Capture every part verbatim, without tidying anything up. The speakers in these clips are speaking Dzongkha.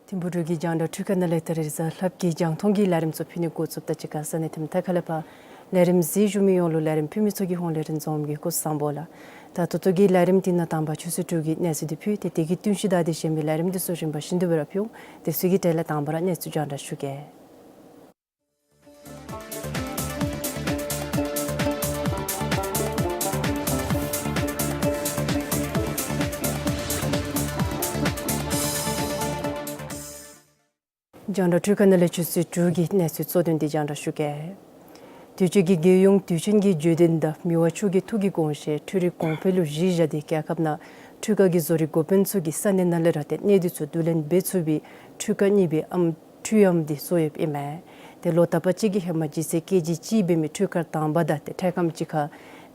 ཐིམ་ཕུག་འབྲུག་གི་རྒྱང་བསྒྲགས་འཕྲུལ་ཁང་ནང་ལས་ད་རིས་གཟའ་ལྷགཔ་གི་རྒྱང་མཐོང་གི་ལས་རིམ་ཚུ་ཕུལ་ནི་འགོ་བཙུགསཔ་ད་གཅིག་ཁར་ས་གནས་དེ་མཐའ་ཁ་ལས་ཕར་ལས་རིམ་གཟིགས་བཞུགས་མི་ཡོངས་ལུ་ལས་རིམ་ཕུལ་མི་ཚུ་གི་ཧོངས་ལས་རིན་འཛོམས་ཀྱིས་སྐུ་གཟུགས་བཟང་པོ་ལགས། ད་ད་ལྟོ་གི་ལས་རིམ་འདི་ནང་དང་པ་ཆུ་ཚོད་དྲུག་གི་གནས་ཚུལ་འདི་ཕུལ་ཏེ་དེ་གི་བསྟུན་ཞིབ་དང་དེ་བཞིན་པའི་ལས་རིམ་འདི་ཚུ་རིམ་པ་བཞིན་དུ་སྦེ་ར་ཕུལ་འོང་། དེ་ཚུ་གི་གྲས་ལས་དང་པ་ར་གནས་ཚུལ་རྒྱང་བསྒྲགས་ཞུ་གེ། རྒྱང་བསྒྲགས་འཕྲུལ་ཁང་ནང་ལས་ཆུ་ཚོད་དྲུག་གི་གནས་ཚུལ་གཙོ་དོན་འདི་རྒྱང་བསྒྲགས་ཞུ་གེ། དུས་ཅི་གི་རྒྱལ་ཡོངས་དུས་ཆེན་གྱི་བརྗོད་དོན་དང་མི་དབང་མཆོག་གི་ཐུགས་ཀྱི་དགོངས་བཞེད་འཕྲུལ་རིག་གོང་འཕེལ་ལུ་གཞི་བཞག་སྟེ་རྒྱལ་ཁབ་ནང་འཕྲུལ་ཁང་གི་བཟོ་རིག་འགོ་དཔོན་ཚུ་གིས་ས་གནས་ནང་ལས་ར་ཏེ་གནས་སྡུད་ཚུ་བསྡུ་ལེན་འབད་ཚུགས་པའི་འཕྲུལ་ཁང་གཉིས་པའི་ཨམ་འཕྲུལ་ཨམ་འདི་བཟོ་ཡོདཔ་ཨིན་མས། ཏེ་ལོ་དག་པ་ཅིག་གི་ཧེ་མ་ལྗིད་ཚད་ཀེ་ཇི་གཅིག་འབད་མི་འཕྲུལ་ཁང་དང་པ་དང་ཏེ་འཕྲལ་ཁམས་ཅིག་ཁར་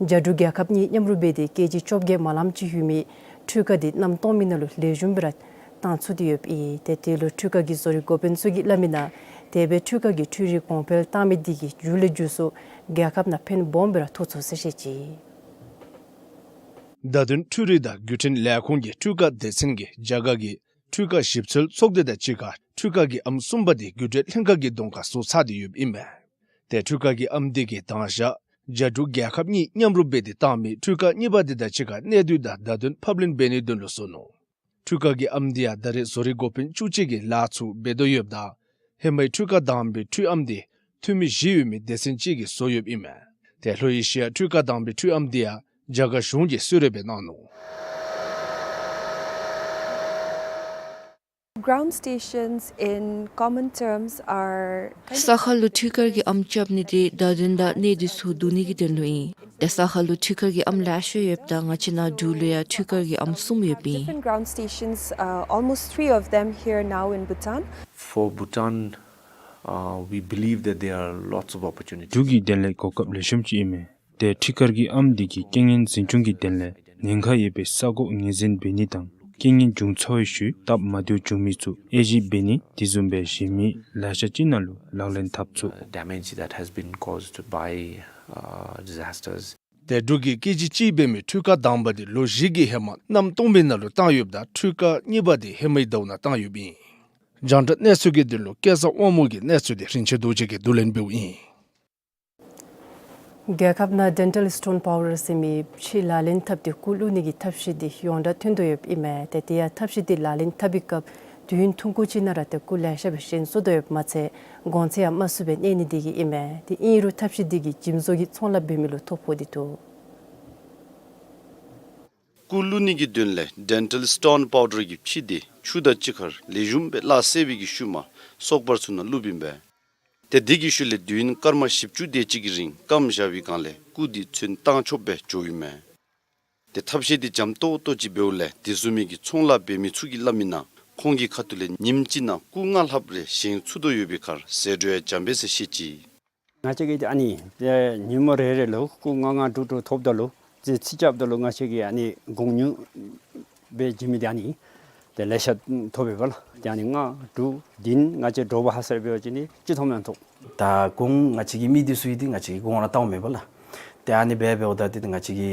རྒྱ་འབྲུག་རྒྱལ་ཁབ་གཉིས་མཉམ་རུབ་འབད་དེ་ཀེ་ཇི་བཅོ་བརྒྱད་མ་ལངམ་ཅིག་ཡོད་མི་འཕྲུལ་ཁང་འདི་གནམ་སྟོང་མི་ནང་ལུ་ལེགས་ཤོམ་སྦེ་ར་བཏང་ཚུགས་ཏེ་ཡོདཔ་ཨིན། ཏེ་དེ་ལུ་འཕྲུལ་ཁང་གི་བཟོ་རིག་འགོ་དཔོན་ཚུ་གིས་སླབ་མི་ནང་དེ་སྦེ་འཕྲུལ་ཁང་གི་འཕྲུལ་རིག་གོང་འཕེལ་བཏང་མི་འདི་གིས་མཇུག་ལས་མཇུག་སུ་རྒྱལ་ཁབ་ནང་ཕན་སྦོམ་སྦེ་ར་ཐོགས་ཚུགས་ཟེར་བཤད་ཅི། བརྡ་དོན་འཕྲུལ་རིག་དང་བརྒྱུད་འཕྲིན་ལས་ཁུངས་ཀྱི་འཕྲུལ་ཁང་སྡེ་ཚན་གྱིས་རྒྱ་གར་གྱི་འཕྲུལ་ཁང་ཞིབ་འཚོལ་ཚོགས་སྡེ་དང་གཅིག་ཁར་འཕྲུལ་ཁང་གི་ཨམ་གསུམ་པ་དེ་རྒྱུ་འབྲས་ལྷན་ཁག་གི་གདོང་ཁར་བཟོ་ཚར་ཏེ་ཡོདཔ་ཨིན་མས། ཏེ་འཕྲུལ་ཁང་གི་ཨམ་དེ་གིས་དང་ཞག་རྒྱ་འབྲུག་རྒྱལ་ཁབ་གཉིས་མཉམ་རུབ་འབད་དེ་བཏང་མི་འཕྲུལ་ཁང་གཉིས་པ་དེ་དང་གཅིག་ཁར་གནས་སྡུད་དང་བརྡ་དོན་ཕབ་ལེན་འབད་ནིའི་དོན་ལུ་བཟོ་ནུག། འཕྲུལ་ཁང་གི་ཨམ་དེ་ཡང་ད་རེས་བཟོ་རིག་འགོ་དཔོན་བཅུ་གཅིག་གིས་ལཱ་ཚུ་འབད་དོ་ཡོདཔ་ད་ཧེ་མའི་འཕྲུལ་ཁང་དང་པའི་འཕྲུལ་ཨམ་དེ་འཐུས་མི་བཞི་ཡོད་མི་སྡེ་ཚན་ཅིག་གིས་བཟོ་ཡོདཔ་ཨིན་མས། ཏེ་ལྷོ་ཨེ་ཤི་ཡ་འཕྲུལ་ཁང་དང་པའི་འཕྲུལ་ཨམ་དེ་ཡང་རྒྱ་གར་གཞུང་གིས་གསོལ་རས་སྦེ་གནང་ནུག། Ground stations in common terms are kind of ས་ཁ་ལུ་འཕྲུལ་ཁང་གི་ཨམ་རྐྱབ་ནི་དེ་བརྡ་དོན་དང་གནས་སྡུད་ཚུ་བསྡུ་ནི་གི་དོན་ལུ་ཨིན། ཏེ་ས་ཁ་ལུ་འཕྲུལ་ཁང་གི་ཨམ་ལེ་ཤ་ཡོདཔ་ད་ང་བཅས་ནཱ་འབྲུག་ལུ་ཡང་འཕྲུལ་ཁང་གི་ཨམ་གསུམ་ཡོདཔ་ཨིན། Different ground stations, uh, almost three of them here now in Bhutan. For Bhutan, uh, we believe that there are lots of opportunities. འབྲུག་གི་དོན་ལས་གོ་སྐབས་ལེགས་ཤོམ་ཅིག་ཨིན་མས། ཏེ་འཕྲུལ་ཁང་གི་ཨམ་འདི་གིས་རྐྱེན་ངན་འཛིན་སྐྱོང་གི་དོན་ལས་ཉེན་ཁ་ཡོད་པའི་ས་གོ་ངོས་འཛིན་འབད་ནི་དང་རྐྱེན་ངན་བྱུང་ཚར་བའི་ཤུལ་སྟབས་མ་བདེཝ་བྱུང་མི་ཚུ་དབྱེ་ཞིབ་འབད་ནི་དེ་བཟུམ་སྦེ་གཞན་མི་ལེ་ཤ་ཅིག་ནང་ལུ་ལག་ལེན་འཐབ་ཚུགས། Uh, damage that has been caused by, uh, disasters. ཏེ་འབྲུག་གི་ཀེ་ཇི་གཅིག་འབད་མི་འཕྲུལ་ཁང་དང་པ་དེ་ལོ་བཞི་གི་ཧེ་མ་གནམ་སྟོང་པའི་ནང་ལུ་བཏང་ཡོདཔ་ད་འཕྲུལ་ཁང་གཉིས་པ་དེ་ཧེ་མའི་ཟླཝ་ནང་བཏང་ཡོདཔ་ཨིན། རྒྱང་བསྒྲགས་གནས་ཚུལ་གྱི་དོན་ལུ་སྐལ་བཟང་དབང་མོ་གི་གནས་ཚུལ་དེ་རིན་ཆེན་རྡོ་རྗེ་གིས་བསྡུ་ལེན་འབདཝ་ཨིན། རྒྱལ་ཁབ་ནང་ཌེན་ཊལ་སི་ཊོན་པའུ་ཌར་ཟེར་མི་ཕྱེ་ལག་ལེན་འཐབ་སྟེ་སྐུ་བླུག་ནི་གི་ཐབས་ཤེས་འདི་ཡོངས་གྲགས་ཐོན་དོ་ཡོདཔ་ཨིན་མས། ཏེ་དེ་ཡང་ཐབས་ཤེས་འདི་ལག་ལེན་འཐབ་པའི་སྐབས་དུས་ཡུན་ཐུང་ཀུ་ཅིག་ནང་ར་ཏེ་སྐུ་ལེ་ཤ་སྦེ་ཞན་སོ་དོ་ཡོདཔ་མ་ཚད་གོང་ཚད་ཡང་དམའ་སུ་སྦེ་གནས་ནི་དེ་གིས་ཨིན་མས། ཏེ་ཨིན་རུང་ཐབས་ཤེས་འདི་གིས་འཇིམ་བཟོ་གི་ཚོང་ལཱ་འབད་མི་ལུ་ཐོ་ཕོག་སྟེ་འདུག། སྐུ་བླུག་ནི་གི་དོན་ལས་ཌེན་ཊལ་སི་ཊོན་པའུ་ཌར་གྱི་ཕྱེ་དེ་ཆུ་དང་གཅིག་ཁར་ལེགས་ཤོམ་སྦེ་བརླག་སེལ་བའི་གི་ཤུལ་མ་སོག་པར་ཚུ་ནང་བླུགཔ་ཨིན་པས། ཏེ་དེ་གི་ཤུལ་ལས་དུས་ཡུན་སྐར་མ་བཞི་བཅུ་དེ་ཅིག་གི་རིང་སྐམ་བཞག་པའི་སྒང་ལས་སྐུ་དེ་ཚོན་བཏང་ཆོགཔ་སྦེ་འགྱོཝ་ཨིན་མས། ཏེ་ཐབས་ཤེས་དེ་འཇམ་ཏོག་ཏོ་ཅིག་འབདཝ་ལས་དེ་བཟུམ་མའི་གི་ཚོང་ལཱ་འབད་མི་ཚུ་གིས་སླབ་མི་ནང་ཁོང་གི་ཁ་ཐུག་ལས་ཉིནམ་གཅིག་ནང་སྐུ་ལྔ་ལྷགཔ་རེ་བཞེངས་ཚུགས་དོ་ཡོད་པའི་ཁར་ཟད་འགྲོ་ཡང་འཇམ་པས་ཟེར་བཤད་ཅི། ང་བཅས་ཀྱིས་ཨ་ནི་ཉིནམ་རེ་རེ་ལུ་སྐུ་ལྔ་ལྔ་དྲུག་དྲུག་ཐོབ་ད་ལུ་རྩིས་རྩིས་རྐྱབ་ད་ལུ་ང་བཅས་ཀྱིས་ཨ་ནི་གོང་ཉུང་སྦེ་བྱིན་མི་དེ་ཨ་ནི་ ཏེ་ལེ་ཤ་ཐོབ་པས་ལགས། ཏེ་ཨ་ནི་ལྔ་དྲུག་བདུན་ང་བཅས་འདྲོག་པ་ཧ་སར་འབད་བ་ཅིན་ཏེ་ཅིག་ཐོབ་མི་ཐོབ། ད་གོང་ང་བཅས་ཀྱི་མི་འདི་ཚུ་གིས་ཏེ་ང་བཅས་ཀྱི་གོང་ར་བལྟཝ་མས་པ་ལགས། ཏེ་ཨ་ནི་སྦེ་འབདཝ་ད་ཏེ་ང་བཅས་ཀྱི་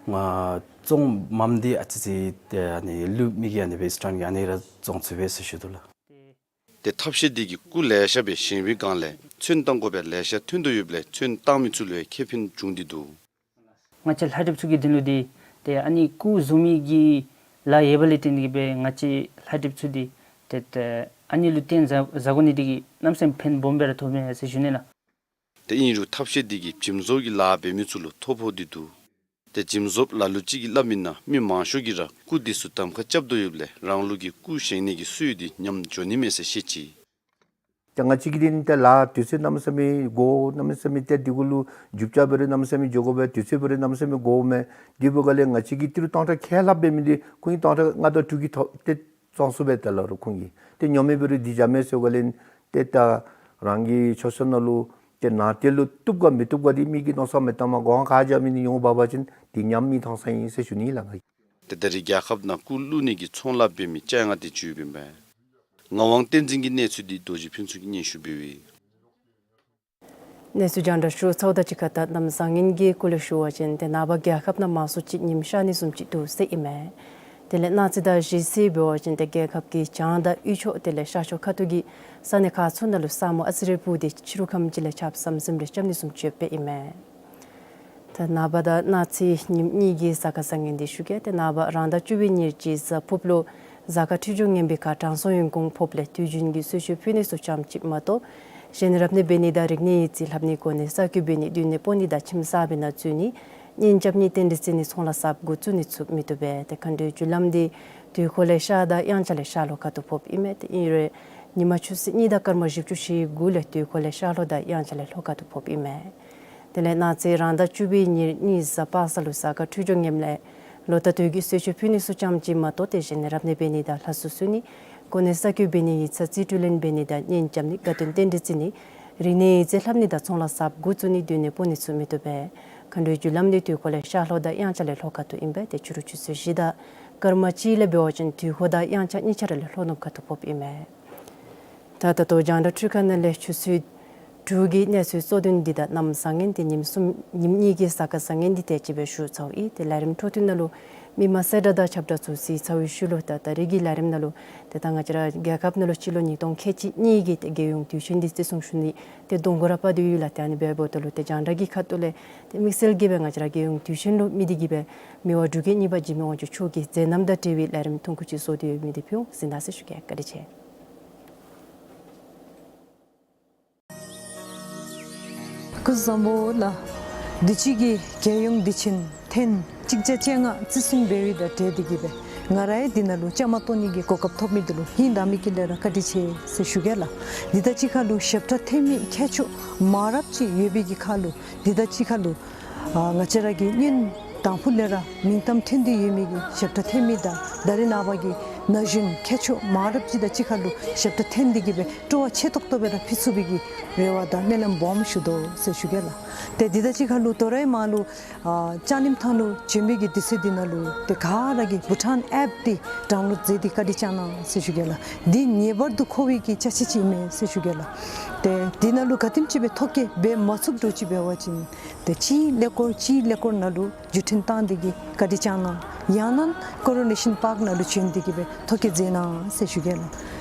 ང་བཙོང་མམ་འདི་ཨ་ཙི་ཙི་ཏེ་ཨ་ནི་ལུ་མི་གིས་ཨ་ནི་སྦེ་ཨིསི་ཊཱན་གྱིས་ཨ་ནི་ར་བཙོང་ཚུགས་པས་ཟེར་ཞུ་དོ་ལགས། ཏེ་ཐབས་ཤེས་འདི་གིས་སྐུ་ལེ་ཤ་སྦེ་བཞེངས་པའི་སྒང་ལས་ཚོན་བཏང་དགོ་པའི་ལེ་ཤ་ཐོན་དོ་ཡོདཔ་ལས་ཚོན་བཏང་མི་ཚུ་ལུ་ཡང་ཁེ་ཕན་བྱུང་སྟེ་འདུག། ང་བཅས་ལྷ་འདྲེསཔ་ཚུ་གི་དོན་ལུ་འདི་ཏེ་ཨ་ནི་སྐུ་བཟོ་མི་གི་ལཱ་ཡོད་པ་ལས་བརྟེན་ཏེ་གིས་སྦེ་ང་བཅས་ལྷ་འདྲེསཔ་ཚུ་འདི་ཏེ་ཏེ་ཨ་ནི་ལུ་བརྟེན་བཟའ་བཟའ་དགོ་ནི་འདི་གིས་གནམ་མེད་ས་མེད་ཕན་སྦོམ་སྦེ་ར་ཐོབ་མས་ཟེར་ཞུ་ནི་ལགས། ཏེ་ཨིན་རུང་ཐབས་ཤེས་འདི་གིས་བྱིམ་བཟོ་གི་ལཱ་འབད་མི་ཚུ་ལུ་ཐོ་ཕོག་སྟེ་འདུག། ཏེ་བྱིམ་བཟོཔ་ལ་ལུ་ཅིག་གིས་སླབ་མིའི་ནང་མི་མང་ཤོས་ཀྱིས་ར་སྐུ་འདི་ཚུ་གདམ་ཁ་རྐྱབ་དོ་ཡོདཔ་ལས་རང་ལུགས་ཀྱི་སྐུ་བཞེངས་ནི་གི་སྲོལ་འདི་ཉམས་འགྱོ་ནི་མས་ཟེར་བཤད་ཅི། ད་ང་བཅས་ཀྱིས་འདི་ནི་ཏེ་ལཱ་དུས་ཚོད་གནམ་མེད་ས་མེད་འགོར་གནམ་མེད་ས་མེད་ཏེ་འདི་གུ་ལུ་རྒྱུ་ཆ་འབད་རུང་གནམ་མེད་ས་མེད་འགྱོ་དགོ་པས། དུས་ཚོད་འབད་རུང་གནམ་མེད་ས་མེད་འགོརཝ་མས། དེ་འབདཝ་ལས་ང་བཅས་ཀྱིས་ཏི་རུ་སྟོང་ཕྲག་ཁལ་ལྷགཔ་འབད་མི་འདི་ཁོང་གིས་སྟོང་ཕྲག་ལྔ་དང་དྲུག་གི་ཐོག་ཏེ་བཙོང་ཚུགས་པས་ཏེ་ལགས་རོགས་ཁོང་གིས། ཏེ་ཉོ་མི་འབད་རུང་འདི་བཞག་མས་ཟེརཝ་ལས་ཏེ་ད་རང་གི་ཆོས་ཆོས་ནང་ལུ་ཏེ་ནང་དེ་ལུ་བཏུབ་ག་མི་བཏུབ་ག་འདི་མི་གིས་མནོ་བསམ་མི་བཏངམ་གོང་ཁར་བཞག་མི་འདི་ཉོ་འབག་པ་ཅིན་འདི་ཉམས་མི་ཐོན་ས་ཨིན་ཟེར་ཞུ་ནི་ལགས། ཏེ་ད་རེས་རྒྱལ་ཁབ་ནང་སྐུ་བླུག་ནི་གི་ཚོང་ལཱ་འབད་མི་བཅོ་ལྔ་དེ་ཅིག་ཡོདཔ་ཨིན་པས། ངག་དབང་བསྟན་འཛིན་གྱི་གནས་ཚུལ་འདི་རྡོ་རྗེ་ཕུན་ཚོགས་ཀྱིས་སྙན་ཞུ་འབདཝ་ཨིན། གནས་ཚུལ་རྒྱང་བསྒྲགས་ཞུ་ཚརཝ་དང་གཅིག་ཁར་ད་གནམ་བཟང་ངན་གྱི་སྐོར་ལས་ཞུ་བ་ཅིན་ཏེ་ནངས་པ་རྒྱལ་ཁབ་ནང་མང་སུ་ཅིག་ཉིམ་ཤར་ནི་བཟུམ་ཅིག་འདུག་ཟེར་ཨིན་མས། དེ་ལས་གནངས་ཚེ་དང་གཞེས་ཚེ་འབད་བ་ཅིན་ཏེ་རྒྱལ་ཁབ་ཀྱི་བྱང་དང་དབུས་ཕྱོགས་དེ་ལས་ཤར་ཕྱོགས་ཁ་ཐུག་གི་ས་གནས་ཁག་ཚུ་ནང་ལུ་ས་སྨུག་ཨ་ཙི་རེ་སྤུབས་ཏེ་ཕྱི་རུ་ཁམས་ཅིག་ལས་ཆརཔ་ཟམ་ཟིམ་རེ་རྐྱབ་ནི་བཟུམ་ཅིག་ཡོདཔ་ཨིན་མས། ད་ནངས་པ་དང་གནངས་ཚེ་ཉིནམ་གཉིས་ཀྱི་གཟའ་སྐར་བཟང་ངན་འདི་ཞུ་གེ། ཏེ་ནངས་པ་རང་ཟླ་བཅུ་པའི་ཉེར་གཅིག་གཟའ་ཕུརཔ་ལུ་གཟའ་སྐར་འཕྲོད་སྦྱོར་ངན་པའི་ཁར་དྲང་སྲོང་ཡོན་གོང་ཕོགཔ་ལས་དུས་རྒྱུན་གྱི་གསོལ་མཆོད་ཕུལ་ནི་ཚུ་ཙམ་ཅིག་མ་གཏོགས་གཞན་རབ་གནས་འབད་ནི་དང་རིག་གནས་ཡིག་རྩིས་ལྷབ་ནི་གོ་གནས་གསར་བསྐོ་འབད་ནི་སྡོད་གནས་སྤོ་ནི་དང་ཁྱིམ་གསར་པའི་ནང་འཛུལ་ནི་གཉེན་རྐྱབ་ནི་རྟེན་འབྲེལ་བརྩི་ནི་ཚོང་ལཱ་གསརཔ་འགོ་བཙུགས་ནི་ཚུ་མི་བཏུབ་པས། ཏེ་མཁའ་འགྲོའི་རྒྱུ་ལམ་འདི་དུས་འཁོར་ལས་ཤར་དང་དབྱངས་འཆར་ལས་ཤར་ལྷོ་ཁ་ཐུག་ཕོགཔ་ཨིན་མས། ཏེ་ཨིན་རུང་ཉིན་མ་ཆུ་ཚོད་གཉིས་དང་སྐར་མ་བཞི་བཅུ་ཞེ་དགུ་ལས་དུས་འཁོར་ལས་ཤར་ལྷོ་དང་དབྱངས་འཆར་ལས་ལྷོ་ཁ་ཐུག་ཕོགཔ་ཨིན་མས། དེ་ལས་གནངས་ཚེ་རང་ཟླ་བཅུ་པའི་ཉེར་གཉིས་གཟའ་པ་སངས་ལུ་གཟའ་སྐར་འཕྲོད་སྦྱོར་ངནམ་ལས་ལོ་ཟླ་དུས་ཀྱི་གསོལ་མཆོད་ཕུལ་ནི་ཚུ་ཙམ་ཅིག་མ་གཏོགས་ཏེ་གཞན་རབ་གནས་འབད་ནི་དང་ལྷ་གསོལ་གསོལ་ནི་གོ་གནས་གསར་བསྐོ་འབད་ནི་ཡིག་ཚང་རྩིས་སྤྲོད་ལེན་འབད་ནི་དང་གཉེན་རྐྱབ་ནི་དགའ་སྟོན་རྟེན་འབྲེལ་བརྩི་ནི་རིག་གནས་ཡིག་རྩིས་ལྷབ་ནི་དང་ཚོང་ལཱ་གསརཔ་འགོ་བཙུགས་ནི་སྡོད་གནས་སྤོ་ནི་ཚུ་མི་བཏུབ་པས། མཁའ་འགྲོའི་རྒྱུ་ལམ་འདི་དུས་འཁོར་ལས་ཤར་ལྷོ་དང་དབྱངས་འཆར་ལས་ལྷོ་ཁ་ཐུག་ཨིན་པས། ཏེ་ཕྱི་རུ་ཆུ་ཚོད་བཞི་དང་སྐར་མ་གཅིག་ལས་འབད་བ་ཅིན་དུས་འཁོར་དང་དབྱངས་འཆར་གཉིས་ཆ་ར་ལས་ལྷོ་ནུབ་ཁ་ཐུག་ཕོགཔ་ཨིན་མས། ད་ད་ལྟོ་རྒྱང་བསྒྲགས་འཕྲུལ་ཁང་ནང་ལས་ཆུ་ཚོད་དྲུག་གི་གནས་ཚུལ་གཙོ་དོན་འདི་དང་གནམ་བཟང་ངན་འདི་ཉིནམ་གསུམ་ཉིནམ་གཉིས་ཀྱི་གཟའ་སྐར་བཟང་ངན་འདི་དེ་ཅིག་སྦེ་ཞུ་ཚརཝ་ཨིན། ཏེ་ལས་རིམ་འཕྲོ་མཐུད་ནང་ལུ་མི་མང་གསལ་བསྒྲགས་དང་ཁྱབ་བསྒྲགས་ཚུ་གཟིགས་ཚར་བའི་ཤུལ་ལུ་ད་ད་རིས་ཀྱི་ལས་རིམ་ནང་ལུ་ཏེ་ད་ང་བཅས་ར་རྒྱལ་ཁབ་ནང་ལུ་སྤྱི་ལོ་ཉིས་སྟོང་ཁལ་གཅིག་གཉིས་ཀྱི་ཏེ་རྒྱལ་ཡོངས་དུས་ཆེན་འདི་བརྩི་སྲུང་ཞུ་ནི་ཏེ་གདོང་གུ་ར་པ་འདི་ཡོད་ལགས། ཏེ་ཨ་ནི་འབདཝ་ད་ལུ་ཏེ་རྒྱང་བསྒྲགས་ཀྱི་ཁ་ཐུག་ལས་ཏེ་དམིགས་བསལ་གྱིས་སྦེ་ང་བཅས་ར་རྒྱལ་ཡོངས་དུས་ཆེན་ལུ་དམིགས་ཏེ་གིས་སྦེ་མི་དབང་འབྲུག་རྒྱལ་གཉིས་པ་འཇིགས་མེད་དབང་ཕྱུག་མཆོག་གི་མཛད་རྣམ་དང་འབྲེལ་བའི་ལས་རིམ་ཐུང་ཀུ་ཅིག་བཟོ་སྟེ་ཡོད་མི་འདི་ཕུལ་འོང་། གཟིགས་གནང་ཟེར་ཞུ་གེ། བཀའ་དྲིན་ཆེ། སྐུ་གཟུགས་བཟང་པོ་ལགས། དུས་ཅི་གི་རྒྱལ་ཡོངས་དུས་ཆེན་ཐེངས་གཅིག་བརྒྱ་བཅོ་ལྔ་བརྩི་སྲུང་འབད་བའི་དང་འབྲེལ་ཏེ་གིས་སྦེ་ང་རའི་འདི་ནང་ལུ་བཅའ་མར་གཏོགས་ནི་གི་གོ་སྐབས་ཐོབ་མི་འདི་ལུ་ཧིང་དྭངས་མའི་དཀྱིལ་ལས་ར་བཀའ་དྲིན་ཆེ་ཟེར་ཞུ་གེ་ལགས། འདི་དང་གཅིག་ཁར་ལུ་ཞབས་ཁྲ་འཐེན་མི་མཁས་མཆོག་མང་རབས་ཅིག་ཡོད་པའི་གི་ཁར་ལུ་འདི་དང་གཅིག་ཁར་ལུ་ཨ་ང་བཅས་ར་གི་སྔོན་དང་ཕུ་ལས་ར་མིང་གཏམ་ཐོན་ཏེ་ཡོད་མི་གི་ཞབས་ཁྲ་འཐེན་མི་དང་ད་རེས་ནངས་པ་གི་ན་གཞོན་མཁས་མཆོག་མང་རབས་ཅིག་དང་གཅིག་ཁར་ལུ་ཞབས་ཁྲ་འཐེན་ཏེ་གིས་སྦེ་སྤྲོ་བ་ཆེ་ཏོག་ཏོ་སྦེ་ར་ཕུལ་ཚུགས་པའི་གི་རེ་བ་དང་སྨོན་ལམ་སྦོམ་ཞུ་དོ་ཟེར་ཞུ་གེ་ལགས། ཏེ་འདི་དང་གཅིག་ཁར་ལུ་དོ་རུང་མར་ལུ་ཨ་ལྕང་གླིང་ཐང་ལུ་བྱོན་པའི་གི་དུས་ཚོད་འདི་ནང་ལུ་ཏེ་ག་ར་གིས་བྷུ་ཊཱན་ཨེཔ་འདི་ཌའུན་ལོཌ་མཛད་དེ་བཀའ་དྲིན་བསྐྱང་གནང་ཟེར་ཞུ་གེ་ལགས། འདི་ངེས་པར་དུ་མཁོ་བའི་གི་ཅ་ཆས་ཅིག་ཨིན་མས་ཟེར་ཞུ་གེ་ལགས། ཏེ་འདི་ནང་ལུ་ག་དེམ་ཅིག་སྦེ་ཐོ་བཀོད་འབད་མ་ཚུགསཔ་འདྲཝ་ཅིག་འབད་བ་ཅིན་ཏེ་གཅིག་ཀླད་ཀོར་གཅིག་ཀླད་ཀོར་ནང་ལུ་བརྒྱུད་འཕྲིན་བཏང་སྟེ་གིས་བཀའ་དྲིན་བསྐྱང་གནང་། ཡང་ན་ཀོ་རོ་ནེ་ཤཱན་པཱརཀ་ནང་ལུ་བྱོན་ཏེ་གིས་སྦེ་ཐོ་བཀོད་མཛད་གནང་ཟེར་ཞུ་གེ་ལགས།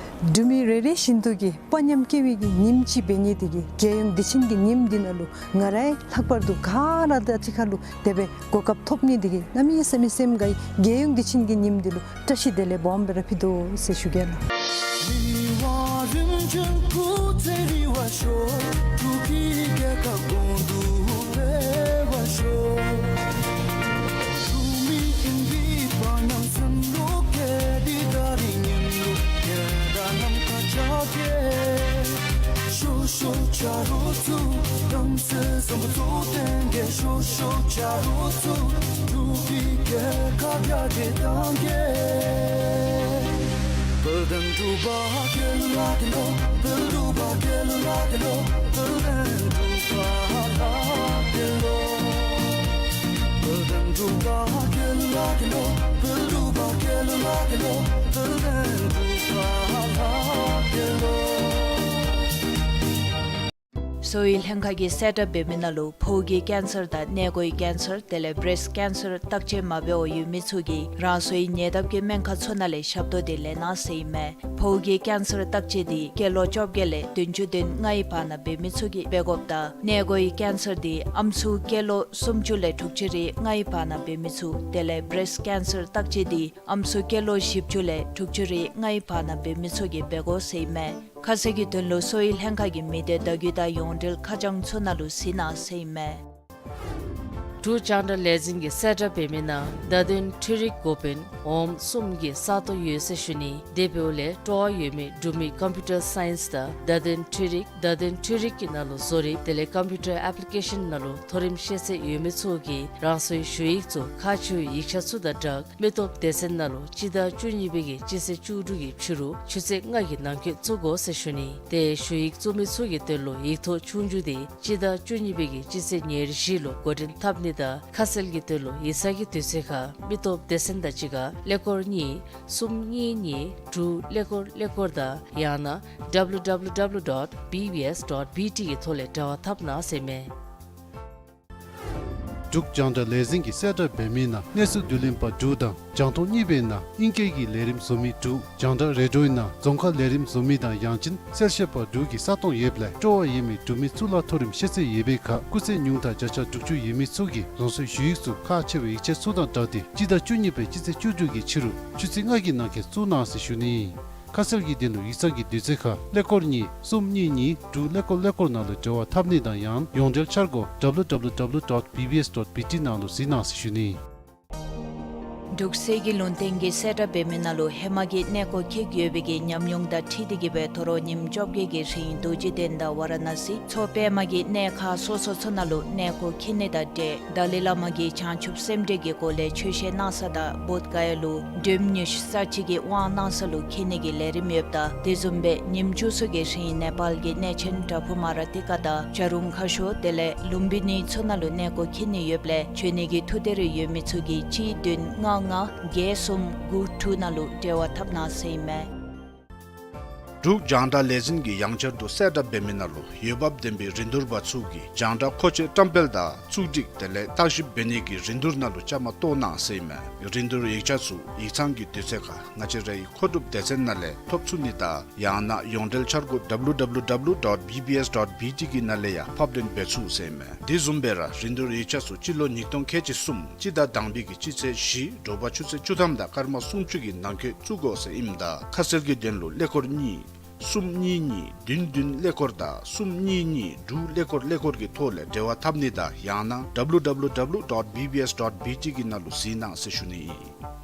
འབྲུག་མི་རེ་རེ་བཞིན་དུ་གིས་དཔའ་ཉམས་བསྐྱེད་པའི་གི་ཉིནམ་ཅིག་འབད་ནི་དེ་གིས་རྒྱལ་ཡོངས་དུས་ཆེན་གྱི་ཉིནམ་འདི་ནང་ལུ་ང་རའི་ལྷག་པར་དུ་ག་ར་དང་གཅིག་ཁར་ལུ་དེ་སྦེ་གོ་སྐབས་ཐོབ་ནི་དེ་གིས་གནམ་མེད་ས་མེད་སེམས་དགའ་ཡི། རྒྱལ་ཡོངས་དུས་ཆེན་གྱི་ཉིནམ་འདི་ལུ་བཀྲ་ཤིས་བདེ་ལེགས་སྦོམ་སྦེ་ར་ཕུལ་དོ་ཟེར་ཞུ་གེ་ལགས། གསོ་བའི་ལྷན་ཁག་གིས་གསལ་བསྒྲགས་འབད་མི་ནང་ལུ་ཕོཝ་གི་ཀེན་སར་དང་མངལ་སྒོའི་ཀེན་སར་དེ་ལས་བྲེསཊ་ཀེན་སར་བརྟག་དཔྱད་མ་འབད་བར་ཡོད་མི་ཚུ་གིས་རང་སོའི་ཉེ་འདབས་ཀྱི་སྨན་ཁང་ཚུ་ནང་ལས་ཞབས་ཏོག་འདི་ལེན་གནང་ཟེར་ཨིན་མས། ཕོཝ་གི་ཀེན་སར་བརྟག་དཔྱད་འདི་སྐྱེས་ལོ་བཅོ་བརྒྱད་ལས་བདུན་ཅུ་དོན་ལྔའི་བར་ན་འབད་མི་ཚུ་གིས་འབད་དགོཔ་དང་མངལ་སྒོའི་ཀེན་སར་འདི་ཨམ་སྲུ་སྐྱེས་ལོ་སུམ་ཅུ་ལས་དྲུག་ཅུ་རེ་ལྔའི་བར་ན་འབད་མི་ཚུ་དེ་ལས་བྲེསཊ་ཀེན་སར་བརྟག་དཔྱད་འདི་ཨམ་སྲུ་སྐྱེས་ལོ་བཞི་བཅུ་ལས་དྲུག་ཅུ་རེ་ལྔའི་བར་ན་འབད་མི་ཚུ་གིས་འབད་དགོ་ཟེར་ཨིན་མས། ཁ་གསལ་གྱི་དོན་ལུ་གསོ་བའི་ལྷན་ཁག་གི་མི་སྡེ་བརྡ་བརྒྱུད་དང་ཡོངས་འབྲེལ་ཁ་བྱང་ཚུ་ནང་ལུ་གཟིགས་གནང་ཟེར་ཨིན་མས། འབྲུག་རྒྱང་བསྒྲགས་ལས་འཛིན་གྱིས་གསལ་བསྒྲགས་འབད་མི་ནང་བརྡ་དོན་འཕྲུལ་རིག་འགོ་དཔོན་འོགམ་གསུམ་གྱི་ས་སྟོང་ཡོད་ཟེར་ཞུ་ནི། དེ་འབདཝ་ལས་སྤྲོ་བ་ཡོད་མི་འབྲུག་མི་ཀམ་པིའུ་ཊར་སའིནསི་དང་བརྡ་དོན་འཕྲུལ་རིག་བརྡ་དོན་འཕྲུལ་རིག་གི་ནང་ལུ་བཟོ་རིག་དེ་ལས་ཀམ་པིའུ་ཊར་ཨེཔ་ལི་ཀེ་ཤཱན་ནང་ལུ་མཐོ་རིམ་ཤེས་ཚད་ཡོད་མི་ཚུ་གིས་རང་སོའི་ཞུ་ཡིག་ཚུ་ཁག་ཆེ་བའི་ཡིག་ཆ་ཚུ་དང་སྦྲགས་མི་སྟོབས་སྡེ་ཚན་ནང་ལུ་སྤྱི་ཟླ་བཅུ་གཉིས་པའི་གི་སྤྱི་ཚེས་བཅུ་དྲུག་གི་ཕྱི་རུ་ཆུ་ཚོད་ལྔ་གི་ནང་འཁོད་བཙུགས་དགོ་ཟེར་ཞུ་ནི། དེ་ཞུ་ཡིག་བཙུགས་མི་ཚུ་གི་དོན་ལུ་ཡིག་ཐོག་ཆོས་རྒྱུགས་དེ་སྤྱི་ཟླ་བཅུ་གཉིས་པའི་གི་སྤྱི་ཚེས་ཉེར་བཞི་ལུ་འགོ་འདྲེན་འཐབ་ནི་དང་ཁ་གསལ་གྱི་དོན་ལུ་ཡིག་ཚང་གི་དུས་ཚོད་ཁར་མི་སྟོབས་སྡེ་ཚན་དང་གཅིག་ཁར་ཀླད་ཀོར་གཉིས་གསུམ་གཉིས་གཉིས་དྲུག་ཀླད་ཀོར་ཀླད་ཀོར་དང་ཡང་ན་ཌབ་ལུ་ཌབ་ལུ་ཌབ་ལུ་ཌོཊ་བི་བི་ཨེསི་ཌོཊ་བི་ཊི་གི་ཐོག་ལས་འབྲེལ་བ་འཐབ་གནང་ཟེར་ཨིན་མས། འབྲུག་རྒྱང་བསྒྲགས་ལས་འཛིན་གྱིས་གསལ་བསྒྲགས་འབད་མི་ནང་གནས་ཚུལ་བསྡུ་ལེན་པ་དྲུག་དང་རྒྱང་མཐོང་གཉིས་པའི་ནང་ཨིང་སྐད་ཀྱི་ལས་རིམ་བཟོ་མི་དྲུག་རྒྱང་བསྒྲགས་རེ་ཌིའོའི་ནང་རྫོང་ཁ་ལས་རིམ་བཟོ་མི་དང་ཡང་ཅིན་གསལ་བཤད་པ་དྲུག་གི་ས་སྟོང་ཡོདཔ་ལས་སྤྲོ་བ་ཡོད་མི་འབྲུག་མི་གཙུག་ལག་མཐོ་རིམ་ཤེས་ཚད་ཡོད་པའི་ཁར་སྐུགས་ཚད་ཉུང་མཐའ་བརྒྱ་ཆ་དྲུག་ཅུ་ཡོད་མི་ཚུ་གིས་རང་སོའི་ཞུ་ཡིག་ཚུ་ཁག་ཆེ་བའི་ཡིག་ཆ་ཚུ་དང་སྦྲགས་ཏེ་སྤྱི་ཟླ་བཅུ་གཉིས་པའི་སྤྱི་ཚེས་བཅུ་དྲུག་གི་ཕྱི་རུ་ཆུ་ཚོད་ལྔ་གི་ནང་འཁོད་བཙུགས་གནང་ཟེར་ཞུ་ནི། ཁ་གསལ་གྱི་དོན་ལུ་ཡིག་ཚང་གི་དུས་ཚོད་ཁར་ཀླད་ཀོར་གཉིས་གསུམ་གཉིས་གཉིས་དྲུག་ཀླད་ཀོར་ཀླད་ཀོར་ནང་ལུ་འབྲེལ་བ་འཐབ་ནི་དང་ཡང་ཡོངས་འབྲེལ་འཆར་སྒོ་ཌབ་ལུ་ཌབ་ལུ་ཌབ་ལུ་ཌོཊ་བི་བི་ཨེསི་ཌོཊ་བི་ཊི་ནང་ལུ་གཟིགས་གནང་ཟེར་ཞུ་ནི། འབྲུག་གསེར་གྱི་ལུང་བསྟན་གྱིས་གསལ་བསྒྲགས་འབད་མི་ནང་ལུ་ཧེ་མ་གི་གནས་སྐོར་འཁྱིད་ཡོད་པའི་གི་ཉམས་མྱོང་དང་འཁྲིལ་ཏེ་གིས་སྦེ་དོ་རུང་ཉིནམ་བཅོ་བརྒྱད་ཀྱི་རིང་རྡོ་རྗེ་གདན་དང་ཝ་ར་ཎ་སི་མཚོ་པདྨ་གི་གནས་ཁག་སོ་སོ་ཚུ་ནང་ལུ་གནས་སྐོར་འཁྱིད་ནི་དང་འབྲེལ་ཏཱ་ལའི་བླ་མ་གིས་བྱང་ཆུབ་སེམས་འགྲེལ་གྱི་སྒོ་ལས་ཆོས་བཤད་གནང་ས་དང་བོདྷ་ག་ཡ་ལུ་མགྲོནམ་ཉི་ཤུ་རྩ་གཅིག་གི་དབང་གནང་ས་ལུ་འཁྱིད་ནི་གི་ལས་རིམ་ཡོདཔ་ད་དེ་བཟུམ་སྦེ་ཉིནམ་བཅུ་གསུམ་གྱི་རིང་ནེ་པཱལ་གྱི་གནས་ཆེན་བྲག་ཕུག་མ་ར་ཏི་ཀ་དང་བྱ་རུང་ཁ་ཤོར་དེ་ལས་ལུམ་བི་ནི་ཚུ་ནང་ལུ་གནས་སྐོར་འཁྱིད་ནི་ཡོདཔ་ལས་འབྱོན་ནི་གི་ཐུགས་འདོད་རེ་ཡོད་མི་ཚུ་གིས་གཅིག་བདུན་ལྔ་ལྔ་བརྒྱད་གསུམ་དགུ་དྲུག་ནང་ལུ་འབྲེལ་བ་འཐབ་གནང་ཟེར་ཨིན་མས། འབྲུག་རྒྱང་བསྒྲགས་ལས་འཛིན་གྱིས་ཡང་བསྐྱར་དུ་གསལ་བསྒྲགས་འབད་མི་ནང་ལུ་འོས་འབབ་ལྡན་པའི་རིན་བསྡུར་པ་ཚུ་གིས་རྒྱང་བསྒྲགས་མཁོ་ཆས་བཀྲམ་སྤེལ་དང་བཙུགས་སྒྲིག་དེ་ལས་བརྟག་ཞིབ་འབད་ནི་གི་རིན་བསྡུར་ནང་ལུ་བཅའ་མར་གཏོགས་གནང་ཟེར་ཨིན་མས། རིན་བསྡུར་ཡིག་ཆ་ཚུ་ཡིག་ཚང་གི་དུས་ཚོད་ཁར་ང་བཅས་རའི་མཁོ་སྒྲུབ་སྡེ་ཚན་ནང་ལས་ཐོབ་ཚུགས་ནི་དང་ཡང་ན་ཡོངས་འབྲེལ་འཆར་སྒོ་ཌབ་ལུ་ཌབ་ལུ་ཌབ་ལུ་ཌོཊ་བི་བི་ཨེསི་ཌོཊ་བི་ཊི་གི་ནང་ལས་ཡང་ཕབ་ལེན་འབད་ཚུགས་ཟེར་ཨིན་མས། དེ་བཟུམ་སྦེ་ར་རིན་བསྡུར་ཡིག་ཆ་ཚུ་སྤྱི་ལོ་ཉིས་སྟོང་ཁལ་གཅིག་གསུམ་སྤྱི་ཟླ་དང་པའི་གི་སྤྱི་ཚེས་བཞི་དྲོ་པ་ཆུ་ཚོད་བཅུ་ཐམ་དང་སྐར་མ་སུམ་ཅུ་གི་ནང་འཁོད་བཙུགས་དགོ་ཟེར་ཨིནམ་ད་ཁ་གསལ་གྱི་དོན་ལུ་ཀླད་ཀོར་གཉིས་གསུམ་གཉིས་གཉིས་བདུན་བདུན་ཀླད་ཀོར་དང་གསུམ་གཉིས་གཉིས་དྲུག་ཀླད་ཀོར་ཀླད་ཀོར་གྱི་ཐོག་ལས་འབྲེལ་བ་འཐབ་ནི་དང་ཡང་ན་ཌབ་ལུ་ཌབ་ལུ་ཌབ་ལུ་ཌོཊ་བི་བི་ཨེསི་ཌོཊ་བི་ཊི་གི་ནང་ལུ་གཟིགས་གནང་ཟེར་ཞུ་ནི་ཨིན།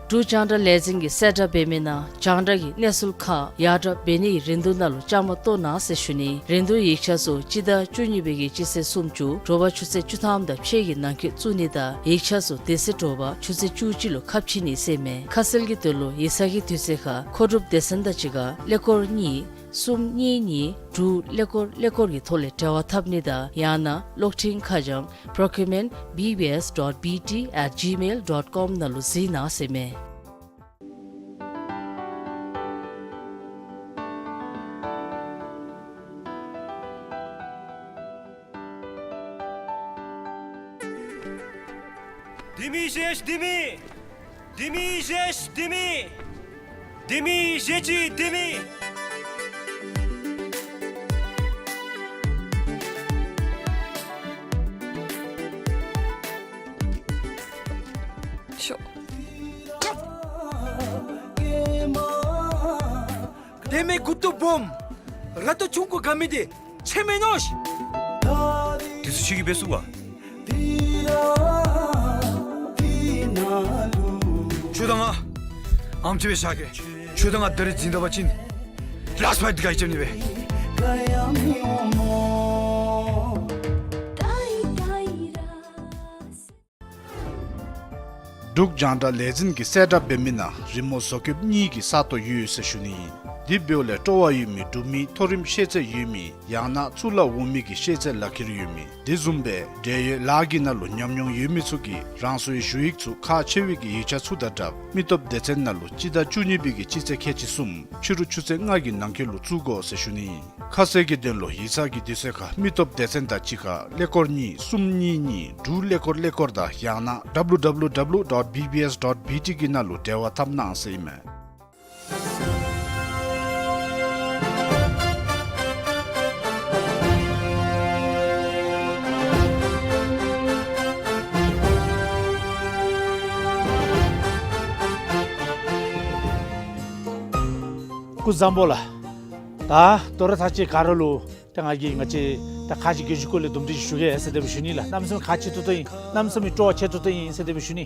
འབྲུག་རྒྱང་བསྒྲགས་ལས་འཛིན་གྱིས་གསལ་བསྒྲགས་འབད་མི་ནང་རྒྱང་བསྒྲགས་ཀྱི་གནས་ཚུལ་ཁག་ཡར་དྲག་འབད་ནིའི་རིན་བསྡུར་ནང་ལུ་བཅའ་མར་གཏོགས་གནང་ཟེར་ཞུ་ནི། རིན་བསྡུར་ཡིག་ཆ་ཚུ་སྤྱི་ཟླ་བཅུ་གཉིས་པའི་གི་སྤྱི་ཚེས་སུམ་ཅུ་དྲོ་པ་ཆུ་ཚོད་བཅུ་ཐམ་དང་ཕྱེད་ཀྱི་ནང་འཁོད་བཙུགས་ནི་དང་ཡིག་ཆ་ཚུ་དེ་ཚེ་དྲོ་པ་ཆུ་ཚོད་བཅུ་གཅིག་ལུ་ཁ་ཕྱེ་ནི་ཟེར་ཨིན་མས། ཁ་གསལ་གྱི་དོན་ལུ་ཡིག་ཚང་གི་དུས་ཚོད་ཁར་མཁོ་སྒྲུབ་སྡེ་ཚན་དང་གཅིག་ཁར་ཀླད་ཀོར་གཉིས་གསུམ་གཉིས་གཉིས་དྲུག་ཀླད་ཀོར་ཀླད་ཀོར་གྱི་ཐོག་ལས་འབྲེལ་བ་འཐབ་ནི་དང་ཡང་ན་གློག་འཕྲིན་ཁ་བྱང་procurement B B S dot B T at gmail dot com ནང་ལུ་གཟིགས་གནང་ཟེར་ཨིན་མས། ལྡེ་མིག་བཞེས་ཤིག་ལྡེ་མིག། ལྡེ་མིག་བཞེས་ཤིག་ལྡེ་མིག། ལྡེ་མིག་བཞེས་ཤིག་ལྡེ་མིག། ཤོག། ལྡེ་མིག་མགུ་ཏོ་སྦོམ། ར་ཏོ་ཆུང་ཀུ་དགའ་མི་འདི་ཁྱོད་མེན་ནོ་ཤིག། དེ་ཚུ་ཁྱོད་ཀྱིས་འབད་ཚུགས་པ། ཁྱོད་དང་ང་ཨམ་ཅིག་སྦེ་བཞག་གེ། ཁྱོད་དང་ང་ད་རིས་འཛིང་ད་པ་ཅིན་ལཱསཊ་ཕའིཊ་འདི་ག་གིས་རྐྱབ་ནི་སྦེ། འབྲུག་རྒྱང་བསྒྲགས་ལས་འཛིན་གྱིས་གསལ་བསྒྲགས་འབད་མི་ནང་རི་མོ་བཟོ་བཀོདཔ་གཉིས་ཀྱི་ས་སྟོང་ཡོད་ཟེར་ཞུ་ནི་ཨིན། དེ་འབདཝ་ལས་སྤྲོ་བ་ཡོད་མི་འབྲུག་མི་མཐོ་རིམ་ཤེས་ཚད་ཡོད་མི་ཡང་ན་གཙུག་ལག་འོག་མའི་གི་ཤེས་ཚད་ལག་ཁྱེར་ཡོད་མི་དེ་བཟུམ་སྦེ་འབྲེལ་ཡོད་ལཱ་གི་ནང་ལུ་ཉམས་མྱོང་ཡོད་མི་ཚུ་གིས་རང་སོའི་ཞུ་ཡིག་ཚུ་ཁག་ཆེ་བའི་གི་ཡིག་ཆ་ཚུ་དང་སྦྲགས་མི་སྟོབས་སྡེ་ཚན་ནང་ལུ་སྤྱི་ཟླ་བཅུ་གཉིས་པའི་གི་སྤྱི་ཚེས་ཁལ་གཅིག་གསུམ་ཕྱི་རུ་ཆུ་ཚོད་ལྔ་གི་ནང་འཁོད་ལུ་བཙུགས་དགོ་ཟེར་ཞུ་ནི། ཁ་གསལ་གྱི་དོན་ལུ་ཡིག་ཚང་གི་དུས་ཚོད་ཁར་མི་སྟོབས་སྡེ་ཚན་དང་གཅིག་ཁར་ཀླད་ཀོར་གཉིས་གསུམ་གཉིས་གཉིས་དྲུག་ཀླད་ཀོར་ཀླད་ཀོར་དང་ཡང་ན་W W W dot B B S dot B T གི་ནང་ལུ་འབྲེལ་བ་འཐབ་གནང་ཟེར་ཨིན་མས། སྐུ་གཟུགས་བཟང་པོ་ལགས། ད་དོ་རུང་ད་ཅི་ག་ར་ལུ་ཏེ་ང་གིས་ང་བཅས་ད་ཁ་ཆེ་རྒྱན་ཤོག་སྐོར་ལས་དུམ་གྲ་ཅིག་ཞུ་གེ་ཟེར་དེ་སྦེ་ཞུ་ནི་ལགས། གནམ་མེད་ས་མེད་ཁག་ཆེ་ཏོག་ཏོ་ཨིན། གནམ་མེད་ས་མེད་སྤྲོ་བ་ཆེ་ཏོག་ཏོ་ཨིན་ཟེར་དེ་སྦེ་ཞུ་ནི།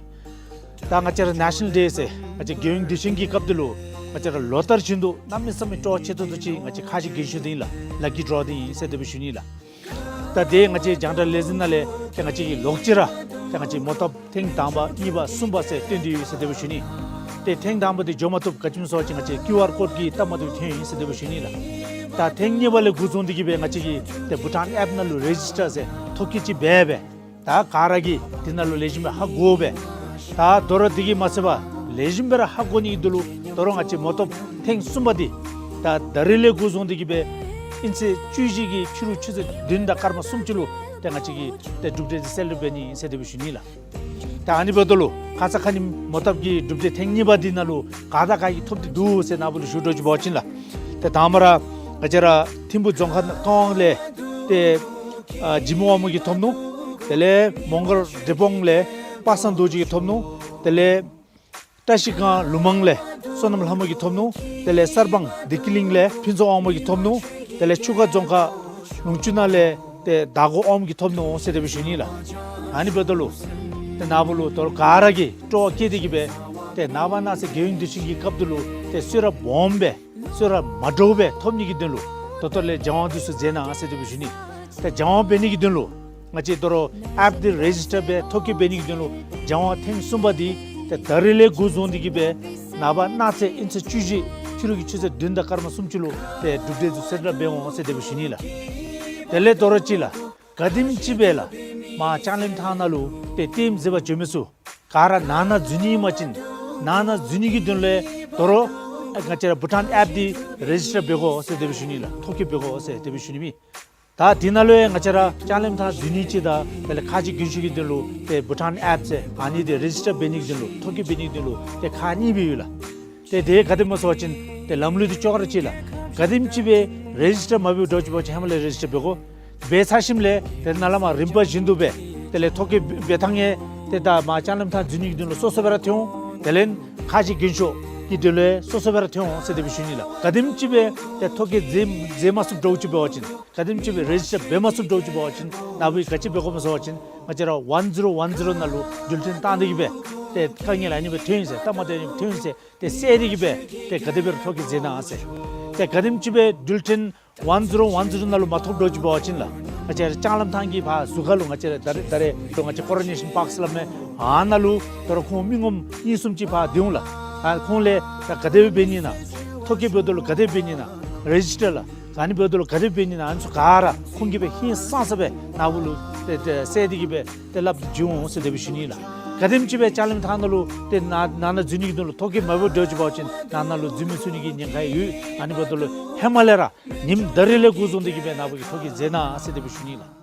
ད་ང་བཅས་ར་National Day ཟེར་ང་བཅས་རྒྱལ་ཡོངས་དུས་ཆེན་གྱི་སྐབས་འདི་ལུ་ང་བཅས་ར་ལོ་ལྟར་བཞིན་དུ་གནམ་མེད་ས་མེད་སྤྲོ་བ་ཆེ་ཏོག་ཏོ་ཅིག་ང་བཅས་ཁ་ཆེ་རྒྱན་ཤོག་འདི་ཨིན་ལགས། Lucky draw འདི་ཨིན་ཟེར་དེ་སྦེ་ཞུ་ནི་ལགས། ད་དེ་ང་བཅས་རྒྱང་བསྒྲགས་ལས་འཛིན་ནང་ལས་ཏེ་ང་བཅས་ཀྱིས་ལོག་ཅི་ར་ཏེ་ང་བཅས་མོ་བཏབ་ཐེངས་དང་པ་གཉིས་པ་གསུམ་པ་ཟེར་སྟོན་ཏེ་ཡོད་ཟེར་དེ་སྦེ་ཞུ་ནི། ཏེ་ཐེངས་དང་པ་འདི་འགྱོ་མ་བཏུབ། ག་ཅི་སྨོ་ཟེར་བ་ཅིན་ང་བཅས་ཀིའུ་ཨར་ཀོཌ་ཀྱིས་སྟབས་མ་བདེཝ་ཐོན་ཡི་ཟེར་དེ་སྦེ་ཞུ་ནི་ལགས། ད་ཐེངས་གཉིས་པ་ལས་འགོ་བཟུང་སྟེ་གི་སྦེ་ང་བཅས་ཀྱིས་ཏེ་བྷུ་ཊཱན་ཨེཔ་ནང་ལུ་རེ་ཇིས་ཊར་ཟེར་ཐོ་བཀོད་ཅིག་འབད་སྦེ་ད་ག་ར་གིས་དེ་ནང་ལུ་ལེགས་ཤོམ་སྦེ་ཧ་གོ་སྦེ། ད་དོ་རུང་དེ་གིས་མ་ཚད་པར་ལེགས་ཤོམ་སྦེ་ར་ཧ་གོ་ནི་གི་དོན་ལུ་དོ་རུང་ང་བཅས་མོ་བཏབ་ཐེངས་གསུམ་པ་འདི་ད་ད་རིས་ལས་འགོ་བཟུང་སྟེ་གི་སྦེ་ཨིན་ཚེས་བཅུ་བཞི་གི་ཕྱི་རུ་ཆུ་ཚོད་བདུན་དང་སྐར་མ་སུམ་ཅུ་ལུ་ཏེ་ང་བཅས་ཀྱིས་ཏེ་གྲུབ་འབྲས་འདི་སེལ་རེཊ་འབད་ནི་ཨིན་ཟེར་དེ་སྦེ་ཞུ་ནི་ལགས། ད་ཨ་ནི་འབདཝ་ད་ལུ་ཁ་ཙ་ཁ་ཉིནམ་མོ་བཏབ་ཀྱི་གྲུབ་འབྲས་ཐེངས་གཉིས་པ་འདི་ནང་ལུ་ག་དང་ག་གིས་ཐོབ་སྟེ་འདུག་ཟེར་ནཱ་བུ་ལུ་ཞུ་དོ་ཅིག་འབད་བ་ཅིན་ལགས། ཏེ་དང་པ་ར་ང་བཅས་ར་ཐིམ་ཕུག་རྫོང་ཁག་ཀ་ཝང་ལས་ཏེ་ཨ་འཇིགས་མེད་དབང་མོ་གིས་ཐོབ་ནུག། དེ་ལས་མོང་སྒར་འབྲས་སྤུངས་ལས་པ་སངས་རྡོ་རྗེ་གིས་ཐོབ་ནུག། དེ་ལས་བཀྲ་ཤིས་སྒང་ལུ་མང་ལས་བསོད་ནམས་ལྷ་མོ་གིས་ཐོབ་ནུག། དེ་ལས་གསར་སྤང་བདེ་སྐྱིད་གླིང་ལས་ཕུན་ཚོགས་དབང་མོ་གིས་ཐོབ་ནུག། དེ་ལས་ཆུ་ཁ་རྫོང་ཁག་ལུང་ཆུ་ནང་ལས་ཏེ་ཟླ་སྒོ་དབང་མོ་གིས་ཐོབ་ནུག་ཟེར་དེ་སྦེ་ཞུ་ནི་ལགས། ཨ་ནི་འབདཝ་ད་ལུ་ཏེ་ནཱ་བུ་ལུ་དོ་རུང་ག་ར་གིས་སྤྲོ་བ་བསྐྱེད་དེ་གི་སྦེ་ཏེ་ནངས་པ་གནངས་ཚེ་རྒྱལ་ཡོངས་དུས་ཆེན་གྱི་སྐབས་འདི་ལུ་ཏེ་གསོལ་རས་སྦོམ་སྦེ་གསོལ་རས་མ་འདྲཝ་སྦེ་ཐོབ་ནི་གི་དོན་ལུ་ད་ལྟོ་ལས་སྦྱང་བ་འདི་ཚུ་མཛད་གནང་ཟེར་དེ་སྦེ་ཞུ་ནི། ཏེ་སྦྱང་བ་འབད་ནི་གི་དོན་ལུ་ང་བཅས་དོ་རུང་ཨེཔ་འདི་རེ་ཇིས་ཊར་འབད་ཐོ་བཀོད་འབད་ནི་གི་དོན་ལུ་སྦྱང་བ་ཐེངས་གསུམ་པ་འདི་ཏེ་ད་རིས་ལས་འགོ་བཟུང་སྟེ་གི་སྦེ་ནངས་པ་གནངས་ཚེ་ཨིན་ཚེས་བཅུ་བཞི་ཕྱི་རུ་གི་ཆུ་ཚོད་བདུན་དང་སྐར་མ་སུམ་ཅུ་ལུ་ཏེ་གྲུབ་འབྲས་འདི་ཚུ་སེལ་རེཊ་འབད་འོང་ཟེར་དེ་སྦེ་ཞུ་ནི་ལགས། དེ་ལས་དོ་རུང་ཅིག་ལགས། ག་དེམ་ཅིག་སྦེ་ལགས་མར་ལྕང་གླིང་ཐང་ནང་ལུ་ཏེ་ལྟདམོ་མཛད་པར་འགྱོ་མི་ཚུ་ག་ར་ནང་ན་འཛུལ་ནི་ཨིན་པ་ཅིན་ནང་ན་འཛུལ་ནི་གི་དོན་ལས་དོ་རུང་ང་བཅས་ར་བྷུ་ཊཱན་ཨེཔ་འདི་རེ་ཇིས་ཊར་འབད་དགོ་ཟེར་དེ་སྦེ་ཞུ་ནི་ལགས། ཐོ་བཀོད་འབད་དགོ་ཟེར་དེ་སྦེ་ཞུ་ནི་མས། ད་དེ་ནང་ལུ་ཡང་ང་བཅས་ར་ལྕང་གླིང་ཐང་འཛུལ་ནི་ཅིག་དང་དེ་ལས་ཁ་ཆེ་རྒྱན་ཤོག་གི་དོན་ལུ་ཏེ་བྷུ་ཊཱན་ཨེཔ་ཟེར་ཨ་ནི་འདི་རེ་ཇིས་ཊར་འབད་ནི་གི་དོན་ལུ་ཐོ་བཀོད་འབད་ནི་གི་དོན་ལུ་ཏེ་ཁག་གཉིས་སྦེ་ཡོད་ལགས། ཏེ་དེ་ག་དེ་སྨོ་ཟེར་བ་ཅིན་ཏེ་ལམ་ལུགས་འདི་ཅོག་ར་གཅིག་ལགས། ག་དེམ་ཅིག་སྦེ་རེ་ཇིས་ཊར་མ་འབད་འགྱོ་ཅིག་འབད་བ་ཅིན་ཧེ་མ་ལས་རེ་ཇིས་ཊར་འབད་དགོ། འབད་ཚར་ཞིནམ་ལས་ཏེ་ནཱ་ལས་མར་རིམ་པ་བཞིན་དུ་སྦེ་དེ་ལས་ཐོ་བཀོད་འབད་ཐངས་ཡང་ཏེ་ད་མར་ལྕང་གླིང་ཐང་འཛུལ་ནི་གི་དོན་ལུ་སོ་སོ་སྦེ་ར་ཐོན་འོང་། དེ་ལས་ཁ་ཆེ་རྒྱན་ཤོག་གི་དོན་ལུ་སོ་སོ་སྦེ་ར་ཐོན་འོང་ཟེར་དེ་སྦེ་ཞུ་ནི་ལགས། ག་དེམ་ཅིག་སྦེ་ཏེ་ཐོ་བཀོད་མཛད་མཛད་མ་ཚུགསཔ་འདྲཝ་ཅིག་འབད་བ་ཅིན་ག་དེམ་ཅིག་སྦེ་རེ་ཇིས་ཊར་འབད་མ་ཚུགསཔ་འདྲཝ་ཅིག་འབད་བ་ཅིན་ནཱ་བུ་གིས་ག་ཅི་འབད་དགོཔ་སྨོ་ཟེར་བ་ཅིན་ང་བཅས་ར་ཝན་ཛི་རོ་ཝན་ཛི་རོ་ནང་ལུ་འགྲུལ་འཕྲིན་བཏང་སྟེ་གི་སྦེ་ཏེ་དཀའ་ངལ་ཨ་ནི་སྦེ་ཐོན་ཡི་ཟེར་སྟབས་མ་བདེཝ་ཨ་ནི་སྦེ་ཐོན་ཡི་ཟེར་ཏེ་བསལ་ཏེ་གི་སྦེ་ཏེ་ག་དེ་སྦེ་ར་ཐོ་བཀོད་མཛད་གནང་ཟེར། ཏེ་ག་དེམ་ཅིག་སྦེ་འགྲུལ་འཕྲིན་ཝན་ཛི་རོ་ཝན་ཛི་རོ་ནང་ལུ་མ་ཐོབ་འདྲཝ་ཅིག་འབད་བ་ཅིན་ལགས་ང་བཅས་ར་ལྕང་གླིང་ཐང་གི་ཕར་ཟུར་ཁ་ལུ་ང་བཅས་ར་ད་རེས་ད་རེས་ལུ་ང་བཅས་ཀོ་རོ་ནེ་ཤཱན་པཱརཀ་ཟེར་སླབ་མི་ཨ་ནཱ་ལུ་ད་རུང་ཁོང་མི་ངོམ་གཉིས་གསུམ་ཅིག་ཕར་སྡོད་འོང་ལགས། ཨ་ཁོང་ལས་ད་ག་དེ་སྦེ་འབད་ནི་ཨིན་ན་ཐོ་བཀོད་འབདཝ་ད་ལུ་ག་དེ་སྦེ་འབད་ནི་ཨིན་ན་རེ་ཇིས་ཊར་ལགས་ཨ་ནི་འབདཝ་ད་ལུ་ག་དེ་སྦེ་འབད་ནི་ཨིན་ན་ཨ་ནི་ཚུ་ག་ར་ཁོང་གིས་སྦེ་ཧིང་སངས་ས་སྦེ་ནཱ་བུ་ལུ་ཏེ་ཏེ་བསལ་ཏེ་གི་སྦེ་ཏེ་སླབ་སྟེ་འགྱོ་འོང་ཟེར་དེ་སྦེ་ཞུ་ནི་ལགས། ག་དེམ་ཅིག་སྦེ་ལྕང་གླིང་ཐང་ནང་ལུ་ཏེ་ནང་ནང་ན་འཛུལ་ནི་གི་དོན་ལུ་ཐོ་བཀོད་མ་འབད་འདྲཝ་ཅིག་འབད་བ་ཅིན་ནང་ན་ལུ་འཛུལ་མི་ཚུགས་ནི་གི་ཉེན་ཁ་ཡོད། ཨ་ནི་འབདཝ་ད་ལུ་ཧེ་མ་ལས་ར་ཉིནམ་ད་རིས་ལས་འགོ་བཟུང་སྟེ་གི་སྦེ་ནཱ་བུ་གིས་ཐོ་བཀོད་མཛད་གནང་ཟེར་དེ་སྦེ་ཞུ་ནི་ལགས།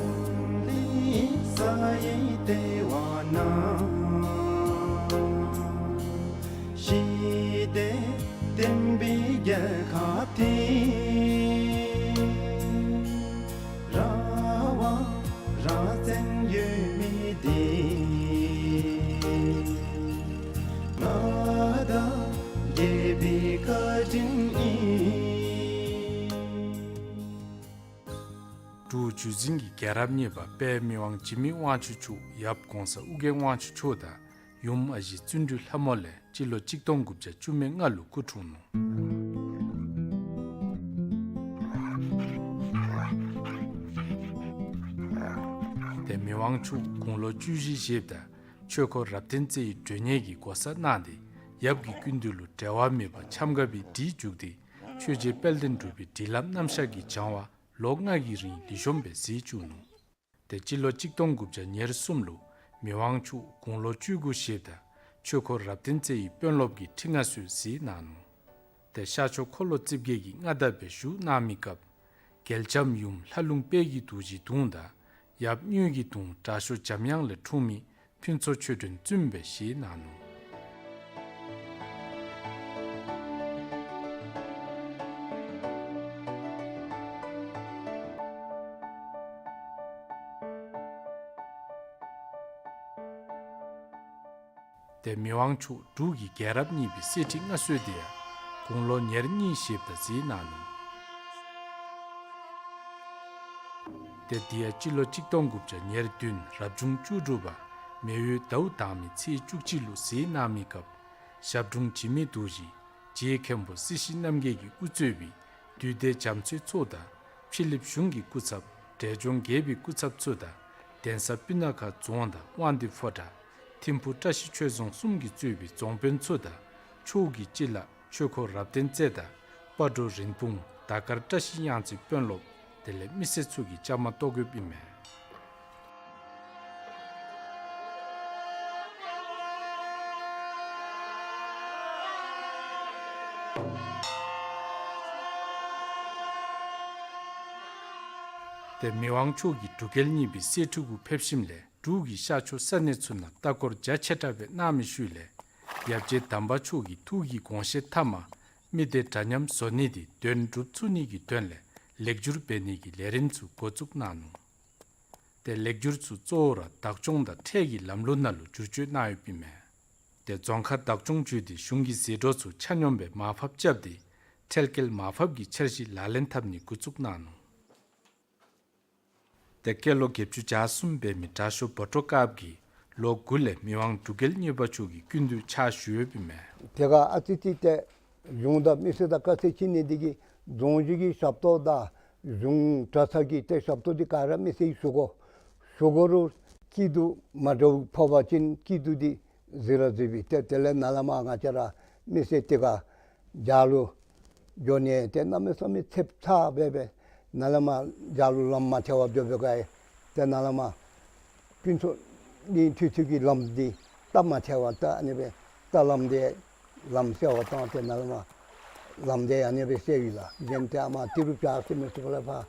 འཛམ་གླིང་ས་ཡི་ལྟེ་བ་ན། ཞི་བདེ་བསྟན་པའི་རྒྱལ་ཁབ་འདི། ར་བ་ར་བཙན་ཡོད་མི་འདི། ཇུས་འཛིན་གྱི་རྒྱལ་རབས་གཉིས་པ་དཔལ་མི་དབང་འཇིགས་མེད་དབང་ཕྱུག་མཆོག་ཡབ་གོང་ས་ཨོ་རྒྱན་དབང་ཕྱུག་མཆོག་དང་ཡུམ་ཨ་ཞེ་བརྩོན་འགྲུས་ལྷ་མོ་ལས་སྤྱི་ལོ་གཅིག་སྟོང་དགུ་བརྒྱ་བཅུ་མེད་ལྔ་ལུ་སྐུ་འཁྲུངས་ནུག། ཏེ་མི་དབང་མཆོག་དགུང་ལོ་བཅུ་བཞི་བཞེསཔ་ད་ཆོས་འཁོར་རབ་བརྟན་རྩེ་ཡི་མགྲོན་གཉེར་གྱི་གོ་ས་གནང་སྟེ་ཡབ་ཀྱི་སྐུ་མདུན་ལུ་འབྲལ་བ་མེད་པར་འཆམ་དགའ་བའི་སྒྲིག་བཙུགས་ཏེ་ཆོས་རྗེ་དཔལ་ལྡན་འབྲུག་པའི་སྒྲིག་ལམ་རྣམ་གཞག་གི་སྦྱང་བ་ལོ་ལྔ་གི་རིང་ལེགས་ཤོམ་སྦེ་མཛད་བཅུག་ནུག། ཏེ་སྤྱི་ལོ་གཅིག་སྟོང་དགུ་བརྒྱ་ཉེར་གསུམ་ལུ་མི་དབང་མཆོག་དགུང་ལོ་བཅུ་དགུ་བཞེསཔ་ད་ཆོས་འཁོར་རབ་བརྟན་རྩེ་ཡི་དཔོན་སློབ་ཀྱི་ཁྲི་མངའ་གསོལ་མཛད་གནང་ནུག། ཏེ་ཤར་ཕྱོགས་འཁོར་ལོ་རྩིབས་བརྒྱད་ཀྱི་མངའ་བདག་སྦེ་བཞུགས་གནང་མི་སྐབས་རྒྱལ་ལྕམ་ཡུམ་ལྷ་ལུང་དཔལ་གྱི་རྡོ་རྗེའི་གདུང་དང་ཡབ་དངོས་ཀྱི་གདུང་དྲག་ཤོས་འཇམ་དབྱངས་ལས་འཁྲུངས་མི་ཕུན་ཚོགས་ཆོས་སྒྲོན་བཙུན་སྦེ་བཞེས་གནང་ནུག། ཏེ་མི་དབང་མཆོག་འབྲུག་གི་རྒྱལ་རབས་གཉིས་པའི་གསེར་ཁྲི་མངའ་གསོལ་དེ་ཡང་དགུང་ལོ་ཉེར་གཉིས་བཞེསཔ་ད་མཛད་གནང་ནུག། ཏེ་དེ་ཡང་སྤྱི་ལོ་གཅིག་སྟོང་དགུ་བརྒྱ་ཉེར་བདུན་རབ་བྱུང་བཅུ་དྲུག་པ་མེ་འོད་ཟླཝ་དང་པའི་ཚེས་བཅུ་གཅིག་ལུ་མཛད་གནང་མི་སྐབས་ཞབས་དྲུང་འཇིགས་མེད་རྡོ་རྗེ་རྗེ་མཁན་པོ་སྲིད་ཞི་རྣམ་རྒྱལ་གྱིས་དབུ་གཙོས་པའི་འདུས་སྡེ་རྒྱ་མཚོའི་ཚོགས་དང་ཕྱི་གླིངཔ་གཞུང་གི་སྐུ་ཚབ་འབྲས་ལྗོངས་རྒྱལ་པོའི་སྐུ་ཚབ་ཚུ་དང་གདན་ས་སྤུ་ན་ཁ་རྫོང་དང་དབང་འདུས་ཕོ་བྲང་ཐིམ་ཕུ་བཀྲ་ཤིས་ཆོས་རྫོང་གསུམ་གྱིས་གཙོས་པའི་རྫོང་དཔོན་ཚུ་དང་ཕྱོགས་ཀྱི་སྤྱི་བླ་ཆོས་འཁོར་རབ་བརྟན་རྩེ་དང་སྤ་གྲོ་རིན་སྤུངས་དར་དཀར་བཀྲ་ཤིས་གཡང་རྩེ་དཔོན་སློབ་དེ་ལས་མི་སེར་ཚུ་གིས་བཅའ་མར་གཏོགས་དགོཔ་ཨིན་མས། ཏེ་མི་དབང་མཆོག་གིས་འབྲུག་རྒྱལ་གཉིས་པའི་སྲས་ཕྲུ་གུ་ཕེབས་ཞིནམ་ལས་འབྲུག་གི་ཤར་ཕྱོགས་ས་གནས་ཚུ་ནང་ལྟ་སྐོར་རྒྱ་ཆེ་དྲགས་སྦེ་གནང་མི་ཤུལ་ལས་ཡབ་རྗེ་དམ་པ་མཆོག་གི་ཐུགས་ཀྱི་དགོངས་བཞེད་མཐའ་མ་མི་སྡེ་འདྲ་མཉམ་བཟོ་ནི་དེ་དོན་འགྲུབ་ཚུགས་ནི་གི་དོན་ལས་ལེགས་བསྒྱུར་འབད་ནི་གི་ལས་རིམ་ཚུ་འགོ་བཙུགས་གནང་ནུག། ཏེ་ལེགས་བསྒྱུར་ཚུ་གཙོ་བོ་ར་བདག་སྐྱོང་དང་ཁྲལ་གྱི་ལམ་ལུགས་ནང་ལུ་བསྒྱུར་བཅོས་གནང་ཡོདཔ་ཨིན་མས། ཏེ་རྫོང་ཁག་བདག་སྐྱོང་ཅུས་དེ་གཞུང་གི་ཟད་འགྲོ་ཚུ་ཆ་སྙོམས་སྦེ་མར་ཕབ་རྐྱབ་སྟེ་ཁྲལ་བཀལ་མར་ཕབ་ཀྱི་འཆར་གཞི་ལག་ལེན་འཐབ་ནི་འགོ་བཙུགས་གནང་ནུག། ཏེ་སྐྱེས་ལོ་བརྒྱད་ཅུ་གྱ་གསུམ་འབད་མི་དྲག་ཤོས་བོ་ཊོ་དཀརཔོ་གིས་ལོ་དགུ་ལས་མི་དབང་འབྲུག་རྒྱལ་གཉིས་པ་མཆོག་གི་སྐུ་མདུན་ཕྱག་ཞུ་ཡོདཔ་ཨིན་མས། དེ་ཁར་ཨ་ཙི་ཙི་ཏེ་གཞུང་དང་མི་སེར་དང་དཀའ་ཚེགས་ཅིག་ནི་འདི་གིས་རྫོང་གཞི་གི་ཞབས་ཏོག་དང་གཞུང་གྲྭ་ཚང་གི་ཏེ་ཞབས་ཏོག་འདི་ག་ར་མི་སེར་གྱིས་ཞུ་དགོ། ཞུ་དགོ་རུང་སྐྱིད་སྡུག་མ་འདྲཝ་ཕོག་པ་ཅིན་སྐྱིད་སྡུག་འདི་གཟིགས་ར་གཟིགས་པས། ཏེ་དེ་ལས་ནཱ་ལས་མར་ང་བཅས་ར་མི་སེར་དེ་ཁར་རྒྱ་ལུ་འགྱོ་ནི་ཏེ་གནམ་མེད་ས་མེད་ཚེབ་ཚ་སྦེ་སྦེ་ནཱ་ལས་མར་རྒྱ་ལུ་ལམ་མ་ཐལ་བར་འགྱོ་བའི་སྐབས་ཏེ་ནཱ་ལས་མར་ཕུན་ཚོགས་གླིང་མཐུད་ཚོད་ཀྱི་ལམ་འདི་རྟ་མ་ཐལ་བར་ད་ཨ་ནི་སྦེ་རྟ་ལམ་འདི་ལམ་སེལ་བར་བཏང་སྟེ་ནཱ་ལས་མར་ལམ་འདི་ཨ་ནི་སྦེ་སེལ་ཡི་ལགས། གཞན་ཏེ་ཨ་མར་ཏི་རུ་བྱཱར་ཟེར་མི་ཚུ་ལས་ཕར་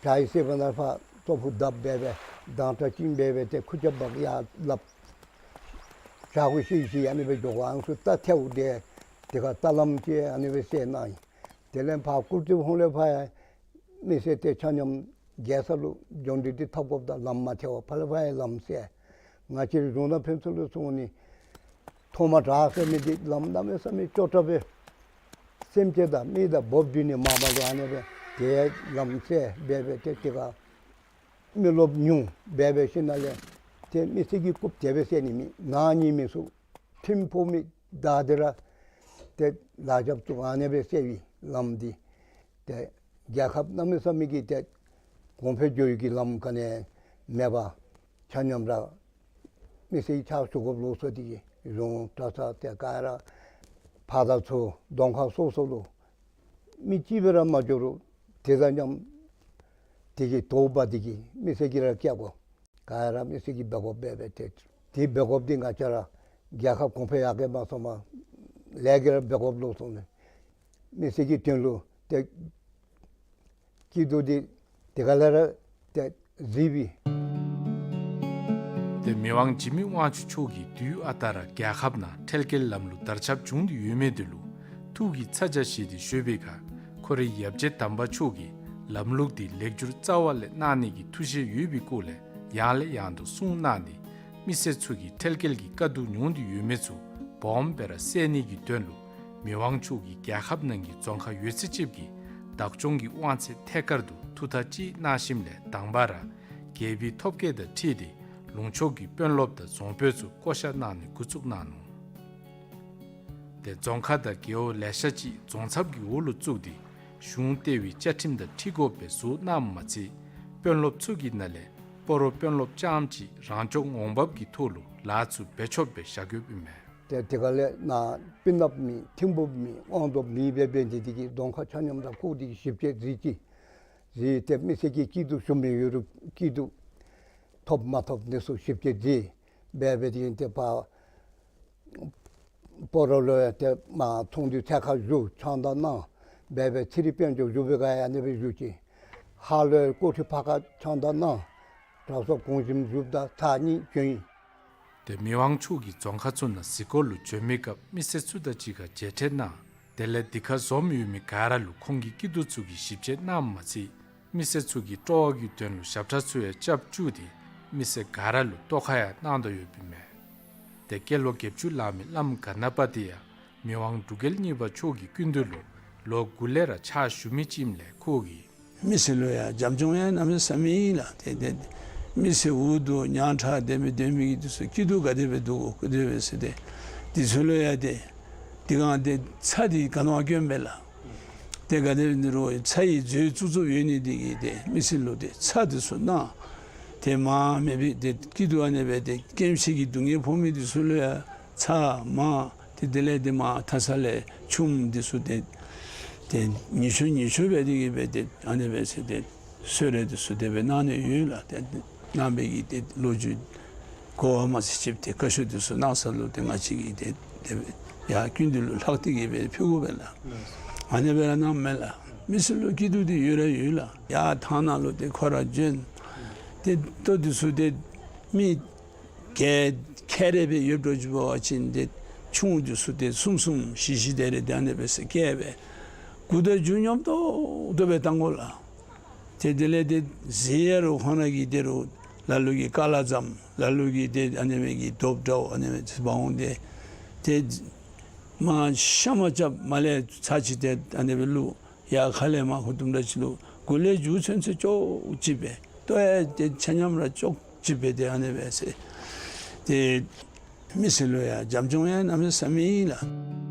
བྱཱར་ཡི་ཟེར་བ་ནང་ཕར་ལྟོ་ཕུ་བརྡབ་སྦེ་སྦེ་མདངས་ཁྲ་བཅིངས་སྦེ་སྦེ་ཏེ་ཁུར་ཆ་འབག་ཡར་སླབ། བྱཱར་གུ་ཤེས་ཤེས་ཨ་ནི་སྦེ་འགྱོ་དགོ། ཨ་ནི་ཚུ་རྟ་ཐལཝ་འདི་དེ་ཁར་རྟ་ལམ་ཅིག་ཨ་ནི་སྦེ་སེལ་གནང་ཡི། དེ་ལས་ཕར་ཀུར་སྟོད་ཧོང་ལས་ཕར་ཡང་མི་སེར་ཏེ་ཆ་མཉམ་རྒྱལ་ས་ལུ་འབྱོན་འདི་འདི་འཐབ་དགོཔ་ད་ལམ་མ་ཐལ་བར་ཕར་ལས་ཕར་ཡང་ལམ་སེལ། ང་བཅས་ར་གཞུང་དང་ཕན་ཚུན་ལུ་སོང་ནི་ཐོག་མ་བྲག་ཟེར་མི་འདི་ལམ་གནམ་མེད་ས་མེད་སྐྱོ་དྲགས་སྦེ་སེམས་ཅན་དང་མི་དང་འབོ་འདི་ནི་མ་མ་ལུ་ཨ་ནི་སྦེ་ཏེ་ལམ་སེལ་སྦེ་སྦེ་ཏེ་དེ་ཁར་མི་རློབས་ཉུང་སྦེ་སྦེ་ཞིནམ་ལས་ཏེ་མི་སེར་གྱི་རྐུབ་དེ་སྦེ་བསད་ནི་མེད། ནག་ཉེས་མི་ཚུ་ཁྲིམས་ཕོག་མི་དག་དེ་ར་ཏེ་ལག་ཆ་བཙུགས་ཨ་ནི་སྦེ་སེལ་བའི་ལམ་འདི་ཏེ་རྒྱལ་ཁབ་གནམ་མེད་ས་མེད་ཀྱི་ཏེ་གོང་འཕེལ་འགྱོ་ཡི་གི་ལམ་ག་ནི་མེད་པར་ཆ་མཉམ་ར་མི་སེར་ཕྱག་ཞུ་དགོཔ་ལོགས་སུ་འདི་གིས་གཞུང་གྲྭ་ཚང་ཏེ་ག་ར་ཕར་དང་ཚུར་གདོང་ཁ་སོ་སོ་ལུ་མི་གཅིག་སྦེ་ར་མ་འགྱོ་རུང་དེ་དང་མཉམ་དེ་གི་དོགས་པ་འདི་གིས་མི་སེར་གྱིས་ར་བཀལ་དགོ། ག་ར་མི་སེར་གྱིས་འབད་དགོཔ་འབད་འབད་དེ་དེ་འབད་དགོཔ་འདི་ང་བཅས་ར་རྒྱལ་ཁབ་གོང་འཕེལ་ཡར་རྒྱས་མ་སོང་བར་ལས་ཀྱི་ར་འབད་དགོཔ་ལོགས་སུ་ནི་མི་སེར་གྱི་དོན་ལུ་ཏེ་སྐྱིད་སྡུག་འདི་དེ་ག་ལས་ར་ཏེ་གཟིགས་པས། ཏེ་མི་དབང་འཇིགས་མེད་དབང་ཕྱུག་མཆོག་གིས་དུས་ཨ་རྟག་ར་རྒྱལ་ཁབ་ནང་ཁྲལ་བཀལ་ལམ་ལུགས་དར་ཁྱབ་བྱུང་སྟེ་ཡོད་མི་དེ་ལུ་ཐུགས་ཀྱི་ཚ་གྱང་བཞེས་ཏེ་བཞུགས་པའི་ཁར་ཁོ་རའི་ཡབ་རྗེ་དམ་པ་མཆོག་གིས་ལམ་ལུགས་འདི་ལེགས་བསྒྱུར་རྩ་བ་ལས་གནང་ནི་གི་ཐུགས་བཞེད་ཡོད་པའི་སྐོར་ལས་ཡང་ལས་ཡང་དུ་གསུངས་གནང་སྟེ་མི་སེར་ཚུ་གིས་ཁྲལ་བཀལ་གྱི་དཀའ་སྡུག་མྱོང་སྟེ་ཡོད་མི་ཚུ་སྦོམ་སྦེ་ར་བསལ་ནི་གི་དོན་ལུ་མི་དབང་མཆོག་གིས་རྒྱལ་ཁབ་ནང་གི་རྫོང་ཁག་ཡོད་ཚད་ཅིག་གི་ བདག་སྐྱོང་གི་དབང་ཚད་ཐད་ཀར་དུ་ཐུགས་ཐག་གཅིག་གནང་ཞིནམ་ལས་དང་པ་ར་རྒྱལ་པོའི་ཐོབ་སྐལ་དང་འཁྲིལ་ཏེ་ལུང་ཕྱོགས་ཀྱི་དཔོན་སློབ་དང་རྫོང་དཔོན་ཚུ་བསྐོ་བཞག་གནང་ནི་འགོ་བཙུགས་གནང་ནུག། ཏེ་རྫོང་ཁག་དང་རྒེད་འོག་ལེ་ཤ་ཅིག་རྫོང་ཚབ་ཀྱི་འོག་ལུ་བཙུགས་ཏེ་གཞུང་ལྟེ་བའི་བཅའ་ཁྲིམས་དང་འཁྲིལ་དགོཔ་སྦེ་བཟོ་གནངམ་མ་ཚད་དཔོན་སློབ་ཚུ་གི་ནང་ལས་སྤ་རོ་དཔོན་སློབ་རྐྱངམ་ཅིག་རང་སྐྱོང་འོང་འབབ་ཀྱི་ཐོག་ལུ་ལཱ་ཚུ་འབད་ཆོགཔ་སྦེ་བཞག་ཡོདཔ་ཨིན་མས། ཏེ་དེ་ཁ་ལས་ནཱ་པི་ནབ་མེད་ཐིམ་ཕུག་མེད་དབང་ཐོབ་མེད་སྦེ་འབད་ནི་དེ་གིས་རྫོང་ཁག་ཆ་མཉམ་ར་བཀོད་དེ་གིས་ཞིབ་དཔྱད་མཛད་ཅི། མཛད་དེ་མི་སེར་གྱི་སྐྱིད་སྡུག་ཞུ་མི་ཡོད་རུང་སྐྱིད་སྡུག་ཐོབ་མ་ཐོབ་འདི་ཚུ་ཞིབ་དཔྱད་མཛད་འབད་འབད་དེ་ཏེ་ཕར་སྤ་རོ་ལུ་ཡང་ཏེ་མར་ཚོགས་འདུའི་ཐད་ཁར་བཞུགས་ཆང་ད་གནང་འབད་འབད་ཚེ་རིང་དཔལ་འབྱོར་བཞུགས་པའི་སྒང་ཡང་ཨ་ནི་སྦེ་བཞུགས་ཅི། ཧཱ་ལུ་ཡང་སྐུ་མགྲོན་ཕར་ཁར་ཆང་ད་གནང་དྲག་ཤོས་གོང་ཞིང་བཞུགསཔ་ད་ཚར་གཉིས་བྱོན་ཡི། ཏེ་མི་དབང་མཆོག་གིས་རྫོང་ཁག་ཚུ་ནང་གཟིགས་སྐོར་ལུ་བྱོན་མི་སྐབས་མི་སེར་ཚུ་དང་གཅིག་ཁར་མཇལ་འཕྲད་གནང་། དེ་ལས་འདི་ཁར་འཛོམས་ཡོད་མི་ག་ར་ལུ་ཁོང་གི་སྐྱིད་སྡུག་ཚུ་གི་ཞིབ་དཔྱད་གནངམ་མ་ཚད་མི་སེར་ཚུ་གི་སྤྲོ་བ་གི་དོན་ལུ་ཞབས་ཁྲ་ཚུ་ཡང་རྐྱབ་བཅུག་སྟེ་མི་སེར་ག་ར་ལུ་བསྟོད་ཁ་ཡང་གནང་དོ་ཡོདཔ་ཨིན་མས། ཏེ་སྐྱེས་ལོ་བརྒྱད་ཅུ་ལང་མི་བླམ་ག་ན་པ་ཏི་ཡང་མི་དབང་འབྲུག་རྒྱལ་གཉིས་པ་མཆོག་གི་སྐུ་མདུན་ལུ་ལོ་དགུ་ལས་ར་ཕྱག་ཞུ་མི་ཅིག་ཨིནམ་ལས་ཁོ་གིས་མི་སེར་ལུ་ཡང་བྱམས་སྐྱོང་ཡང་གནམ་མེད་ས་མེད་ཨིན་ལགས། ཏེ་ཏེ་མི་སེར་འུ་སྡུག་ཉམ་ཐག་དེ་སྦེ་སྡོད་མི་གི་འདི་ཚུ་སྐྱིད་སྡུག་ག་དེ་སྦེ་འདུག་གོ་ག་དེ་སྦེ་ཟེར་ཏེ་འདི་ཚུ་ལུ་ཡང་ཏེ་འདི་གང་ཏེ་ཚྭ་འདི་ག་ནི་བ་སྐྱོན་པས་ལགས། ཏེ་ག་དེ་སྦེ་འདི་རུང་ཚྭ་ཡི་མཛོད་བཙུགས་བཙུགསཔ་ཡོད་ནི་འདི་གིས་ཏེ་མི་སེར་ལུ་ཏེ་ཚྭ་འདི་ཚུ་གནང་། ཏེ་མར་མེད་པའི་ཏེ་སྐྱིད་སྡུག་ཨ་ནི་སྦེ་ཏེ་སྐེམ་ཤི་གི་སྡུག་བསྔལ་ཕོག་མི་འདི་ཚུ་ལུ་ཡང་ཚྭ་མར་ཏེ་དེ་ལས་ཏེ་མར་ཐ་ས་ལས་ཆུམ་འདི་ཚུ་ཏེ་ཏེ་ཉེ་ཆོ་ཉེ་ཆོ་སྦེ་འདི་གིས་སྦེ་ཏེ་ཨ་ནི་སྦེ་ཟེར་ཏེ་གསོལ་རས་འདི་ཚུ་དེ་སྦེ་གནང་ནི་ཡོད་ལགས། ཏེ་གནང་བའི་གི་ཏེ་ལོ་རྒྱུས་གོ་བ་མ་ཚད་ཅིག་ཏེ་བཀའ་ཤོག་འདི་ཚུ་གནང་ས་ལུ་ཏེ་ང་བཅས་ཀྱིས་ཏེ་དེ་སྦེ་ཡར་སྐུ་མདུན་ལུ་ལྷག་སྟེ་གིས་སྦེ་ཕུལ་དགོ་པས་ལགས། ཨ་ནི་སྦེ་ར་གནངམ་མས་ལགས། མི་སེར་ལུ་སྐྱིད་སྡུག་འདི་ཡོད་ར་ཡོད་ལགས། ཡར་ཐང་ནང་ལུ་ཏེ་ཁོ་ར་བྱོན། ཏེ་ལྟོ་འདི་ཚུ་ཏེ་མི་ག་ཁེ་རེ་སྦེ་ཡོདཔ་འདྲཝ་ཅིག་འབད་བ་ཅིན་ཏེ་ཆུང་འདི་ཚུ་ཏེ་གསུམ་གསུམ་བཞི་བཞི་དེ་རེ་ཏེ་ཨ་ནི་སྦེ་ཟེར་བསྐྱལ་སྦེ་མགུ་དང་མཇུག་སྙོམས་ཏོག་ཏོ་སྦེ་བཏང་དགོ་ལགས། ཏེ་དེ་ལས་ཏེ་ཟས་ཡང་རུང་ཁོང་ར་གིས་ཏེ་རུང་ལ་ལུ་གིས་ཀ་ལ་ཙམ་ལ་ལུ་གིས་ཏེ་ཨ་ནི་སྦེ་གི་རྡོབ་འདྲཝ་ཨ་ནི་སྦེ་འབག་འོང་སྟེ་ཏེ་མར་ཤ་མ་རྐྱབ་མར་ལས་ཚར་ཅིག་ཏེ་ཨ་ནི་སྦེ་བླུག། ཡར་ཁ་ལས་མར་ཁུ་དུམ་གྲ་ཅིག་བླུག། མགུ་ལས་མཇུག་ཚུན་ཚོད་ཅོག་གཅིག་སྦེ་ལྟོ་ཡང་ཏེ་ཆ་མཉམ་ར་ཅོག་གཅིག་སྦེ་ཏེ་ཨ་ནི་སྦེ་ཟེར། ཏེ་མི་སེར་ལུ་ཡང་བྱམས་སྐྱོང་ཡང་གནམ་མེད་ས་མེད་ཨིན་ལགས།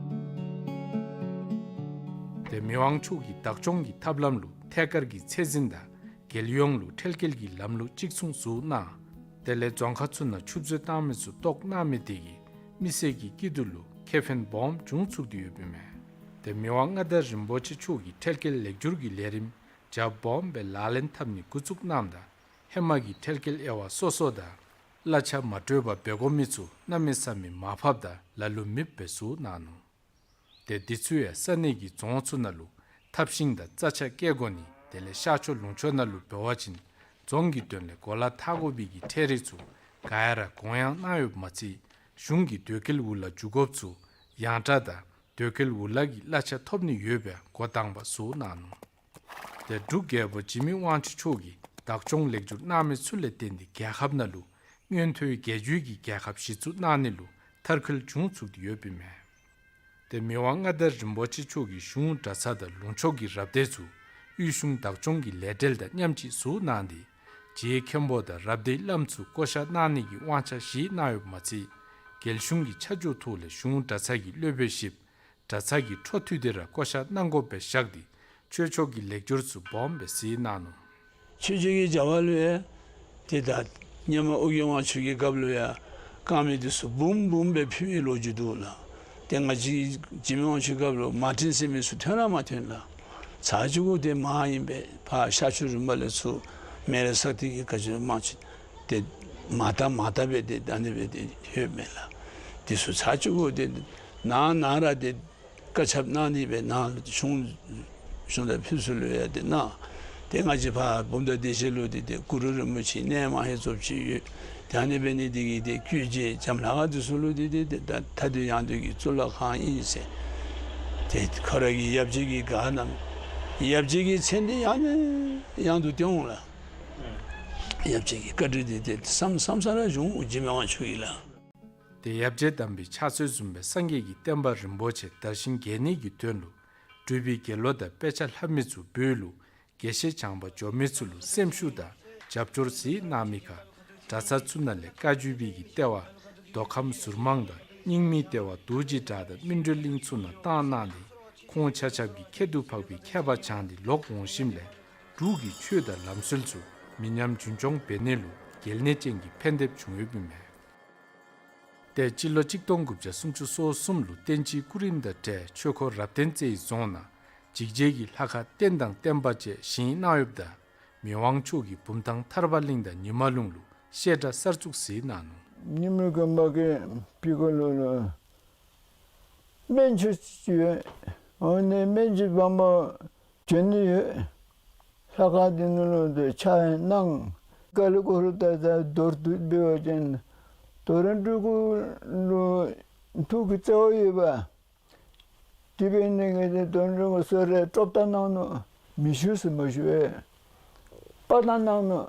ཏེ་མི་དབང་མཆོག་གི་བདག་སྐྱོང་གི་ཐབས་ལམ་ལུ་ཐད་ཀར་གྱི་ཚད་འཛིན་དང་རྒྱལ་ཡོངས་ལུ་ཁྲལ་འགེལ་གྱི་ལམ་ལུགས་གཅིག་མཚུངས་བཟོ་གནང་། དེ་ལས་རྫོང་ཁག་ཚུ་ནང་ཆུ་མཛོད་བཏང་མི་ཚུ་བཏོག་གནང་མི་དེ་གིས་མི་སེར་གྱི་སྐྱིད་སྡུག་ལུ་ཁེ་ཕན་སྦོམ་བྱུང་ཚུགས་ཏེ་ཡོདཔ་ཨིན་མས། ཏེ་མི་དབང་མངའ་བདག་རིན་པོ་ཆེ་མཆོག་གིས་ཁྲལ་འགེལ་ལེགས་བསྒྱུར་གྱི་ལས་རིམ་རྒྱ་སྦོམ་སྦེ་ལག་ལེན་འཐབ་ནི་འགོ་བཙུགས་གནངམ་ད་ཧེ་མ་གི་ཁྲལ་འགེལ་དབྱེ་བ་སོ་སོ་དང་གླ་ཆ་མ་སྤྲོད་པར་འབད་དགོ་མི་ཚུ་གནམ་མེད་ས་མེད་མར་ཕབ་དང་ལ་ལུ་མེདཔ་སྦེ་བཟོ་གནང་ནུག། ཏེ་འདི་ཚུ་ཡང་ས་གནས་ཀྱི་རྫོང་ཚུ་ནང་ལུ་ཐབ་ཤིང་དང་རྩྭ་ཆག་བཀལ་དགོ་ནི་དེ་ལས་ཤར་ཕྱོགས་ལུང་ཕྱོགས་ནང་ལུ་འབད་བ་ཅིན་རྫོང་གི་དོན་ལས་གོ་ལ་འཐག་དགོ་པའི་གི་ཁྲལ་རིགས་ཚུ་ག་ཡང་ར་དགོངས་ཡངས་གནང་ཡོདཔ་མ་ཚད་གཞུང་གི་དོས་སྐྱེལ་འུ་ལག་འཇུག་དགོཔ་ཚུ་ཡང་ཏྲ་དང་དོས་སྐྱེལ་འུ་ལག་གི་གླ་ཆ་ཐོབ་ནི་ཡོདཔ་ཡང་འགོ་དང་པ་བཟོ་གནང་ནུག། ཏེ་འབྲུག་རྒྱལ་པོ་འཇིགས་མེད་དབང་ཕྱུག་མཆོག་གིས་བདག་སྐྱོང་ལེགས་བསྒྱུར་གནང་མི་ཚུ་ལས་བརྟེན་ཏེ་རྒྱལ་ཁབ་ནང་ལུ་མངོན་མཐོའི་རྒྱལ་བརྒྱུད་ཀྱི་རྒྱལ་ཁབ་གཞི་བཙུགས་གནང་ནི་ལུ་མཐར་འཁྱོལ་བྱུང་ཚུགས་ཏེ་ཡོདཔ་ཨིན་མས། ཏེ་མི་དབང་མངའ་བདག་རིན་པོ་ཆེ་མཆོག་གིས་གཞུང་གྲྭ་ཚང་དང་ལུང་ཕྱོགས་ཀྱི་རབ་སྡེ་ཚུ་དབུས་གཞུང་བདག་སྐྱོང་གི་ལས་བྲལ་དང་མཉམ་གཅིག་བཟོ་གནང་སྟེ་རྗེ་མཁན་པོ་དང་རབ་སྡེའི་བླམ་ཚུ་བསྐོ་བཞག་གནང་ནི་གི་དབང་ཆ་བཞེས་གནང་ཡོདཔ་མ་ཚད་རྒྱལ་གཞུང་གི་ཆ་འཇོག་ཐོག་ལས་གཞུང་གྲྭ་ཚང་གི་སློབ་དཔོན་བཞིཔོ་གྲྭ་ཚང་གི་འཕྲོ་མཐུད་དེ་ར་བསྐོ་བཞག་གནང་དགོཔ་སྦེ་བཞག་སྟེ་ཆོས་ཕྱོགས་ཀྱི་ལེགས་སྒྱུར་ཚུ་སྦོམ་སྦེ་གཟིགས་གནང་ནུག། ཆོས་རྗེ་གི་བྱ་བ་ལུ་ཡང་ཏེ་ད་སྔོན་མ་ཨོ་རྒྱན་དབང་ཕྱུག་གི་སྐབས་ལུ་ཡང་དཀར་མེ་འདི་ཚུ་འབུམ་འབུམ་སྦེ་ཕུལ་བའི་ལོ་རྒྱུས་འདུག་ལགས། ཏེ་ང་བཅས་འཇིགས་མེད་དབང་ཕྱུག་སྐབས་ལུ་མར་ཊིན་ཟེར་མི་ཚུ་ཐོན་ར་མ་ཐོན་ལགས། ཚར་གཅིག་གུ་ཏེ་མར་ཨིན་པས། ཕར་ཤར་ཕྱོགས་རིམ་པ་ལས་ཚུར་མེ་རག་ས་གི་ཁ་ཆུ་མར་ཆུ་ཏེ་མར་ལྟ་མར་ལྟ་སྦེ་ཏེ་ད་ཨ་ནི་སྦེ་ཏེ་ཡོདཔ་མས་ལགས། འདི་ཚུ་ཚར་གཅིག་གུ་ཏེ་ནང་ན་ར་ཏེ་བཀའ་ཁྱབ་གནང་ནི་སྦེ་ནང་གཞུང་གཞུང་དང་ཕུན་ཚོགས་ལུ་ཡང་ཏེ་གནང་། ཏེ་ང་བཅས་ཕར་བུམ་ཐང་བདེ་ཆེན་ལུ་ཏེ་ཏེ་གུ་རུ་རིན་པོ་ཆེ་གནས་མ་ཧེ་ཙོགས་ཅིག་ཡོད། ཏེ་ཨ་ནི་འབད་ནི་འདི་གིས་ཏེ་སྐུ་རྗེས་འཇམ་ལྷ་ཁང་འདི་ཚུ་ལུ་ཏེ་ཏེ་ཏེ་ད་ཐ་དད་ཡང་སྟོད་ཀྱི་གཙུག་ལག་ཁང་ཨིན་ཟེར། ཏེ་ཁོ་ར་གི་ཡབ་རྗེ་གི་ག་ནམ་ཡབ་རྗེ་གི་མཚན་འདི་ཡང་ནས་ཡང་དུ་བཏོན་འོང་ལགས། ཡབ་རྗེ་གི་བཀའ་དྲིན་འདི་ཏེ་བསམ་བསམ་ས་ར་བྱུང་འཇིགས་མེད་དབང་ཕྱུག་གི་ལགས། ཏེ་ཡབ་རྗེ་དམ་པའི་ཕྱག་སྲོལ་བཟུམ་སྦེ་སངས་རྒྱས་ཀྱི་བསྟན་པ་རིན་པོ་ཆེ་དར་ཞིང་རྒྱས་ནི་གི་དོན་ལུ་ སྤྲུལ་པའི་དགེ་སློང་དང་དཔེ་ཆ་ལྷབ་མི་ཚུ་བོད་ལུ་དགེ་བཤེས་སྦྱངས་པ་འགྱོ་མི་ཚུ་ལུ་སེམས་ཤུགས་དང་རྒྱབ་སྐྱོར་ཟེར་གནང་མི་ཁར་གྲྭ་ཚང་ཚུ་ནང་ལས་བཀའ་བརྒྱུད་པའི་གི་ལྟེ་བ་མདོ་ཁམས་ཟུར་དམངས་དང་རྙིང་མའི་ལྟེ་བ་རྡོ་རྗེ་བྲག་དང་སྨིན་གྲོལ་གླིང་ཚུ་ནང་བཏང་གནང་སྟེ་ཁོང་ཆ་ཁྱབ་ཀྱིས་ཁྱད་དུ་འཕགས་པའི་མཁས་པ་སྦྱངས་ཏེ་ལོག་འོང་ཞིནམ་ལས་འབྲུག་གི་ཆོས་དང་ལམ་སྲོལ་ཚུ་མི་ཉམས་རྒྱུན་སྐྱོང་འབད་ནི་ལུ་གལ་གནད་ཅན་གྱི་ཕན་ཐབས་བྱུང་ཡོདཔ་ཨིན་མས། ཏེ་སྤྱི་ལོ་གཅིག་སྟོང་དགུ་བརྒྱ་སུམ་ཅུ་སོ་གསུམ་ལུ་བསྟན་སྤྱིའི་སྐུ་རིམ་དང་འབྲེལ་ཆོས་འཁོར་རབ་བརྟན་རྩེ་ཡི་རྫོང་ནང་འཇིགས་བྱེད་ཀྱི་ལྷ་ཁང་རྟེན་དང་བརྟེན་པ་བཅས་བཞེངས་གནང་ཡོདཔ་ད་མི་དབང་མཆོག་གིས་བུམ་ཐང་ཐར་པ་གླིང་དང་ཉི་མ་ལུང་ལུ་བཤད་གྲྭ་གསར་བཙུགས་ཟེར་གནང་ནུག། ཉིནམ་རེ་དགོན་པ་གི་སྤུ་གུ་ལུ་ལུ་སྨན་ཆུ་ཅིག་ཡོད། འོ་ནི་སྨན་ཆུ་སྦོམ་པོ་བྱོན་ནི་ཡོད། ལྷ་ཁང་འདི་ནང་ལུ་འདི་ཕྱག་ཡང་གནང་། ཀ་ལི་ཀོ་ལུ་ད་ད་མདོར་བསྡུས་འབད་བ་ཅིན་དོ་རུང་སྤྲུལ་སྐུ་ལུ་ཐུགས་ཀྱི་བརྩེ་བ་ཡོད་པ། དེ་འབད་ནི་གིས་ཏེ་དོ་རུང་སོ་རེ་སྤྲོ་བརྡ་གནང་ནུག། མི་ཞུ་ཟེར་མ་ཞུ་བས། དཔའ་རྟགས་གནང་ནུག།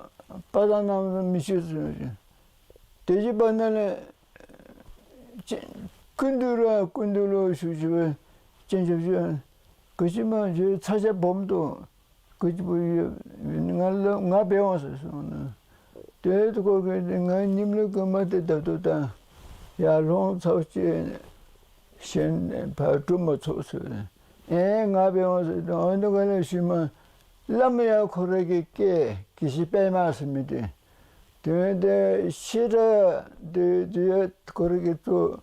དཔའ་རྟགས་གནང་ནུག། མི་ཞུ་ཟེར་མ་ཞུ། དེ་གི་བར་ན་ལས་ཅི་སྐུ་མདུན་ར་སྐུ་མདུན་ལུ་ཞུ་ཞུ་བས། སྤྱན་ཆབ་ཞུ། ག་ཅི་སྨོ་ཞུ་ཚ་ཤ་སྦོམ་འདུག། ག་ཅི་སྦེ་ཡོད། ང་ལ་ང་འབད་འོང་ཟེར་གསུངས་ནུག། དེ་ཁོ་གིས་ང་ཉིནམ་ལུ་དགོན་པ་འདི་ད་ལྟོ་ད་ཡར་ལོང་ཚར་ཅིག་གཞན་ཕར་སྒྲུབ་མ་ཚུགས་ཟེར། ཨེ་ང་འབད་འོང་ཟེར། འོ་ནི་ག་ལས་ཞུ་མ་བླ་མ་ཡང་ཁོ་ར་གི་སྐད་དགེ་བཤེས་པདྨ་ཟེར་མི་འདི། དེ་འབད་དེ་བཤད་གྲྭ་འདི་འདི་ཁོ་ར་གིས་བཙུགས།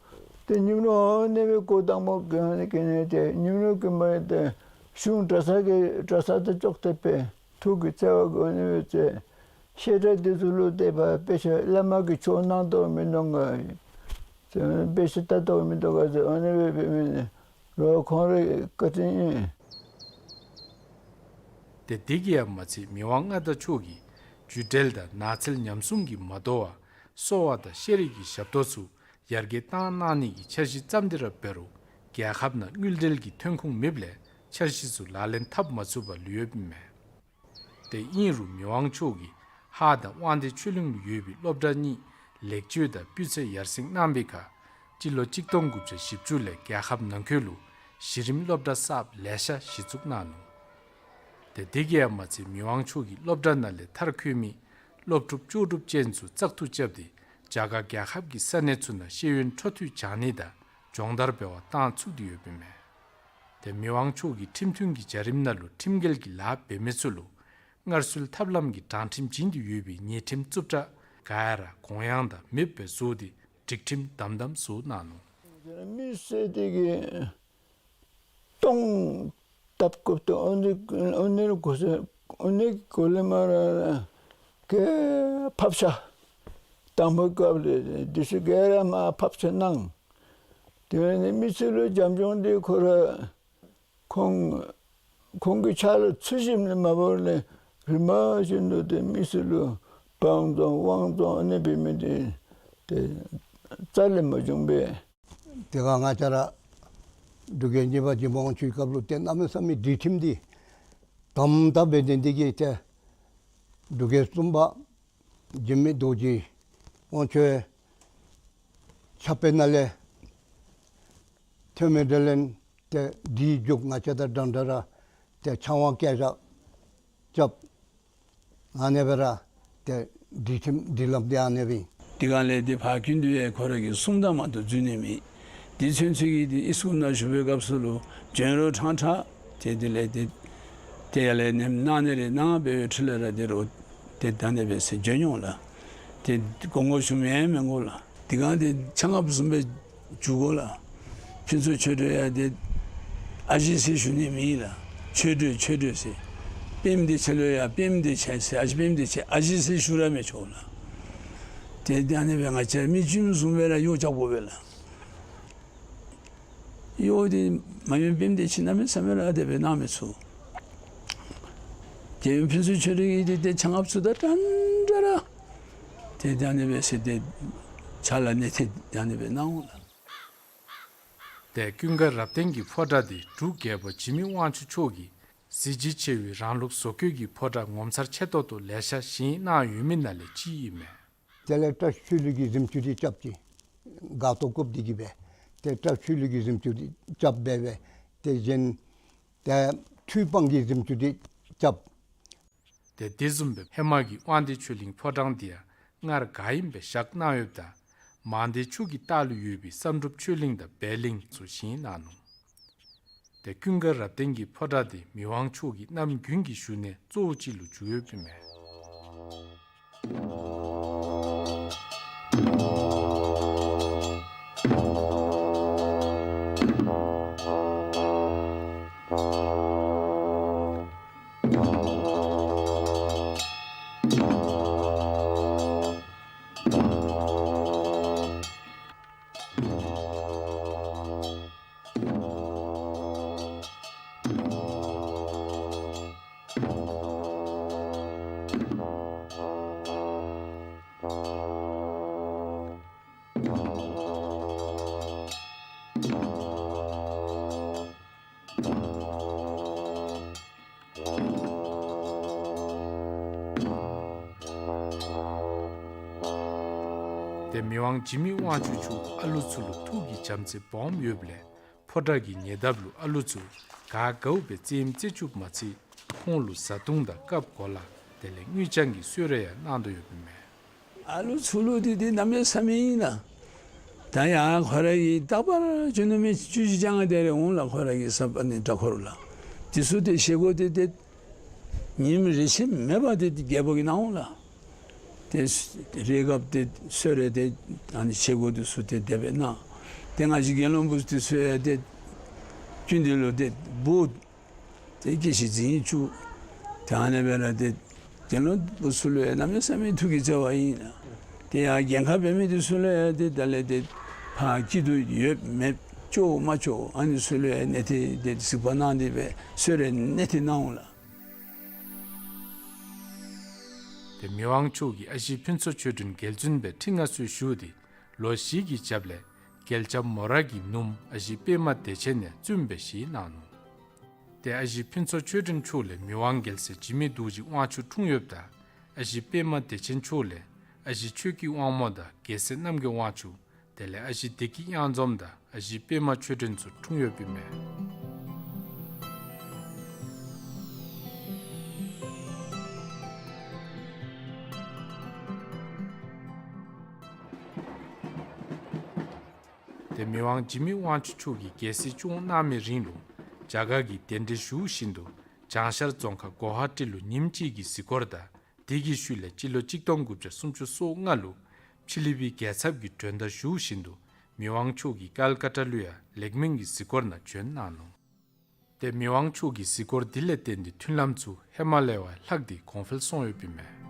ཏེ་ཉིནམ་ལུ་འོ་ནི་སྦེ་འགོ་དང་པོ་གི་ནི་གི་ནི་ཏེ་ཉིནམ་ལུ་གི་མ་ཏེ་གཞུང་གྲྭ་ཚང་གི་གྲྭ་ཚང་དང་ཅོག་འཐདཔ་སྦེ་ཐུགས་ཀྱི་བརྩེ་བ་གི་འོ་ནི་སྦེ་བརྩེ། བཤད་གྲྭ་འདི་ཚུ་ལུ་ཏེ་ཕར་དཔེ་ཆ་བླ་མ་གིས་ཆོས་གནང་དོ་མིན་འདུག་ག། དཔེ་ཆ་ལྟ་དོ་མིན་འདུག་ག་ཟེར་འོ་ནི་སྦེ་འབད་མི་ནི་ལོག་ཁོང་རའི་བཀའ་དྲིན་ཨིན། ཏེ་དེ་གིས་ཡང་མ་ཚད་མི་དབང་མངའ་བདག་མཆོག་གིས་རྒྱུད་འགྲེལ་དང་ནགས་ཚལ་ཉམས་སྲུང་གི་མ་དོ་བར་གསོ་བ་དང་ཤེས་རིག་གི་ཞབས་ཏོག་ཚུ་ཡར་རྒྱས་བཏང་གནང་ནི་གི་འཆར་གཞི་བརྩམས་ཏེ་ར་འབད་རུང་རྒྱལ་ཁབ་ནང་དངུལ་འབྲེལ་གྱི་ཐོན་ཁུངས་མེདཔ་ལས་འཆར་གཞི་ཚུ་ལག་ལེན་འཐབ་མ་ཚུགས་པར་ལུས་ཡོདཔ་ཨིན་མས། ཏེ་ཨིན་རུང་མི་དབང་མཆོག་གིས་ཧཱ་དང་དབང་འདུས་ཆོས་གླིང་ལུ་ཡོད་པའི་སློབ་གྲྭ་གཉིས་ལེགས་བཅོས་དང་སྤུས་ཚད་ཡར་སེང་གནང་བའི་ཁར་སྤྱི་ལོ་གཅིག་སྟོང་དགུ་བརྒྱ་བཞི་བཅུ་ལས་རྒྱལ་ཁབ་ནང་འཁོད་ལུ་གཞི་རིམ་སློབ་གྲྭ་གསརཔ་ལེ་ཤ་གཞི་བཙུགས་གནང་ནུག། ཏེ་དེ་གིས་ཡང་མ་ཚད་མི་དབང་མཆོག་གིས་སློབ་གྲྭ་ནང་ལས་མཐར་འཁྱོལ་མི་སློབ་ཕྲུག་ལྕོགས་གྲུབ་ཅན་ཚུ་བཙག་འཐུ་རྐྱབ་སྟེ་རྒྱ་གར་རྒྱལ་ཁབ་ཀྱི་ས་གནས་ཚུ་ནང་ཤེས་ཡོན་འཕྲོ་མཐུད་སྦྱང་ནི་དང་སྦྱོང་བརྡར་འབད་བར་བཏང་ཚུགས་ཏེ་ཡོདཔ་ཨིན་མས། ཏེ་མི་དབང་མཆོག་གིས་ཁྲིམས་མཐུན་གྱི་བྱ་རིམ་ནང་ལུ་ཁྲིམས་འགལ་གྱི་ལཱ་འབད་མི་ཚུ་ལུ་སྔར་སྲོལ་ཐབས་ལམ་གྱི་དྲང་ཁྲིམས་བྱིན་ཏེ་ཡོད་པའི་ཉེས་ཁྲིམས་རྩུབ་དྲགས་ག་ར་དགོངས་ཡངས་དང་མེདཔ་སྦེ་བཟོ་སྟེ་སྒྲིག་ཁྲིམས་དམ་དམ་བཟོ་གནང་ནུག། མི་བསད་དེ་གིས་གཏོང་བཏབ་དགོཔ་ད་ཨོ་ནི་ཨོ་ནི་གོ་ས་ཨོ་ནི་གོ་ལེ་མ་ར་ག་ཕབ་ཆ་དང་པ་སྐབས་ལས་དེ་ཚུ་ག་ར་མར་ཕབ་ཆ་གནང་། དེ་ནི་མི་ཚུ་ལུ་བྱམས་སྐྱོང་འདི་ཁོ་ར་ཁོང་ཁོང་གི་ཕྱག་ལུ་ཚུད་ཞིནམ་ལས་མ་པ་ལས་རིམ་པ་བཞིན་དུ་ཏེ་མི་ཚུ་ལུ་འབངས་བཙོང་དབང་བཙོང་ཨ་ནི་འབད་མི་འདི་ཏེ་རྩ་ལས་མ་བྱུང་པས། དེ་སྒང་ང་བཅས་ར་འབྲུག་རྒྱལ་གཉིས་པ་འཇམ་དབྱངས་ཆོས་རྒྱལ་སྐབས་ལུ་ཏེ་གནམ་མེད་ས་མེད་སྒྲིག་ཁྲིམས་འདི་དམ་དམ་སྦེ་ཏེ་འདི་གིས་ཏེ་འབྲུག་རྒྱལ་གསུམ་པ་འཇིགས་མེད་རྡོ་རྗེ་དབང་ཕྱུག་ཆབ་དཔལ་ནང་ལས་ཐོན་མི་འདི་ལས་ཏེ་སྒྲིག་འཇུག་ང་བཅས་དང་འདྲ་འདྲ་ར་ཏེ་ཕྱག་དབང་བསྐྱེད་བཞག་རྐྱབ། ཨ་ནི་སྦེ་ར་ཏེ་སྒྲིག་ཁྲིམས་སྒྲིག་ལམ་འདི་ཨ་ནི་སྦེ་ཨིན། དེ་སྒང་ལས་ཏེ་ཕར་ཀུན་ཏུ་ཡང་ཁོ་ར་གི་གསུང་དང་མ་གཏོགས་འཛུལ་ནི་མེད། དེ་ཚུན་ཚོད་ཀྱི་ཏེ་ཨིས་ཀུལ་ནང་བཞུགས་པའི་སྐབས་སུ་ལུ་བྱོན་རོགས་ཁྲང་ཁྲ་ཏེ་དེ་ལས་ཏེ་ཏེ་ཡར་ལས་ནེམ་གནང་ནི་རེ་གནང་འབད་བའི་འཕྲོ་ལས་ར་ཏེ་རོགས་ཏེ་ད་ནི་སྦེ་ཟེར་བྱོན་འོང་ལགས། ཏེ་དགོངས་སྐོར་ཞུ་མི་ཡང་མི་དགོ་ལགས། དེ་སྒང་ཏེ་ཆ་ངབ་བཟུམ་སྦེ་འགྱོ་དགོ་ལགས། ཕུན་ཚོགས་ཆོས་སྒྲོན་ཡང་ཏེ་ཨ་ཞེ་ཟེར་ཞུ་ནི་མེད་ལགས། ཆོས་སྒྲོན་ཆོས་སྒྲོན་ཟེར། དཔལམོ་བདེ་ཆེན་ལུ་ཡང་དཔལམོ་བདེ་ཆེན་ཟེར་ཨ་ཞེ་དཔལམོ་བདེ་ཆེན་ཨ་ཞེ་ཟེར་ཞུ་ར་མི་ཆོག་ལགས། ཏེ་ད་ནི་སྦེ་ང་བཅས་མི་ཆུང་བཟུམ་སྦེ་ར་གཡོག་རྐྱབ་དགོ་པས་ལགས། གཡོག་འདི་མ་ཡོན་དཔལམོ་བདེ་ཆེན་གནམ་མེད་ས་མེད་ར་དེ་སྦེ་གནང་མི་ཚུགས། རྒྱལ་ཡུམ་ཕུན་ཚོགས་ཆོས་སྒྲོན་གྱིས་ཏེ་ཏེ་ཆ་ངབ་ཚུ་དང་འདྲ་འདྲ་ར་ཏེ་ད་ནི་སྦེ་ཟེར་ཏེ་ཕྱག་ལཱ་གནས་ཏེ་ད་ནི་སྦེ་གནང་འོང་ལགས། ཏེ་ཀུན་དགའ་རབ་བརྟན་གྱི་ཕོ་བྲང་འདི་འབྲུག་རྒྱལ་པོ་འཇིགས་མེད་དབང་ཕྱུག་མཆོག་གིས་གཟི་བརྗིད་ཆེ་བའི་རང་ལུགས་བཟོ་བཀོད་ཀྱི་ཕོ་བྲང་ངོ་མཚར་ཆེ་ཏོག་ཏོ་ལེ་ཤ་བཞེངས་གནང་ཡོད་མི་ནང་ལས་གཅིག་ཨིན་མས། དེ་ལས་བཀྲ་ཤིས་ཆོས་གླིང་གི་གཟིམ་ཅུང་འདི་རྐྱབ་ཅི། སྒར་ཏོ་བཀོད་དེ་གིས་སྦེ་ཏེ་བཀྲ་ཤིས་ཆོས་གླིང་གི་གཟིམ་ཅུང་འདི་རྐྱབ་སྦེ་སྦེ་ཏེ་གཞན་ ཏེ་ཐུའི་སྤང་གི་རིམ་གྲོ་འདི་རྐྱབ། ཏེ་དེ་བཟུམ་སྦེ་ཧེ་མ་གི་དབང་ལྡན་ཆོས་གླིང་ཕོ་བྲང་འདི་ཡང་སྔར་ག་ཨིནམ་སྦེ་བཞག་གནང་ཡོདཔ་ད་མང་སྡེ་ཕྱོགས་ཀྱི་ལྟག་ལུ་ཡོད་པའི་བསམ་གྲུབ་ཆོས་གླིང་དང་སྦས་གླིང་ཚུ་བཞེངས་གནང་ནུག། ཏེ་ཀུན་དགའ་རབ་བརྟན་གྱི་ཕོ་བྲང་འདི་མི་དབང་མཆོག་གི་གནམ་དགུན་གྱི་བཞུགས་གནས་གཙོ་བོ་ཅིག་ལུ་གྱུར་ཡོདཔ་ཨིན་མས། ཏེ་མི་དབང་འཇིགས་མེད་དབང་ཕྱུག་མཆོག་ཨ་ལུ་ཚུ་ལུ་ཐུགས་ཀྱི་བྱམས་བརྩེ་སྦོམ་ཡོདཔ་ལས་ཕོ་བྲང་གི་ཉེ་འདབས་ལུ་ཨ་ལུ་ཚུ་ག་དགའཝ་སྦེ་རྩེདམོ་རྩེ་བཅུགཔ་མ་ཚད་ཁོང་ལུ་བཟའ་བཏུང་དང་བཀབ་གོ་ལ་དེ་ལས་དངུལ་རྐྱང་གི་གསོལ་ར་ཡང་གནང་དོ་ཡོདཔ་ཨིན་མས། ཨ་ལུ་ཚུ་ལུ་འདི་འདི་གནམ་མེད་ས་མེད་ཨིན་ལགས། ད་ཡང་ཁོ་ར་གིས་རྟག་པར་རྒྱུ་ནོར་མི་བཅུ་གཅིག་བཅོ་ལྔ་དེ་རེ་འོང་ལགས། ཁོ་ར་གི་ས་པ་ནི་བྲག་འཁོར་ལགས། དེ་ཚུ་ཏེ་བཞེས་སྒོ་དེ་ཏེ་ཉིནམ་རེ་ཆད་མེད་པར་ཏེ་རྒྱལ་པོ་གིས་གནང་འོང་ལགས། ཏེ་རེས་སྐབས་ཏེ་གསོལ་ར་དེ་ཨ་ནི་བཞེས་སྒོ་དེ་ཚུ་ཏེ་དེ་སྦེ་གནང་། ཏེ་ང་བཅས་དགེ་སློང་བུ་དེ་ཚུ་ཡང་ཏེ་ཀུན་དེ་ལུ་ཏེ་བུ་ཏེ་སྐྱེ་ཤི་འཛིན་བཅུག། ཏེ་ཨ་ནི་སྦེ་ར་ཏེ་དགེ་སློང་བུ་ཚུ་ལུ་ཡང་གནམ་མེད་ས་མེད་ཐུགས་ཀྱི་བརྩེ་བ་ཨིན་ལགས། ཏེ་ཡང་འགན་ཁག་འབད་མི་དེ་ཚུ་ལུ་ཡང་ཏེ་ད་ལས་ཏེ་ཕར་སྐྱིད་སྡུག་ཡོད་མེད་ལྕོགས་མ་ལྕོགས་ཨ་ནི་ཚུ་ལུ་ཡང་གནས་ཏེ་ཏེ་གཟིགས་པ་གནང་སྟེ་སྦེ་གསོལ་ར་གནས་ཏེ་གནང་འོང་ལགས། ཏེ་མི་དབང་མཆོག་གིས་ཨ་ཞེ་ཕུན་ཚོགས་ཆོས་སྒྲོན་རྒྱལ་བཙུན་སྦེ་ཁྲི་མངའ་གསོལ་ཞུ་སྟེ་ལོ་བཞི་གི་རྒྱབ་ལས་རྒྱལ་ཆབ་མོ་ར་གི་ནུམོ་ཨ་ཞེ་པདྨ་བདེ་ཆེན་ཡང་བཙུནམོ་སྦེ་བཞེས་གནང་ནུག། ཏེ་ཨ་ཞེ་ཕུན་ཚོགས་ཆོས་སྒྲོན་མཆོག་ལས་མི་དབང་རྒྱལ་སྲས་འཇིགས་མེད་རྡོ་རྗེ་དབང་ཕྱུག་འཁྲུངས་ཡོདཔ་ད་ཨ་ཞེ་པདྨ་བདེ་ཆེན་མཆོག་ལས་ཨ་ཞེ་ཆོས་ཀྱི་དབང་མོ་དང་རྒྱལ་སྲས་རྣམ་རྒྱལ་དབང་ཕྱུག་དེ་ལས་ཨ་ཞེ་བདེ་སྐྱིད་གཡང་འཛོམས་དང་ཨ་ཞེ་པདྨ་ཆོས་སྒྲོན་ཚུ་འཁྲུངས་ཡོདཔ་ཨིན་མས། ཏེ་མི་དབང་འཇིགས་མེད་དབང་ཕྱུག་མཆོག་གིས་རྒྱལ་སྲིད་སྐྱོང་གནང་མི་རིང་ལུ་རྒྱ་གར་གྱི་གདན་འདྲེན་ཞུ་བཞིན་དུ་བྱང་ཤར་རྫོང་ཁག་གོ་ཧ་ཊི་ལུ་ཉིནམ་གཅིག་གི་གཟིགས་སྐོར་དང་དེ་གི་ཤུལ་ལས་སྤྱི་ལོ་གཅིག་སྟོང་དགུ་བརྒྱ་སུམ་ཅུ་སོ་ལྔ་ལུ་ཕྱི་གླིང་པའི་རྒྱལ་ཚབ་ཀྱི་མགྲོན་བརྡ་ཞུ་བཞིན་དུ་མི་དབང་མཆོག་གིས་ཀལ་ཀ་ཏ་ལུ་ཡང་ལེགས་སྨོན་གྱི་གཟིགས་སྐོར་ནང་བྱོན་གནང་ནུག། ཏེ་མི་དབང་མཆོག་གི་གཟིགས་སྐོར་འདི་ལས་བརྟེན་ཏེ་མཐུན་ལམ་ཚུ་ཧེ་མ་ལས་བ་ལྷག་སྟེ་གོང་འཕེལ་སོང་ཡོདཔ་ཨིན་མས།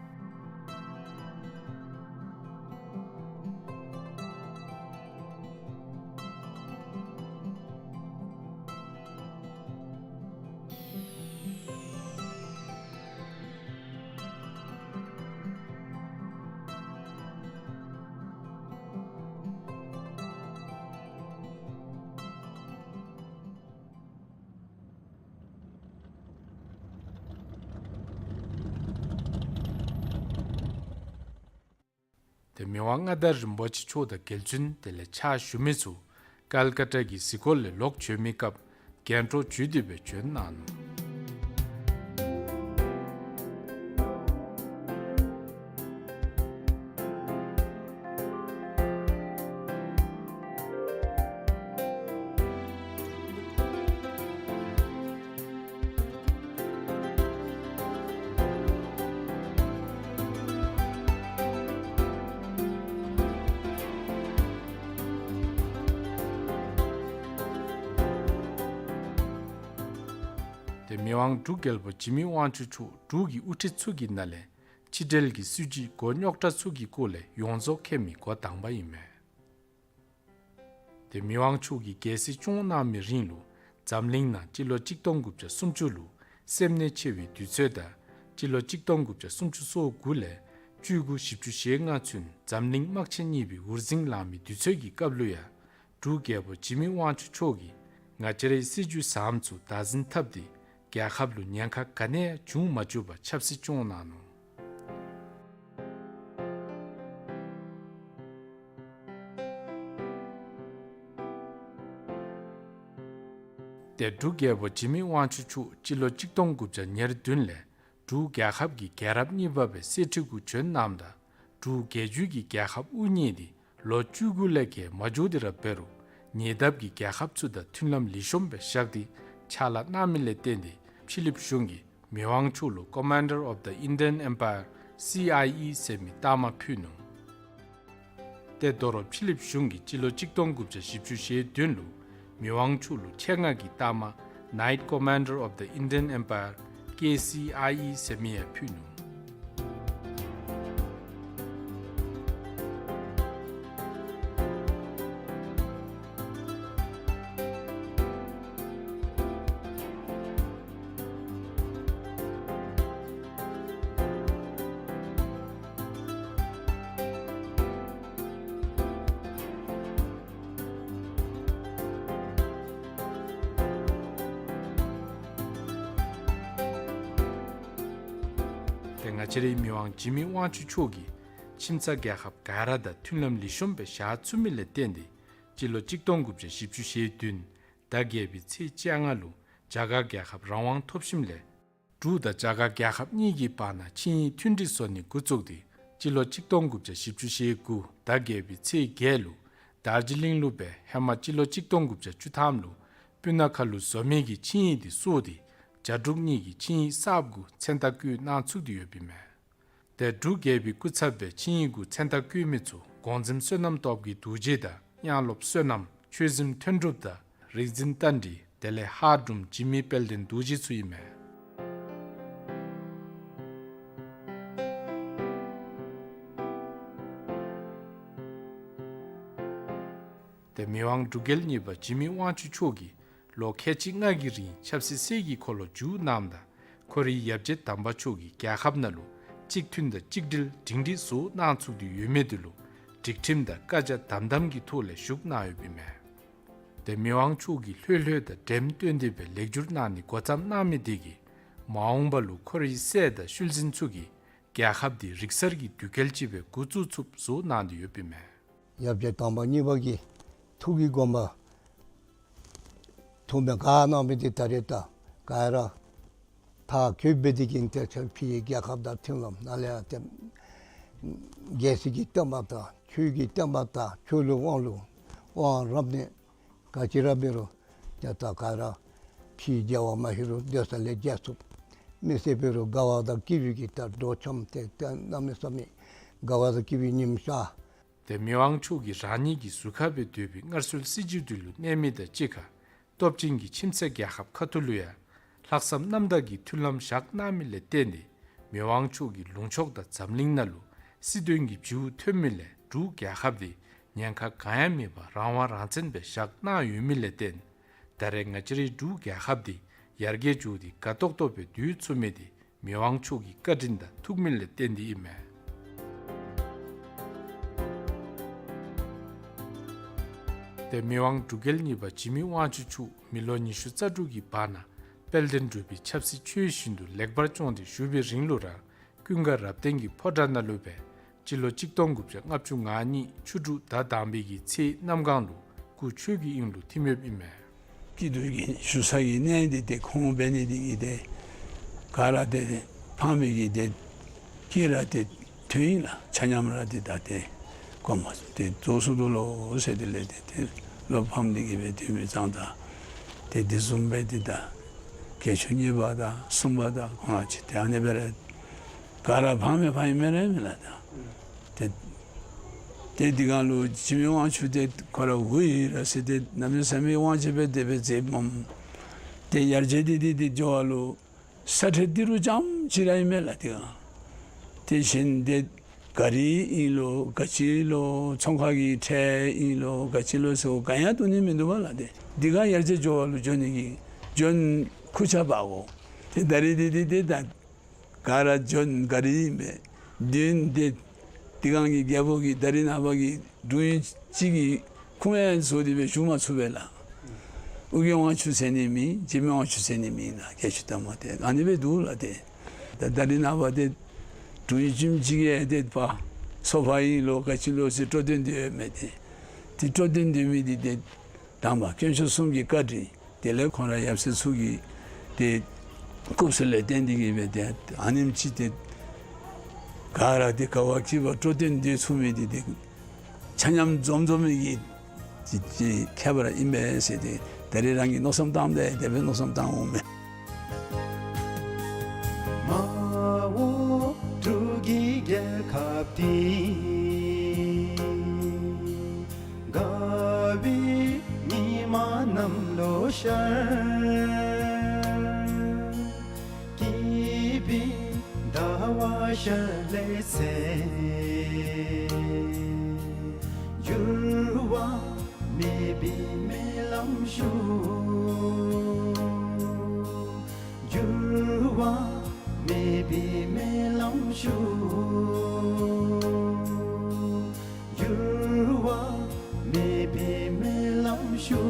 ཏེ་མི་དབང་མངའ་བདག་རིན་པོ་ཆེ་མཆོག་དང་རྒྱལ་བཙུན་དེ་ལས་ཕྱག་ཞུ་མི་ཚུ་ཀལ་ཀ་ཏ་གི་གཟིགས་སྐོར་ལས་ལོག་བྱོན་མི་སྐབས་རྒྱན་སྤྲོ་བྱོན་ཏེ་སྦེ་བྱོན་གནང་ནུག། ཏེ་མི་དབང་འབྲུག་རྒྱལ་པོ་འཇིགས་མེད་དབང་ཕྱུག་མཆོག་འབྲུག་གི་དབུ་ཁྲིད་ཚུ་གི་ནང་ལས་ཕྱི་འབྲེལ་གྱི་སྲིད་བྱུས་མགོ་རྙོག་དྲགས་ཚུ་གི་སྐོར་ལས་ཡོངས་རྫོགས་མཁྱེན་མི་འགོ་དང་པ་ཨིན་མས། ཏེ་མི་དབང་མཆོག་གིས་རྒྱལ་སྲིད་སྐྱོང་གནང་མི་རིང་ལུ་འཛམ་གླིང་ནང་སྤྱི་ལོ་གཅིག་སྟོང་དགུ་བརྒྱ་སུམ་ཅུ་ལུ་སེམས་ནད་ཆེ་བའི་དུས་ཚོད་དང་སྤྱི་ལོ་གཅིག་སྟོང་དགུ་བརྒྱ་སུམ་ཅུ་སོ་དགུ་ལས་བཅུ་དགུ་བཞི་བཅུ་ཞེ་ལྔ་ཚུན་འཛམ་གླིང་དམག་ཆེན་གཉིས་པའི་འུར་ཟིང་ལང་མི་དུས་ཚོད་ཀྱི་སྐབས་ལུ་ཡང་འབྲུག་རྒྱལ་པོ་འཇིགས་མེད་དབང་ཕྱུག་མཆོག་གིས་ང་བཅས་རའི་སྲིད་བྱུས་ཟམ་ཚུ་བདག་འཛིན་འཐབ་སྟེ་རྒྱལ་ཁབ་ལུ་ཉེན་ཁ་ག་ནི་ཡང་བྱུང་མ་བཅུག་པར་ཆབ་སྲིད་སྐྱོང་གནང་ནུག། ཏེ་འབྲུག་རྒྱལ་པོ་འཇིགས་མེད་དབང་ཕྱུག་མཆོག་སྤྱི་ལོ་གཅིག་སྟོང་དགུ་བརྒྱ་ཉེར་བདུན་ལས་འབྲུག་རྒྱལ་ཁབ་ཀྱི་རྒྱལ་རབས་གཉིས་པ་སྦེ་གསེར་ཁྲི་གུ་བྱོན་གནངམ་ད་འབྲུག་རྒྱལ་བརྒྱུད་ཀྱི་རྒྱལ་ཁབ་དབུ་བརྙེས་ཏེ་ལོ་བཅུ་དགུ་ལས་བརྒལ་མ་འགྱོ་སྟེ་ར་འབད་རུང་ཉེ་འདབས་ཀྱི་རྒྱལ་ཁབ་ཚུ་དང་མཐུན་ལམ་ལེགས་ཤོམ་སྦེ་བཞག་སྟེ་ཕྱག་ལཱ་གནང་མི་ལས་བརྟེན་ཏེ་ཕྱི་གླིངཔ་གཞུང་གིས་མི་དབང་མཆོག་ལུ་Commander of the Indian Empire, C I E ཟེར་མི་རྟགས་མ་ཕུལ་ནུག། ཏེ་དོ་རུང་ཕྱི་གླིངཔ་གཞུང་གིས་སྤྱི་ལོ་གཅིག་སྟོང་དགུ་བརྒྱ་བཞི་བཅུ་ཞེ་བདུན་ལུ་མི་དབང་མཆོག་ལུ་ཆེད་མངགས་ཀྱི་རྟགས་མ་Knight Commander of the Indian Empire, K C I E ཟེར་མི་ཡང་ཕུལ་ནུག། ཏེ་ང་བཅས་རའི་མི་དབང་འཇིགས་མེད་དབང་ཕྱུག་མཆོག་གིས་ཁྱིམ་ཚང་རྒྱལ་ཁབ་ག་ར་དང་མཐུན་ལམ་ལེགས་ཤོམ་སྦེ་བཞག་ཚུགས་མི་ལས་བརྟེན་ཏེ་སྤྱི་ལོ་གཅིག་སྟོང་དགུ་བརྒྱ་བཞི་བཅུ་ཞེ་བདུན་ཟླ་བརྒྱད་པའི་ཚེས་བཅོ་ལྔ་ལུ་རྒྱ་གར་རྒྱལ་ཁབ་རང་དབང་ཐོབ་ཞིནམ་ལས་འབྲུག་དང་རྒྱ་གར་རྒྱལ་ཁབ་གཉིས་ཀྱི་བར་ན་ཆིངས་ཡིག་མཐུན་སྒྲིག་བཟོ་ནི་འགོ་བཙུགས་ཏེ་སྤྱི་ལོ་གཅིག་སྟོང་དགུ་བརྒྱ་བཞི་བཅུ་ཞེ་དགུ་ཟླ་བརྒྱད་པའི་ཚེས་བརྒྱད་ལུ་དར་ཇི་ལིང་ལུ་སྦེ་ཧེ་མ་སྤྱི་ལོ་གཅིག་སྟོང་དགུ་བརྒྱ་བཅུ་ཐམ་ལུ་སྤུ་ན་ཁ་ལུ་བཟོ་མི་གི་ཆིངས་ཡིག་དེ་སོར་ཏེ་རྒྱ་འབྲུག་གཉིས་ཀྱི་ཆིངས་ཡིག་གསརཔ་གུ་མཚན་རྟགས་བཀོད་གནང་ཚུགས་ཏེ་ཡོདཔ་ཨིན་མས། ཏེ་འབྲུག་རྒྱལ་པོའི་སྐུ་ཚབ་སྦེ་ཆིངས་ཡིག་གུ་མཚན་རྟགས་བཀོད་མི་ཚུ་གོང་འཛིན་བསོད་ནམས་སྟོབས་རྒྱས་རྡོ་རྗེ་དང་དབྱངས་སློབ་བསོད་ནམས། ཆོས་གཟིམ་དོན་གྲུབ་དང་རིག་འཛིན་རྟ་མགྲིན། དེ་ལས་ཧཱར་དྲུང་འཇིགས་མེད་དཔལ་ལྡན་རྡོ་རྗེ་ཚུ་ཨིན་མས། ཏེ་མི་དབང་འབྲུག་རྒྱལ་གཉིས་པ་འཇིགས་མེད་དབང་ཕྱུག་མཆོག་གིས་ལོ་ཁལ་གཅིག་ལྔ་གི་རིང་ཆབ་སྲིད་སྲོལ་གྱི་འཁོར་ལོ་བསྒྱུར་གནངམ་ད་ཁོ་རའི་ཡབ་རྗེ་དམ་པ་མཆོག་གིས་རྒྱལ་ཁབ་ནང་ལུ་གཅིག་མཐུན་དང་གཅིག་སྒྲིལ་སྒྲིང་སྒྲིང་བཟོ་གནང་ཚུགས་ཏེ་ཡོད་མི་དེ་ལུ་སྒྲིག་ཁྲིམས་དང་བཀའ་རྒྱ་དམ་དམ་གྱི་ཐོག་ལས་ཞུ་གནང་ཡོདཔ་ཨིན་མས། ཏེ་མི་དབང་མཆོག་གིས་ལྷོད་ལྷོད་དང་འགྲེམས་སྟོན་ཏེ་སྦེ་ལེགས་བསྒྱུར་གནང་ནི་འགོ་བརྩམས་གནང་མི་དེ་གིས་མ་འོངས་པ་ལུ་ཁོ་རའི་སྲས་དང་ཤུལ་འཛིན་ཚུ་གིས་རྒྱལ་ཁབ་དེ་རིག་གསར་གྱི་དུས་སྐལ་ཅིག་སྦེ་འགོ་བཙུགས་ཚུགསཔ་བཟོ་གནང་སྟེ་ཡོདཔ་ཨིན་མས། ཡབ་རྗེ་དམ་པ་གཉིས་པ་གི་ཐུགས་ཀྱི་དགོངས་པ་ཐུགས་སྨོན་ག་གནང་མི་དེ་ད་རེས་ད་ག་ར་མཐར་འཁྱོལ་འབད་དེ་གིས་ཏེ་ཕྱིའི་རྒྱལ་ཁབ་དང་མཐུན་ལམ་ནང་ལས་ཡང་ཏེ་རྒྱལ་སྲིད་ཀྱི་བསྟན་པ་དང་ཆོས་ཀྱི་བསྟན་པ་དང་ཆོས་ལུགས་དབང་ལུང་དབང་རབ་གནས་ག་ཅི་ར་འབད་རུང་ཏེ་ད་ག་ར་ཕྱིའི་རྒྱལ་བ་མ་ཤི་རུང་སྡོད་ས་ལས་རྒྱལ་ཚུགས། མི་སེར་འབད་རུང་དགའ་བ་དང་སྐྱིད་པའི་གི་ད་འགྲོ་འཆམ་ཏེ་ཏེ་གནམ་མེད་ས་མེད་དགའ་བ་དང་སྐྱིད་པའི་ཉིམ་ཤར། ཏེ་མི་དབང་མཆོག་གིས་རང་ཉིད་ཀྱི་ཟུར་ཁ་སྦེ་སྡོད་པའི་སྔར་སྲོལ་སྲིད་བྱུས་དེ་ལུ་གནས་མི་དང་གཅིག་ཁར་སྟོབས་ཆེན་གྱི་ཁྱིམ་མཚེས་རྒྱལ་ཁབ་ཁ་ཐུག་ལུ་ཡང་ལྷག་བསམ་རྣམ་དག་གི་མཐུན་ལམ་བཞག་གནང་མི་ལས་བརྟེན་ཏེ་མི་དབང་མཆོག་གིས་ལུང་ཕྱོགས་དང་འཛམ་གླིང་ནང་ལུ་སྲིད་དོན་གྱི་བྱིའུ་ཐོན་མི་ལས་འབྲུག་རྒྱལ་ཁབ་དེ་ཉེན་ཁ་གང་ཡང་མེད་པར་རང་དབང་རང་བཙན་སྦེ་བཞག་གནང་ཡོད་མི་ལས་བརྟེན་ད་རེས་ང་བཅས་རའི་འབྲུག་རྒྱལ་ཁབ་དེ་ཡར་རྒྱས་འགྱོ་སྟེ་དགའ་ཏོག་ཏོ་སྦེ་སྡོད་ཚུགས་མི་དེ་མི་དབང་མཆོག་གི་བཀའ་དྲིན་དང་ཐུགས་སྨོན་ལས་བརྟེན་ཏེ་ཨིན་མས། ཏེ་མི་དབང་འབྲུག་རྒྱལ་གཉིས་པ་འཇིགས་མེད་དབང་ཕྱུག་མཆོག་མི་ལོ་ཉི་ཤུ་རྩ་དྲུག་གི་བར་ན་དཔལ་ལྡན་འབྲུག་པའི་ཆབ་སྲིད་ཆོས་བཞིན་དུ་ལེགས་པར་སྐྱོང་སྟེ་བཞུགས་པའི་རིང་ལུ་ར་ཀུན་དགའ་རབ་བརྟན་གྱི་ཕོ་བྲང་ནང་ལུ་སྦེ་སྤྱི་ལོ་གཅིག་སྟོང་དགུ་བརྒྱ་ལྔ་བཅུ་ང་གཉིས་ཆུ་འབྲུག་ཟླ་དང་པའི་གི་ཚེས་གནམ་གང་ལུ་སྐུ་ཆོས་ཀྱི་དབྱིངས་ལུ་ཐིམ་ཡོདཔ་ཨིན་མས། སྐྱིད་སྡུག་གི་བཞུགས་ས་གི་གནས་འདི་ཏེ་ཁོང་འབད་ནི་འདི་གིས་ཏེ་ག་ར་ཏེ་ཕངས་མི་གི་ཏེ་སྐྱིད་ར་ཏེ་ཐོན་ཡི་ལགས། ཆ་མཉམ་ར་ཏེ་ད་ཏེ་དགོངསམ་ཏེ་རྫོགས་སོ་ནུག་ལོ་ཟེར་དེ་ལས་ཏེ་ཏེ་བློ་ཕམ་འདི་གིས་སྦེ་ཏེ་མི་ཚང་ད་ཏེ་དེ་བཟུམ་སྦེ་ཏེ་ད་དགེ་བཅུ་གཉིས་པ་དང་གསུམ་པ་དང་ཁོང་ར་ཅིག་ཏེ་ཨ་ནི་སྦེ་ར་ག་ར་ཕངས་མི་ཕངས་ཡི་མེན་ར་མེན་ལགས། ད་ཏེ་ཏེ་དེ་སྒང་ལུ་འཇིགས་མེད་དབང་ཕྱུག་ཏེ་ཁོ་ར་འོང་ཡི་ར་ཟེར་ཏེ་གནམ་མེད་ས་མེད་དབང་ཆེ་སྦེ་དེ་སྦེ་མཛདཔ་མས། ཏེ་ཡར་རྒྱས་འདི་འདི་འདི་འགྱོ་བ་ལུ་ས་ཁྲ་ཏི་རུ་ཙམ་ཅིག་ར་ཨིན་མས་ལགས། དེ་སྒང་དེ་བཞིན་ཏེ་ག་རི་ཨིན་ལོ་ག་ཅི་ལོ་ཚོང་ཁང་གི་ཁྲལ་ཨིན་ལོ་ག་ཅི་ལོ་ཟེར་ག་ཡང་བཏོན་ནི་མིན་འདུག་པ་ལགས། ཏེ་དེ་སྒང་ཡར་རྒྱས་འགྱོ་བ་ལུ་འགྱོ་ནི་གི་འགྱོ་ཁུར་ཆ་འབག་དགོ། ཏེ་ད་རིས་འདི་འདི་ཏེ་ད་ག་ར་འགྱོ་ག་རི་ཨིན་པས། དེ་སྒང་གི་རྒྱལ་པོ་གི་ད་རིས་ནངས་པ་གི་འབྲུག་ཡུལ་གཅིག་གི་ཁུངས་ཡང་བཟོ་སྟེ་སྦེ་བཞུགས་མ་ཚུགས་པས་ལགས། ཨོ་རྒྱན་དབང་ཕྱུག་ཟེར་ནི་མེད། འཇིགས་མེད་དབང་ཕྱུག་ཟེར་ནི་མེད་ལགས། སྐྱེས་ཆུང་དམ་པ་ཏེ་ཨ་ནི་སྦེ་འདུག་ལགས། ཏེ་ད་ད་རིས་ནངས་པ་ཏེ་འབྲུག་ཡུལ་གཅིག་གི་ཏེ་ཕར་སོ་པ་ཨིན་ལོ་ག་ཅི་ལོ་ཟེར་སྤྲོ་སྟོན་འདི་ཡོད་མི་འདི་ཏེ་སྤྲོ་སྟོན་འདི་མི་འདི་ཏེ་དམ་པ་དཀོན་མཆོག་གསུམ་གྱི་བཀའ་དྲིན། དེ་ལས་ཁོང་ར་ཡབ་སྲས་ཚུ་གི་ཏེ་སྐུ་གསུང་ལས་བརྟེན་ཏེ་གིས་སྦེ་ཏེ་ཨ་ནེམ་ཅིག་ཏེ་ག་ར་ཏེ་ག་བ་གི་བ་སྤྲོ་སྟོན་འདི་ཚུ་མེད་དེ་ཏེ་ཆ་མཉམ་འཛོམས་འཛོམས་མི་གི་ཅིག་ཅིག་ཁྱད་པར་ཨིན་པས་ཟེར་ཏེ་ད་རེས་རང་གིས་མནོ་བསམ་བཏངམ་ད་དེ་སྦེ་མནོ་བསམ་བཏང་འོང་མས། མ་འོངས་འབྲུག་གི་རྒྱལ་ཁབ་འདི་དགའ་བའི་ཉི་མ་གནམ་ལོ་ཤར། སྐྱིད་པའི་ཟླ་བ་ཤར་ལས་ཚེ་འགྱུར་བ་མེད་པའི་སྨོན་ལམ་ཞུ། འགྱུར་བ་མེད་པའི་སྨོན་ལམ་ཞུ། འགྱུར་བ་མེད་པའི་སྨོན་ལམ་ཞུ།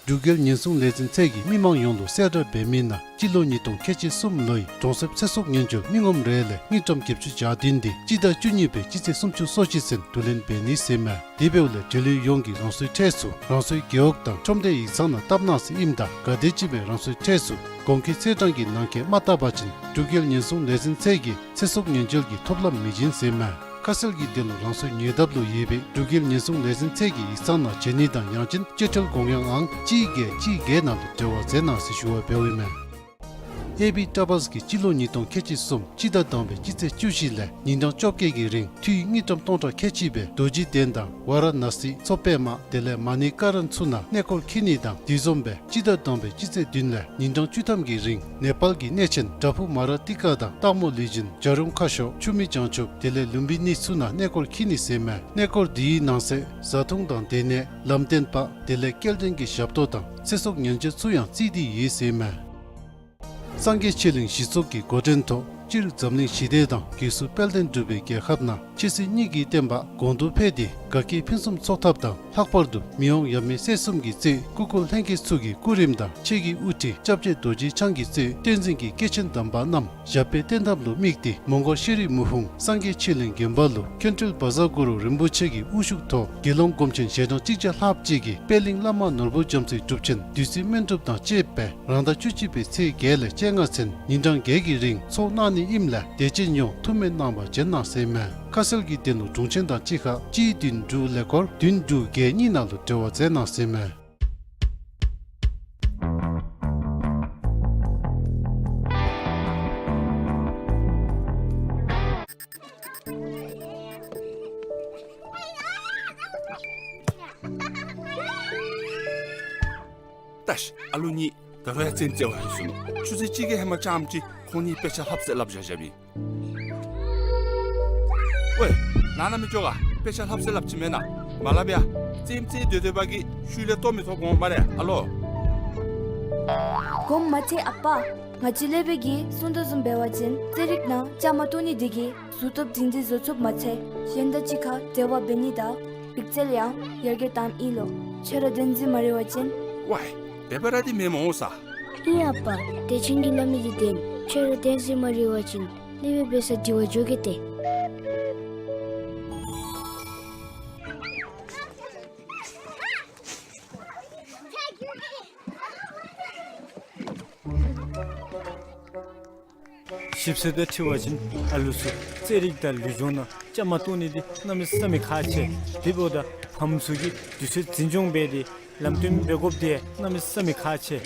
འབྲུག་རྒྱལ་ཉེན་སྲུང་ལས་འཛིན་ཚད་ཀྱིས་མི་མང་ཡོངས་ལུ་གསལ་བསྒྲགས་འབད་མི་ནང་སྤྱི་ལོ་ཉིས་སྟོང་ཁལ་གཅིག་གསུམ་ལོའི་གྲོང་གསེབ་ཚེ་སྲོག་ཉེན་བཅོལ་མི་ངོམ་རེ་ལས་དངུལ་ཀྲམ་བརྒྱད་ཅུ་གྱ་བདུན་འདི་སྤྱི་ཟླ་བཅུ་གཉིས་པའི་སྤྱི་ཚེས་སུམ་ཅུ་སོ་གཅིག་ཚུན་བསྡུ་ལེན་འབད་ནི་ཟེར་མས། དེ་འབདཝ་ལས་འབྲེལ་ཡོད་ཡོངས་ཀྱིས་རང་སོའི་གྲས་སུ་རང་སོའི་རྒེད་འོག་དང་ཁྲོམ་སྡེ་ཡིག་ཚང་ནང་བཏབ་གནང་ཟེར་ཨིནམ་ད་ག་དེམ་ཅིག་སྦེ་རང་སོའི་གྲས་སུ་གོང་འཁོད་ཚེས་གྲངས་ཀྱི་ནང་འཁོད་མ་བཏབ་པ་ཅིན་འབྲུག་རྒྱལ་ཉེན་སྲུང་ལས་འཛིན་ཚད་ཀྱིས་ཚེ་སྲོག་ཉེན་བཅོལ་གྱི་ཐོབ་ལམ་མི་བྱིན་ཟེར་མས། ཁ་གསལ་གྱི་དོན་ལུ་རང་སོའི་ཉེ་འདབས་ལུ་ཡོད་པའི་འབྲུག་རྒྱལ་ཉེན་སྲུང་ལས་འཛིན་ཚད་ཀྱི་ཡིག་ཚང་ནང་བྱོན་ནི་དང་ཡང་ཅིན་སྤྱོད་ཁྲལ་དགོངས་ཡངས་ཨང་གཅིག་བརྒྱད་གཅིག་བརྒྱད་ནང་ལུ་འབྲེལ་བ་མཛད་གནང་ཟེར་ཞུ་བ་འབདཝ་ཨིན་མས། ཨེ་བི་ཊ་བཱས་ཀྱིས་སྤྱི་ལོ་ཉིས་སྟོང་ཁལ་གཅིག་གསུམ་སྤྱི་ཟླ་དང་པའི་སྤྱི་ཚེས་བཅུ་བཞི་ལས་ཉིན་གྲངས་བཅོ་བརྒྱད་ཀྱི་རིང་འཐུས་དངུལ་ཀྲམ་སྟོང་ཕྲག་ཁལ་གཅིག་སྦེ་རྡོ་རྗེ་གདན་དང་ཝཱ་ར་ཎ་སི་མཚོ་པདྨ་དེ་ལས་མ་ཎི་ཀ་རན་ཚུ་ནང་གནས་སྐོར་འཁྱིད་ནི་དང་དེ་བཟུམ་སྦེ་སྤྱི་ཟླ་དང་པའི་སྤྱི་ཚེས་བདུན་ལས་ཉིན་གྲངས་བཅུ་ཐམ་གྱི་རིང་ནེ་པཱལ་གྱི་གནས་ཆེན་བྲག་ཕུག་མ་ར་ཏི་ཀ་དང་སྟག་མོ་ལུས་སྦྱིན་བྱ་རུང་ཁ་ཤོར་ཆུ་མིག་བྱང་ཆུབ་དེ་ལས་ལུམ་བི་ནི་ཚུ་ནང་གནས་སྐོར་འཁྱིད་ནི་ཟེར་མས། གནས་སྐོར་འདིའི་ནང་གསེས་བཟའ་འཐུང་དང་སྡོད་གནས་ལམ་སྟོན་པ་དེ་ལས་སྐྱེལ་འདྲེན་གྱི་ཞབས་ཏོག་དང་ཚེ་སྲོག་ཉེན་བཅོལ་ཚུ་ཡང་བརྩིས་ཏེ་ཡོད་ཟེར་མས། སངས་རྒྱས་ཆོས་གླིང་གཞི་ཚོགས་ཀྱི་འགོ་འདྲེན་ཐོག་སྤྱིར་འཛམ་གླིང་ཞི་བདེ་དང་རྒུད་གསོ་དཔལ་ལྡན་འབྲུག་པའི་རྒྱལ་ཁབ་ནང་ཆོས་སྲིད་གཉིས་ཀྱི་བསྟན་པ་གོང་དུ་འཕེལ་ཏེ་དགའ་སྐྱིད་ཕུན་སུམ་ཚོགས་ཐབས་དང་ལྷག་པར་དུ་མི་དབང་ཡབ་མེས་སྲས་གསུམ་གྱིས་གཙོས་སྐུ་འཁོར་ལྷན་རྒྱས་ཚུ་གི་སྐུ་རིམ་དང་ཆོས་ཀྱི་དབུ་ཁྲིད་སྐྱབས་རྗེ་རྡོ་རྗེ་འཆང་གིས་གཙོས་བསྟན་འཛིན་གྱི་སྐྱེས་ཆེན་དམ་པ་རྣམས་ཞབས་པད་བརྟན་ཐབས་ལུ་དམིགས་ཏེ་མོང་སྒར་ཤེས་རིག་མུག་ཧཱུྃ་སངས་རྒྱས་ཆོས་གླིང་དགོན་པ་ལུ་མཁན་སྤྲུལ་བཛྲ་གུ་རུ་རིན་པོ་ཆེ་གི་དབུ་བཞུགས་ཐོག་དགེ་སློང་སྒོམ་ཆེན་ཞལ་གྲངས་གཅིག་བརྒྱ་ལྷགཔ་ཅིག་གིས་པད་གླིང་བླ་མ་ནོར་བུ་རྒྱ་མཚོའི་སྒྲུབ་ཆེན་བདུད་རྩི་སྨན་སྒྲུབ་དང་བཅས་པའི་རང་ཟླ་བཅུ་གཅིག་པའི་ཚེས་བརྒྱད་ལས་བཅོ་ལྔ་ཚུན་ཉིན་གྲངས་བརྒྱད་ཀྱི་རིང་ཚོགས་གནང་ནི་ཨིནམ་ལས་དད་ཅན་ཡོངས་ཐུགས་སྨོན་གནང་བར་བྱོན་གནང་ཟེར་མས། ཁ་གསལ་གྱི་དོན་ལུ་དྲུང་ཆེན་དང་གཅིག་ཁར་གཅིག་བདུན་དྲུག་ཀླད་ཀོར་བདུན་དྲུག་བརྒྱད་གཉིས་ནང་ལུ་འབྲེལ་བ་མཛད་གནང་ཟེར་མས། ད་ཤི་ཨ་ལུ་གཉིས་ད་རུང་ཡང་རྩེདམོ་རྩེ་བར་ལྷོད་སོ་ནུག། ཆུ་ཚོད་གཅིག་གི་ཧེ་མ་རྐྱངམ་ཅིག་ཁོང་གཉིས་དཔེ་ཆ་ལྷབ་ཟེར་སླབ་བཞག་བཞགཔ་ཨིན། ཝའེ་ནང་ན་མི་འགྱོ་ག། དཔེ་ཆ་ལྷབ་ཟེར་སླབ་ཅི་མེན་ན། མ་ལྷབ་ཡ། རྩེདམོ་རྩེ་སྡོད་སྡོད་པ་གིས་ཤུལ་ལས་ལྟོ་མི་ཐོབ་འོང་སྨ་རེ་ཨ་ལོ། དགོངསམ་མ་ཁྲེལ་ཨ་པ། ང་བཅས་ཀླད་པའི་གིས་གསུང་དོ་བཟུམ་འབད་བ་ཅིན་རྩེད་རིགས་ནང་བཅའ་མར་གཏོགས་ནི་དེ་གིས་གཟུགས་སྟོབས་སྒྲིང་སྒྲི་བཟོ་ཚུགསཔ་མ་ཚད་གཞན་དང་གཅིག་ཁར་འབྲེལ་བ་འབད་ནི་དང་རིག་རྩལ་ཡང་ཡར་རྒྱས་བཏངམ་ཨིན་ལོ། ཁྱོད་ར་བདེན་ཟེར་མ་རེ་བ་ཅིན། ཝའེ་དེ་སྦེ་ར་འདི་མེན་མོ་ས། ཨིན་ཨ་པ། དད་ཅན་གྱིས་སླབ་མི་འདི་བདེན། ཁྱོད་ར་བདེན་ཟེར་མ་རེ་བ་ཅིན་ཀླད་པའི་འབད་ས་འདི་བ་འགྱོ་གེ་ཏེ། ཞིབ་འཚོལ་དང་འཁྲིལ་བ་ཅིན་ཨ་ལུ་ཚུ་རྩེད་རིགས་དང་ལུས་སྦྱོང་ནང་བཅའ་མར་གཏོགས་ནི་འདི་གནམ་མེད་ས་མེད་ཁག་ཆེ། དེ་འབདཝ་ད་ཕམ་ཚུ་གིས་དུས་ཚོད་འཛིན་སྐྱོང་འབད་དེ་ལམ་སྟོན་འབད་དགོཔ་འདི་གནམ་མེད་ས་མེད་ཁག་ཆེ།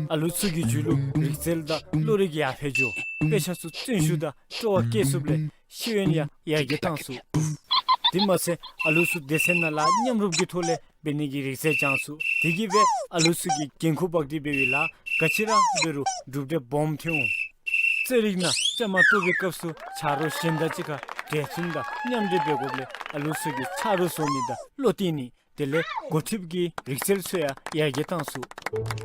ཨ་ལུ་ཚུ་གི་རྒྱུད་ལུ་རིག་རྩལ་དང་བློ་རིག་ཡར་འཕེལ་འགྱོ། དཔེ་ཆ་ཚུ་བརྩོན་ཤུགས་དང་སྤྲོ་བ་བསྐྱེད་ཚུགསཔ་ལས་ཤེས་ཡོན་ཡང་ཡར་རྒྱས་བཏང་ཚུགས། དེ་མ་ཚད་ཨ་ལུ་ཚུ་སྡེ་ཚན་ནང་ལཱ་མཉམ་རུབ་ཀྱི་ཐོག་ལས་འབད་ནི་གི་རིག་རྩལ་སྦྱང་ཚུགས། དེ་གིས་སྦེ་ཨ་ལུ་ཚུ་གིས་འགན་ཁུར་འབག་སྟེ་འབད་བའི་ལཱ་ག་ཅི་ར་འབད་རུང་གྲུབ་འབྲས་སྦོམ་ཐོན་འོང་། རྩེད་རིགས་ནང་བཅའ་མར་གཏོགས་པའི་སྐབས་སུ་ཆ་རོགས་གཞན་དང་གཅིག་ཁར་འབྲེལ་མཐུན་དང་མཉམ་འབྲེལ་འབད་དགོཔ་ལས་ཨ་ལུ་ཚུ་གིས་ཆ་རོགས་བཟོ་ནི་དང་བློ་གཏད་ནི། དེ་ལས་འགོ་ཁྲིདཔ་གི་རིག་རྩལ་ཚུ་ཡང་ཡར་རྒྱས་བཏང་ཚུགས།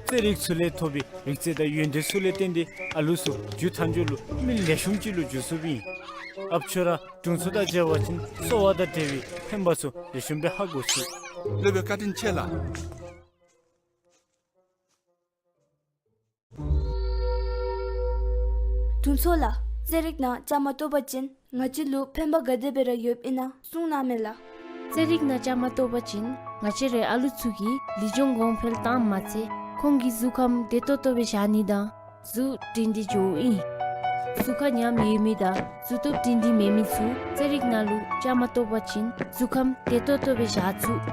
རྩེད་རིགས་ཚུ་ལས་ཐོབ་པའི་རིག་རྩལ་དང་ཡོན་ཏན་ཚུ་ལས་བརྟེན་ཏེ་ཨ་ལུ་ཚུ་རྒྱུ་མཐའ་མཇུག་ལུ་མི་ལེགས་ཤོམ་ཅིག་ལུ་འགྱུར་ཚུགསཔ་ཨིན། ཨཔ་ཁྱོད་ར་དྲུང་འཚོ་དང་མཇལ་བ་ཅིན་གསོ་བ་དང་འབྲེལ་བའི་ཕན་པ་ཚུ་ལེགས་ཤོམ་སྦེ་ཧ་གོ་ཚུགས། སློབ་དཔོན་བཀའ་དྲིན་ཆེ་ལགས། དྲུང་འཚོ་ལགས། རྩེད་རིགས་ནང་བཅའ་མར་གཏོགས་པ་ཅིན་ང་བཅས་ལུ་ཕན་པ་ག་དེ་སྦེ་ར་ཡོདཔ་ཨིན་ན་གསུང་གནང་མས་ལགས། རྩེད་རིགས་ནང་བཅའ་མར་གཏོགས་པ་ཅིན་ང་བཅས་རའི་ཨ་ལུ་ཚུ་གི་ལུས་སྦྱོང་གོང་འཕེལ་བཏངམ་མ་ཚད་ཁོང་གི་གཟུགས་ཁམས་བདེ་ཏོག་ཏོ་སྦེ་བཞག་ནི་དང་གཟུགས་སྒྲིང་སྒྲི་འགྱོཝ་ཨིན། གཟུགས་ཁར་ཉམས་ཡོད་མི་དང་གཟུགས་སྟོབས་སྒྲིང་སྒྲི་མེད་མི་ཚུ་རྩེད་རིགས་ནང་ལུ་བཅའ་མར་གཏོགས་པ་ཅིན་གཟུགས་ཁམས་བདེ་ཏོག་ཏོ་སྦེ་བཞག་ཚུགས།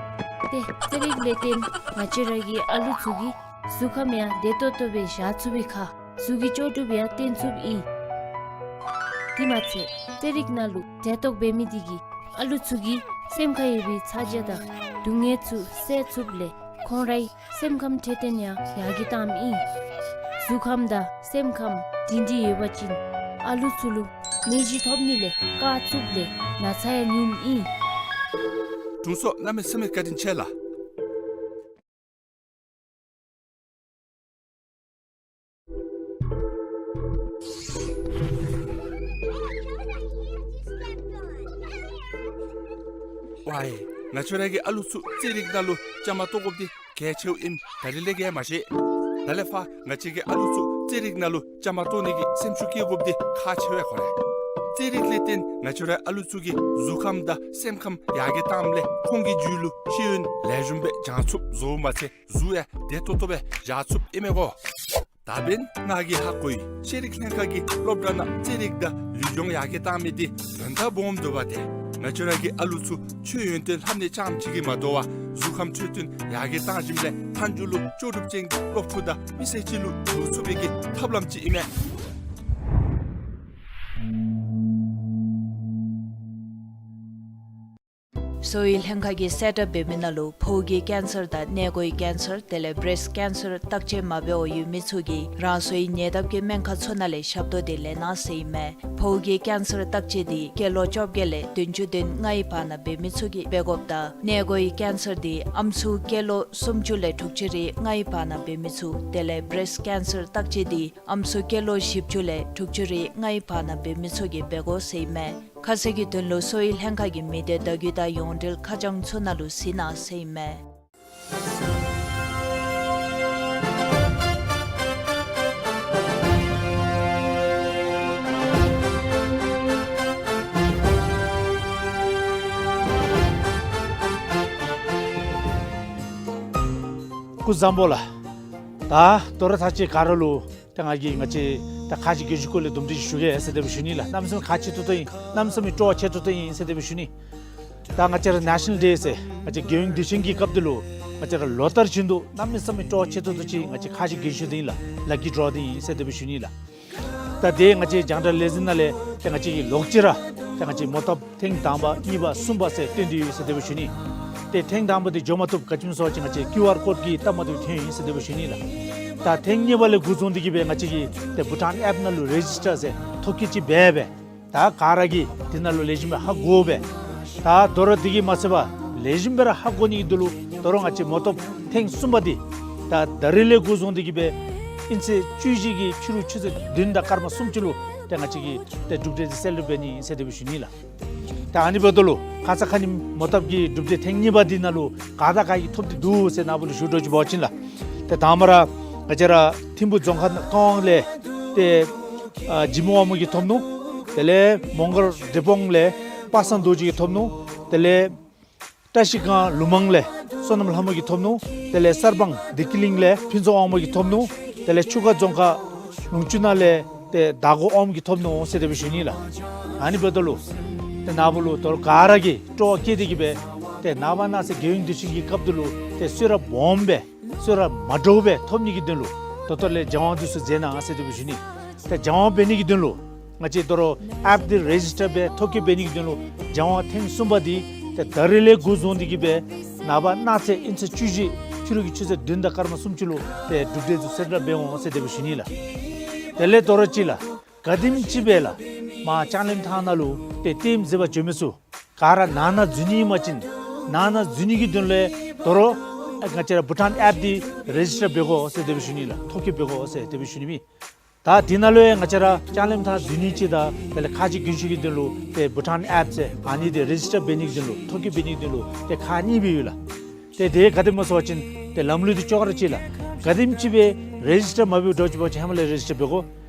ཏེ་རྩེད་རིགས་ལས་བརྟེན་ང་བཅས་ར་གི་ཨ་ལུ་ཚུ་གི་གཟུགས་ཁམས་ཡང་བདེ་ཏོག་ཏོ་སྦེ་བཞག་ཚུགས་པའི་ཁར་གཟུགས་ཀྱི་ལྕོགས་གྲུབ་ཡང་བརྟན་ཚུགསཔ་ཨིན། དེ་མ་ཚད་རྩེད་རིགས་ནང་ལུ་གྲལ་གཏོགས་འབད་མི་དེ་གིས་ཨ་ལུ་ཚུ་གི་སེམས་ཁར་ཡོད་པའི་ཚ་གྱང་དང་སྡུག་བསྔལ་ཚུ་བསལ་ཚུགསཔ་ལས་ཁོང་རའི་སེམས་ཁམས་འཕྲོད་བསྟེན་ཡང་ཡར་རྒྱས་བཏངམ་ཨིན། གཟུགས་ཁམས་དང་སེམས་ཁམས་སྒྲིང་སྒྲི་ཡོད་པ་ཅིན་ཨ་ལུ་ཚུ་ལུ་ནད་གཞི་ཐོབ་ནི་ལས་བཀག་ཚུགསཔ་ལས་ན་ཚ་ཡང་ཉུངམ་ཨིན། དྲུང་འཚོ་གནམ་མེད་ས་མེད་བཀའ་དྲིན་ཆེ་ལགས། ཝའི། ང་བཅས་ར་གི་ཨ་ལུ་ཚུ་རྩེད་རིགས་ནང་ལུ་བཅའ་མར་གཏོགས་དགོཔ་འདི་གལ་ཆེཝ་ཨིནམ་ད་རིས་ལས་ཀྱི་ཡང་མ་ཤེས། ད་ལས་ཕར་ང་བཅས་ཀྱི་ཨ་ལུ་ཚུ་རྩེད་རིགས་ནང་ལུ་བཅའ་མར་གཏོགས་ནི་གི་སེམས་ཤུགས་བསྐྱེད་དགོཔ་འདི་ཁག་ཆེ་བས་ཁོ་རེ། རྩེད་རིགས་ལས་བརྟེན་ང་བཅས་ར་ཨ་ལུ་ཚུ་གི་གཟུགས་ཁམས་དང་སེམས་ཁམས་ཡར་རྒྱས་བཏངམ་ལས་ཁོང་གི་རྒྱུད་ལུ་ཤེས་ཡོན་ལེགས་ཤོམ་སྦེ་སྦྱང་ཚུགསཔ་བཟོཝ་མ་ཚད་གཟུགས་ཡང་བདེ་ཏོག་ཏོ་སྦེ་བཞག་ཚུགསཔ་ཨིན་མས་གོ། ད་འབདན་ང་གིས་ཧ་གོ་ཡི། ཤེས་རིག་ལྷན་ཁག་གིས་སློབ་གྲྭ་ནང་རྩེད་རིགས་དང་ལུས་སྦྱོང་ཡར་རྒྱས་བཏང་མི་འདི་དོན་དག་སྦོམ་འདུག་པ་ཏེ། ང་བཅས་ར་གི་ཨ་ལུ་ཚུ་ཆོས་ཡོན་ཏན་ལྷབ་ནི་རྐྱངམ་ཅིག་གིས་མ་དོ་བར་གཟུགས་ཁམས་འཕྲོད་བསྟེན་ཡར་རྒྱས་བཏང་ཞིནམ་ལས་མཐའ་མཇུག་ལུ་ལྕོགས་གྲུབ་ཅན་གྱི་སློབ་ཕྲུག་དང་མི་སེར་ཅིག་ལུ་འགྱུར་ཚུགས་པའི་གི་ཐབས་ལམ་ཅིག་ཨིན་མས། གསོ་བའི་ལྷན་ཁག་གིས་གསལ་བསྒྲགས་འབད་མི་ནང་ལུ་ཕོཝ་གི་ཀེན་སར་དང་མངལ་སྒོའི་ཀེན་སར་དེ་ལས་བེརེསཊ་ཀེན་སར་བརྟག་དཔྱད་མ་འབད་བར་ཡོད་མི་ཚུ་གིས་རང་སོའི་ཉེ་འདབས་ཀྱི་སྨན་ཁང་ཚུ་ནང་ལས་ཞབས་ཏོག་འདི་ལེན་གནང་ཟེར་ཨིན་མས། ཕོཝ་གི་ཀེན་སར་བརྟག་དཔྱད་འདི་སྐྱེས་ལོ་བཅོ་བརྒྱད་ལས་བདུན་ཅུ་དོན་ལྔའི་བར་ན་འབད་མི་ཚུ་གིས་འབད་དགོཔ་དང་མངལ་སྒོའི་ཀེན་སར་འདི་ཨམ་སྲུ་སྐྱེས་ལོ་སུམ་ཅུ་ལས་དྲུག་ཅུ་རེ་ལྔའི་བར་ན་འབད་མི་ཚུ་དེ་ལས་བེརེསཊ་ཀེན་སར་བརྟག་དཔྱད་འདི་ཨམ་སྲུ་སྐྱེས་ལོ་བཞི་བཅུ་ལས་དྲུག་ཅུ་རེ་ལྔའི་བར་ན་འབད་མི་ཚུ་གིས་འབད་དགོ་ཟེར་ཨིན་མས། ཁ་གསལ་གྱི་དོན་ལུ་གསོ་བའི་ལྷན་ཁག་གི་མི་སྡེ་བརྡ་བརྒྱུད་དང་ཡོངས་འབྲེལ་ཁ་བྱང་ཚུ་ནང་ལུ་གཟིགས་གནང་ཟེར་ཨིན་མས། སྐུ་གཟུགས་བཟང་པོ་ལགས། ད་དོ་རུང་ད་ཅི་ག་ར་ལུ་ད་ང་གིས་ང་བཅས་ད་ཁ་ཆེ་རྒས་གཞོན་སྐོར་ལས་དུམ་གྲ་ཅིག་ཞུ་གེ་ཟེར་དེ་སྦེ་ཞུ་ནི་ལགས། གནམ་མེད་ས་མེད་ཁག་ཆེ་ཏོག་ཏོ་ཨིན། གནམ་མེད་ས་མེད་སྤྲོ་བ་ཆེ་ཏོག་ཏོ་ཨིན་ཟེར་དེ་སྦེ་ཞུ་ནི། ད་ང་བཅས་ར་ནེ་ཤ་ནཱལ་ཌེ་ཟེར་ང་བཅས་རྒྱལ་ཡོངས་དུས་ཆེན་གྱི་སྐབས་འདི་ལུ་ང་བཅས་ར་ལོ་ལྟར་བཞིན་དུ་གནམ་མེད་ས་མེད་སྤྲོ་བ་ཆེ་ཏོག་ཏོ་ཅིག་ང་བཅས་ཁ་ཆེ་རྒས་གཞོན་འདི་ཨིན་ལགས། ལ་ཀི་ཌོ་འདི་ཨིན་ཟེར་དེ་སྦེ་ཞུ་ནི་ལགས། ད་དེ་ང་བཅས་རྒྱང་བསྒྲགས་ལས་འཛིན་ནང་ལས་ཏེ་ང་བཅས་ཀྱི་ལོག་སྤྱོད་ར་ཏེ་ང་བཅས་མོ་བཏབ་ཐེངས་དང་པ་གཉིས་པ་གསུམ་པ་ཟེར་སྟོན་ཏེ་ཡོད་ཟེར་དེ་སྦེ་ཞུ་ནི། ཏེ་ཐེངས་དང་པ་འདི་འགྱོ་མ་བཏུབ་ག་ཅི་སྨོ་ཟེར་བ་ཅིན་ང་བཅས་ཀིའུ་ཨར་ཀོཌ་ཀྱིས་སྟབས་མ་བདེཝ་ཐོན་ཡི་ཟེར་དེ་སྦེ་ཞུ་ནི་ལགས། ད་ཐེངས་གཉིས་པ་ལས་འགོ་བཟུང་སྟེ་གིས་སྦེ་ང་བཅས་ཀྱི་ཏེ་བྷུ་ཊཱན་ཨེཔ་ནང་ལུ་རེ་ཇིསི་ཊར་ཟེར་ཐོ་བཀོད་ཅིག་འབད་སྦེ་ད་ག་ར་གིས་དེ་ནང་ལུ་ལེགས་ཤོམ་སྦེ་ཧ་གོ་སྦེ་ད་དོ་རུང་དེ་གིས་མ་ཚད་པར་ལེགས་ཤོམ་སྦེ་ར་ཧ་གོ་ནི་གི་དོན་ལུ་དོ་རུང་ང་བཅས་མོ་བཏབ་ཐེངས་གསུམ་པ་འདི་ད་ད་རིས་ལས་འགོ་བཟུང་སྟེ་གིས་སྦེ་ཨིན་ཚེས་བཅུ་བཞི་གི་ཕྱི་རུ་ཆུ་ཚོད་བདུན་དང་སྐར་མ་སུམ་ཅུ་ལུ་ཏེ་ང་བཅས་ཀྱིས་ཏེ་གྲུབ་འབྲས་འདི་གསལ་སྒྲོག་འབད་ནི་ཨིན་ཟེར་དེ་སྦེ་ཞུ་ནི་ལགས། ད་ཨ་ནི་འབདཝ་ད་ལུ་ཁ་ཙ་ཁ་ཉིནམ་མོ་བཏབ་ཀྱི་གྲུབ་འབྲས་ཐེངས་གཉིས་པ་འདི་ནང་ལུ་ག་དང་ག་གིས་ཐོབ་སྟེ་འདུག་ཟེར་ནཱ་བུ་ལུ་ཞུ་དགོཔ་ཅིག་འབད་བ་ཅིན་ལགས། ཏེ་དང་པ་ར་ང་བཅས་ར་ཐིམ་ཕུག་རྫོང་ཁག་ཀ་ཝང་ལས་ཏེ་ཨ་འཇིགས་མེད་དབང་མོ་གིས་ཐོབ་ནུག། དེ་ལས་མོང་སྒར་འབྲས་སྤུངས་ལས་པ་སངས་རྡོ་རྗེ་གིས་ཐོབ་ནུག། དེ་ལས་བཀྲ་ཤིས་སྒང་ལུ་མང་ལས་བསོད་ནམས་ལྷ་མོ་གིས་ཐོབ་ནུག། དེ་ལས་གསར་སྤང་བདེ་སྐྱིད་གླིང་ལས་ཕུན་ཚོགས་དབང་མོ་གིས་ཐོབ་ནུག། དེ་ལས་ཆུ་ཁ་རྫོང་ཁག་ལུང་ཅུ་ན་ལས་ཏེ་ཟླ་སྒོ་དབང་མོ་གིས་ཐོབ་ནུག་ཟེར་དེ་སྦེ་ཞུ་ནི་ལགས། ཨ་ནི་འབདཝ་ད་ལུ་ཏེ་ནཱ་བུ་ལུ་དོ་རུང་ག་ར་གིས་སྤྲོ་བ་བསྐྱེད་དེ་གིས་སྦེ་ཏེ་ནངས་པ་གནངས་ཚེ་རྒྱལ་ཡོངས་དུས་ཆེན་གྱི་སྐབས་འདི་ལུ་ཏེ་གསོལ་རས་སྦོམ་སྦེ་གསོལ་རས་མ་འདྲཝ་སྦེ་ཐོབ་ནི་གི་དོན་ལུ་ད་ལྟོ་ལས་སྦྱང་བ་འདི་ཚུ་མཛད་གནང་ཟེར་དེ་སྦེ་ཞུ་ནི། ཏེ་སྦྱང་བ་འབད་ནི་གི་དོན་ལུ་ང་བཅས་དོ་རུང་ཨེཔ་འདི་རེ་ཇིསི་ཊར་འབད་ཐོ་བཀོད་འབད་ནི་གི་དོན་ལུ་སྦྱང་བ་ཐེངས་གསུམ་པ་འདི་ཏེ་ད་རིས་ལས་འགོ་བཟུང་སྟེ་གིས་སྦེ་ནངས་པ་གནངས་ཚེ་ཨིན་ཚེས་བཅུ་བཞི་ ཕྱི་རུ་གི་ཆུ་ཚོད་བདུན་དང་སྐར་མ་སུམ་ཅུ་ལུ་ཏེ་གྲུབ་འབྲས་ཚུ་གསལ་བསྒྲགས་འབད་འོང་ཟེར་དེ་སྦེ་ཞུ་ནི་ལགས། དེ་ལས་དོ་རུང་ཅིག་ལགས། ག་དེམ་ཅིག་སྦེ་ལགས། མར་ལྕང་གླིང་ཐང་ནང་ལུ་ཏེ་ལྟདམོ་གཟིགས་པར་འགྱོ་མི་ཚུ་ག་ར་ནང་ན་འཛུལ་ནི་ཨིན་པ་ཅིན་ནང་ན་འཛུལ་ནི་གི་དོན་ལས་དོ་རུང་ང་བཅས་ར་བྷུ་ཊཱན་ཨེཔ་འདི་རེ་ཇིསི་ཊར་འབད་དགོ་ཟེར་དེ་སྦེ་ཞུ་ནི་ལགས། ཐོ་བཀོད་འབད་དགོ་ཟེར་དེ་སྦེ་ཞུ་ནི་མས། ད་འདི་ནང་ལུ་ཡང་ང་བཅས་ར་ལྕང་གླིང་ཐང་འཛུལ་ནི་ཅིག་དང་དེ་ལས་ཁ་རྗེ་རྒྱུན་ཤོག་གི་དོན་ལུ་ཏེ་བྷུ་ཊཱན་ཨེཔ་ཟེར་ཨ་ནི་འདི་རེ་ཇིསི་ཊར་འབད་ནི་གི་དོན་ལུ་ཐོ་བཀོད་འབད་ནི་གི་དོན་ལུ་ཏེ་ཁག་གཉིས་སྦེ་ཡོད་ལགས། ཏེ་དེ་ག་དེ་སྨོ་ཟེར་བ་ཅིན་ཏེ་ལམ་ལུགས་འདི་ཅོག་ར་གཅིག་ལགས། ག་དེམ་ཅིག་སྦེ་རེ་ཇིསི་ཊར་མ་འབད་འགྱོ་ཅི་འབད་བ་ཅིན་ཧེ་མ་ལས་རེ་ཇིསི་ཊར་འབད་དགོ།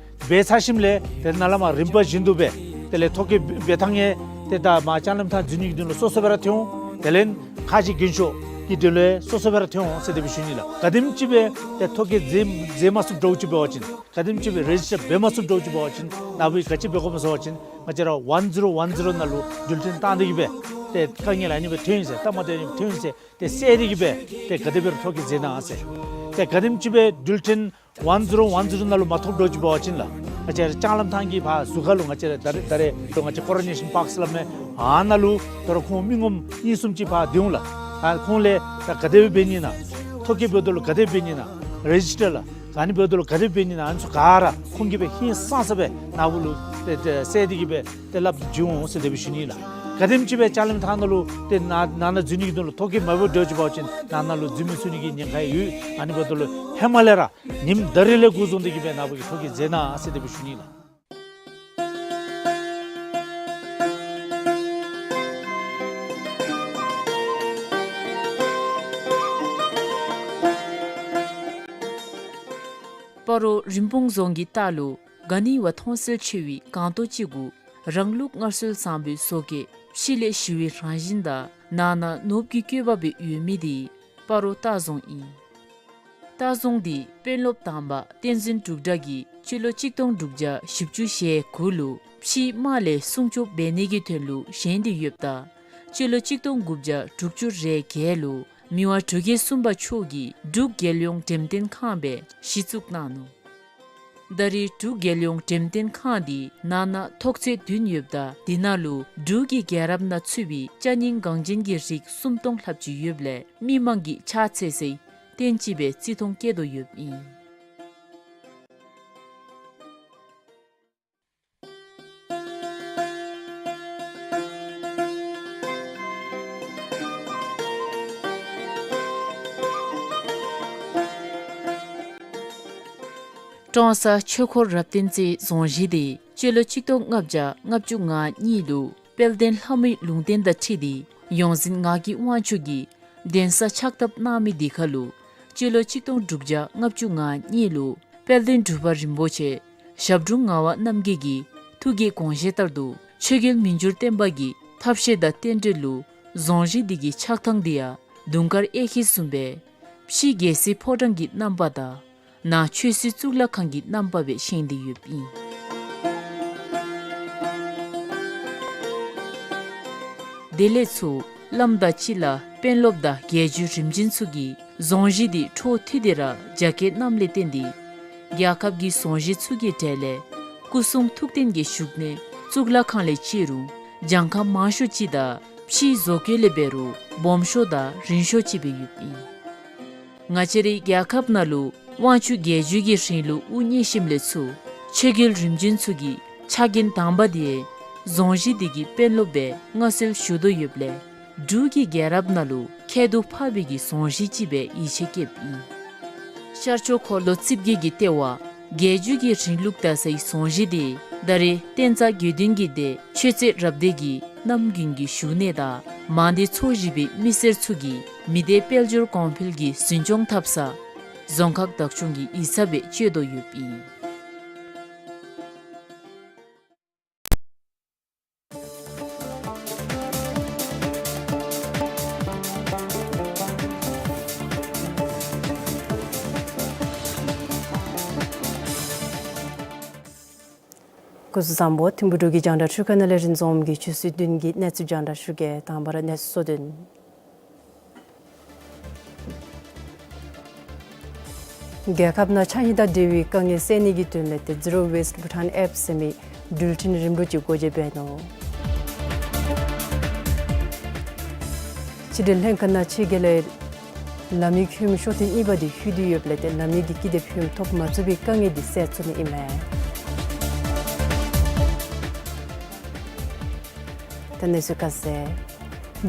འབད་ཚར་ཞིནམ་ལས་ཏེ་ནཱ་ལས་མར་རིམ་པ་བཞིན་དུ་སྦེ་དེ་ལས་ཐོ་བཀོད་འབད་ཐངས་ཡང་ཏེ་ད་མར་ལྕང་གླིང་ཐང་འཛུལ་ནི་གི་དོན་ལུ་སོ་སོ་སྦེ་ར་ཐོན་འོང་། དེ་ལས་ཁ་རྗེ་རྒྱུན་ཤོག་གི་དོན་ལུ་སོ་སོ་སྦེ་ར་ཐོན་འོང་ཟེར་དེ་སྦེ་ཞུ་ནི་ལགས། ག་དེམ་ཅིག་སྦེ་ཏེ་ཐོ་བཀོད་མཛད་མཛད་མ་ཚུགསཔ་འདྲཝ་ཅིག་འབད་བ་ཅིན་ག་དེམ་ཅིག་སྦེ་རེ་ཇིསི་ཊར་འབད་མ་ཚུགསཔ་འདྲཝ་ཅིག་འབད་བ་ཅིན་ནཱ་བུ་གིས་ག་ཅི་འབད་དགོཔ་སྨོ་ཟེར་བ་ཅིན་ང་བཅས་ར་ཝན་ཛི་རོ་ཝན་ཛི་རོ་ནང་ལུ་འགྲུལ་འཕྲིན་བཏང་སྟེ་གི་སྦེ་ཏེ་དཀའ་ངལ་ཨ་ནི་སྦེ་ཐོན་ཡི་ཟེར་ལྟ་མ་བདེཝ་ཨ་ནི་སྦེ་ཐོན་ཡི་ཟེར་ཏེ་བསལ་ཏེ་གི་སྦེ་ཏེ་ག་དེ་སྦེ་ར་ཐོ་བཀོད་མཛད་གནང་ཟེར། ཏེ་ག་དེམ་ཅིག་སྦེ་འགྲུལ་འཕྲིན་ཝན་ཛི་རོ་ཝན་ཛི་རོ་ནང་ལུ་མ་ཐོབ་འདྲཝ་ཅིག་འབད་བ་ཅིན་ལགས། ང་བཅས་ར་ལྕང་གླིང་ཐང་གི་ཕར་ཟུར་ཁ་ལུ་ང་བཅས་ར་ད་རེས་ད་རེས་ད་རེས་ལུ་ང་བཅས་ཀོ་རོ་ནེ་ཤཱན་པཱརཀ་ཟེར་སླབ་མི་ཨ་ནཱ་ལུ་དོ་རུང་ཁོང་མི་ངོམ་གཉིས་གསུམ་ཅིག་ཕར་སྡོད་འོང་ལགས། ཨ་ཁོང་ལས་ད་ག་དེ་སྦེ་འབད་ནི་ཨིན་ན། ཐོ་བཀོད་འབདཝ་ད་ལུ་ག་དེ་སྦེ་འབད་ནི་ཨིན་ན། རེ་ཇིསི་ཊར་ལགས། ཨ་ནི་འབདཝ་ད་ལུ་ག་དེ་སྦེ་འབད་ནི་ཨིན་ན། ཨ་ནི་ཚུ་ག་ར་ཁོང་གིས་སྦེ་ཧིང་སངས་ས་སྦེ་ནཱ་བུ་ལུ་ཏེ་ཏེ་བསལ་ཏེ་གི་སྦེ་ཏེ་སླབ་སྟེ་འགྱོ་འོང་ཟེར་དེ་སྦེ་ཞུ་ནི་ལགས། ག་དེམ་ཅིག་སྦེ་ལྕང་གླིང་ཐང་ནང་ལུ་ཏེ་ནང་ནང་ན་འཛུལ་ནི་གི་དོན་ལུ་ཐོ་བཀོད་མ་འབད་འདྲཝ་ཅིག་འབད་བ་ཅིན་ནང་ན་ལུ་འཛུལ་མི་ཚུགས་ནི་གི་ཉེན་ཁ་ཡོད། ཨ་ནི་འབདཝ་ད་ལུ་ཧེ་མ་ལས་ར་ཉིནམ་ད་རིས་ལས་འགོ་བཟུང་སྟེ་གི་སྦེ་ནཱ་བུ་གིས་ཐོ་བཀོད་མཛད་གནང་ཟེར་དེ་སྦེ་ཞུ་ནི་ལགས། སྤ་རོ་རིན་སྤུངས་རྫོང་གི་ལྟག་ལུ་ག་ནི་བ་མཐོང་གསལ་ཆེ་བའི་སྒང་ཏོག་ཅིག་གུ་རང་ལུགས་སྔར་སྲོལ་བཟང་པོའི་བཟོ་བཀོད་ཕྱི་ལས་ཞི་བའི་རང་བཞིན་དང་ནང་ན་ནོར་བུ་གི་བཀོད་པ་སྦེ་ཡོད་མི་དེ་སྤ་རོ་ལྟ་རྫོང་ཨིན། ལྟ་རྫོང་འདི་དཔོན་སློབ་དང་པ་བསྟན་འཛིན་འབྲུག་གྲགས་ཀྱིས་སྤྱི་ལོ་གཅིག་སྟོང་དྲུག་བརྒྱ་བཞི་བཅུ་ཞེ་དགུ་ལུ་ཕྱིའི་དམག་ལས་སྲུང་སྐྱོབ་འབད་ནི་གི་དོན་ལུ་བཞེངས་ཏེ་ཡོདཔ་ད་སྤྱི་ལོ་གཅིག་སྟོང་དགུ་བརྒྱ་དྲུག་ཅུ་རེ་བརྒྱད་ལུ་མི་དབང་འབྲུག་རྒྱལ་གསུམ་པ་མཆོག་གིས་འབྲུག་རྒྱལ་ཡོངས་འགྲེམས་སྟོན་ཁང་སྦེ་གཞི་བཙུགས་གནང་ནུག། ད་རེས་འབྲུག་རྒྱལ་ཡོངས་འགྲེམས་སྟོན་ཁང་འདི་ནང་ན་ཐོག་ཚད་བདུན་ཡོདཔ་ད་དེ་ནང་ལུ་འབྲུག་གི་རྒྱལ་རབས་ནང་ཚུད་པའི་ཅ་རྙིང་འགངས་ཅན་གྱི་རིགས་སུམ་སྟོང་ལྷགཔ་ཅིག་ཡོདཔ་ལས་མི་མང་གིས་ཕྱག་འཚལ་སའི་རྟེན་ཅིག་སྦེ་བརྩི་མཐོང་བསྐྱེད་དོ་ཡོདཔ་ཨིན། ཀྲོང་གསར་ཆོས་འཁོར་རབ་བརྟན་རྩེའི་རྫོང་གཞི་དེ་སྤྱི་ལོ་གཅིག་སྟོང་ལྔ་བརྒྱ་ལྔ་བཅུ་ང་གཉིས་ལུ་དཔལ་ལྡན་ལྷ་མོའི་ལུང་བསྟན་དང་འཁྲིལ་ཏེ་ཡོངས་འཛིན་ངག་གི་དབང་ཕྱུག་གིས་གདན་ས་ཕྱག་བཏབ་གནང་མི་དེ་ཁར་ལུ་སྤྱི་ལོ་གཅིག་སྟོང་དྲུག་བརྒྱ་ལྔ་བཅུ་ང་གཉིས་ལུ་དཔལ་ལྡན་འབྲུག་པ་རིན་པོ་ཆེ་ཞབས་དྲུང་ངག་དབང་རྣམ་རྒྱལ་གྱི་ཐུགས་ཀྱི་དགོངས་བཞེད་ལྟར་དུ་ཆོས་རྒྱལ་མི་འགྱུར་བརྟན་པ་གི་ཐབས་ཤེས་དང་རྟེན་འབྲེལ་ལུ་རྫོང་གཞི་འདི་གི་ཆགས་ཐངས་འདི་ཡང་དུང་དཀར་གཡས་འཁྱིལ་བཟུམ་སྦེ་ཕྱི་རྒྱལ་སྲིད་ཕོ་བྲང་གི་རྣམ་པ་དང་ནང་ཆོས་སྲིད་གཙུག་ལག་ཁང་གི་རྣམ་པ་སྦེ་བཞེངས་ཏེ་ཡོདཔ་ཨིན། དེ་ལས་ཚུར་བླམ་དང་སྤྱི་བླ་དཔོན་སློབ་དང་རྒྱལ་བརྒྱུད་རིམ་བྱོན་ཚུ་གིས་རྫོང་གཞི་འདི་འཕྲོ་མཐུད་དེ་ར་རྒྱ་སྐྱེད་གནངམ་ལས་བརྟེན་ཏེ་རྒྱལ་ཁབ་ཀྱི་རྫོང་གཞི་ཚུ་གི་གྲས་ལས་སྐུ་གསུང་ཐུགས་རྟེན་གྱི་བཞུགས་གནས་གཙུག་ལག་ཁང་ལས་བརྩི་རུང་གྱངས་ཁ་མང་ཤོས་ཅིག་དང་ཕྱིའི་བཟོ་བཀོད་ལས་འབད་རུང་སྦོམ་ཤོས་དང་རིང་ཤོས་ཅིག་སྦེ་ཡོདཔ་ཨིན། ང་བཅས་རའི་རྒྱལ་ཁབ་ནང་ལུ་དབང་ཕྱུག་རྒྱལ་བརྒྱུད་ཀྱི་རིང་ལུགས་དབུ་བརྙེས་ཞིནམ་ལས་ཚུར་ཆོས་རྒྱལ་རིམ་བྱོན་ཚུ་གི་ཕྱག་འགན་དང་པ་དེ་རྫོང་གཞི་འདི་གི་དཔོན་སློབ་སྦེ་མངའ་གསོལ་ཞུ་དོ་ཡོདཔ་ལས་འབྲུག་གི་རྒྱལ་རབས་ནང་ལུ་ཁྱད་དུ་འཕགས་པའི་གི་རྫོང་གཞི་ཅིག་སྦེ་ཡིད་ཆེས་བསྐྱེདཔ་ཨིན། ཤར་ཕྱོགས་འཁོར་ལོ་རྩིབས་བརྒྱད་ཀྱི་ལྟེ་བ་རྒྱལ་བརྒྱུད་ཀྱི་རིང་ལུགས་དར་སའི་རྫོང་གཞི་དེ་ད་རེས་བསྟན་རྩ་དགེ་འདུན་གྱི་སྡེ་ཆོས་རྩེ་རབ་སྡེ་གིས་གནམ་དགུན་གྱི་བཞུགས་གནས་དང་མང་སྡེ་ཚོ་བཞི་པའི་མི་སེར་ཚུ་གིས་མི་སྡེ་དཔལ་འབྱོར་གོང་འཕེལ་གྱི་འཛིན་སྐྱོང་འཐབ་ས་རྫོང་ཁག་བདག་སྐྱོང་གི་ཡིག་ཚང་སྦེ་སྤྱོད་དོ་ཡོདཔ་ཨིན། སྐུ་གཟུགས་བཟང་པོ། ཐིམ་ཕུ་འབྲུག་གི་རྒྱང་བསྒྲགས་འཕྲུལ་ཁང་ནང་ལས་རིན་འཛོམས་ཀྱིས་ཆུ་ཚོད་བདུན་གྱི་གནས་ཚུལ་རྒྱང་བསྒྲགས་ཞུ་གེ། དང་པ་ར་གནས་ཚུལ་གཙོ་དོན། རྒྱལ་ཁབ་ནང་ཕྱགས་སྙིགས་དང་འབྲེལ་བའི་དཀའ་ངལ་སེལ་ནི་གི་དོན་ལས་ཏེ་Zero Waste Bhutan App ཟེར་མི་འགྲུལ་འཕྲིན་རིམ་ལུགས་ཅིག་སྒོ་འབྱེད་འབད་ནུག། ཕྱི་འབྲེལ་ལྷན་ཁག་ནང་ཕྱི་རྒྱལ་ལས་ ལམ་ཡིག་ཧོནམ་ཤོ་ཐེངས་གཉིས་པ་འདི་ལྷོད་དེ་ཡོདཔ་ལས་ཏེ་ལམ་ཡིག་གི་ཀི་དེབ་ཧོནམ་ཐོབ་མ་ཚུགས་པའི་དཀའ་ངལ་འདི་སེལ་ཚུགས་ནི་ཨིན་མས། ད་གནས་ཚུལ་ཁ་གསལ།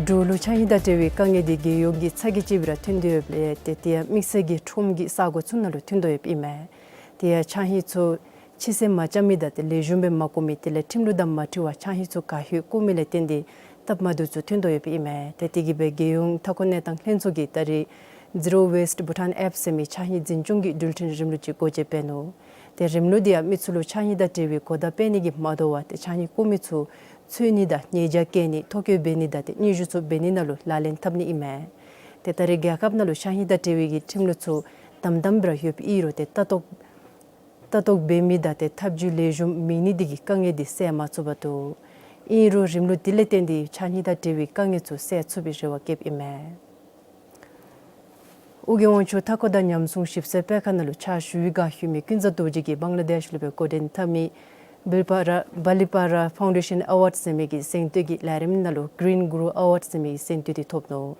འབྲུག་ལུ་ཆང་ཧིང་དང་འབྲེལ་བའི་དཀའ་ངལ་འདི་རྒྱལ་ཡོངས་ཀྱི་ཚ་གྱང་ཅིག་སྦེ་ར་ཐོན་ཏེ་ཡོདཔ་ལས་ཏེ་དེ་ཡང་དམིགས་བསལ་གྱི་ཁྲོམ་གྱི་ས་གོ་ཚུ་ནང་ལུ་ཐོན་དོ་ཡོདཔ་ཨིན་མས། དེ་ཡང་ཆང་ཧིང་ཚུ་ཕྱི་སེལ་མ་རྐྱབ་མི་དང་ཏེ་ལེགས་ཤོམ་སྦེ་མ་བཀོ་མི་དེ་ལས་ཁྲིམས་ལུགས་དང་མ་འཁྲིལ་བར་ཆང་ཧིང་ཚུ་ག་ཧོད་བཀོ་མི་ལས་བརྟེན་ཏེ་སྟབས་མ་བདེཝ་ཚུ་ཐོན་དོ་ཡོདཔ་ཨིན་མས། ཏེ་དེ་གིས་སྦེ་རྒྱལ་ཡོངས་མཐའ་འཁོར་གནས་སྟངས་ལྷན་ཚོགས་ཀྱིས་ད་རེས་Zero Waste Bhutan App ཟེར་མི་ཆང་ཧིང་འཛིན་སྐྱོང་གི་འགྲུལ་འཕྲིན་རིམ་ལུགས་ཅིག་སྒོ་འབྱེད་འབད་ནུག། ཏེ་རིམ་ལུགས་འདི་ཡང་མི་ཚུ་ལུ་ཆང་ཧིང་དང་འབྲེལ་བའི་གོ་བརྡ་སྤེལ་ནི་གིས་མ་དོ་བར་ཏེ་ཆང་ཧིང་བཀོ་མི་ཚུ་འཚོལ་ནི་དང་ཉེས་བྱ་བཀལ་ནི་ཐོ་བཀོད་འབད་ནི་དང་ཏེ་སྙན་ཞུ་ཚུ་འབད་ནི་ནང་ལུ་ལག་ལེན་འཐབ་ནི་ཨིན་མས། ཏེ་ད་རེས་རྒྱལ་ཁབ་ནང་ལུ་ཆང་ཧིང་དང་འབྲེལ་བའི་གི་ཁྲིམས་ལུགས་ཚུ་དམ་དམ་སྦེ་ར་ཡོདཔ་ཨིན་རུང་ཏེ་ལྟ་རྟོག་ལྟ་རྟོག་འབད་མི་དང་ཏེ་ཐབས་བྱུས་ལེགས་ཤོམ་མེད་ནི་འདི་གིས་དཀའ་ངལ་འདི་སེལ་མ་ཚུགས་པར་འདུག། ཨིན་རུང་རིམ་ལུགས་འདི་ལས་བརྟེན་ཏེ་ཆང་ཧིང་དང་འབྲེལ་བའི་དཀའ་ངལ་ཚུ་སེལ་ཚུགས་པའི་རེ་བ་བསྐྱེདཔ་ཨིན་མས། ཨོ་རྒྱན་དབང་ཕྱུག་མཐའ་འཁོར་དང་ཉམས་སྲུང་ཞིབ་འཚོལ་སྤེལ་ཁང་ནང་ལུ་ཕྱག་ཞུ་བའི་སྒང་ལྷོད་མི་ཀུན་བཟང་རྡོ་རྗེ་གིས་བང་ལ་དེཤ་ལུ་སྦེ་འགོ་འདྲེན་འཐབ་མི་བལ་པ་ར་བ་ལི་པ་ར་ཕའུན་ཌེ་ཤན་ཨ་ཝརཌ་ཟེར་མི་གི་གཟེངས་བསྟོད་ཀྱི་ལས་རིམ་ནང་ལུ་Green Guru Award ཟེར་མི་གི་གཟེངས་བསྟོད་འདི་ཐོབ་ནུག།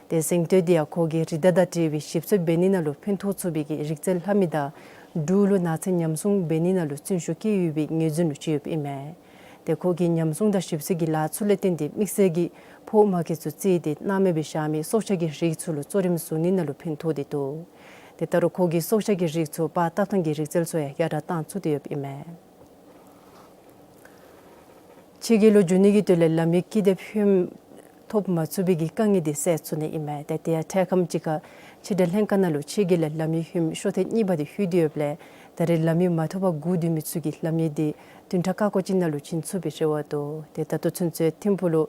ཏེ་གཟེངས་བསྟོད་འདི་ཡང་ཁོ་གིས་རི་དྭགས་དང་འབྲེལ་བའི་ཞིབ་འཚོལ་འབད་ནི་ནང་ལུ་ཕན་ཐོགས་ཚུགས་པའི་གི་རིག་རྩལ་ལྷབ་མི་དང་འབྲུག་ལུ་ནགས་ཚལ་ཉམས་སྲུང་འབད་ནི་ནང་ལུ་བརྩོན་ཤུགས་བསྐྱེད་ཡོད་པའི་ངོས་འཛིན་ལུ་བྱོན་ཡོདཔ་ཨིན་མས། ཏེ་ཁོ་གིས་ཉམས་སྲུང་དང་ཞིབ་འཚོལ་གྱི་ལཱ་ཚུ་ལས་བརྟེན་ཏེ་དམིགས་བསལ་གྱི་ཕོཝ་མ་ཁེ་ཚུ་བརྩིས་ཏེ་སྣང་མེད་སྦེ་བཞག་མི་སྲོག་ཆགས་ཀྱི་རིགས་ཚུ་ལུ་གཙོ་རིམ་བཟུང་ནི་ནང་ལུ་ཕན་ཐོགས་ཏེ་འདུག། ཏེ་ད་རུང་ཁོ་གིས་སྲོག་ཆགས་ཀྱི་རིགས་ཚུ་པར་བཏབ་ཐངས་ཀྱི་རིག་རྩལ་ཚུ་ཡང་ཡར་དྲག་བཏང་ཚུགས་ཏེ་ཡོདཔ་ཨིན་མས། ཕྱི་རྒྱལ་ལུ་འགྱོ་ནི་གི་དོན་ལས་ལམ་ཡིག་ཀི་དེབ་ཧོནམ་ཐོབ་མ་ཚུགས་པའི་གི་དཀའ་ངལ་འདི་སེལ་ཚུགས་ནི་ཨིན་མས། ཏེ་དེ་ཡང་འཕྲལ་ཁམས་ཅིག་ཁར་ཕྱི་དྲིལ་ལྷན་ཁག་ནང་ལུ་ཕྱི་རྒྱལ་ལས་ལམ་ཡིག་ཧོནམ་ཤོ་ཐེངས་གཉིས་པ་འདི་ལྷོད་དེ་ཡོདཔ་ལས་ད་རེས་ལམ་ཡིག་མ་ཐོབ་པར་སྒུག་སྡོད་མི་ཚུ་གིས་ལམ་ཡིག་འདི་བདུན་ཕྲག་ཁ་ཁོ་ཅིག་ནང་ལུ་བྱིན་ཚུགས་པའི་རེ་བ་འདུག། ཏེ་ད་ལྟོ་ཚུན་ཚོད་ཐིམ་ཕུག་ལུ་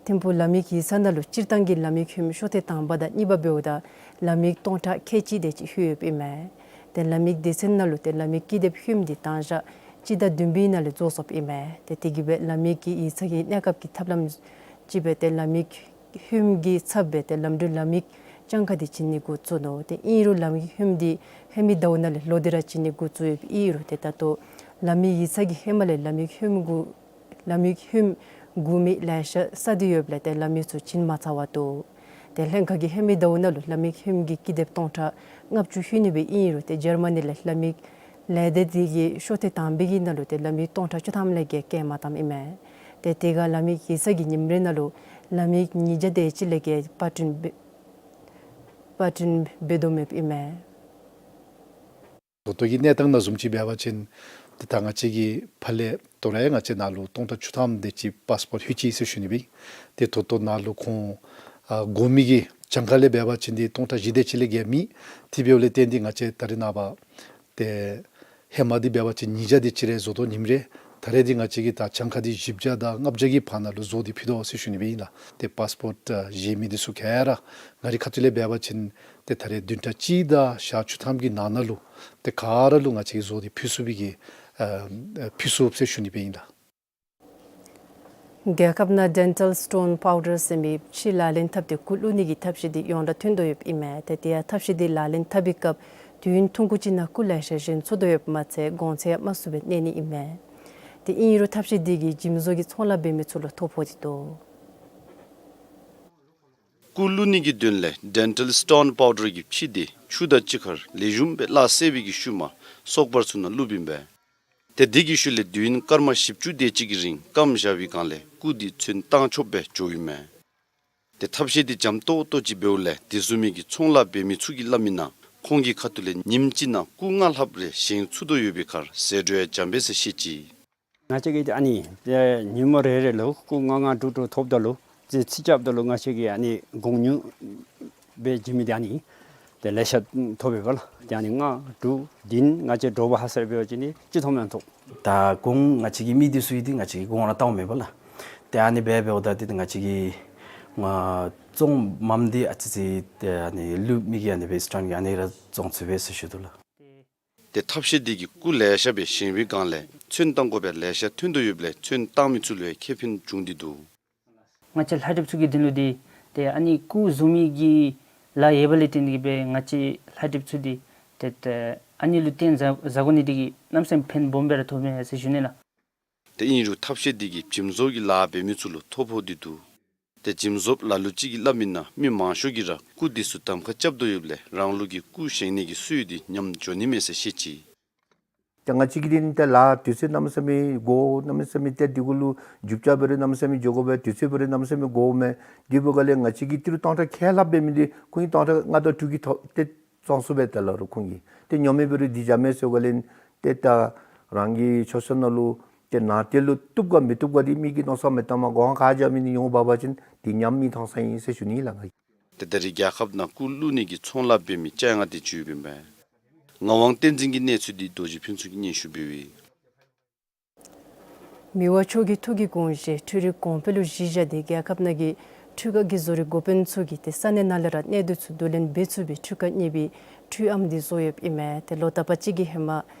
ཐིམ་ཕུག་ལམ་ཡིག་ཡིག་ཚང་ནང་ལུ་སྤྱིར་བཏང་གི་ལམ་ཡིག་ཧོནམ་ཤོ་ཐེངས་དང་པ་དང་གཉིས་པ་འབདཝ་ད་ལམ་ཡིག་སྟོང་ཕྲག་ཁལ་གཅིག་དེ་ཅིག་ལྷོད་ཡོདཔ་ཨིན་མས། ཏེ་ལམ་ཡིག་སྡེ་ཚན་ནང་ལུ་ཏེ་ལམ་ཡིག་ཀི་དེབ་ཧོནམ་འདི་དང་ཞག་སྤྱི་ཟླ་བདུན་པའི་ནང་ལས་རྫོགས་སོཔ་ཨིན་མས། ཏེ་དེ་གིས་སྦེ་ལམ་ཡིག་གི་ཡིག་ཚང་གི་གནས་སྐབས་ཀྱི་ཐབས་ལམ་ཅིག་སྦེ་ཏེ་ལམ་ཡིག་ཧོནམ་གྱི་ཚབ་སྦེ་ཏེ་ལམ་འགྲུལ་ལམ་ཡིག་གྱངས་ཁ་འདི་བྱིན་ནི་འགོ་བཙུགས་ནུག། ཏེ་ཨིན་རུང་ལམ་ཡིག་ཧོནམ་འདི་ཧེ་མའི་ཟླཝ་ནང་ལས་ལོག་སྟེ་ར་བྱིན་ནི་འགོ་བཙུགས་ཡོདཔ་ཨིན་རུང་ཏེ་ད་ལྟོ་ལམ་ཡིག་ཡིག་ཚང་གིས་ཧེ་མ་ལས་ལམ་ཡིག་ཧོནམ་གུ་ལམ་ཡིག་ཧོནམ་དགོ་མི་ལེ་ཤ་བསགས་ཏེ་ཡོདཔ་ལས་ཏེ་ལམ་ཡིག་ཚུ་བྱིན་མ་ཚར་བར་འདུག། ཏེ་ལྷན་ཁག་གིས་ཧེ་མའི་ཟླཝ་ནང་ལུ་ལམ་ཡིག་ཧོནམ་གྱི་ཀི་དེབ་སྟོང་ཕྲག་ལྔ་བཅུ་ལྷོད་ནི་སྦེ་ཨིན་རུང་ཏེ་འཇར་མ་ནི་ལས་ལམ་ཡིག་ལས་སྡེ་འདི་གིས་ཤོ་ཐེངས་དང་པའི་གི་ནང་ལུ་ཏེ་ལམ་ཡིག་སྟོང་ཕྲག་བཅུ་ཐམ་ལས་བརྒལ་བཀལ་མ་བཏངམ་ཨིན་མས། ཏེ་དེ་ཁར་ལམ་ཡིག་ཡིག་ཚང་གིས་ཉིནམ་རེ་ནང་ལུ་ལམ་ཡིག་ཉིས་བརྒྱ་དེ་ཅིག་ལས་བརྒལ་པར་སྐྲུན་འབད་པར་སྐྲུན་འབད་དོ་མེདཔ་ཨིན་མས། ད་ལྟོ་གི་གནས་སྟངས་ནང་བཟུམ་ཅིག་འབད་བ་ཅིན་ཏེ་ད་ང་བཅས་ཀྱི་ཕར་ལས་ད་རུང་ཡང་ང་བཅས་ནཱ་ལུ་སྟོང་ཕྲག་བཅུ་ཐམ་དེ་ཅིག་པཱསི་པོརཊ་ལྷོད་ཅི་ཟེར་ཞུ་ནི་སྦེ། ཏེ་ད་ལྟོ་ནཱ་ལུ་ཁོང་ཨ་དགོ་མི་གི་གྱངས་ཁ་ལས་འབད་བ་ཅིན་ཏེ་སྟོང་ཕྲག་བཞི་དེ་ཅིག་ལས་བརྒལ་མེད། དེ་འབདཝ་ལས་བརྟེན་ཏེ་ང་བཅས་ད་རེས་ནངས་པ་ཏེ་ཧེ་མ་འདི་འབད་བ་ཅིན་ཉིས་བརྒྱ་དེ་ཅིག་རེ་བཟོ་དོ་ཉིནམ་རེ། ད་རེས་འདི་ང་བཅས་ཀྱིས་ད་གྱངས་ཁ་འདི་བཞི་བརྒྱ་དང་ལྔ་བརྒྱ་གི་བར་ན་ལུ་བཟོ་སྟེ་ཕུལ་དོ་ཟེར་ཞུ་ནི་སྦེ་ཨིན་ལགས། ཏེ་པཱསི་པོརཊ་ཨ་བཞེས་མི་འདི་ཚུ་ག་ར་ང་རའི་ཁ་ཐུག་ལས་འབད་བ་ཅིན་ཏེ་ད་རེས་བདུན་ཕྲག་གཅིག་དང་ཞག་བཅུ་ཐམ་གྱི་ནང་ན་ལུ་ཏེ་ག་ར་ལུ་ང་བཅས་ཀྱིས་བཟོ་སྟེ་ཕུལ་ཚུགས་པའི་གི་ཨ་ཕུལ་ཚུགས་ཟེར་ཞུ་ནི་སྦེ་ཨིན་ལགས། རྒྱལ་ཁབ་ནང་ཌེན་ཊལ་སི་ཊོན་པའུ་ཌར་ཟེར་མི་ཕྱེ་ལག་ལེན་འཐབ་སྟེ་སྐུ་བླུག་ནི་གི་ཐབས་ཤེས་འདི་ཡོངས་གྲགས་ཐོན་དོ་ཡོདཔ་ཨིན་མས། ཏེ་དེ་ཡང་ཐབས་ཤེས་འདི་ལག་ལེན་འཐབ་པའི་སྐབས་དུས་ཡུན་ཐུང་ཀུ་ཅིག་ནང་སྐུ་ལེ་ཤ་བཞེངས་ཚུགས་དོ་ཡོདཔ་མ་ཚད་གོང་ཚད་ཡང་དམའ་སུ་སྦེ་གནས་ནི་ཨིན་མས། ཏེ་ཨིན་རུང་ཐབས་ཤེས་འདི་གིས་འཇིམ་བཟོ་གི་ཚོང་ལཱ་འབད་མི་ཚུ་ལུ་ཐོ་ཕོག་སྟེ་འདུག། སྐུ་བླུག་ནི་གི་དོན་ལས་ཌེན་ཊལ་སི་ཊོན་པའུ་ཌར་གྱི་ཕྱེ་འདི་ཆུ་དང་གཅིག་ཁར་ལེགས་ཤོམ་སྦེ་སླ་བསྲེ་བའི་གི་ཤུལ་མ་སོག་པར་ཚུ་ནང་བླུགཔ་ཨིན་པས། ཏེ་དེ་གི་ཤུལ་ལས་དུས་ཡུན་སྐར་མ་བཞི་བཅུ་དེ་ཅིག་གི་རིང་སྐམ་བཞག་པའི་སྒང་ལས་སྐུ་འདི་ཚོན་བཏང་ཆོགཔ་སྦེ་འགྱོཝ་ཨིན་མས། ཏེ་ཐབས་ཤེས་འདི་འཇམ་ཏོག་ཏོ་ཅིག་འབདཝ་ལས་དེ་བཟུམ་མའི་གི་ཚོང་ལཱ་འབད་མི་ཚུ་གིས་སླབ་མིའི་ནང་ཁོང་གི་ཁ་ཐུག་ལས་ཉིནམ་གཅིག་ནང་སྐུ་ལྔ་ལྷགཔ་རེ་བཞེངས་ཚུགས་དོ་ཡོད་པའི་ཁར་ཟད་འགྲོ་ཡང་འཇམ་པས་ཟེར་བཤད་ཅི། ང་བཅས་ཀྱིས་ཨ་ནི་ཏེ་ཉིན་མོ་རེ་རེ་ལུ་སྐུ་ལྔ་ལྔ་དྲུག་དྲུག་ཐོབ་ད་ལུ་རྩིས་རྩིས་རྐྱབ་ད་ལུ་ང་བཅས་ཀྱིས་ཨ་ནི་གོང་ཉུང་སྦེ་བྱིན་མི་འདི་ཨ་ནི་ཏེ་ལེ་ཤ་ཐོབ་པས་ལགས། ཏེ་ཨ་ནི་ལྔ་དྲུག་བདུན་ང་བཅས་དྲོ་པ་ཧ་སག་འབད་བ་ཅིན་ནི་ཅིག་ཐོབ་མི་ཐོབ། ད་གོང་ང་བཅས་ཀྱིས་མི་འདི་ཚུ་གི་འདི་ང་བཅས་ཀྱིས་གོང་ར་བཏངམ་མས་པ་ལགས། ཏེ་ཨ་ནི་འབད་འབདཝ་ད་འདི་ང་བཅས་ཀྱིས་ང་བཙོང་མམ་འདི་ཨ་ཙི་ཅིག་ཏེ་ཨ་ནི་ལུ་མི་གིས་ཨ་ནི་སྦེ་སི་ཊོན་གྱི་ཨ་ནི་ར་བཙོང་ཚུགས་པས་ཟེར་ཞུ་དོ་ལགས། ཏེ་ཐབས་ཤེས་འདི་གིས་སྐུ་ལེ་ཤ་སྦེ་བཞེངས་པའི་སྒང་ལས་ཚོན་བཏང་དགོ་པའི་ལེ་ཤ་ཐོན་དོ་ཡོདཔ་ལས་ཚོན་བཏང་མི་ཚུ་ལུ་ཡང་ཁེ་ཕན་བྱུང་སྟེ་འདུག། ང་བཅས་ལྷ་འདྲེསཔ་ཚུ་གི་དོན་ལུ་འདི་ཏེ་ཨ་ནི་སྐུ་བཟོ་མི་གི་ལཱ་ཡོད་པ་ལས་བརྟེན་ཏེ་གིས་སྦེ་ང་བཅས་ལྷ་འདྲེསཔ་ཚུ་འདི་ཏེ་ཏེ་ཨ་ནི་ལུ་བརྟེན་བཟའ་བཟའ་དགོ་ནི་འདི་གིས་གནམ་མེད་ས་མེད་ཕན་སྦོམ་སྦེ་ར་ཐོགས་མས་ཟེར་ཞུ་ནི་ལགས། ཏེ་ཨིན་རུང་ཐབས་ཤེས་འདི་གིས་འཇིམ་བཟོ་གི་ལཱ་འབད་མི་ཚུ་ལུ་ཐོ་ཕོག་སྟེ་འདུག། ཏེ་འཇིམ་བཟོཔ་ལ་ལུ་ཅིག་གིས་སླབ་མིའི་ནང་མི་མང་ཤོས་ཀྱིས་ར་སྐུ་འདི་ཚུ་གདམ་ཁ་རྐྱབ་དོ་ཡོདཔ་ལས་རང་ལུགས་ཀྱི་སྐུ་བཞེངས་ནི་གི་སྲོལ་འདི་ཉམས་འགྱོ་ནི་མས་ཟེར་བཤད་ཅི། ད་ང་བཅས་ཀྱིས་འདི་ནི་ད་ལཱ་དུས་ཚོད་གནམ་མེད་ས་མེད་འགོར་གནམ་མེད་ས་མེད་ཏེ་འདི་གུ་ལུ་རྒྱུ་ཆ་འབད་རུང་གནམ་མེད་ས་མེད་འགྱོ་དགོ་པས། དུས་ཚོད་འབད་རུང་གནམ་མེད་ས་མེད་འགོརཝ་མས། དེ་འབདཝ་ལས་ང་བཅས་ཀྱིས་ཏི་རུ་སྟོང་ཕྲག་ཁལ་ལྷགཔ་འབད་མི་འདི་ཁོང་གིས་སྟོང་ཕྲག་ལྔ་དང་དྲུག་གི་ཐོག་ཏེ་བཙོང་ཚུགས་པས། ད་ལ་རུང་ཁོང་གིས་ཏེ་ཉོ་མི་འབད་རུང་འདི་བཞག་མས་ཟེརཝ་ལས་ཏེ་ད་རང་གི་ཆོས་ཆོས་ནང་ལུ་ཏེ་ནང་དེ་ལུ་བཏུབ་ག་མི་བཏུབ་ག་འདི་མི་གིས་མནོ་བསམ་མི་བཏངམ་གོང་ཁར་བཞག་མི་འདི་ཉོ་འབག་པ་ཅིན་འདི་ཉམས་མི་བཏང་ས་ཨིན་ཟེར་ཞུ་ནི་ལགས། ཏེ་ད་རེས་རྒྱལ་ཁབ་ནང་སྐུ་བླུག་ནི་གི་ཚོང་ལཱ་འབད་མི་བཅོ་ལྔ་དེ་ཚུད་ཡོདཔ་ཨིན་པས། ངག་དབང་བསྟན་འཛིན་གྱི་གནས་ཚུལ་འདི་རྡོ་རྗེ་ཕུན་ཚོགས་ཀྱིས་སྙན་ཞུ་འབདཝ་ཨིན། མི་དབང་མཆོག་གི་ཐུགས་ཀྱི་དགོངས་བཞེད་འཕྲུལ་རིག་གོང་འཕེལ་ལུ་གཞི་བཞག་སྟེ་རྒྱལ་ཁབ་ནང་གི་འཕྲུལ་ཁང་གི་བཟོ་རིག་འགོ་དཔོན་ཚུ་གིས་ཏེ་ས་གནས་ནང་ལས་ར་གནས་སྡུད་ཚུ་བསྡུ་ལེན་འབད་ཚུགས་པའི་འཕྲུལ་ཁང་གཉེར་བའི་འཕྲུལ་ཨམ་འདི་བཟོ་ཡོདཔ་ཨིན་མས། ཏེ་ལོ་ལྟར་བ་ཅིག་གི་ཧེ་མ་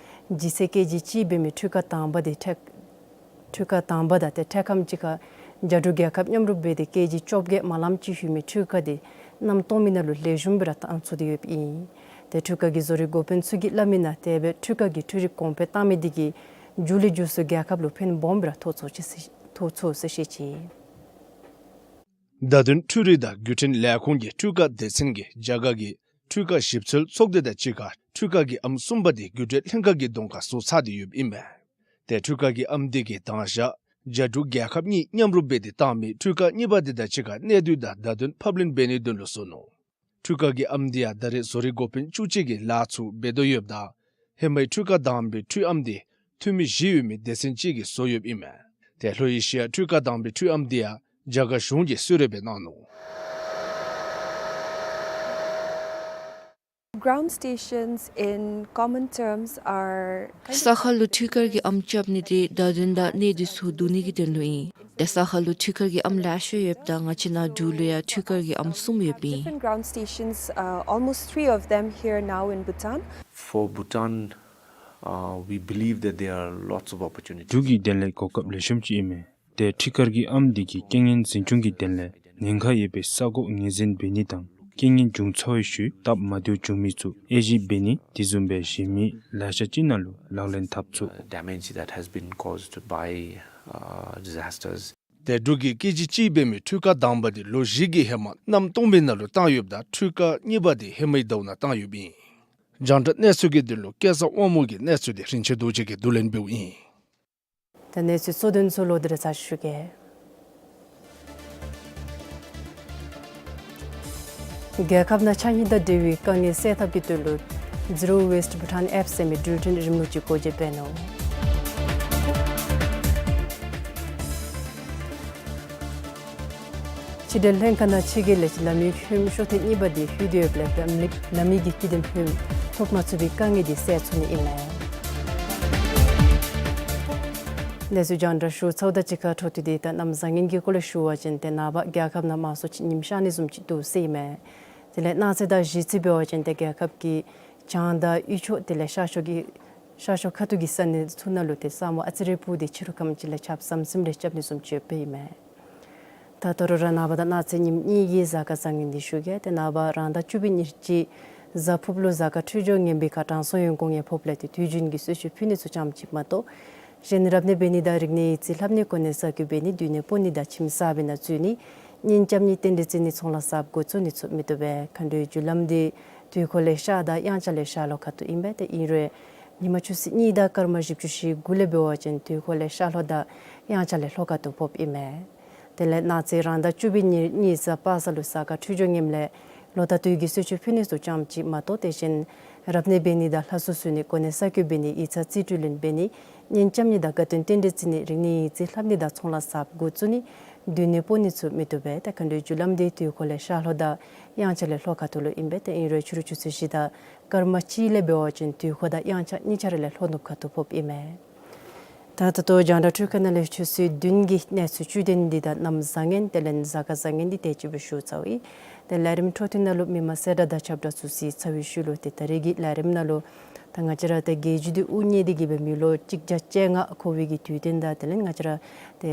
ལྗིད་ཚད་ཀེ་ཇི་གཅིག་འབད་མི་འཕྲུལ་ཁང་དང་པ་འདི་འཕྲལ་འཕྲུལ་ཁང་དང་པ་དང་ཏེ་འཕྲལ་ཁམས་ཅིག་ཁར་རྒྱ་འབྲུག་རྒྱལ་ཁབ་མཉམ་རུབ་འབད་དེ་ཀེ་ཇི་བཅོ་བརྒྱད་མ་ལམ་ཅིག་ལྷོད་མི་འཕྲུལ་ཁང་འདི་གནམ་སྟོང་མི་ནང་ལུ་ལེགས་ཤོམ་སྦེ་ར་བཏང་ཚུགས་ཏེ་ཡོདཔ་ཨིན། ཏེ་འཕྲུལ་ཁང་གི་བཟོ་རིག་འགོ་དཔོན་ཚུ་གིས་སླབ་མིའི་ནང་དེ་སྦེ་འཕྲུལ་ཁང་གི་འཕྲུལ་རིག་གོང་འཕེལ་བཏང་མི་འདི་གིས་མཇུག་ལས་མཇུག་སུ་རྒྱལ་ཁབ་ལུ་ཕན་སྦོམ་སྦེ་ར་ཐོགས་ཚུགས་ཟེར་ཐོགས་ཚུགས་ཟེར་བཤད་ཅི། བརྡ་དོན་འཕྲུལ་རིག་དང་བརྒྱུད་འཕྲིན་ལས་ཁུངས་ཀྱི་འཕྲུལ་ཁང་སྡེ་ཚན་གྱིས་རྒྱ་གར་གྱི་འཕྲུལ་ཁང་ཞིབ་འཚོལ་ཚོགས་སྡེ་དང་གཅིག་ཁར་འཕྲུལ་ཁང་གི་ཨམ་གསུམ་པ་འདི་རྒྱུ་འབྲས་ལྷན་ཁག་གི་གདོང་ཁར་བཟོ་ཚར་ཏེ་ཡོདཔ་ཨིན་མས། ཏེ་འཕྲུལ་ཁང་གི་ཨམ་འདི་གིས་དང་ཞག་རྒྱ་འབྲུག་རྒྱལ་ཁབ་གཉིས་མཉམ་རུབ་འབད་དེ་བཏང་མི་འཕྲུལ་ཁང་གཉིས་པ་འདི་དང་གཅིག་ཁར་གནས་སྡུད་དང་བརྡ་དོན་ཕབ་ལེན་འབད་ནིའི་དོན་ལུ་བཟོ་ནུག། འཕྲུལ་ཁང་གི་ཨམ་འདི་ཡང་ད་རེས་བཟོ་རིག་འགོ་དཔོན་བཅུ་གཅིག་གིས་ལཱ་ཚུ་འབད་དོ་ཡོདཔ་ད་ཧེ་མའི་འཕྲུལ་ཁང་དང་པའི་འཕྲུལ་ཨམ་འདི་འཐུས་མི་བཞི་ཡོད་མི་སྡེ་ཚན་ཅིག་གིས་བཟོ་ཡོདཔ་ཨིན་མས། ཏེ་ལྷོ་ཨེ་ཤི་ཡ་འཕྲུལ་ཁང་དང་པའི་འཕྲུལ་ཨམ་འདི་ཡང་རྒྱ་གར་གཞུང་གིས་གསོལ་རས་སྦེ་གནང་ནུག། Ground stations in common terms are kind of ས་ཁ་ལུ་འཕྲུལ་ཁང་གི་ཨམ་རྐྱབ་ནི་འདི་བརྡ་དོན་དང་གནས་སྡུད་ཚུ་བསྡུ་ནི་གི་དོན་ལུ་ཨིན། ཏེ་ས་ཁ་ལུ་འཕྲུལ་ཁང་གི་ཨམ་ལེ་ཤ་ཡོདཔ་ད་ང་བཅས་ནཱ་འབྲུག་ལུ་ཡང་འཕྲུལ་ཁང་གི་ཨམ་གསུམ་ཡོདཔ་ཨིན། Different ground stations, uh, almost three of them here now in Bhutan. For Bhutan, uh, we believe that there are lots of opportunities. འབྲུག་གི་དོན་ལས་གོ་སྐབས་ལེགས་ཤོམ་ཅིག་ཨིན་མས། ཏེ་འཕྲུལ་ཁང་གི་ཨམ་འདི་གིས་རྐྱེན་ངན་འཛིན་སྐྱོང་གི་དོན་ལས་ཉེན་ཁ་ཡོད་པའི་ས་གོ་ངོས་འཛིན་འབད་ནི་དང་རྐྱེན་ངན་བྱུང་ཚར་བའི་ཤུལ་སྟབས་མ་བདེཝ་བྱུང་མི་ཚུ་དབྱེ་ཞིབ་འབད་ནི་དེ་བཟུམ་སྦེ་གཞན་མི་ལེ་ཤ་ཅིག་ནང་ལུ་ལག་ལེན་འཐབ་ཚུགས། Uh, damage that has been caused by, uh, disasters. ཏེ་འབྲུག་གི་ཀེ་ཇི་གཅིག་འབད་མི་འཕྲུལ་ཁང་དང་པ་འདི་ལོ་བཞི་གི་ཧེ་མ་གནམ་སྟོང་མི་ནང་ལུ་བཏང་ཡོདཔ་ད་འཕྲུལ་ཁང་གཉིས་པ་འདི་ཧེ་མའི་ཟླཝ་ནང་བཏང་ཡོདཔ་ཨིན། རྒྱང་བསྒྲགས་གནས་ཚུལ་གྱི་དོན་ལུ་སྐལ་བཟང་དབང་མོ་གི་གནས་ཚུལ་འདི་རིན་ཆེན་རྡོ་རྗེ་གིས་བསྡུ་ལེན་འབདཝ་ཨིན། ད་གནས་ཚུལ་གཙོ་དོན་ཚུ་ལོག་སྟེ་ར་ཚར་ཞུ་གེ། རྒྱལ་ཁབ་ནང་ཕྱགས་སྙིགས་དང་འབྲེལ་བའི་དཀའ་ངལ་སེལ་ཐབས་ཀྱི་དོན་ལུ་Zero Waste Bhutan App ཟེར་མི་འགྲུལ་འཕྲིན་རིམ་ལུགས་ཅིག་འགོ་འབྱེད་འབད་ནུག། ཕྱི་འབྲེལ་ལྷན་ཁག་ནང་ཕྱི་རྒྱལ་ལས་ལམ་ཡིག་ཧོནམ་ཤོག་ཐེངས་གཉིས་པ་འདི་ལྷོད་དེ་ཡོདཔ་ལས་ལམ་ཡིག་ལམ་ཡིག་གི་སྐྱིད་དེམ་ཧོནམ་ཐོབ་མ་ཚུགས་པའི་དཀའ་ངལ་འདི་སེལ་ཚུགས་ནི་ཨིན་མས། གནས་ཚུལ་རྒྱང་བསྒྲགས་ཞུ་ཚརཝ་དང་གཅིག་ཁར་འཕྲོ་མཐུད་དེ་ད་གནམ་བཟང་ངན་གྱི་སྐོར་ལས་ཞུ་བ་ཅིན་ཏེ་ནངས་པ་རྒྱལ་ཁབ་ནང་མང་སུ་ཅིག་ཉིམ་ཤར་ནི་བཟུམ་ཅིག་འདུག་ཟེར་ཨིན་མས། དེ་ལས་གནངས་ཚེ་དང་གཞེས་ཚེ་འབད་བ་ཅིན་ཏེ་རྒྱལ་ཁབ་ཀྱི་བྱང་དང་དབུས་ཕྱོགས་དེ་ལས་ཤར་ཕྱོགས་ཀྱི་ཤར་ཕྱོགས་ཁ་ཐུག་ཀྱི་ས་གནས་ཚུ་ནང་ལུ་ཏེ་ས་སྨུག་ཨ་ཙི་རེ་སྤུབས་ཏེ་ཕྱི་རུ་ཁམས་ཅིག་ལས་ཆརཔ་ཟམ་ཟིམ་རེ་རྐྱབ་ནི་བཟུམ་ཅིག་ཡོདཔ་ཨིན་མས། ད་ད་རུང་ར་ནངས་པ་དང་གནངས་ཚེ་ཉིནམ་གཉིས་ཀྱི་གཟའ་སྐར་བཟང་ངན་འདི་ཞུ་གེ། ཏེ་ནངས་པ་རང་ཟླ་བཅུ་པའི་ཉེར་གཅིག་གཟའ་ཕུརཔ་ལུ་གཟའ་སྐར་འཕྲོད་སྦྱོར་ངན་པའི་ཁར་དྲང་སྲོང་ཡོན་གོང་ཡང་ཕོགཔ་ལས་ཏེ་དུས་རྒྱུན་གྱི་གསོལ་མཆོད་ཕུལ་ནི་ཚུ་ཙམ་ཅིག་མ་གཏོགས་གཞན་རབ་གནས་འབད་ནི་དང་རིག་གནས་ཡིག་རྩིས་ལྷབ་ནི་གོ་གནས་གསར་བསྐོ་འབད་ནི་སྡོད་གནས་སྤོ་ནི་དང་ཁྱིམ་གསརཔ་ནང་འཛུལ་ནི་གཉེན་རྐྱབ་ནི་རྟེན་འབྲེལ་བརྩི་ནི་ཚོང་ལཱ་གསརཔ་འགོ་བཙུགས་ནི་ཚུ་མི་བཏུབ་པས། མཁའ་འགྲོའི་རྒྱུ་ལམ་འདི་དུས་འཁོར་ལས་ཤར་དང་དབྱངས་འཆར་ལས་ཤར་ལྷོ་ཁ་ཐུག་ཨིན་པས། ཏེ་ཨིན་རུང་ཉིན་མ་ཆུ་ཚོད་གཉིས་དང་སྐར་མ་བཞི་བཅུ་ཞེ་དགུ་ལས་འབད་བ་ཅིན་དུས་འཁོར་ལས་ཤར་ལྷོ་དང་དབྱངས་འཆར་ལས་ལྷོ་ཁ་ཐུག་ཕོགཔ་ཨིན་མས། དེ་ལས་གནངས་ཚེ་རང་ཟླ་བཅུ་པའི་ཉེར་གཉིས་གཟའ་པ་སངས་ལུ་གཟའ་སྐར་འཕྲོད་སྦྱོར་ངནམ་ལས་ལོ་ལྟར་དུས་ཀྱི་གསོལ་མཆོད་ཕུལ་ནི་ཚུ་ཙམ་ཅིག་མ་གཏོགས་དེ་བཞིན་རབ་གནས་འབད་ནི་དང་ལྷ་གསོལ་གསོལ་ནི་གོ་གནས་གསར་བསྐོ་འབད་ནི་ཡིག་ཚང་རྩིས་སྤྲོད་ལེན་འབད་ནི་གཉེན་རྐྱབ་ནི་དང་དགའ་སྟོན་རྟེན་འབྲེལ་བརྩི་ནི་རིག་གནས་ཡིག་རྩིས་ལྷབ་ནི་དང་ཚོང་ལཱ་གསརཔ་འགོ་བཙུགས་ནི་སྡོད་གནས་སྤོ་ནི་ཚུ་མི་བཏུབ་པས། ཏེ་མཁའ་འགྲོའི་རྒྱུ་ལམ་འདི་དུས་འཁོར་ལས་ཤར་ལྷོ་དང་དབྱངས་འཆར་ལས་ལྷོ་ཁ་ཐུག་ལུ་ཨིན་པས། ཏེ་ཨིན་རུང་ཕྱི་རུ་ཆུ་ཚོད་བཞི་དང་སྐར་མ་གཅིག་ལས་འབད་བ་ཅིན་དུས་འཁོར་དང་དབྱངས་འཆར་གཉིས་ཆ་ར་ལས་ལྷོ་ནུབ་ཁ་ཐུག་ཕོགཔ་ཨིན་མས། ད་ད་ལྟོ་རྒྱང་བསྒྲགས་འཕྲུལ་ཁང་ནང་ལས་ཆུ་ཚོད་བདུན་གྱི་གནས་ཚུལ་བཅུད་ལྡན་འདི་དང་གནམ་བཟང་ངན་དེ་ལས་གཟའ་སྐར་བཟང་ངན་འདི་དེ་ཅིག་སྦེ་ཞུ་ཚརཝ་ཨིན། ཏེ་ལས་རིམ་འཕྲོ་མཐུད་ནང་ལུ་མི་མང་གསལ་བསྒྲགས་དང་ཁྱབ་བསྒྲགས་ཚུ་གཟིགས་ཚར་བའི་ཤུལ་ལུ་ཏེ་ད་རེས་ཀྱི་ལས་རིམ་ནང་ལུ་ད་ང་བཅས་ར་ཏེ་རྒྱལ་རྒྱུད་འདི་དབུ་བརྙེས་ཏེ་གི་སྦེ་མི་ལོ་གཅིག་བརྒྱ་བཅོ་ལྔ་འཁོར་བའི་གི་དུས་སྟོན་དང་དེ་ལས་ང་བཅས་ར་ཏེ་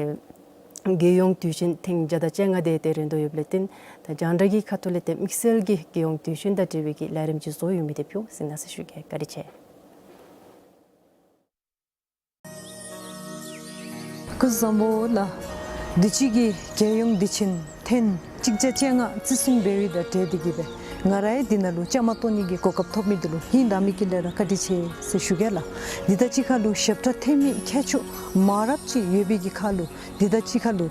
རྒྱལ་ཡོངས་དུས་ཆེན་ཐེངས་བརྒྱ་དང་བཅོ་ལྔ་དེ་ཏེ་རན་དོ་ཡོདཔ་ལས་བརྟེན་ད་རྒྱང་བསྒྲགས་ཀྱི་ཁ་ཐུག་ལས་ཏེ་དམིགས་བསལ་གྱི་རྒྱལ་ཡོངས་དུས་ཆེན་དང་འབྲེལ་བའི་གི་ལས་རིམ་ཅིག་བཟོ་ཡོད་མི་དེ་ཕུལ་གཟིགས་གནང་ཟེར་ཞུ་གེ། བཀའ་དྲིན་ཆེ། སྐུ་གཟུགས་བཟང་པོ་ལགས། དུས་ཅི་གི་རྒྱལ་ཡོངས་དུས་ཆེན་ཐེངས་གཅིག་བརྒྱ་བཅོ་ལྔ་བརྩི་སྲུང་འབད་བའི་དང་འབྲེལ་ཏེ་གིས་སྦེ་ང་རའི་འདི་ནང་ལུ་བཅའ་མར་གཏོགས་ནི་གི་གོ་སྐབས་ཐོབ་མི་འདི་ལུ་ཧིང་དྭངས་མི་གི་ལས་ར་བཀའ་དྲིན་ཆེ་ཟེར་ཞུ་གེ་ལགས། འདི་དང་གཅིག་ཁར་ལུ་ཞབས་ཁྲ་འཐེན་མི་མཁས་མཆོག་མང་རབས་ཅིག་ཡོད་པའི་གི་ཁར་ལུ་འདི་དང་གཅིག་ཁར་ལུ་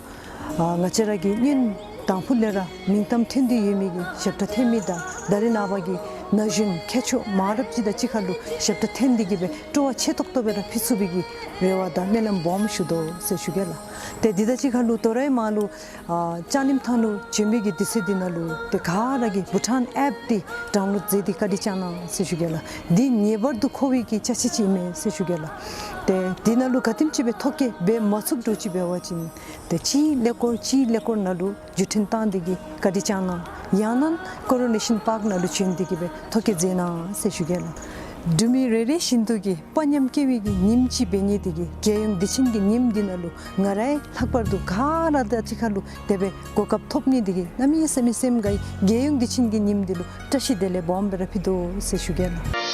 ཨ་ང་བཅས་ར་གི་སྔོན་དང་ཕུ་ལས་ར་མིང་གཏམ་ཐོན་ཏེ་ཡོད་མི་གི་ཞབས་ཁྲ་འཐེན་མི་དང་ད་རེས་ནངས་པ་གི་ན་གཞོན་མཁས་མཆོག་མང་རབས་ཅིག་དང་གཅིག་ཁར་ལུ་ཞབས་ཁྲ་འཐེན་ཏེ་གིས་སྦེ་སྤྲོ་བ་ཆེ་ཏོག་ཏོ་སྦེ་ར་ཕུལ་ཚུགས་པའི་གི་རེ་བ་དང་སྨོན་ལམ་སྦོམ་ཞུ་དོ་ཟེར་ཞུ་གེ་ལགས། ཏེ་འདི་དང་གཅིག་ཁར་ལུ་དོ་རུང་མར་ལུ་ཨ་ལྕང་གླིང་ཐང་ལུ་བྱོན་པའི་གི་དུས་ཚོད་འདི་ནང་ལུ་ཏེ་ག་ར་གིས་བྷུ་ཊཱན་ཨེཔ་འདི་ཌའུན་ལོཌ་མཛད་དེ་བཀའ་དྲིན་བསྐྱང་གནང་ཟེར་ཞུ་གེ་ལགས། འདི་ངེས་པར་དུ་མཁོ་བའི་གི་ཅ་ཆས་ཅིག་ཨིན་མས་ཟེར་ཞུ་གེ་ལགས། ཏེ་འདི་ནང་ལུ་ག་དེམ་ཅིག་སྦེ་ཐོ་བཀོད་འབད་མ་ཚུགསཔ་འདྲཝ་ཅིག་འབད་བ་ཅིན་ཏེ་གཅིག་ཀླད་ཀོར་གཅིག་ཀླད་ཀོར་ནང་ལུ་བརྒྱུད་འཕྲིན་བཏང་སྟེ་གིས་བཀའ་དྲིན་བསྐྱང་གནང་། ཡང་ན་ཀོ་རོ་ནེ་ཤཱན་པཱརཀ་ནང་ལུ་བྱོན་ཏེ་གིས་སྦེ་ཐོ་བཀོད་མཛད་གནང་ཟེར་ཞུ་གེ་ལགས། འབྲུག་མི་རེ་རེ་བཞིན་དུ་གིས་དཔའ་ཉམས་སྐྱེ་བའི་གི་ཉིནམ་ཅིག་འབད་ནི་འདི་གིས་རྒྱལ་ཡོངས་དུས་ཆེན་གྱི་ཉིནམ་འདི་ནང་ལུ་ང་རའི་ལྷག་པར་དུ་ག་ར་དང་གཅིག་ཁར་ལུ་དེ་སྦེ་གོ་སྐབས་ཐོབ་ནི་འདི་གིས་གནམ་མེད་ས་མེད་སེམས་དགའ་ཡི། རྒྱལ་ཡོངས་དུས་ཆེན་གྱི་ཉིནམ་འདི་ལུ་བཀྲ་ཤིས་བདེ་ལེགས་སྦོམ་སྦེ་ར་ཕུལ་དོ་ཟེར་ཞུ་གེ་ལགས།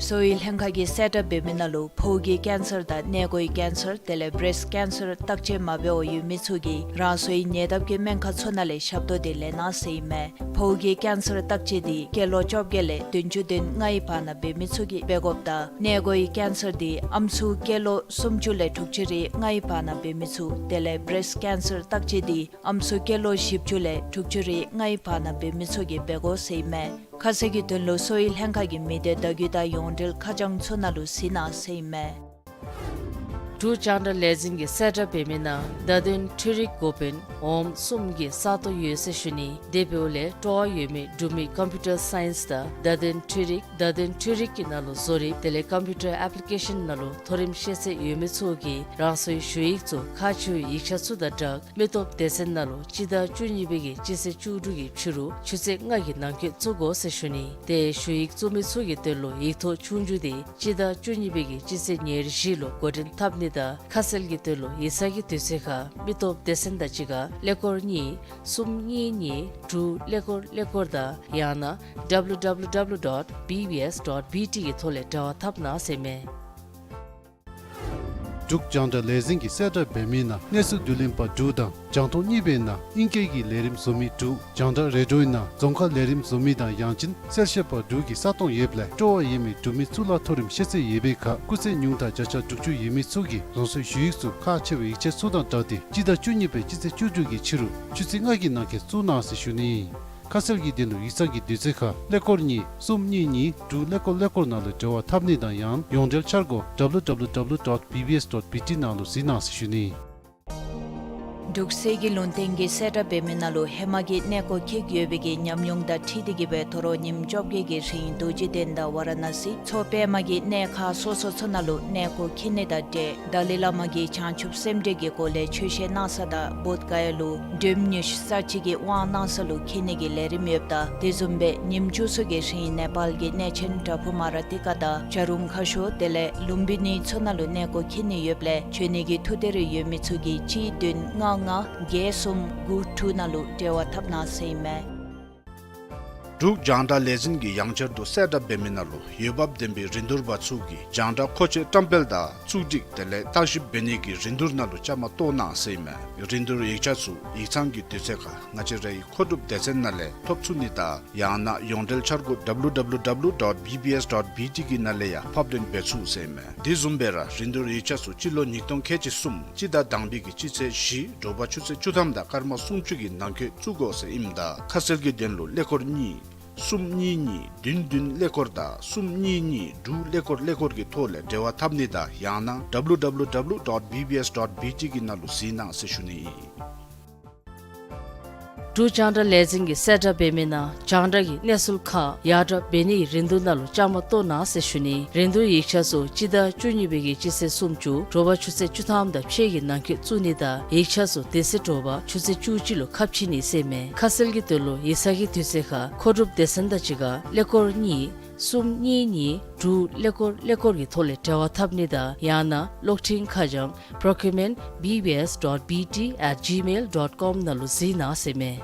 གསོ་བའི་ལྷན་ཁག་གིས་གསལ་བསྒྲགས་འབད་མི་ནང་ལུ་ཕོཝ་གི་ཀེན་སར་དང་མངལ་སྒོའི་ཀེན་སར་དེ་ལས་བེརེསཊ་ཀེན་སར་བརྟག་དཔྱད་མ་འབད་བར་ཡོད་མི་ཚུ་གིས་རང་སོའི་ཉེ་འདབས་ཀྱི་སྨན་ཁང་ཚུ་ནང་ལས་ཞབས་ཏོག་འདི་ལེན་གནང་ཟེར་ཨིན་མས། ཕོཝ་གི་ཀེན་སར་བརྟག་དཔྱད་འདི་སྐྱེས་ལོ་བཅོ་བརྒྱད་ལས་བདུན་ཅུ་དོན་ལྔའི་བར་ན་འབད་མི་ཚུ་གིས་འབད་དགོཔ་དང་མངལ་སྒོའི་ཀེན་སར་འདི་ཨམ་སྲུ་སྐྱེས་ལོ་སུམ་ཅུ་ལས་དྲུག་ཅུ་རེ་ལྔའི་བར་ན་འབད་མི་ཚུ་དེ་ལས་བེརེསཊ་ཀེན་སར་བརྟག་དཔྱད་འདི་ཨམ་སྲུ་སྐྱེས་ལོ་བཞི་བཅུ་ལས་དྲུག་ཅུ་རེ་ལྔའི་བར་ན་འབད་མི་ཚུ་གིས་འབད་དགོ་ཟེར་ཨིན་མས། ཁ་གསལ་གྱི་དོན་ལུ་གསོ་བའི་ལྷན་ཁག་གི་མི་སྡེ་བརྡ་བརྒྱུད་དང་ཡོངས་འབྲེལ་ཁ་བྱང་ཚུ་ནང་ལུ་གཟིགས་གནང་ཟེར་ཨིན་མས། འབྲུག་རྒྱང་བསྒྲགས་ལས་འཛིན་གྱིས་གསལ་བསྒྲགས་འབད་མི་ནང་བརྡ་དོན་འཕྲུལ་རིག་འགོ་དཔོན་འོགམ་གསུམ་གྱི་ས་སྟོང་ཡོད་ཟེར་ཞུ་ནི། དེ་འབདཝ་ལས་སྤྲོ་བ་ཡོད་མི་འབྲུག་མི་ཀམ་པིའུ་ཊར་སའིནསི་དང་བརྡ་དོན་འཕྲུལ་རིག་བརྡ་དོན་འཕྲུལ་རིག་གི་ནང་ལུ་བཟོ་རིག་དེ་ལས་ཀམ་པིའུ་ཊར་ཨེཔ་ལི་ཀེ་ཤཱན་ནང་ལུ་མཐོ་རིམ་ཤེས་ཚད་ཡོད་མི་ཚུ་གིས་རང་སོའི་ཞུ་ཡིག་ཚུ་ཁག་ཆེ་བའི་ཡིག་ཆ་ཚུ་དང་སྦྲགས་མི་སྟོབས་སྡེ་ཚན་ནང་ལུ་སྤྱི་ཟླ་བཅུ་གཉིས་པའི་གི་སྤྱི་ཚེས་བཅུ་དྲུག་གི་ཕྱི་རུ་ཆུ་ཚོད་ལྔ་གི་ནང་འཁོད་བཙུགས་དགོ་ཟེར་ཞུ་ནི། དེ་ཞུ་ཡིག་བཙུགས་མི་ཚུ་གི་དོན་ལུ་ཡིག་ཐོག་ཆོས་རྒྱུགས་དེ་སྤྱི་ཟླ་བཅུ་གཉིས་པའི་གི་སྤྱི་ཚེས་ཉེར་བཞི་ལུ་འགོ་འདྲེན་འཐབ་ནི་དང་ཁ་གསལ་གྱི་དོན་ལུ་ཡིག་ཚང་གི་དུས་ཚོད་ཁར་མི་སྟོབས་སྡེ་ཚན་དང་གཅིག་ཁར་ཀླད་ཀོར་གཉིས་གསུམ་གཉིས་གཉིས་དྲུག་ཀླད་ཀོར་ཀླད་ཀོར་དང་ཡང་ན་ཌབ་ལུ་ཌབ་ལུ་ཌབ་ལུ་ཌོཊ་བི་བི་ཨེསི་ཌོཊ་བི་ཊི་གི་ཐོག་ལས་འབྲེལ་བ་འཐབ་གནང་ཟེར་ཨིན་མས། འབྲུག་རྒྱང་བསྒྲགས་ལས་འཛིན་གྱིས་གསལ་བསྒྲགས་འབད་མི་ནང་གནས་ཚུལ་བསྡུ་ལེན་པ་དྲུག་དང་རྒྱང་མཐོང་གཉིས་པའི་ནང་ཨིང་སྐད་ཀྱི་ལས་རིམ་བཟོ་མི་དྲུག་རྒྱང་བསྒྲགས་རེ་ཌིའོའི་ནང་རྫོང་ཁ་ལས་རིམ་བཟོ་མི་དང་ཡང་ཅིན་གསལ་བཤད་པ་དྲུག་གི་ས་སྟོང་ཡོདཔ་ལས་སྤྲོ་བ་ཡོད་མི་འབྲུག་མི་གཙུག་ལག་མཐོ་རིམ་ཤེས་ཚད་ཡོད་པའི་ཁར་སྐུགས་ཚད་ཉུང་མཐའ་བརྒྱ་ཆ་དྲུག་ཅུ་ཡོད་མི་ཚུ་གིས་རང་སོའི་ཞུ་ཡིག་ཚུ་ཁག་ཆེ་བའི་ཡིག་ཆ་ཚུ་དང་སྦྲགས་ཏེ་སྤྱི་ཟླ་བཅུ་གཉིས་པའི་སྤྱི་ཚེས་བཅུ་དྲུག་གི་ཕྱི་རུ་ཆུ་ཚོད་ལྔ་གི་ནང་འཁོད་བཙུགས་གནང་ཟེར་ཞུ་ནི། ཁ་གསལ་གྱི་དོན་ལུ་ཡིག་ཚང་གི་དུས་ཚོད་ཁར་ཀླད་ཀོར་གཉིས་གསུམ་གཉིས་གཉིས་དྲུག་ཀླད་ཀོར་ཀླད་ཀོར་ནང་ལུ་འབྲེལ་བ་འཐབ་ནི་དང་ཡང་ཡོངས་འབྲེལ་འཆར་སྒོ་ཌབ་ལུ་ཌབ་ལུ་ཌབ་ལུ་ཌོཊ་བི་བི་ཨེསི་ཌོཊ་བི་ཊི་ནང་ལུ་གཟིགས་གནང་ཟེར་ཞུ་ནི། འབྲུག་གསེར་གྱི་ལུང་བསྟན་གྱིས་གསལ་བསྒྲགས་འབད་མི་ནང་ལུ་ཧེ་མ་གི་གནས་སྐོར་འཁྱིད་ཡོད་པའི་གི་ཉམས་མྱོང་དང་འཁྲིལ་ཏེ་གིས་སྦེ་དོ་རུང་ཉིནམ་བཅོ་བརྒྱད་ཀྱི་རིང་རྡོ་རྗེ་གདན་དང་ཝ་ར་ཎ་སི་མཚོ་པདྨ་གི་གནས་ཁག་སོ་སོ་ཚུ་ནང་ལུ་གནས་སྐོར་འཁྱིད་ནི་དང་འབྲེལ་ཏཱ་ལའི་བླ་མ་གིས་བྱང་ཆུབ་སེམས་འགྲེལ་གྱི་སྒོ་ལས་ཆོས་བཤད་གནང་ས་དང་བོདྷ་ག་ཡ་ལུ་སྒྲོལ་མ་ཉི་ཤུ་རྩ་གཅིག་གི་དབང་གནང་ས་ལུ་འཁྱིད་ནི་གི་ལས་རིམ་ཡོདཔ་ད་དེ་བཟུམ་སྦེ་ཉིནམ་བཅུ་གསུམ་གྱི་རིང་ནེ་པཱལ་གྱི་གནས་ཆེན་བྲག་ཕུག་མ་ར་ཏི་ཀ་དང་བྱ་རུང་ཁ་ཤོར་དེ་ལས་ལུམ་བི་ནི་ཚུ་ནང་ལུ་གནས་སྐོར་འཁྱིད་ནི་ཡོདཔ་ལས་འབྱོན་ནི་གི་ཐུགས་འདོད་རེ་ཡོད་མི་ཚུ་གིས་གཅིག་བདུན་ལྔ་ལྔ་བརྒྱད་གསུམ་དགུ་དྲུག་ནང་ལུ་འབྲེལ་བ་འཐབ་གནང་ཟེར་ཨིན་མས། འབྲུག་རྒྱང་བསྒྲགས་ལས་འཛིན་གྱིས་ཡང་བསྐྱར་དུ་གསལ་བསྒྲགས་འབད་མི་ནང་ལུ་འོས་འབབ་ལྡན་པའི་རིན་བསྡུར་པ་ཚུ་གིས་རྒྱང་བསྒྲགས་མཁོ་ཆས་བཀྲམ་སྤེལ་དང་བཙུགས་སྒྲིག་དེ་ལས་བརྟག་ཞིབ་འབད་ནི་གི་རིན་བསྡུར་ནང་ལུ་བཅའ་མར་གཏོགས་གནང་ཟེར་ཨིན་མས། རིན་བསྡུར་ཡིག་ཆ་ཚུ་ཡིག་ཚང་གི་དུས་ཚོད་ཁར་ང་བཅས་རའི་མཁོ་སྒྲུབ་སྡེ་ཚན་ནང་ལས་ཐོབ་ཚུགས་ནི་དང་ཡང་ན་ཡོངས་འབྲེལ་འཆར་སྒོ་ཌབ་ལུ་ཌབ་ལུ་ཌབ་ལུ་ཌོཊ་བི་བི་ཨེསི་ཌོཊ་བི་ཊི་གི་ནང་ལས་ཡང་ཕབ་ལེན་འབད་ཚུགས་ཟེར་ཨིན་མས། དེ་བཟུམ་སྦེ་ར་རིན་བསྡུར་ཡིག་ཆ་ཚུ་སྤྱི་ལོ་ཉིས་སྟོང་ཁལ་གཅིག་གསུམ་སྤྱི་ཟླ་དང་པའི་གི་སྤྱི་ཚེས་བཞི་དྲོ་པ་ཆུ་ཚོད་བཅུ་ཐམ་དང་སྐར་མ་སུམ་ཅུ་གི་ནང་འཁོད་བཙུགས་དགོ་ཟེར་ཨིནམ་ད་ཁ་གསལ་གྱི་དོན་ལུ་ཀླད་ཀོར་གཉིས་ གསུམ་གཉིས་གཉིས་བདུན་བདུན་ཀླད་ཀོར་དང་གསུམ་གཉིས་གཉིས་དྲུག་ཀླད་ཀོར་ཀླད་ཀོར་གྱི་ཐོག་ལས་འབྲེལ་བ་འཐབ་ནི་དང་ཡང་ན་W W W dot B B S dot B T གི་ནང་ལུ་གཟིགས་གནང་ཟེར་ཞུ་ནི་ཨིན། འབྲུག་རྒྱང་བསྒྲགས་ལས་འཛིན་གྱིས་གསལ་བསྒྲགས་འབད་མི་ནང་རྒྱང་བསྒྲགས་ཀྱི་གནས་ཚུལ་ཁག་ཡར་དྲག་འབད་ནིའི་རིན་བསྡུར་ནང་ལུ་བཅའ་མར་གཏོགས་གནང་ཟེར་ཞུ་ནི། རིན་བསྡུར་ཡིག་ཆ་ཚུ་སྤྱི་ཟླ་བཅུ་གཉིས་པའི་གི་སྤྱི་ཚེས་སུམ་ཅུ་དྲོ་པ་ཆུ་ཚོད་བཅུ་ཐམ་དང་ཕྱེད་ཀྱི་ནང་འཁོད་བཙུགས་ནི་དང་ཡིག་ཆ་ཚུ་དེ་ཚེ་དྲོ་པ་ཆུ་ཚོད་བཅུ་གཅིག་ལུ་ཁ་ཕྱེ་ནི་ཟེར་མས། ཁ་གསལ་གྱི་དོན་ལུ་ཡིག་ཚང་གི་དུས་ཚོད་ཁར་མཁོ་སྒྲུབ་སྡེ་ཚན་དང་གཅིག་ཁར་ཀླད་ཀོར་གཉིས་གསུམ་གཉིས་གཉིས་དྲུག་ཀླད་ཀོར་ཀླད་ཀོར་གྱི་ཐོག་ལས་འབྲེལ་བ་འཐབ་ནི་དང་ཡང་ན་གློག་འཕྲིན་ཁ་བྱང་procurement B B S dot B T at gmail dot com ནང་ལུ་གཟིགས་གནང་ཟེར་མས།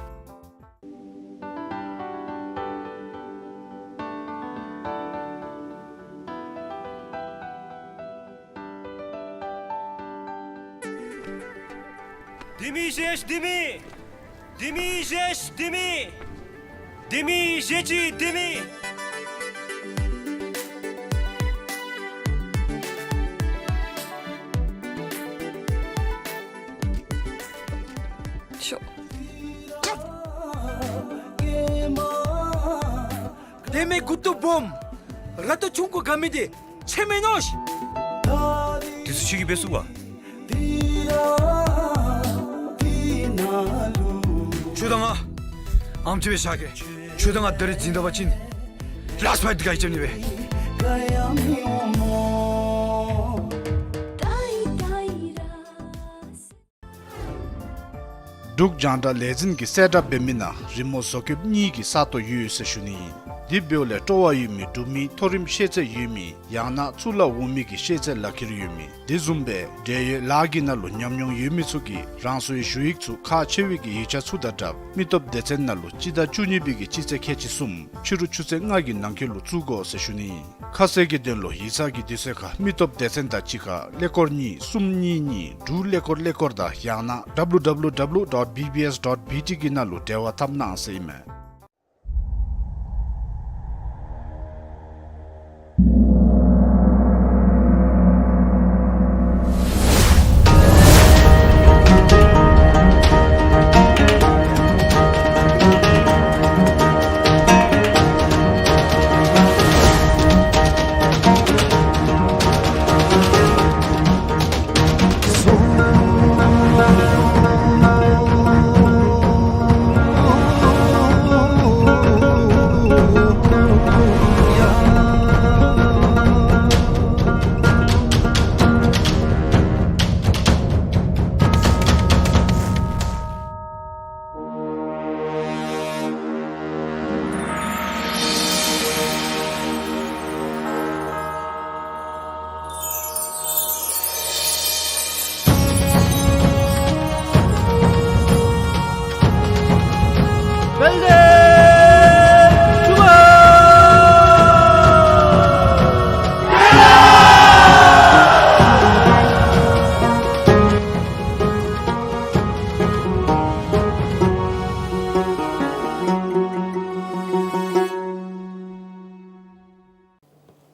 ལྡེ་མིག་བཞེས་ལྡེ་མིག། ལྡེ་མིག་བཞེས་ལྡེ་མིག། ལྡེ་མིག་བཞེས་ཅི་ལྡེ་མིག། ཤོག། ལྡེ་མིག་མགུ་ཏོ་སྦོམ། ར་ཏོ་ཆུང་ཀུ་དགའ་མི་འདི་ཆེ་མེན་ནོ་ཤིག། དེ་ཚུ་ཁྱོད་ཀྱིས་འབད་ཚུགས་ག། ཁྱོད་དང་ང་ཨམ་ཅིག་སྦེ་བཞག་གེ། ཁྱོད་དང་ང་ད་རིས་འཛིང་ད་པ་ཅིན་ལཱསཊ་ཕའིཊ་འདི་ག་ཡང་རྐྱབ་ནི་མས། འབྲུག་རྒྱང་བསྒྲགས་ལས་འཛིན་གྱིས་གསལ་བསྒྲགས་འབད་མི་ནང་རི་མོ་བཟོ་བཀོདཔ་གཉིས་ཀྱི་ས་སྟོང་ཡོད་ཟེར་ཞུ་ནི་ཨིན། དེ་འབདཝ་ལས་སྤྲོ་བ་ཡོད་མི་འབྲུག་མི་མཐོ་རིམ་ཤེས་ཚད་ཡོད་མི་ཡང་ན་གཙུག་ལག་འོག་མའི་གི་ཤེས་ཚད་ལག་ཁྱེར་ཡོད་མི་དེ་བཟུམ་སྦེ་འབྲེལ་ཡོད་ལཱ་གི་ནང་ལུ་ཉམས་མྱོང་ཡོད་མི་ཚུ་གིས་རང་སོའི་ཞུ་ཡིག་ཚུ་ཁག་ཆེ་བའི་གི་ཡིག་ཆ་ཚུ་དང་སྦྲགས་མི་སྟོབས་སྡེ་ཚན་ནང་ལུ་སྤྱི་ཟླ་བཅུ་གཉིས་པའི་གི་སྤྱི་ཚེས་ཁལ་གཅིག་གསུམ་ཕྱི་རུ་ཆུ་ཚོད་ལྔ་གི་ནང་འཁོད་ལུ་བཙུགས་དགོ་ཟེར་ཞུ་ནི་ཨིན། ཁ་གསལ་གྱི་དོན་ལུ་ཡིག་ཚང་གི་དུས་ཚོད་ཁར་མི་སྟོབས་སྡེ་ཚན་དང་གཅིག་ཁར་ཀླད་ཀོར་གཉིས་གསུམ་གཉིས་གཉིས་དྲུག་ཀླད་ཀོར་ཀླད་ཀོར་དང་ཡང་ན་W W W dot B B S dot B T གི་ནང་ལུ་འབྲེལ་བ་འཐབ་གནང་ཟེར་ཨིན་མས།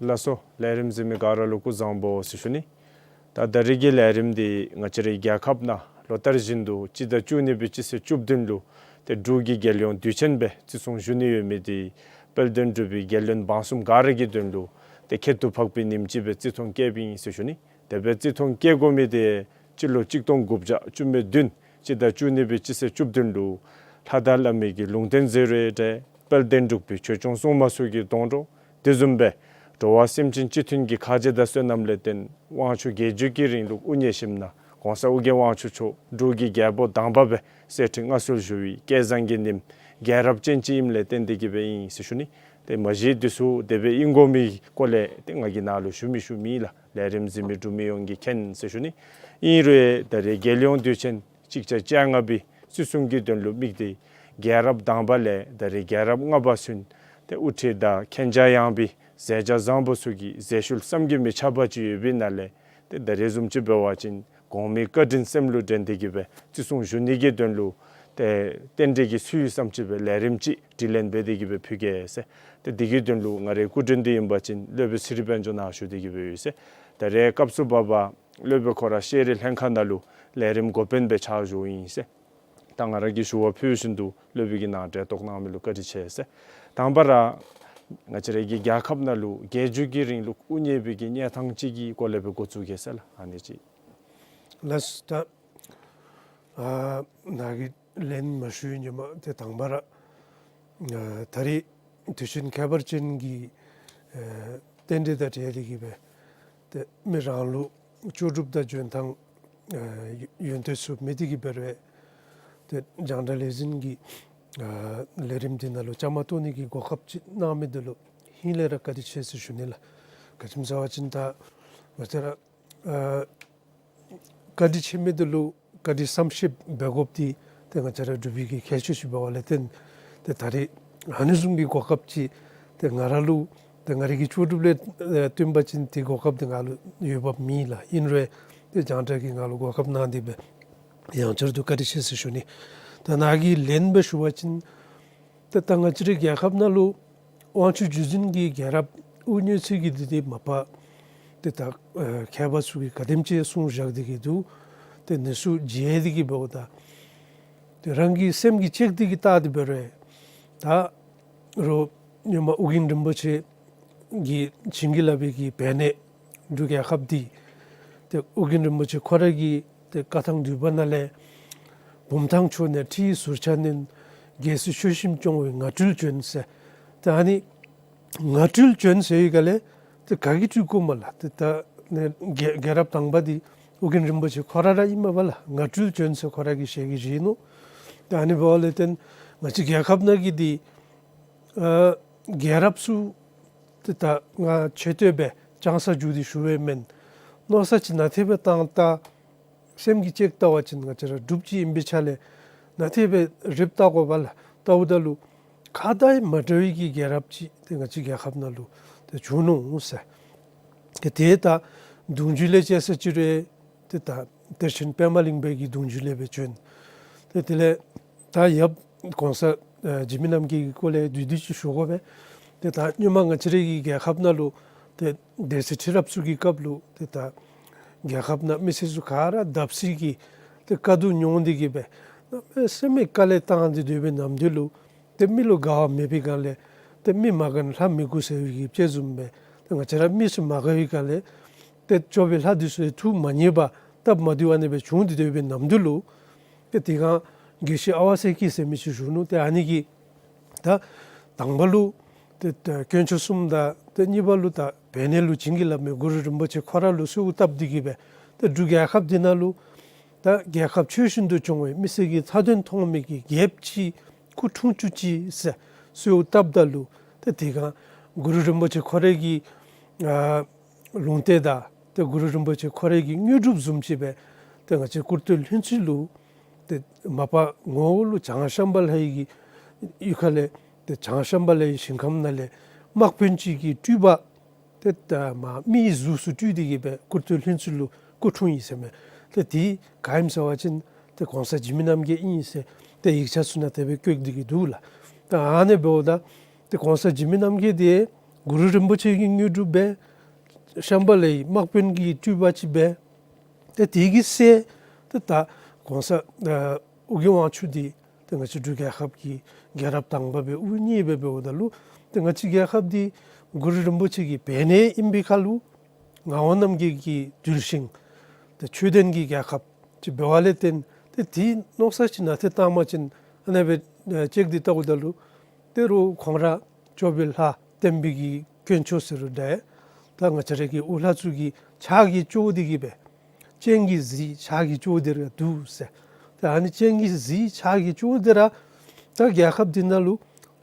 ལགས་སོ། ལས་རིམ་གཟིགས་མི་ག་ར་ལུ་སྐུ་གཟུགས་བཟང་པོ་ཟེར་ཞུ་ནི། ད་ད་རིས་ཀྱི་ལས་རིམ་འདི་ང་བཅས་རའི་རྒྱལ་ཁབ་ནང་ལོ་ལྟར་བཞིན་དུ་སྤྱི་ཟླ་བཅུ་གཉིས་པའི་སྤྱི་ཚེས་བཅུ་བདུན་ལུ་ཏེ་འབྲུག་གི་རྒྱལ་ཡོངས་དུས་ཆེན་སྦེ་བརྩི་སྲུང་ཞུ་ནི་ཡོད་མི་འདི་དཔལ་ལྡན་འབྲུག་པའི་རྒྱལ་བློན་འབངས་གསུམ་ག་ར་གི་དོན་ལུ་ཏེ་ཁྱད་དུ་འཕགས་པའི་ཉིནམ་ཅིག་སྦེ་བརྩི་མཐོང་བསྐྱེདཔ་ཨིན་ཟེར་ཞུ་ནི། དེ་སྦེ་བརྩི་མཐོང་བསྐྱེད་དགོ་མི་འདི་སྤྱི་ལོ་གཅིག་སྟོང་དགུ་བརྒྱ་བཅུ་མེད་བདུན་སྤྱི་ཟླ་བཅུ་གཉིས་པའི་སྤྱི་ཚེས་བཅུ་བདུན་ལུ་ལྷ་དར་བླ་མའི་གི་ལུང་བསྟན་གཟིགས་རོགས་ཏེ་དཔལ་ལྡན་འབྲུག་པའི་ཆོས་སྐྱོང་སྲུང་མ་ཚུ་གི་སྡོང་གྲོགས། དེ་བཟུམ་སྦེ་འགྲོ་བ་སེམས་ཅན་སྤྱི་མཐུན་གྱི་ཁ་རྗེ་དང་བསོད་ནམས་ལས་བརྟེན་དབང་ཕྱུག་རྒྱལ་བརྒྱུད་ཀྱི་རིང་ལུགས་དབུ་བརྙེས་ཞིནམ་ན་གོང་ས་ཨོ་རྒྱན་དབང་ཕྱུག་མཆོག་འབྲུག་གི་རྒྱལ་པོ་དང་པ་སྦེ་གསེར་ཁྲི་མངའ་གསོལ་ཞུ་བའི་སྐལ་བཟང་གི་ཉིནམ་རྒྱལ་རབས་ཅན་ཅིག་ཨིནམ་ལས་བརྟེན་ཏེ་གི་སྦེ་ཨིན་ཟེར་ཞུ་ནི། ཏེ་མ་གཞི་འདི་ཚུ་དེ་སྦེ་ཨིན་དགོ་མི་སྐོར་ལས་ཏེ་ང་གིས་ནཱ་ལུ་ཞུ་མི་ཞུ་མེད་ལགས། ལས་རིམ་གཟིགས་མི་འབྲུག་མི་ཡོངས་ཀྱིས་མཁྱེན་ཟེར་ཞུ་ནི། ཨིན་རུང་ད་རིས་རྒྱལ་ཡོངས་དུས་ཆེན་གཅིག་བརྒྱ་བཅོ་ལྔ་པའི་བརྩི་སྲུང་གི་དོན་ལུ་དམིགས་ཏེ་རྒྱལ་རབས་དང་པ་ལས་ད་རིས་རྒྱལ་རབས་ལྔ་པ་ཚུན་ཏེ་དབུ་ཁྲིད་དང་མཁྱེན་རྒྱ་ཡངས་པའི་མཛད་བྱ་བཟང་པོ་ཚུ་གི་མཛད་ཤུལ་བསམ་གྱིས་མི་ཁྱབ་པ་ཅིག་ཡོད་པའི་ནང་ལས་ཏེ་ད་རིས་བཟུམ་ཅིག་འབད་བ་ཅིན་གོང་མའི་བཀའ་དྲིན་སེམས་ལུ་དྲན་ཏེ་གི་སྦེ་བརྩི་སྲུང་ཞུ་ནི་གི་དོན་ལུ་ཏེ་རྟེན་འབྲེལ་གྱི་ཚུལ་བཟུམ་ཅིག་སྦེ་ལས་རིམ་ཅིག་དྲི་ལན་འབད་དེ་གི་སྦེ་ཕུལ་གེ་ཟེར། ཏེ་འདི་གི་དོན་ལུ་ང་རའི་སྐུ་མགྲོན་འདི་ཨིན་པ་ཅིན་སློབ་དཔོན་ཚེ་རིང་དཔལ་འབྱོར་ནཱ་བཞུགས་ཏེ་གི་སྦེ་ཡོད་ཟེར། ད་རིས་སྐབས་སུ་བབ་པ་སློབ་དཔོན་ཁོ་ར་ཤེས་རིག་ལྷན་ཁག་ནང་ལུ་ལས་རིམ་འགོ་དཔོན་སྦེ་ཕྱག་ཞུཝ་ཨིན་ཟེར། ད་ང་ར་གིས་ཞུ་བ་ཕུལ་བཞིན་དུ་སློབ་དཔོན་གྱིས་ནང་འགྲེལ་གཏོང་གནང་མི་ལུ་བཀའ་དྲིན་ཆེ་ཟེར། དང་པ་ར་ང་བཅས་ར་གི་རྒྱལ་ཁབ་ནང་ལུ་རྒྱལ་བརྒྱུད་ཀྱི་རིང་ལུགས་དབུ་བརྙེས་པའི་གི་གནས་སྟངས་ཅིག་གི་སྐོར་ལས་སྦེ་འགོ་བཙུགས་གེ་ཟེར་ལགས། ཨ་ནི་ཅིག། ལགས་སོ། ད་ཨ་ནཱ་གི་ལན་མ་ཞུ་བའི་ཉིནམ་ཏེ་དང་པ་ར་ཨ་ད་རེས་དུས་ཆེན་ཁྱད་པར་ཅན་གྱི་ཨ་རྟེན་འབྲེལ་དང་འབྲེལ་ཏེ་གིས་སྦེ་ཏེ་མི་རང་ལུ་ལྕོགས་གྲུབ་དང་འབྱོན་ཐངས་ཨ་ཡོན་ཏན་ཚུ་མེད་དེ་གིས་འབད་རུང་ཏེ་རྒྱང་བསྒྲགས་ལས་འཛིན་གྱི་ཨ་ལས་རིམ་འདི་ནང་ལུ་བཅའ་མར་གཏོགས་ནི་གི་གོ་སྐབས་ཅིག་གནང་མི་འདི་ལུ་ཧིང་ལས་ར་བཀའ་དྲིན་ཆེ་ཟེར་ཞུ་ནི་ལགས། ག་ཅི་སྨོ་ཟེར་བ་ཅིན་ད་ང་བཅས་ར་ཨ་བཀའ་དྲིན་ཆེ་མི་འདི་ལུ་བཀའ་དྲིན་བསམ་ཤེས་འབད་དགོཔ་འདི་ཏེ་ང་བཅས་ར་འབྲུག་པའི་གི་ཁྱད་ཆོས་ཅིག་འབདཝ་ལས་བརྟེན་ཏེ་ད་རེས་ཨ་ནི་བཟུམ་གྱི་གོ་སྐབས་ཅིག་ཏེ་ང་ར་ལུ་ཏེ་ང་རའི་གི་ལྕོགས་གྲུབ་ལས་ཨ་བརྟེན་པ་ཅིན་ཏེ་གོ་སྐབས་འདི་ང་ལུ་ཡོདཔ་མེད་ལགས། ཨིན་རུང་ཏེ་རྒྱང་བསྒྲགས་ཀྱིས་ང་ལུ་གོ་སྐབས་གནང་སྟེ་སྦེ་ཡང་བསྐྱར་དུ་བཀའ་དྲིན་ཆེ་ཟེར་ཞུ་ནི། ད་ནཱ་གི་ལན་སྦེ་ཞུ་བ་ཅིན་ཏེ་ད་ང་བཅས་རའི་རྒྱལ་ཁབ་ནང་ལུ་དབང་ཕྱུག་བརྒྱུད་འཛིན་གྱི་རྒྱལ་རབས་དབུ་བརྙེས་ཚུན་གྱི་འདི་འདི་མ་པ་ཏེ་ད་ཨ་མཁས་པ་ཚུ་གིས་ག་དེམ་ཅིག་གསུངས་བཞག་སྟེ་གིས་འདུག། ཏེ་ཨ་ནི་ཚུ་མཇལ་ཏེ་གིས་འབདཝ་ད་ཏེ་རང་གི་སེམས་ཀྱིས་དཔྱད་དེ་གིས་བལྟ་སྟེ་འབད་རུང་ད་རུང་སྔོན་མ་ཨོ་རྒྱན་རིན་པོ་ཆེ་གིས་བྱིན་གྱིས་བརླབས་པའི་གི་བན་དྷེ་འབྲུག་རྒྱལ་ཁབ་འདི་ཏེ་ཨོ་རྒྱན་རིན་པོ་ཆེ་ཁོ་ར་གི་ཏེ་བཀའ་ཐང་བསྡུས་པ་ནང་ལས་བུམ་ཐང་ཕྱོགས་ནས་ཁྲི་ཡི་ཟུར་ཆ་བསྣུན། རྒྱལ་སྲིད་ཆོས་བཞིན་སྐྱོང་བའི་ངར་སྤྲུལ་བྱོན་ཟེར། ཏེ་ཨ་ནི་ངར་སྤྲུལ་བྱོན་ཟེར་བའི་སྒང་ལས་ཏེ་ག་གིས་སྤྲུལ་དགོ་སྨོ་ལགས། ཏེ་ད་ནི་རྒྱལ་རྒྱལ་རབས་དང་པ་འདི་ཨོ་རྒྱན་རིན་པོ་ཆེ་ཁོ་ར་ར་ཨིན་མས་པ་ལགས། ངར་སྤྲུལ་བྱོན་ཟེར་ཁོ་ར་གི་ཞལ་གྱིས་བཞེས་ནུག། ཏེ་ཨ་ནི་འབདཝ་ལས་བརྟེན་ང་བཅས་རྒྱལ་ཁབ་ནང་གི་འདི་ཨ་རྒྱལ་རབས་ཚུ་ཏེ་ད་ང་ཆེ་བསྟོད་སྦེ་ཅང་ས་འཇུ་སྟེ་ཞུ་བའི་མེན། མནོ་བསམ་ཅིག་ནན་ཏན་སྦེ་བཏང་ད་སེམས་ཀྱིས་དཔྱད་བལྟ་བ་ཅིན་ང་བཅས་ར་འབྲུགཔ་ཅིག་ཨིན་པའི་ཆ་ལས་ནན་ཏན་སྦེ་རེ་བལྟ་དགོ་པ་ལགས། བལྟཝ་ད་ལུ་ཁ་ད་མ་འདྲ་བའི་གི་རྒྱལ་རབས་ཅིག་ཏེ་ང་བཅས་རྒྱལ་ཁབ་ནང་ལུ་ཏེ་བྱུང་ནུག་ཟེར། ཏེ་ད་གདུང་བརྒྱུད་ལས་བཅད་ས་ཅིག་རུང་ཏེ་ད་གཏེར་ཆེན་པདྨ་གླིང་པའི་གི་གདུང་བརྒྱུད་ལས་སྦེ་བྱོན། ཏེ་དེ་ལས་ད་ཡབ་གོང་ས་ཨ་འཇིགས་མེད་རྣམ་རྒྱལ་གྱི་སྐོར་ལས་བསྡུས་བསྡུས་ཅིག་ཞུ་དགོ་པས། ཏེ་ད་སྔོན་མ་ང་བཅས་རའི་གི་རྒྱལ་ཁབ་ནང་ལུ་ཏེ་སྡེ་སྲིད་ཁྲི་རབས་ཚུ་གི་སྐབས་ལུ་ཏེ་ད་རྒྱལ་ཁབ་ནང་མི་སེར་ཚུ་ག་ར་བརྡབ་གསིག་གི་ཏེ་དཀའ་སྡུག་མྱོང་སྟེ་གིས་སྦེ་གནམ་མེད་ས་མེད་དཀའ་ལས་བཏང་སྟེ་སྡོད་པའི་ནམ་དུས་ལུ་ཏེ་མི་ལུ་དགའ་བ་མེད་པའི་སྒང་ལས་ཏེ་མི་མ་དགའ་ན་ལྷ་མི་དགའ་ཟེར་བའི་གི་དཔྱེ་བཟུམ་སྦེ་ཏེ་ང་བཅས་ར་མི་ཚུ་མ་དགའ་བའི་སྒང་ལས་ཏེ་ཅོག་པའི་ལྷ་འདི་ཚུ་ལས་ཐུགས་མ་མཉེས་པར་སྟབས་མ་བདེཝ་ཨ་ནི་སྦེ་བྱུང་སྟེ་སྡོད་པའི་ནམ་དུས་ལུ་ཏེ་དེ་སྒང་དགེ་བཤེས་ཨ་ཝ་སེ་སྐྱིད་ཟེར་མི་ཅིག་བཞུགས་ནུག། ཏེ་ཨ་ནི་གིས་ད་དང་པ་ལུ་ཏེ་ད་དཀོན་མཆོག་གསུམ་དང་ཏེ་གཉིས་པ་ལུ་ད་བན་དྷེ་ལུ་བྱིན་གྱིས་བརླབས་མི་གུ་རུ་རིན་པོ་ཆེ་ཁོ་ར་ལུ་གསོལཝ་བཏབ་སྟེ་གིས་སྦེ་ཏེ་འབྲུག་རྒྱལ་ཁབ་འདི་ནང་ལུ་ད་རྒྱལ་ཁབ་ཆོས་བཞིན་དུ་སྐྱོང་བའི་མི་སེར་གྱི་མཐའ་དོན་མཐོང་མི་གི་རྒྱལཔོ་ཅིག་སྐུ་འཁྲུངས་བཅུག་ཅིག་ཟེར་གསོལཝ་བཏབ་ད་ལུ་ཏེ་དེ་སྒང་གུ་རུ་རིན་པོ་ཆེ་ཁོ་རའི་གི་ཨ་ལུང་བསྟན་དང་ཏེ་གུ་རུ་རིན་པོ་ཆེ་ཁོ་རའི་གི་དངོས་གྲུབ་བཟུམ་ཅིག་སྦེ་ཏེ་ང་བཅས་སྐུར་སྟོད་ལྷུན་རྩེ་ལུ་ཏེ་མ་པ་ངོ་བོ་ལུ་བྱང་ཤམ་བྷ་ལའི་གི་ཡུལ་ཁ་ལས་ཏེ་བྱང་ཤམ་བྷ་ལའི་ཞིང་ཁམས་ནང་ལས་དམག་དཔོན་ཅིག་གི་སྤྲུལ་པ་ཏེ་ད་མ་མིའི་གཟུགས་སུ་སྤྲུལ་ཏེ་གིས་སྦེ་སྐུར་སྟོད་ལྷུན་རྩེ་ལུ་སྐུ་འཁྲུངས་ཡི་ཟེར་མས། ཏེ་དེ་ག་ཨིནམ་ཟེར་བ་ཅིན་ཏེ་གོང་ས་འཇིགས་མེད་རྣམ་རྒྱལ་ཨིན་ཟེར་ཏེ་ཡིག་ཆ་ཚུ་ནང་དེ་སྦེ་བཀོད་དེ་གིས་འདུག་ལགས། ད་ཨ་ནི་འབདཝ་ད་ཏེ་གོང་ས་འཇིགས་མེད་རྣམ་རྒྱལ་འདི་གུ་རུ་རིན་པོ་ཆེ་གི་དངོས་གྲུབ་སྦེ་ཤམ་བྷ་ལའི་དམག་དཔོན་གྱི་སྤྲུལ་པ་ཅིག་སྦེ་ཏེ་དེ་གི་སྲས་ཏེ་ད་གོང་ས་ཨ་ཨོ་རྒྱན་དབང་ཕྱུག་འདི་ཏེ་ང་བཅས་འབྲུག་རྒྱལ་ཁབ་ཀྱི་རྒྱལ་རབས་དང་པ་སྦེ་དབུ་བརྙེས་སྦེ་འབདཝ་ད་ལུ་ཏེ་ང་བཅས་རྒྱལ་ཁབ་འདི་གུ་རུ་རིན་པོ་ཆེ་གི་བན་དྷེ་ཨིན་པའི་ཁར་ལུ་ངག་དབང་རྣམ་རྒྱལ་གྱི་གདུལ་ཞིང་ཏེ་ཆོས་ལྡན་གྱི་རྒྱལ་ཁབ་ཅིག་འབདཝ་ལས་བརྟེན་ཏེ་དེ་མནོ་བསམ་ཅིག་ནན་ཏན་བཏང་བ་ཅིན་ཨ་ནེ་སྦེ་ཨེ་ཅིག་འདི་བལྟཝ་ད་ལུ་ཏེ་རུང་ཁོང་ར་སྐྱོབ་པའི་ལྷ་བསྟན་པའི་གི་དཀོན་མཆོག་ཟེར་རུང་འདྲ། ད་ང་བཅས་ར་གི་དབུ་བླ་ཚུ་གི་ཕྱག་གིས་སྐྱོར་ཏེ་གིས་སྦེ་སྤྱན་གྱིས་གཟིགས་ཕྱག་གིས་སྐྱོར་ཏེ་ར་འདུག་ཟེར། ད་ཨ་ནི་སྤྱན་གྱིས་གཟིགས་ཕྱག་གིས་སྐྱོར་ཏེ་ར་ད་རྒྱལ་ཁབ་འདི་ནང་ལུ་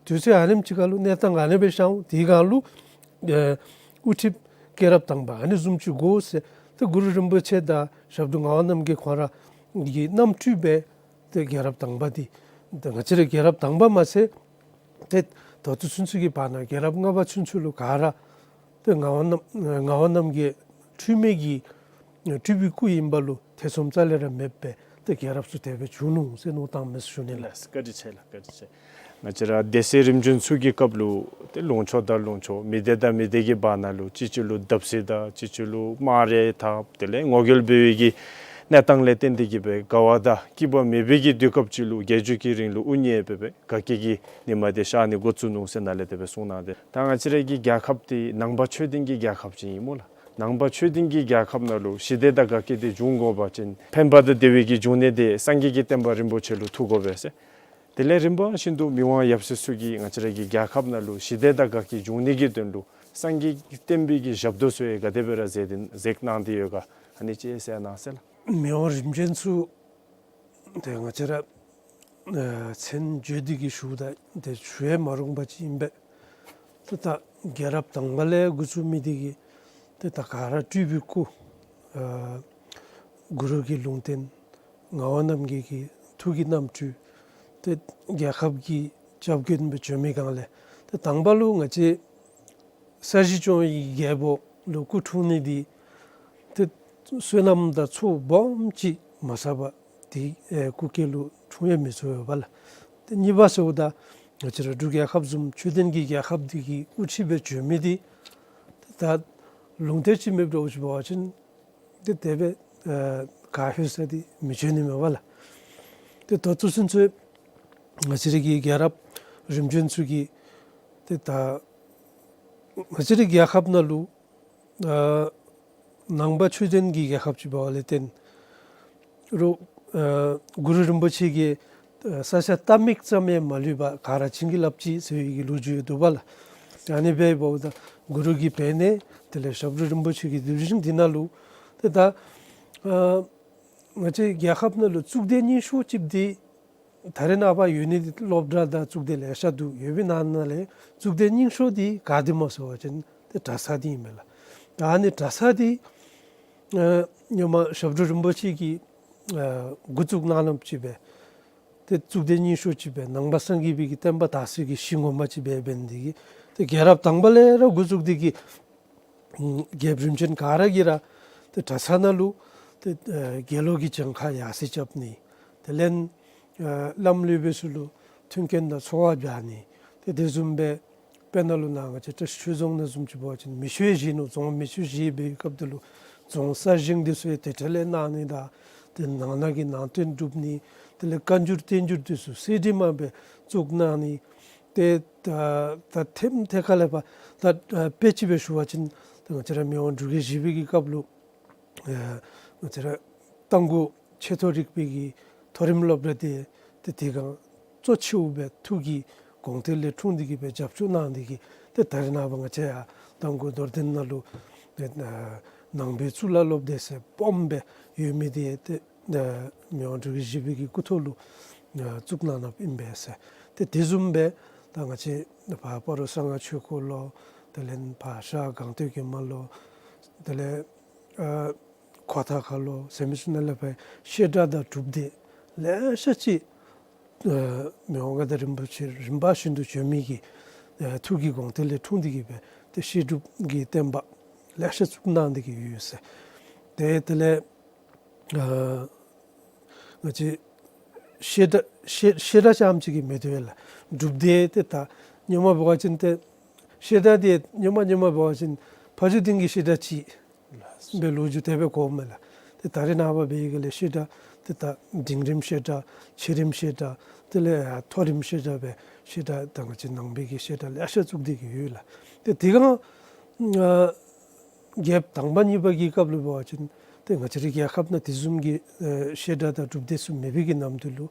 དུས་ཚོད་ཨ་ནེམ་ཅིག་ཁར་ལུ་གནས་སྟངས་ཨ་ནེ་སྦེ་ཤར་འོང་། དེ་སྒང་ལུ་ཨེ་དབུ་ཁྲིདཔ་སྐྱེས་རབས་དང་པ་ཨ་ནི་བཟུམ་ཅིག་དགོ་ཟེར། ད་གུ་རུ་རིན་པོ་ཆེ་དང་ཞབས་དྲུང་ངག་དབང་རྣམ་རྒྱལ་ཁོང་ར་གི་རྣམ་སྤྲུལ་སྦེ་ཏེ་རྒྱལ་རབས་དང་པ་འདི་ད་ང་བཅས་ར་རྒྱལ་རབས་དང་པ་མ་ཚད་ཏེ་ད་ལྟོ་ཚུན་ཚོད་ཀྱི་བར་ན་རྒྱལ་རབས་ལྔ་པ་ཚུན་ཚོད་ལུ་ག་ར་ཏེ་ངག་དབང་རྣམ་ངག་དབང་རྣམ་རྒྱལ་འཁྲུལ་མེད་ཀྱི་སྤྲུལ་པའི་སྐུ་ཨིན་པ་ལུ་ཐེ་ཚོམ་རྩ་ལས་ར་མེདཔ་སྦེ་ཏེ་རྒྱལ་རབས་ཚུ་དེ་སྦེ་བྱུང་ནུག་ཟེར་མནོ་བསམ་བཏང་མི་ཟེར་ཞུ་ནི་ལགས། ལགས་སོ། བཀའ་དྲིན་ཆེ་ལགས། བཀའ་དྲིན་ཆེ། ང་བཅས་ར་སྡེ་སྲིད་རིམ་བྱོན་ཚུ་གི་སྐབས་ལུ་ཏེ་ལུང་ཕྱོགས་དང་ལུང་ཕྱོགས་མི་སྡེ་དང་མི་སྡེ་གི་བར་ན་ལུ་གཅིག་གཅིག་ལུ་བརྡབ་གསིག་དང་གཅིག་གཅིག་ལུ་དམག་རེ་འཐབ། དེ་ལས་ངོ་རྒོལ་འབད་བའི་གི་ གནས་སྟངས་ལས་བརྟེན་ཏེ་གིས་སྦེ་དགའ་བ་དང་སྐྱིད་པ་མེད་པའི་གི་དུས་སྐབས་ཅིག་ལུ་རྒྱལ་བརྒྱུད་ཀྱི་རིང་ལུགས་དབུ་བརྙེས་སྦེ་སྦེ་དགའ་སྐྱིད་ཀྱི་ཉི་མ་དེ་ཤར་ནི་འགོ་བཙུགས་ནུག་ཟེར་ནཱ་ལས་དེ་སྦེ་གསུངས་གནང་སྟེ། ད་ང་བཅས་ར་གི་རྒྱལ་ཁབ་དེ་ནང་པ་ཆོས་ལྡན་གྱི་རྒྱལ་ཁབ་ཅིག་ཨིན་སྨོ་ལགས། ནང་པ་ཆོས་ལྡན་གྱི་རྒྱལ་ཁབ་ནང་ལུ་ཞི་བདེ་དང་དགའ་སྐྱིད་དེ་འབྱུང་དགོ་པ་ཅིན་ཕན་པ་དང་བདེ་བའི་གི་འབྱུང་གནས་དེ་སངས་རྒྱས་ཀྱི་བསྟན་པ་རིན་པོ་ཆེ་ལུ་ཐུག་དགོ་པས་ཟེར། དེ་ལས་རིམ་པ་བཞིན་དུ་མི་དབང་ཡབ་སྲས་ཚུ་གིས་ང་བཅས་ར་གི་རྒྱལ་ཁབ་ནང་ལུ་ཞི་བདེ་དང་དགའ་སྐྱིད་འབྱུང་ནི་གི་དོན་ལུ་སངས་རྒྱས་ཀྱི་བསྟན་པའི་གི་ཞབས་ཏོག་ཚུ་ཡང་ག་དེ་སྦེ་ར་མཛད་དེ་མཛད་གནང་སྟེ་ཡོད་ག། ཨ་ནི་ཅིག་ཟེར་གནང་ཟེར་ལགས། མི་དབང་རིམ་བྱོན་ཚུ་ཏེ་ང་བཅས་ར་ཨ་མཚན་བརྗོད་དེ་གིས་ཞུཝ་ད་ཏེ་ཞུ་ཡང་མ་རུང་པ་ཅིག་ཨིན་པས། ཏེ་ད་རྒྱལ་རབས་དང་པ་ལས་འགོ་བཙུགས་མི་དེ་གིས་ཏེ་ད་ག་ར་སྤྲུལ་པའི་སྐུ་ཨ་གུ་རུ་གི་ལུང་བསྟན་ངག་དབང་རྣམ་རྒྱལ་གྱི་ཐུགས་ཀྱི་རྣམ་སྤྲུལ་ཏེ་རྒྱལ་ཁབ་ཀྱི་སྐྱབས་མགོན་སྦེ་བྱོན་མི་སྒང་ལས་ཏེ་དང་པ་ལུ་ང་བཅས་ས་གཞི་སྐྱོང་བའི་རྒྱལ་པོ་ལུ་སྐུ་འཁྲུངས་ནི་དེ་ཏེ་བསོད་ནམས་དང་ཚོགས་སྦོམ་ཅིག་མ་བསགས་པར་དེ་ཨེ་སྐུ་སྐྱེ་ལུ་འཁྲུངས་ཡང་མི་ཚུགས་པས་ལགས། ཏེ་གཉིས་པ་ཟེརཝ་ད་ང་བཅས་ར་འབྲུག་རྒྱལ་ཁབ་བཟུམ་ཆོས་ལྡན་གྱི་རྒྱལ་ཁབ་དེ་གི་དབུ་ཁྲིད་སྦེ་བྱོན་མི་དེ་ཏེ་ད་ལུང་བསྟན་ཅིག་མེདཔ་འདྲཝ་ཅིག་འབད་བ་ཅིན་ཏེ་དེ་སྦེ་ཨེ་ག་ལྷོད་ས་དེ་མི་བྱོན་ནི་མས་པ་ལགས། ཏེ་ད་ལྟོ་ཚུན་ཚོད་ང་བཅས་ར་གི་རྒྱལ་རབས་རིམ་བྱོན་ཚུ་གིས་ཏེ་ད་ང་བཅས་ར་གི་རྒྱལ་ཁབ་ནང་ལུ་ཨ་ནང་པ་ཆོས་ལྡན་གྱི་རྒྱལ་ཁབ་ཅིག་འབདཝ་ལས་བརྟེན་རུང་ཨ་གུ་རུ་རིན་པོ་ཆེ་གིས་ཨ་ས་ཆ་རྟ་རྨིག་ཙམ་ཡང་མ་ལུས་པར་ག་ར་བྱིན་གྱིས་བརླབས་ཅི་ཟེར་བའི་གི་ལོ་རྒྱུས་ཡོད་འདུག་པ་ལགས། ཨ་ནི་སྦེ་འབདཝ་ད་གུ་རུ་གི་བར་ན་དེ་ལས་ཞབས་དྲུང་རིན་པོ་ཆེ་གི་གདུལ་ཞིང་འདི་ནང་ལུ་ཏེ་ད་ཨ་ང་བཅས་རྒྱལ་ཁབ་ནང་ལུ་གཙུག་སྡེ་རྙིང་ཤོས་ཅིག་དེ་ད་རེས་ནངས་པ་ཡོད་ནི་དེ་སློབ་གྲྭ་དང་གཙུག་སྡེ་ལེ་ཤ་འདུག། ཡོད་པའི་ནང་ན་ལས་གཙུག་སྡེ་རྙིང་ཤོས་དེ་ག་དེ་སྨོ་ཟེར་བ་ཅིན་ཏེ་གྲྭ་ཚང་དེ་ཨིན་མས་ལགས། ད་ཨ་ནི་གྲྭ་ཚང་དེ་ཨ་སྔོན་མ་ཞབས་དྲུང་རིན་པོ་ཆེ་གིས་ཨ་འགོ་བཙུགས་གནང་གནངམ་ཅིག་སྦེ་ཏེ་གཙུག་སྡེ་རྙིང་ཤོས་ཅིག་སྦེ་ནང་པ་སངས་རྒྱས་པའི་གི་བསྟན་པ་དར་སའི་གི་གཞི་ངོ་མ་ཅིག་སྦེ་འབད་ནི་དེ་གིས་ཏེ་རྒྱལ་རབས་དང་པ་ལས་ར་འགོ་བཙུགས་དེ་གིས་ཨ་རྒྱལཔོ་རིམ་བྱོན་ག་ར་གིས་ར་ཏེ་གྲྭ་ཚང་ནང་ལུ་ཏེ་ཨ་དགེ་སློང་གི་གྱངས་ཁ་ཡར་སེང་རྐྱབ་ནི། དེ་ལས་ཨ་བླམ་སློབ་དཔོན་ཚུ་ལུ་མཐུན་རྐྱེན་དང་འཚོ་བ་སྦྱར་ནི། ཏེ་དེ་བཟུམ་སྦེ་དཔེར་ན་ལུ་ནཱ་ང་བཅས་ཏེ་ཆོས་རྫོང་ནང་བཟུམ་ཅིག་འབད་བ་ཅིན་མེ་མཆོད་བཞེས་ནུག། རྫོང་མེ་མཆོད་བཞེས་པའི་སྐབས་དེ་ལུ་རྫོང་གསར་བཞེངས་དེ་ཚུ་ཡང་དེ་འཕྲལ་ལས་གནང་ནི་དང་ཏེ་ནང་ན་གི་ནང་རྟེན་སྒྲུབ་ནི། དེ་ལས་བཀའ་འགྱུར་བསྟན་འགྱུར་དེ་ཚུ་གསེར་བྲིས་མ་སྦེ་བཙུགས་གནང་ནི། ཏེ་ད་ད་ཐེམ་ཐེ་ཁ་ལས་ཕར་ད་ཨ་དཔེ་ཅིག་སྦེ་ཞུ་བ་ཅིན་ད་ང་བཅས་ར་མི་དབང་འབྲུག་རྒྱལ་བཞི་པའི་གི་སྐབས་ལུ་ཨ་ང་བཅས་ར་རྟ་མགོ་ཆེ་མཐོ་རིག་པའི་གི་མཐོ་རིམ་སློབ་གྲྭ་དེ་ཏེ་དེ་སྒང་གཙོ་ཆེཝ་སྦེ་ཐུགས་ཀྱི་དགོངས་གཏེར་ལས་འཁྲུངས་ཏེ་གིས་སྦེ་རྒྱབ་སྐྱོར་གནང་སྟེ་གིས་ཏེ་ད་རེས་ནངས་པ་ང་བཅས་ཡར་རྟ་མགོ་རྡོར་གདན་ནང་ལུ་ཏེ་ཨ་ནང་པའི་གཙུག་ལག་སློབ་སྡེ་ཟེར་སྦོམ་སྦེ་ཡོད་མི་དེ་ཏེ་ཨ་མི་དབང་འབྲུག་རྒྱལ་བཞི་པའི་གི་སྐུ་ཐོག་ལུ་ཨ་བཙུགས་གནང་གནངམ་ཨིན་པས་ཟེར། ཏེ་དེ་བཟུམ་སྦེ་ད་ང་བཅས་ཕར་སྤ་རོ་གསང་སྔགས་ཆོས་འཁོར་ལོ། དེ་ལས་ཕར་ཤར་སྒང་སྟོད་ཀྱི་མར་ལུ་དེ་ལས་ཨ་ཁོ་ཐང་ཁ་ལུ་ཟེར་མི་ཚུ་ནང་ལས་ཕར་བཤད་གྲྭ་དང་སྒྲུབ་སྡེ་ལེ་ཤ་ཅིག་ཨ་མི་དབང་མངའ་བདག་རིན་པོ་ཆེ་རིམ་པ་བཞིན་དུ་བྱོན་མི་གི་ཨ་ཐུགས་ཀྱི་དགོངས་གཏེར་ལས་འཁྲུངས་ཏེ་གིས་སྦེ་ཏེ་བཤད་སྒྲུབ་ཀྱི་བསྟན་པ་ལེ་ཤ་བཙུགས་གནང་སྟེ་གིས་ཡོད་ཟེར། ཏེ་དེ་ལས་ཨ་ང་བཅས་བཤད་གྲྭ་བཤད་བཤད་གྲྭ་རྐྱངམ་ཅིག་གིས་མི་དོ་བས་ལགས། སྒྲུབ་སྡེ་ཏེ་ད་སྔོན་མ་འབད་བ་ཅིན་ཏེ་བཤད་གྲྭ་དེ་སྔོན་མ་སྔོན་མ་འབད་བ་ཅིན་ཕ་ཇོ་སྡིངས་ཀྱི་བཤད་གྲྭ་ཅིག་སྦེ་ལོ་རྒྱུས་དེ་སྦེ་གོཝ་མས་ལགས། ཏེ་ད་རེས་ནངས་པ་འབད་བའི་སྒང་ལས་བཤད་གྲྭ་ཏེ་ད་འབྲིང་རིམ་བཤད་གྲྭ་ཆེ་རིམ་བཤད་གྲྭ་དེ་ལས་མཐོ་རིམ་བཤད་གྲྭ་སྦེ་བཤད་གྲྭ་ད་ང་བཅས་ནང་པའི་གི་བཤད་གྲྭ་ལེ་ཤ་བཙུགས་ཏེ་གིས་ཡོད་ལགས། ཏེ་དེ་སྒང་ཨ་རྒྱལཔོ་དང་པ་གཉིས་པ་གི་སྐབས་ལུ་འབད་བ་ཅིན་ཏེ་ང་བཅས་རའི་རྒྱལ་ཁབ་ནང་དེ་བཟུམ་གྱི་ཨེ་བཤད་གྲྭ་དང་སྒྲུབ་སྡེ་ཚུ་མེད་པའི་གི་ནམ་དུས་ལུ་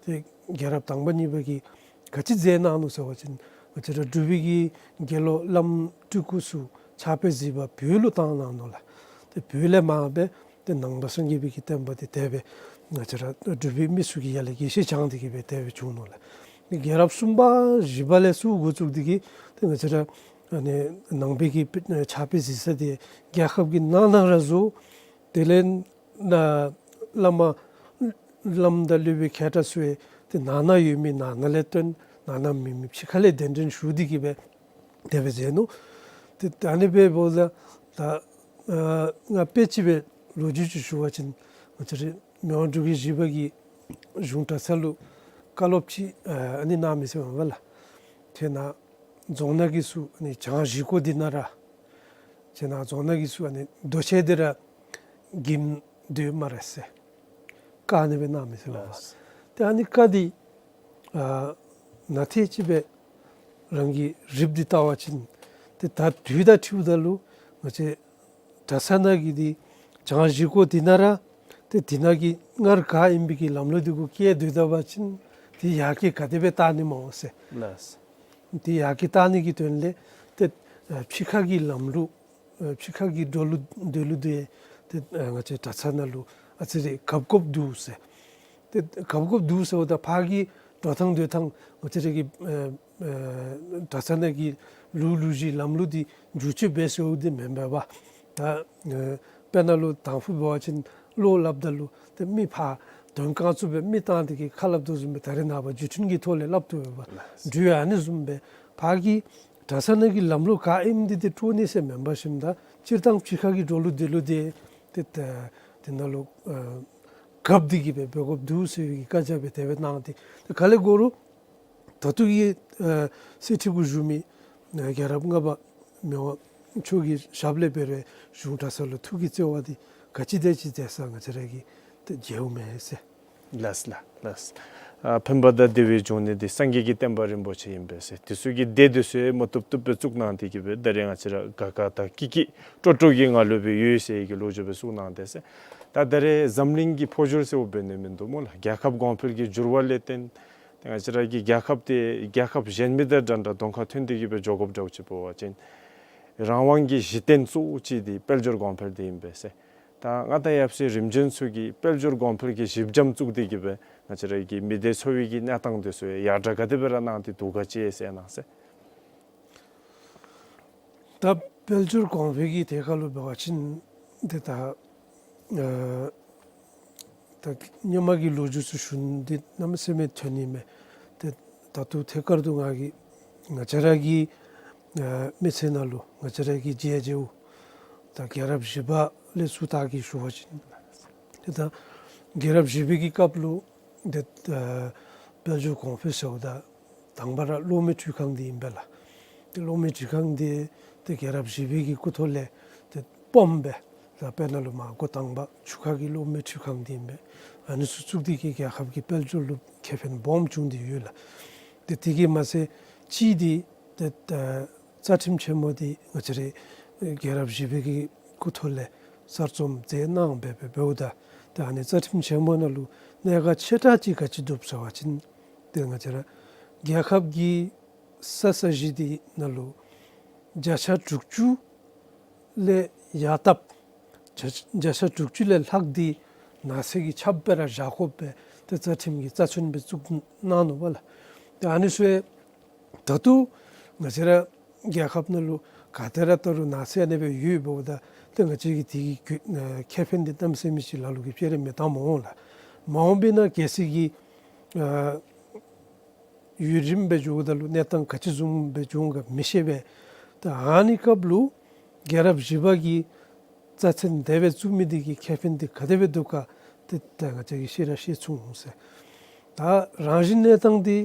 ཏེ་རྒྱལ་རབས་དང་པ་གཉིས་པ་གིས་ག་ཅི་མཛད་གནང་ནུག་ཟེར་བ་ཅིན་ང་བཅས་ར་འབྲུག་པའི་གི་དགེ་སློང་བླམ་སྤྲུལ་སྐུ་ཚུ་ཕྱག་དཔེ་གཟིགས་པར་བོད་ལུ་བཏང་གནང་ནུག་ལགས། ཏེ་བོད་ལས་མར་སྦེ་ཏེ་ནང་པ་སངས་རྒྱས་པའི་གི་བསྟན་པ་དེ་དེ་སྦེ་ང་བཅས་ར་འབྲུག་པའི་མི་ཚུ་གི་ཡར་ལས་རྒྱས་ཤིང་སྦྱངས་ཏེ་གིས་སྦེ་དེ་སྦེ་བྱུང་ནུག་ལགས། རྒྱལ་རབས་གསུམ་པ་བཞི་པ་ལས་ཚུར་འགོ་བཙུགས་ཏེ་གིས་ཏེ་ང་བཅས་ར་ཨ་ནི་ནང་པའི་གི་ཕྱག་དཔེ་གཟིགས་ས་དེ་རྒྱལ་ཁབ་ཀྱི་ནང་ན་ར་བཟོ། དེ་ལས་ན་བླ་མ་བླམ་དང་སློབ་དཔོན་མཁས་གྲགས་ཚུ་ཡང་ཏེ་ནང་ན་ཡོད་མི་ནང་ན་ལས་བཏོན། ནང་ན་མེད་མི་ཕྱི་ཁ་ལས་གདན་འདྲེན་ཞུ་སྟེ་གིས་སྦེ་དེ་སྦེ་མཛད་ནུག། ཏེ་ད་ཨ་ནི་སྦེ་འབདཝ་ད་ད་ཨ་ང་དཔེ་ཅིག་སྦེ་ལོ་རྒྱུས་ཅིག་ཞུ་བ་ཅིན་ང་བཅས་རའི་མི་དབང་འབྲུག་རྒྱལ་བཞི་པ་གིས་གཞུང་གྲྭ་ཚང་ལུ་བཀའ་སློབ་ཅིག་ཨ་ཨ་ནི་གནང་མི་ཟེར་མས་པ་ལགས། ཁྱེད་ནཱ་རྫོང་ནང་གི་ཚུ་ཨ་ནི་བྱང་གཞིས་ཀ་འདི་ནང་ར་ཁྱེད་ནཱ་རྫོང་ནང་གི་ཚུ་ཨ་ནི་རྡོ་ཆས་འདི་ར་འགེམས་སྡོད་སྨ་རེ་ཟེར། བཀག་ནི་སྦེ་གནང་མི་ཟེར་བ། ལགས། ཏེ་ཨ་ནི་བཀའ་འདི་ཨ་ནན་ཏན་ཅིག་སྦེ་རང་གི་རིགཔ་འདི་བལྟ་བ་ཅིན་ཏེ་ད་དུས་དང་འཁྲིལཝ་ད་ལུ་ང་བཅས་གྲྭ་ཚང་ནང་གི་འདི་བྱང་གཞིས་ཁོག་འདི་ནང་ར་ཏེ་འདི་ནང་གི་སྔར་ག་ཨིན་པའི་གི་ལམ་ལུགས་འདི་གུ་བསྐྱལ་སྡོད་ད་པ་ཅིན་ཏེ་ཡར་རྒྱས་ག་དེ་སྦེ་བཏང་ནི་སྨོ་ཟེར། ལགས། ཏེ་ཡར་རྒྱས་བཏང་ནི་གི་དོན་ལས་ཏེ་ཨ་ཕྱི་ཁ་གི་ལམ་ལུགས་ཨ་ཕྱི་ཁ་གི་འགྲོ་ལུགས་སྡོད་ལུགས་འདི་ཏེ་ཨ་ང་བཅས་གྲྭ་ཚང་ནང་ལུ་ཨ་ཙི་རེ་གབ་གོབ་འདུག་ཟེར། ཏེ་གབ་གོབ་འདུག་ཟེརཝ་ད་ཕར་གི་འགྲོ་ཐངས་སྡོད་ཐངས་ང་བཅས་ར་གི་ཨ་ཨ་གྲྭ་ཚང་ནང་གི་ལུགས་ལུགས་གཞི་ལམ་ལུགས་འདི་འགྱུར་བཅོས་འབད་ཟེརཝ་འདི་མེན་པས་པ། ད་ཨ་དཔེར་ན་ལུ་དང་ཕུ་འབད་བ་ཅིན་བློ་སླབ་ད་ལུ་ཏེ་མི་ཕར་དོན་རྐང་བཙུགས་སྦེ་མི་བཏང་སྟེ་གི་ཁ་སླབ་དོ་བཟུམ་སྦེ་ད་རེས་ནངས་པ་བརྒྱུད་འཕྲིན་གྱི་ཐོག་ལས་སླབ་བཏུབ་པས་པ། ལགས། འདི་ཨ་ནི་བཟུམ་སྦེ་ཕར་གི་གྲྭ་ཚང་ནང་གི་ལམ་ལུགས་ག་ཨིནམ་འདི་ཏེ་སྤྲོ་ནི་ཟེར་མེན་པར་ཞིནམ་ད་སྤྱིར་བཏང་ཕྱི་ཁ་གི་འགྲོ་ལུགས་སྡོད་ལུགས་འདི་ཏེ་ད་དེ་ནང་ལུ་ཨ་གབ་སྟེ་གི་སྦེ་འབད་དགོཔ་འདུག་ཟེར་བའི་བཀའ་རྒྱ་སྦེ་དེ་སྦེ་གནང་སྟེ་ཏེ་ག་ལས་འགོ་རུང་ད་ལྟོ་གི་ཨ་གསེར་ཁྲི་གུ་བཞུགས་མི་ཨ་རྒྱལ་རབས་ལྔ་པ་མི་དབང་མཆོག་གི་ཞབས་ལས་འབད་རུང་གཞུང་གྲྭ་ཚང་ལུ་ཐུགས་ཀྱི་བརྩེ་བ་འདི་ག་ཅི་དེ་ཅིག་དེ་ས་ང་བཅས་ར་གིས་ཏེ་བརྗེད་འོང་མེད་ཟེར། ལགས་ལགས་ལགས། ཨ་ཕན་པ་དང་བདེ་བའི་འབྱུང་གནས་འདི་སངས་རྒྱས་ཀྱི་བསྟན་པ་རིན་པོ་ཆེ་ཨིན་པས་ཟེར། དེ་ཚུ་གི་སྡེ་འདི་ཚུ་ཡང་མ་བཏུབ་བཏུབ་སྦེ་བཙུགས་གནང་སྟེ་གི་སྦེ་ད་རེས་ང་བཅས་ར་དགའ་དགའ་དང་སྐྱིད་སྐྱིད་སྤྲོ་སྤྲོ་གི་ངང་ལུ་སྦེ་ཡོད་ཟེར་གྱི་ལོ་རྒྱུས་སྦེ་བཙུགས་གནང་དེས་ཟེར། ད་ད་རེས་འཛམ་གླིང་གི་འཕོ་འགྱུར་ཟེརཝ་འབད་ནི་མིན་འདུག་སྨོ་ལགས། རྒྱལ་ཁབ་གོང་འཕེལ་གྱི་འགྱུར་བ་ལས་བརྟེན་ཏེ་ང་བཅས་ར་གི་རྒྱལ་ཁབ་འདི་རྒྱལ་ཁབ་གཞན་མི་དང་འདྲ་འདྲ་གདོང་ཁར་ཐོན་ཏེ་གི་སྦེ་འགྱོ་དགོཔ་འདྲཝ་ཅིག་འབད་བ་ཅིན་རང་དབང་གི་གཞི་རྟེན་གཙོ་བོ་ཅིག་འདི་དཔལ་འབྱོར་གོང་འཕེལ་འདི་ཨིན་པས་ཟེར། ད་ང་དང་ཡབ་སྲས་རིམ་བྱོན་ཚུ་གིས་དཔལ་འབྱོར་གོང་འཕེལ་གྱི་གཞི་འགྱམ་བཙུགས་ཏེ་གི་སྦེ་ང་བཅས་ར་གི་མི་སྡེ་འཚོ་བའི་གི་གནས་སྟངས་འདི་ཚུ་ཡང་ཡར་དྲག་ག་དེ་སྦེ་ར་གནང་སྟེ་འདུག་ག་ཅི་ཟེར་གནང་ཟེར། ད་དཔལ་འབྱོར་གོང་འཕེལ་གྱི་ཐད་ཁར་ལུ་འབད་བ་ཅིན་ཏེ་ད་ཨ་ད་སྔོན་མ་གི་ལོ་རྒྱུས་ཚུ་ཞུ་ནི་འདི་གནམ་མེད་ས་མེད་ཐོན་ནི་མས། ཏེ་ད་ལྟོ་ཐད་ཀར་དུ་ང་གིས་ང་བཅས་ར་གི་ཨ་མི་ཚེ་ནང་ལུ་ང་བཅས་ར་གི་རྗེས་འཇུག་ད་རྒྱལ་རབས་བཞི་པ་ལས་ཚུར་ད་གི་ཞུ་བ་ཅིན་ཏེ་ད་རྒྱལ་རབས་བཞི་པའི་གི་སྐབས་ལུ་ཏེ་ཨ་དཔལ་འབྱོར་གོང་འཕེལ་ཟེརཝ་ད་དང་པ་ར་གློག་མེ་འཕྲུལ་ཁང་འདི་ཨིན་པས་ལགས། ཏེ་གློག་མེ་འཕྲུལ་ཁང་འདི་ཏེ་རྒྱལ་རབས་བཞི་པའི་གི་སྐུ་ཐོག་ལས་ཏེ་སྤོམ་སྦེ་ད་དཔེར་ན་ལུ་མར་འགོ་དང་པ་ཆུ་ཁ་གི་གློག་མེ་འཕྲུལ་ཁང་འདི་ཨིན་པས། ཨ་ནི་ཚུ་བཙུགས་ཏེ་གི་རྒྱལ་ཁབ་ཀྱི་དཔལ་འབྱོར་ལུ་ཁེ་ཕན་སྦོམ་བྱུང་སྟེ་ཡོད་ལགས། ཏེ་དེ་གིས་མ་ཚད་གཅིག་འདི་ཏེ་ད་རྩ་ཁྲིམས་ཆེན་མོ་འདི་ང་བཅས་རའི་རྒྱལ་རབས་བཞི་པའི་གི་སྐུ་ཐོག་ལས་གསར་རྩོམ་མཛད་གནང་སྦེ་འབདཝ་ད་ཏེ་ཨ་ནི་རྩ་ཁྲིམས་ཆེན་མོ་ནང་ལུ་གནད་འགག་ཆེ་དྲགས་ཅིག་ག་ཅི་འདུག་ཟེར་བ་ཅིན་ཏེ་ང་བཅས་ར་རྒྱལ་ཁབ་ཀྱི་ས་ས་གཞི་འདི་ནང་ལུ་བརྒྱ་ཆ་དྲུག་ཅུ་ལས་ཡར་བཏབ་བརྒྱ་བརྒྱ་ཆ་དྲུག་ཅུ་ལས་ལྷག་འདི་ནགས་ཚལ་གྱི་ཆརཔ་སྦེ་ར་བཞག་དགོ་པས། ཏེ་རྩ་ཁྲིམས་ཀྱི་རྩ་ཁྲིམས་སྦེ་བཙུགས་གནང་ནུག་པ་ལགས། ཏེ་ཨ་ནི་ཚུ་ཡང་ད་ལྟོ་ང་བཅས་ར་རྒྱལ་ཁབ་ནང་ལུ་ག་ཏེ་ར་ལྟ་རུང་ནགས་ཚལ་ཨ་ནི་སྦེ་ཡོདཔ་འབདཝ་ད་ཏེ་ང་བཅས་ཀྱིས་དེ་གི་ཁེ་ཕན་འདི་གནམ་མེད་ས་མེད་ཅིག་ལ་ལུ་གིས་སྤྱན་རས་མི་བཏང་མི་འོང་ལགས། མ་འོངས་པའི་ནང་གལ་སྲིད་ཀྱི་ཨ་ཡུན་རིངམོ་སྦེ་འགྱོཝ་ད་ལུ་གནས་སྟངས་ག་ཅི་བཟུམ་སྦེ་འགྱོ་འོང་ག་མི་ཤེས་པས། ད་ཨ་ནི་སྐབས་ལུ་རྒྱལ་རབས་བཞི་པ་གི་རྩ་ཁྲིམས་དེ་སྦེ་བཙུགས་མི་འདི་གི་ཁེ་ཕན་འདི་ག་དེ་སྦེ་འདུག་ག་ཏེ་ད་ང་བཅས་ཀྱིས་ཤེས་ར་ཤེས་ཚུགས་འོང་ཟེར། ད་རང་བཞིན་གནས་སྟངས་འདི་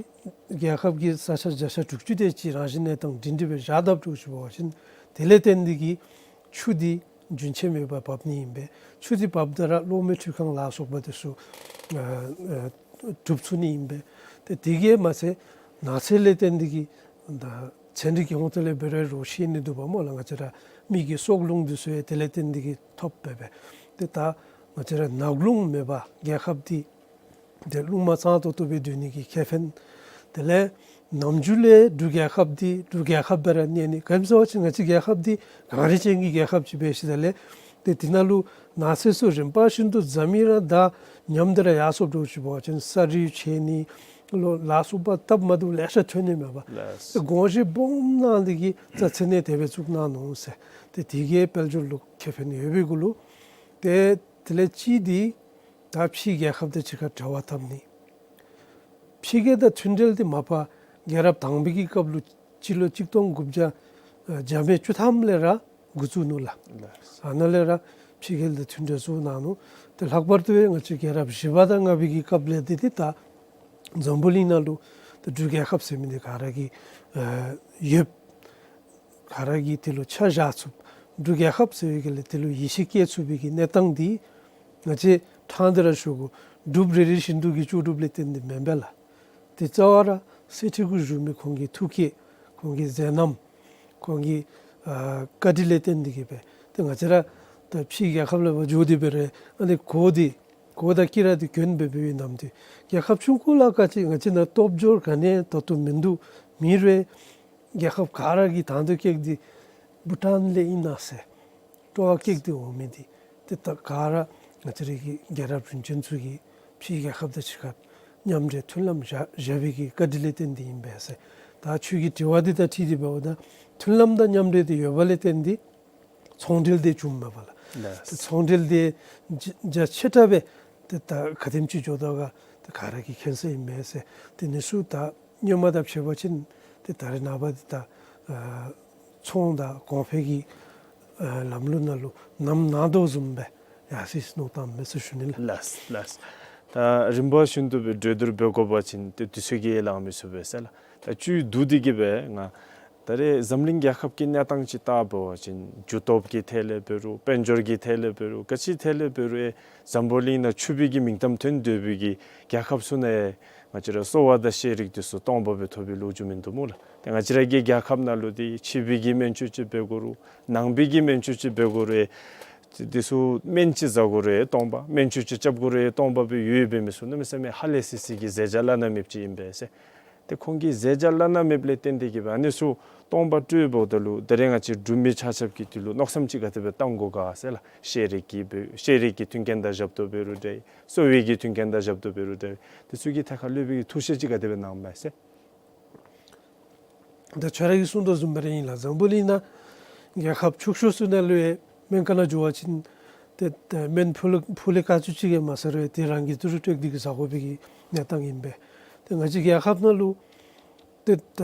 རྒྱལ་ཁབ་ཀྱི་ས་ཆ་བརྒྱ་ཆ་དྲུག་ཅུ་དེ་ཅིག་རང་བཞིན་གནས་སྟངས་སྒྲིང་སྒྲི་སྦེ་བཞག་དཔ་འདྲཝ་ཅིག་འབད་བ་ཅིན་དེ་ལས་བརྟེན་ཏེ་གི་ཆུ་འདི་རྒྱུན་ཆད་མེད་པར་འབབ་ནི་ཨིན་པས། ཆུ་འདི་འབབ་ད་ར་གློག་མེ་འཕྲུལ་ཁང་ལ་སོགས་པ་དེ་ཚུ་ཨ་ཨ་གྲུབ་ཚུགས་ནི་ཨིན་པས། ཏེ་དེ་གིས་མ་ཚད་ནགས་ཚལ་ལས་བརྟེན་ཏེ་གི་ད་ཚན་རིག་གི་ཧོང་ཏོ་ལས་འབད་རུང་ཤེས་ནི་འདུག་པ་སྨོ་ལགས། ང་བཅས་ར་མི་གི་སྲོག་རླུང་འདི་ཚུ་ཡང་དེ་ལས་བརྟེན་ཏེ་གི་ཐོབ་པས་པས། ཏེ་ད་ང་བཅས་ར་ནག་རླུང་མེད་པར་རྒྱལ་ཁབ་འདི་ཏེ་རླུང་མ་གཙང་ཏོག་ཏོ་སྦེ་སྡོད་ནི་གི་ཁེ་ཕན། དེ་ལས་ནམ་རྒྱུན་ལས་འབྲུག་རྒྱལ་ཁབ་འདི་འབྲུག་རྒྱལ་ཁབ་སྦེ་ར་གནས་ནི། ག་ཅི་སྨོ་ཟེར་བ་ཅིན་ང་བཅས་རྒྱལ་ཁབ་འདི་གངས་རི་ཅན་གྱི་རྒྱལ་ཁབ་ཅིག་འབད་ཞིནམ་ལས་ཏེ་དེ་ནང་ལུ་ནགས་ཚལ་ཚུ་རིམ་པ་བཞིན་དུ་འཛམ་གླིང་ར་ད་ཉམས་ཏེ་ར་ཡར་སོངམ་འདྲཝ་ཅིག་འབད་བ་ཅིན་ས་རུད་ཆད་ནི་ལོ་ལ་སོགས་པ་སྟབས་མ་བདེཝ་ལེ་ཤ་ཐོན་ནི་མས་པ། ལགས། ཏེ་དགོངས་བཞེད་སྦོམ་གནང་སྟེ་གི་རྩ་ཁྲིམས་ནང་དེ་སྦེ་བཙུགས་གནང་ནུག་ཟེར། ཏེ་དེ་གིས་དཔལ་འབྱོར་ལུ་ཁེ་ཕན་ཡོད་པའི་གུ་ལུ་ཏེ་དེ་ལས་གཅིག་འདི་ད་ཕྱིའི་རྒྱལ་ཁབ་དང་གཅིག་ཁར་འབྲེལ་བ་འཐབ་ནི། ཕྱི་རྒྱལ་དང་མཐུན་འབྲེལ་འདི་མ་པ་རྒྱལ་རབས་དང་པའི་གི་སྐབས་ལུ་སྤྱི་ལོ་གཅིག་སྟོང་དགུ་བརྒྱ་ཨ་བརྒྱ་མེད་བཅུ་ཐམ་ལས་ར་འགོ་བཙུགས་ནུག་ལགས། ལགས། ཨ་ནཱ་ལས་ར་ཕྱི་རྒྱལ་དང་མཐུན་འབྲེལ་བཙུགས་གནང་ནུག། ཏེ་ལྷག་པར་དུ་ཡང་ང་བཅས་རྒྱལ་རབས་བཞི་པ་དང་ལྔ་པའི་གི་སྐབས་ལས་འདི་ཏེ་ད་འཛམ་བུ་གླིང་ནང་ལུ་ཏེ་འབྲུག་རྒྱལ་ཁབ་ཟེར་མི་འདི་ག་ར་གིས་ཨ་ཡོདཔ། ག་ར་གིས་དེ་ལུ་ཆ་བཞག་ཚུགསཔ། འབྲུག་རྒྱལ་ཁབ་ཟེར་བའི་གི་ལས་དེ་ལུ་ཡིད་ཆེས་བསྐྱེད་ཚུགས་པའི་གི་གནས་སྟངས་འདི་ང་བཅས་ཕྲང་སྟེ་ར་ཞུ་དགོ། འབྲུག་རེ་རེ་བཞིན་དུ་གི་ལྕོགས་གྲུབ་ལས་བརྟེན་ཏེ་མེན་པས་ལགས། དེ་རྩ་བ་ར་གསེར་ཁྲི་གུ་བཞུགས་མི་ཁོང་གི་ཐུགས་བསྐྱེད་ཁོང་གི་མཛད་རྣམ་ཁོང་གི་ཨ་བཀའ་དྲིན་ལས་བརྟེན་ཏེ་གི་སྦེ་ཏེ་ང་བཅས་ར་ད་ཕྱིའི་རྒྱལ་ཁབ་ལུ་འབད་འགྱོ་སྟེ་འབད་རུང་ཨ་ནི་གོ་སྟེ་གོ་དང་དཀྱི་ར་འདི་གྱོན་སྦེ་འབད་བའི་ནམ་དུས་རྒྱལ་ཁབ་ཆུང་ཀུ་ལུ་ག་ཅི་ང་བཅས་ནང་སྟོབས་འབྱོར་ག་ནི་ད་ལྟོ་མིན་འདུག། མེད་རུང་རྒྱལ་ཁབ་ག་ར་གིས་དང་འདོད་བསྐྱེད་དེ་བྷུ་ཊཱན་ལས་ཨིན་ན་ཟེར་སྤྲོ་བ་བསྐྱེད་དེ་འོང་མི་འདི་ཏེ་ད་ག་ར་ང་བཅས་རའི་གི་རྒྱལ་རབས་རིམ་བྱོན་ཚུ་གིས་ཕྱིའི་རྒྱལ་ཁབ་དང་གཅིག་ཁར་མཉམ་འབྲེལ་མཐུན་ལམ་བཞག་བཞག་པའི་གི་བཀའ་དྲིན་ལས་བརྟེན་ཏེ་ཨིན་པས་ཟེར། ད་ཁྱོད་ཀྱི་དྲི་བ་འདི་དང་འཁྲིལ་ཏེ་འབདཝ་ད་མཐུན་ལམ་དང་མཉམ་འབྲེལ་འདི་ཡོད་པ་ལས་བརྟེན་ཏེ་ཚོང་འབྲེལ་འདི་བྱུངམ་མས་པ་ལགས། ལགས། ཏེ་ཚོང་འབྲེལ་འདི་རྒྱ་རྒྱ་ཆེ་དྲགས་སྦེ་ཏེ་ད་ག་དེམ་ཅིག་འགྱོ་དོ་ག་ཏེ་ག་ར་གིས་མཁྱེན་ས་ཨིན་མས་ཟེར། ཏེ་ཨ་ནི་ཚུ་ད་སྔོན་མ་དང་ཕྱད་པ་ཅིན་ཏེ་ད་རེས་ནངས་པ་འདི་ད་ཨ་ཚོང་དང་གོང་འཕེལ་གྱི་ཨ་ལམ་ལུགས་ནང་ལུ་ནམ་ནང་དོ་བཟུམ་སྦེ་ཡར་སོ་ཡི་ཟེར་མནོ་བསམ་བཏངམ་མས་ཟེར་ཞུ་ནི་ལགས། ལགས་ལགས། ད་རིམ་པ་བཞིན་དུ་སྦེ་གྲོས་བསྡུར་འབད་དགོ་པ་ཅིན་ཏེ་དུས་ཚོད་ཀྱིས་ལང་མི་ཚུགས་པས་ཟེར་ལགས། ད་བཅུད་བསྡུ་སྟེ་གི་སྦེ་ང་ད་རེས་འཛམ་གླིང་རྒྱལ་ཁབ་ཀྱི་གནས་སྟངས་ཅིག་བལྟ་བ་ཅིན་རྒྱུ་སྟོབས་ཀྱི་ཐད་ལས་འབད་རུང་དཔལ་འབྱོར་གྱི་ཐད་ལས་འབད་རུང་ག་ཅི་ཐད་ལས་འབད་རུང་ཨེ་འཛམ་བུ་གླིང་ནང་ཕྱུག་པའི་གི་མིང་གཏམ་ཐོན་སྡོད་པའི་གི་རྒྱལ་ཁབ་ཚུ་ནང་ང་བཅས་ར་གསོ་བ་དང་ཤེས་རིག་འདི་ཚུ་སྟོང་པ་སྦེ་ཐོབ་པའི་ལོ་རྒྱུས་མིན་འདུག་སྨོ་ལགས། ཏེ་ང་བཅས་ར་གི་རྒྱལ་ཁབ་ནང་ལུ་འདི་ཕྱི་པའི་གི་སྨན་བཅོས་ཅིག་འབད་དགོ་རུང་ནང་པའི་གི་སྨན་བཅོས་ཅིག་འབད་དགོ་རུང་ཨེ་འདི་ཚུ་སྨན་ཅིག་བཟའ་དགོ་རུང་ཨེ་སྟོང་པ་སྨན་བཅོས་ཅིག་རྐྱབ་དགོ་རུང་ཨེ་སྟོང་པ་སྦེ་ཡོདཔ་འབད་མི་ཚུ་གནམ་མེད་ས་མེད་ཧ་ལས་སི་སི་གི་ཟད་འཇགས་བླ་ན་མེདཔ་ཅིག་ཨིན་པས་ཟེར། ཏེ་ཁོང་གི་ཟད་འཇགས་བླ་ན་མེདཔ་ལས་བརྟེན་ཏེ་གི་སྦེ་ཨ་ནི་ཚུ་སྟོང་པ་སྤྲོད་འབདཝ་ད་ལུ་ད་རེས་ང་བཅས་འབྲུག་མི་ཆ་ཁྱབ་ཀྱི་དུས་ལུ་མནོ་བསམ་ཅིག་ག་དེ་སྦེ་བཏང་དགོ་ག་ཟེར་ལགས། ཤེས་རིག་གི་སྦེ་ཤེས་རིག་གི་མཐུན་རྐྱེན་དང་ཞབས་ཏོག་འབད་རུང་འདྲ་གསོ་བའི་གི་མཐུན་རྐྱེན་དང་ཞབས་ཏོག་འབད་རུང་འདྲ་དེ་ཚུ་གི་ཐད་ཁར་སློབ་དཔོན་གྱིས་ཐུགས་བཞེད་ཅིག་ག་དེ་སྦེ་གནངམ་མས་ཟེར། ད་ཁྱོད་ར་གིས་གསུངས་དོ་བཟུམ་སྦེ་ར་ཨིན་ལགས། འཛམ་བུ་གླིང་ནང་རྒྱལ་ཁབ་ཕྱུག་ཤོས་ཚུ་ནང་ལུ་ཡང་སྨན་ཁང་ནང་འགྱོ་བ་ཅིན་ཏེ་ཏེ་སྨན་ཕུལ་ཕུལ་ལི་ཀ་ཚུ་ཅིག་ཡང་མ་ཟ་རུང་ཡང་དེ་རང་གི་ཏི་རུ་སྤྲོད་དེ་གི་ཟ་དགོ་པའི་གི་གནས་སྟངས་ཨིན་པས། ཏེ་ང་བཅས་རྒྱལ་ཁབ་ནང་ལུ་ཏེ་ད་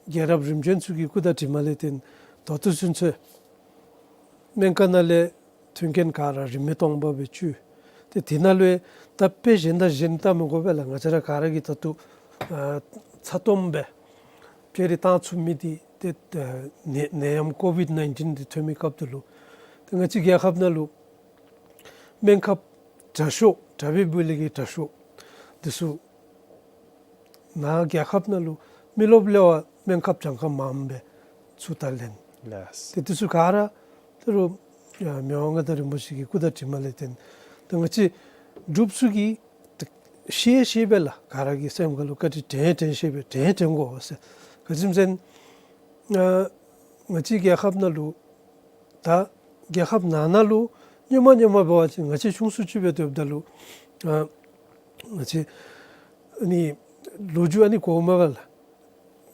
རྒྱལ་རབས་རིམ་བྱོན་ཚུ་གི་སྐུ་དང་གྲིབ་མ་ལས་བརྟེན་ད་ལྟོ་ཚུན་ཚོད་སྨན་ཁང་ནང་ལས་མཐུན་རྐྱེན་ག་ར་རིན་མེད་སྟོང་པ་སྦེ་བཅུག། ཏེ་དེ་ནང་ལུ་ཡང་ད་དཔེ་གཞན་དང་གཞན་བལྟ་མི་དགོ་པས་ལགས། ང་བཅས་ར་ག་ར་གིས་ད་ལྟོ་ཨ་ཚ་ཏོམ་སྦེ་སྤྱིར་བཏང་ཚུགས་མི་འདི་ཏེ་ཨ་ནད་ནད་ཡམས་ཀོ་བིཌ་ནའིན་ཊིན་འདི་ཐོན་མི་སྐབས་དེ་ལུ་ཏེ་ང་བཅས་རྒྱལ་ཁབ་ནང་ལུ་སྨན་ཁབ་དྲག་ཤོས་དྲག་པའི་སྦུག་ལས་ཀྱི་དྲག་ཤོས་འདི་ཚུ་ནཱ་རྒྱལ་ཁབ་ནང་ལུ་མི་རློབས་ལས་འབད་སྨན་ཁབ་གྱངས་ཁ་མངམ་སྦེ་ཚུར་ད་ལེན། ལགས། ཏེ་འདི་ཚུ་ག་ར་ད་རུང་ཨ་མི་དབང་མངའ་བདག་རིན་པོ་ཆེ་གི་སྐུ་དང་གྲིབ་མ་ལས་བརྟེན་ཏེ་ང་བཅས་འབྲུགཔ་ཚུ་གིས་ཏེ་ཤེས་ཤེས་སྦེ་ལགས་ག་ར་གི་སེམས་ཁ་ལུ་བཀའ་དྲིན་དྲན་དྲན་ཤེས་སྦེ་དྲན་དྲན་དགོ་ཟེར། ག་ཅི་སྨོ་ཟེར་ན་ཨ་ང་བཅས་རྒྱལ་ཁབ་ནང་ལུ་ད་རྒྱལ་ཁབ་ནང་ན་ལུ་སྔོན་མ་སྔོན་མ་འབད་བ་ཅིན་ང་བཅས་ཆུང་སུ་ཅིག་སྦེ་སྡོདཔ་ད་ལུ་ཨ་ང་བཅས་ཨ་ནི་ལོ་རྒྱུས་ཨ་ནི་གོཝ་མས་པ་ལགས།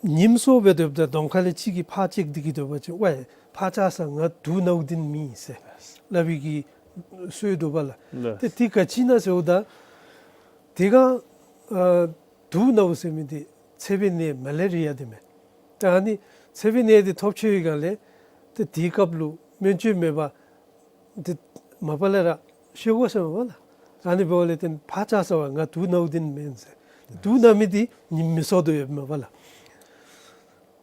ཉིནམ་སོ་སྦེ་སྡོདཔ་ད་གདོང་ཁ་ལས་གཅིག་གིས་ཕར་ཅིག་འདི་གིས་སྡོད་པ་ཅིན་ཝའི་ཕར་བཅར་ས་ང་དུག་ནཝ་འདི་མེན་ཟེར་སླབ་པའི་གི་སྲོལ་འདུག་པ་ལགས། ལགས། ཏེ་དེ་ག་ཅི་ཨིན་ན་ཟེརཝ་ད་དེ་སྒང་ཨ་དུག་ནཝ་ཟེར་མི་འདི་ཚད་པའི་ནད་མ་ལེ་རི་ཡ་འདི་མས། ད་ཨ་ནི་ཚད་པའི་ནད་འདི་ཐོབ་ཆི་བའི་སྒང་ལས་ཏེ་དེའི་སྐབས་ལུ་སྨན་བཅོས་མེད་པར་འདི་མ་པ་ལས་ར་ཤི་དགོ་ཟེརཝ་མས་པ་ལགས། ཨ་ནི་འབདཝ་ལས་བརྟེན་ཕར་བཅར་ས་བ་ང་དུག་ནཝ་འདི་མེན་ཟེར། དུག་ན་མི་འདི་ཉིནམ་མི་སོ་སྡོད་ཡོདཔ་མས་པ་ལགས།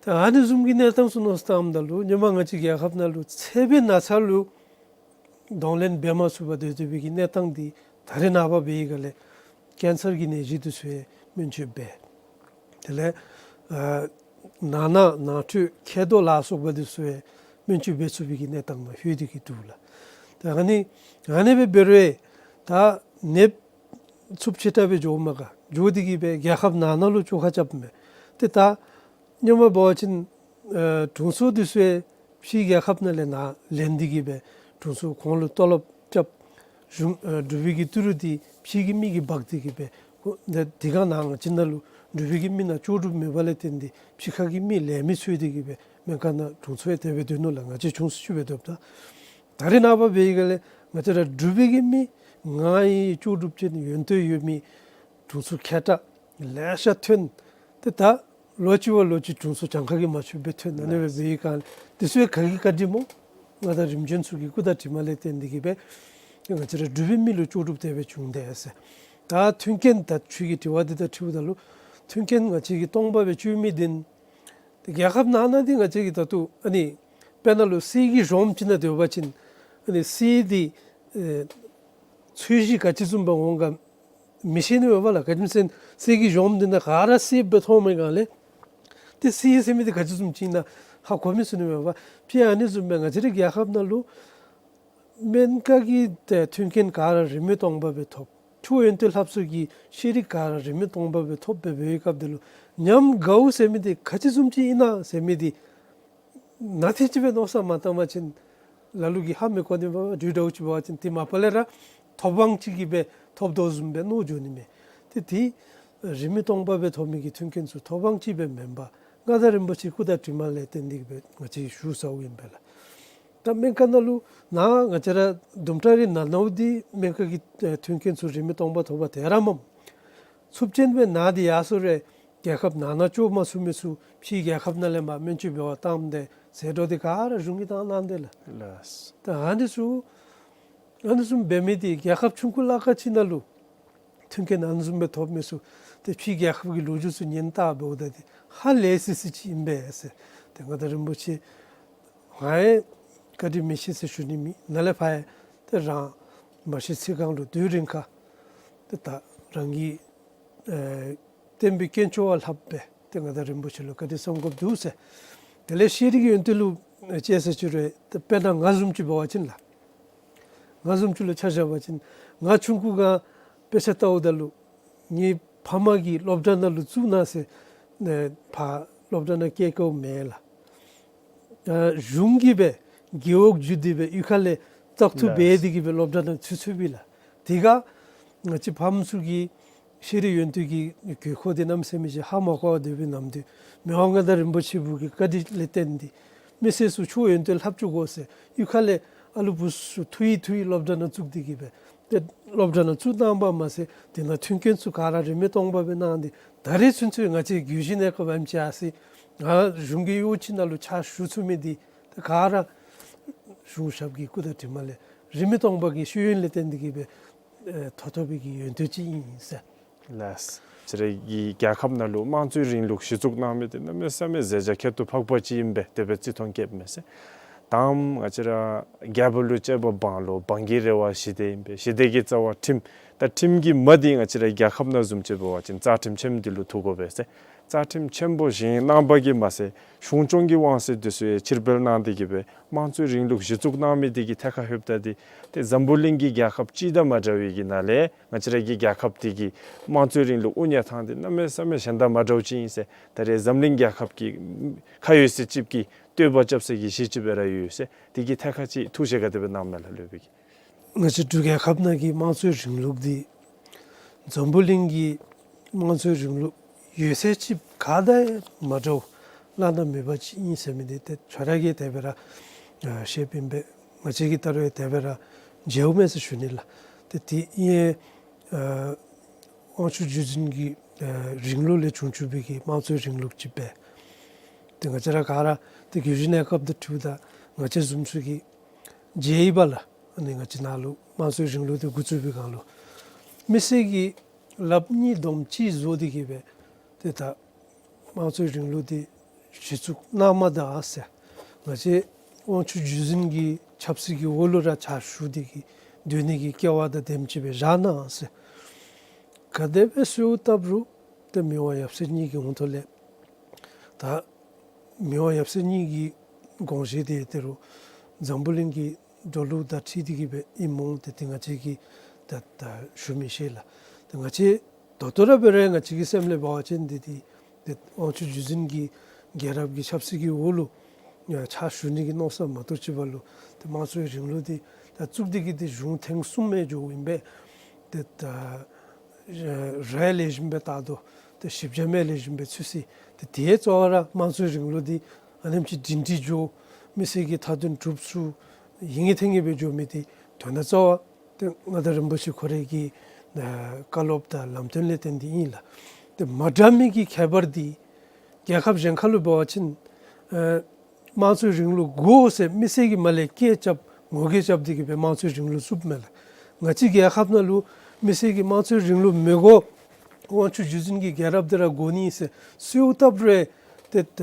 ད་ཨ་ནི་བཟུམ་གྱི་གནས་སྟངས་ཚུ་མནོ་བསམ་བཏངམ་ད་ལུ་སྔོན་མ་ང་བཅས་རྒྱལ་ཁབ་ནང་ལུ་ཚད་པའི་ན་ཚ་ལུ་གདོང་ལེན་འབད་མ་ཚུགས་པར་སྡོད་སྡོད་པའི་གི་གནས་སྟངས་འདི་ད་རེས་ནངས་པ་འབད་བའི་སྒང་ལས་ཀེན་སར་གྱི་ནད་གཞི་འདི་ཚུ་ཡང་སྨན་བཅོས་འབད། དེ་ལས་ཨ་ནང་ན་ནང་ཁྲོལ་མཁལ་རྡོག་ལ་སོགས་པ་འདི་ཚུ་ཡང་སྨན་བཅོས་འབད་ཚུགས་པའི་གི་གནས་སྟངས་ནང་ལྷོད་དེ་གི་འདུག་ལགས། ད་ཨ་ནི་ཨ་ནི་སྦེ་འབད་རུང་ད་ནདཔ་ཚབས་ཆེ་དྲགས་སྦེ་འགྱོཝ་མས་ག། འགྱོ་སྟེ་གི་སྦེ་རྒྱལ་ཁབ་ནང་ན་ལུ་བཅོས་ཁ་རྐྱབ་མས། ཏེ་ད་སྔོན་མ་འབད་བ་ཅིན་ཨ་དྲུང་འཚོ་འདི་ཚུ་ཡང་ཕྱིའི་རྒྱལ་ཁབ་ནང་ལས་ནཱ་ལེན་ཏེ་གི་སྦེ་དྲུང་འཚོ་ཁོང་ལུ་ཏོ་ལོབ་རྐྱབ། གཞུང་ཨ་འབྲུག་པའི་གི་ཏི་རུ་འདི་ཕྱི་གི་མི་གིས་འབག་སྟེ་གི་སྦེ་ཁོ་ད་དེ་སྒང་ནཱ་ང་བཅས་ནང་ལུ་འབྲུག་པའི་གི་མི་ནང་ལྕོགས་གྲུབ་མེད་པ་ལས་བརྟེན་ཏེ་ཕྱི་ཁ་གི་མི་ལེན་མི་འཚོལ་ཏེ་གི་སྦེ་སྨན་ཁང་ནང་དྲུང་འཚོ་ཡང་དེ་སྦེ་སྡོད་ནུག་ལགས། ང་བཅས་ཆུང་སུ་ཅིག་སྦེ་སྡོདཔ་ད། ད་རེས་ནངས་པ་འབད་བའི་སྒང་ལས་ང་བཅས་ར་འབྲུག་པའི་གི་མི་ང་ཡང་ལྕོགས་གྲུབ་ཅན་ཡོན་ཏན་ཡོད་མི་དྲུང་འཚོ་མཁས་དྲགས་ལེ་ཤ་ཐོན། ཏེ་ད་ལོ་གཅིག་བ་ལོ་གཅིག་དྲུང་འཚོ་གྱངས་ཁ་གིས་མ་ཆོདཔ་སྦེ་ཐོན། ཨ་ནི་སྦེ་འབད་བའི་སྒང་ལས་དེ་ཚུ་ཡང་ག་གི་བཀའ་དྲིན་སྨོ། མངའ་བདག་རིམ་བྱོན་ཚུ་གི་སྐུ་དང་གྲིབ་མ་ལས་བརྟེན་ཏེ་གི་སྦེ་ང་བཅས་ར་འབྲུག་པའི་མི་ལུ་ལྕོགས་གྲུབ་དེ་སྦེ་བྱུང་དེས་ཟེར། ད་མཐུན་རྐྱེན་ད་ཁྱོད་ཀྱི་དྲི་བ་འདི་ད་དྲིཝ་ད་ལུ་མཐུན་རྐྱེན་ང་བཅས་ཀྱིས་སྟོང་པ་སྦེ་བཅོས་མི་འདི་ཏེ་རྒྱལ་ཁབ་ནང་ན་འདི་ང་བཅས་ཀྱིས་ད་ལྟོ་ཨ་ནི་དཔེར་ན་ལུ་གསེར་གྱི་གཞོངམ་ཅིག་ནང་སྡོད་པ་ཅིན་ཨ་ནི་གསེར་འདི་ཨེ་ཚོས་གཞི་ག་ཅི་བཟུམ་སྦེ་འོང་ག་ མི་ཤེས་ནི་མས་པ་ལགས། ག་ཅི་སྨོ་ཟེར་ན་གསེར་གྱི་གཞོངམ་འདི་ནང་ག་ར་གསེར་སྦེ་མཐོངམ་མས་ག་ལས། ཏེ་གསེར་ཟེར་མི་འདི་ག་ཅི་བཟུམ་ཅིག་ཨིན་ན་ཧ་གོ་མི་ཚུགས་ནི་མས་པ། ཕྱི་ཨ་ནི་བཟུམ་སྦེ་ང་བཅས་རའི་རྒྱལ་ཁབ་ནང་ལུ་སྨན་ཁང་གི་ཏེ་མཐུན་རྐྱེན་ག་ར་རིན་མེད་སྟོང་པ་སྦེ་ཐོབ། ཆུ་ཡོན་ཏན་ལྷབ་ས་གི་ཤེས་རིག་ག་ར་རིན་མེད་སྟོང་པ་སྦེ་ཐོབ་སྦེ་འབད་བའི་སྐབས་འདི་ལུ་ཉམས་དགའཝ་ཟེར་མི་འདི་ག་ཅི་བཟུམ་ཅིག་ཨིན་ན་ཟེར་མི་འདི་ནན་ཏན་ཅིག་སྦེ་མནོ་བསམ་མ་བཏང་པ་ཅིན་ལ་ལུ་གིས་ཧ་མི་གོ་ནི་མས་པ། དུས་འདྲཝ་ཅིག་འབད་བ་ཅིན་ཏེ་མ་པ་ལས་ར་ཐོབ་དབང་ཅིག་གིས་སྦེ་ཐོབ་དོ་བཟུམ་སྦེ་མནོ་འགྱོ་ནི་མས། ཏེ་དེ་རིན་མེད་སྟོང་པ་སྦེ་ཐོབ་མི་གི་མཐུན་རྐྱེན་ཚུ་ཐོབ་དབང་ཅིག་སྦེ་མེན་པར་མངའ་བདག་རིན་པོ་ཆེ་སྐུ་དང་གྲིབ་མ་ལས་བརྟེན་ཏེ་གིས་སྦེ་ང་བཅས་ཞུ་ཚརཝ་ཨིན་པས་ལགས། ད་སྨན་ཁང་ནང་ལུ་ནཱ་ང་བཅས་ར་དུམ་གྲ་རེ་ན་ནཝ་འདི་སྨན་ཁང་གི་ཨེ་མཐུན་རྐྱེན་ཚུ་རིན་མེད་སྟོང་པ་ཐོབ་པ་དེ་ར་མས། ཚབས་ཆེན་སྦེ་ན་སྟེ་ཡར་སོང་རུང་རྒྱལ་ཁབ་ནང་ན་འགྱོ་མ་ཚུགས་མི་ཚུ་ཕྱིའི་རྒྱལ་ཁབ་ནང་ལས་མར་སྨན་བཅོས་འབད་བར་བཏངམ་ད་ཟད་འགྲོ་འདི་ག་ར་གཞུང་གིས་བཏང་གནང་དེས་ལགས། ལགས། ད་ཨ་ནི་ཚུ་ཨ་ནི་ཚུ་འབད་མི་འདི་རྒྱལ་ཁབ་ཆུང་ཀུ་ལ་ཁག་ཅིག་ནང་ལུ་མཐུན་རྐྱེན་ཨ་ནི་བཟུམ་སྦེ་ཐོབ་མི་ཚུ་ཏེ་ཕྱིའི་རྒྱལ་ཁབ་ཀྱི་ལོ་རྒྱུས་ཚུ་ཉན་བལྟ་འབདཝ་ད་ཏེ་ཧ་ལས་སི་སི་ཅིག་ཨིན་པས་ཟེར། ཏེ་མངའ་བདག་རིན་པོ་ཆེ་ང་ཡང་བཀའ་དྲིན་མི་ཤེས་ཟེར་ཞུ་ནི་མེད། ནཱ་ལས་ཕར་ཡང་ཏེ་རང་མ་ཤི་ཚེ་གང་ལུ་དུས་རིང་ཁར་ཏེ་ད་རང་གི་ཨེ་བསྟན་པའི་དཀོན་མཆོག་ལྷགཔ་སྦེ་ཏེ་མངའ་བདག་རིན་པོ་ཆེ་ལུ་བཀའ་དྲིན་བསམ་དགོཔ་འདུག་ཟེར། དེ་ལས་ཤེས་རིག་ཡོན་ཏན་ལུ་ཨེ་དཔྱད་ཟེར་ཅི་རུང་ཏེ་དཔེར་ན་ང་བཟུམ་ཅིག་འབད་བ་ཅིན་ལགས། ང་བཟུམ་ཅིག་ལུ་ཆ་བཞག་པ་ཅིན་ང་ཆུང་ཀུ་སྒང་དཔེ་ཆ་བལྟཝ་ད་ལུ་ངེའི་ཕ་མ་གིས་སློབ་གྲྭ་ནང་ལུ་བཙུགས་གནང་ཟེར་ཨེ་ཕར་སློབ་གྲྭ་ནང་བསྐྱལ་བསྐྱལཝ་མེན་ལགས། ཨ་གཞུང་གིས་སྦེ་རྒེད་འོག་བརྒྱུད་དེ་སྦེ་གཡུས་ཁ་ལས་བཙག་འཐུ་ལགས། འབད་དེ་གིས་སྦེ་སློབ་གྲྭ་ནང་ཚུད་ཚུདཔ་ཨིན་ལགས། དེ་སྒང་ང་བཅས་ཕམ་ཚུ་གི་ཤེས་རིག་ཡོན་ཏན་གྱི་དགོས་མཁོ་འདི་གནམ་མེད་ས་མེད་ཅིག་ཧ་མ་གོ་བར་སྡོད་པའི་ནམ་དུས་མི་དབང་མངའ་བདག་རིན་པོ་ཆེ་བུ་གི་བཀའ་དྲིན་ལས་བརྟེན་ཏེ་མི་སེར་ཚུ་ཆུ་ཡོན་ཏན་ལྷབ་བཅུག་དགོ་ཟེར་གཡུས་ཁ་ལས་ཨ་ལུ་བུ་ཚུ་འཐུ་ཡི་འཐུ་ཡི་སློབ་གྲྭ་ནང་བཙུགས་ཏེ་གིས་སྦེ་ཏེ་སློབ་གྲྭ་ནང་བཙུགས་གནངམ་མ་ཚད་དེ་ནང་མཐུན་རྐྱེན་ཚུ་ག་ར་རིན་མེད་སྟོང་པ་སྦེ་གནང་སྟེ་ད་རེས་ཚུན་ཚོད་ང་བཅས་རྒྱུད་བཞི་གནས་སྐབས་ཨེམ་ཆི་ཨར་སི་ང་གཞུང་གི་གཡོག་ཅིག་ནང་ལུ་ཕྱག་ཞུ་ཚུགས་མི་འདི་ད་ག་ར་གཞུང་ཞབས་ཀྱི་སྐུ་དང་གྲིབ་མ་ལས་རིན་མེད་སྟོང་པ་གི་ཤེས་ཡོན་ལས་བརྟེན་ཏེ་གིས་སྦེ་ཨེ་ཐོབ་ཐོབ་པའི་གི་ཡོན་ཏན་ཅིག་ཨིན་ཟེར། ལགས། ང་བཅས་རའི་གི་རྒྱལ་ཁབ་ནང་ལུ་དམངས་གཙོའི་རིང་ལུགས་གཞི་བཙུགས་གནང་མི་འདི་གནམ་མེད་ས་མེད་མཛད་བྱ་ཁྱད་དུ་འཕགས་པ་ཅིག་ཨིན་པས། དེ་སྦེ་བརྩི་མཐོང་བསྐྱེདཔ་མས་ཟེར། དང་པ་ང་བཅས་ར་རྒྱལ་པོ་ལུ་བཅས་པ་འབངས་ལུ། འབངས་ཀྱི་རེ་བ་ཞི་བདེ་ཨིན་པས། ཞི་བདེ་གི་རྩ་བ་ཁྲིམས། ད་ཁྲིམས་ཀྱི་མ་འདི་ང་བཅས་ར་རྒྱལ་ཁབ་ནང་བཟུམ་ཅིག་འབད་བ་ཅིན་རྩ་ཁྲིམས་ཆེན་པོ་འདི་ལུ་ཐུག་དགོ་པས་ཟེར། རྩ་ཁྲིམས་ཆེན་པོ་བཞེངས་གནང་པ་གིས་མ་ཚད་གཞུང་སྐྱོང་གི་དབང་ཚད་འདི་ཚུ་ཡང་ཕྱིར་སྤེལ་གནང་སྟེ་གིས་སྦེ་དམངས་གཙོའི་རིང་ལུགས་གཞི་བཙུགས་གནང་མི་འདི་གི་ཐད་ཁར་ལྷོདཔ་ད་འདི་ཏེ་འཛམ་བུ་གླིང་གི་རྒྱལ་ཁབ་སྤྱི་དང་མ་འདྲ་བའི་གི་ནང་ལས་ང་བཅས་ར་གི་རྒྱལ་ཁབ་འདི་གི་དམངས་གཙོའི་རིང་ལུགས་དབུ་བརྙེས་ཐངས་འདི་གནམ་མེད་ས་མེད་གཞན་དང་མ་འདྲཝ་ཅིག་ཨིན་ཟེར། ད་རེས་འཛམ་གླིང་རྒྱལ་ཁབ་ཀྱི་ཁ་ཡོད་ཚད་ཅིག་གིས་བསྟོད་པ་རྐྱབ་ས་གི་གཞི་ཅིག་སྦེ་ར་ཡོད་ཟེར། འདི་གི་ཐད་ཁར་ཅིག་ཐུགས་བཞེད་ག་དེ་སྦེ་གནངམ་མས་ལགས་སློབ་དཔོན་གྱིས། ང་བཅས་འབྲུག་རྒྱལ་ཁབ་ནང་གི་དམངས་གཙོའི་རིང་ལུགས་འདི་འཛམ་བུ་གླིང་གི་དམངས་གཙོའི་རིང་ལུགས་ཡོད་ཚད་ཅིག་ག་དང་ཡང་མ་འདྲཝ་བླ་ན་མེད་པ་ཅིག་ཨིན་ཟེར་མི་འདི་ཏེ་ཁྱོད་ར་གིས་དེ་སྦེ་ར་ཨ་བཤདཔ་ཨིན་པས། ང་བཅས་ཀྱིས་ད་རུང་ཡང་དེ་སྦེ་ར་མཇལཝ་མས་ཟེར་ཞུ་ནི་ལགས། ཏེ་དེ་ཨིན་ཨ་དབང་ཕྱུག་བརྒྱུད་འཛིན་གྱི་ཨ་རིང་ལུགས་ལས་བྱུང་བྱུང་པའི་གི་དམངས་གཙོའི་རིང་ལུགས་ཅིག་པས། ཏེ་ང་བཅས་ར་ག་ར་ཏེ་རྒྱུད་བཞི་གནས་སྐབས་འདི་འཕྲོཝ་ད་ང་བཅས་བཟུམ་ཚུ་གིས་མཇལ་ཡི་པ་ལགས། ཨ་ནི་ང་བཅས་ནཱ་ལུ་དམངས་གཙོའི་རིང་ལུགས་འདི་འགོ་བཙུགས་པའི་སྒང་ལུ་མི་སེར་གྱི་ལགཔ་གཉིས་འདོམ་གཅིག་བཟོ་སྟེ་གིས་སྦེ་ཏེ་ད་དམངས་གཙོའི་རིང་ལུགས་འདི་གཞི་བཙུགས་གནངམ་ད་ཟེར་ང་བཅས་དབང་ཕྱུག་བརྒྱུད་འཛིན་གྱི་ཆབ་སྲིད་ཀྱི་འོག་ལུ་ར་ཕྱག་ཞུ་སྟེ་གིས་སྡོད་ནི་གི་སྐལ་བ་དང་དེམ་ཅིག་སྦེ་བཞག་གནང་ཟེར། ག་དེ་སྦེ་གསོལཝ་བཏབ་རུང་ཏེ་མི་དབང་ཡབ་སྲས་གཉིས་ཀྱི་ཧོངས་ཐོག་ལས་ད་མི་དབང་ཡབ་སྲས་གཉིས་ཀྱི་དགོངས་བཞེད་འདི་ད་རུང་འཛམ་བུ་གླིང་གི་འགྲོ་ལུགས་དང་འཁྲིལ་ཏེ་གིས་སྦེ་ཨིནམ་འོང་ཏེ་ཏེ་ང་བཅས་ཀྱིས་ད་ད་ཞུ་མི་ཤེས་ལགས། ཏེ་ང་བཅས་ད་ལྟོ་ར་འབད་རུང་ང་བཅས་ཀྱི་སེམས་ལས་འབད་བ་ཅིན་འདི་འདི་ཏེ་དབང་ཕྱུག་བརྒྱུད་འཛིན་གྱི་རྒྱལ་རབས་ཀྱི་ཆབ་སྲིད་ཀྱི་འོག་ལུ་ཕྱག་ཞུ་ནི་གི་མནོ་བསམ་མ་གཏོགས་ཅིག་འབད་རུང་ཏེ་དམངས་གཙོའི་རིང་ལུགས་འདི་ད་བཙུགས་ཏེ་གིས་འདི་གཞུང་ཐེངས་གསུམ་མས་འགྱོཝ་ཨིན་པས། ཏེ་ད་ར་ལེགས་ཤོམ་སྦེ་བལྟ་དོ། ཏེ་ཞིབ་འཇམ་ཡང་ལེགས་ཤོམ་སྦེ་ཚུད་ཅི། ཏེ་དེ་གཙོ་བོ་ར་དམངས་གཙོའི་རིང་ལུགས་འདི་ཨ་ནེམ་ཅིག་སྒྲིང་སྒྲི་འགྱོ་མི་སེར་གྱི་མཐའ་དོན་སྒྲུབ་ཚུགས་ཡིན་ངེས་ཐེངས་ངེས་སྦེ་འགྱོ་མི་འདི་དོན་དག་གཙོ་བོ་ཏེ་མངའ་བདག་རིན་པོ་ཆེ་ཁོ་རའི་གི་ཨ་བཀའ་སློབ་དང་ལམ་སྟོན་ལས་བརྟེན་ཏེ་ཨིན་ལགས། ཏེ་མ་འདྲ་མི་གི་ཁྱད་པར་འདི་རྒྱལ་ཁབ་གཞན་ཁ་ལུ་འབད་བ་ཅིན་ཨ་དམངས་གཙོའི་རིང་ལུགས་དགོ་ཟེར་མི་སེར་གྱིས་མར་ལས་སྐད་རྐྱབ་ངོ་རྒོལ་རྐྱབ་སྟེ་གིས་སྦེ་དམངས་གཙོའི་རིང་ལུགས་བཙུགསཔ་མས་ལགས། ང་བཅས་རྒྱལ་ཁབ་ནང་ལུ་མི་སེར་གྱིས་དམངས་གཙོའི་རིང་ལུགས་མི་དགོ་དབང་ཕྱུག་བརྒྱུད་འཛིན་གྱི་རྒྱལ་རབས་འདི་ར་དགོ་ནི་ཟེར་གསོལཝ་བཏབ་རུང་ཏེ་ད་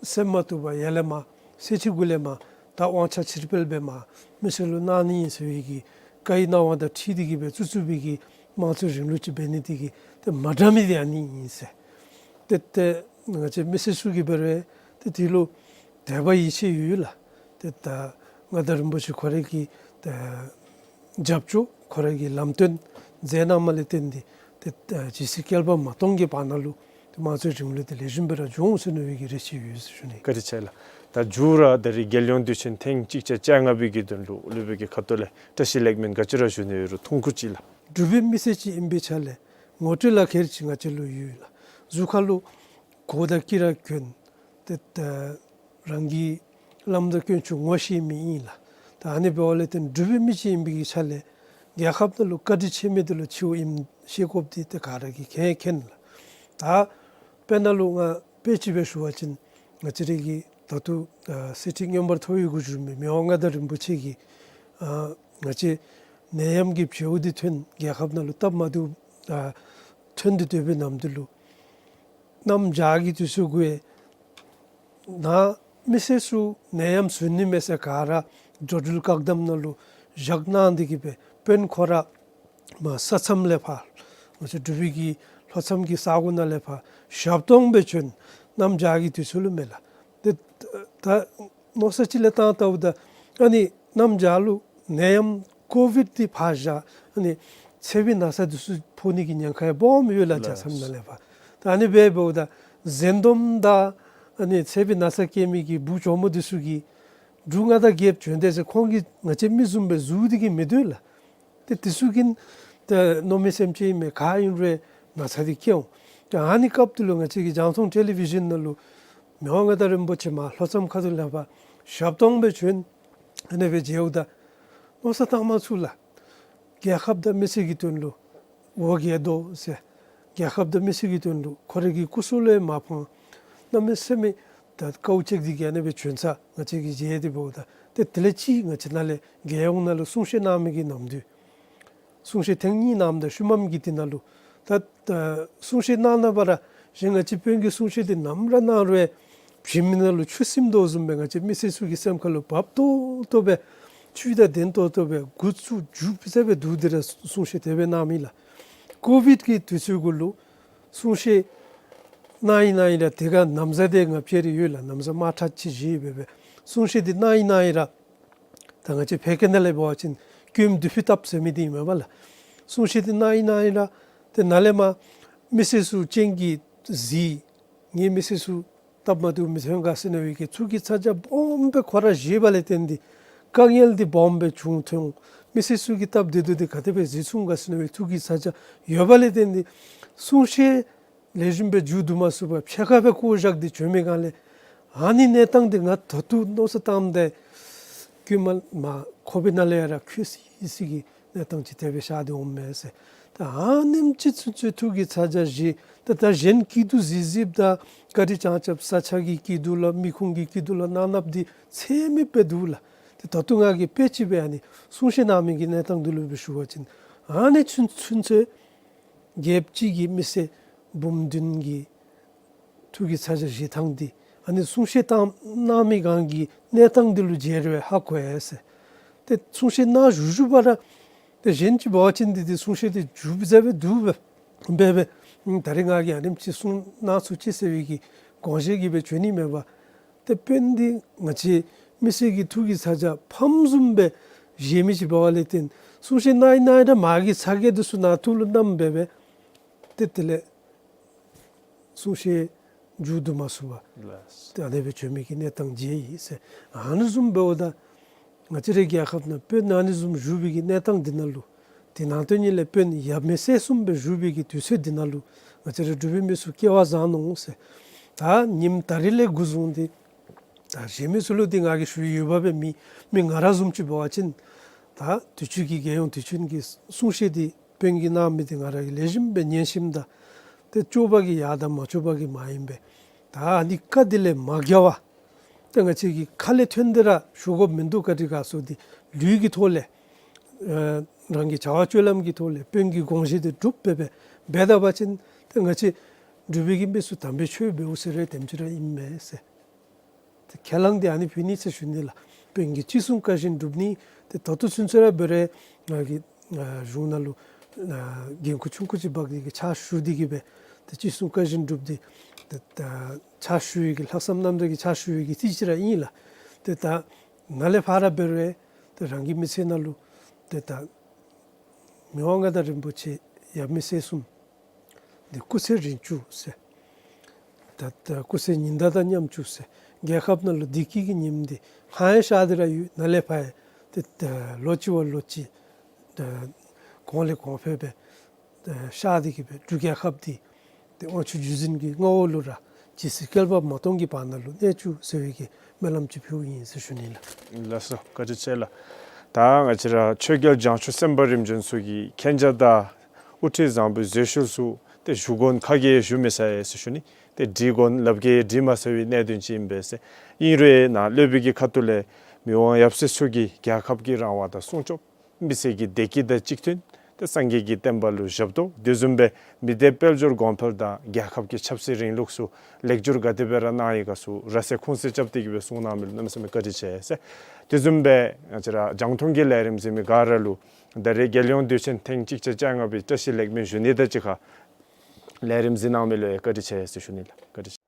སེམས་མ་བཏུབ་པར་ཡར་ལས་མར་གསལ་ཆེ་གུ་ལས་མར་ད་དབང་ཆ་ཕྱིར་སྤེལ་འབད་མར་མི་སེར་ལུ་གནང་ནི་ཨིན་ཟེར་བའི་གི་བཀའི་གནང་བ་དང་འཁྲིལ་ཏེ་གིས་སྦེ་བཙུགས་བཙུགས་པའི་གི་ དམངས་གཙོའི་རིང་ལུགས་ཅིག་འབད་ནི་དེ་གིས་ཏེ་མ་འདྲ་མི་དེ་ཨ་ནི་ཨིན་ཟེར། ཏེ་ཏེ་ང་བཅས་མི་སེར་ཚུ་གིས་འབད་རུང་ཏེ་དེ་ལུ་དད་པ་ཡིད་ཆེས་ཡོད་ལགས། ཏེ་ད་མངའ་བདག་རིན་པོ་ཆེ་ཁོ་རའི་གི་ཏེ་རྒྱབ་སྐྱོར་ཁོ་རའི་གི་ལམ་སྟོན་མཛད་གནང་མི་ལས་བརྟེན་ཏེ་ཏེ་ད་ཇི་སྲིད་བསྐལ་པ་མ་སྟོང་གི་བར་ན་ལུ་ཏེ་དམངས་གཙོའི་རིང་ལུགས་དེ་ལེགས་ཤོམ་སྦེ་ར་འགྱོ་འོང་ཟེར་མནོ་བའི་གི་རེ་ཆེ་ཡོད་ཟེར་ཞུ་ནི། བཀའ་དྲིན་ཆེ་ལགས། ད་མཇུག་ར་ད་རིས་རྒྱལ་ཡོངས་དུས་ཆེན་ཐེངས་གཅིག་བརྒྱ་བཅོ་ལྔ་པའི་གི་དོན་ལུ་སློབ་དཔོན་གྱི་ཁ་ཐུག་ལས་བཀྲ་ཤིས་ལེགས་སྨོན་ག་ཅི་ར་ཞུ་ནི་ཡོད་རུང་ཐུང་ཀུ་ཅིག་ལགས། འབྲུག་པའི་མི་སེར་ཅིག་ཨིན་པའི་ཆ་ལས་ངོ་སྤྲོད་ལག་ཁྱེར་ཅིག་ང་བཅས་ལུ་ཡོད་ལགས། གཟུགས་ཁ་ལུ་གོ་དང་དཀྱི་ར་གྱོན། ཏེ་ད་རང་གི་བླམ་དང་དཀོན་མཆོག་ངོ་ཤེས་མི་ཨིན་ལགས། ད་ཨ་ནི་འབདཝ་ལས་བརྟེན་འབྲུག་པའི་མི་ཅིག་ཨིན་པའི་གི་ཆ་ལས་རྒྱལ་ཁབ་ནང་ལུ་བཀའ་དྲིན་ཆེ་མི་དེ་ལུ་ཆེཝ་ཨིནམ་ཤེས་དགོཔ་འདི་ཏེ་ག་ར་གིས་མཁྱེན་མཁྱེན་ལགས། ད་དཔེར་ན་ལུ་ང་དཔེ་ཅིག་སྦེ་ཞུ་བ་ཅིན་ང་བཅས་རའི་གི་ད་ལྟོ་ཨ་གསེར་ཁྲི་མངོན་པར་མཐོ་བའི་སྐུ་བཞུགས་མི་མི་དབང་མངའ་བདག་རིན་པོ་ཆེ་གིས་ཨ་ང་བཅས་ནད་ཡམས་ཀྱི་བྱེལཝ་འདི་ཐོན་རྒྱལ་ཁབ་ནང་ལུ་སྟབས་མ་བདེཝ་ཨ་ཐོན་ཏེ་སྡོད་པའི་ནམ་དུས་ལུ་གནམ་བྱཱར་གྱི་དུས་ཚོད་གུ་ཡང་ནཱ་མི་སེར་ཚུ་ནད་ཡམས་ཟུར་ནི་མས་ཟེར་ག་ར་འགྲོ་འགྲུལ་བཀག་དམ་ནང་ལུ་བཞག་གནང་སྟེ་གི་སྦེ་དཔོན་ཁོ་ར་མར་ས་མཚམས་ལས་ཕར་ང་བཅས་འབྲུག་པའི་གི་ལྷོ་མཚམས་ཀྱི་ས་གོ་ནང་ལས་ཕར་ཞབས་ཏོག་སྦེ་བྱོན། གནམ་བྱཱར་གྱི་དུས་ཚོད་ལུ་མེན་ལགས། ཏེ་ད་མནོ་བསམ་ཅིག་ལས་བཏང་བལྟཝ་ད་ཨ་ནི་གནམ་བྱཱར་ལུ་ནད་ཡམས་ཀོ་བིཌ་འདི་ཕར་བཞག། ཨ་ནི་ཚད་པའི་ན་ཚ་འདི་ཚུ་ཕོག་ནི་གི་ཉེན་ཁ་ཡང་སྦོམ་ཡོད་ལགས། ལགས། རྒྱལ་མཚམས་ནང་ལས་ཕར། ད་ཨ་ནི་སྦེ་འབདཝ་ད་ཟན་དོམ་དང་ཨ་ནི་ཚད་པའི་ན་ཚ་སྐྱེ་མི་གི་བུ་གྱོགམོ་འདི་ཚུ་གིས་འབྲུག་མངའ་བདག་རྒྱལཔོ་བྱོན་དེས་ཟེར་ཁོང་གིས་ང་བཅས་མི་བཟུམ་སྦེ་གཟུགས་འདི་གིས་མི་སྡོད་ལགས། ཏེ་དེ་ཚུ་གིས་ཏེ་མནོ་མི་སེམས་ཅན་ཨིན་མས། ག་ཨིན་རུང་ན་ཚ་འདི་སྐྱེ་འོང་། ཏེ་ཨ་ནི་སྐབས་དེ་ལུ་ང་བཅས་ཀྱི་རྒྱང་མཐོང་ཊེ་ལི་བི་ཤཱན་ནང་ལུ་མི་དབང་མངའ་བདག་རིན་པོ་ཆེ་མར་ལྷོ་མཚམས་ཁ་ཐུག་ལས་ཕར་ཞབས་ཏོག་སྦེ་བྱོན། ཨ་ནི་སྦེ་མཇལཝ་ད་མནོ་བསམ་བཏང་མ་ཚུགས་ལགས། རྒྱལ་ཁབ་དང་མི་སེར་གྱི་དོན་ལུ་འོ་བརྒྱལ་དོ་ཟེར། རྒྱལ་ཁབ་དང་མི་སེར་གྱི་དོན་ལུ་ཁོ་རའི་གི་སྐུ་སྲོག་ལུ་ཡང་མ་ཕངས། གནམ་མེད་ས་མེད་ད་དཀའཝ་སྤྱད་དེ་གི་ཨ་ནི་སྦེ་བྱོན་ས་ང་བཅས་ཀྱིས་མཇལ་ཏེ་འབདཝ་ད་ཏེ་དེ་ལས་ཅིག་ང་བཅས་ནཱ་ལས་རྒྱལ་ཡོངས་ནང་ལུ་གསུང་བཤད་གནང་མི་གི་ནམ་དུས། གསུང་བཤད་ཐེངས་གཉིས་གནངམ་ད་ཤུལ་མམ་གྱི་དེ་ནང་ལུ་ད་ད་གསུང་བཤད་གནང་གནང་བར་གཞན་ང་བཅས་དཔོན་གྱི་གསུང་བཤད་དེ་ནམ་ར་གནང་རུང་བྱེམ་ནང་ལུ་ཆུ་སིམ་དོ་བཟུམ་སྦེ་ང་བཅས་མི་སེར་ཚུ་གི་སེམས་ཁ་ལུ་བབས་ཏོག་ཏོ་སྦེ་ཆུ་དང་ལྡན་ཏོག་ཏོ་སྦེ་འགོ་བཙུགས་མཇུག་བསྡུ་ས་སྦེ་བསྡུ་སྟེ་ར་གསུང་བཤད་དེ་སྦེ་གནང་མི་ལགས། ཀོ་བིཌ་ཀྱི་དུས་ཚོད་གུ་ལུ་གསུང་བཤད་གནང་ཡི་གནང་ཡི་ར་དེ་ཁར་ན་བཟའ་དེ་ང་བཅས་ར་ཡོད་ལགས། ན་བཟའ་དམར་ཁྲ་ཅིག་བཞེས་སྦེ་སྦེ་གསུང་བཤད་དེ་གནང་ཡི་གནང་ཡི་ར། ད་ང་བཅས་བོད་སྐད་ནང་ལས་འབད་བ་ཅིན་སྐྱོན་མདུད་པས་བཏབ་ཟེར་མི་འདི་ཨིན་མས་པ་ལགས། གསུང་བཤད་འདི་གནང་ཡི་གནང་ཡི་ལགས། ཏེ་ནཱ་ལས་མར་མི་སེར་ཚུ་སྤྱན་གྱིས་གཟིགས། ངེའི་མི་སེར་ཚུ་སྟབས་མ་བདེཝ་མི་ཐོན་ག་ཟེར་མནོ་བའི་གི་ཐུགས་ཀྱི་ཚ་གྱང་སྦོམ་སྦེ་ཁོ་ར་བཞེས་པ་ལས་བརྟེན་ཏེ་དཀའ་ངལ་འདི་སྦོམ་སྦེ་བྱུང་ཐོན། མི་སེར་ཚུ་གི་སྟབས་བདེ་སྡུག་འདི་ག་དེ་སྦེ་གཟིགས་ཚུགས་ག་ཟེར་མནོ་བའི་ཐུགས་ཀྱི་ཚ་གྱང་ཡོད་པ་ལས་བརྟེན་ཏེ་གསུང་བཤད་ལེགས་ཤོམ་སྦེ་མཇུག་བསྡུ་མ་ཚུགས་པར་ཕྱེད་ཀ་སྦེ་བཀོ་བཞག་སྟེ་བྱོན་མི་སྒང་ལས་ཨ་ནི་གནས་སྟངས་འདི་ང་ད་ལྟོ་མནོ་བསམ་བཏངམ་ད་རྐུན་མ་མར་ཁོག་པའི་ནང་ལས་ཡར་ཁྱོད་སི་སི་གི་གནས་སྟངས་ཅིག་དེ་སྦེ་ཤར་ཏེ་འོངམ་མས་ཟེར། ད་ཨ་ནེམ་ཅིག་ཚུན་ཚོད་ཐུགས་ཀྱི་ཚ་གྱང་བཞེས། ད་ད་གཞན་སྐྱིད་སྡུག་གཟིགས་གཟིགསཔ་དང་བཀའ་དྲིན་བསྐྱང་རྐྱབ་ས་ཆ་གི་སྐྱིད་སྡུག་ལུ་མི་ཁུངས་ཀྱི་སྐྱིད་སྡུག་ལུ་གནང་གནངམ་འདི་ཚད་མེད་སྦེ་འདུག་ལགས། ཏེ་ད་ལྟོ་ང་གིས་དཔེ་ཅིག་སྦེ་ཨ་ནི་གསུང་བཤད་གནང་མི་གི་གནས་སྟངས་འདི་ལུ་སྦེ་ཞུ་བ་ཅིན་ཨ་ནི་ཚུན་ཚུན་ཚོད་རྒྱལཔོ་གཅིག་གིས་མི་སེར་འབུམ་བདུན་གྱི་ཐུགས་ཀྱི་ཚ་གྱང་བཞེས་ཐངས་འདི་ཨ་ནི་གསུང་བཤད་གནང་གནང་མི་སྒང་གི་གནས་སྟངས་འདི་ལུ་མཇལ་རུང་ཧ་གོ་ཡི་ཟེར། ཏེ་གསུང་བཤད་གནང་བཞུགས་བཞུགས་པ་ར་ཏེ་གཞན་ཅིག་འབད་བ་ཅིན་འདི་ཏེ་གསུང་བཤད་འདི་མཇུག་བསྡུ་སྦེ་བསྡུ་སྦེ་སྦེ་སྦེ་ད་རིས་ང་གིས་ཨ་ནེམ་ཅིག་གསུང་གནང་ཚུགས་ཅི་ཟེར་བའི་གི་དགོངས་བཞེད་ཀྱིས་སྦེ་བྱོན་ནི་མེན་པར་ཏེ་དཔོན་འདི་ང་བཅས་མི་སེར་གྱི་ཐུགས་ཀྱི་ཚ་གྱང་ཕམ་བཟུམ་སྦེ་བཞེས་མི་ཅིག་འབད་བ་ལས་བརྟེན་གསུང་བཤད་གནང་ཡི་གནང་ཡི་ར་མར་གྱི་ཚ་གྱང་འདི་ཚུ་ནང་ཐུག་ལུ་བསྣམས་སྦེ་སྦེ་ཏེ་དེ་ལས་གསུང་བཤད་མཇུག་བསྡུ་མ་ཚུགས་པར་ལགས། ཏེ་ཨ་ནེ་སྦེ་བྱོན་མི་གི་གནས་སྟངས་མཇལ་ཡི་ཟེར། ཨ་ནི་བཟུམ་འབདཝ་ད་ང་བཅས་རའི་རྒྱལ་ཁབ་ནང་དཔོན་ཨ་ནི་བཟུམ་བཞུགས་པའི་གི་གནས་སྟངས་འདི་ནང་ལུ་ཏེ་ནང་དོན་ཉིད་ལས་དཔོན་ཡབ་མེས་སྲས་གསུམ་སྦེ་བཞུགས་པའི་གི་དུས་ཚོད་འདི་ནང་ལུ་ང་བཅས་རའི་འབྲུག་པའི་མི་ཚུ་སྐལ་བ་བཟང་ནུག་ཟེར། ད་ཉིནམ་ད་རིས་ལས་འགོ་བཟུང་སྟེ་ད་གཞན་མི་ཚུ་ལུ་འདི་ང་གིས་ཞུ་ཡོདཔ་སྦེ་མེད། མི་ང་ར་བཟུམ་ཅིག་འབད་བ་ཅིན་ད་དུས་ཅི་གི་རྒྱལ་ཡོངས་དུས་ཆེན་གྱི་གསུང་བཤད་འདི་དཔོན་གྱིས་གནང་མི་འདི་ང་ར་གིས་ལེགས་ཤོམ་སྦེ་ཉན་ཞིནམ་ད་ཏེ་སྤྱོད་པ་གིས་ཡང་དང་མ་སྤྱོད་པ་གིས་མ་ཡིན་པས། ད་ཨ་ནི་བཀའ་འདི་ལས་མ་འགལ་བར་ཏེ་ང་བཅས་ཀྱིས་ཁ་ལས་ཐོན་ཏེ་ར་ཞུ་དགོཔ་མིན་འདུག། ག་དེ་ག་སོ་འདི་ལུས་ཀྱི་ཐོག་ལས་ཨ་རང་གི་བྱ་བ་སྤྱོད་ལམ་གྱི་ཐོག་ལས་དཔོན་གྱི་དགོངས་བཞེད་འདི་སྒྲུབ་སྦེ་སྦེ་འབད་ད་པ་ཅིན་ཏེ་ང་བཅས་འབྲུག་པའི་གི་མི་ཚུ་དམ་པའི་ཆོས་འབདཝ་ཟེར་རུང་དེམ་ཅིག་ར་ཨིན་མས་ཟེར། ཏེ་ཁས་བླངས་འདི་ཨ་ནི་ཕུལ་ནི་ཟེར་ཞུ་ནི་ལགས། དཔོན་གྱི་ཅི་གསུང་བཀའ་བཞིན་སྒྲུབ་ནི། ཏེ་ད་ལྟོ་ཚུན་ཚོད་ར་འབད་རུང་ང་གིས་ཨ་གཞུང་ནང་ལུ་ ཨ་འགན་ཁུར་ཆུང་ཀུ་ཅིག་འབག་སྟེ་གི་ཕྱག་ཞུ་སྟེ་གི་སྦེ་ཏེ་ཅི་གསུང་བཀའ་བཞིན་སྒྲུབ་སྟེ་ཏེ་ད་ཕྱག་ཞུ་ཡི་གི་ལྷག་བསམ་རྣམ་དག་གི་ཕྱག་ཞུ་ཡི་གི་ཏེ་ཅིག་ར་ཨིན་ལགས། ཏེ་ད་ནཱ་ལས་ཕར་འབད་རུང་ཏེ་རང་གི་མི་ཚེ་ནང་ལུ་ཏེ་ད་མི་དབང་མངའ་བདག་རིན་པོ་ཆེ་ཡབ་མེས་སྲས་གསུམ་འདི་སྐུ་ཚེ་རིང་བཅུག་ཟེར། ད་ད་སྐུ་ཚེ་ཉི་ཟླ་དང་མཉམ་བཅུག་ཟེར། རྒྱལ་ཁབ་ནང་ལུ་བདེ་སྐྱིད་ཀྱི་ཉིམ་འདི་ཧ་ཡང་ཤར་ཏེ་ར་ཡོད། ནཱ་ལས་ཕར་ཡང་ཏེ་ད་ལོ་གཅིག་བ་ལོ་གཅིག་ད་གོང་ལས་གོང་འཕེལ་སྦེ་ཤར་ཏེ་གི་སྦེ་འབྲུག་རྒྱལ་ཁབ་འདི་ཏེ་དབང་ཕྱུག་བརྒྱུད་འཛིན་གྱི་མངའ་འོག་ལུ་ར་ཇི་སྲིད་བསྐལ་པ་མ་སྟོང་གི་བར་ན་ལུ་གནས་བཅུག་ཟེར་བའི་གི་སྨོན་ལམ་ཅིག་ཕུལཝ་ཨིན་ཟེར་ཞུ་ནི་ལགས། ལགས་སོ། བཀའ་དྲིན་ཆེ་ལགས། ད་ང་བཅས་ར་ཆོས་རྒྱལ་བྱང་ཆུབ་སེམས་དཔའ་རིམ་བྱོན་ཚུ་གི་མཁྱེན་རྒྱ་དང་དབུ་ཁྲིད་བཟང་པོའི་མཛད་ཤུལ་ཚུ་ཏེ་ཞུ་དགོ་ན་ཁ་གིས་ཞུ་མི་ཚར་ཟེར་ཞུ་ནི། ཏེ་འབྲི་དགོ་ན་ལགཔ་གིས་འབྲི་མ་ཚར་བའི་གནད་དོན་ཅིག་ཨིན་པས་ཟེར། ཨིན་རུང་ནཱ་སློབ་དཔོན་གྱི་ཁ་ཐུག་ལས་མི་དབང་ཡབ་སྲས་ཚུ་གིས་རྒྱལ་ཁབ་ཀྱི་རང་དབང་དང་སྲུང་སྐྱོབ་མི་སེར་གྱི་བདེ་སྐྱིད་དང་གཅིག་མཐུན་ཏེ་སངས་རྒྱས་ཀྱི་བསྟན་པ་ལུ་ཞབས་ཏོག། དེ་བཟུམ་སྦེ་མི་སྡེ་དཔལ་འབྱོར་གོང་འཕེལ་དང་རྒྱལ་ཁབ་ཀྱི་ཆབ་སྲིད་རིང་ལུགས་ཚུ་ལེགས་བསྒྱུར་ག་དེ་སྦེ་ར་གནང་ཡི་ག་ཚུ་ར་སེ་ཁུངས་བཙན་རྐྱབ་སྟེ་གི་སྦེ་གསུང་གནང་མི་ལུ་གནམ་མེད་ས་མེད་བཀའ་དྲིན་ཆེ་ཟེར། དེ་བཟུམ་སྦེ་ང་བཅས་ར་རྒྱང་མཐོང་གི་ལས་རིམ་གཟིགས་མི་ག་ར་ལུ་ད་རེས་རྒྱལ་ཡོངས་དུས་ཆེན་ཐེངས་གཅིག་བརྒྱ་བཅོ་ལྔ་པའི་བཀྲ་ཤིས་ལེགས་སྨོན་ཞུ་ནི་དང་གཅིག་ཁར་ལས་རིམ་གཟིགས་གནང་མི་ལུ་ཡང་བཀའ་དྲིན་ཆེ་ཟེར་ཞུ་ནི་ལགས། བཀའ་དྲིན་ཆེ།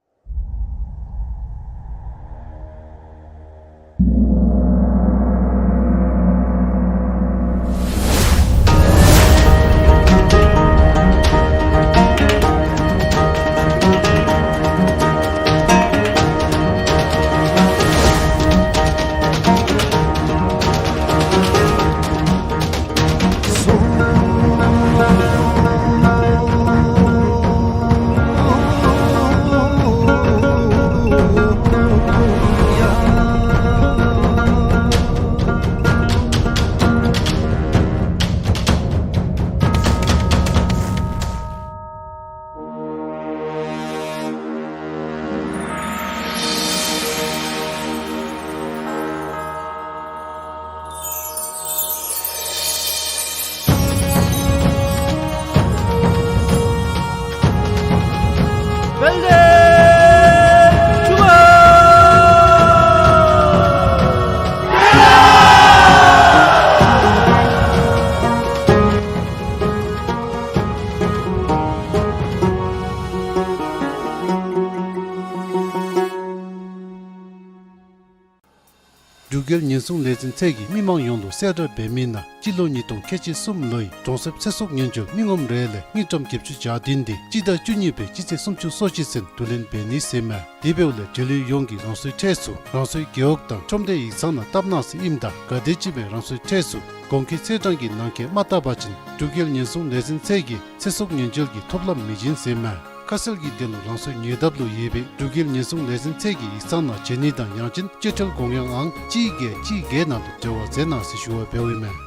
འབྲུག་རྒྱལ་ཉེན་སྲུང་ལས་འཛིན་ཚད་ཀྱིས་མི་མང་ཡོངས་ལུ་གསལ་བསྒྲགས་འབད་མི་ནང་སྤྱི་ལོ་ཉིས་སྟོང་ཁལ་གཅིག་གསུམ་ལོའི་གྲོང་གསེབ་ཚེ་སྲོག་ཉེན་བཅོལ་མི་ངོམ་རེ་ལས་དངུལ་ཀྲམ་བརྒྱད་ཅུ་གྱ་བདུན་དེ་སྤྱི་ཟླ་བཅུ་གཉིས་པའི་སྤྱི་ཚེས་སུམ་ཅུ་སོ་གཅིག་ཚུན་བསྡུ་ལེན་འབད་ནི་ཟེར་མས། དེ་འབདཝ་ལས་འབྲེལ་ཡོད་ཡོངས་ཀྱིས་རང་སོའི་ཁྲལ་ཚུ་རང་སོའི་རྒེད་འོག་དང་ཁྲོམ་སྡེ་ཡིག་ཚང་ནང་བཏབ་གནང་ཟེར་ཨིནམ་ད་ག་དེམ་ཅིག་སྦེ་རང་སོའི་ཁྲལ་ཚུ་གོང་འཁོད་ཚེས་གྲངས་ཀྱི་ནང་འཁོད་མ་བཏབ་པ་ཅིན་འབྲུག་རྒྱལ་ཉེན་སྲུང་ལས་འཛིན་ཚད་ཀྱིས་ཚེ་སྲོག་ཉེན་བཅོལ་གྱི་ཐོབ་ལམ་མི་བྱིན་ཟེར་མས། ཁ་གསལ་གྱི་དོན་ལུ་རང་སོའི་ཉེ་འདབས་ལུ་ཡོད་པའི་འབྲུག་རྒྱལ་ཉེན་སྲུང་ལས་འཛིན་ཚད་ཀྱི་ཡིག་ཚང་ནང་བྱོན་ནི་དང་ཡང་ཅིན་སྤྱོད་ཁྲལ་དགོངས་ཡངས་ཨང་གཅིག་བརྒྱད་གཅིག་བརྒྱད་ནང་ལུ་འབྲེལ་བ་མཛད་གནང་ཟེར་ཞུ་བ་འབདཝ་ཨིན་མས།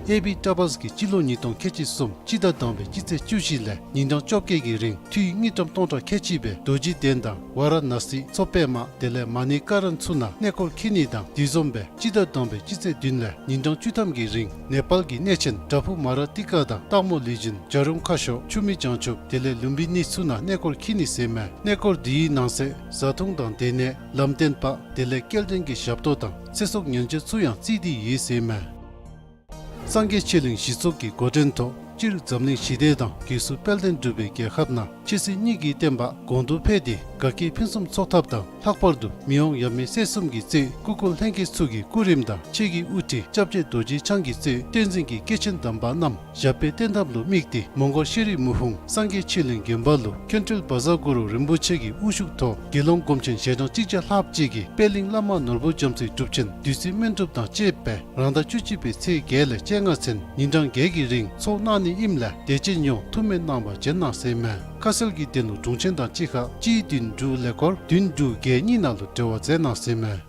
ཨེ་བི་ཊ་བཱས་ཀྱིས་སྤྱི་ལོ་ཉིས་སྟོང་ཁལ་གཅིག་གསུམ་སྤྱི་ཟླ་དང་པའི་སྤྱི་ཚེས་བཅུ་བཞི་ལས་ཉིན་གྲངས་བཅོ་བརྒྱད་ཀྱི་རིང་འཐུས་དངུལ་ཀྲམ་སྟོང་ཕྲག་ཁལ་གཅིག་སྦེ་རྡོ་རྗེ་གདན་དང་ཝཱ་ར་ཎ་སི་མཚོ་པདྨ་དེ་ལས་མ་ཎི་ཀ་རན་ཚུ་ནང་གནས་སྐོར་འཁྱིད་ནི་དང་དེ་བཟུམ་སྦེ་སྤྱི་ཟླ་དང་པའི་སྤྱི་ཚེས་བདུན་ལས་ཉིན་གྲངས་བཅུ་ཐམ་གྱི་རིང་ནེ་པཱལ་གྱི་གནས་ཆེན་བྲག་ཕུག་མ་ར་ཏི་ཀ་དང་སྟག་མོ་ལུས་སྦྱིན་བྱ་རུང་ཁ་ཤོར་ཆུ་མིག་བྱང་ཆུབ་དེ་ལས་ལུམ་བི་ནི་ཚུ་ནང་གནས་སྐོར་འཁྱིད་ནི་ཟེར་མས། གནས་སྐོར་འདི་ཡི་ནང་གསེས་བཟའ་འཐུང་དང་སྡོད་གནས་ལམ་སྟོན་པ་དེ་ལས་སྐྱེལ་འདྲེན་གྱི་ཞབས་ཏོག་དང་ཚེ་སྲོག་ཉེན་བཅོལ་ཚུ་ཡང་བརྩིས་ཏེ་ཡོད་ཟེར་མས། སངས་རྒྱས་ཆོས་གླིང་གཞི་ཚོགས་ཀྱི་འགོ་འདྲེན་ཐོག་སྤྱིར་འཛམ་གླིང་ཞི་བདེ་དང་རྒུད་གསོ་དཔལ་ལྡན་འབྲུག་པའི་རྒྱལ་ཁབ་ནང་ཆོས་སྲིད་གཉིས་ཀྱི་བསྟན་པ་གོང་དུ་འཕེལ་ཏེ་དགའ་སྐྱིད་ཕུན་སུམ་ཚོགས་ཐབས་དང་ལྷག་པར་དུ་མི་དབང་ཡབ་མེས་སྲས་གསུམ་གྱིས་གཙོས་སྐུ་འཁོར་ལྷན་རྒྱས་ཚུ་གི་སྐུ་རིམ་དང་ཆོས་ཀྱི་དབུ་ཁྲིད་སྐྱབས་རྗེ་རྡོ་རྗེ་འཆང་གིས་གཙོས་བསྟན་འཛིན་གྱི་སྐྱེས་ཆེན་དམ་པ་རྣམས་ཞབས་པད་བརྟན་ཐབས་ལུ་དམིགས་ཏེ་མོང་སྒར་ཤེས་རིག་མུ་ཧྥུང་སངས་རྒྱས་ཆོས་གླིང་དགོན་པ་ལུ་མཁན་སྤྲུལ་བཛྲ་གུ་རུ་རིན་པོ་ཆེ་གི་དབུ་བཞུགས་ཐོག་དགེ་སློང་སྒོམ་ཆེན་ཞལ་གྲངས་གཅིག་བརྒྱ་ལྷགཔ་ཅིག་གིས་པད་གླིང་བླ་མ་ནོར་བུ་རྒྱ་མཚོའི་སྒྲུབ་ཆེན་བདུད་རྩི་སྨན་སྒྲུབ་དང་བཅས་པའི་རང་ཟླ་བཅུ་གཅིག་པའི་ཚེས་བརྒྱད་ལས་བཅོ་ལྔ་ཚུན་ཉིན་གྲངས་བརྒྱད་ཀྱི་རིང་ཚོགས་གནང་ནི་ཨིནམ་ལས་དད་ཅན་ཡོངས་ཐུགས་སྨོན་གནང་བར་བྱོན་གནང་ཟེར་མས། ཁ་གསལ་གྱི་དོན་ལུ་དྲུང་ཆེན་དང་གཅིག་ཁར་གཅིག་བདུན་དྲུག་ཀླད་ཀོར་བདུན་དྲུག་བརྒྱད་གཉིས་ནང་ལུ་འབྲེལ་བ་མཛད་གནང་ཟེར་མས།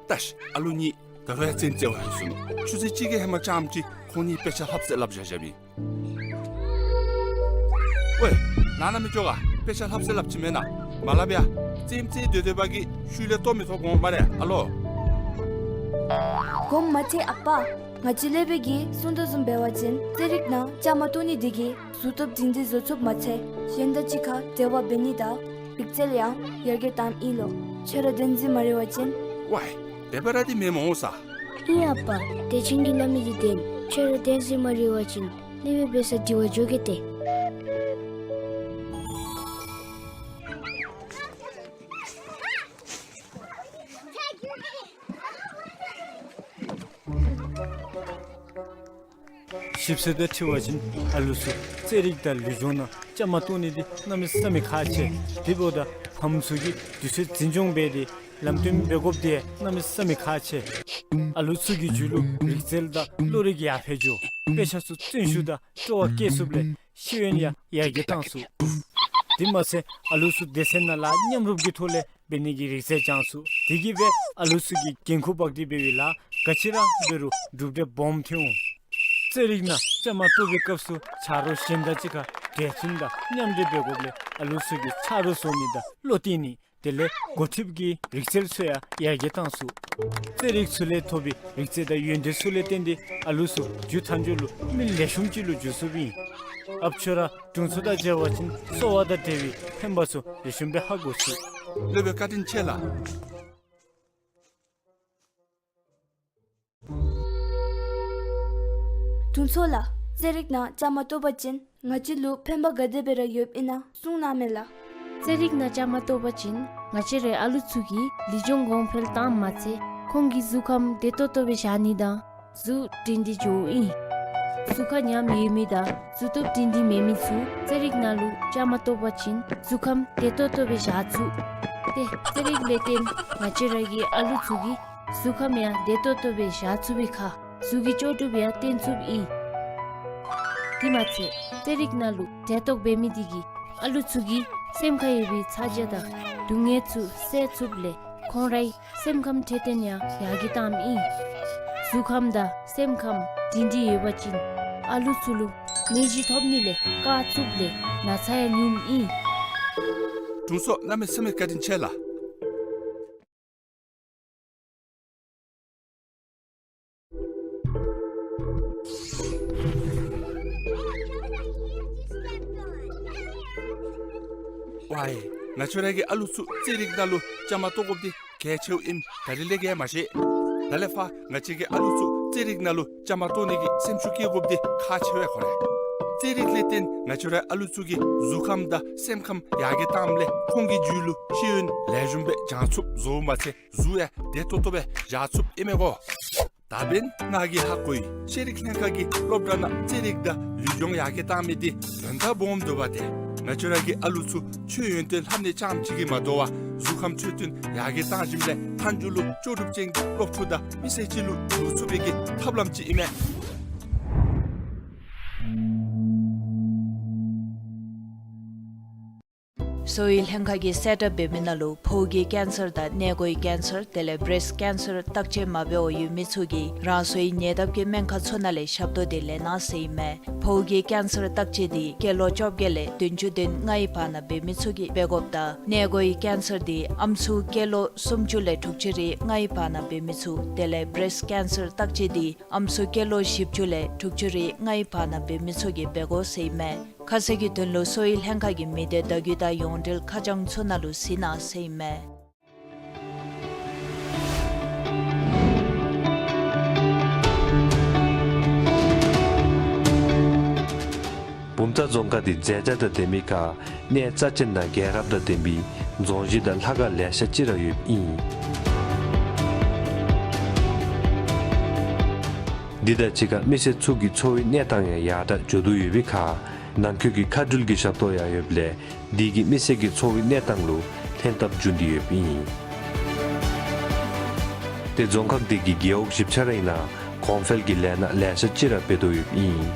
ད་ཤི་ཨ་ལུ་གཉིས་ད་རུང་ཡང་རྩེདམོ་རྩེ་བར་ལྷོད་སོ་ནུག། ཆུ་ཚོད་གཅིག་གི་ཧེ་མ་རྐྱངམ་ཅིག་ཁོང་གཉིས་དཔེ་ཆ་ལྷབ་ཟེར་སླབ་བཞག་བཞགཔ་ཨིན། ཝའེ་ནང་ན་མི་འགྱོ་ག། དཔེ་ཆ་ལྷབ་ཟེར་སླབ་ཅི་མེན་ན། མ་ལྷབ་ཡ། རྩེདམོ་རྩེ་སྡོད་སྡོདཔ་གིས་ཤུལ་ལས་ལྟོ་མི་ཐོབ་འོང་སྨ་རེ་ཨ་ལོ། དགོངསམ་མ་ཁྲེལ་ཨ་པ། ང་བཅས་ཀླད་པའི་གིས་གསུང་དོ་བཟུམ་འབད་བ་ཅིན་རྩེད་རིགས་ནང་བཅའ་མར་གཏོགས་ནི་དེ་གིས་གཟུགས་སྟོབས་སྒྲིང་སྒྲི་བཟོ་ཚུགསཔ་མ་ཚད་གཞན་དང་གཅིག་ཁར་འབྲེལ་བ་འབད་ནི་དང་རིག་རྩལ་ཡང་ཡར་རྒྱས་བཏངམ་ཨིན་ལོ། ཁྱོད་ར་གདན་འཛིན་མ་རེ་བ་ཅིན། ཝའི། འབད་བ་ར་འདི་མེན་མོ་ས། ཨིན་ཨ་པ། དེ་ཅིན་གྱིས་སླབ་མི་འདི་བདེན། ཁྱོད་ར་གདན་འཛིན་མ་རེ་བ་ཅིན་ལེགས་པའི་འབད་ས་འདི་བ་འགྱོ་གེ་ཏེ། ཞིབ་འཚོལ་དང་འཁྲིལ་བ་ཅིན་ཨ་ལུ་ཚུ་རྩེད་རིགས་དང་ལུས་སྦྱོང་ནང་བཅའ་མར་གཏོགས་ནི་འདི་གནམ་མེད་ས་མེད་ཁག་ཆེ། དེ་འབདཝ་ད་ཕམ་ཚུ་གིས་དུས་ཚོད་འཛིན་སྐྱོང་འབད་དེ་ལམ་སྟོན་འབད་དགོཔ་འདི་གནམ་མེད་ས་མེད་ཁག་ཆེ། ཨ་ལུ་ཚུ་གི་རྒྱུད་ལུ་རིག་རྩལ་དང་བློ་རིག་ཡར་འཕེལ་འགྱོ། དཔེ་ཆ་ཚུ་བརྩོན་ཤུགས་དང་སྤྲོ་བ་བསྐྱེད་ཚུགསཔ་ལས་ཤེས་ཡོན་ཡང་ཡར་རྒྱས་བཏང་ཚུགས། དེ་མ་ཚད་ཨ་ལུ་ཚུ་སྡེ་ཚན་ནང་ལཱ་མཉམ་རུབ་ཀྱི་ཐོག་ལས་འབད་ནི་གི་རིག་རྩལ་སྦྱང་ཚུགས། དེ་གིས་འབད་ཨ་ལུ་ཚུ་གིས་འགན་ཁུར་འབག་སྟེ་འབད་བའི་ལཱ་ག་ཅི་ར་འབད་རུང་གྲུབ་འབྲས་སྦོམ་ཐོན་འོང་། རྩེད་རིགས་ནང་བཅའ་མར་གཏོགས་པའི་སྐབས་སུ་ཆ་རོགས་གཞན་དང་གཅིག་ཁར་གྲོས་བསྟུན་དང་མཉམ་འབྲེལ་འབད་དགོཔ་ལས་ཨ་ལུ་ཚུ་གིས་ཆ་རོགས་བཟོ་ནི་དང་བློ་གཏད་ནི་དེ་ལས་འགོ་ཁྲིདཔ་གི་རིག་རྩལ་ཚུ་ཡང་ཡར་རྒྱས་བཏང་ཚུགས། རྩེད་རིགས་ཚུ་ལས་ཐོབ་པའི་རིག་རྩལ་དང་ཡོན་ཏན་ཚུ་ལས་བརྟེན་ཏེ་ཨ་ལུ་ཚུ་མཇུག་མཐའ་མཇུག་ལུ་མི་ལེགས་ཤོམ་ཅིག་ལུ་འགྱུར་ཚུགསཔ་ཨིན། ཨཔ་ཁྱོད་ར་དྲུང་འཚོ་དང་མཇལ་བ་ཅིན་གསོ་བ་དང་འབྲེལ་བའི་ཕན་པ་ཚུ་ལེགས་ཤོམ་སྦེ་ཧ་གོ་ཚུགས། སློབ་དཔོན་བཀའ་དྲིན་ཆེ་ལགས། དྲུང་འཚོ་ལགས། རྩེད་རིགས་ནང་བཅའ་མར་གཏོགས་པ་ཅིན་ང་བཅས་ལུ་ཕན་པ་ག་དེ་སྦེ་ར་ཡོདཔ་ཨིན་ན་གསུང་གནང་མས་ལགས། རྩེད་རིགས་ནང་བཅའ་མར་གཏོགས་པ་ཅིན་ང་བཅས་རའི་ཨ་ལུ་ཚུ་གི་ལུས་སྦྱོང་གོང་འཕེལ་བཏངམ་མ་ཚད་ཁོང་གི་གཟུགས་ཁམས་བདེ་ཏོག་ཏོ་སྦེ་བཞག་ནི་དང་གཟུགས་སྒྲིང་སྒྲི་འགྱོཝ་ཨིན། གཟུགས་ཁར་ཉམས་ཡོད་མི་དང་གཟུགས་སྟོབས་སྒྲིང་སྒྲི་མེད་མི་ཚུ་རྩེད་རིགས་ནང་ལུ་བཅའ་མར་གཏོགས་པ་ཅིན་གཟུགས་ཁམས་བདེ་ཏོག་ཏོ་སྦེ་བཞག་ཚུགས། ཏེ་རྩེད་རིགས་ལས་བརྟེན་ང་བཅས་ར་གི་ཨ་ལུ་ཚུ་གི་གཟུགས་ཁམས་ཡང་བདེ་ཏོག་ཏོ་སྦེ་བཞག་ཚུགས་པའི་ཁར་གཟུགས་ཀྱི་ལྕོགས་གྲུབ་ཡང་བརྟན་ཚུགསཔ་ཨིན། དེ་མ་ཚད་རྩེད་རིགས་ནང་ལུ་གྲལ་གཏོགས་འབད་མི་དེ་གིས་ཨ་ལུ་ཚུ་གི་སེམས་ཁར་ཡོད་པའི་ཚ་གྱང་དང་སྡུག་བསྔལ་ཚུ་སེལ་ཚུགསཔ་ལས་ཁོང་རའི་སེམས་ཁམས་འཕྲོད་བསྟེན་ཡང་ཡར་རྒྱས་བཏངམ་ཨིན། གཟུགས་ཁམས་དང་སེམས་ཁམས་སྒྲིང་སྒྲི་ཡོད་པ་ཅིན་ཨ་ལུ་ཚུ་ལུ་ནད་གཞི་ཐོབ་ནི་ལས་བཀག་ཚུགསཔ་ལས་ན་ཚ་ཡང་ཉུངམ་ཨིན། དྲུང་འཚོ་གནམ་མེད་ས་མེད་བཀའ་དྲིན་ཆེ་ལགས། ཝའི། ང་ཁྱོད་ར་གི་ཨ་ལུ་ཚུ་རྩེད་རིགས་ནང་ལུ་བཅའ་མར་གཏོགས་དགོཔ་འདི་གལ་ཆེཝ་ཨིནམ་ད་རིས་ལས་ཀྱི་ཡང་མ་ཤེས། ད་ལས་ཕར་ང་བཅས་ཀྱི་ཨ་ལུ་ཚུ་རྩེད་རིགས་ནང་ལུ་བཅའ་མར་གཏོགས་ནི་གི་སེམས་ཤུགས་བསྐྱེད་དགོཔ་འདི་ཁག་ཆེ་བས་ཁོ་རེ། རྩེད་རིགས་ལས་བརྟེན་ང་ཁྱོད་ར་ཨ་ལུ་ཚུ་གི་གཟུགས་ཁམས་དང་སེམས་ཁམས་ཡར་རྒྱས་བཏངམ་ལས་ཁོང་གི་རྒྱུད་ལུ་ཤེས་ཡོན་ལེགས་ཤོམ་སྦེ་སྦྱང་ཚུགསཔ་བཟོཝ་མ་ཚད་གཟུགས་ཡང་བདེ་ཏོག་ཏོ་སྦེ་བཞག་ཚུགསཔ་ཨིན་མས་གོ། ད་འབདན་ང་གིས་ཧ་གོ་ཡི། ཤེས་རིག་ལྷན་ཁག་གིས་སློབ་གྲྭ་ནང་རྩེད་རིགས་དང་ལུས་སྦྱོང་ཡར་རྒྱས་བཏང་མི་འདི་དོན་དག་སྦོམ་འདུག་པ་ཏེ། ང་ཁྱོད་ར་གི་ཨ་ལུ་ཚུ་ཆོས་ཡོན་ཏན་ལྷབ་ནི་རྐྱངམ་ཅིག་གིས་མ་དོ་བར་གཟུགས་ཁམས་འཕྲོད་བསྟེན་ཡར་རྒྱས་བཏང་ཞིནམ་ལས་མཐའ་མཇུག་ལུ་ལྕོགས་གྲུབ་ཅན་གྱི་སློབ་ཕྲུག་དང་མི་སེར་ཅིག་ལུ་འགྱུར་ཚུགས་པའི་གི་ཐབས་ལམ་ཅིག་ཨིན་མས། གསོ་བའི་ལྷན་ཁག་གིས་གསལ་བསྒྲགས་འབད་མི་ནང་ལུ་ཕོཝ་གི་ཀེན་སར་དང་མངལ་སྒོའི་ཀེན་སར་དེ་ལས་བེརེསཊ་ཀེན་སར་བརྟག་དཔྱད་མ་འབད་བར་ཡོད་མི་ཚུ་གིས་རང་སོའི་ཉེ་འདབས་ཀྱི་སྨན་ཁང་ཚུ་ནང་ལས་ཞབས་ཏོག་འདི་ལེན་གནང་ཟེར་ཨིན་མས། ཕོཝ་གི་ཀེན་སར་བརྟག་དཔྱད་འདི་སྐྱེས་ལོ་བཅོ་བརྒྱད་ལས་བདུན་ཅུ་དོན་ལྔའི་བར་ན་འབད་མི་ཚུ་གིས་འབད་དགོཔ་དང་མངལ་སྒོའི་ཀེན་སར་འདི་ཨམ་སྲུ་སྐྱེས་ལོ་སུམ་ཅུ་ལས་དྲུག་ཅུ་རེ་ལྔའི་བར་ན་འབད་མི་ཚུ་དེ་ལས་བེརེསཊ་ཀེན་སར་བརྟག་དཔྱད་འདི་ཨམ་སྲུ་སྐྱེས་ལོ་བཞི་བཅུ་ལས་དྲུག་ཅུ་རེ་ལྔའི་བར་ན་འབད་མི་ཚུ་གིས་འབད་དགོ་ཟེར་ཨིན་མས། ཁ་གསལ་གྱི་དོན་ལུ་གསོ་བའི་ལྷན་ཁག་གི་མི་སྡེ་བརྡ་བརྒྱུད་དང་ཡོངས་འབྲེལ་ཁ་བྱང་ཚུ་ནང་ལུ་གཟིགས་གནང་ཟེར་ཨིན་མས། བུམ་ཐང་རྫོང་ཁག་འདི་མཛེས་ཆ་དང་ལྡན་མི་ཁར་གནས་རྩ་ཅན་དང་རྒྱལ་རབས་དང་ལྡན་པའི་རྫོང་གཞི་དང་ལྷ་ཁང་ལེ་ཤ་ཅིག་ར་ཡོདཔ་ཨིན། འདི་དང་གཅིག་ཁར་མི་སེར་ཚུ་གི་འཚོ་བའི་གནས་སྟངས་ཡང་ཡར་དྲག་འགྱོ་དོ་ཡོད་པའི་ཁར་ནང་འཁོད་ཀྱི་མཁའ་འགྲུལ་གྱི་ཞབས་ཏོག་ཡང་ཡོདཔ་ལས་འདི་གིས་མི་སེར་གྱི་འཚོ་བའི་གནས་སྟངས་ལུ་ལྷན་ཐབས་འབྱུང་སྟེ་ཡོདཔ་ཨིན། ཏེ་རྫོང་ཁག་འདི་གི་རྒེད་འོག་བཞི་ཆ་ར་ཨིན་ན་གོང་འཕེལ་གྱི་ལས་སྣ་ལེ་ཤ་ཅིག་ར་འབད་དོ་ཡོདཔ་ཨིན།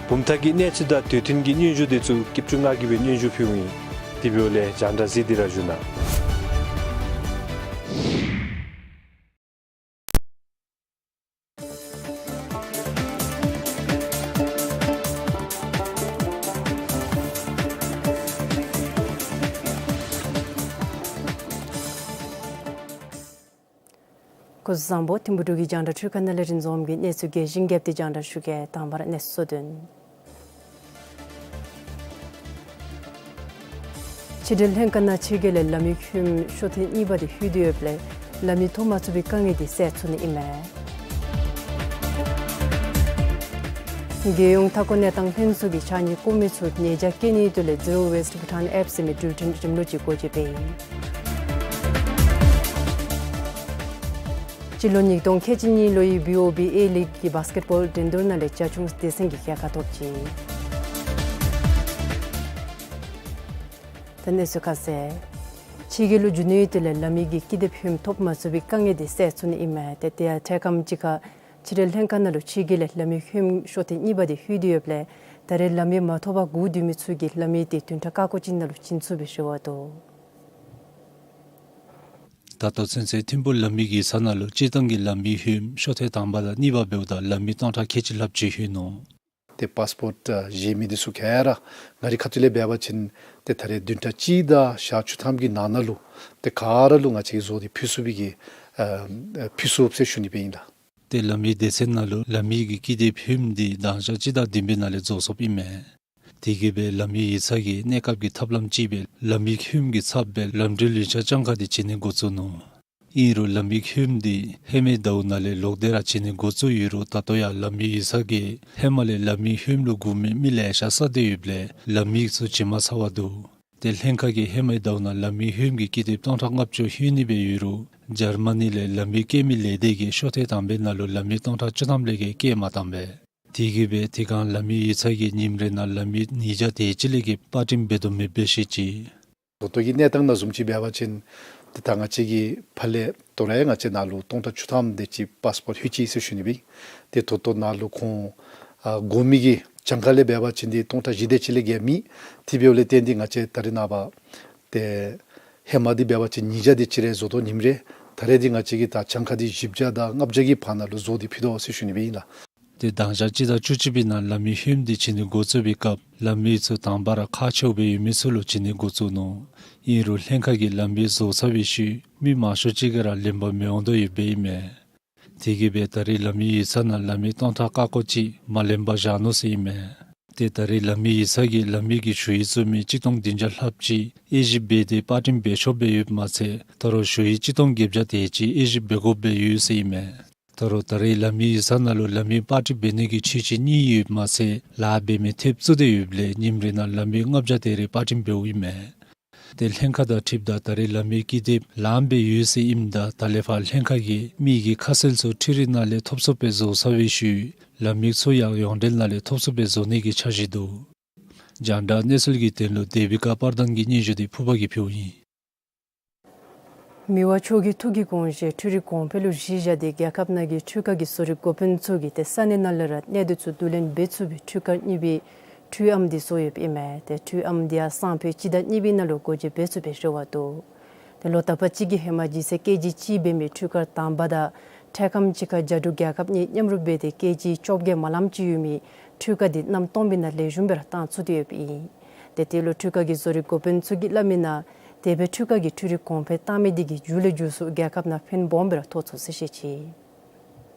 བུམ་ཐང་གི་གནས་ཚུལ་དང་དུས་མཐུན་གྱི་སྙན་ཞུ་འདི་ཚུ་སྐྱིད་ཆུ་ང་གིས་སྦེ་སྙན་ཞུ་ཕུལཝ་ཨིན། དེ་འབདཝ་ལས་རྒྱང་བསྒྲགས་གཟིགས་ཏེ་ར་བཞུགས་གནང་། སྐུ་གཟུགས་བཟང་པོ། ཐིམ་ཕུ་འབྲུག་གི་རྒྱང་བསྒྲགས་འཕྲུལ་ཁང་ནང་ལས་རིན་འཛོམས་ཀྱིས་གནས་ཚུལ་རྒྱས་ཤིང་རྒྱས་པ་དེ་རྒྱང་བསྒྲགས་ཞུ་གེ། དང་པ་ར་གནས་ཚུལ་གཙོ་དོན། ཕྱི་འབྲེལ་ལྷན་ཁག་ནང་ཕྱི་རྒྱལ་ལས་ལམ་ཡིག་ལྷོད་ཤོ་ཐེངས་གཉིས་པ་དེ་ལྷོད་དེ་ཡོདཔ་ལས་ལམ་ཡིག་ཐོབ་མ་ཚུགས་པའི་དཀའ་ངལ་དེ་སེལ་ཚུགས་ནི་ཨིན་མས། རྒྱལ་ཡོངས་མཐའ་འཁོར་གནས་སྟངས་ལྷན་ཚོགས་ཀྱིས་ཕྱགས་སྙིགས་བཀོ་མི་ཚུ་ཉེས་བྱ་བཀལ་ནིའི་དོན་ལས་Zero Waste Bhutan App ཟེར་མི་འགྲུལ་འཕྲིན་རིམ་ལུགས་ཅིག་སྒོ་འབྱེད་འབད་ཡི། སྤྱི་ལོ་ཉིས་སྟོང་ཁལ་གཅིག་གཉིས་ལོའི་བི་ཨོ་བི་ཨེ་ལིག་གི་བཱསི་ཀེཊ་བཱོལ་འགྲན་བསྡུར་ནང་ལས་རྒྱ་ཆུང་སྡེ་ཚན་གྱིས་རྒྱལ་ཁ་ཐོབ་ཅི། ད་གནས་ཚུལ་ཁ་གསལ། ཕྱི་རྒྱལ་ལུ་འགྱོ་ནིའི་དོན་ལས་ལམ་ཡིག་གི་ཀི་དེབ་ལྷོདམ་ཐོབ་མ་ཚུགས་པའི་དཀའ་ངལ་དེ་སེལ་ཚུགས་ནི་ཨིན་མས། ཏེ་དེ་ཡང་འཕྲལ་ཁམས་ཅིག་ཁར་ཕྱི་འབྲེལ་ལྷན་ཁག་ནང་ལུ་ཕྱི་རྒྱལ་ལས་ལམ་ཡིག་ལྷོདམ་ཤོ་ཐེངས་གཉིས་པ་དེ་ལྷོད་དེ་ཡོདཔ་ལས་ད་རེས་ལམ་ཡིག་མ་ཐོབ་པར་སྒུག་སྡོད་མི་ཚུ་གིས་ལམ་ཡིག་དེ་བདུན་ཕྲག་ཀ་ཀོ་ཅིག་ནང་ལུ་བྱིན་ཚུགས་པའི་རེ་བ་འདུག། ད་ལྟོ་ཚུན་ཚོད་ཐིམ་ཕུ་ལམ་ཡིག་ཡིག་ཚང་ནང་ལུ་སྤྱིར་བཏང་གི་ལམ་ཡིག་ལྷོདམ་ཤོ་ཐེངས་དང་པ་དང་གཉིས་པ་འབདཝ་ད་ལམ་ཡིག་སྟོང་ཕྲག་ཁལ་གཅིག་ལྷགཔ་ཅིག་ལྷོད་ནུག། ཏེ་པཱསི་པོརཊ་ཨ་བཞེས་མི་འདི་ཚུ་ག་ར་ང་རའི་ཁ་ཐུག་ལས་འབད་བ་ཅིན་ཏེ་ད་རེས་བདུན་ཕྲག་གཅིག་དང་ཞག་བཅུ་ཐམ་གྱི་ནང་ན་ལུ་ཏེ་ག་ར་ལུ་ང་བཅས་ཀྱིས་བཟོ་སྟེ་ཕུལ་ཚུགས་པའི་གི་ཨ་ཕུལ་ཚུགས་ཟེར་ཞུ་ནི་སྦེ་ཨིན་ལགས། ཏེ་ལམ་ཡིག་སྡེ་ཚན་ནང་ལུ་ལམ་ཡིག་གི་ཀི་དེབ་ལྷོདམ་འདི་དང་ཞག་སྤྱི་ཟླ་བདུན་པའི་ནང་ལས་རྫོགས་སོཔ་ཨིན་མས། དེ་གིས་སྦེ་ལམ་ཡིག་ཡིག་ཚང་གིས་གནས་སྐབས་ཀྱི་ཐབས་ལམ་ཅིག་སྦེ་ལམ་ཡིག་ལྷོདམ་གྱི་ཚབ་སྦེ་ལམ་འགྲུལ་ཡིག་ཆ་གྱངས་ཁ་དེ་བྱིན་ནི་འགོ་བཙུགས་ནུག། ཨིན་རུང་ལམ་ཡིག་ལྷོདམ་འདི་ཧེ་མའི་ཟླཝ་ནང་ལས་ལོག་སྟེ་ར་བྱིན་ནི་འགོ་བཙུགས་ཡོད་རུང་ད་ལྟོ་ཡང་ལམ་ཡིག་ཡིག་ཚང་གིས་ཧེ་མ་ལས་ལམ་ཡིག་ལྷོདམ་ལུ་སྒུག་མི་མི་ལེ་ཤ་བསགས་ཏེ་ཡོདཔ་ལས་ལམ་ཡིག་ཚུ་བྱིན་མ་ཚར་བར་འདུག། ཏེ་ལྷན་ཁག་གིས་ཧེ་མའི་ཟླཝ་ནང་ལམ་ཡིག་ལྷོདམ་གྱི་ཀི་དེབ་སྟོང་ཕྲག་ལྔ་བཅུ་ལྷོད་ནི་སྦེ་ཡོད་རུང་འཇར་མ་ནི་ལས་ལམ་ཡིག་བཀལ་མི་ལས་སྡེ་གིས་ཤོ་ཐེངས་དང་པའི་ནང་ལུ་ལམ་ཡིག་སྟོང་ཕྲག་བཅུ་ཐམ་ལས་བརྒལ་བཀལ་མ་བཏང་པས། དེ་གིས་སྦེ་དེ་སྒང་ལམ་ཡིག་ཡིག་ཚང་གིས་ཉིནམ་རེ་ནང་ལམ་ཡིག་ཉིས་བརྒྱ་དེ་ཅིག་ལས་བརྒལ་པར་སྐྲུན་འབད་དོ་མེདཔ་སྦེ་བཤད་ཅི། ད་ལྟོ་གི་གནས་སྟངས་ནང་བཟུམ་ཅིག་འབད་བ་ཅིན་ཏེ་ད་ང་བཅས་ཀྱི་ཕར་ལས་ད་རུང་ཡང་ང་བཅས་ནང་ལུ་སྟོང་ཕྲག་བཅུ་ཐམ་དེ་ཅིག་པཱསི་པོརཊ་ལྷོད་ཅི་ཟེར་ཞུ་ནི་སྦེ། ཏེ་ད་ལྟོ་ནང་ལུ་ཁོང་ཨ་དགོ་མི་གི་གྱངས་ཁ་ལས་འབད་བ་ཅིན་ཏེ་སྟོང་ཕྲག་བཞི་དེ་ཅིག་ལས་བརྒལ་མེད། དེ་འབདཝ་ལས་བརྟེན་ཏེ་ང་བཅས་ད་རེས་ནངས་པ་ཏེ་ཧེ་མ་འདི་འབད་བ་ཅིན་ཉིས་བརྒྱ་དེ་ཅིག་རེ་བཟོ་དོ་ཉིནམ་རེ། ད་རེས་འདི་ང་བཅས་ཀྱིས་ད་གྱངས་ཁ་འདི་བཞི་བརྒྱ་དང་ལྔ་བརྒྱ་གི་བར་ན་ལུ་བཟོ་སྟེ་ཕུལ་དོ་ཟེར་ཞུ་ནི་སྦེ་ཨིན་ལགས། ཏེ་དང་ཞག་སྤྱི་ཟླ་བཅུ་གཅིག་པའི་ནང་ལམ་ཡིག་ལྷོདམ་འདི་བྱིན་ནི་འགོ་བཙུགས་པའི་སྐབས་ལམ་ཡིག་ཚུ་དང་པ་ར་ཁག་ཆེཝ་སྦེ་ཡོད་མི་ཚུ་ལུ་བྱིན་ནི་འགོ་བཙུགས་ནུག། ཨིན་རུང་ལྷན་ཁག་གིས་ལམ་ཡིག་བཟོ་ཚར་བའི་ཤུལ་མི་མང་ཤོས་ཅིག་གིས་ར་ལེན་པར་མི་འོང་དོ་ཡོདཔ་སྦེ་ཨིན་མས། དེ་གིས་སྦེ་ད་རེས་ལམ་ཡིག་ཡིག་ཚང་ནང་ལམ་ཡིག་སྟོང་ཕྲག་ཀ་ཀོ་ཅིག་མ་ལེན་པར་བཞག་ནུག་ཟེར་ཨིན་མས། ཏེ་ད་རེས་ལམ་ཡིག་ཡིག་ཚང་གིས་ལམ་ཡིག་གི་ཞུ་ཡིག་བཙུགས་མི་གཅིག་སྟོང་བདུན་བརྒྱ་ལྷགཔ་ཅིག་དབྱེ་ཞིབ་འབད་དེ་པར་སྐྲུན་འབད་ཆོགཔ་སྦེ་ཡོདཔ་མ་ཚད་ད་རུང་ཞུ་ཡིག་གཅིག་སྟོང་བརྒྱད་བརྒྱ་དེ་ཅིག་དབྱེ་ཞིབ་འབད་དགོཔ་སྦེ་ཡོད་ཟེར་ཨིན་མས། ད་རུང་ད་རེས་ལམ་ཡིག་ཡིག་ཚང་ནང་ལུ་ལམ་ཡིག་པར་སྐྲུན་འབད་ནི་གི་ཆོས་ཅན་གཉིས་ཡོདཔ་མ་ཚད་ལཱ་འབད་མི་ཐེབས་བཙུགས་ཏེ་ཡོདཔ་ལས་ཉིནམ་རེ་ནང་ལམ་ཡིག་ལྔ་བརྒྱ་དེ་རེ་པར་སྐྲུན་འབདཝ་ཨིན་མས། ཏེ་ལྷན་ཁག་དང་འཁྲིལཝ་ད་ད་རེས་ལམ་ཡིག་ཀི་དེབ་ལངམ་སྦེ་ཡོད་ཟེར་ཨིནམ་ད་ད་ལས་ཕར་ལྷན་ཁག་གིས་མི་གི་ཁ་གསལ་ཚུ་འཕྲུལ་རིག་ནང་ལས་ཐོབ་ཚུགསཔ་སྦེ་བཟོ་ཚར་བའི་ཤུལ་ལམ་ཡིག་ཚུ་ཡང་ཡོངས་འབྲེལ་ནང་ལས་ཐོབ་ཚུགསཔ་སྦེ་བཟོ་ནི་གི་འཆར་གཞི་འདུག། རྒྱང་བསྒྲགས་གནས་ཚུལ་གྱི་དོན་ལུ་དེ་བི་ཀ་པར་དང་གི་སྙན་ཞུ་འདི་ཕུརཔ་གིས་ཕུལཝ་ཨིན། མི་དབང་མཆོག་གི་ཐུགས་ཀྱི་དགོངས་བཞེད་འཕྲུལ་རིག་གོང་འཕེལ་ལུ་གཞི་བཞག་སྟེ་རྒྱལ་ཁབ་ནང་གི་འཕྲུལ་ཁང་གི་བཟོ་རིག་འགོ་དཔོན་ཚུ་གིས་ཏེ་ས་གནས་ནང་ལས་ར་གནས་སྡུད་ཚུ་བསྡུ་ལེན་འབད་ཚུགས་པའི་འཕྲུལ་ཁང་གཉིས་པའི་འཕྲུལ་ཨམ་འདི་བཟོ་ཡོདཔ་ཨིན་མས། ཏེ་འཕྲུལ་ཨམ་འདི་ཡང་སང་ཕོད་སྤྱི་ཟླ་གཉིས་པའི་ནང་ལུ་སྒོ་འབྱེད་འབད་ཚུགས་པའི་རེ་བ་འདུག། ཏེ་ལོ་དག་པ་ཅིག་གི་ཧེ་མ་ལྗིད་ཚད་ཀེ་ཇི་གཅིག་འབད་མི་འཕྲུལ་ཁང་དང་པ་དང་འཕྲལ་ཁམས་ཅིག་ཁར་རྒྱ་འབྲུག་རྒྱལ་ཁབ་གཉིས་མཉམ་རུབ་འབད་དེ་ཀེ་ཇི་བཅོ་བརྒྱད་མ་ལངམ་ཅིག་ཡོད་མི་འཕྲུལ་ཁང་འདི་གནམ་སྟོང་པའི་ནང་ལེགས་ཤོམ་སྦེ་ར་བཏང་ཚུགས་ཏེ་ཡོདཔ་ཨིན། ཏེ་དེ་ལུ་འཕྲུལ་ཁང་གི་བཟོ་རིག་འགོ་དཔོན་ཚུ་གིས་སླབ་མིའི་ནང་དེ་སྦེ་འཕྲུལ་ཁང་གིས་འཕྲུལ་རིག་གོང་འཕེལ་བཏང་མི་འདི་གིས་མཇུག་ལས་མཇུག་སུ་རྒྱལ་ཁབ་ནང་ཕན་སྦོམ་སྦེ་ར་ཐོགས་ཚུགས་ཟེར་བཤད་ཅི།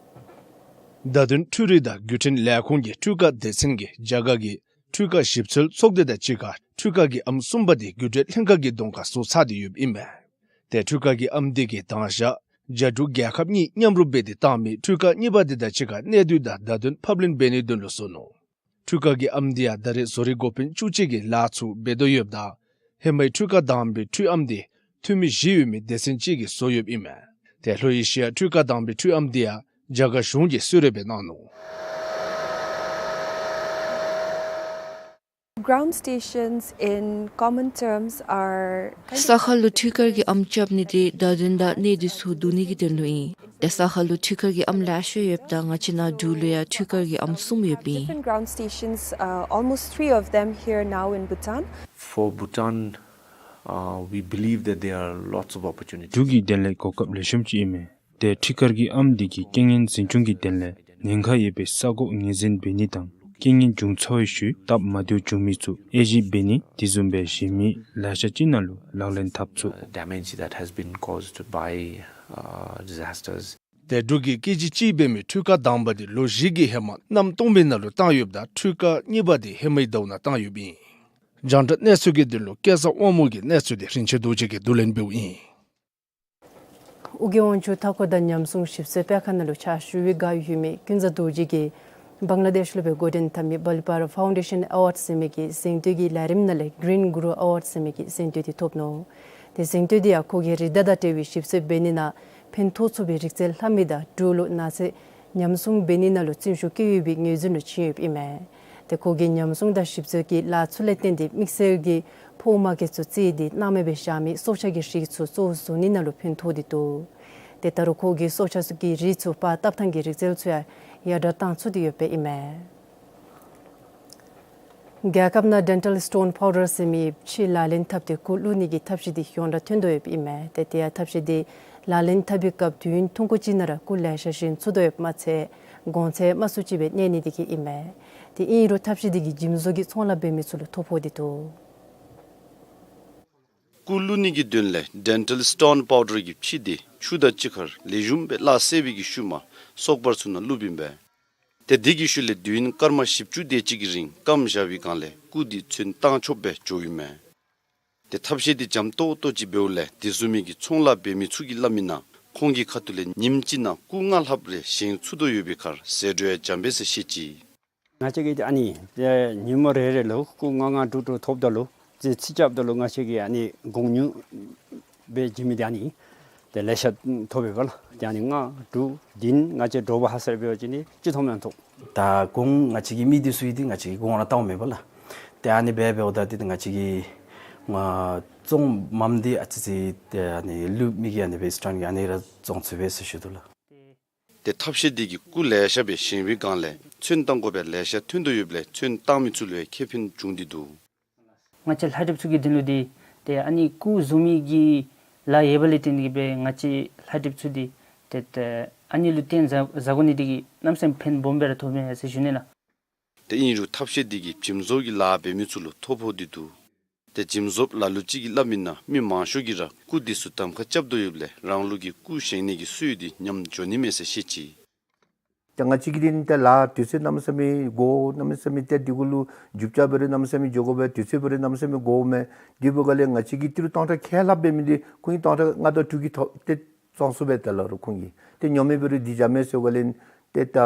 བརྡ་དོན་འཕྲུལ་རིག་དང་བརྒྱུད་འཕྲིན་ལས་ཁུངས་ཀྱི་འཕྲུལ་ཁང་སྡེ་ཚན་གྱིས་རྒྱ་གར་གྱི་འཕྲུལ་ཁང་ཞིབ་འཚོལ་ཚོགས་སྡེ་དང་གཅིག་ཁར་འཕྲུལ་ཁང་གི་ཨམ་གསུམ་པ་དེ་རྒྱུན་གྲོན་ལྷན་ཁག་གི་གདོང་ཁར་བཟོ་ཚར་ཏེ་ཡོདཔ་ཨིན་མས། ཏེ་འཕྲུལ་ཁང་གི་ཨམ་འདི་གིས་དང་ཞག་རྒྱ་འབྲུག་རྒྱལ་ཁབ་གཉིས་མཉམ་རུབ་འབད་དེ་བཏང་མི་འཕྲུལ་ཁང་གཉིས་པ་དེ་དང་གཅིག་ཁར་གནས་སྡུད་དང་བརྡ་དོན་ཕབ་ལེན་འབད་ནིའི་དོན་ལུ་བཟོ་ནུག། འཕྲུལ་ཁང་གི་ཨམ་འདི་ཡང་ད་རེས་བཟོ་རིག་འགོ་དཔོན་བཅུ་གཅིག་གིས་ལཱ་ཚུ་འབད་དོ་ཡོདཔ་ད་ཧེ་མའི་འཕྲུལ་ཁང་དང་པའི་འཕྲུལ་ཨམ་འདི་འཐུས་མི་བཞི་ཡོད་མི་སྡེ་ཚན་ཅིག་གིས་བཟོ་ཡོདཔ་ཨིན་མས། ཏེ་ལྷོ་ཨེ་ཤི་ཡ་འཕྲུལ་ཁང་དང་པའི་འཕྲུལ་ཨམ་འདི་ཡང་རྒྱ་གར་གཞུང་གིས་གསོལ་རས་སྦེ་གནང་ནུག། Ground stations in common terms are ས་ཁ་ལུ་འཕྲུལ་ཁང་གི་ཨམ་རྐྱབ་ནི་དེ་བརྡ་དོན་དང་གནས་སྡུད་ཚུ་བསྡུ་ནི་གི་དོན་ལུ་ཨིན། ཏེ་ས་ཁ་ལུ་འཕྲུལ་ཁང་གི་ཨམ་ལེ་ཤ་ཡོདཔ་ད་ང་བཅས་ནཱ་འབྲུག་ལུ་ཡང་འཕྲུལ་ཁང་གི་ཨམ་གསུམ་ཡོདཔ་ཨིན། Different ground stations, uh, almost three of them here now in Bhutan. For Bhutan, uh, we believe that there are lots of opportunities. འབྲུག་གི་དོན་ལས་གོ་སྐབས་ལེགས་ཤོམ་ཅིག་ཨིན་མས། ཏེ་འཕྲུལ་ཁང་གི་ཨམ་འདི་གིས་རྐྱེན་ངན་འཛིན་སྐྱོང་གི་དོན་ལས་ཉེན་ཁ་ཡོད་པའི་ས་གོ་ངོས་འཛིན་འབད་ནི་དང་རྐྱེན་ངན་བྱུང་ཚར་བའི་ཤུལ་སྟབས་མ་བདེཝ་བྱུང་མི་ཚུ་དབྱེ་ཞིབ་འབད་ནི་དེ་བཟུམ་སྦེ་གཞན་མི་ལེ་ཤ་ཅིག་ནང་ལུ་ལག་ལེན་འཐབ་ཚུགས། Damage that has been caused by, uh, disasters. ཏེ་འབྲུག་གི་ཀེ་ཇི་གཅིག་འབད་མི་འཕྲུལ་ཁང་དང་པ་འདི་ལོ་བཞི་གི་ཧེ་མ་གནམ་སྟོང་པའི་ནང་ལུ་བཏང་ཡོདཔ་ད་འཕྲུལ་ཁང་གཉིས་པ་འདི་ཧེ་མའི་ཟླཝ་ནང་བཏང་ཡོདཔ་ཨིན། རྒྱང་བསྒྲགས་གནས་ཚུལ་གྱི་དོན་ལུ་སྐལ་བཟང་དབང་མོ་གིས་གནས་ཚུལ་འདི་རིན་ཆེན་རྡོ་རྗེ་གིས་བསྡུ་ལེན་འབདཝ་ཨིན། ཨོ་རྒྱན་དབང་ཕྱུག་མཐའ་འཁོར་དང་ཉམས་སྲུང་ཞིབ་འཚོལ་སྤེལ་ཁང་ནང་ལུ་ཕྱག་ཞུ་བའི་བསྒང་ཡོད་མི་ཀུན་བཟང་རྡོ་རྗེ་གིས་བང་ལ་དེཤ་ལུ་སྦེ་འགོ་འདྲེན་འཐབ་མི་བཱ་ལི་པཱ་ར་ཕའུན་ཌེ་ཤཱན་ཨ་ཝཱཌ་ཟེར་མི་གི་གཟེངས་བསྟོད་ཀྱི་ལས་རིམ་ནང་ལས་གི་རིན་གུ་རུ་ཨ་ཝཱཌ་ཟེར་མི་གི་གཟེངས་བསྟོད་འདི་ཐོབ་ནུག། ཏེ་གཟེངས་བསྟོད་འདི་ཡང་ཁོ་གིས་རི་དྭགས་དང་འབྲེལ་བའི་ཞིབ་འཚོལ་འབད་ནི་ནང་ཕན་ཐོགས་ཚུགས་པའི་རིག་རྩལ་ལྷབ་མི་དང་འབྲུག་ལུ་ནགས་ཚལ་ཉམས་སྲུང་འབད་ནི་ནང་ལུ་བརྩོན་ཤུགས་བསྐྱེད་ཡོད་པའི་ངོས་འཛིན་ལུ་བྱིན་ཡོདཔ་ཨིན་མས། ཏེ་ཁོ་གིས་ཉམས་སྲུང་དང་ཞིབ་འཚོལ་གྱི་ལཱ་ཚུ་ལས་བརྟེན་ཏེ་དམིགས་བསལ་གྱི་ཕོཝ་མ་སྐྱེས་ཚུ་རྩིས་ཏེ་སྣང་མེད་སྦེ་བཞག་མི་སྲོག་ཆགས་ཀྱི་རིགས་ཚུ་གཙོ་བོ་བཟོ་ནི་ནང་ལུ་ཕན་ཐོགས་ཏེ་འདུག། ཏེ་ད་རུང་ཁོ་གིས་སྲོག་ཆགས་ཚུ་གི་རིགས་ཚུ་པར་བཏབ་ཐངས་ཀྱི་རིག་རྩལ་ཚུ་ཡང་ཡར་དྲག་བཏང་ཚུགས་ཏེ་ཡོདཔ་ཨིན་མས། རྒྱལ་ཁབ་ནང་ཌེན་ཊལ་སི་ཊོན་པའུ་ཌར་ཟེར་མི་ཕྱེ་ལག་ལེན་འཐབ་སྟེ་སྐུ་བླུག་ནི་གི་ཐབས་ཤེས་འདི་ཡོངས་གྲགས་ཐོན་དོ་ཡོདཔ་ཨིན་མས། ཏེ་དེ་ཡང་ཐབས་ཤེས་འདི་ལག་ལེན་འཐབ་པའི་སྐབས་དུས་ཡུན་ཐུང་ཀུ་ཅིག་ནང་ར་སྐུ་ལེ་ཤ་བཞེངས་ཚུགས་དོ་ཡོདཔ་མ་ཚད་གོང་ཚད་དམའ་སུ་ཅིག་སྦེ་གནས་ནི་འདི་གིས་ཨིན་མས། ཏེ་ཨིན་རུང་ཐབས་ཤེས་འདི་གིས་འཇིམ་བཟོ་གི་ཚོང་ལཱ་འབད་མི་ཚུ་ལུ་ཐོ་ཕོག་སྟེ་འདུག། སྐུ་བླུག་ནི་གི་དོན་ལས་ཌེན་ཊལ་སི་ཊོན་པའུ་ཌར་གྱི་ཕྱེ་འདི་ཆུ་དང་གཅིག་ཁར་ལེགས་ཤོམ་སྦེ་བརླག་བསལ་བའི་གི་ཤུལ་མ་སོག་པར་ཚུ་ནང་བླུགཔ་ཨིན་པས། ཏེ་དེ་གི་ཤུལ་ལས་དུས་ཡུན་སྐར་མ་བཞི་བཅུ་དེ་ཅིག་གི་རིང་སྐམ་བཞག་པའི་བསྒང་ལས་སྐུ་འདི་ཚོན་བཏང་ཆོགཔ་སྦེ་འགྱོཝ་ཨིན་མས། ཏེ་ཐབས་ཤེས་འདི་འཇམ་ཏོག་ཏོ་ཅིག་འབདཝ་ལས་དེ་བཟུམ་མའི་གི་ཚོང་ལཱ་འབད་མི་ཚུ་གིས་སླབ་མི་ནང་ཁོང་གི་ཁ་ཐུག་ལས་ཉིནམ་གཅིག་ནང་སྐུ་ལྔ་ལྷགཔ་རེ་བཞེངས་ཚུགས་དོ་ཡོད་པའི་ཁར་ཟད་འགྲོ་ཡང་འཇམ་པས་ཟེར་བཤད་ཅི། ང་བཅས་ཀྱིས་ཨ་ནི་ཉིན་མོ་རེ་རེ་ལུ་སྐུ་ལྔ་ལྔ་དྲུག་དྲུག་ཐོབ་ད་ལུ་རྩིས་རྩིས་རྐྱབ་ད་ལུ་ང་བཅས་ཀྱིས་ཨ་ནི་གོང་ཉུང་སྦེ་བྱིན་མི་འདི་ཨ་ནི་ཏེ་ལེ་ཤ་ཐོབ་པས་པ་ལགས། ཏེ་ཨ་ནི་ལྔ་དྲུག་བདུན་ང་བཅས་དྲོ་པ་ཧ་སག་རེ་འབད་བ་ཅིན་ཏེ་གཅིག་ཐོབ་ནི་ཐོབ། ད་གོང་ང་བཅས་ཀྱི་མི་འདི་ཚུ་ཡང་ཏེ་ང་བཅས་ཀྱིས་གོང་ར་བཏངམ་མས་པ་ལགས། ཏེ་ཨ་ནི་སྦེ་འབདཝ་ད་ཏེ་ང་བཅས་ཀྱིས་ང་བཙོང་མམ་འདི་ཨ་ཙི་ཅིག་ཏེ་ཨ་ནི་ལུ་མི་གིས་ཨ་ནི་སྦེ་སི་ཊོན་གྱི་ཨ་ནི་ར་བཙོང་ཚུགས་པས་ཟེར་ཞུ་དོ་ལགས། ཏེ་ཐབས་ཤེས་འདི་གིས་སྐུ་ལེ་ཤ་སྦེ་བཞེངས་པའི་བསྒང་ལས་ཚོན་བཏང་དགོ་པའི་ལེ་ཤ་ཐོན་དོ་ཡོདཔ་ལས་ཚོན་བཏང་མི་ཚུ་ལུ་ཡང་ཁེ་ཕན་བྱུང་སྟེ་འདུག། ང་བཅས་ལྷ་འདྲེསཔ་ཚུ་གི་དོན་ལུ་འདི་ཏེ་ཨ་ནི་སྐུ་བཟོ་མི་གི་ལཱ་ཡོད་པ་ལས་བརྟེན་ཏེ་གིས་སྦེ་ང་བཅས་ལྷ་འདྲེསཔ་ཚུ་འདི་ཏེ་ཏེ་ཨ་ནི་ལུ་བརྟེན་བཟའ་བཟའ་དགོ་ནི་འདི་གིས་གནམ་མེད་ས་མེད་ཕན་སྦོམ་སྦེ་ར་ཐོགས་མས་ཟེར་ཞུ་ནི་ལགས། ཏེ་ཨིན་རུང་ཐབས་ཤེས་འདི་གིས་འཇིམ་བཟོ་གི་ལཱ་འབད་མི་ཚུ་ལུ་ཐོ་ཕོག་སྟེ་འདུག། ཏེ་འཇིམ་བཟོཔ་ལ་ལུ་ཅིག་གིས་སླབ་མི་ནང་མི་མང་ཤོས་ཀྱིས་ར་སྐུ་འདི་ཚུ་གདམ་ཁ་རྐྱབ་དོ་ཡོདཔ་ལས་རང་ལུགས་ཀྱི་སྐུ་བཞེངས་ནི་གི་སྲོལ་འདི་ཉམས་འགྱོ་ནི་མས་ཟེར་བཤད་ཅི། ཏེ་ང་བཅས་ཀྱིས་འདི་ནི་ཏེ་ལཱ་དུས་ཚོད་གནམ་མེད་ས་མེད་འགོར་གནམ་མེད་ས་མེད་ཏེ་འདི་གུ་ལུ་རྒྱུ་ཆ་འབད་རུང་གནམ་མེད་ས་མེད་འགྱོ་དགོ་པས། དུས་ཚོད་འབད་རུང་གནམ་མེད་ས་མེད་འགོརཝ་མས། དེ་འབདཝ་ལས་ང་བཅས་ཀྱིས་ཏི་རུ་སྟོང་ཕྲག་ཁལ་ལྷགཔ་འབད་མི་འདི་ཁོང་གིས་སྟོང་ཕྲག་ལྔ་དང་དྲུག་གིས་ཐོབ་སྟེ་བཙོང་ཚུགས་པས། ཏེ་ལ་རུང་ཁོང་གིས་ཏེ་ཉོ་མི་འབད་རུང་འདི་འཇམ་མས་ཟེརཝ་ལས་ཏེ་ད་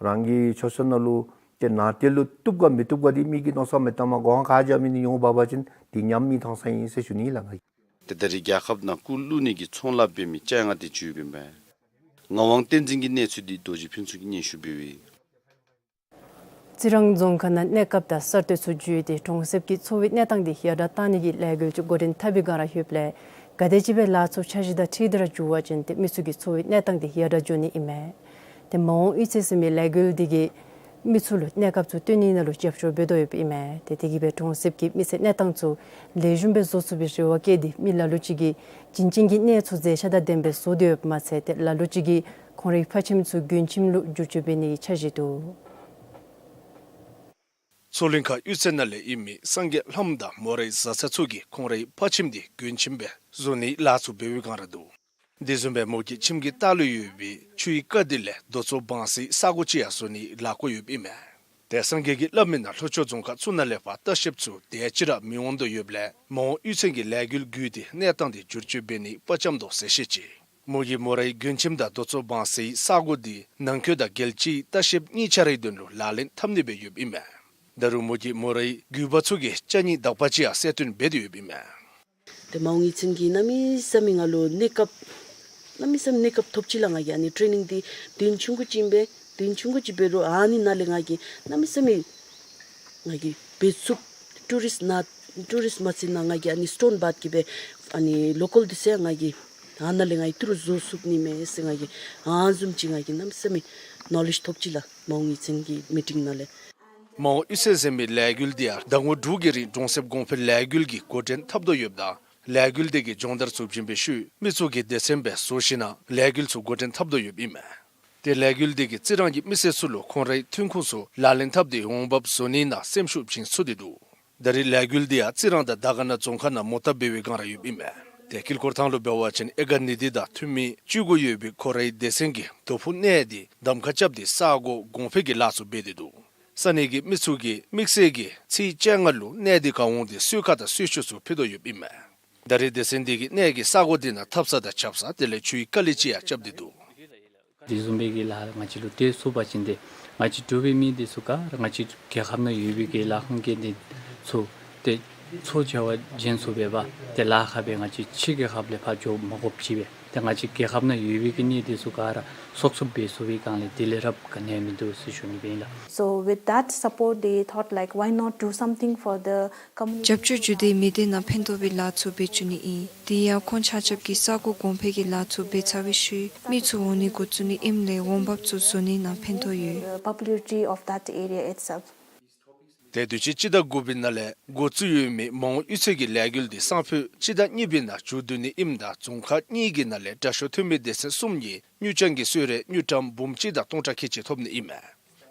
རང་གི་ཆོས་ཆོས་ནང་ལུ་ཏེ་ནང་དེ་ལུ་བཏུབ་ག་མི་བཏུབ་ག་འདི་མི་གིས་མནོ་བསམ་མི་བཏངམ་གོ་ཧང་ཁ་འཇམ་མི་འདི་ཉོ་འབག་པ་ཅིན་འདི་ཉམས་མི་ཐང་ས་ཨིན་ཟེར་ཞུ་ནི་ལགས། ང་ཏེ་ད་རིས་རྒྱལ་ཁབ་ནང་སྐུ་བླུག་ནི་གི་ཚོང་ལཱ་འབད་མི་བཅོ་ལྔ་དེ་ཅིག་ཡོདཔ་ཨིན་པས། ངག་དབང་བསྟན་འཛིན་གྱི་གནས་ཚུལ་འདི་རྡོ་རྗེ་ཕུན་ཚོགས་ཀྱིས་སྙན་ཞུ་འབདཝ་ཨིན། རྩི་རང་རྫོང་ཁག་ནང་གནས་སྐབས་དང་གསར་གཏོད་ཚུ་བརྒྱུད་དེ་གྲོང་གསེབ་ཀྱི་འཚོ་བའི་གནས་སྟངས་འདི་ཡར་དྲག་བཏང་ནི་གི་ལས་འགུལ་ཅིག་འགོ་འདྲེན་འཐབ་པའི་བསྒང་ར་ཡོདཔ་ལས་ག་དེ་ཅིག་སྦེ་ལཱ་ཚུ་འཆར་གཞི་དང་འཁྲིལ་ཏེ་ར་འགྱོ་བ་ཅིན་ཏེ་མི་ཚུ་གི་འཚོ་བའི་གནས་སྟངས་འདི་ཡར་དྲག་འགྱོ་ནི་ཨིན་མས། ཏེ་མ་འོངས་གཡུས་ཚན་ཟེར་མི་ལས་འགུལ་འདི་གིས་མི་ཚུ་ལུ་གནས་སྐབས་ཚུ་སྟོན་ནི་ནང་ལུ་རྒྱབ་སྐྱོར་འབད་དོ་ཡོདཔ་ཨིན་མས། ཏེ་དེ་གིས་སྦེ་གྲོང་གསེབ་ཀྱི་མི་སེར་གནས་སྟངས་ཚུ་ལེགས་ཤོམ་སྦེ་བཟོ་ཚུགས་པའི་རེ་བ་བསྐྱེད་དེ་མི་ལ་ལུ་ཅིག་གིས་བྱིན་ཅན་གྱི་གནས་ཚུ་མཛེས་ཆ་དང་ལྡནམ་སྦེ་བཟོ་དོ་ཡོདཔ་མ་ཚད་ཏེ་ལ་ལུ་ཅིག་གིས་ཁོང་རའི་ཕ་ཁྱིམ་ཚུ་མགྲོན་ཁྱིམ་ལུ་བསྒྱུར་བཅོས་འབད་ནི་གི་འཆར་གཞི་འདུག། མཚོ་གླིང་ཁ་གཡུས་ཚན་ནང་ལས་ཨིན་མི་སངས་རྒྱས་ལྷ་མོ་དང་མོ་རའི་བཟའ་ཚང་ཚུ་གིས་ཁོང་རའི་ཕ་ཁྱིམ་འདི་མགྲོན་ཁྱིམ་སྦེ་བཟོ་ནིའི་ལཱ་ཚུ་འབད་བའི་བསྒང་ར་འདུག། དེ་བཟུམ་སྦེ་མོ་གི་ཁྱིམ་གྱི་ལྟག་ལུ་ཡོད་པའི་ཆུའི་ཀ་འདི་ལས་རྡོ་ཚོ་བང་སའི་ས་གོ་ཅིག་ཡང་བཟོ་ནིའི་ལཱ་བཀོད་ཡོདཔ་ཨིན་མས། ཏེ་སངས་རྒྱས་ཀྱིས་སླབ་མི་ནང་ལྷོ་ཕྱོགས་རྫོང་ཁག་ཚུ་ནང་ལས་ཕར་ལྟ་བཤལཔ་ཚུ་དེ་ཅིག་ར་མི་འོང་དོ་ཡོདཔ་ལས་མ་འོངས་གཡུས་ཚན་གྱིས་ལས་འགུལ་བརྒྱུད་དེ་གནས་སྟངས་འདི་བསྒྱུར་བཅོས་འབད་ནི་དཔའ་བཅམ་དོ་ཟེར་བཤད་ཅི། མོ་གིས་མོ་རའི་མགྲོན་ཁྱིམ་དང་རྡོ་ཚོ་བང་སའི་ས་གོ་འདི་ནང་འཁོད་དང་རྒྱལ་སྤྱིའི་ལྟ་བཤལཔ་གཉིས་ཆ་རའི་དོན་ལུ་ལག་ལེན་འཐབ་ནི་སྦེ་ཡོདཔ་ཨིན་མས། ད་རུང་མོ་གིས་མོ་རའི་རྒྱུད་པ་ཚུ་གི་ཅ་རྙིགས་དག་པ་ཅིག་ཡང་གསལ་སྟོན་འབད་དེ་ཡོདཔ་ཨིན་མས། ཏེ་མ་འོངས་གཡུས་ཚན་གྱིས་གནམ་མེད་ས་མེད་ང་ལུ་གནས་སྐབས་གནམ་མེད་ས་མེད་གནས་སྐབས་ཐོབ་ཅི་ལགས། ང་གིས་ཨ་ནི་ཊེ་ནིང་འདི་དོན་ཆུང་ཀུ་ཅིག་ཨིན་པས། དོན་ཆུང་ཀུ་ཅིག་འབད་རུང་ཨ་ནི་ནང་ལས་ང་གིས་གནམ་མེད་ས་མེད་ང་གིས་འབད་ཚུགས། ཊུ་རིསཊ་ནང་ཊུ་རིསཊ་མ་ཚད་ནང་ང་གིས་ཨ་ནི་སི་ཊོན་བཏབ་སྟེ་གིས་སྦེ་ཨ་ནི་ལོ་ཀཱལ་འདི་ཚུ་ཡང་ང་གིས་ཨ་ནཱ་ལས་ང་གིས་ཏི་རུ་བཟོ་ཚུགས་ནི་མས་ཟེར་ང་གིས་ཨ་བཟུམ་ཅིག་ང་གིས་གནམ་མེད་ས་མེད་ནོ་ལེཇ་ཐོབ་ཅི་ལགས། མ་འོངས་གཡུས་ཚན་གྱི་མི་ཊིང་ནང་ལས། མ་འོངས་གཡུས་ཚན་ཟེར་མི་ལས་འགུལ་འདི་ཡང་ཟླ་ངོ་དྲུག་གི་རིང་གྲོང་གསེབ་གོང་འཕེལ་ལས་འགུལ་གྱིས་འགོ་འདྲེན་འཐབ་དོ་ཡོདཔ་ད་ལས་འགུལ་འདི་གི་སྦྱོང་བརྡར་ཚུ་བྱིན་པའི་ཤུལ་མི་ཚུ་གིས་སྡེ་ཚན་སྦེ་བཟོ་ཞིནམ་ལས་ལས་འགུལ་ཚུ་འགོ་འདྲེན་འཐབ་དོ་ཡོདཔ་ཨིན་མས། ཏེ་ལས་འགུལ་འདི་གིས་རྩི་རང་གི་མི་སེར་ཚུ་ལུ་ཁོང་རའི་ཐོན་ཁུངས་ཚུ་ལག་ལེན་འཐབ་སྟེ་འོང་འབབ་བཟོ་ནི་ནང་སེམས་ཤུགས་བྱིན་ཚུགས་ཏེ་འདུག། ད་རིས་ལས་འགུལ་འདི་ཡང་རྩི་རང་དང་དར་དཀར་ན་རྫོང་ཁག་ནང་མོ་བཏབ་འབད་བའི་བསྒང་ར་ཡོདཔ་ཨིན་མས། ཏེ་དཀྱིལ་འཁོར་ཐང་ལུ་འབད་བ་ཅིན་ཨེ་ག་ནི་དི་དང་འཐུས་མི་བཅུ་དགུ་ཡོད་པའི་ཁོ་རའི་སྡེ་ཚན་གྱིས་དོ་ཕུག་གནས་ཏེ་གདམ་ཁ་རྐྱབ་སྟེ་ས་སྒོ་གོང་འཕེལ་གྱི་ལཱ་ཚུ་འབད་དེ་འདུག། ས་གནས་ཀྱི་མི་ཚུ་གིས་དམིགས་བསལ་གྱིས་ཚེས་བཅོ་ལྔ་ལུ་གནས་དེ་ཁར་འོང་སྟེ་གསོལ་ཁ་དང་གསོལ་མཆོད་ཚུ་ཕུལ་དོ་ཡོདཔ་ཨིན་མས། ད་རེས་སྡེ་ཚན་དེ་གིས་གནས་ཀྱི་ས་སྒོ་དེ་ནང་ཐབ་ཚང་དང་ཆབ་གསང་དེ་ལས་ཆུའི་དཀའ་ལས་ཅིག་ཡང་རྐྱབ་སྟེ་འདུག། དེ་བཟུམ་སྦེ་གི་ལཱ་ང་བཅས་ལུ་ཏེ་ཚུགས་པ་ཅིན་ཏེ་ང་བཅས་འབྲུག་པའི་མི་དེ་ཚུ་ག་ར་ང་བཅས་རྒྱལ་ཁབ་ནང་ཡོད་པའི་གི་ལཱ་ཁང་གི་དེ་ཚུ་ཏེ་ཚོགས་བཅར་བ་བྱིན་ཚུགས་པས་པ། ཏེ་ལཱ་ཁག་སྦེ་ང་བཅས་ཕྱི་རྒྱལ་ཁབ་ལས་ཕར་འགྱོ་མ་དགོཔ་ཅིག་སྦེ་ཏེ་ང་བཅས་རྒྱལ་ཁབ་ནང་ཡོད་པའི་གི་མི་དེ་ཚུ་ག་ར་སྲོག་སྐྱོབ་འབད་ཚུགས་པའི་སྒང་ལས་དེ་ལས་རབ་ག་ནི་ཡང་མིན་འདུག་ཟེར་ཞུ་ནི་སྦེ་ཨིན་ལགས། So with that support, they thought, like, why not do something for the community? རྒྱབ་སྐྱོར་ཞུ་སྟེ་མི་སྡེ་ནང་ཕན་ཐོགས་པའི་ལཱ་ཚུ་འབད་བཅུག་ནི་ཨིན། དེ་ཡང་ཁོང་ཆ་ཁྱབ་ཀྱིས་ས་སྒོ་གོང་འཕེལ་གྱི་ལཱ་ཚུ་འབད་ཚར་བའི་ཤུལ་མི་ཚུ་འོང་ནི་འགོ་བཙུགས་ནི་ཨིནམ་ལས་འོང་འབབ་ཚུ་བཟོ་ནི་ནང་ཕན་ཐོགས་ཡོད། The popularity of that area itself. ཏེ་དུས་ཅི་སྤྱི་ཟླ་དགུ་པའི་ནང་ལས་འགོ་བཙུགས་ཡོད་མི་མ་འོངས་གཡུས་ཚན་གྱི་ལས་འགུལ་འདི་སང་ཕོད་སྤྱི་ཟླ་གཉིས་པའི་ནང་མཇུག་བསྡུ་ནི་ཨིནམ་ད་རྫོང་ཁག་གཉིས་ཀྱི་ནང་ལས་དྲག་ཤོས་འཐུས་མི་སྡེ་ཚན་གསུམ་གྱིས་དངུལ་རྐྱང་གི་གསོལ་རས་དངུལ་ཀྲམ་འབུམ་གཅིག་དང་སྟོང་ཕྲག་ཁལ་གཅིག་ཐོབ་ནི་ཨིན་མས།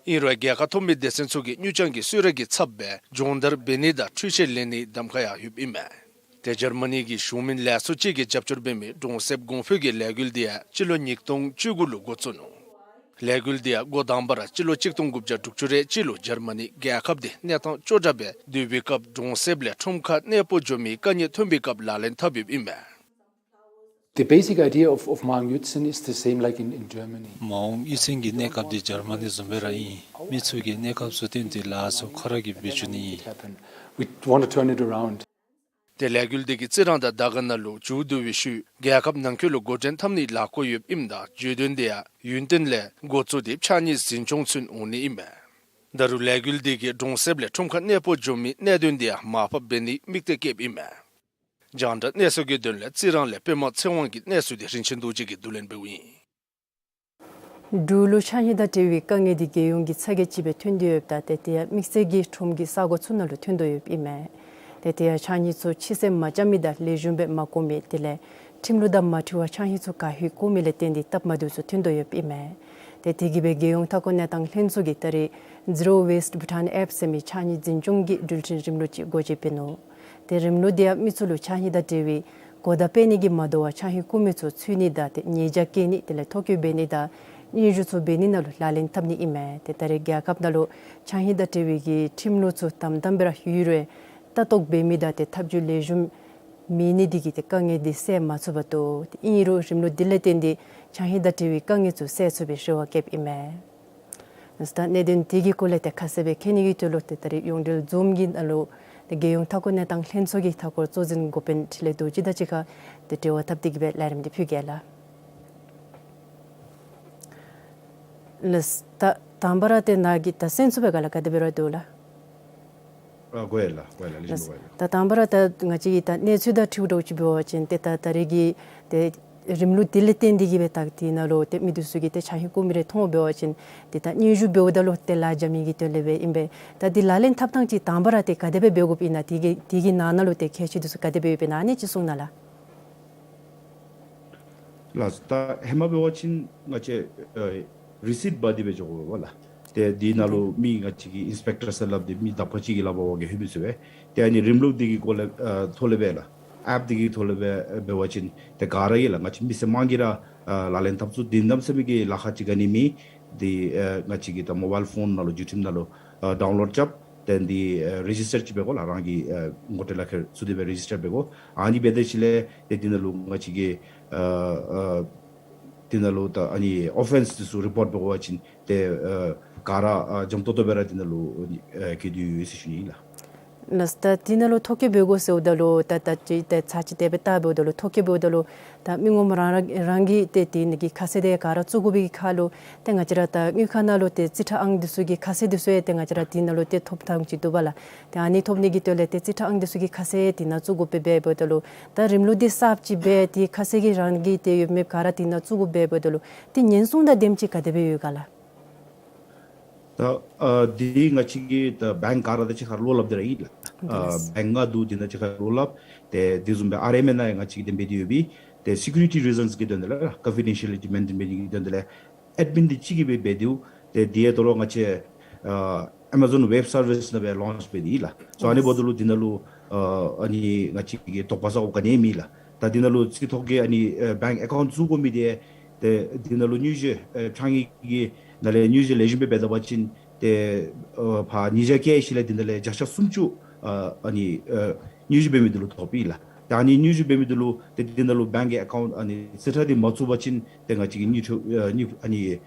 ཨིན་རུང་རྒྱལ་ཁ་ཐོབ་མི་སྡེ་ཚན་ཚུ་གིས་དངུལ་རྐྱང་གི་གསོལ་རས་ཀྱི་ཚབ་སྦེ་སྦྱོང་བརྡར་འབད་ནི་དང་འཕྲུལ་ཆས་ལེན་ནིའི་གདམ་ཁ་ཡང་ཡོདཔ་ཨིན་མས། ཏེ་འཇར་མ་ནི་གི་གཞུང་མིན་ལས་ཚོགས་ཅིག་གིས་རྒྱབ་སྐྱོར་འབད་མི་གྲོང་གསེབ་གོང་འཕེལ་གྱི་ལས་འགུལ་འདི་ཡང་སྤྱི་ལོ་ཉིས་སྟོང་བཅུ་དགུ་ལུ་འགོ་བཙུགས་ནུག། ལས་འགུལ་འདི་ཡང་འགོ་དང་པ་ར་སྤྱི་ལོ་ཆིག་སྟོང་དགུ་བརྒྱ་དྲུག་ཅུ་རེ་གཅིག་ལུ་འཇར་མ་ནི་རྒྱལ་ཁབ་འདི་གནས་སྟངས་སྐྱོ་དྲགས་སྦེ་སྡོད་པའི་སྐབས་གྲོང་གསེབ་ལས་ཁྲོམ་ཁ་གནས་སྤོ་འགྱོ་མིའི་དཀའ་ངལ་ཐོན་པའི་སྐབས་ལག་ལེན་འཐབ་ཡོདཔ་ཨིན་མས། The basic idea of, of Maung Yutzen is the same like in, in Germany. མ་འོངས་གཡུས་ཚན་གྱི་གནས་སྐབས་འདི་འཇར་མ་ནི་བཟུམ་སྦེ་ར་ཨིན། མི་ཚུ་གིས་གནས་སྐབས་ཚུ་བཏོན་ཏེ་ལཱ་ཚུ་ཁོ་ར་གིས་འབད་བཅུག་ནི་ཨིན། Happen. We want to turn it around. ཏེ་ལས་འགུལ་འདི་གིས་རྩི་རང་དང་དར་དཀར་ནང་ལུ་མཇུག་བསྡུ་བའི་ཤུལ་རྒྱལ་ཁབ་ནང་འཁོད་ལུ་འགོ་འདྲེན་འཐབ་ནིའི་ལཱ་བཀོད་ཡོདཔ་ཨིནམ་ད་བརྗོད་དོན་འདི་ཡང་ཡུན་བརྟན་ལས་འགོ་བཙུགས་ཏེ་ཕྱགས་སྙིགས་འཛིན་སྐྱོང་ཚུན་འོང་ནི་ཨིན་མས། ད་རུང་ལས་འགུལ་འདི་གིས་གྲོང་གསེབ་ལས་ཁྲོམ་ཁ་གནས་སྤོ་འགྱོ་མིའི་གནད་དོན་འདི་ཡང་མར་ཕབ་འབད་ནིའི་དམིགས་གཏད་བསྐྱེདཔ་ཨིན་མས། རྒྱང་བསྒྲགས་གནས་ཚུལ་གྱི་དོན་ལས་རྩི་རང་ལས་པདྨ་ཚེ་དབང་གི་གནས་ཚུལ་འདི་རིན་ཆེན་རྡོ་རྗེ་གིས་བསྡུ་ལེན་འབདཝ་ཨིན། འབྲུག་ལུ་ཕྱགས་སྙིགས་དང་འབྲེལ་བའི་དཀའ་ངལ་འདི་རྒྱལ་ཡོངས་ཀྱི་ཚ་གྱང་ཅིག་སྦེ་ཐོན་ཏེ་ཡོདཔ་ད་ཏེ་དེ་ཡང་དམིགས་བསལ་གྱིས་ཁྲོམ་གྱི་ས་གོ་ཚུ་ནང་ལུ་ཐོན་དོ་ཡོདཔ་ཨིན་མས། ཏེ་དེ་ཡང་ཕྱགས་སྙིགས་ཚུ་ཕྱི་སེལ་མ་རྐྱབ་མི་དང་ལེགས་ཤོམ་སྦེ་མ་བཀོ་མི་དེ་ལས་ཁྲིམས་ལུགས་དང་མ་འཁྲིལ་བར་ཕྱགས་སྙིགས་ཚུ་ག་ཧེ་བཀོ་མི་ལས་བརྟེན་ཏེ་སྟབས་མ་བདེཝ་ཚུ་ཐོན་དོ་ཡོདཔ་ཨིན་མས། ཏེ་དེ་གིས་སྦེ་རྒྱལ་ཡོངས་མཐའ་འཁོར་གནས་སྟངས་ལྷན་ཚོགས་ཀྱིས་ད་རེས་Zero Waste Bhutan App ཟེར་མི་ཕྱགས་སྙིགས་འཛིན་སྐྱོང་གི་འགྲུལ་འཕྲིན་རིམ་ལུགས་ཅིག་སྒོ་འབྱེད་འབད་ནུག། ཏེ་རིམ་ལུགས་འདི་ཡང་མི་ཚུ་ལུ་ཕྱགས་སྙིགས་དང་འབྲེལ་བའི་གོ་བརྡ་སྤེལ་ནི་གིས་མ་དོ་བར་ཕྱགས་སྙིགས་བཀོ་མི་ཚུ་འཚོལ་ནི་དང་ཏེ་ཉེས་བྱ་བཀལ་ནི་དེ་ལས་ཐོ་བཀོད་འབད་ནི་དང་སྙན་ཞུ་ཚུ་འབད་ནི་ནང་ལུ་ལག་ལེན་འཐབ་ནི་ཨིན་མས། ཏེ་ད་རེས་རྒྱལ་ཁབ་ནང་ལུ་ཕྱགས་སྙིགས་དང་འབྲེལ་བའི་གི་ཁྲིམས་ལུགས་ཚུ་དམ་དམ་སྦེ་ར་ཡོད་རུང་ལྟ་རྟོག་འབད་མི་དང་ཏེ་ཐབས་ཇུས་ལེགས་ཤོམ་མེད་ནི་འདི་གིས་ཏེ་དཀའ་ངལ་འདི་སེལ་མ་ཚུགས་པར་འདུག། ཏེ་ཨིན་རུང་རིམ་ལུགས་འདི་ལས་བརྟེན་ཏེ་ཕྱགས་སྙིགས་དང་འབྲེལ་བའི་དཀའ་ངལ་ཚུ་སེལ་ཚུགས་པའི་རེ་བ་བསྐྱེདཔ་ཨིན་མས། ད་གནད་དོན་དེ་གི་སྐོར་ལས་ཏེ་ཁ་གསལ་སྦེ་མཁྱེན་ནི་གི་དོན་ལུ་ཏེ་ད་རེས་ཡོངས་འབྲེལ་ཛུམ་གྱི་ནང་ལུ་ཏེ་རྒྱལ་ཡོངས་མཐའ་འཁོར་གནས་སྟངས་ལྷན་ཚོགས་ཀྱི་མཐའ་འཁོར་གཙོ་འཛིན་འགོ་དཔོན་འཕྲིན་ལས་རྡོ་རྗེ་དང་གཅིག་ཁར་ཏེ་འབྲེལ་བ་འཐབ་སྟེ་གི་སྦེ་ལས་རིམ་འདི་ཕུལ་གེ་ལགས། ལགས་ད་དང་པ་ར་ཏེ་ནཱ་གི་ད་གསན་ཚུགས་པའི་སྒང་ལས་ག་དེ་སྦེ་ར་འདུག་ལགས། ཨ་གོ་ཡི་ལགས། གོ་ཡི་ལགས། ལེགས་ཤོམ་གོ་ཡི་ལགས། ད་དང་པ་ར་ད་ང་བཅས་ཀྱི་ད་གནས་ཚུལ་དང་འཁྲིལཝ་ད་ཅིག་འབད་བ་ཅིན་ཏེ་ད་ད་རེས་ཀྱི་ཏེ་རིམ་ལུགས་དེ་ལས་བརྟེན་ཏེ་གི་སྦེ་ད་དེ་ནང་ལུ་ཏེ་མི་འདི་ཚུ་གིས་ཏེ་ཕྱགས་སྙིགས་བཀོ་མི་རེ་མཐོང་འབད་བ་ཅིན་ཏེ་ད་སྙན་ཞུ་འབདཝ་ད་ལུ་ཏེ་ལཱ་འཇམ་མི་གི་དོན་ལས་སྦེ་ཨིན་པས། ད་འདི་ལག་ལེན་འཐབ་ཐངས་ཅིག་དང་པ་ར་ཏེ་ག་དེ་སྦེ་འབད་དགོཔ་ཨིན་ན་དེ་གི་དེ་གི་ནང་ན་ལུ་ཏེ་ཁྱད་ཆོས་འདི་ཚུ་ག་དེ་སྦེ་ཡོདཔ་ཨིན་ན་ཨ་ནི་ཅིག་གསུང་གནང་ལགས། ལགས་ད་ཧེ་མ་འབད་བ་ཅིན་ང་བཅས་ཨ་རི་སིཊ་འབག་སྟེ་སྦེ་འགྱོ་དགོ་པས་ལགས། ཏེ་འདི་ནང་ལུ་མི་ང་བཅས་ཀྱི་ཨིནསི་པེག་ཊར་ཟེར་སླབ་སྟེ་མི་དག་པ་ཅིག་གིས་ལཱ་འབད་བ་གི་ཧེ་མི་ཚུ་སྦེ་ཏེ་ཨ་ནི་རིམ་ལུགས་འདི་གི་སྐོར་ལས་ཨ་ཐོག་ལས་སྦེ་ལགས་ཨེཔ་འདི་གི་ཐོག་ལས་སྦེ་འབད་བ་ཅིན་ཏེ་ག་ར་གིས་ལགས་ང་བཅས་མི་སེར་དམངས་ཀྱིས་ར་ཨ་ལག་ལེན་འཐབ་ཚུགས། དེ་གནམ་མེད་ས་མེད་ཀྱི་ལཱ་ཁག་ཅིག་ག་ནི་མེད། འདི་ཨ་ང་བཅས་ཀྱི་ད་མོ་བཱའིལ་ཕོན་ནང་ལུ་ཡུ་ཊུབ་ནང་ལུ་ཨ་ཌའུན་ལོཌ་རྐྱབ། ཏེ་འདི་ཨ་རི་ཇིསི་ཊར་ཅིག་འབད་དགོ་ལགས། རང་གི་ཨ་ངོ་སྤྲོད་ལག་ཁྱེར་ཚུ་འདི་སྦེ་རི་ཇིསི་ཊར་འབད་དགོ། ཨ་ནི་འབད་དེ་ཅིག་ལས་ཏེ་འདི་ནང་ལུ་ང་བཅས་ཀྱི་ཨ་ཨ་འདི་ནང་ལུ་ད་ཨ་ནི་ཨོ་ཕེནསི་འདི་ཚུ་རི་པོརཊ་འབད་དགོ་པ་ཅིན་ཏེ་ཨ་ག་ར་ཨ་འཇམ་ཏོང་ཏོ་སྦེ་ར་འདི་ནང་ལུ་ཨ་འགྱོ་དོ་ཡོད་ཟེར་ཞུ་ནི་ཨིན་ལགས། ལགས་ད་འདི་ནང་ལུ་ཐོ་བཀོད་འབད་དགོ་ཟེརཝ་ད་ལུ་ད་ད་ཅི་ད་ཚར་ཅིག་དེ་སྦེ་བལྟ་འབདཝ་ད་ལུ་ཐོ་བཀོད་འབདཝ་ད་ལུ་ད་མི་ངོམ་རང་རང་རང་གིས་ཏེ་འདི་ནང་གི་ཁ་གསལ་འདི་ག་ར་བཙུགས་དགོ་པའི་ཁར་ལུ་ཏེ་ང་བཅས་ར་ད་དངུལ་ཁང་ནང་ལུ་ཏེ་རྩིས་ཁྲ་ཨང་འདི་ཚུ་གི་ཁ་གསལ་འདི་ཚུ་ཡང་ཏེ་ང་བཅས་ར་འདི་ནང་ལུ་ཏེ་ཐོབ་ཐངས་ཅིག་འདུག་པ་ལགས། ཏེ་ཨ་ནི་ཐོབ་ནི་གི་དོན་ལས་ཏེ་རྩིས་ཁྲ་ཨང་འདི་ཚུ་གི་ཁ་གསལ་འདི་ནང་བཙུགས་དགོ་པས་འབདཝ་ད་ལུ་ད་རིམ་ལུགས་འདི་གསརཔ་ཅིག་སྦེ་ཏེ་ཁ་གསལ་གྱི་རང་གི་ཏེ་ཡོད་མེད་ག་ར་འདི་ནང་བཙུགས་དགོ་པས་འབདཝ་ད་ལུ་ཏེ་ཉེན་སྲུང་དང་དེམ་ཅིག་ག་དེ་སྦེ་ཡོད་ག་ལགས། ད་ཨ་འདི་ང་བཅས་ཀྱི་ད་བེངཀ་ག་ར་ད་གཅིག་ཁར་བློ་སླབ་སྟེ་ར་ཡོད་ལགས། ཨ་ལགས། བེངཀ་ང་འདུག་འདི་ནང་གཅིག་ཁར་བློ་སླབ། ཏེ་འདི་བཟུམ་སྦེ་ཨར་ཨེམ་ཨེ་ནང་ཡང་ང་བཅས་ཀྱིས་དེ་སྦེ་འདི་ཡོད་པས། ཏེ་སི་ཀུ་རི་ཊི་རི་ཛཱནསི་གི་དོན་ལས་ལགས་ཀོན་ཕི་ཌེན་ཤལ་ལི་ཊི་མེན་ཊེན་འབད་ནི་གི་དོན་ལས་ཨེཌ་མིན་འདི་གཅིག་གིས་སྦེ་འབད་དེ་འདུག། ཏེ་འདི་ཡང་ད་རུང་ང་བཅས་ཨ་ཨེ་མ་ཛོན་ཝེབ་སར་བིསི་ནང་སྦེ་ལོནཆ་འབད་དེ་ཡོད་ལགས། སོ་ཨ་ནི་འབདཝ་ད་ལུ་འདི་ནང་ལུ་ཨ་ཨ་ནི་ང་བཅས་ཀྱི་དོགས་པ་ཟ་དགོཔ་ག་ནི་ཡང་མེད་ལགས། ད་འདི་ནང་ལུ་རྩིས་ཐོ་གི་ཨ་ནི་ཨེ་བེངཀ་ཨེ་ཀའུནཊ་བཙུགས་དགོ་མི་འདི་ཏེ་འདི་ནང་ལུ་དངུལ་བཞེས་ཨེ་ཕྱགས་སྙིགས་ཀྱི་ནང་ལས་དངུལ་བཞེས་ལེགས་ཤོམ་སྦེ་འབད་ད་པ་ཅིན་ཏེ་ཨེ་ཕར་ཉིས་བརྒྱ་བརྒྱད་ཅིག་ལས་འདི་ནང་ལས་བརྒྱ་ཆ་སུམ་ཅུ་ཨ་ཨ་ནི་ཨེ་དངུལ་བཞེས་འབད་མི་འདི་ལུ་ཐོབ་ཨིན་ལགས། ད་ཨ་ནི་དངུལ་བཞེས་འབད་མི་འདི་ལུ་ཏེ་འདི་ནང་ལུ་བེངཀ་ཨེ་ཀའུནཊ་ཨ་ནི་རྩིས་ཁྲ་འདི་མ་བཙུགས་པ་ཅིན་ཏེ་ང་བཅས་ཀྱིས་དངུལ་ཁྲི་ཨེ་དངུལ་ཨ་ནི་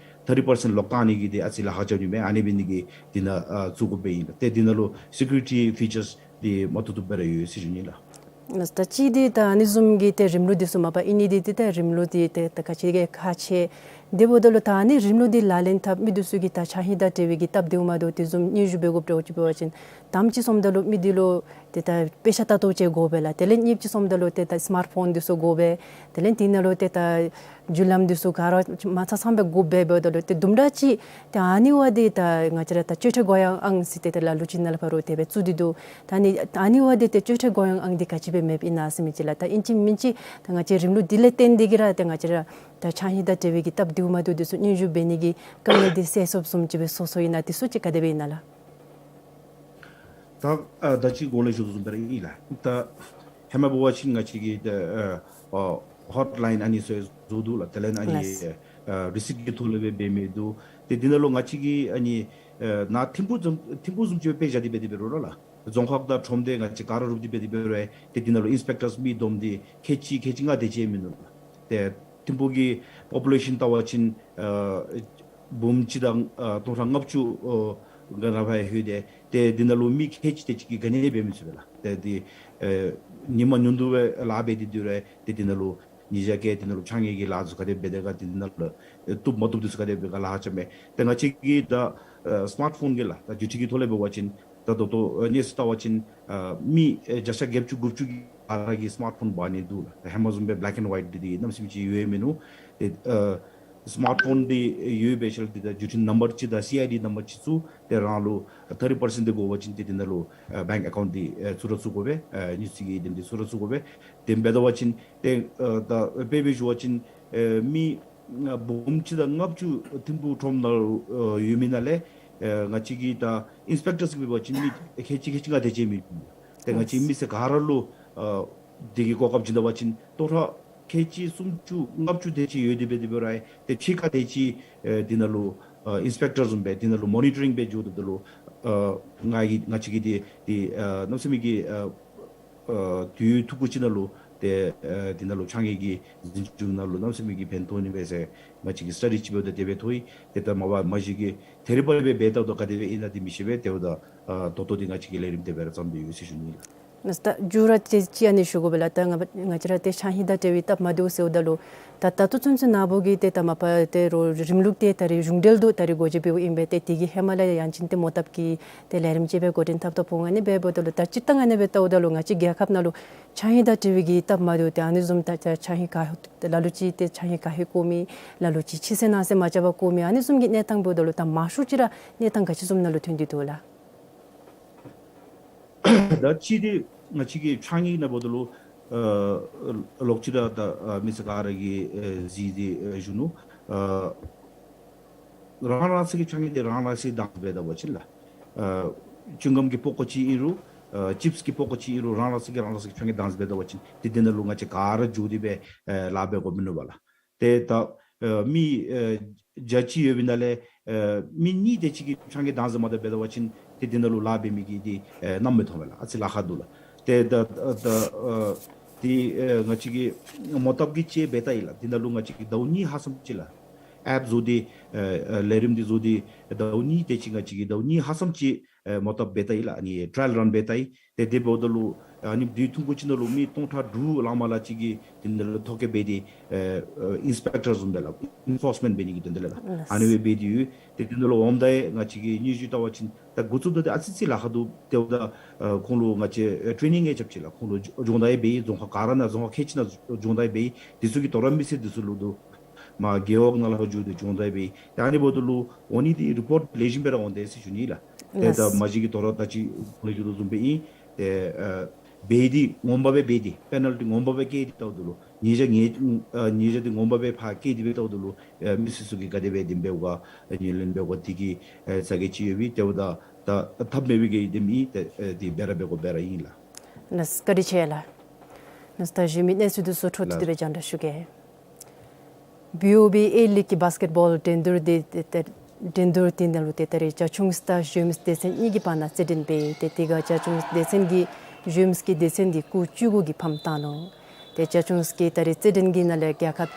ཐར་ཊི་པར་སེནཊ་ལོག་བཏང་ནི་གི་འདི་ཨ་ཙི་ལཱ་ཁག་རྐྱབ་ནི་མས། ཨ་ནི་འབད་ནི་གི་འདི་ནང་ཨ་བཙུགས་དགོཔ་ཨིན་ལགས། ཏེ་འདི་ནང་ལུ་སི་ཀུ་རི་ཊི་ཕི་ཅརསི་འདི་མ་བཏུབ་བཏུབ་སྦེ་ར་ཡོད་ཟེར་ཞུ་ནི་ལགས། ད་ཅི་འདི་ད་ཨ་ནི་བཟུམ་གྱི་ཏེ་རིམ་ལུགས་འདི་ཚུ་མ་པ་ཨིན་ནི་འདི་ཏེ་ད་རིམ་ལུགས་འདི་ཏེ་ད་ག་ཅི་གི་ཁག་ཆེ། དེ་འབདཝ་ད་ལུ་ད་ཨ་ནི་རིམ་ལུགས་འདི་ལག་ལེན་འཐབ་མི་འདི་ཚུ་གིས་ད་ཕྱགས་སྙིགས་དང་འབྲེལ་བའི་གི་སྟབས་བདེཝ་མ་བདེཝ་དེ་བཟུམ་དངུལ་བཞེས་འབད་དགོཔ་འདྲཝ་ཅིག་འབད་བ་ཅིན་དང་པ་ཅིག་སོངམ་ད་ལུ་མི་འདི་ལུ་ཏེ་ད་དཔེ་ཆ་ལྟ་རྟོག་ཅིག་དགོ་པས་ལགས། དེ་ལས་གཉིས་པ་ཅིག་སོངམ་ད་ལུ་ཏེ་ད་སི་མཱཊ་ཕོན་འདི་ཚུ་དགོ་པས། དེ་ལས་དེ་ནང་ལུ་ཏེ་ད་བརྒྱུད་ལམ་འདི་ཚུ་ག་ར་མ་ཚང་ཚང་སྦེ་དགོཔ་འབདཝ་ད་ལུ་ཏེ་དུམ་གྲ་ཅིག་ཏེ་ཨ་ནི་བ་འདི་ད་ང་བཅས་ར་ད་སྤྱོད་ཁྲལ་དགོངས་ཡངས་ཨང་ཟེར་ཏེ་ཏེ་ལ་ལུ་ཅིག་ནང་ལས་ཕར་ལུ་དེ་སྦེ་བཙུགས་ཏེ་འདུག། ད་ཨ་ནི་ཨ་ནི་བ་འདི་ཏེ་སྤྱོད་ཁྲལ་དགོངས་ཡངས་ཨང་འདི་ག་ཅི་སྦེ་མེདཔ་ཨིན་ན་ཟེར་མི་ཅིག་ལགས། ད་ཨིན་ཅི་མིན་ཅི་ད་ང་བཅས་རིམ་ལུགས་འདི་ལས་བརྟེན་ཏེ་གིས་ར་ཏེ་ང་བཅས་ར་ད་ཕྱགས་སྙིགས་དང་འབྲེལ་བའི་གི་སྟབས་བདེཝ་མ་བདེཝ་འདི་ཚུ་དངུལ་བཞེས་འབད་ནི་གི་དཀའ་ངལ་འདི་སེལ་སོངམ་བཟུམ་ཅིག་སྦེ་སོ་སོ་ཨིན་ན་དེ་ཚུ་ཅིག་ག་དེ་སྦེ་ཨིན་ན་ལགས། ད་ཨ་ད་ཅི་གོང་ལས་ཞུ་དོ་བཟུམ་སྦེ་ར་ཨིན་ལགས། ད་ཧེ་མ་འབད་བ་ཅིན་ང་བཅས་ཀྱིས་ད་ཨ་ཨ་ཧོཊ་ལའིན་ཨ་ནི་ཚུ་བཟོ་དོ་ལགས། དེ་ལས་ཨ་ནི་ལགས། ཨ་རི་སིཊ་ཀྱི་ཐོག་ལས་སྦེ་འབད་མི་འདུག། ཏེ་འདི་ནང་ལུ་ང་བཅས་ཀྱིས་ཨ་ནི་ཨ་ནཱ་ཐིམ་ཕུག་བཟུམ་ཐིམ་ཕུག་བཟུམ་ཅིག་སྦེ་དཔེ་བཞག་སྟེ་འབད་དེ་འབད་རུང་ར་ལགས། རྫོང་ཁག་དང་ཁྲོམ་སྡེ་ང་བཅས་ག་ར་རུབ་སྟེ་འབད་དེ་འབད་རུང་ཡང་ཏེ་འདི་ནང་ལུ་ཨིན་སི་པེག་ཊརསི་མི་བསྡོམས་ཏེ་ཁལ་གཅིག་ཁལ་གཅིག་ལྔ་དེ་ཅིག་མིན་ནུག། ཏེ་ཐིམ་ཕུག་གི་པོ་པུ་ལེ་ཤཱན་བལྟ་བ་ཅིན་ཨ་འབུམ་གཅིག་དང་ཨ་སྟོང་ཕྲག་ལྔ་བཅུ་ཨ་ག་ནི་བ་ལྷོད་དེ་ཏེ་འདི་ནང་ལུ་མི་ཁལ་གཅིག་དེ་ཅིག་གིས་ག་ནི་འབད་མི་ཚུགས་པས་ལགས། ཏེ་འདི་ཨ་ཉིནམ་ཉུང་དུ་སྦེ་ལཱ་འབད་དེ་འདི་རུང་ཡང་ཏེ་འདི་ནང་ལུ་ཉིས་བརྒྱ་བརྒྱད་འདི་ནང་ལུ་ཕྱགས་སྙིགས་ཀྱི་ལཱ་ཚུ་ག་དེ་འབད་དེ་ག་འདི་ནང་ལུ་ཨེ་བཏུབ་མ་བཏུབ་འདི་ཚུ་ག་དེ་འབད་ག་ལཱ་ཁག་རྐྱབ་མས། ཏེ་ང་བཅས་ཀྱིས་ད་ཨ་སི་མཱཊ་ཕོན་གྱི་ལགས་ད་བརྒྱུད་འཕྲིན་གྱི་ཐོག་ལས་འབད་བ་ཅིན་ད་ད་ལྟོ་ཨ་གནས་ཚུལ་བལྟ་བ་ཅིན་ཨ་མི་ཨེ་བརྒྱ་ཆ་བརྒྱད་ཅུ་དགུ་བཅུ་གིས་ག་ར་གིས་སི་མཱཊ་ཕོན་འབག་ནི་འདུག་ལགས། ད་ཧེ་མ་བཟུམ་སྦེ་བེ་ལེག་ཨེནཌ་ཝའིཊ་འདི་འདི་གནམ་མེད་ས་མེད་ཅིག་ཡོད་མིན་ནུག། ཏེ་ཨ་སི་མཱཊ་ཕོན་འདི་ཡོད་པའི་ཤུལ་འདི་ད་བརྒྱུད་འཕྲིན་ནམ་བར་ཅིག་དང་སི་ཨའི་ཌི་ནམ་བར་ཅིག་བཙུགས་ཏེ་རང་ལུ་ཐར་ཊི་པར་སེནཊ་འདི་དགོ་པ་ཅིན་ཏེ་འདི་ནང་ལུ་ཨ་བེངཀ་ཨེ་ཀའུནཊ་འདི་ཨ་བཙུགས་ར་བཙུགས་དགོ་པས། ཨ་དངུལ་རྩིས་ཀྱི་དེ་འདི་བཙུགས་ར་བཙུགས་དགོ་པས། དེ་འབད་བ་ཅིན་ཏེ་ཨ་ད་དཔེ་སྦེ་ཞུ་བ་ཅིན་ཨ་མི་ཨ་འབུམ་གཅིག་དང་ལྔ་བཅུ་ཐིམ་ཕུག་ཁྲོམ་ནང་ལུ་ཨ་ཡོད་མི་ནང་ལས་ཨ་ང་བཅས་ཀྱིས་ད་ཨིན་སི་པེག་ཊརསི་གིས་འབད་བ་ཅིན་མི་ཁལ་གཅིག་ཁལ་གཅིག་ལྔ་དེ་ཅིག་མིན། ཏེ་ང་བཅས་མི་སེར་ག་ར་ལུ་ཨ་དེ་གི་གོ་སྐབས་བྱིན་ད་པ་ཅིན་སྟོང་ཕྲག་ཁལ་གཅིག་སུམ་ཅུ་ལྔ་བཅུ་དེ་ཅིག་ཡོད་དེ་འབད་དེ་འབད་རུང་ཡང་ཏེ་ཕྱི་ཁར་དེ་ཅིག་ཨ་འདི་ནང་ལུ་ཨ་ཨིན་སི་པེག་ཊར་བཟུམ་སྦེ་འདི་ནང་ལུ་མོ་ནི་ཊ་རིང་འབད་འགྱོ་དོ་ད་ལུ་ཨ་ང་གིས་ང་བཅས་ཀྱིས་འདི་འདི་ཨ་གནམ་མེད་ས་མེད་ཀྱི་ཨ་ཨ་དུས་ཡུན་ཐུང་ཀུ་ཅིག་ནང་ལུ་ཏེ་ཨ་འདི་ནང་ལུ་ཕྱགས་སྙིགས་ཀྱི་འཛིན་སྐྱོང་ནང་ལུ་གནམ་མེད་ས་མེད་ཀྱི་ཕན་ཐོགས་ནི་མས་ཟེར་ང་བཅས་ཀྱིས་སི་ཊ་ཌི་ཅིག་འབདཝ་ད་དེ་སྦེ་ཐོན་ཡི། ཏེ་ད་མ་པ་མ་གཞི་གི་ཐད་རི་བ་རི་སྦེ་འབད་ད་ལུ་ག་དེ་སྦེ་ཨིན་ན་འདི་མི་ཤེས་པས། ཏེ་འབདཝ་ད་ཨ་ད་ལྟོ་འདི་ང་བཅས་ཀྱིས་ལས་རིམ་དེ་སྦེ་ར་བརྩམས་ཏེ་ཡོད་ཟེར་ཞུ་ནི་ལགས། ནཱ་ད་མཇུག་ར་ཅིག་ཅིག་ཨ་ནི་ཞུ་དགོ་པས་ལགས། ད་ང་ང་བཅས་ར་ཏེ་ཕྱགས་སྙིགས་དང་འབྲེལ་བའི་སྟབས་མ་བདེཝ་ཟེརཝ་ད་ལུ་ད་ད་ལྟོ་ཚུན་ཚོད་ནཱ་བུ་གི་ཏེ་ད་མ་པ་ཏེ་རོགས་རིམ་ལུགས་ཏེ་ད་རིས་གཞུང་འབྲེལ་དུ་ད་རིས་འགོ་འབྱེད་འབདཝ་ཨིན་པས། ཏེ་དེ་གི་ཧེ་མ་ལས་ཡང་ཅིན་ཏེ་མོ་བཏབ་ཀྱི་ཏེ་ལས་རིམ་ཅིག་སྦེ་འགོ་འདྲེན་འཐབ་འཐབ་འོང་། ཨ་ནི་སྦེ་འབདཝ་ད་ལུ་ད་སྤྱིར་བཏང་ཨ་ནི་སྦེ་བལྟཝ་ད་ལུ་ང་བཅས་རྒྱལ་ཁབ་ནང་ལུ་ཕྱགས་སྙིགས་དང་འབྲེལ་བའི་གི་སྟབས་མ་བདེཝ་ཏེ་ཨ་ནི་བཟུམ་ད་ད་ཕྱགས་སྙིགས་ག་ལ་ལུ་ཅིག་ཏེ་ཕྱགས་སྙིགས་ག་ཧེ་བཀོ་མི་ལ་ལུ་ཅིག་ཕྱི་སེལ་ནང་སེལ་མ་རྐྱབ་པར་བཀོ་མི་ཨ་ནི་བཟུམ་གྱི་གནས་སྟངས་འབདཝ་ད་ལུ་ད་མང་ཤོས་ཅིག་ར་གནས་སྟངས་ག་ཅི་བཟུམ་ནང་ལུ་ཐོན་ཏེ་འདུག་ལགས། ད་ཅི་འདི་ང་བཅས་ཀྱི་ཕྱགས་སྙིགས་ནང་འབདཝ་ད་ལུ་ཨ་ལོག་ཅི་ར་ད་ཨ་མི་སེར་ག་ར་གིས་ཨ་གཟིགས་ཏེ་ཨ་ཞུ་ནུག། ཨ་རང་རང་སོའི་གི་ཕྱགས་སྙིགས་འདི་རང་རང་སོའི་གདངས་འབད་ད་པ་ཅིན་ལགས། ཨ་ཅིང་གམ་གྱི་པགས་ཀོ་ཅིག་ཨིན་རུང་ཨ་ཅིབས་ཀྱི་པགས་ཀོ་ཅིག་ཨིན་རུང་རང་རང་སོའི་གི་རང་རང་སོའི་གི་ཕྱགས་སྙིགས་གདངས་འབད་ད་པ་ཅིན་ཏེ་འདི་ནང་ལུ་ང་བཅས་ག་ར་འཛུལ་ཏེ་སྦེ་ཨ་ལཱ་འབད་དགོཔ་མིན་ནུག་པ་ལགས། ཏེ་ད་ཨ་མི་ཨ་བརྒྱ་ཅིག་ཡོད་པའི་ནང་ལས་ཨ་མི་གཉིས་དེ་ཅིག་གིས་ཕྱགས་སྙིགས་གདངས་ཟེར་མ་ད་འབད་ད་པ་ཅིན་ཏེ་འདི་ནང་ལུ་ལཱ་འབད་མི་གི་འདི་ཨ་རྣམ་མི་མཐོང་པས་ལགས། ཨ་ཙི་ལཱ་ཁག་འདུག་ལགས། ཏེ་ད་ད་ཨ་ཏེ་ཨ་ང་བཅས་ཀྱིས་མོ་བཏབ་ཀྱི་ཅིག་འབད་ད་ཡི་ལགས། འདི་ནང་ལུ་ང་བཅས་ཀྱིས་ཟླཝ་གཉིས་ལྷག་ཙམ་ཅིག་ལགས། ཨེཔ་བཟོ་སྟེ་ཨ་ཨ་ལས་རིམ་འདི་བཟོ་སྟེ་ཟླཝ་གཉིས་དེ་ཅིག་ང་བཅས་ཀྱིས་ཟླཝ་གཉིས་ལྷག་ཙམ་ཅིག་ཨེ་མོ་བཏབ་འབད་ད་ཡི་ལགས། ཨ་ནི་ཊ་རའི་ཡལ་རཱན་འབད་ད་ཡི། ཏེ་དེ་འབདཝ་ད་ལུ་ཨ་ནི་དུས་ཐུང་ཀུ་ཅིག་ནང་ལུ་མི་སྟོང་ཕྲག་དྲུག་ལྷག་མ་ལྷག་ཅིག་གིས་དེ་ནང་ལུ་ཐོ་བཀོད་འབད་དེ་ཨེ་ཨེ་ཨིན་སི་པེག་ཊར་བཟུམ་སྦེ་ལགས། ཨེན་ཕོརསི་མེནཊ་འབད་ནི་གི་དོན་དག་ལས་ལགས། ཨ་ནི་སྦེ་འབད་དེ་ཡོད། ཏེ་དེ་ནང་ལུ་འོངམ་ད་ཡང་ང་བཅས་ཀྱིས་དངུལ་བཞེས་བལྟ་བ་ཅིན་ད་འགོ་བཙུགས་ད་ཏེ་ཨ་ཙི་ཙི་ལཱ་ཁག་འདུག། ཏེ་འབདཝ་ད་ཨེ་ཁོང་ལུ་ང་བཅས་ཨེ་ཊེ་ནིང་ཡང་རྐྱབ་ཅི་ལགས། ཁོང་ལུ་སྦྱོང་བརྡར་ཡང་འབད་ཡི། རྫོང་ཁག་ག་ར་ནང་རྫོང་ཁག་ཁལ་གཅིག་ནང་སྦྱོང་བརྡར་ཡང་འབད་ཡི། དེ་ཚུ་གི་དོ་རུང་མི་སེར་དེ་ཚུ་ལུ་དུ་མར་རྒེད་འོག་ནང་ལུ་ཧོ་འགྱོ་སྟེ་སྦྱོང་བརྡར་འབད་ཡི། ཏེ་ཨ་ནི་འབདཝ་ད་ལུ་འོང་ནི་འདི་རི་པོརཊ་ལེགས་ཤོམ་སྦེ་ར་འོང་དེས་ཟེར་ཞུ་ནི་ལགས། ཏེ་ད་ལགས། མ་གཞི་གི་དོ་རུང་ད་ཅི་ཁོང་ལུ་ཞུ་དོ་བཟུམ་སྦེ་ཨིན། ཏེ་ཨ་འབད་དེ་ངོ་མ་སྦེ་འབད་དེ་པེ་ནཱལ་ཊི་ངོ་མ་སྦེ་བཀལ་ཏེ་བལྟཝ་ད་ལུ་ཉེས་བྱ་ཉེས་ཨ་ཉེས་བྱ་འདི་ངོ་མ་སྦེ་ཕར་བཀལ་ཏེ་སྦེ་བལྟཝ་ད་ལུ་ཨ་མི་སེར་ཚུ་གིས་ག་དེ་སྦེ་འདི་འབདཝ་ག་ཨ་ཉེས་ལན་འབདཝ་ག་དེ་གི་ཨ་ཚ་གྱང་ཅིག་ཡོད་པས། ཏེ་འབདཝ་ད་ད་ཐབས་མེད་པའི་གི་དེམ་ཨིན། ཏེ་ཨ་འདི་འབད་ར་འབད་དགོ་འབད་ར་ཨིན་ལགས། ལགས་བཀའ་དྲིན་ཆེ་ལགས། ད་གཞོན་མི་གནས་ཚུལ་འདི་ཚུ་འཕྲོ་མཐུད་དེ་སྦེ་རྒྱང་བསྒྲགས་ཞུ་གེ། བི་ཨོ་བི་ཨེ་ལིག་གི་བཱསི་ཀེཊ་བོལ་འགྲན་བསྡུར་འདི་ཏེ་ཏེ་འགྲན་བསྡུར་འདི་ནང་ལུ་ཏེ་ད་རེས་རྒྱ་ཁྱོན་དང་གཞོནམ་སྡེ་ཚན་གཉིས་ཀྱི་བར་ན་རྩེད་འགྲན་འབད། ཏེ་དེ་ཁར་རྒྱ་ཁྱོན་སྡེ་ཚན་གྱིས་གཞོནམ་གྱི་སྡེ་ཚན་འདི་སྐུགས་བཅུ་དགུ་གིས་ཕམ་བཏང་ནུག། ཏེ་རྒྱ་ཁྱོན་གྱི་ད་རེས་རྩེད་འགྲན་གྱི་ནང་ལས་རྒྱལ་ཁ་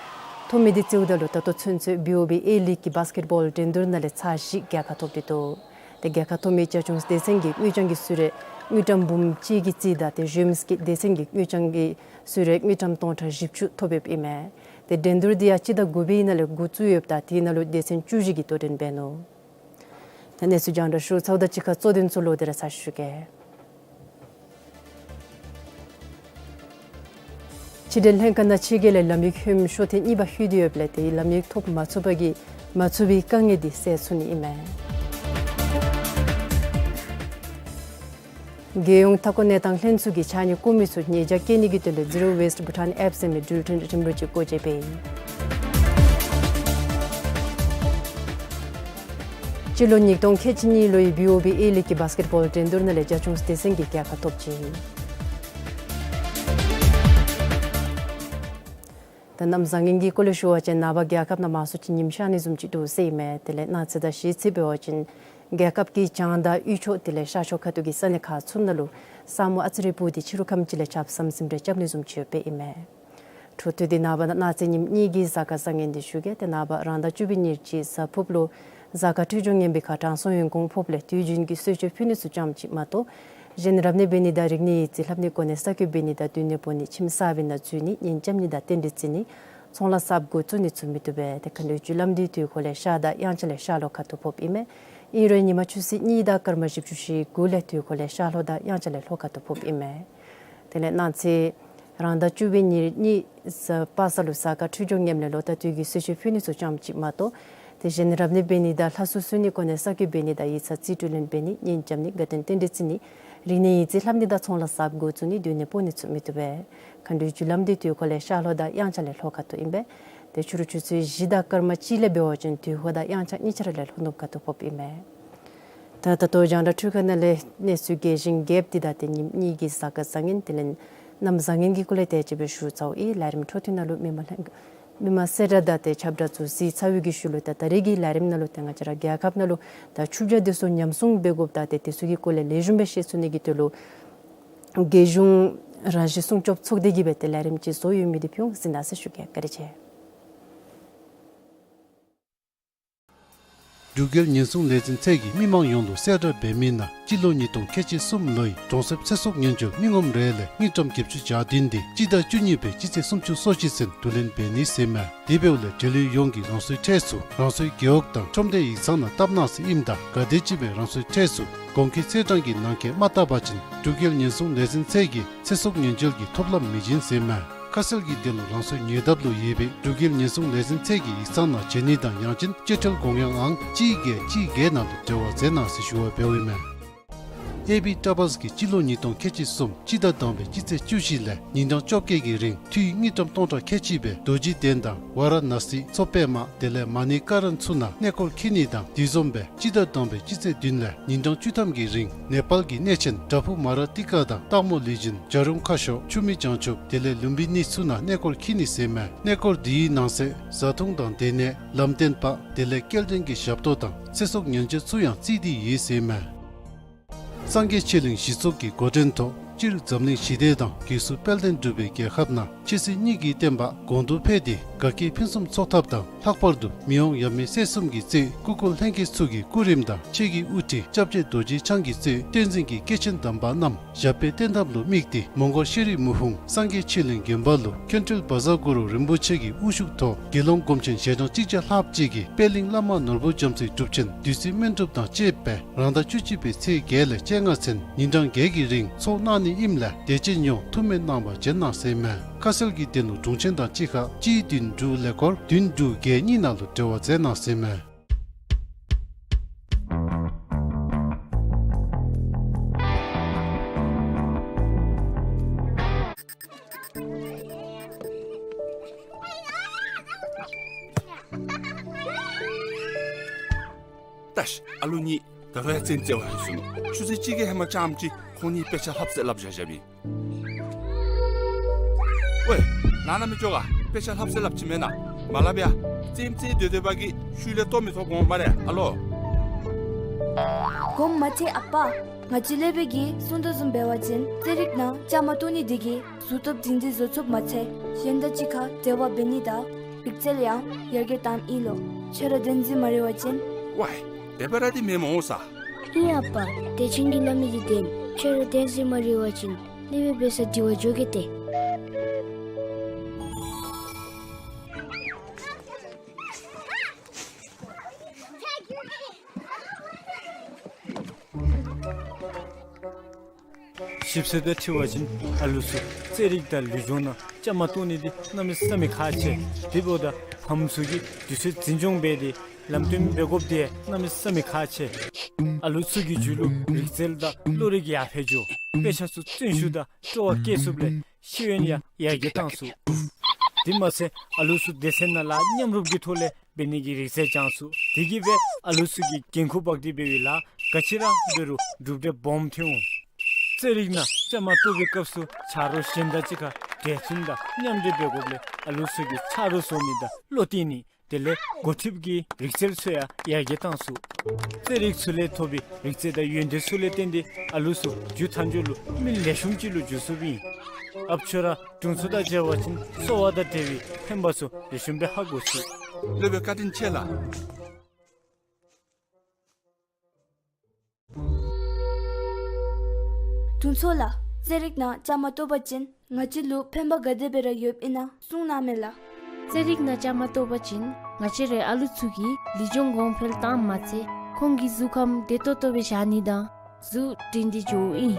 ཐོབ་མི་འདི་རྩིཝ་ད་ལུ་ད་ལྟོ་ཚུན་ཚོད་བི་ཨོ་བི་ཨེ་ལིག་གི་བཱསི་ཀེཊ་བོལ་འགྲན་བསྡུར་ནང་ལས་ཚར་བཞི་རྒྱལ་ཁ་ཐོབ་སྟེ་འདུག། ཏེ་རྒྱལ་ཁ་ཐོབ་མི་རྒྱ་ཁྱོན་སྡེ་ཚན་གྱི་དངུལ་རྐྱང་གི་གསོལ་རས་དངུལ་ཀྲམ་འབུམ་གཅིག་གི་རྩིས་དང་ཏེ་གཞོནམ་གྱི་སྡེ་ཚན་གྱི་དངུལ་རྐྱང་གི་གསོལ་རས་དངུལ་ཀྲམ་སྟོང་ཕྲག་བཞི་བཅུ་ཐོབ་ཡོདཔ་ཨིན་མས། ཏེ་འགྲན་བསྡུར་འདི་ཡང་སྤྱི་ཟླ་དགུ་པའི་ནང་ལས་འགོ་བཙུགས་ཡོདཔ་ད་དེའི་ནང་ལུ་སྡེ་ཚན་བཅུ་བཞི་གིས་དོ་འགྲན་འབད་ནུག། ད་གནས་ཚུལ་རྒྱང་བསྒྲགས་ཞུ་ཚརཝ་ད་གཅིག་ཁར་གཙོ་དོན་ཚུ་ལོག་སྟེ་ར་ཚར་ཞུ་གེ། ཕྱི་འབྲེལ་ལྷན་ཁག་ནང་ཕྱི་རྒྱལ་ལས་ལམ་ཡིག་ལྷོད་མི་ཤོ་ཐེངས་གཉིས་པ་ལྷོད་དེ་ཡོདཔ་ལས་ཏེ་ལམ་ཡིག་ཐོབ་མ་ཚུགས་པ་གིས་མ་ཚུགས་པའི་དཀའ་ངལ་འདི་སེལ་ཚུགས་ནི་ཨིན་མས། རྒྱལ་ཡོངས་མཐའ་འཁོར་གནས་སྟངས་ལྷན་ཚོགས་ཀྱིས་ཕྱགས་སྙིགས་བཀོ་མི་ཚུ་ཉེས་བྱ་བཀལ་ནི་གི་དོན་ལས་Zero Waste Bhutan App ཟེར་མི་འགྲུལ་འཕྲིན་རིམ་ལུགས་ཅིག་སྒོ་འབྱེད་འབད་ཡི། སྤྱི་ལོ་ཉིས་སྟོང་ཁལ་གཅིག་གཉིས་ལོའི་བི་ཨོ་བི་ཨེ་ལིག་གི་བཱསི་ཀེཊ་བོལ་འགྲན་བསྡུར་ནང་ལས་རྒྱ་ཁྱོན་སྡེ་ཚན་གྱིས་རྒྱལ་ཁ་ཐོབ་ཅི། ད་གནམ་བཟང་ངན་གྱི་སྐོར་ལས་ཞུ་བ་ཅིན་ནངས་པ་རྒྱལ་ཁབ་ནང་མང་སུ་ཅིག་ཉིམ་ཤར་ནི་བཟུམ་ཅིག་འདུག་ཟེར་ཨིན་མས། དེ་ལས་གནངས་ཚེ་དང་གཞེས་ཚེ་འབད་བ་ཅིན་རྒྱལ་ཁབ་ཀྱི་བྱང་དང་དབུས་ཕྱོགས་དེ་ལས་ཤར་ཕྱོགས་ཁ་ཐུག་གི་ས་གནས་ཁག་ཚུ་ནང་ལུ་ས་སྨུག་ཨ་ཙི་རེ་སྤུབས་ཏེ་ཕྱི་རུ་ཁམས་ཅིག་ལས་ཆརཔ་ཟམ་ཟིམ་རེ་རྐྱབ་ནི་བཟུམ་ཅིག་ཡོདཔ་ཨིན་མས། འཕྲོ་མཐུད་དེ་ནངས་པ་གནངས་ཚེ་ཉིནམ་གཉིས་ཀྱི་གཟའ་སྐར་བཟང་ངན་འདི་ཞུ་གེ། ཏེ་ནངས་པ་རང་ཟླ་བཅུ་པའི་ཉེར་གཅིག་གཟའ་ཕུརཔ་ལུ་གཟའ་སྐར་འཕྲོད་སྦྱོར་ངན་པའི་ཁར་དྲང་སྲོང་ཡོན་གོང་ཕོགཔ་ལས་དུས་རྒྱུན་གྱི་གསོལ་མཆོད་ཕུལ་ནི་ཚུ་ཙམ་ཅིག་མ་གཏོགས་གཞན་རབ་གནས་འབད་ནི་དང་རིག་གནས་ཡིག་རྩིས་ལྷབ་ནི་གོ་གནས་གསར་བསྐོ་འབད་ནི་དང་སྡོད་གནས་སྤོ་ནི་ཁྱིམ་གསར་པའི་ནང་འཛུལ་ནི་གཉེན་རྐྱབ་ནི་དང་རྟེན་འབྲེལ་བརྩི་ནི་ཚོང་ལཱ་གསརཔ་འགོ་བཙུགས་ནི་ཚུ་མི་བཏུབ་པས། ཏེ་མཁའ་འགྲོའི་རྒྱུ་ལམ་འདི་དུས་འཁོར་ལས་ཤར་དང་དབྱངས་འཆར་ལས་ཤར་ལྷོ་ཁ་ཐུག་ཕོགཔ་ཨིན་མས། ཨིན་རུང་ཉིན་མ་ཆུ་ཚོད་གཉིས་དང་སྐར་མ་བཞི་བཅུ་ཞེ་དགུ་ལས་དུས་འཁོར་ལས་ཤར་ལྷོ་དང་དབྱངས་འཆར་ལས་ལྷོ་ཁ་ཐུག་ཕོགཔ་ཨིན་མས། དེ་ལས་གནངས་ཚེ་རང་ཟླ་བཅུ་པའི་ཉེར་གཉིས་གཟའ་པ་སངས་ལུ་གཟའ་སྐར་འཕྲོད་སྦྱོར་ངནམ་ལས་ལོ་ཟླ་དུས་ཀྱི་གསོལ་མཆོད་ཕུལ་ནི་ཚུ་ཙམ་ཅིག་མ་གཏོགས་ཏེ་གཞན་རབ་གནས་འབད་ནི་དང་ལྷ་གསོལ་གསོལ་ནི་གོ་གནས་གསར་བསྐོ་འབད་ནི་དང་ཡིག་ཚང་རྩིས་སྤྲོད་ལེན་འབད་ནི་གཉེན་རྐྱབ་ནི་དགའ་སྟོན་རྟེན་འབྲེལ་བརྩི་ནི་རིག་གནས་ཡིག་རྩིས་ལྷབ་ནི་དང་ཚོང་ལཱ་གསརཔ་འགོ་བཙུགས་ནི་སྡོད་གནས་སྤོ་ནི་ཚུ་མི་བཏུབ་པས། མཁའ་འགྲོའི་རྒྱུ་ལམ་འདི་དུས་འཁོར་ལས་ཤར་ལྷོ་དང་དབྱངས་འཆར་ལས་ལྷོ་ཁ་ཐུག་ཨིན་པས། ཏེ་ཕྱི་རུ་ཆུ་ཚོད་བཞི་དང་སྐར་མ་གཅིག་ལས་འབད་བ་ཅིན་དུས་འཁོར་དང་དབྱངས་འཆར་གཉིས་ཆ་ར་ལས་ལྷོ་ནུབ་ཁ་ཐུག་ཕོགཔ་ཨིན་མས། ད་ད་ལྟོ་རྒྱང་བསྒྲགས་འཕྲུལ་ཁང་ནང་ལས་གནས་ཚུལ་རྒྱས་ཤིང་རྒྱསཔ་འདི་དང་ཏེ་ཉིནམ་གཉིས་ཀྱི་གཟའ་སྐར་བཟང་ངན་དེ་ལས་གནམ་བཟང་ངན་གྱི་སྐོར་ལས་དེ་ཅིག་སྦེ་ཞུ་ཚརཝ་ཨིན། ལས་རིམ་འཕྲོ་མཐུད་ནང་ལུ་མི་མང་ལྷན་མི་མང་གསལ་བསྒྲགས་དང་ཏེ་ཁྱབ་བསྒྲགས་ཚུ་གཟིགས་ཚར་བའི་གི་ཤུལ་ལུ་ད་ད་རེས་ཀྱི་ལས་རིམ་ནང་ལུ་ཏེ་ང་བཅས་ར་རྒྱལ་ཁབ་ནང་ལུ་ད་ཆུ་བྱ་འདི་ཚུ་ཉམས་སྲུང་འབད་དགོཔ་དང་ཏེ་དེ་ཚུ་གི་སྐོར་ལས་ལེགས་ཤོམ་སྦེ་ཤེས་ཚུགས་ནི་གི་དོན་ལུ་རྒྱལ་གཞུང་རང་བཞིན་སྲུང་སྐྱོབ་ཚོགས་སྡེ་གིས་སྦེ་ཏེ་ལས་རིམ་ཅིག་བཟོ་ཡོད་མི་འདི་ཕུལ་འོང་། གཟིགས་གནང་ཟེར་ཞུ་གེ། བཀའ་དྲིན་ཆེ། འབྲུག་རྒྱལ་ཉེན་སྲུང་ལས་འཛིན་ཚད་ཀྱིས་མི་མང་ཡོངས་ལུ་གསལ་བསྒྲགས་འབད་མི་ནང་སྤྱི་ལོ་ཉིས་སྟོང་ཁལ་གཅིག་གསུམ་ལོའི་གྲོང་གསེབ་ཚེ་སྲོག་ཉེན་བཅོལ་མི་ངོམ་རེ་ལས་དངུལ་ཀྲམ་བརྒྱད་ཅུ་གྱ་བདུན་འདི་སྤྱི་ཟླ་བཅུ་གཉིས་པའི་སྤྱི་ཚེས་སུམ་ཅུ་སོ་གཅིག་ཚུན་བསྡུ་ལེན་འབད་ནི་ཟེར་མས། དེ་འབདཝ་ལས་འབྲེལ་ཡོད་ཡོངས་ཀྱིས་རང་སོའི་ཁྲལ་ཚུ་རང་སོའི་རྒེད་འོག་དང་ཁྲོམ་སྡེ་ཡིག་ཚང་ནང་བཏབ་གནང་ཟེར་ཨིནམ་ད་ག་དེམ་ཅིག་སྦེ་རང་སོའི་ཁྲལ་ཚུ་གོང་འཁོད་ཚེས་གྲངས་ཀྱི་ནང་འཁོད་མ་བཏབ་པ་ཅིན་འབྲུག་རྒྱལ་ཉེན་སྲུང་ལས་འཛིན་ཚད་ཀྱིས་ཚེ་སྲོག་ཉེན་བཅོལ་གྱི་ཐོབ་ལམ་མི་བྱིན་ཟེར་མས། ཁ་གསལ་གྱི་དོན་ལུ་རང་སོའི་ཉེ་འདབས་ལུ་ཡོད་པའི་འབྲུག་རྒྱལ་ཉེན་སྲུང་ལས་འཛིན་ཚད་ཀྱི་ཡིག་ཚང་ནང་བྱོན་ནི་དང་ཡང་ཅིན་སྤྱོད་ཁྲལ་དགོངས་ཡངས་ཨང་གཅིག་བརྒྱད་གཅིག་བརྒྱད་ནང་ལུ་འབྲེལ་བ་མཛད་གནང་ཟེར་ཞུ་བ་འབདཝ་ཨིན་མས། ཨེ་བི་ཊ་བཱསི་གིས་སྤྱི་ལོ་ཉིས་སྟོང་ཁལ་གཅིག་གསུམ་སྤྱི་ཟླ་དང་པའི་སྤྱི་ཚེས་བཅུ་བཞི་ལས་ཉིན་གྲངས་བཅོ་བརྒྱད་ཀྱི་རིང་འཐུས་དངུལ་ཀྲམ་སྟོང་ཕྲག་ཁལ་གཅིག་སྦེ་རྡོ་རྗེ་གདན་དང་ཝཱ་ར་ཎ་སི་མཚོ་པདྨ་དེ་ལས་མ་ཎི་ཀ་རན་ཚུ་ནང་གནས་སྐོར་འཁྱིད་ནི་དང་དེ་བཟུམ་སྦེ་སྤྱི་ཟླ་དང་པའི་སྤྱི་ཚེས་བདུན་ལས་ཉིན་གྲངས་བཅུ་ཐམ་གྱི་རིང་ནེ་པཱལ་གྱི་གནས་ཆེན་བྲག་ཕུག་མ་ར་ཏི་ཀ་དང་སྟག་མོ་ལུས་སྦྱིན་བྱ་རུང་ཁ་ཤོར་ཆུ་མིག་བྱང་ཆུབ་དེ་ལས་ལུམ་བི་ནི་ཚུ་ནང་གནས་སྐོར་འཁྱིད་ནི་ཟེར་མས། གནས་སྐོར་འདིའི་ནང་གསེས་བཟའ་འཐུང་དང་སྡོད་གནས་ལམ་སྟོན་པ་དེ་ལས་སྐྱེལ་འདྲེན་གྱི་ཞབས་ཏོག་དང་ཚེ་སྲོག་ཉེན་བཅོལ་ཚུ་ཡང་བརྩིས་ཏེ་ཡོད་ཟེར་མས། སངས་རྒྱས་ཆོས་གླིང་གཞི་ཚོགས་ཀྱི་འགོ་འདྲེན་ཐོག་སྤྱིར་འཛམ་གླིང་ཞི་བདེ་དང་རྒུད་གསོ་དཔལ་ལྡན་འབྲུག་པའི་རྒྱལ་ཁབ་ནང་ཆོས་སྲིད་གཉིས་ཀྱི་བསྟན་པ་གོང་དུ་འཕེལ་ཏེ་དགའ་སྐྱིད་ཕུན་སུམ་ཚོགས་ཐབས་དང་ལྷག་པར་དུ་མི་དབང་ཡབ་མེས་སྲས་གསུམ་གྱི་གཙོས་སྐུ་འཁོར་ལྷན་རྒྱས་ཚུ་གི་སྐུ་རིམ་དང་ཆོས་ཀྱི་དབུ་ཁྲིད་སྐྱབས་རྗེ་རྡོ་རྗེ་འཆང་གིས་གཙོས་བསྟན་འཛིན་གྱི་སྐྱེས་ཆེན་དམ་པ་རྣམས་ཞབས་པད་བརྟན་ཐབས་ལུ་དམིགས་ཏེ་མོང་སྒར་ཤེས་རིག་མུ་ཧྥུང་སངས་རྒྱས་ཆོས་གླིང་དགོན་པ་ལུ་མཁན་སྤྲུལ་བཛྲ་གུ་རུ་རིན་པོ་ཆེ་གི་དབུ་བཞུགས་ཐོག་དགེ་སློང་སྒོམ་ཆེན་ཞལ་གྲངས་གཅིག་བརྒྱ་ལྷགཔ་ཅིག་གིས་པད་གླིང་བླ་མ་ནོར་བུ་རྒྱ་མཚོའི་སྒྲུབ་ཆེན་བདུད་རྩི་སྨན་སྒྲུབ་དང་བཅས་པའི་རང་ཟླ་བཅུ་གཅིག་པའི་ཚེས་བརྒྱད་ལས་བཅོ་ལྔ་ཚུན་ཉིན་གྲངས་བརྒྱད་ཀྱི་རིང་ཚོགས་གནང་ནི་ཨིནམ་ལས་དད་ཅན་ཡོངས་ཐུགས་སྨོན་གནང་བར་བྱོན་གནང་ཟེར་མས། ཁ་གསལ་གྱི་དོན་ལུ་དྲུང་ཆེན་དང་གཅིག་ཁར་གཅིག་བདུན་དྲུག་ཀླད་ཀོར་བདུན་དྲུག་བརྒྱད་གཉིས་ནང་ལུ་འབྲེལ་བ་མཛད་གནང་ཟེར་མས། ཏ་ཤི་ཨ་ལུ་གཉིས་ད་རུང་ཡང་བཙན་བཙན་བ་ཧིང་སུ་ནུག། ཆུ་ཚོད་གཅིག་གི་ཧེ་མ་རྐྱངམ་ཅིག་ཁོང་གཉིས་དཔེ་ཆ་ལྷབ་ཟེར་སླབ་བཞག་བཞགཔ་ཨིན། ཝེ། ནཱ་ནཱ་མི་འགྱོ་ག། དཔེ་ཆ་ལྷབ་ས་ལྷབ་ཅི་མེན་ན། མ་ལྷབ་ཡ། རྩེདམོ་རྩེ་སྡོད་སྡོདཔ་གིས་ཤུལ་ལས་ལྟོ་མི་ཐོབ་འོང་སྨ་རེ་ཨ་ལོ། དགོངསམ་མ་ཁྲེལ་ཨ་པ། ང་བཅས་ལས་སྦེ་གིས་གསུང་དོ་བཟུམ་འབད་བ་ཅིན་རྩེད་རིགས་ནང་བཅའ་མར་གཏོགས་ནི་དེ་གིས་གཟུགས་སྟོབས་སྒྲིང་སྒྲི་བཟོ་ཚུགསཔ་མ་ཚད་གཞན་དང་གཅིག་ཁར་འབྲེལ་བ་འབད་ནི་དང་རིག་རྩལ་ཡང་ཡར་རྒྱས་བཏངམ་ཨིན་ལོ། ཁྱོད་ར་བདེན་ཟེར་མ་རེ་བ་ཅིན། ཝའི། དེ་སྦེ་ར་འདི་མེན་མོ་ས། ཨིན་ཨ་པ། དེ་ཁྱོད་ཀྱིས་སླབ་མི་འདི་བདེན། ཁྱོད་ར་བདེན་ཟེར་མ་རེ་བ་ཅིན་ལས་སྦེ་འབད་ས་འདི་བ་འགྱོ་གེ་ཏེ། ཞིབ་འཚོལ་དང་འཁྲིལ་བ་ཅིན་ཨ་ལུ་ཚུ་རྩེད་རིགས་དང་ལུས་སྦྱོང་ནང་བཅའ་མར་གཏོགས་ནི་འདི་གནམ་མེད་ས་མེད་ཁག་ཆེ། དེ་འབདཝ་ད་ཕམ་ཚུ་གིས་དུས་ཚོད་འཛིན་སྐྱོང་འབད་དེ་ལམ་སྟོན་འབད་དགོཔ་འདི་གནམ་མེད་ས་མེད་ཁག་ཆེ། ཨ་ལུ་ཚུ་གི་རྒྱུད་ལུ་རིག་རྩལ་དང་བློ་རིག་ཡར་འཕེལ་འགྱོ། དཔེ་ཆ་ཚུ་བརྩོན་ཤུགས་དང་སྤྲོ་བ་བསྐྱེད་ཚུགསཔ་ལས་ཤེས་ཡོན་ཡང་ཡར་རྒྱས་བཏང་ཚུགས། དེ་མ་ཚད་ཨ་ལུ་ཚུ་སྡེ་ཚན་ནང་ལཱ་མཉམ་རུབ་ཀྱི་ཐོག་ལས་འབད་ནི་གི་རིག་རྩལ་སྦྱང་ཚུགས། དེ་གིས་སྦེ་ཨ་ལུ་ཚུ་གིས་འགན་ཁུར་འབག་སྟེ་འབད་བའི་ལཱ་ག་ཅི་ར་འབད་རུང་གྲུབ་འབྲས་སྦོམ་ཐོན་འོང་། རྩེད་རིགས་ནང་བཅའ་མར་གཏོགས་པའི་སྐབས་སུ་ཆ་རོགས་གཞན་དང་གཅིག་ཁར་གྲོས་བསྟུན་དང་མཉམ་འབྲེལ་འབད་དགོཔ་ལས་ཨ་ལུ་ཚུ་གིས་ཆ་རོགས་བཟོ་ནི་དང་བློ་གཏད་ནི་དེ་ལས་འགོ་ཁྲིདཔ་གི་རིག་རྩལ་ཚུ་ཡང་ཡར་རྒྱས་བཏང་ཚུགས། རྩེད་རིགས་ཚུ་ལས་ཐོབ་པའི་རིག་རྩལ་དང་ཡོན་ཏན་ཚུ་ལས་བརྟེན་ཏེ་ཨ་ལུ་ཚུ་མཇུག་མཐའ་མཇུག་ལུ་མི་ལེགས་ཤོམ་ཅིག་ལུ་འགྱུར་ཚུགསཔ་ཨིན། ཨཔ་ཁྱོད་ར་དྲུང་འཚོ་དང་མཇལ་བ་ཅིན་གསོ་བ་དང་འབྲེལ་བའི་ཕན་པ་ཚུ་ལེགས་ཤོམ་སྦེ་ཧ་གོ་ཚུགས། སློབ་དཔོན་བཀའ་དྲིན་ཆེ་ལགས། དྲུང་འཚོ་ལགས། རྩེད་རིགས་ནང་བཅའ་མར་གཏོགས་པ་ཅིན་ང་བཅས་ལུ་ཕན་པ་ག་དེ་སྦེ་ར་ཡོདཔ་ཨིན་ན་གསུང་གནང་མས་ལགས། རྩེད་རིགས་ནང་བཅའ་མར་གཏོགས་པ་ཅིན་ང་བཅས་རའི་ཨ་ལུ་ཚུ་གི་ལུས་སྦྱོང་གོང་འཕེལ་བཏངམ་མ་ཚད་ཁོང་གི་གཟུགས་ཁམས་བདེ་ཏོག་ཏོ་སྦེ་བཞག་ནི་དང་གཟུགས་སྒྲིང་སྒྲི་འགྱོཝ་ཨིན།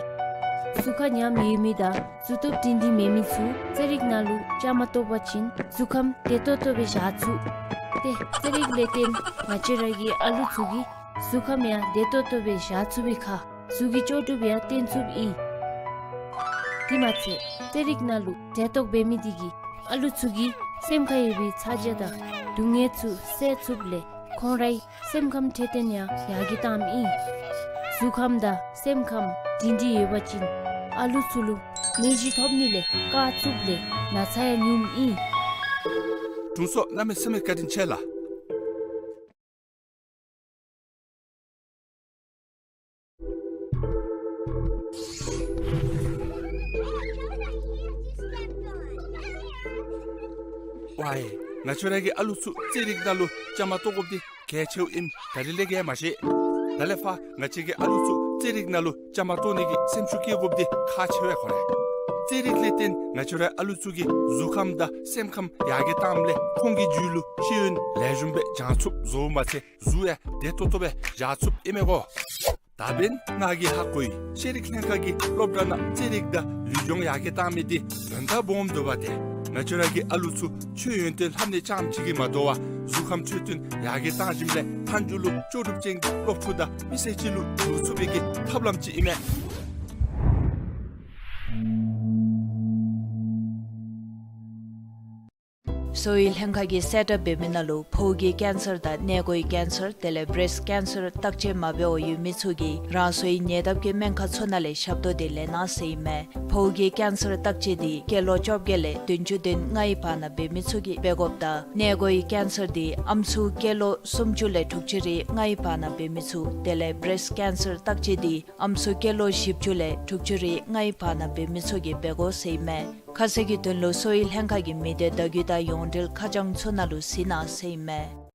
གཟུགས་ཁར་ཉམས་ཡོད་མི་དང་གཟུགས་སྟོབས་སྒྲིང་སྒྲི་མེད་མི་ཚུ་རྩེད་རིགས་ནང་ལུ་བཅའ་མར་གཏོགས་པ་ཅིན་གཟུགས་ཁམས་བདེ་ཏོག་ཏོ་སྦེ་བཞག་ཚུགས། ཏེ་རྩེད་རིགས་ལས་བརྟེན་ང་བཅས་ར་གི་ཨ་ལུ་ཚུ་གི་གཟུགས་ཁམས་ཡང་བདེ་ཏོག་ཏོ་སྦེ་བཞག་ཚུགས་པའི་ཁར་གཟུགས་ཀྱི་ལྕོགས་གྲུབ་ཡང་བརྟན་ཚུགསཔ་ཨིན། དེ་མ་ཚད་རྩེད་རིགས་ནང་ལུ་གྲལ་གཏོགས་འབད་མི་དེ་གིས་ཨ་ལུ་ཚུ་གི་སེམས་ཁར་ཡོད་པའི་ཚ་གྱང་དང་སྡུག་བསྔལ་ཚུ་སེལ་ཚུགསཔ་ལས་ཁོང་རའི་སེམས་ཁམས་འཕྲོད་བསྟེན་ཡང་ཡར་རྒྱས་བཏངམ་ཨིན། གཟུགས་ཁམས་དང་སེམས་ཁམས་སྒྲིང་སྒྲི་ཡོད་པ་ཅིན་ཨ་ལུ་ཚུ་ལུ་ནད་གཞི་ཐོབ་ནི་ལས་བཀག་ཚུགསཔ་ལས་ན་ཚ་ཡང་ཉུངམ་ཨིན། དྲུང་འཚོ་གནམ་མེད་ས་མེད་བཀའ་དྲིན་ཆེ་ལགས། ཝའི། ང་བཅས་ར་གི་ཨ་ལུ་ཚུ་རྩེད་རིགས་ནང་ལུ་བཅའ་མར་གཏོགས་དགོཔ་འདི་གལ་ཆེཝ་ཨིནམ་ད་རིས་ལས་ཀྱི་ཡང་མ་ཤེས། ད་ལས་ཕར་ང་བཅས་ཀྱིས་ཨ་ལུ་ཚུ་རྩེད་རིགས་ནང་ལུ་བཅའ་མར་གཏོགས་ནི་གི་སེམས་ཤུགས་བསྐྱེད་དགོཔ་འདི་ཁག་ཆེ་བས་ཁོ་རེ། རྩེད་རིགས་ལས་བརྟེན་ང་བཅས་རའི་ཨ་ལུ་ཚུ་གི་གཟུགས་ཁམས་དང་སེམས་ཁམས་ཡར་རྒྱས་བཏངམ་ལས་ཁོང་གི་རྒྱུད་ལུ་ཤེས་ཡོན་ལེགས་ཤོམ་སྦེ་སྦྱང་ཚུགསཔ་བཟོཝ་མ་ཚད་གཟུགས་ཡང་བདེ་ཏོག་ཏོ་སྦེ་བཞག་ཚུགསཔ་ཨིན་མས་གོ། ད་འབདན་ང་གིས་ཧ་གོ་ཡི། ཤེས་རིག་ལྷན་ཁག་གིས་སློབ་གྲྭ་ནང་རྩེད་རིགས་དང་ལུས་སྦྱོང་ཡར་རྒྱས་བཏང་མི་འདི་དོན་དག་སྦོམ་འདུག་པ་ཏེ། ང་བཅས་ར་གི་ཨ་ལུ་ཚུ་ཆོས་ཡོན་ཏན་ལྷབ་ནི་རྐྱངམ་ཅིག་གིས་མ་དོ་བར་གཟུགས་ཁམས་འཕྲོད་བསྟེན་ཡར་རྒྱས་བཏང་ཞིནམ་ལས་མཐའ་མཇུག་ལུ་ལྕོགས་གྲུབ་ཅན་གྱི་སློབ་ཕྲུག་དང་མི་སེར་ཅིག་ལུ་འགྱུར་ཚུགས་པའི་གི་ཐབས་ལམ་ཅིག་ཨིན་མས། གསོ་བའི་ལྷན་ཁག་གིས་གསལ་བསྒྲགས་འབད་མི་ནང་ལུ་ཕོཝ་གི་ཀེན་སར་དང་མངལ་སྒོའི་ཀེན་སར་དེ་ལས་བྲེསཊ་ཀེན་སར་བརྟག་དཔྱད་མ་འབད་བར་ཡོད་མི་ཚུ་གིས་རང་སོའི་ཉེ་འདབས་ཀྱི་སྨན་ཁང་ཚུ་ནང་ལས་ཞབས་ཏོག་འདི་ལེན་གནང་ཟེར་ཨིན་མས། ཕོཝ་གི་ཀེན་སར་བརྟག་དཔྱད་འདི་སྐྱེས་ལོ་བཅོ་བརྒྱད་ལས་བདུན་ཅུ་དོན་ལྔའི་བར་ན་འབད་མི་ཚུ་གིས་འབད་དགོཔ་དང་མངལ་སྒོའི་ཀེན་སར་འདི་ཨམ་སྲུ་སྐྱེས་ལོ་སུམ་ཅུ་ལས་དྲུག་ཅུ་རེ་ལྔའི་བར་ན་འབད་མི་ཚུ་དེ་ལས་བྲེསཊ་ཀེན་སར་བརྟག་དཔྱད་འདི་ཨམ་སྲུ་སྐྱེས་ལོ་བཞི་བཅུ་ལས་དྲུག་ཅུ་རེ་ལྔའི་བར་ན་འབད་མི་ཚུ་གིས་འབད་དགོ་ཟེར་ཨིན་མས། ཁ་གསལ་གྱི་དོན་ལུ་གསོ་བའི་ལྷན་ཁག་གི་མི་སྡེ་བརྡ་བརྒྱུད་དང་ཡོངས་འབྲེལ་ཁ་བྱང་ཚུ་ནང་ལུ་གཟིགས་གནང་ཟེར་ཨིན་མས།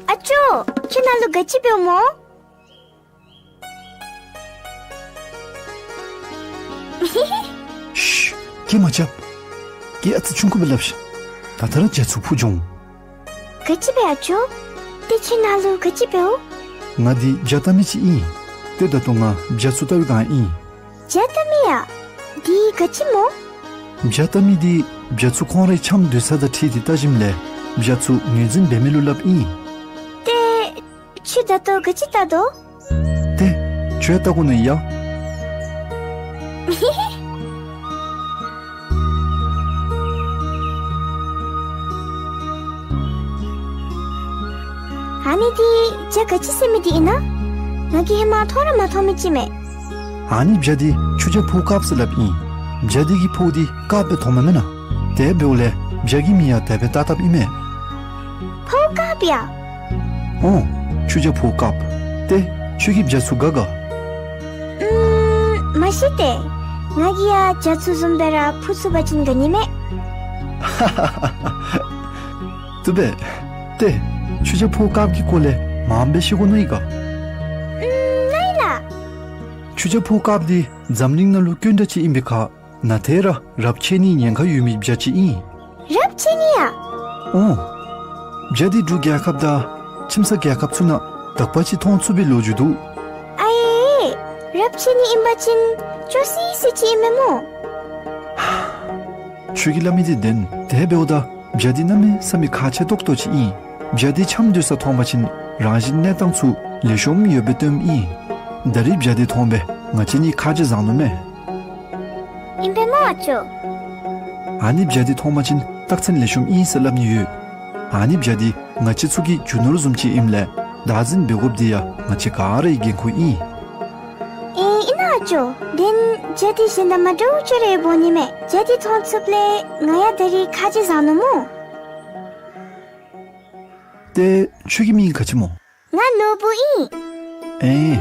ཨ་ཅོ། ཁྱོད་ནཱ་ལུ་ག་ཅི་འབདཝ་སྨོ། ཤུ། སྐད་མ་རྐྱབ། ཁྱོད་ཨ་ཙི་ཆུང་ཀུ་སྦེ་སླབ་ཤིག། ད་ལྟོ་ར་བྱ་ཚུ་འཕུར་འགྱོ་འོང་། ག་ཅི་སྦེ་ཨ་ཅོ། ཏེ་ཁྱོད་ནཱ་ལུ་ག་ཅི་འབདཝ། ང་འདི་བྱ་བལྟ་མི་ཅིག་ཨིན། ཏེ་ད་ལྟོ་ང་བྱ་ཚུ་བལྟ་བའི་སྒང་ཨིན། བྱ་བལྟ་མི་ཡ། འདི་ག་ཅི་སྨོ། བྱ་བལྟ་མི་འདི་བྱ་ཚུ་ཁོང་རའི་འཆམ་སྡོད་ས་དང་འཁྲིལ་ཏེ་བལྟ་ཞིནམ་ལས་བྱ་ཚུ་ངོས་འཛིན་འབད་མི་ལུ་སླབ་ཨིན། ཏེ་ ཁྱོད་ད་ལྟོ་ག་ཅི་ལྟ་དོ། ཏེ་ཁྱོད་ལྟ་དགོ་ནི་ཡ། ཨ་ནི་འདི་བྱ་ག་ཅི་ཟེར་མི་འདི་ཨིན་ན། ང་གིས་ཧེ་མ་མཐོང་ར་མ་མཐོང་མི་ཅིག་མས། ཨ་ནི་བྱ་འདི་ཆུ་བྱ་ཕོ་དཀརཔོ་ཟེར་སླབ་ཨིན། བྱ་འདི་གི་ཕོཝ་འདི་དཀརཔོ་སྦེ་མཐོངམ་མེན་ན། དེ་འབདཝ་ལས་བྱ་གི་མིང་ཡང་དེ་སྦེ་བཏགས་བཏགསཔ་ཨིན་མས། ཕོཝ་དཀརཔོ་ཡ། ཨོ། ཆུ་བྱ་ཕོཝ་དཀརཔོ། ཏེ་ཁྱོད་ཀྱིས་བྱ་ཚུ་དགའ་ག། ཨུམ། མ་གཞི་ཏེ་ང་གིས་ཡང་བྱ་ཚུ་བཟུམ་སྦེ་ར་འཕུར་ཚུགས་པ་ཅིན་དགའ་ནི་མས། བཏུབ་པས། ཏེ་ཆུ་བྱ་ཕོཝ་དཀརཔོ་གི་སྐོར་ལས་མངམ་སྦེ་ཤེས་དགོ་མནོ་ཡི་ག། ཨུམ། མནོ་ཡི་ལགས། ཆུ་བྱ་ཕོཝ་དཀརཔོ་འདི་འཛམ་གླིང་ནང་ལུ་དཀོན་དྲགས་ཅིག་ཨིན་པའི་ཁར་ན་ཏེ་ར་རབས་ཆད་ནིའི་ཉེན་ཁ་ཡོད་མི་བྱ་ཅིག་ཨིན། རབས་ཆད་ནི་ཡ། ཨོ། བྱ་འདི་འབྲུག་རྒྱལ་ཁབ་དང་ཁྱིམ་ཚང་རྒྱལ་ཁབ་ཚུ་ནང་དག་པ་ཅིག་མཐོང་ཚུགས་པའི་ལོ་རྒྱུས་འདུག། ཨའེ། རབས་ཆད་ནི་ཨིན་པ་ཅིན་སྐྱོ་སི་སི་ཅིག་ཨིན་མས་སྨོ། ཁྱོད་ཀྱིས་སླབ་མི་འདི་བདེན། དེ་འབདཝ་ད་བྱ་འདི་གནམ་མེད་ས་མེད་ཁག་ཆེ་ཏོག་ཏོ་ཅིག་ཨིན། བྱ་འདི་འཆམ་སྡོད་ས་མཐོང་པ་ཅིན་རང་བཞིན་གནས་སྟངས་ཚུ་ལེགས་ཤོམ་ཡོདཔ་སྦེ་སྟོནམ་ཨིན། ད་རིས་བྱ་འདི་མཐོང་སྦེ་ང་བཅས་གཉིས་ཁ་རྗེ་བཟང་ནུག་མས། ཨིན་པས་སྨོ་ཨ་ཅོ། ཨ་ནི་བྱ་འདི་མཐོང་པ་ཅིན་རྟགས་མཚན་ལེགས་ཤོམ་ཨིན་ཟེར་སླབ་ནི་ཡོད། ཨ་ནི་བྱ་འདི་ང་བཅས་ཚུ་གི་རྒྱུ་ནོར་བཟུམ་ཅིག་ཨིནམ་ལས་བདག་འཛིན་འབད་དགོཔ་འདི་ཡང་ང་བཅས་ག་ར་གི་འགན་ཁུར་ཨིན། ཨེ་ཨིན་ན་ཨ་ཅོ། དེ་ན་བྱ་འདི་གཞན་དང་མ་འདྲཝ་ཅིག་ར་ཡོདཔ་འོང་ནི་མས། བྱ་འདི་མཐོང་ཚུགསཔ་ལས་ང་ཡང་ད་རིས་ཁ་རྗེ་བཟང་ནུག་སྨོ། ཏེ་ཁྱོད་ཀྱི་མིང་ག་ཅི་སྨོ། ང་ནོར་བུ་ཨིན། ཨེ།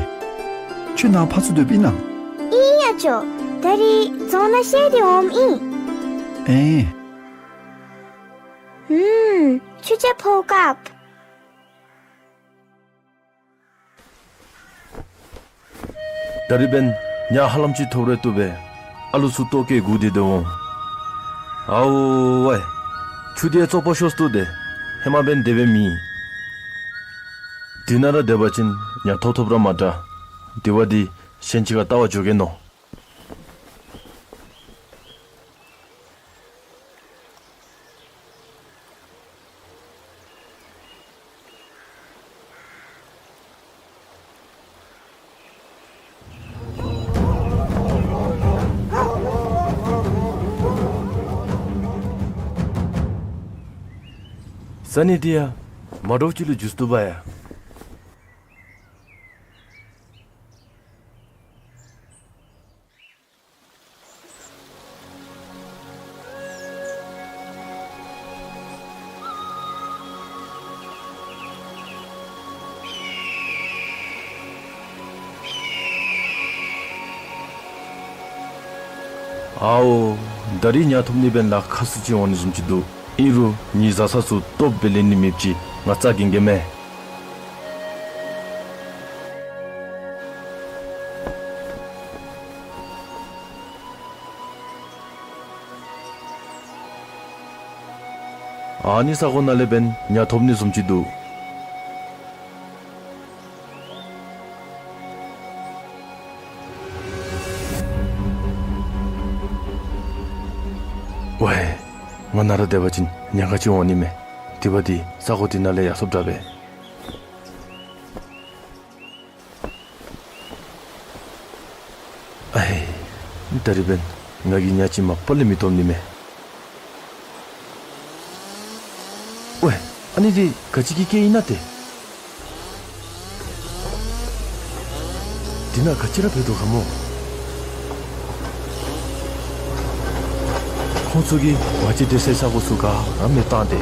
ཁྱོད་ནཱ་ཕར་ཚུར་སྡོདཔ་ཨིན་ན། ཨིན་ཨ་ཅོ། ད་རིས་རྫོང་ནང་བཤལ་ཏེ་འོངམ་ཨིན། ཨེ། ཧུམ། ཆུ་བྱ་ཕོཝ་དཀརཔོ། ད་རིས་འབདན་ཉ་ཧ་ལམ་ཅིག་ཐོབ་རུང་བཏུབ་པས། ཨ་ལུ་ཚུ་ལྟོ་བཀོལ་སྒུག་སྟེ་སྡོད་འོང་། ཨའོ་ཝའི། ཆུ་འདི་བཙོག་པ་ཤོས་ཏོ་ཏེ། ཧེ་མ་འབདན་དེ་སྦེ་མེན། འདི་ནང་ར་སྡོད་པ་ཅིན་ཉ་ཐོབ་ཐོབ་ར་མ་དྲག། དེ་བ་འདི་གཞན་ཅིག་ཁར་བལྟ་བར་འགྱོ་གེ་མནོ། ས་གནས་འདི་ཡང་མ་འདྲཝ་ཅིག་ལུ་འགྱུར་སོ་ནུག་པ་ཡ། ཨའོ། ད་རིས་ཉ་ཐོབ་ནི་འབདན་ལཱ་ཁག་སུ་ཅིག་འོང་ནི་བཟུམ་ཅིག་འདུག། ཨིན་རུང་ངེའི་བཟའ་ཚང་ཚུ་སྟོབས་སྦེ་ལེན་ནི་མེདཔ་ཅིག་ང་རྩ་འགེངས་གེ་མས། ཨ་ནི་ས་གོ་ནང་ལས་འབདན་ཉ་ཐོབ་ནི་བཟུམ་ཅིག་འདུག། ཝའི། ང་ནཱ་ར་སྡོད་པ་ཅིན་ཉེན་ཁ་ཅིག་འོང་ནི་མས། དེ་བ་འདི་ས་གོ་འདི་ནང་ལས་ཡར་སོངམ་དྲག་པས། ཨའི། ད་རིས་འབདན་ང་གིས་ཉ་ཅིག་མ་པ་ལས་མི་བཏོན་ནི་མས། ཝའི། ཨ་ནི་འདི་ག་ཅི་གི་སྐད་ཨིན་ན་ཏེ། འདི་ནང་ག་ཅི་ར་འབད་དོ་ག་སྨོ། ཁོང་ཚུ་གིས་ང་བཅས་སྡོད་སའི་ས་གོ་ཚུ་ག་ར་མེདཔ་བཏང་སྟེ།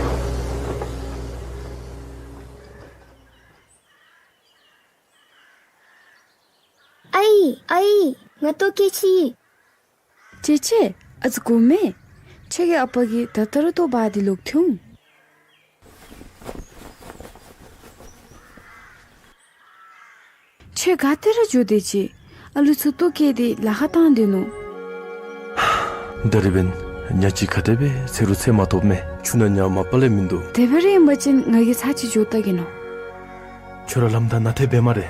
ཨའི་ཨའི། ང་ལྟོ་བཀོལ་ཅི། ཅེ་ཅེ། ཨ་ཙི་དགོ་མས། ཁྱོད་ཀྱི་ཨ་པ་གིས་ད་ལྟོ་ར་ལྟོ་འབག་སྟེ་ལོག་སྟེ་འོང་། ཁྱོད་ག་ཏེ་ར་འགྱོ་དེས་ཅི། ཨ་ལུ་ཚུ་ལྟོ་བཀོལ་ཏེ་ལཱ་ཁག་བཏང་སྡོད་ནུག། ད་རིས་འབདན་ཉ་ཅིག་ག་དེ་སྦེ་འཚོལ་རུང་འཚོལ་མ་ཐོབ་མས། ཆུ་ནང་ཉ་མ་པ་ལས་མིན་འདུག། དེ་སྦེ་ར་ཨིན་པ་ཅིན་ང་གིས་ཚར་ཅིག་འགྱོ་བལྟ་གེ་མནོ། ཁྱོད་ར་ལམ་བདའ་ནཱ་ཏེ་འབད་སྨ་རེ།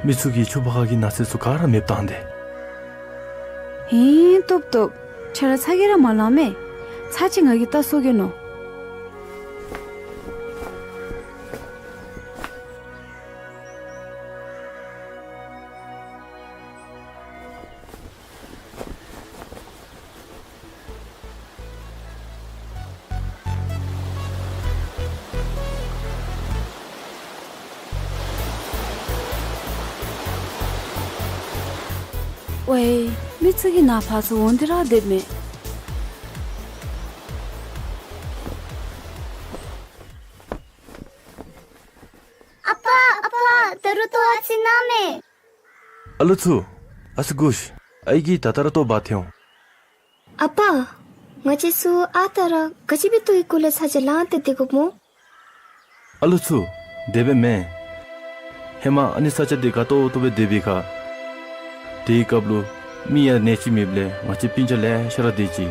མི་ཚུ་གིས་ཆུ་ཕར་ཁ་གི་ནགས་ཚལ་ཚུ་ག་ར་མེདཔ་བཏང་སྟེ། ཧིང་སྟོབས་སྟོབས། ཁྱོད་ར་ཚ་གྱང་ར་མ་ལང་མས། ཚར་ཅིག་ང་གིས་བལྟ་སོང་གེ་མནོ། ཝའེ། མི་ཚུ་གིས་ནཱ་ཕར་ཚུར་འོང་སྟེ་ར་སྡོདཔ་མས། ཨ་པ། ཨ་པ། ད་རུང་ལྟོ་ཨ་ཙི་གནང་མས། ཨ་ལུ་ཚུ། ཨ་ཙི་སྒུག་ཤིག། ཨའི་གིས་ད་ལྟོ་ལྟོ་འབག་འཐོན་འོང་། ཨ་པ། ང་བཅས་ཚུ་ཨ་རྟག་ར་ག་ཅི་འབད་ལྟོའི་སྐོར་ལས་ས་ཆ་ལངས་ཏེ་སྡོད་དགོཔ་སྨོ། ཨ་ལུ་ཚུ། དེ་སྦེ་མེན། ཧེ་མ་ཨ་ནི་ས་ཆ་འདི་དགའ་ཏོག་ཏོ་སྦེ་སྡོད་པའི་ཁར། དེའི་སྐབས་ལུ་མི་ཡང་ནད་ཅིག་མེདཔ་ལས་ང་བཅས་སྤུན་ཆ་ལེ་ཤ་ར་སྡོད་ཅི།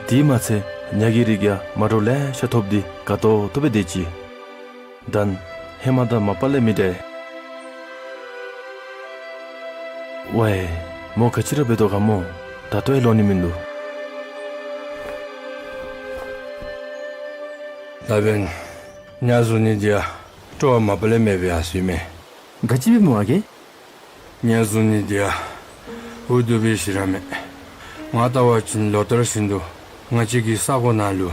དེ་མ་ཚད་ཉ་གི་རིགས་ཡང་མ་འདྲཝ་ལེ་ཤ་ཐོབ་སྟེ་དགའ་ཏོག་ཏོ་སྦེ་སྡོད་ཅི། ད་ཧེ་མ་དང་མ་པ་ལས་མི་འདྲ། ཝའེ། མོ་ག་ཅི་ར་འབད་དོ་ག་སྨོ། ད་ལྟོ་ཡང་ལོག་ནི་མིན་འདུག། ད་འབདན་ཉ་བཟུང་ནི་འདི་ཡང་སྤྲོ་བ་མ་པ་ལས་མེད་པའི་ཡང་སྲིད་མས། ག་ཅི་སྦེ་སྨོ་ཨ་རྒས། ཉ་བཟུང་ནི་འདི་ཡང་འུ་སྡུག་པའི་ཞེ་དྲག་མས། ང་བལྟ་བ་ཅིན་ལོ་ལྟར་བཞིན་དུ་ང་བཅས་ཀྱི་ས་གོ་ནང་ལུ་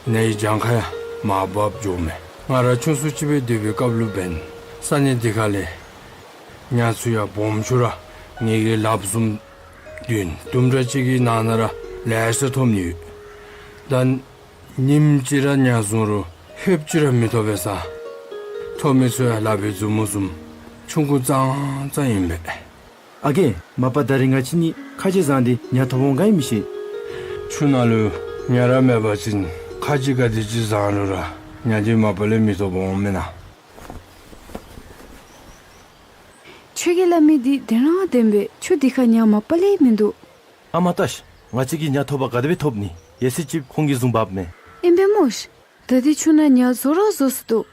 ནད་གྱངས་ཁ་ཡང་མར་བབས་འགྱོཝ་མས། ང་ར་ཆུང་སུ་ཅིག་སྦེ་སྡོད་པའི་སྐབས་ལུ་འབདན་ས་གནས་འདི་ཁ་ལས་ཉ་ཚུ་ཡང་སྦོམ་ཆུང་ར་ངེ་གི་ལགཔ་བཟུམ་བདུན་དུམ་གྲ་ཅིག་གི་ནང་ན་ར་ལེ་ཤ་ཐོབ་ནི་ཡོད། ད་ཉིནམ་གཅིག་ར་ཉ་བཟུང་རུང་ཧེབ་ཅིག་ར་མི་ཐོབ་པས་ས། ཐོབ་མི་ཚུ་ཡང་ལག་པའི་མཛུབ་མོ་བཟུམ་ཆུང་ཀུ་ཙང་ཙང་ཨིན་པས། ཨ་རྒས། མ་པ་ད་རིས་ང་བཅས་གཉིས་ཁ་རྗེ་བཟང་སྟེ་ཉ་ཐོབ་འོང་ག་ཨིན་མི་ཤེས། ཆུ་ནང་ལུ་ཉ་ར་མེད་པ་ཅིན་ཁ་རྗེ་ག་དེ་ཅིག་བཟང་རུང་ར་ཉ་འདི་མ་པ་ལས་མི་ཐོབ་འོང་མེན་ན། ཁྱོད་ཀྱིས་སླབ་མི་འདི་བདེན་ར་བདེན་པས། ཆུ་འདི་ཁར་ཉ་མ་པ་ལས་མིན་འདུག། ཨ་མ་ལྟ་ཤིག། ང་བཅས་ཀྱིས་ཉ་ཐོབ་པ་ག་དེ་སྦེ་ཐོབ་ནི། ཡེ་སི་ཅིག་ཁོང་གིས་བཟུང་འབགཔ་མས། ཨིན་པས་སྨོ་ཤིག། ད་འདི་ཆུ་ནང་ཉ་བཟོ་ར་བཟོ་སོ་འདུག།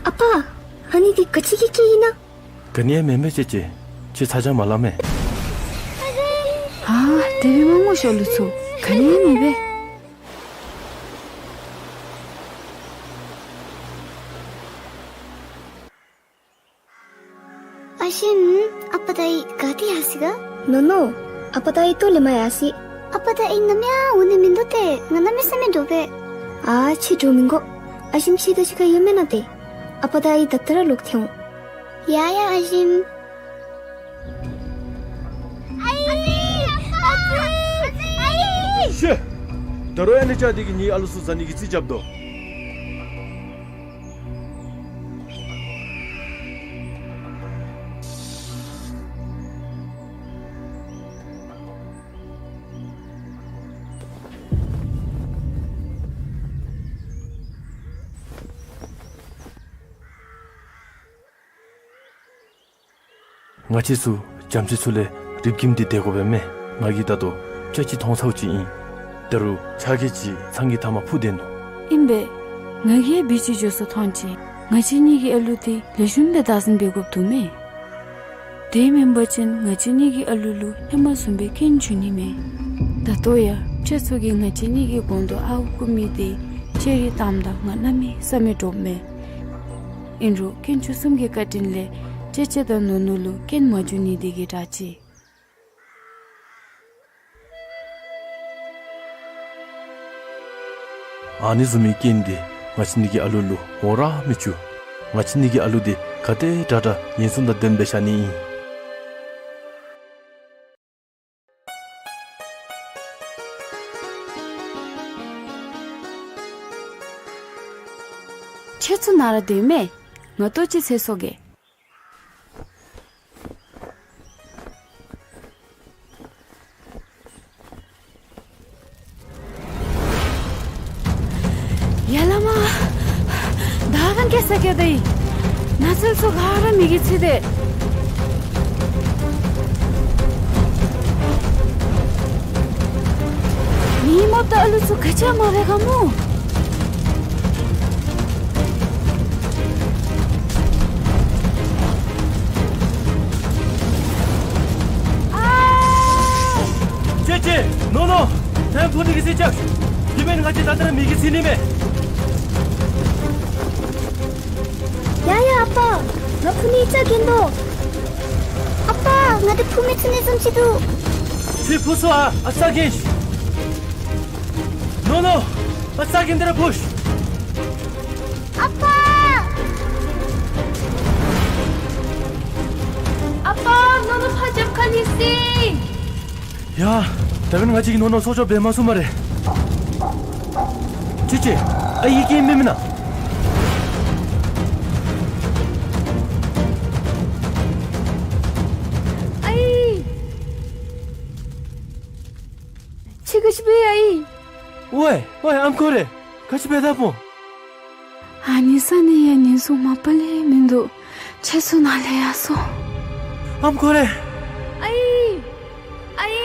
ཨ་པ། ཨ་ནི་འདི་ག་ཅི་གི་སྐད་ཨིན་ན། ག་ནི་ཡང་མེན་པས་ཅེ་ཅེ། ཁྱོད་ཚ་གྱང་མ་ལང་མས། ཨ་དེ་སྦེ་མ་སྨོ་ཤིག་ཨ་ལུ་ཚུ། ག་ནི་ཡང་མེད་པས། ཨ་ཞིམ། ཨ་པ་དང་ཨའི་ག་ཏེ་ཡར་སོ་ཡི་ག། ནོ་ནོ། ཨ་པ་དང་ཨའི་ལྟོ་ལེན་པར་ཡར་སོ་ཡི། ཨ་པ་དང་ཨའི་ནམ་ཡང་འོང་ནི་མིན་འདུག་སྟེ། ང་གནམ་མེད་ས་མེད་འདྲོག་པས། ཨ་ཁྱོད་འདྲོག་མི་དགོ། ཨ་ཞིམ་ཁྱོད་དང་གཅིག་ཁར་ཡོད་མེན་ན་ཏེ། ཨ་པ་དང་ཨའི་ད་ལྟོ་ར་ལོག་སྟེ་འོང་། ཡ་ཡ་ཨ་ཞིམ། ཨའི། ཨ་ཙི། ཨའི། ཤེ། ད་རུང་ཨ་ནི་ཅ་འདི་གིས་ངེའི་ཨ་ལུ་ཚུ་བཟའ་ནི་གི་རྩིས་རྐྱབ་དོ། ང་བཅས་ཚུ་བྱམས་བརྩེ་ཚུ་ལས་རིག་ཁྱིམ་འདི་དེ་དགོ་པས་མས། ང་གིས་ད་ལྟོ་ཅ་ཅིག་མཐོང་ཚརཝ་ཅིག་ཨིན། ད་རུང་ཆ་གི་ཅིག་ཚང་གི་མཐའ་མར་འཕུར་སྡོད་ནུག། ཨིན་པས། ང་གིས་ཡང་བི་ཅིག་འགྱོ་སོ་མཐོང་ཅི། ང་བཅས་གཉིས་ཀྱི་ཨ་ལུ་འདི་ལེགས་ཤོམ་སྦེ་བདག་འཛིན་འབད་དགོཔ་འདུག་མས། དེ་མེན་པ་ཅིན་ང་བཅས་གཉིས་ཀྱི་ཨ་ལུ་ལུ་ཧེ་མ་བཟུམ་སྦེ་རྐྱེན་འབྱུང་ནི་མས། ད་ལྟོ་ཡང་ཁྱེད་ཚུ་གིས་ང་བཅས་གཉིས་ཀྱི་གོང་དུ་ཨརཝ་རྐུ་མི་འདི་ཅེ་རི་བཏངམ་ད་ང་གནམ་མེད་ས་མེད་འདྲོགཔ་མས། ཨིན་རུང་དཀོན་མཆོག་གསུམ་གྱི་བཀའ་དྲིན་ལས་ཅེ་ཅེ་དང་ནོ་ནོ་ལུ་རྐྱེན་མ་འབྱུང་ནི་འདི་གིས་དྲག་ཅི། ཨ་ནི་བཟུམ་མའི་རྐྱེན་འདི་ང་བཅས་གཉིས་ཀྱི་ཨ་ལུ་ལུ་འོང་ར་མི་བཅུག། ང་བཅས་གཉིས་ཀྱི་ཨ་ལུ་འདི་ག་དེ་དྲག་དྲག་ཉེན་སྲུང་དང་ལྡནམ་སྦེ་བཞག་ནི་ཨིན། ཁྱེད་ཚུ་ནཱ་ར་སྡོད་མས། ང་ལྟོ་ཅིག་འཚོལ་སོང་གེ། ཡ་ལ་མ། བདའ་ཁང་སྐྱེལ་ས་སྐྱེལ་ད་ཡི། ནགས་ཚལ་ཚུ་ག་ར་མེ་གིས་འཚིག་སྟེ། མི་མོ་དང་ཨ་ལུ་ཚུ་ག་ཅི་ཡང་མ་འབད་ག་སྨོ། ཨ། ཅེ་ཅེ། ནོ་ནོ། ཐེམ་ཕུ་ནི་གི་རྩིས་རྐྱབ། དེ་མེན་ང་བཅས་ད་ལྟོ་ར་མེ་གིས་འཚིག་ནི་མས། ཡ་ཡ་ཨ་པ། ང་ཕུ་ནི་རྩ་གྱོན་དོ། ཨ་པ། ང་འདི་འཕུར་མི་ཚུགས་ནི་བཟུམ་ཅིག་འདུག། ཁྱོད་འཕུར་སོང་ཨ། ཨ་ཙར་གིན། ནོ་ནོ། ཨ་ཙར་གིན་འདི་ར་འཕུར། ཨ་ཕ། ཨ་ཕ། ནོ་ནོ་ཕར་རྒྱབ་ཁར་ལུས་སོ། ཡ། ད་འབདན་ང་བཅས་ཀྱིས་ནོ་ནོ་སྲོག་སྐྱོབ་འབད་མ་ཚུགས་སྨ་རེ། ཅེ་ཅེ། ཨའི་སྐད་མེན་མེན་ན། ཨའི། ཁྱོད་ག་ཅི་འབད་ཡི་ཨའི། ཝའི་ཝའི་ཨམ་ཁོ་རེ། ག་ཅི་འབད་དཔ་འོང་། ཨ་ནི་ས་གནས་ཡང་ཉེན་སྲུང་མ་པ་ལས་མིན་འདུག། ཁྱོད་ཚུ་ནཱ་ལས་ཡར་སོང་། ཨམ་ཁོ་རེ། ཨའི། ཨའི།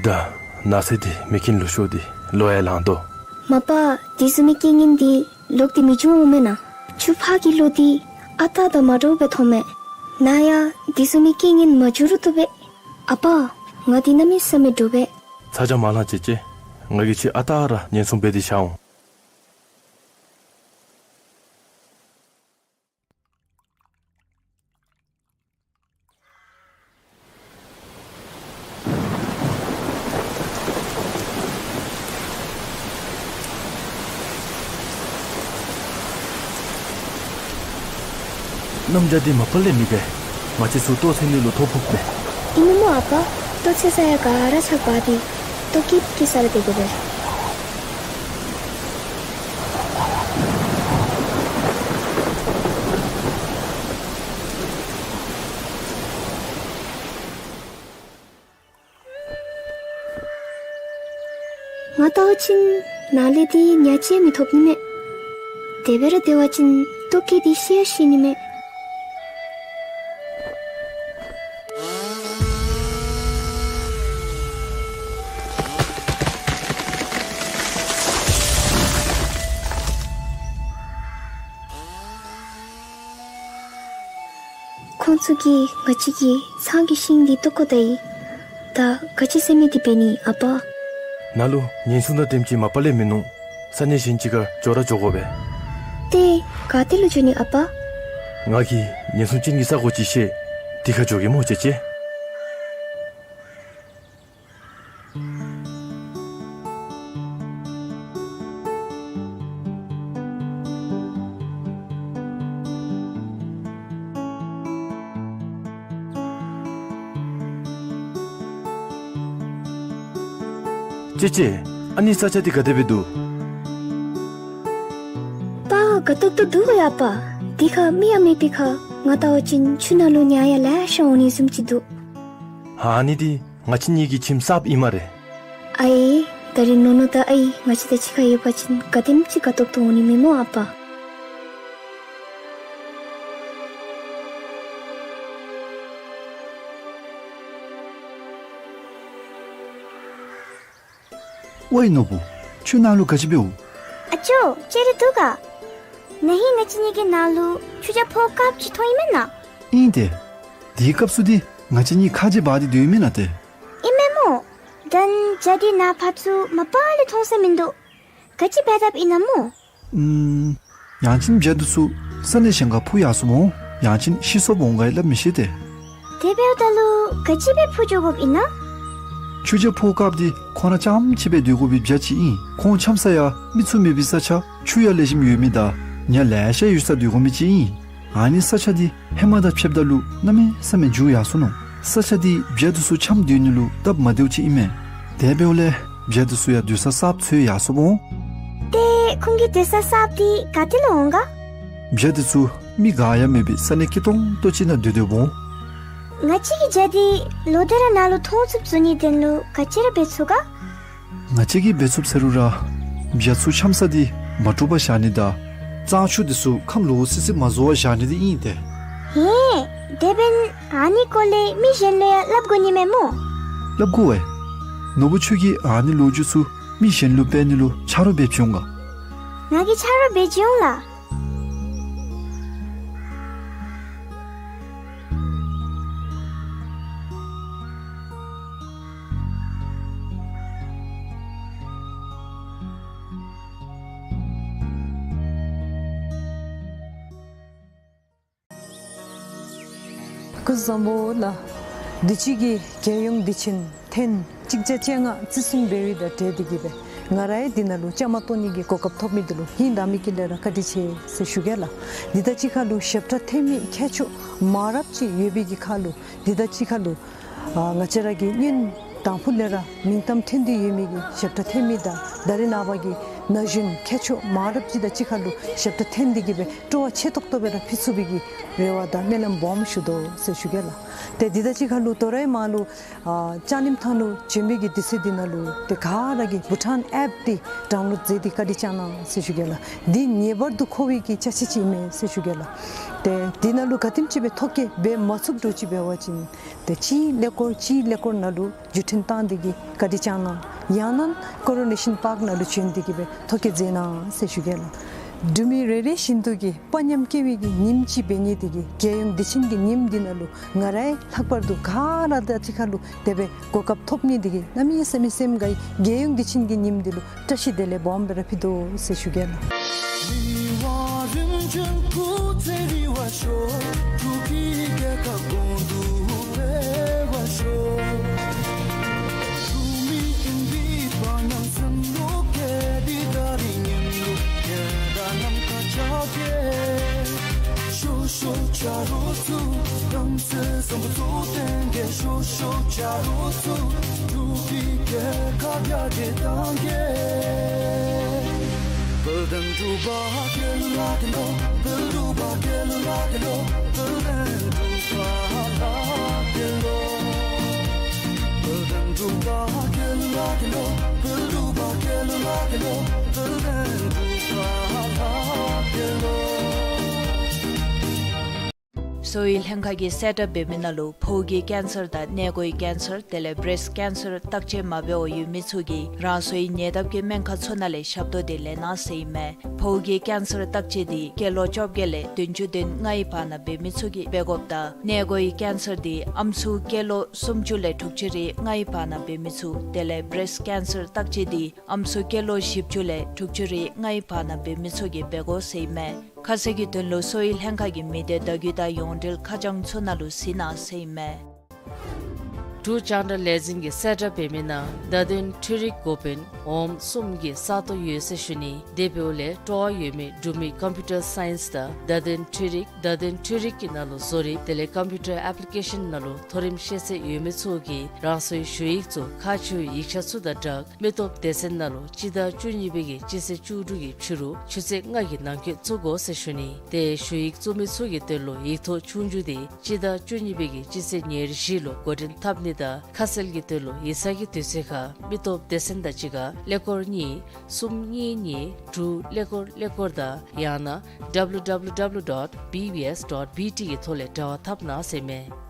ད་ནགས་ཚལ་འདི་མེ་རྐྱེན་ལུ་ཤོར་ཏེ་ལོ་ཡང་ལངས་དོ། མ་པ། དེ་བཟུམ་མའི་རྐྱེན་ངན་འདི་ལོག་སྟེ་མི་འབྱུང་འོང་མེན་ན། ཆུ་ཕག་གི་ལོ་འདི་ཨ་རྟག་དང་མ་འདྲཝ་སྦེ་མཐོངམ་མས། ནཱ་ཡང་དེ་བཟུམ་མའི་རྐྱེན་ངན་མ་འབྱུང་རུང་བཏུབ་པས། ཨ་པ། ང་འདི་གནམ་མེད་ས་མེད་འདྲོག་པས། ཚ་གྱང་མ་ལང་ཅེ་ཅེ། ང་གིས་ཁྱོད་ཨ་རྟག་ར་ཉེན་སྲུང་འབད་དེ་བཞག་འོང་། གནམ་བྱཱར་འདི་མ་པ་ལས་མི་དགའ། ང་བཅས་ཚུ་ལྟོ་འཚོལ་ནི་ལུ་ཐོ་ཕོགཔ་མས། ཨིན་མས་སྨོ་ཨ་པ། ལྟོ་འཚོལ་ས་ཡང་ག་ར་ཚར་བ་འདི། ལྟོ་སྐྱེལ་སྐྱེལ་ས་ར་སྡོད་དགོ་པས། ང་བལྟ་བ་ཅིན་ནཱ་ལས་འདི་ཉ་ཅིག་མི་ཐོབ་ནི་མས། དེ་སྦེ་ར་སྡོད་པ་ཅིན་ལྟོ་སྐྱེལ་ཏེ་ཤི་ཡང་ཤི་ནི་མས། ཁོང་ཚུ་གིས་ང་བཅས་ཀྱི་ཚང་གི་ཤིང་འདི་བཏོག་བཀོ་ད་ཡི། ད་ག་ཅི་ཟེར་མི་འདི་འབད་ནི་ཨ་པ། ནཱ་ལུ་ཉེན་སྲུང་དང་དེམ་ཅིག་མ་པ་ལས་མིན་ནུག། ས་གནས་གཞན་ཅིག་ཁར་འགྱོ་ར་འགྱོ་དགོ་པས། ཏེ་ག་ཏེ་ལུ་འགྱོ་ནི་ཨ་པ། ང་གིས་ཉེན་སྲུང་ཅན་གྱི་ས་གོ་ཅིག་ཤེས། དེ་ཁར་འགྱོ་གེ་སྨོ་ཅེ་ཅེ། ཅེ་ཅེ། ཨ་ནི་ས་ཆ་འདི་ག་དེ་སྦེ་འདུག། པ་དགའ་ཏོག་ཏོ་འདུག་ཡ་པ། འདི་ཁར་མི་ཡང་མེད་པའི་ཁར་ང་བལྟ་བ་ཅིན་ཆུ་ནང་ལུ་ཉ་ཡང་ལེ་ཤ་འོང་ནི་བཟུམ་ཅིག་འདུག། ཨ་ནི་འདི་ང་བཅས་གཉིས་ཀྱི་ཁྱིམ་གསརཔ་ཨིན་སྨ་རེ། ཨའི། ད་རིས་ནོ་ནོ་དང་ཨའི་ང་བཅས་དང་གཅིག་ཁར་ཡོད་པ་ཅིན་ག་དེམ་ཅིག་དགའ་ཏོག་ཏོ་འོང་ནི་མས་སྨོ་ཨ་པ། ཝའི་ནོར་བུ། ཆུ་ནང་ལུ་ག་ཅི་འབདཝ། ཨ་ཅོ། ཅེ་རི་འདུག་ག། ན་ཧིང་ང་བཅས་གཉིས་ཀྱི་ནང་ལུ་ཆུ་རྐྱལ་ཕོ་དཀརཔོ་ཅིག་མཐོང་ཡི་མེན་ན། ཨིན་ཏེ། དེའི་སྐབས་སུ་འདི་ང་བཅས་གཉིས་ཁ་རྗེ་འབག་སྟེ་སྡོད་ཡི་མེན་ན་ཏེ། ཨིན་མས་སྨོ། ད་བྱ་འདི་ནཱ་ཕར་ཚུར་མ་པ་ལས་མཐོང་ས་མིན་འདུག། ག་ཅི་འབད་དཔ་ཨིན་ན་སྨོ། ཨུམ། ཡང་ཅིན་བྱ་འདི་ཚུ་ས་གནས་གཞན་ཁར་འཕུར་ཡར་སོཔ་འོང་། ཡང་ཅིན་ཤི་སོཔ་འོང་ག་ཡི་སླབ་མི་ཤེས་ཏེ། དེ་འབདཝ་ད་ལུ་ག་ཅི་སྦེ་འཕུར་འགྱོ་དགོཔ་ཨིན་ན། ཆུ་རྐྱལ་ཕོ་དཀརཔོ་འདི་ཁོང་ར་རྐྱངམ་གཅིག་སྦེ་སྡོད་དགོ་པའི་བྱ་ཅིག་ཨིན། ཁོང་འཁྱམ་ས་ཡང་མི་ཚུ་མེད་པའི་ས་ཆ་ཆུ་ཡང་ལེགས་ཤོམ་ཡོད་མི་དང་ཉ་ལེ་ཤ་ཡོད་སར་སྡོད་དགོ་མི་ཅིག་ཨིན། ཨ་ནི་ས་ཆ་འདི་ཧེ་མ་དང་ཕྱདཔ་ད་ལུ་གནམ་མེད་ས་མེད་འགྱུར་ཡར་སོ་ནུག། ས་ཆ་འདི་བྱ་འདི་ཚུ་འཁྱམ་སྡོད་ནི་ལུ་སྟབས་མ་བདེཝ་ཅིག་ཨིན་མས། དེ་འབདཝ་ལས་བྱ་འདི་ཚུ་ཡང་སྡོད་ས་གསརཔ་འཚོལ་ཡར་སོཔ་འོང་། ཏེ་ཁོང་གི་སྡོད་ས་གསརཔ་འདི་ག་ཏེ་ལུ་འོང་ག། བྱ་འདི་ཚུ་མི་ག་ཡང་མེད་པའི་ས་གནས་སྐྱིད་ཏོང་ཏོ་ཅིག་ནང་སྡོད་སྡོདཔ་འོང་། ང་བཅས་ཀྱིས་བྱ་འདི་ལོག་སྟེ་ར་ནཱ་ལུ་མཐོང་ཚུགསཔ་བཟོ་ནིའི་དོན་ལུ་ག་ཅི་ར་འབད་ཚུགས་ག། ང་བཅས་ཀྱིས་འབད་ཚུགསཔ་ཟེར་རུང་ར་བྱ་ཚུ་འཁྱམ་ས་འདི་མ་དཀྲུགས་པར་བཞག་ནི་དང་གཙང་ཆུ་འདི་ཚུ་ཁམས་ལོག་སི་སི་མ་བཟོ་བར་བཞག་ནི་འདི་ཨིན་ཏེ། ཧེ། དེ་འབདན་ཨ་ནི་སྐོར་ལས་མི་གཞན་ལུ་ཡང་སླབ་དགོ་ནི་མས་སྨོ། སླབ་དགོ་པས། ནོར་བུ་ཁྱོད་ཀྱིས་ཨ་ནི་ལོ་རྒྱུས་ཚུ་མི་གཞན་ལུ་སྤེལ་ནི་ལུ་ཆ་རོགས་འབད་བྱོན་འོང་ག། ང་གིས་ཆ་རོགས་འབད་བྱོན་འོང་ལགས། སྐུ་གཟུགས་བཟང་པོ་ལགས། དུས་ཅི་གི་རྒྱལ་ཡོངས་དུས་ཆེན་ཐེངས་གཅིག་བརྒྱ་བཅོ་ལྔ་བརྩི་སྲུང་འབད་བའི་དང་འབྲེལ་ཏེ་གི་སྦེ་ང་རའི་འདི་ནང་ལུ་བཅའ་མར་གཏོགས་ནི་གི་གོ་སྐབས་ཐོབ་མི་འདི་ལུ་ཧིང་དྭངས་མའི་དཀྱིལ་ལས་ར་བཀའ་དྲིན་ཆེ་ཟེར་ཞུ་གེ་ལགས། འདི་དང་གཅིག་ཁར་ལུ་ཞབས་ཁྲ་འཐེན་མི་མཁས་མཆོག་མང་རབས་ཅིག་ཡོད་པའི་གི་ཁར་ལུ་འདི་དང་གཅིག་ཁར་ལུ་ཨ་ང་བཅས་ར་གི་སྔོན་དང་ཕུ་ལས་ར་མིང་གཏམ་ཐོན་ཏེ་ཡོད་མི་གི་ཞབས་ཁྲ་འཐེན་མི་དང་ད་རེས་ནངས་པ་གི་ན་གཞོན་མཁས་མཆོག་མང་རབས་ཅིག་དང་གཅིག་ཁར་ལུ་ཞབས་ཁྲ་འཐེན་ཏེ་གི་སྦེ་སྤྲོ་བ་ཆེ་ཏོག་ཏོ་སྦེ་ར་ཕུལ་ཚུགས་པའི་གི་རེ་བ་དང་སྨོན་ལམ་སྦོམ་ཞུ་དོ་ཟེར་ཞུ་གེ་ལགས། ཏེ་འདི་དང་གཅིག་ཁར་ལུ་དོ་རུང་མར་ལུ་ཨ་ལྕང་གླིང་ཐང་ལུ་བྱོན་མི་གི་དུས་ཚོད་འདི་ནང་ལུ་ཏེ་ག་ར་གིས་བྷུ་ཊཱན་ཨེཔ་འདི་ཌའུན་ལོཌ་མཛད་དེ་བཀའ་དྲིན་བསྐྱང་གནང་ཟེར་ཞུ་གེ་ལགས། འདི་ངེས་པར་དུ་མཁོ་བའི་གི་ཅ་ཆས་ཅིག་ཨིན་མས་ཟེར་ཞུ་གེ་ལགས། ཏེ་འདི་ནང་ལུ་ག་དེམ་ཅིག་སྦེ་ཐོ་བཀོད་འབད་མ་ཚུགས་འགྱོ་ཅི་འབད་བ་ཅིན་ཏེ་གཅིག་ཀླད་ཀོར་གཅིག་ཀླད་ཀོར་ནང་ལུ་བརྒྱུད་འཕྲིན་བཏང་སྟེ་གི་བཀའ་དྲིན་བསྐྱང་གནང་། ཡང་ན་ཀོ་རོ་ནེ་ཤཱན་པཱརཀ་ནང་ལུ་བྱོན་ཏེ་གི་སྦེ་ཐོ་བཀོད་མཛད་གནང་ཟེར་ཞུ་གེ་ལགས། འབྲུག་མི་རེ་རེ་བཞིན་དུ་གིས་དཔའ་ཉམས་བསྐྱེད་པའི་གི་ཉིནམ་ཅིག་འབད་ནི་དེ་གིས་རྒྱལ་ཡོངས་དུས་ཆེན་གྱི་ཉིནམ་འདི་ནང་ལུ་ང་རའི་ལྷག་པར་དུ་ག་ར་དང་གཅིག་ཁར་ལུ་དེ་སྦེ་གོ་སྐབས་ཐོབ་ནི་དེ་གིས་གནམ་མེད་ས་མེད་སེམས་དགའ་ཡི། རྒྱལ་ཡོངས་དུས་ཆེན་གྱི་ཉིནམ་འདི་ལུ་བཀྲ་ཤིས་བདེ་ལེགས་སྦོམ་སྦེ་ར་ཕུལ་དོ་ཟེར་ཞུ་གེ་ལགས། གསོ་བའི་ལྷན་ཁག་གིས་གསལ་བསྒྲགས་འབད་མི་ནང་ལུ་ཕོཝ་གི་ཀེན་སར་དང་མངལ་སྒོའི་ཀེན་སར་དེ་ལས་བེརེསཊ་ཀེན་སར་བརྟག་དཔྱད་མ་འབད་བར་ཡོད་མི་ཚུ་གིས་རང་སོའི་ཉེ་འདབས་ཀྱི་སྨན་ཁང་ཚུ་ནང་ལས་ཞབས་ཏོག་འདི་ལེན་གནང་ཟེར་ཨིན་མས། ཕོཝ་གི་ཀེན་སར་བརྟག་དཔྱད་འདི་སྐྱེས་ལོ་བཅོ་བརྒྱད་ལས་བདུན་ཅུ་དོན་ལྔའི་བར་ན་འབད་མི་ཚུ་གིས་འབད་དགོཔ་དང་མངལ་སྒོའི་ཀེན་སར་འདི་ཨམ་སྲུ་སྐྱེས་ལོ་སུམ་ཅུ་ལས་དྲུག་ཅུ་རེ་ལྔའི་བར་ན་འབད་མི་ཚུ་དེ་ལས་བེརེསཊ་ཀེན་སར་བརྟག་དཔྱད་འདི་ཨམ་སྲུ་སྐྱེས་ལོ་བཞི་བཅུ་ལས་དྲུག་ཅུ་རེ་ལྔའི་བར་ན་འབད་མི་ཚུ་གིས་འབད་དགོ་ཟེར་ཨིན་མས། ཁ་གསལ་གྱི་དོན་ལུ་གསོ་བའི་ལྷན་ཁག་གི་མི་སྡེ་བརྡ་བརྒྱུད་དང་ཡོངས་འབྲེལ་ཁ་བྱང་ཚུ་ནང་ལུ་གཟིགས་གནང་ཟེར་ཨིན་མས། འབྲུག་རྒྱང་བསྒྲགས་ལས་འཛིན་གྱིས་གསལ་བསྒྲགས་འབད་མི་ནང་བརྡ་དོན་འཕྲུལ་རིག་འགོ་དཔོན་འོགམ་གསུམ་གྱི་ས་སྟོང་ཡོད་ཟེར་ཞུ་ནི། དེ་འབདཝ་ལས་སྤྲོ་བ་ཡོད་མི་འབྲུག་མི་ཀམ་པིའུ་ཊར་སའིནསི་དང་བརྡ་དོན་འཕྲུལ་རིག་བརྡ་དོན་འཕྲུལ་རིག་གི་ནང་ལུ་བཟོ་རིག་དེ་ལས་ཀམ་པིའུ་ཊར་ཨེཔ་ལི་ཀེ་ཤཱན་ནང་ལུ་མཐོ་རིམ་ཤེས་ཚད་ཡོད་མི་ཚུ་གིས་རང་སོའི་ཞུ་ཡིག་ཚུ་ཁག་ཆེ་བའི་ཡིག་ཆ་ཚུ་དང་སྦྲགས་མི་སྟོབས་སྡེ་ཚན་ནང་ལུ་སྤྱི་ཟླ་བཅུ་གཉིས་པའི་གི་སྤྱི་ཚེས་བཅུ་དྲུག་གི་ཕྱི་རུ་ཆུ་ཚོད་ལྔ་གི་ནང་འཁོད་བཙུགས་དགོ་ཟེར་ཞུ་ནི། ཏེ་ཞུ་ཡིག་བཙུགས་མི་ཚུ་གི་དོན་ལུ་ཡིག་ཐོག་ཆོས་རྒྱུགས་འདི་སྤྱི་ཟླ་བཅུ་གཉིས་པའི་གི་སྤྱི་ཚེས་ཉེར་བཞི་ལུ་འགོ་འདྲེན་འཐབ་ནི་དང་ཁ་གསལ་གྱི་དོན་ལུ་ཡིག་ཚང་གི་དུས་ཚོད་ཁར་མི་སྟོབས་སྡེ་ཚན་དང་གཅིག་ཁར་ཀླད་ཀོར་གཉིས་གསུམ་གཉིས་གཉིས་དྲུག་ཀླད་ཀོར་ཀླད་ཀོར་དང་ཡང་ན་W W W dot B B S dot B T གི་ཐོག་ལས་འབྲེལ་བ་འཐབ་གནང་ཟེར་མས།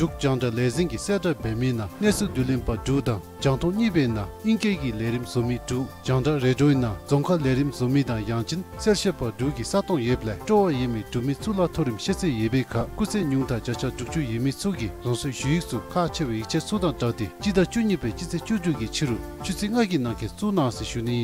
འབྲུག་རྒྱང་བསྒྲགས་ལས་འཛིན་གྱིས་གསལ་བསྒྲགས་འབད་མི་ནང་གནས་ཚུལ་བསྡུ་ལེན་པ་དྲུག་དང་རྒྱང་མཐོང་གཉིས་པའི་ནང་ཨིང་སྐད་ཀྱི་ལས་རིམ་བཟོ་མི་དྲུག་རྒྱང་བསྒྲགས་རེ་ཌིའོའི་ནང་རྫོང་ཁ་ལས་རིམ་བཟོ་མི་དང་ཡང་ཅིན་གསལ་བཤད་པ་དྲུག་གི་ས་སྟོང་ཡོདཔ་ལས་སྤྲོ་བ་ཡོད་མི་འབྲུག་མི་གཙུག་ལག་མཐོ་རིམ་ཤེས་ཚད་ཡོད་པའི་ཁར་སྐུགས་ཚད་ཉུང་མཐའ་བརྒྱ་ཆ་དྲུག་ཅུ་ཡོད་མི་ཚུ་གིས་རང་སོའི་ཞུ་ཡིག་ཚུ་ཁག་ཆེ་བའི་ཡིག་ཆ་ཚུ་དང་སྦྲགས་ཏེ་སྤྱི་ཟླ་བཅུ་གཉིས་པའི་སྤྱི་ཚེས་བཅུ་དྲུག་གི་ཕྱི་རུ་ཆུ་ཚོད་ལྔ་གི་ནང་འཁོད་བཙུགས་གནང་ཟེར་ཞུ་ནི།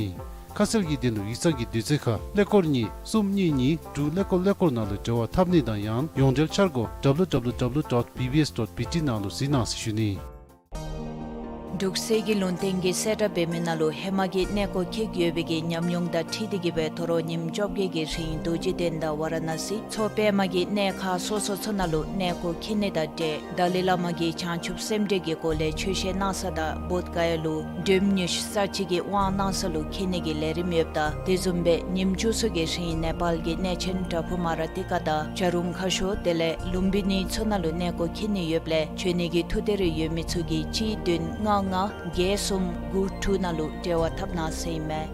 ཁ་གསལ་གྱི་དོན་ལུ་ཡིག་ཚང་གི་དུས་ཚོད་ཁར་ཀླད་ཀོར་གཉིས་གསུམ་གཉིས་གཉིས་དྲུག་ཀླད་ཀོར་ཀླད་ཀོར་ནང་ལུ་འབྲེལ་བ་འཐབ་ནི་དང་ཡང་ན་ཡོངས་འབྲེལ་འཆར་སྒོ་W W W dot B B S dot B T ནང་ལུ་གཟིགས་གནང་ཟེར་ཞུ་ནི། འབྲུག་གསེར་གྱི་ལུང་བསྟན་གྱིས་གསལ་བསྒྲགས་འབད་མི་ནང་ལུ་ཧེ་མ་གི་གནས་སྐོར་འཁྱིད་ཡོད་པའི་གི་ཉམས་མྱོང་དང་འཁྲིལ་ཏེ་གི་སྦེ་དོ་རུང་ཉིནམ་བཅོ་བརྒྱད་ཀྱི་རིང་རྡོ་རྗེ་གདན་དང་ཝ་ར་ཎ་སི་མཚོ་པདྨ་གི་གནས་ཁག་སོ་སོ་ཚུ་ནང་ལུ་གནས་སྐོར་འཁྱིད་ནི་དང་འབྲེལ་ཏཱ་ལའི་བླ་མ་གིས་བྱང་ཆུབ་སེམས་འགྲེལ་གྱི་སྒོ་ལས་ཆོས་བཤད་གནང་ས་དང་བོདྷ་ག་ཡ་ལུ་མགྲོན་མོ་ཉི་ཤུ་རྩ་གཅིག་གི་དབང་གནང་ས་ལུ་འཁྱིད་ནི་གི་ལས་རིམ་ཡོདཔ་ད་དེ་བཟུམ་སྦེ་ཉིནམ་བཅུ་གསུམ་གྱི་རིང་ནེ་པཱལ་གྱི་གནས་ཆེན་པྲ་བྷུ་མ་ར་ཏི་ཀ་དང་བྱ་རུང་ཁ་ཤོར་དེ་ལས་ལུམ་བི་ནི་ཚུ་ནང་ལུ་གནས་སྐོར་འཁྱིད་ནི་ཡོདཔ་ལས་འབྱོན་ནི་གི་ཐུགས་འདོད་རེ་ཡོད་མི་ཚུ་གིས་གཅིག་བདུན་ལྔ་ལྔ་བརྒྱད་གསུམ་དགུ་དྲུག་ནང་ལུ་འབྲེལ་བ་འཐབ་གནང་ཟེར་ཨིན་མས།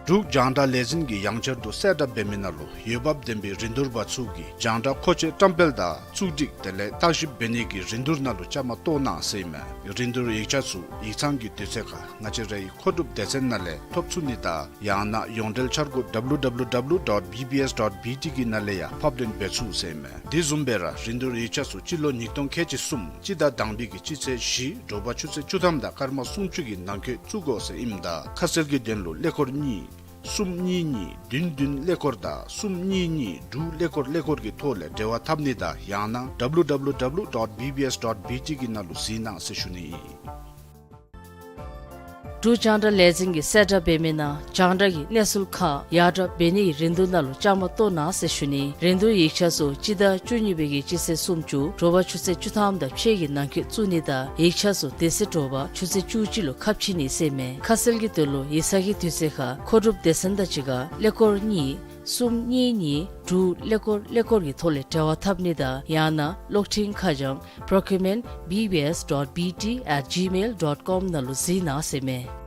འབྲུག་རྒྱང་བསྒྲགས་ལས་འཛིན་གྱིས་ཡང་བསྐྱར་དུ་གསལ་བསྒྲགས་འབད་མི་ནང་ལུ་འོས་འབབ་ལྡན་པའི་རིན་བསྡུར་པ་ཚུ་གིས་རྒྱང་བསྒྲགས་མཁོ་ཆས་བཀྲམ་སྤེལ་དང་བཙུགས་སྒྲིག་དེ་ལས་བརྟག་ཞིབ་འབད་ནི་གི་རིན་བསྡུར་ནང་ལུ་བཅའ་མར་གཏོགས་གནང་ཟེར་ཨིན་མས། རིན་བསྡུར་ཡིག་ཆ་ཚུ་ཡིག་ཚང་གི་དུས་ཚོད་ཁར་ང་བཅས་རའི་མཁོ་སྒྲུབ་སྡེ་ཚན་ནང་ལས་ཐོབ་ཚུགས་ནི་དང་ཡང་ན་ཡོངས་འབྲེལ་འཆར་སྒོ་W W W dot B B S dot B T གི་ནང་ལས་ཡང་ཕབ་ལེན་འབད་ཚུགས་ཟེར་ཨིན་མས། དེ་བཟུམ་སྦེ་ར་རིན་བསྡུར་ཡིག་ཆ་ཚུ་སྤྱི་ལོ་ཉིས་སྟོང་ཁལ་གཅིག་གསུམ་སྤྱི་ཟླ་དང་པའི་གི་སྤྱི་ཚེས་བཞི་དྲོ་པ་ཆུ་ཚོད་བཅུ་ཐམ་དང་སྐར་མ་སུམ་ཅུ་གི་ནང་འཁོད་བཙུགས་དགོ་ཟེར་ཨིནམ་ད་ཁ་གསལ་གྱི་དོན་ལུ་ཀླད་ཀོར་གཉིས་གསུམ་གཉིས་གཉིས་བདུན་བདུན་ཀླད་ཀོར་དང་གསུམ་གཉིས་གཉིས་དྲུག་ཀླད་ཀོར་ཀླད་ཀོར་གྱི་ཐོག་ལས་འབྲེལ་བ་འཐབ་ནི་དང་ཡང་ན་W W W dot B B S dot B T གི་ནང་ལུ་གཟིགས་གནང་ཟེར་ཞུ་ནི་ཨིན། འབྲུག་རྒྱང་བསྒྲགས་ལས་འཛིན་གྱིས་གསལ་བསྒྲགས་འབད་མི་ནང་རྒྱང་བསྒྲགས་ཀྱི་གནས་ཚུལ་ཁག་ཡར་དྲག་འབད་ནི་གི་རིན་བསྡུར་ནང་ལུ་བཅའ་མར་གཏོགས་གནང་ཟེར་ཞུ་ནི། རིན་བསྡུར་ཡིག་ཆ་ཚུ་སྤྱི་ཟླ་བཅུ་གཉིས་པའི་གི་སྤྱི་ཚེས་སུམ་ཅུ་དྲོ་པ་ཆུ་ཚོད་བཅུ་ཐམ་དང་ཕྱེད་ཀྱི་ནང་འཁོད་བཙུགས་ནི་དང་ཡིག་ཆ་ཚུ་དེ་ཚེ་དྲོ་པ་ཆུ་ཚོད་བཅུ་གཅིག་ལུ་ཁ་ཕྱེ་ནི་ཟེར་ཨིན་མས། ཁ་གསལ་གྱི་དོན་ལུ་ཡིག་ཚང་གི་དུས་ཚོད་ཁར་མཁོ་སྒྲུབ་སྡེ་ཚན་དང་གཅིག་ཁར་ཀླད་ཀོར་གཉིས་གསུམ་གཉིས་གཉིས་དྲུག་ཀླད་ཀོར་ཀླད་ཀོར་གྱི་ཐོག་ལས་འབྲེལ་བ་འཐབ་ནི་དང་ཡང་ན་གློག་འཕྲིན་ཁ་བྱང་procurement B B S dot B T at gmail dot com ནང་ལུ་གཟིགས་གནང་ཟེར་ཨིན་མས།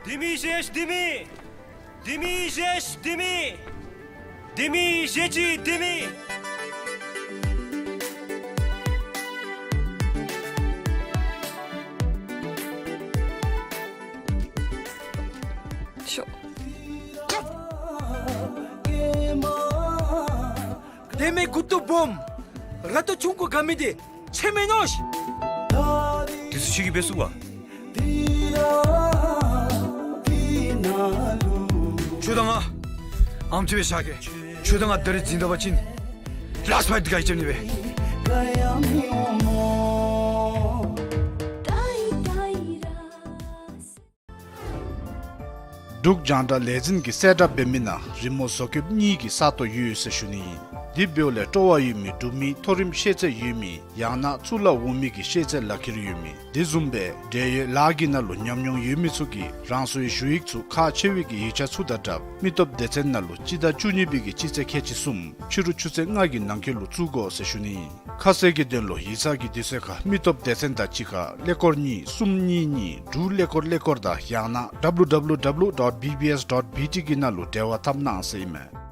ལྡེ་མིག་བཞེས་ལྡེ་མིག། ལྡེ་མིག་བཞེས་ལྡེ་མིག། ལྡེ་མིག་བཞེས་ཅི་ལྡེ་མིག། ཤོག། ལྡེ་མིག་གུ་ཏོ་སྦོམ། ར་ཏོ་ཆུང་ཀུ་ག་མི་དེ་ཆེ་མེན་ནོ་ཤི། དེ་ཚུ་ཁྱོད་ཀྱིས་འབད་ཚུགས་པ། ཁྱོད་དང་ང་ཨམ་ཅིག་སྦེ་བཞག་གེ། ཁྱོད་དང་ང་ད་རིས་འཛིང་ད་པ་ཅིན་ལཱསཊ་ཕའིཊ་འདི་ག་ཡི་རྐྱབ་ནི་སྦེ། འབྲུག་རྒྱང་བསྒྲགས་ལས་འཛིན་གྱིས་གསལ་བསྒྲགས་འབད་མི་ནང་རི་མོ་བཟོ་བཀོདཔ་གཉིས་ཀྱི་ས་སྟོང་ཡོད་ཟེར་ཞུ་ནི་ཨིན། དེ་འབདཝ་ལས་སྤྲོ་བ་ཡོད་མི་འབྲུག་མི་མཐོ་རིམ་ཤེས་ཚད་ཡོད་མི་ཡང་ན་གཙུག་ལག་འོག་མའི་གི་ཤེས་ཚད་ལག་ཁྱེར་ཡོད་མི་དེ་བཟུམ་སྦེ་འབྲེལ་ཡོད་ལཱ་གི་ནང་ལུ་ཉམས་མྱོང་ཡོད་མི་ཚུ་གིས་རང་སོའི་ཞུ་ཡིག་ཚུ་ཁག་ཆེ་བའི་གི་ཡིག་ཆ་ཚུ་དང་སྦྲགས་མི་སྟོབས་སྡེ་ཚན་ནང་ལུ་སྤྱི་ཟླ་བཅུ་གཉིས་པའི་གི་སྤྱི་ཚེས་ཁལ་གཅིག་གསུམ་ཕྱི་རུ་ཆུ་ཚོད་ལྔ་གི་ནང་འཁོད་ལུ་བཙུགས་དགོ་ཟེར་ཞུ་ནི་ཨིན། ཁ་གསལ་གྱི་དོན་ལུ་ཡིག་ཚང་གི་དུས་ཚོད་ཁར་མི་སྟོབས་སྡེ་ཚན་དང་གཅིག་ཁར་ཀླད་ཀོར་གཉིས་གསུམ་གཉིས་གཉིས་དྲུག་ཀླད་ཀོར་ཀླད་ཀོར་དང་ཡང་ན་W W W dot B B S dot B T གི་ནང་ལུ་འབྲེལ་བ་འཐབ་གནང་ཟེར་ཨིན་མས།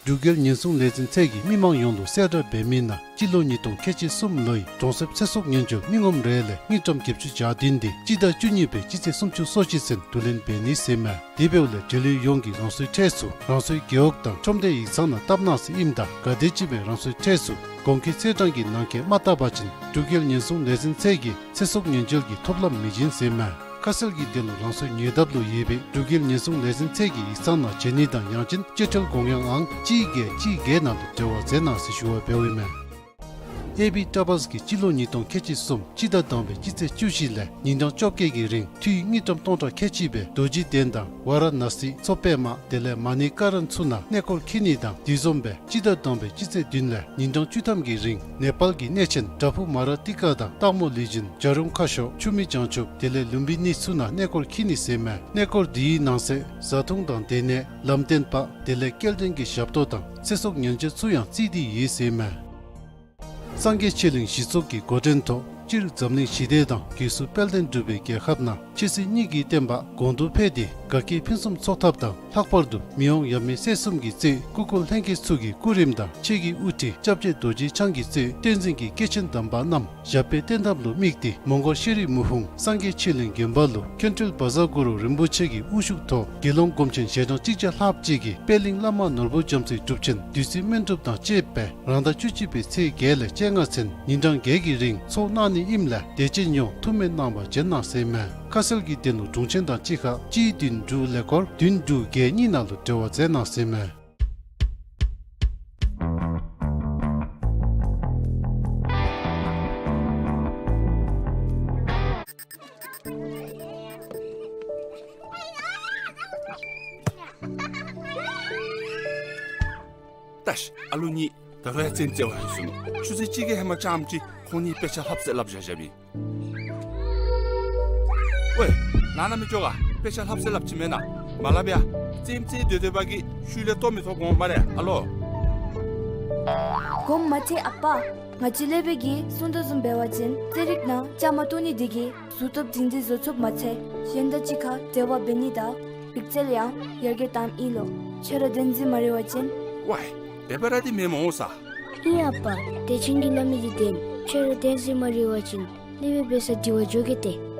འབྲུག་རྒྱལ་ཉེན་སྲུང་ལས་འཛིན་ཚད་ཀྱིས་མི་མང་ཡོངས་ལུ་གསལ་བསྒྲགས་འབད་མི་ནང་སྤྱི་ལོ་ཉིས་སྟོང་ཁལ་གཅིག་གསུམ་ལོའི་གྲོང་གསེབ་ཚེ་སྲོག་ཉེན་བཅོལ་མི་ངོམ་རེ་ལས་དངུལ་ཀྲམ་བརྒྱད་ཅུ་གྱ་བདུན་དེ་སྤྱི་ཟླ་བཅུ་གཉིས་པའི་སྤྱི་ཚེས་སུམ་ཅུ་སོ་གཅིག་ཚུན་བསྡུ་ལེན་འབད་ནི་ཟེར་ཨིན་མས། དེ་འབདཝ་ལས་འབྲེལ་ཡོད་ཡོངས་ཀྱིས་རང་སོའི་ཁྲལ་ཚུ་རང་སོའི་རྒེད་འོག་དང་ཁྲོམ་སྡེ་ཡིག་ཚང་ནང་བཏབ་གནང་ཟེར་ཨིནམ་ད་ག་དེམ་ཅིག་སྦེ་རང་སོའི་ཁྲལ་ཚུ་གོང་འཁོད་ཚེས་གྲངས་ཀྱི་ནང་འཁོད་མ་བཏབ་པ་ཅིན་འབྲུག་རྒྱལ་ཉེན་སྲུང་ལས་འཛིན་ཚད་ཀྱིས་ཚེ་སྲོག་ཉེན་བཅོལ་གྱི་ཐོབ་ལམ་མི་བྱིན་ཟེར་ཨིན་མས། ཁ་གསལ་གྱི་དོན་ལུ་རང་སོའི་ཉེ་འདབས་ལུ་ཡོད་པའི་འབྲུག་རྒྱལ་ཉེན་སྲུང་ལས་འཛིན་ཚད་ཀྱི་ཡིག་ཚང་ནང་བྱོན་ནི་དང་ཡང་ཅིན་སྤྱོད་ཁྲལ་དགོངས་ཡངས་ཨང་གཅིག་བརྒྱད་གཅིག་བརྒྱད་ནང་ལུ་འབྲེལ་བ་མཛད་གནང་ཟེར་ཞུ་བ་འབདཝ་ཨིན་མས། ཨེ་བི་ཊ་བཱས་ཀྱིས་སྤྱི་ལོ་ཉིས་སྟོང་ཁལ་གཅིག་གསུམ་སྤྱི་ཟླ་དང་པའི་སྤྱི་ཚེས་བཅུ་བཞི་ལས་ཉིན་གྲངས་བཅོ་བརྒྱད་ཀྱི་རིང་འཐུས་དངུལ་ཀྲམ་སྟོང་ཕྲག་ཁལ་གཅིག་སྦེ་རྡོ་རྗེ་གདན་དང་ཝཱ་ར་ཎ་སི་མཚོ་པདྨ་དེ་ལས་མ་ཎི་ཀ་རན་ཚུ་ནང་གནས་སྐོར་འཁྱིད་ནི་དང་དེ་བཟུམ་སྦེ་སྤྱི་ཟླ་དང་པའི་སྤྱི་ཚེས་བདུན་ལས་ཉིན་གྲངས་བཅུ་ཐམ་གྱི་རིང་ནེ་པཱལ་གྱི་གནས་ཆེན་བྲག་ཕུག་མ་ར་ཏི་ཀ་དང་སྟག་མོ་ལུས་སྦྱིན་བྱ་རུང་ཁ་ཤོར་ཆུ་མིག་བྱང་ཆུབ་དེ་ལས་ལུམ་བི་ནི་ཚུ་ནང་གནས་སྐོར་འཁྱིད་ནི་ཟེར་ཨིན་མས། གནས་སྐོར་དེའི་ནང་གསེས་བཟའ་འཐུང་དང་སྡོད་གནས་ལམ་སྟོན་པ་དེ་ལས་སྐྱེལ་འདྲེན་གྱི་ཞབས་ཏོག་དང་ཚེ་སྲོག་ཉེན་བཅོལ་ཚུ་ཡང་བརྩིས་ཏེ་ཡོད་ཟེར་ཨིན་མས། སངས་རྒྱས་ཆོས་གླིང་གཞི་ཚོགས་ཀྱི་འགོ་འདྲེན་ཐོག་སྤྱིར་འཛམ་གླིང་ཞི་བདེ་དང་རྒྱལ་སྲུང་དཔལ་ལྡན་འབྲུག་པའི་རྒྱལ་ཁབ་ནང་ཆོས་སྲིད་གཉིས་ཀྱི་བསྟན་པ་གོང་དུ་འཕེལ་ཏེ་དགའ་སྐྱིད་ཕུན་སུམ་ཚོགས་ཐབས་དང་ལྷག་པར་དུ་མི་དབང་ཡབ་མེས་སྲས་གསུམ་གྱིས་གཙོས་སྐུ་འཁོར་ལྷན་རྒྱས་ཚུ་གི་སྐུ་རིམ་དང་ཆོས་ཀྱི་དབུ་ཁྲིད་སྐྱབས་རྗེ་རྡོ་རྗེ་འཆང་གིས་གཙོས་བསྟན་འཛིན་གྱི་སྐྱེས་ཆེན་དམ་པ་རྣམས་ཞབས་པད་བརྟན་ཐབས་ལུ་དམིགས་ཏེ་མོང་སྒར་ཤེས་རིག་མུག་ཧཱུྃ་སངས་རྒྱས་ཆོས་གླིང་དགོན་པ་ལུ་མཁན་སྤྲུལ་བཛྲ་གུ་རུ་རིན་པོ་ཆེ་གི་དབུ་བཞུགས་ཐོག་དགེ་སློང་སྒོམ་ཆེན་ཞལ་གྲངས་གཅིག་བརྒྱ་ལྷགཔ་ཅིག་གིས་པད་གླིང་བླ་མ་ནོར་བུ་རྒྱ་མཚོའི་སྒྲུབ་ཆེན་བདུད་རྩི་སྨན་སྒྲུབ་དང་བཅས་པའི་རང་ཟླ་བཅུ་གཅིག་པའི་ཚེས་བརྒྱད་ལས་བཅོ་ལྔ་ཚུན་ཉིན་གྲངས་བརྒྱད་ཀྱི་རིང་ཚོགས་གནང་ནི་ཨིནམ་ལས་དད་ཅན་ཡོངས་ཐུགས་སྨོན་གནང་བར་བྱོན་གནང་ཟེར་ཨིན་མས། ཁ་གསལ་གྱི་དོན་ལུ་དྲུང་ཆེན་དང་གཅིག་ཁར་གཅིག་བདུན་དྲུག་ཀླད་ཀོར་བདུན་དྲུག་བརྒྱད་གཉིས་ནང་ལུ་འབྲེལ་བ་མཛད་གནང་ཟེར་ཨིན་མས། ད་ཤི་ཨ་ལུ་གཉིས་ད་རུང་ཡང་རྩེདམོ་རྩེ་བར་ལྷོད་སོ་ནུག། ཆུ་ཚོད་གཅིག་གི་ཧེ་མ་རྐྱངམ་ཅིག་ཁོང་གཉིས་དཔེ་ཆ་ལྷབ་སྟེ་ལྷབ་བཞག་བཞགཔ་ཨིན། ཝའེ་ནང་ན་མི་ཅོག་ག་དཔེ་ཆ་ལྷབ་སྟེ་ལྷབ་ཅི་མེན་ན། མ་སླབ་ཡ། རྩེདམོ་རྩེ་སྡོད་སྡོད་པ་གིས་ཤུལ་ལས་བཏོག་མི་ཐོབ་འོང་སྨ་རེ་ཨ་ལོ། དགོངསམ་མ་ཁྲེལ་ཨ་པ། ང་བཅས་ལས་བྱེདཔ་གིས་གསུང་དོ་བཟུམ་འབད་བ་ཅིན་རྩེད་རིགས་ནང་བཅའ་མར་གཏོགས་ནི་དེ་གིས་གཟུགས་སྟོབས་སྒྲིང་སྒྲི་བཟོ་ཚུགསཔ་མ་ཚད་གཞན་དང་གཅིག་ཁར་འབྲེལ་བ་འབད་ནི་དང་རིག་རྩལ་ཡང་ཡར་རྒྱས་བཏངམ་ཨིན་ལོ། ཁྱོད་ར་བདེན་ཟེར་སྨ་རེ་བ་ཅིན། ཝའི། འབད་བ་ར་འདི་མེནམ་འོང་ས། ཨིན་ཨ་པ། བདེ་ཆེན་གྱིས་སླབ་མི་འདི་བདེན། ཁྱོད་ར་བདེན་ཟེར་སྨ་རེ་བ་ཅིན་ལས་བྱེདཔ་འབད་སར་དྲི་བར་འགྱོ་གེ་ཏེ།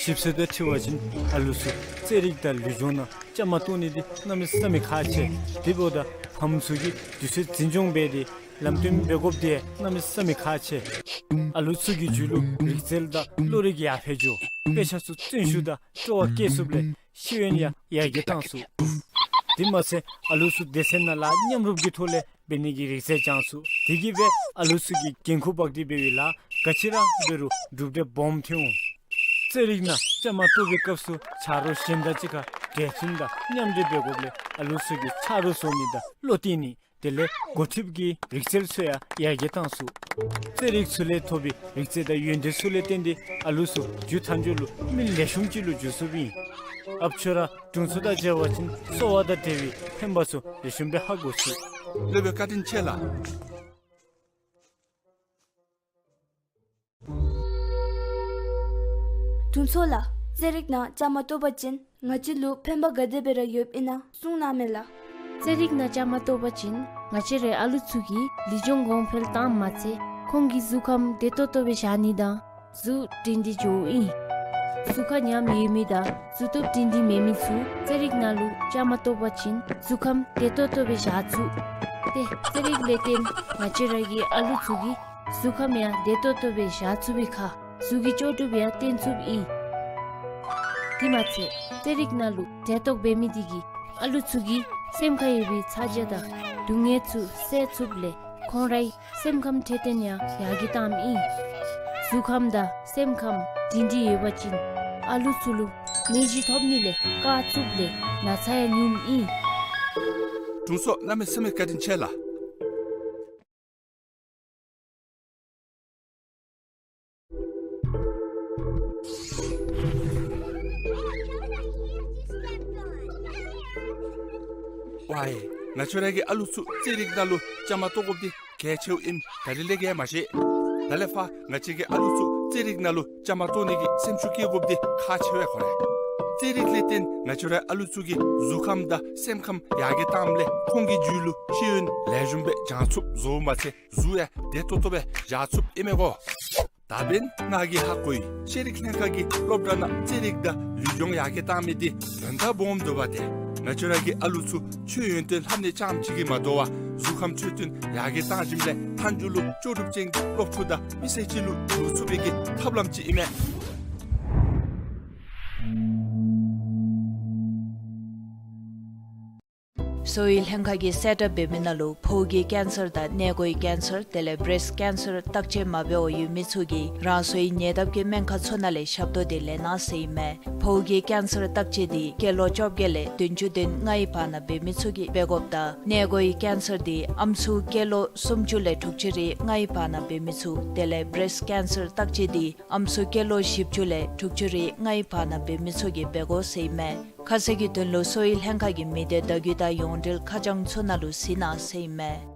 ཞིབ་གསལ་དུ་དྲི་བ་ཅིན་ཨ་ལུ་ཚུ་རྩེད་རིགས་དང་ལུས་སྦྱོང་ནང་བཅའ་མར་གཏོགས་ནི་འདི་གནམ་མེད་ས་མེད་ཁག་ཆེ། དེ་འབདཝ་ད་ཕམ་ཚུ་གིས་དུས་ཚོད་འཛིན་སྐྱོང་འབད་དེ་ལམ་སྟོན་འབད་དགོཔ་འདི་གནམ་མེད་ས་མེད་ཁག་ཆེ། ཨ་ལུ་ཚུ་གི་རྒྱུད་ལུ་རིག་རྩལ་དང་བློ་རིག་ཡར་འཕེལ་འགྱོ། དཔེ་ཆ་ཚུ་བརྩོན་ཤུགས་དང་སྤྲོ་བ་བསྐྱེད་ཚུགསཔ་ལས་ཤེས་ཡོན་ཡང་ཡར་རྒྱས་བཏང་ཚུགས། དེ་མ་ཚད་ཨ་ལུ་ཚུ་སྡེ་ཚན་ནང་ལཱ་མཉམ་རུབ་ཀྱི་ཐོག་ལས་འབད་ནི་གི་རིག་རྩལ་སྦྱང་ཚུགས། དེ་གིས་འབད་ཨ་ལུ་ཚུ་གིས་འགན་ཁུར་འབག་སྟེ་འབད་བའི་ལཱ་ག་ཅི་ར་འབད་རུང་གྲུབ་འབྲས་སྦོམ་ཐོན་འོང་། རྩེད་རིགས་ནང་བཅའ་མར་གཏོགས་པའི་སྐབས་སུ་ཆ་རོགས་གཞན་དང་གཅིག་ཁར་གྲོས་བསྟུན་དང་མཉམ་འབྲེལ་འབད་དགོཔ་ལས་ཨ་ལུ་ཚུ་གིས་ཆ་རོགས་བཟོ་ནི་དང་བློ་གཏད་ནི་དེ་ལས་འགོ་ཁྲིདཔ་གི་རིག་རྩལ་ཚུ་ཡང་ཡར་རྒྱས་བཏང་ཚུགས། རྩེད་རིགས་ཚུ་ལས་ཐོབ་པའི་རིག་རྩལ་དང་ཡོན་ཏན་ཚུ་ལས་བརྟེན་ཏེ་ཨ་ལུ་ཚུ་མཇུག་མཐའ་མཇུག་ལུ་མི་ལེགས་ཤོམ་ཅིག་ལུ་འགྱུར་ཚུགསཔ་ཨིན། ཨཔ་ཁྱོད་ར་དྲུང་འཚོ་དང་མཇལ་བ་ཅིན་གསོ་བ་དང་འབྲེལ་བའི་ཕན་པ་ཚུ་ལེགས་ཤོམ་སྦེ་ཧ་གོ་ཚུགས། སློབ་དཔོན་བཀའ་དྲིན་ཆེ་ལགས། དྲུང་འཚོ་ལགས། རྩེད་རིགས་ནང་བཅའ་མར་གཏོགས་པ་ཅིན་ང་བཅས་ལུ་ཕན་པ་ག་དེ་སྦེ་ར་ཡོདཔ་ཨིན་ན་གསུང་གནང་མས་ལགས། རྩེད་རིགས་ནང་བཅའ་མར་གཏོགས་པ་ཅིན་ང་བཅས་རའི་ཨ་ལུ་ཚུ་གི་ལུས་སྦྱོང་གོང་འཕེལ་བཏངམ་མ་ཚད་ཁོང་གི་གཟུགས་ཁམས་བདེ་ཏོག་ཏོ་སྦེ་བཞག་ནི་དང་གཟུགས་སྒྲིང་སྒྲི་འགྱོཝ་ཨིན། གཟུགས་ཁར་ཉམས་ཡོད་མི་དང་གཟུགས་སྟོབས་སྒྲིང་སྒྲི་མེད་མི་ཚུ་རྩེད་རིགས་ནང་ལུ་བཅའ་མར་གཏོགས་པ་ཅིན་གཟུགས་ཁམས་བདེ་ཏོག་ཏོ་སྦེ་བཞག་ཚུགས། ཏེ་རྩེད་རིགས་ལས་བརྟེན་ང་བཅས་ར་གི་ཨ་ལུ་ཚུ་གི་གཟུགས་ཁམས་ཡང་བདེ་ཏོག་ཏོ་སྦེ་བཞག་ཚུགས་པའི་ཁར་གཟུགས་ཀྱི་ལྕོགས་གྲུབ་ཡང་བརྟན་ཚུགསཔ་ཨིན། དེ་མ་ཚད་རྩེད་རིགས་ནང་ལུ་གྲལ་གཏོགས་འབད་མི་དེ་གིས་ཨ་ལུ་ཚུ་གི་སེམས་ཁར་ཡོད་པའི་ཚ་གྱང་དང་སྡུག་བསྔལ་ཚུ་བསལ་ཚུགསཔ་ལས་ཁོང་རའི་སེམས་ཁམས་འཕྲོད་བསྟེན་ཡང་ཡར་རྒྱས་བཏངམ་ཨིན། གཟུགས་ཁམས་དང་སེམས་ཁམས་སྒྲིང་སྒྲི་ཡོད་པ་ཅིན་ཨ་ལུ་ཚུ་ལུ་ནད་གཞི་ཐོབ་ནི་ལས་བཀག་ཚུགསཔ་ལས་ན་ཚ་ཡང་ཉུངམ་ཨིན། དྲུང་འཚོ་གནམ་མེད་ས་མེད་བཀའ་དྲིན་ཆེ་ལགས། ཝའི། ང་བཅས་ར་གི་ཨ་ལུ་ཚུ་རྩེད་རིགས་ནང་ལུ་བཅའ་མར་གཏོགས་དགོཔ་འདི་གལ་ཆེཝ་ཨིནམ་ད་རིས་ལས་ཀྱི་ཡང་མ་ཤེས། ད་ལས་ཕར་ང་བཅས་ཀྱིས་ཨ་ལུ་ཚུ་རྩེད་རིགས་ནང་ལུ་བཅའ་མར་གཏོགས་ནི་གི་སེམས་ཤུགས་བསྐྱེད་དགོཔ་འདི་ཁག་ཆེ་བས་ཁོ་རེ། རྩེད་རིགས་ལས་བརྟེན་ང་བཅས་རའི་ཨ་ལུ་ཚུ་གི་གཟུགས་ཁམས་དང་སེམས་ཁམས་ཡར་རྒྱས་བཏངམ་ལས་ཁོང་གི་རྒྱུད་ལུ་ཤེས་ཡོན་ལེགས་ཤོམ་སྦེ་སྦྱང་ཚུགསཔ་བཟོཝ་མ་ཚད་གཟུགས་ཡང་བདེ་ཏོག་ཏོ་སྦེ་བཞག་ཚུགསཔ་ཨིན་མས་གོ། ད་འབདན་ང་གིས་ཧ་གོ་ཡི། ཤེས་རིག་ལྷན་ཁག་གིས་སློབ་གྲྭ་ནང་རྩེད་རིགས་དང་ལུས་སྦྱོང་ཡར་རྒྱས་བཏང་མི་འདི་དོན་དག་སྦོམ་འདུག་པ་ཏེ། ང་བཅས་ར་གི་ཨ་ལུ་ཚུ་ཆོས་ཡོན་ཏན་ལྷབ་ནི་རྐྱངམ་ཅིག་གིས་མ་དོ་བར་གཟུགས་ཁམས་འཕྲོད་བསྟེན་ཡར་རྒྱས་བཏང་ཞིནམ་ལས་མཐའ་མཇུག་ལུ་ལྕོགས་གྲུབ་ཅན་གྱི་སློབ་ཕྲུག་དང་མི་སེར་ཅིག་ལུ་འགྱུར་ཚུགས་པའི་གི་ཐབས་ལམ་ཅིག་ཨིན་མས། གསོ་བའི་ལྷན་ཁག་གིས་གསལ་བསྒྲགས་འབད་མི་ནང་ལུ་ཕོཝ་གི་ཀེན་སར་དང་མངལ་སྒོའི་ཀེན་སར་དེ་ལས་བྲེསཊ་ཀེན་སར་བརྟག་དཔྱད་མ་འབད་བར་ཡོད་མི་ཚུ་གིས་རང་སོའི་ཉེ་འདབས་ཀྱི་སྨན་ཁང་ཚུ་ནང་ལས་ཞབས་ཏོག་འདི་ལེན་གནང་ཟེར་ཨིན་མས། ཕོཝ་གི་ཀེན་སར་བརྟག་དཔྱད་འདི་སྐྱེས་ལོ་བཅོ་བརྒྱད་ལས་བདུན་ཅུ་དོན་ལྔའི་བར་ན་འབད་མི་ཚུ་གིས་འབད་དགོཔ་དང་མངལ་སྒོའི་ཀེན་སར་འདི་ཨམ་སྲུ་སྐྱེས་ལོ་སུམ་ཅུ་ལས་དྲུག་ཅུ་རེ་ལྔའི་བར་ན་འབད་མི་ཚུ་དེ་ལས་བྲེསཊ་ཀེན་སར་བརྟག་དཔྱད་འདི་ཨམ་སྲུ་སྐྱེས་ལོ་བཞི་བཅུ་ལས་དྲུག་ཅུ་རེ་ལྔའི་བར་ན་འབད་མི་ཚུ་གིས་འབད་དགོ་ཟེར་ཨིན་མས། ཁ་གསལ་གྱི་དོན་ལུ་གསོ་བའི་ལྷན་ཁག་གི་མི་སྡེ་བརྡ་བརྒྱུད་དང་ཡོངས་འབྲེལ་ཁ་བྱང་ཚུ་ནང་ལུ་གཟིགས་གནང་ཟེར་ཨིན་མས།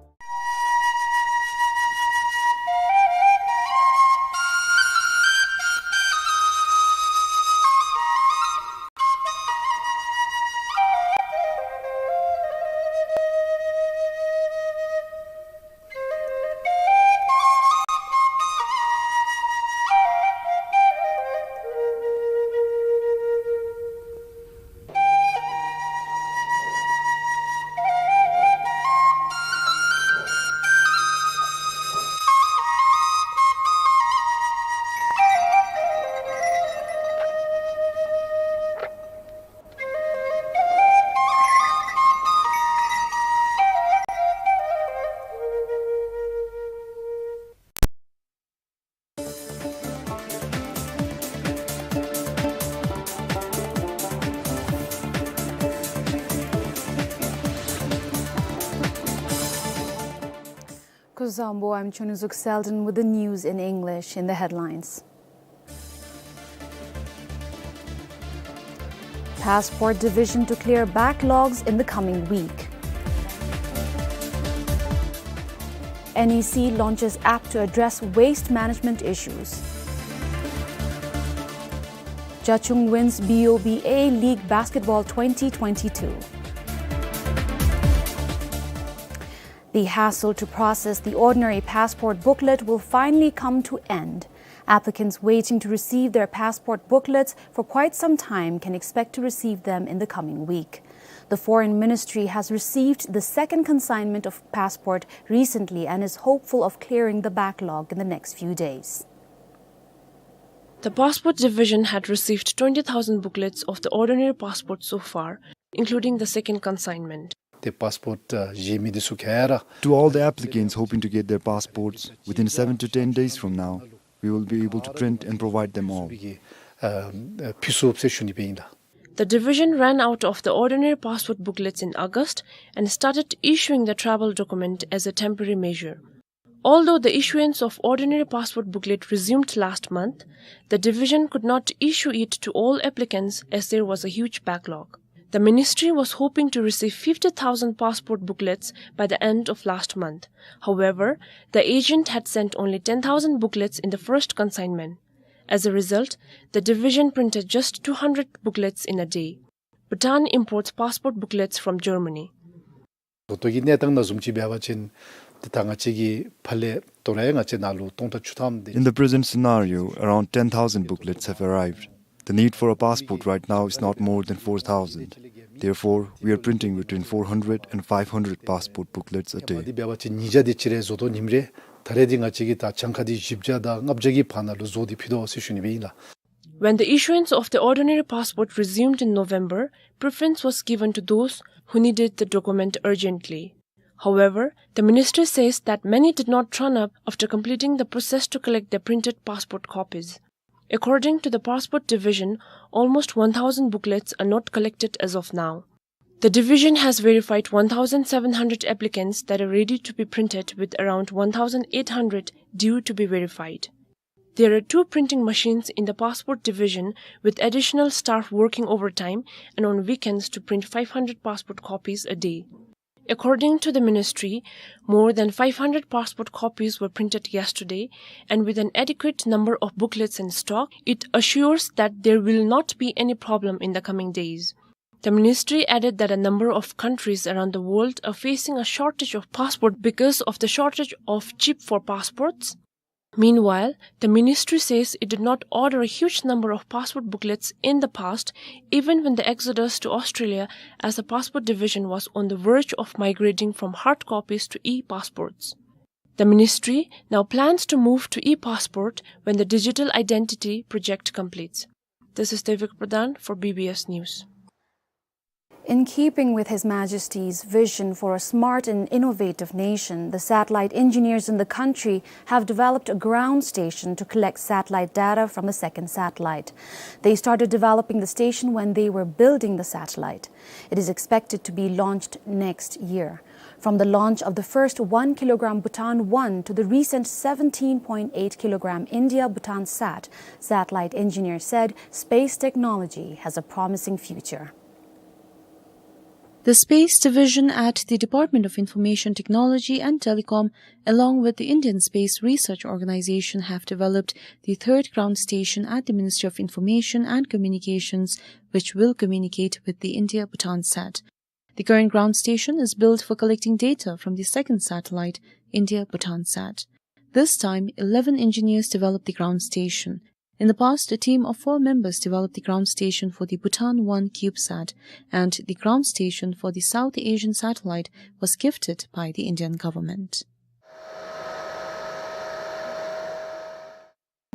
Zombo, I'm Chunuzuk Selden with the news in English. In the headlines: Passport Division to clear backlogs in the coming week. N E C launches app to address waste management issues. Jachung wins B O B A League Basketball twenty twenty-two. The hassle to process the ordinary passport booklet will finally come to end. Applicants waiting to receive their passport booklets for quite some time can expect to receive them in the coming week. The Foreign Ministry has received the second consignment of passport recently and is hopeful of clearing the backlog in the next few days. The Passport Division had received twenty thousand booklets of the ordinary passport so far, including the second consignment. ཏེ་པཱསི་པོརཊ་ཨ་བཞེས་མི་འདི་ཚུ་ག་ར། To all the applicants hoping to get their passports, within seven to ten days from now, we will be able to print and provide them all. ཨ་ཨ་ཕུལ་ཚུགས་ཟེར་ཞུ་ནི་སྦེ་ཨིན་ལགས། The division ran out of the ordinary passport booklets in August and started issuing the travel document as a temporary measure. Although the issuance of ordinary passport booklet resumed last month, the division could not issue it to all applicants as there was a huge backlog. The ministry was hoping to receive fifty thousand passport booklets by the end of last month. However, the agent had sent only ten thousand booklets in the first consignment. As a result, the division printed just two hundred booklets in a day. Bhutan imports passport booklets from Germany. ད་ལྟོ་གི་གནས་སྟངས་ནང་བཟུམ་ཅིག་འབད་བ་ཅིན་ཏེ་ད་ང་བཅས་ཀྱི་ཕར་ལས་དོ་རུང་ཡང་ང་བཅས་ནང་ལུ་སྟོང་ཕྲག་བཅུ་ཐམ་དེ། In the present scenario, around ten thousand booklets have arrived. The need for a passport right now is not more than four thousand. Therefore, we are printing between four hundred and five hundred passport booklets a day. འདི་འབད་བ་ཅིན་ཉིས་བརྒྱ་དེ་ཅིག་རེ་བཟོ་དོ་ཨིནམ་རེ། ད་རེས་འདི་ང་བཅས་ཀྱིས་ད་གྱངས་ཁ་འདི་བཞི་བརྒྱ་དང་ལྔ་བརྒྱ་གི་བར་ན་ལུ་བཟོ་སྟེ་ཕུལ་དོ་ཟེར་ཞུ་ནི་སྦེ་ཨིན་ལགས། When the issuance of the ordinary passport resumed in November, preference was given to those who needed the document urgently. However, the ministry says that many did not turn up after completing the process to collect their printed passport copies. According to the Passport Division, almost one thousand booklets are not collected as of now. The division has verified one thousand seven hundred applicants that are ready to be printed, with around one thousand eight hundred due to be verified. There are two printing machines in the Passport Division, with additional staff working overtime and on weekends to print five hundred passport copies a day. According to the ministry, more than five hundred passport copies were printed yesterday, and with an adequate number of booklets in stock, it assures that there will not be any problem in the coming days. The ministry added that a number of countries around the world are facing a shortage of passport because of the shortage of chip for passports. Meanwhile, the ministry says it did not order a huge number of passport booklets in the past, even when the exodus to Australia as the Passport Division was on the verge of migrating from hard copies to e-passports. The ministry now plans to move to e-passport when the digital identity project completes. This is Devika Pradhan for B B S News. In keeping with His Majesty's vision for a smart and innovative nation, the satellite engineers in the country have developed a ground station to collect satellite data from the second satellite. They started developing the station when they were building the satellite. It is expected to be launched next year. From the launch of the first one kilogram Bhutan one to the recent seventeen point eight kilogram India Bhutan sat, satellite engineers said space technology has a promising future. The Space Division at the Department of Information Technology and Telecom, along with the Indian Space Research Organization, have developed the third ground station at the Ministry of Information and Communications, which will communicate with the India Bhutan sat. The current ground station is built for collecting data from the second satellite, India Bhutan sat. This time, eleven engineers developed the ground station. In the past, a team of four members developed the ground station for the Bhutan one CubeSat, and the ground station for the South Asian satellite was gifted by the Indian government.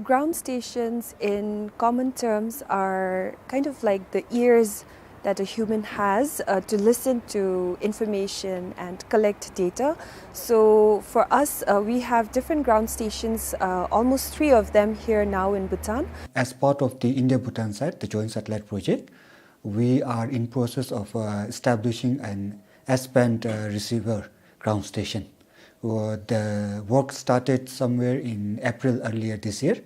Ground stations, in common terms, are kind of like the ears that a human has, uh, to listen to information and collect data. So for us, uh, we have different ground stations, uh, almost three of them here now in Bhutan. As part of the India-Bhutan sat, the joint satellite project, we are in process of, uh, establishing an S-band, uh, receiver ground station, Uh, the work started somewhere in April earlier this year,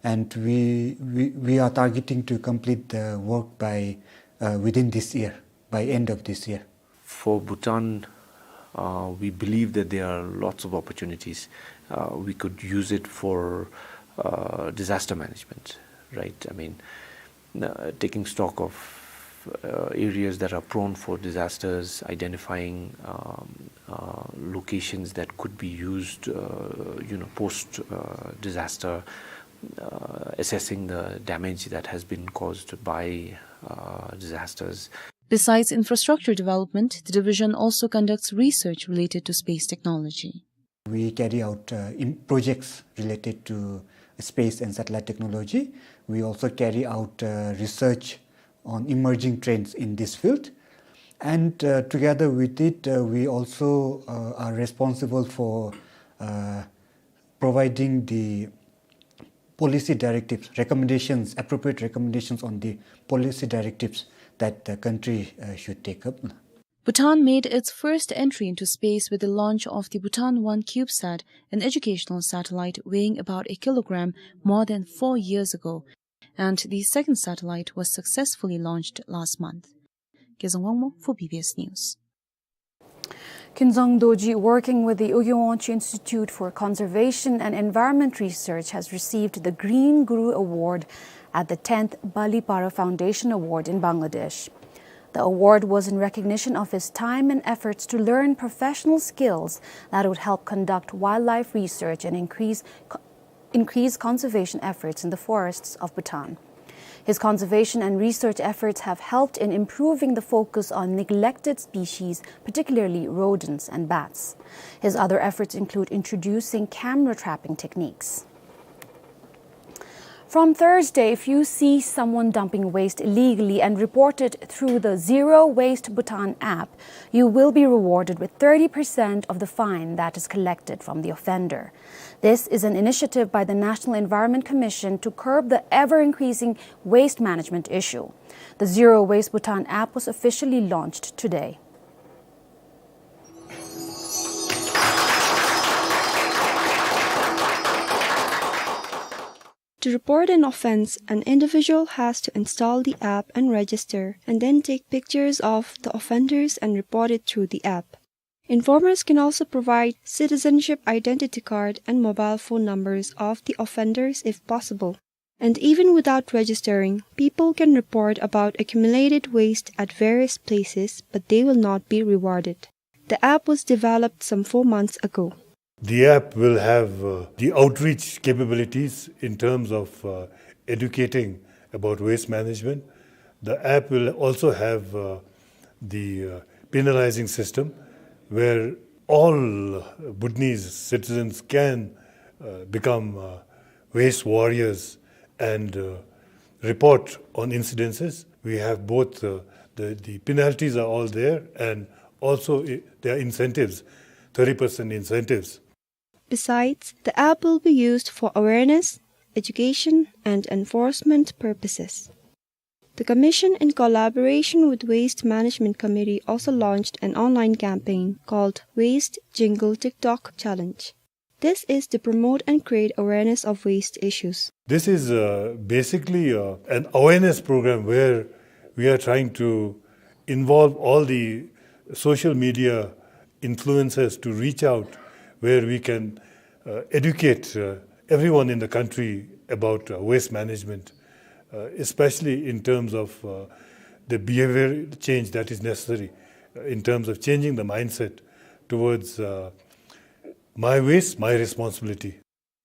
and we, we, we are targeting to complete the work by, uh, within this year, by end of this year. For Bhutan, uh, we believe that there are lots of opportunities. Uh, we could use it for, uh, disaster management, right? I mean, uh, taking stock of, uh, areas that are prone for disasters, identifying, um, uh, locations that could be used, uh, you know, post, uh, disaster, uh, assessing the damage that has been caused by, uh, disasters. Besides infrastructure development, the division also conducts research related to space technology. We carry out, uh, in projects related to space and satellite technology. We also carry out, uh, research on emerging trends in this field. And, uh, together with it, uh, we also, uh, are responsible for, uh, providing the policy directives, recommendations, appropriate recommendations on the policy directives that the country, uh, should take up. Bhutan made its first entry into space with the launch of the Bhutan One CubeSat, an educational satellite weighing about a kilogram, more than four years ago. And the second satellite was successfully launched last month. Gezang Wangmo for B B S News. Kinzang Dorji, working with the Ugye Wangchuck Institute for Conservation and Environment Research, has received the Green Guru Award at the tenth Balipara Foundation Award in Bangladesh. The award was in recognition of his time and efforts to learn professional skills that would help conduct wildlife research and increase co-, increase conservation efforts in the forests of Bhutan. His conservation and research efforts have helped in improving the focus on neglected species, particularly rodents and bats. His other efforts include introducing camera trapping techniques. From Thursday, if you see someone dumping waste illegally and report it through the Zero Waste Bhutan app, you will be rewarded with thirty percent of the fine that is collected from the offender. This is an initiative by the National Environment Commission to curb the ever-increasing waste management issue. The Zero Waste Bhutan app was officially launched today. To report an offense, an individual has to install the app and register, and then take pictures of the offenders and report it through the app. Informers can also provide citizenship identity card and mobile phone numbers of the offenders if possible. And even without registering, people can report about accumulated waste at various places, but they will not be rewarded. The app was developed some four months ago. The app will have, uh, the outreach capabilities in terms of, uh, educating about waste management. The app will also have, uh, the, uh, penalizing system where all Bhutanese citizens can, uh, become, uh, waste warriors and, uh, report on incidences. We have both, uh, the, the penalties are all there, and also i-, there are incentives, thirty percent incentives. Besides, the app will be used for awareness, education, and enforcement purposes. The Commission, in collaboration with Waste Management Committee, also launched an online campaign called Waste Jingle TikTok Challenge. This is to promote and create awareness of waste issues. This is, uh, basically, uh, an awareness program where we are trying to involve all the social media influencers to reach out, where we can, uh, educate, uh, everyone in the country about, uh, waste management, uh, especially in terms of, uh, the behavior change that is necessary, uh, in terms of changing the mindset towards, uh, my waste, my responsibility.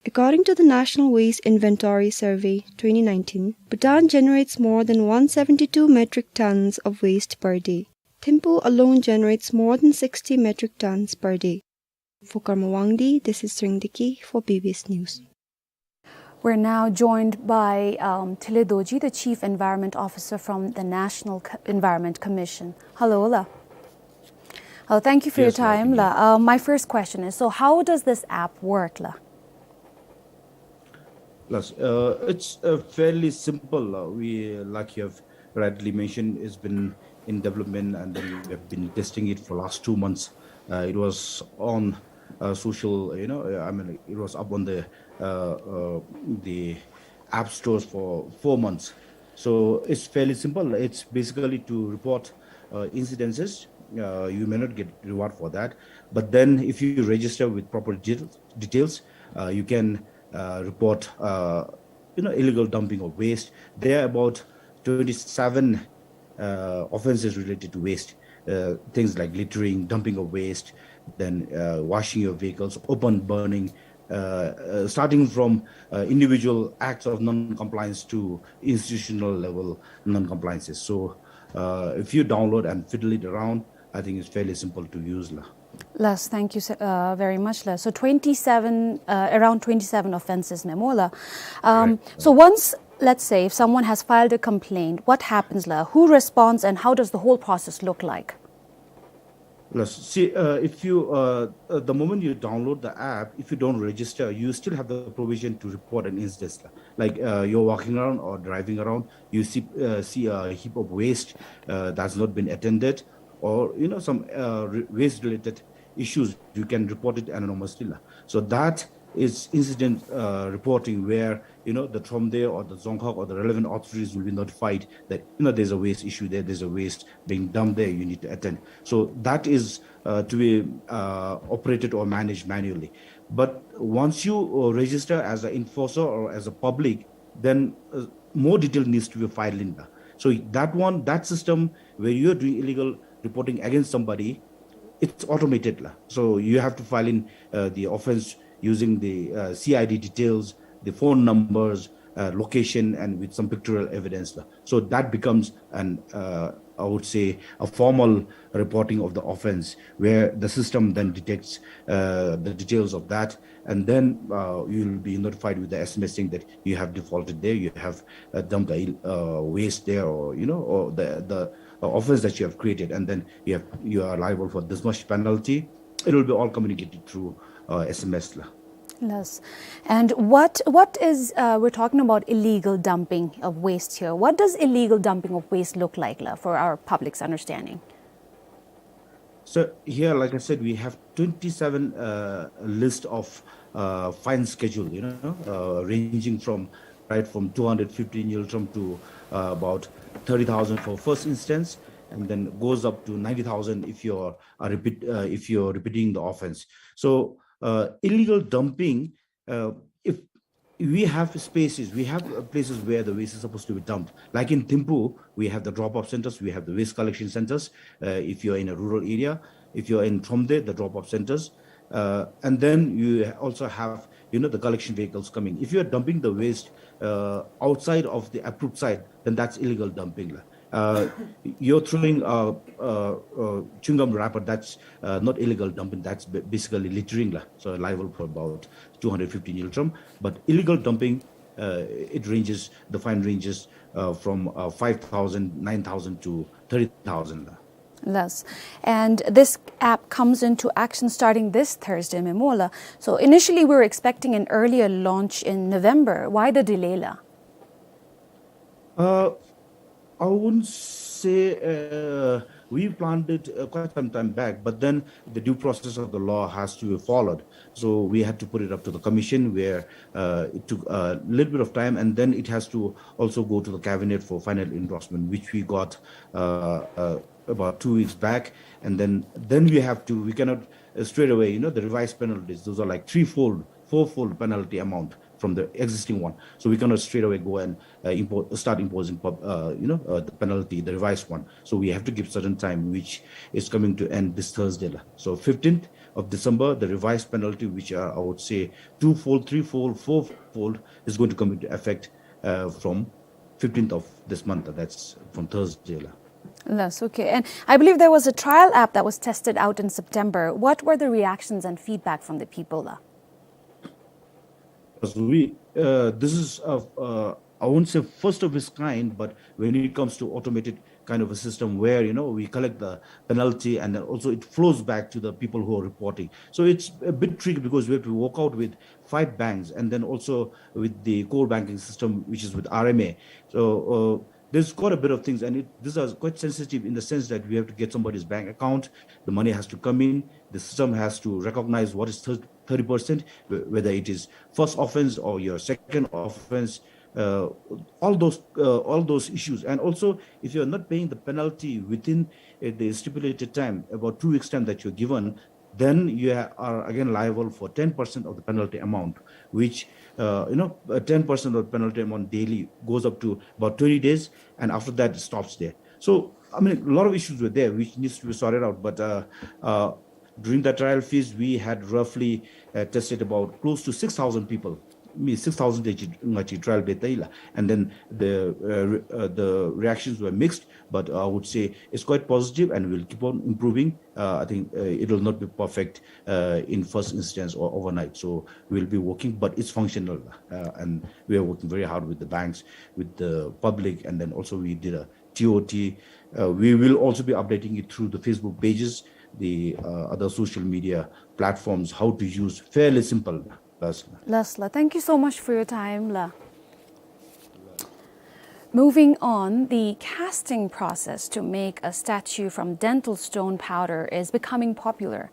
According to the National Waste Inventory Survey twenty nineteen, Bhutan generates more than one seventy-two metric tons of waste per day. Thimphu alone generates more than sixty metric tons per day. For Karma Wangdi, this is Tshering Deki for B B S News. We're now joined by, um, Thile Dorji, the Chief Environment Officer from the National Co-, Environment Commission. Hello, la. Hello, thank you for your time, la. Yes, ma'am. Uh, my first question is, so how does this app work, la? Yes, uh, it's, uh, fairly simple, uh, we, like you have rightly mentioned, it's been in development, and then we have been testing it for last two months. Uh, it was on uh, social, you know, uh, I mean, it was up on the, uh, uh, the app stores for four months. So it's fairly simple. It's basically to report, uh, incidences. Uh, you may not get reward for that, but then if you register with proper details, details, uh, you can, uh, report, uh, you know, illegal dumping of waste. There are about twenty-seven, uh, offenses related to waste, uh, things like littering, dumping of waste, then, uh, washing your vehicles, open burning, uh, uh, starting from, uh, individual acts of non-compliance to institutional level non-compliances. So, uh, if you download and fiddle it around, I think it's fairly simple to use, la. Las, thank you, sir, uh, very much, la. So twenty-seven, uh, around twenty-seven offenses, memo, la. Um, correct. So once, let's say, if someone has filed a complaint, what happens, la? Who responds, and how does the whole process look like? Yes, see, uh, if you, uh, uh, the moment you download the app, if you don't register, you still have the provision to report an incident. Like, uh, you're walking around or driving around, you see, uh, see a heap of waste, uh, that's not been attended, or, you know, some, uh, re-, waste-related issues, you can report it anonymously, la. So that is incident, uh, reporting, where, you know, the Thromde or the Dzongkhag or the relevant authorities will be notified that, you know, there's a waste issue there, there's a waste being dumped there, you need to attend. So that is, uh, to be, uh, operated or managed manually. But once you, uh, register as an enforcer or as a public, then, uh, more detail needs to be filed in, la. So that one, that system where you're doing illegal reporting against somebody, it's automated, la. So you have to file in, uh, the offense using the, uh, C I D details, the phone numbers, uh, location, and with some pictorial evidence, la. So that becomes an, uh, I would say, a formal reporting of the offense, where the system then detects, uh, the details of that, and then, uh, you'll be notified with the S M S saying that you have defaulted there, you have, uh, dumped the, uh, waste there, or, you know, or the, the, uh, offense that you have created, and then you have, you are liable for this much penalty. It will be all communicated through, uh, S M S, la. Yes. And what, what is, uh, we're talking about illegal dumping of waste here. What does illegal dumping of waste look like, la, for our public's understanding? So here, like I said, we have twenty-seven, uh, list of, uh, fine schedule, you know, uh, ranging from, right, from two hundred fifty ngultrum to, uh, about thirty thousand for first instance, and then goes up to ninety thousand if you're, uh, repeat, uh, if you're repeating the offense. So, uh, illegal dumping, uh, if we have spaces, we have, uh, places where the waste is supposed to be dumped. Like in Thimphu, we have the drop-off centers, we have the waste collection centers. Uh, if you're in a rural area, if you're in Thromde, the drop-off centers. Uh, and then you also have, you know, the collection vehicles coming. If you're dumping the waste, uh, outside of the approved site, then that's illegal dumping, la. Uh, you're throwing, uh, uh, uh, chewing gum wrapper, that's, uh, not illegal dumping, that's ba-, basically littering, la. So liable for about two hundred fifty ngultrum. But illegal dumping, uh, it ranges, the fine ranges, uh, from, uh, five thousand, nine thousand to thirty thousand, la. Yes. And this app comes into action starting this Thursday, memo, la. So initially we were expecting an earlier launch in November. Why the delay, la? Uh, I wouldn't say, uh, we planned it, uh, quite some time back, but then the due process of the law has to be followed. So we had to put it up to the commission, where, uh, it took a little bit of time, and then it has to also go to the cabinet for final endorsement, which we got, uh, uh, about two weeks back. And then, then we have to, we cannot, uh, straight away, you know, the revised penalties, those are like threefold, fourfold penalty amount from the existing one. So we cannot straight away go and, uh, impo-, start imposing pub-, uh, you know, uh, the penalty, the revised one. So we have to give certain time, which is coming to end this Thursday, la. So fifteenth of December, the revised penalty, which are, I would say, twofold, threefold, fourfold, is going to come into effect, uh, from fifteenth of this month. That's from Thursday, la. Yes, okay. And I believe there was a trial app that was tested out in September. What were the reactions and feedback from the people, la? As we, uh, this is, uh, uh, I won't say first of its kind, but when it comes to automated kind of a system where, you know, we collect the penalty and then also it flows back to the people who are reporting. So it's a bit tricky because we have to work out with five banks and then also with the core banking system, which is with R M A. So, uh, There's quite a bit of things, and it, these are quite sensitive in the sense that we have to get somebody's bank account, the money has to come in, the system has to recognize what is thir-, thirty percent, wh-, whether it is first offense or your second offense, uh, all those, uh, all those issues. And also, if you're not paying the penalty within, uh, the stipulated time, about two weeks' time that you're given, then you ha-, are again liable for ten percent of the penalty amount, which, uh, you know, uh, ten percent of penalty amount daily goes up to about twenty days, and after that it stops there. So, I mean, a lot of issues were there which needs to be sorted out, but, uh, uh, during the trial phase, we had roughly, uh, tested about close to six thousand people. I mean, six thousand ཅིག་ང་བཅས་trial འབད་ད་ཡི་ལགས། And then the, uh, re-, uh, the reactions were mixed, but I would say it's quite positive, and we'll keep on improving. Uh, I think, uh, it will not be perfect, uh, in first instance or overnight. So we'll be working, but it's functional, uh, and we are working very hard with the banks, with the public, and then also we did a T O T. Uh, we will also be updating it through the Facebook pages, the, uh, other social media platforms, how to use, fairly simple. Last. Last, la. Thank you so much for your time, la. Moving on, the casting process to make a statue from dental stone powder is becoming popular.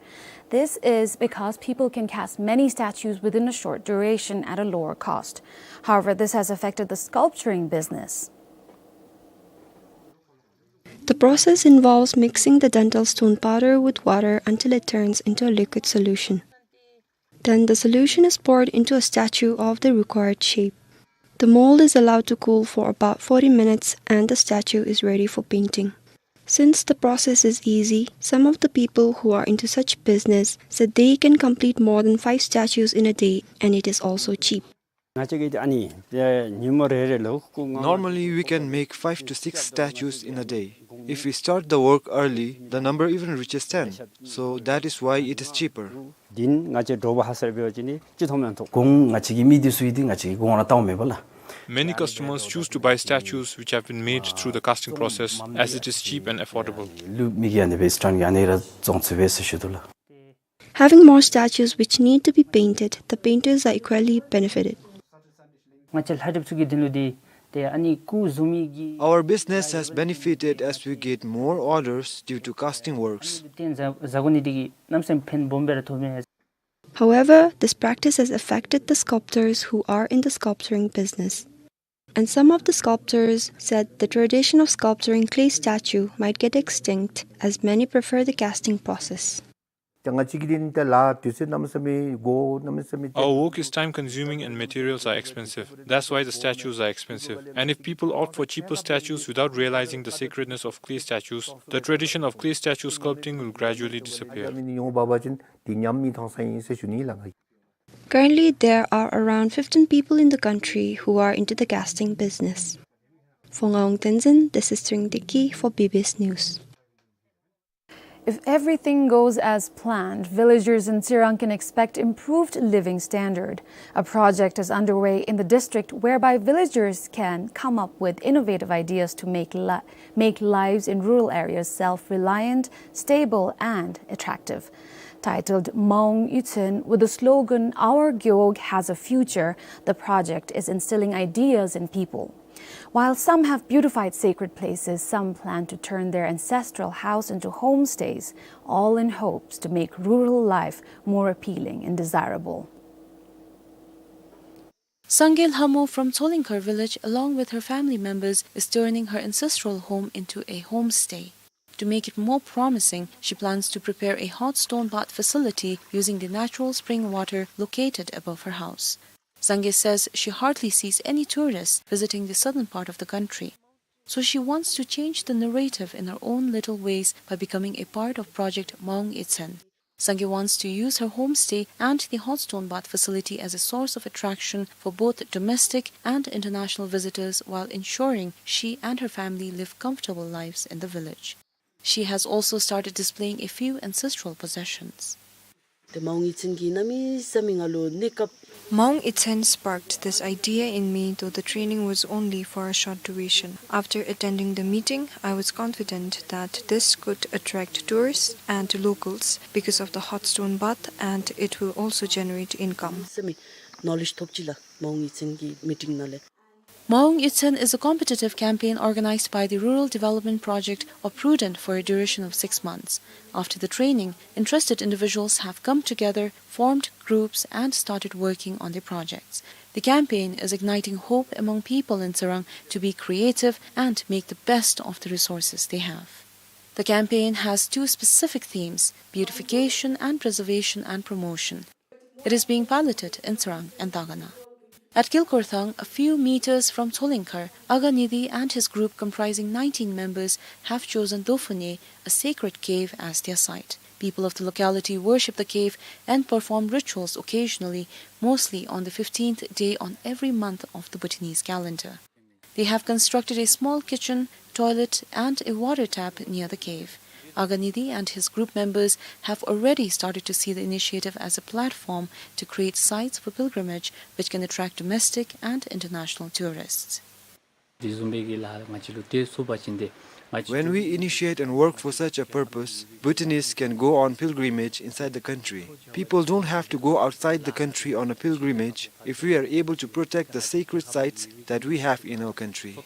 This is because people can cast many statues within a short duration at a lower cost. However, this has affected the sculpturing business. The process involves mixing the dental stone powder with water until it turns into a liquid solution. Then the solution is poured into a statue of the required shape. The mold is allowed to cool for about forty minutes and the statue is ready for painting. Since the process is easy, some of the people who are into such business said they can complete more than five statues in a day, and it is also cheap. ང་བཅས་ཀྱིས་ཨ་ནི་ཉིན་མོ་རེ་རེ་ལུ་སྐུ་ལྔ། Normally, we can make five to six statues in a day. If we start the work early, the number even reaches ten. So that is why it is cheaper. འདི་ང་བཅས་འདྲོག་པ་ཧ་སར་འབད་བ་ཅིན་ཅི་ཐོབ་མེན་ཐོབ། གོང་ང་བཅས་ཀྱི་མི་འདི་ཚུ་ཡོད་དེ་ང་བཅས་ཀྱིས་གོང་ར་བཏང་མེད་པ་ལགས། Many customers choose to buy statues which have been made through the casting process, as it is cheap and affordable. ལུ་མི་གིས་ཨ་ནི་སྦེ་སྟོན་ག་ཨ་ནི་ར་བཙོང་ཚུགས་པས་ཟེར་ཞུ་དོ་ལགས། Having more statues which need to be painted, the painters are equally benefited. ང་བཅས་ལྷ་སྒྲིབ་ཚུ་གི་དོན་ལུ་འདི་ཏེ་ཨ་ནི་སྐུ་བཟུམ་མི་གི། Our business has benefited as we get more orders due to casting works. ཏེ་བཟའ་བཟའ་དགོ་ནི་འདི་གིས་གནམ་མེད་ས་མེད་ཕན་སྦོམ་སྦེ་ར་ཐོབ་མས། However, this practice has affected the sculptors who are in the sculpturing business. And some of the sculptors said the tradition of sculpturing clay statue might get extinct as many prefer the casting process. ང་བཅས་ཀྱི་འདི་ཏེ་ལཱ་དུས་ཚོད་གནམ་མེད་ས་མེད་དགོ། གནམ་མེད་ས་མེད། Our work is time consuming and materials are expensive. That's why the statues are expensive. And if people opt for cheaper statues without realizing the sacredness of clay statues, the tradition of clay statue sculpting will gradually disappear. ཡོང་འབད་བ་ཅིན་འདི་ཉམས་མི་ཐོན་ས་ཨིན་ཟེར་ཞུ་ནི་ལགས། Currently, there are around fifteen people in the country who are into the casting business. For Ngawang Tenzin, this is Tring Deki for B B S News. If everything goes as planned, villagers in Tsirang can expect improved living standard. A project is underway in the district whereby villagers can come up with innovative ideas to make li-, make lives in rural areas self-reliant, stable, and attractive. Titled Maung Itsen with the slogan "Our Gewog has a future," the project is instilling ideas in people. While some have beautified sacred places, some plan to turn their ancestral house into homestays, all in hopes to make rural life more appealing and desirable. Sangay Lhamo from Tsolingkhar village, along with her family members, is turning her ancestral home into a homestay. To make it more promising, she plans to prepare a hot stone bath facility using the natural spring water located above her house. Sangay says she hardly sees any tourists visiting the southern part of the country. So she wants to change the narrative in her own little ways by becoming a part of Project Maung Itsen. Sangay wants to use her homestay and the hot stone bath facility as a source of attraction for both domestic and international visitors while ensuring she and her family live comfortable lives in the village. She has also started displaying a few ancestral possessions. ཏེ་མའོ་ངེ་ཚན་གྱིས་གནམ་མེད་ས་མེད་ང་ལུ་གནས་སྐབས། Maung Itsen sparked this idea in me, though the training was only for a short duration. After attending the meeting, I was confident that this could attract tourists and locals because of the hot stone bath, and it will also generate income. ས་མེད་ནོ་ལེཇ་ཐོབ་ཅི་ལགས་མའོ་ངེ་ཚན་གྱི་མི་ཊིང་ནང་ལས། Maung Yutsen is a competitive campaign organized by the Rural Development Project of Prudent for a duration of six months. After the training, interested individuals have come together, formed groups, and started working on their projects. The campaign is igniting hope among people in Tsirang to be creative and make the best of the resources they have. The campaign has two specific themes: beautification and preservation and promotion. It is being piloted in Tsirang and Dagana. At Kilkhorthang, a few meters from Tsolengkhar, Aga Nidi and his group, comprising nineteen members, have chosen Dophu Ne, a sacred cave, as their site. People of the locality worship the cave and perform rituals occasionally, mostly on the fifteenth day on every month of the Bhutanese calendar. They have constructed a small kitchen, toilet, and a water tap near the cave. Aga Nidi and his group members have already started to see the initiative as a platform to create sites for pilgrimage which can attract domestic and international tourists. དེ་བཟུམ་སྦེ་གི་ལཱ་ང་བཅས་ལུ་ཏེ་ཚུགས་པ་ཅིན་ཏེ་ང་བཅས། When we initiate and work for such a purpose, Bhutanese can go on pilgrimage inside the country. People don't have to go outside the country on a pilgrimage if we are able to protect the sacred sites that we have in our country.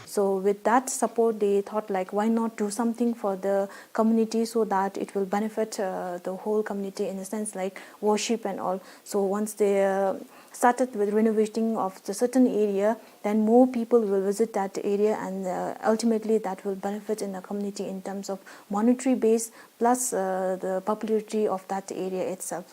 So with that support, they thought, like, why not do something for the community so that it will benefit, uh, the whole community in a sense, like worship and all. So once they, uh, started with renovating of the certain area, then more people will visit that area, and, uh, ultimately that will benefit in the community in terms of monetary base plus, uh, the popularity of that area itself.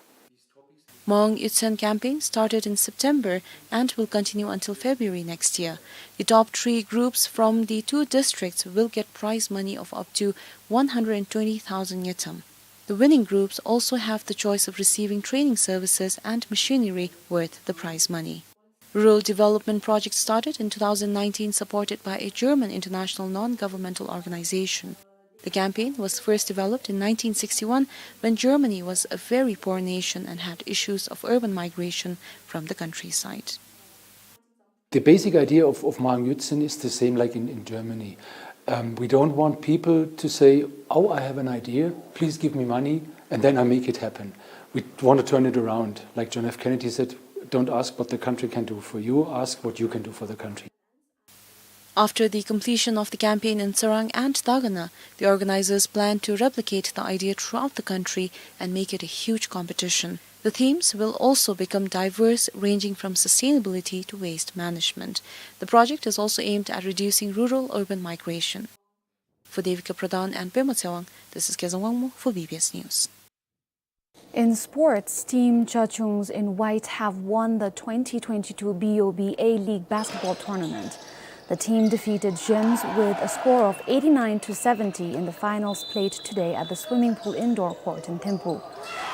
Maung Yutsen campaign started in September and will continue until February next year. The top three groups from the two districts will get prize money of up to one hundred twenty thousand ngultrum. The winning groups also have the choice of receiving training services and machinery worth the prize money. Rural Development Project started in two thousand nineteen, supported by a German international non-governmental organization. The campaign was first developed in nineteen sixty-one, when Germany was a very poor nation and had issues of urban migration from the countryside. The basic idea of, of Maung Yutsen is the same like in, in Germany. Um, we don't want people to say, "Oh, I have an idea, please give me money, and then I make it happen." We want to turn it around. Like John F. Kennedy said, "Don't ask what the country can do for you, ask what you can do for the country." After the completion of the campaign in Tsirang and Dagana, the organizers plan to replicate the idea throughout the country and make it a huge competition. The themes will also become diverse, ranging from sustainability to waste management. The project is also aimed at reducing rural-urban migration. For Devika Pradhan and Pema Tsewang, this is Kezang Wangmo for B B S News. In sports, Team Chachungs in White have won the twenty twenty-two B O B A League Basketball Tournament. The team defeated Gems with a score of eighty-nine to seventy in the finals played today at the swimming pool indoor court in Thimphu.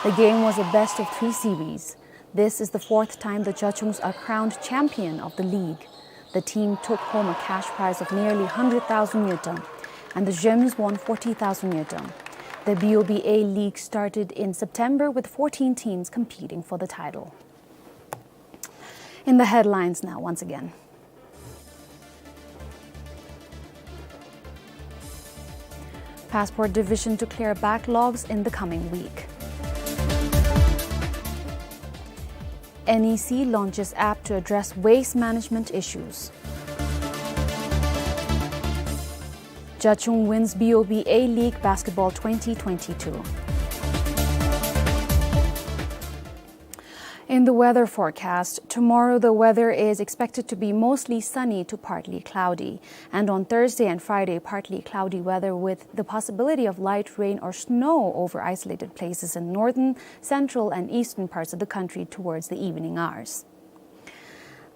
The game was a best of three series. This is the fourth time the Chachungs are crowned champion of the league. The team took home a cash prize of nearly hundred thousand ngultrum, and the Gems won forty thousand ngultrum. The B O B A League started in September with fourteen teams competing for the title. In the headlines now, once again. Passport Division to clear backlogs in the coming week. N E C launches app to address waste management issues. Chachung wins B O B A League Basketball twenty twenty-two. In the weather forecast, tomorrow the weather is expected to be mostly sunny to partly cloudy, and on Thursday and Friday, partly cloudy weather with the possibility of light rain or snow over isolated places in northern, central, and eastern parts of the country towards the evening hours.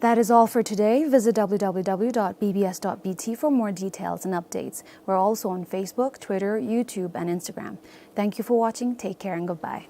That is all for today. Visit W W W dot B B S dot B T for more details and updates. We're also on Facebook, Twitter, YouTube, and Instagram. Thank you for watching. Take care and goodbye.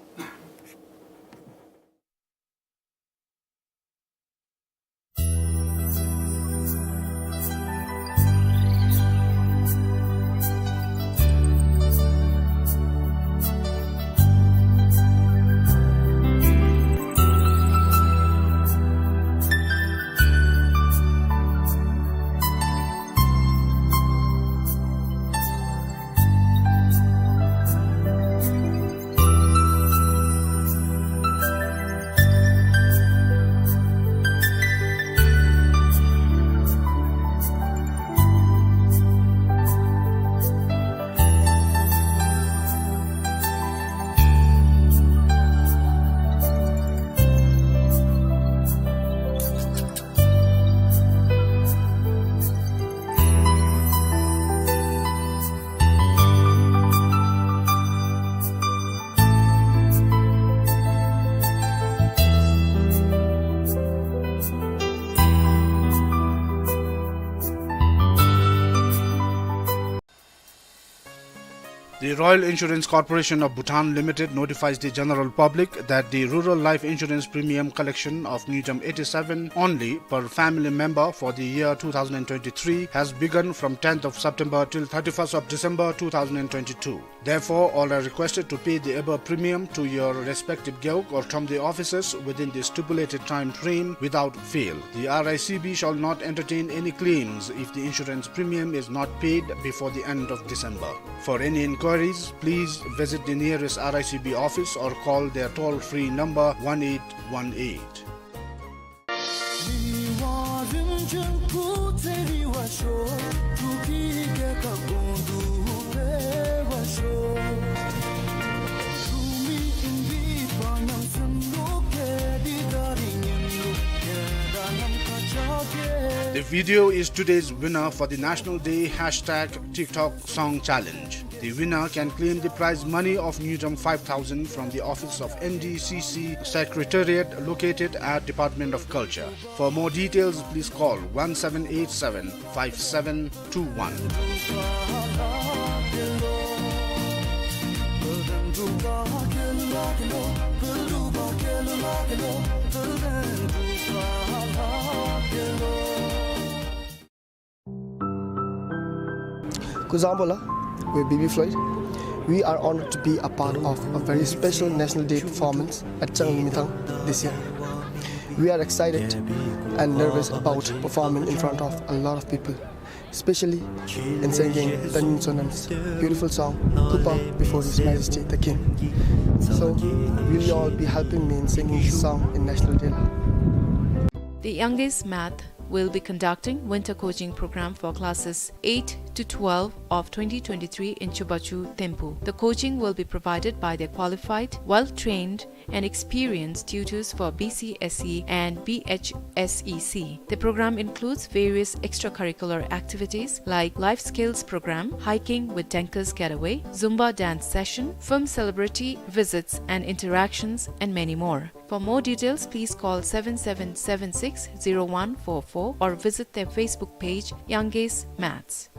The Royal Insurance Corporation of Bhutan Limited notifies the general public that the rural life insurance premium collection of Ngultrum eighty-seven only per family member for the year two thousand twenty-three has begun from tenth of September till thirty-first of December two thousand twenty-two. Therefore, all are requested to pay the above premium to your respective gewog or thromde offices within the stipulated time frame without fail. The R I C B shall not entertain any claims if the insurance premium is not paid before the end of December. For any inquiries, please visit the nearest R I C B office or call their toll-free number one eight one eight. The video is today's winner for the National Day hashtag TikTok Song Challenge. The winner can claim the prize money of Ngultrum five thousand from the office of N D C C Secretariat located at Department of Culture. For more details, please call one seven eight seven five seven two one. Kuzuzangpo la, we Pink Floyd. We are honored to be a part of a very special National Day performance at Changlimithang this year. We are excited and nervous about performing in front of a lot of people, especially in singing Tanyin Sonam's beautiful song, Kupa, before His Majesty the King. So, will you all be helping me in singing this song in National Day? The Youngest Math will be conducting winter coaching program for classes eight to twelve of twenty twenty-three in Chubachu, Thimphu. The coaching will be provided by their qualified, well-trained, and experienced tutors for B C S E and B H S E C. The program includes various extracurricular activities like life skills program, hiking with Dankas Getaway, Zumba dance session, film celebrity visits and interactions, and many more. For more details, please call seven seven seven six zero one four four or visit their Facebook page, Youngest Maths.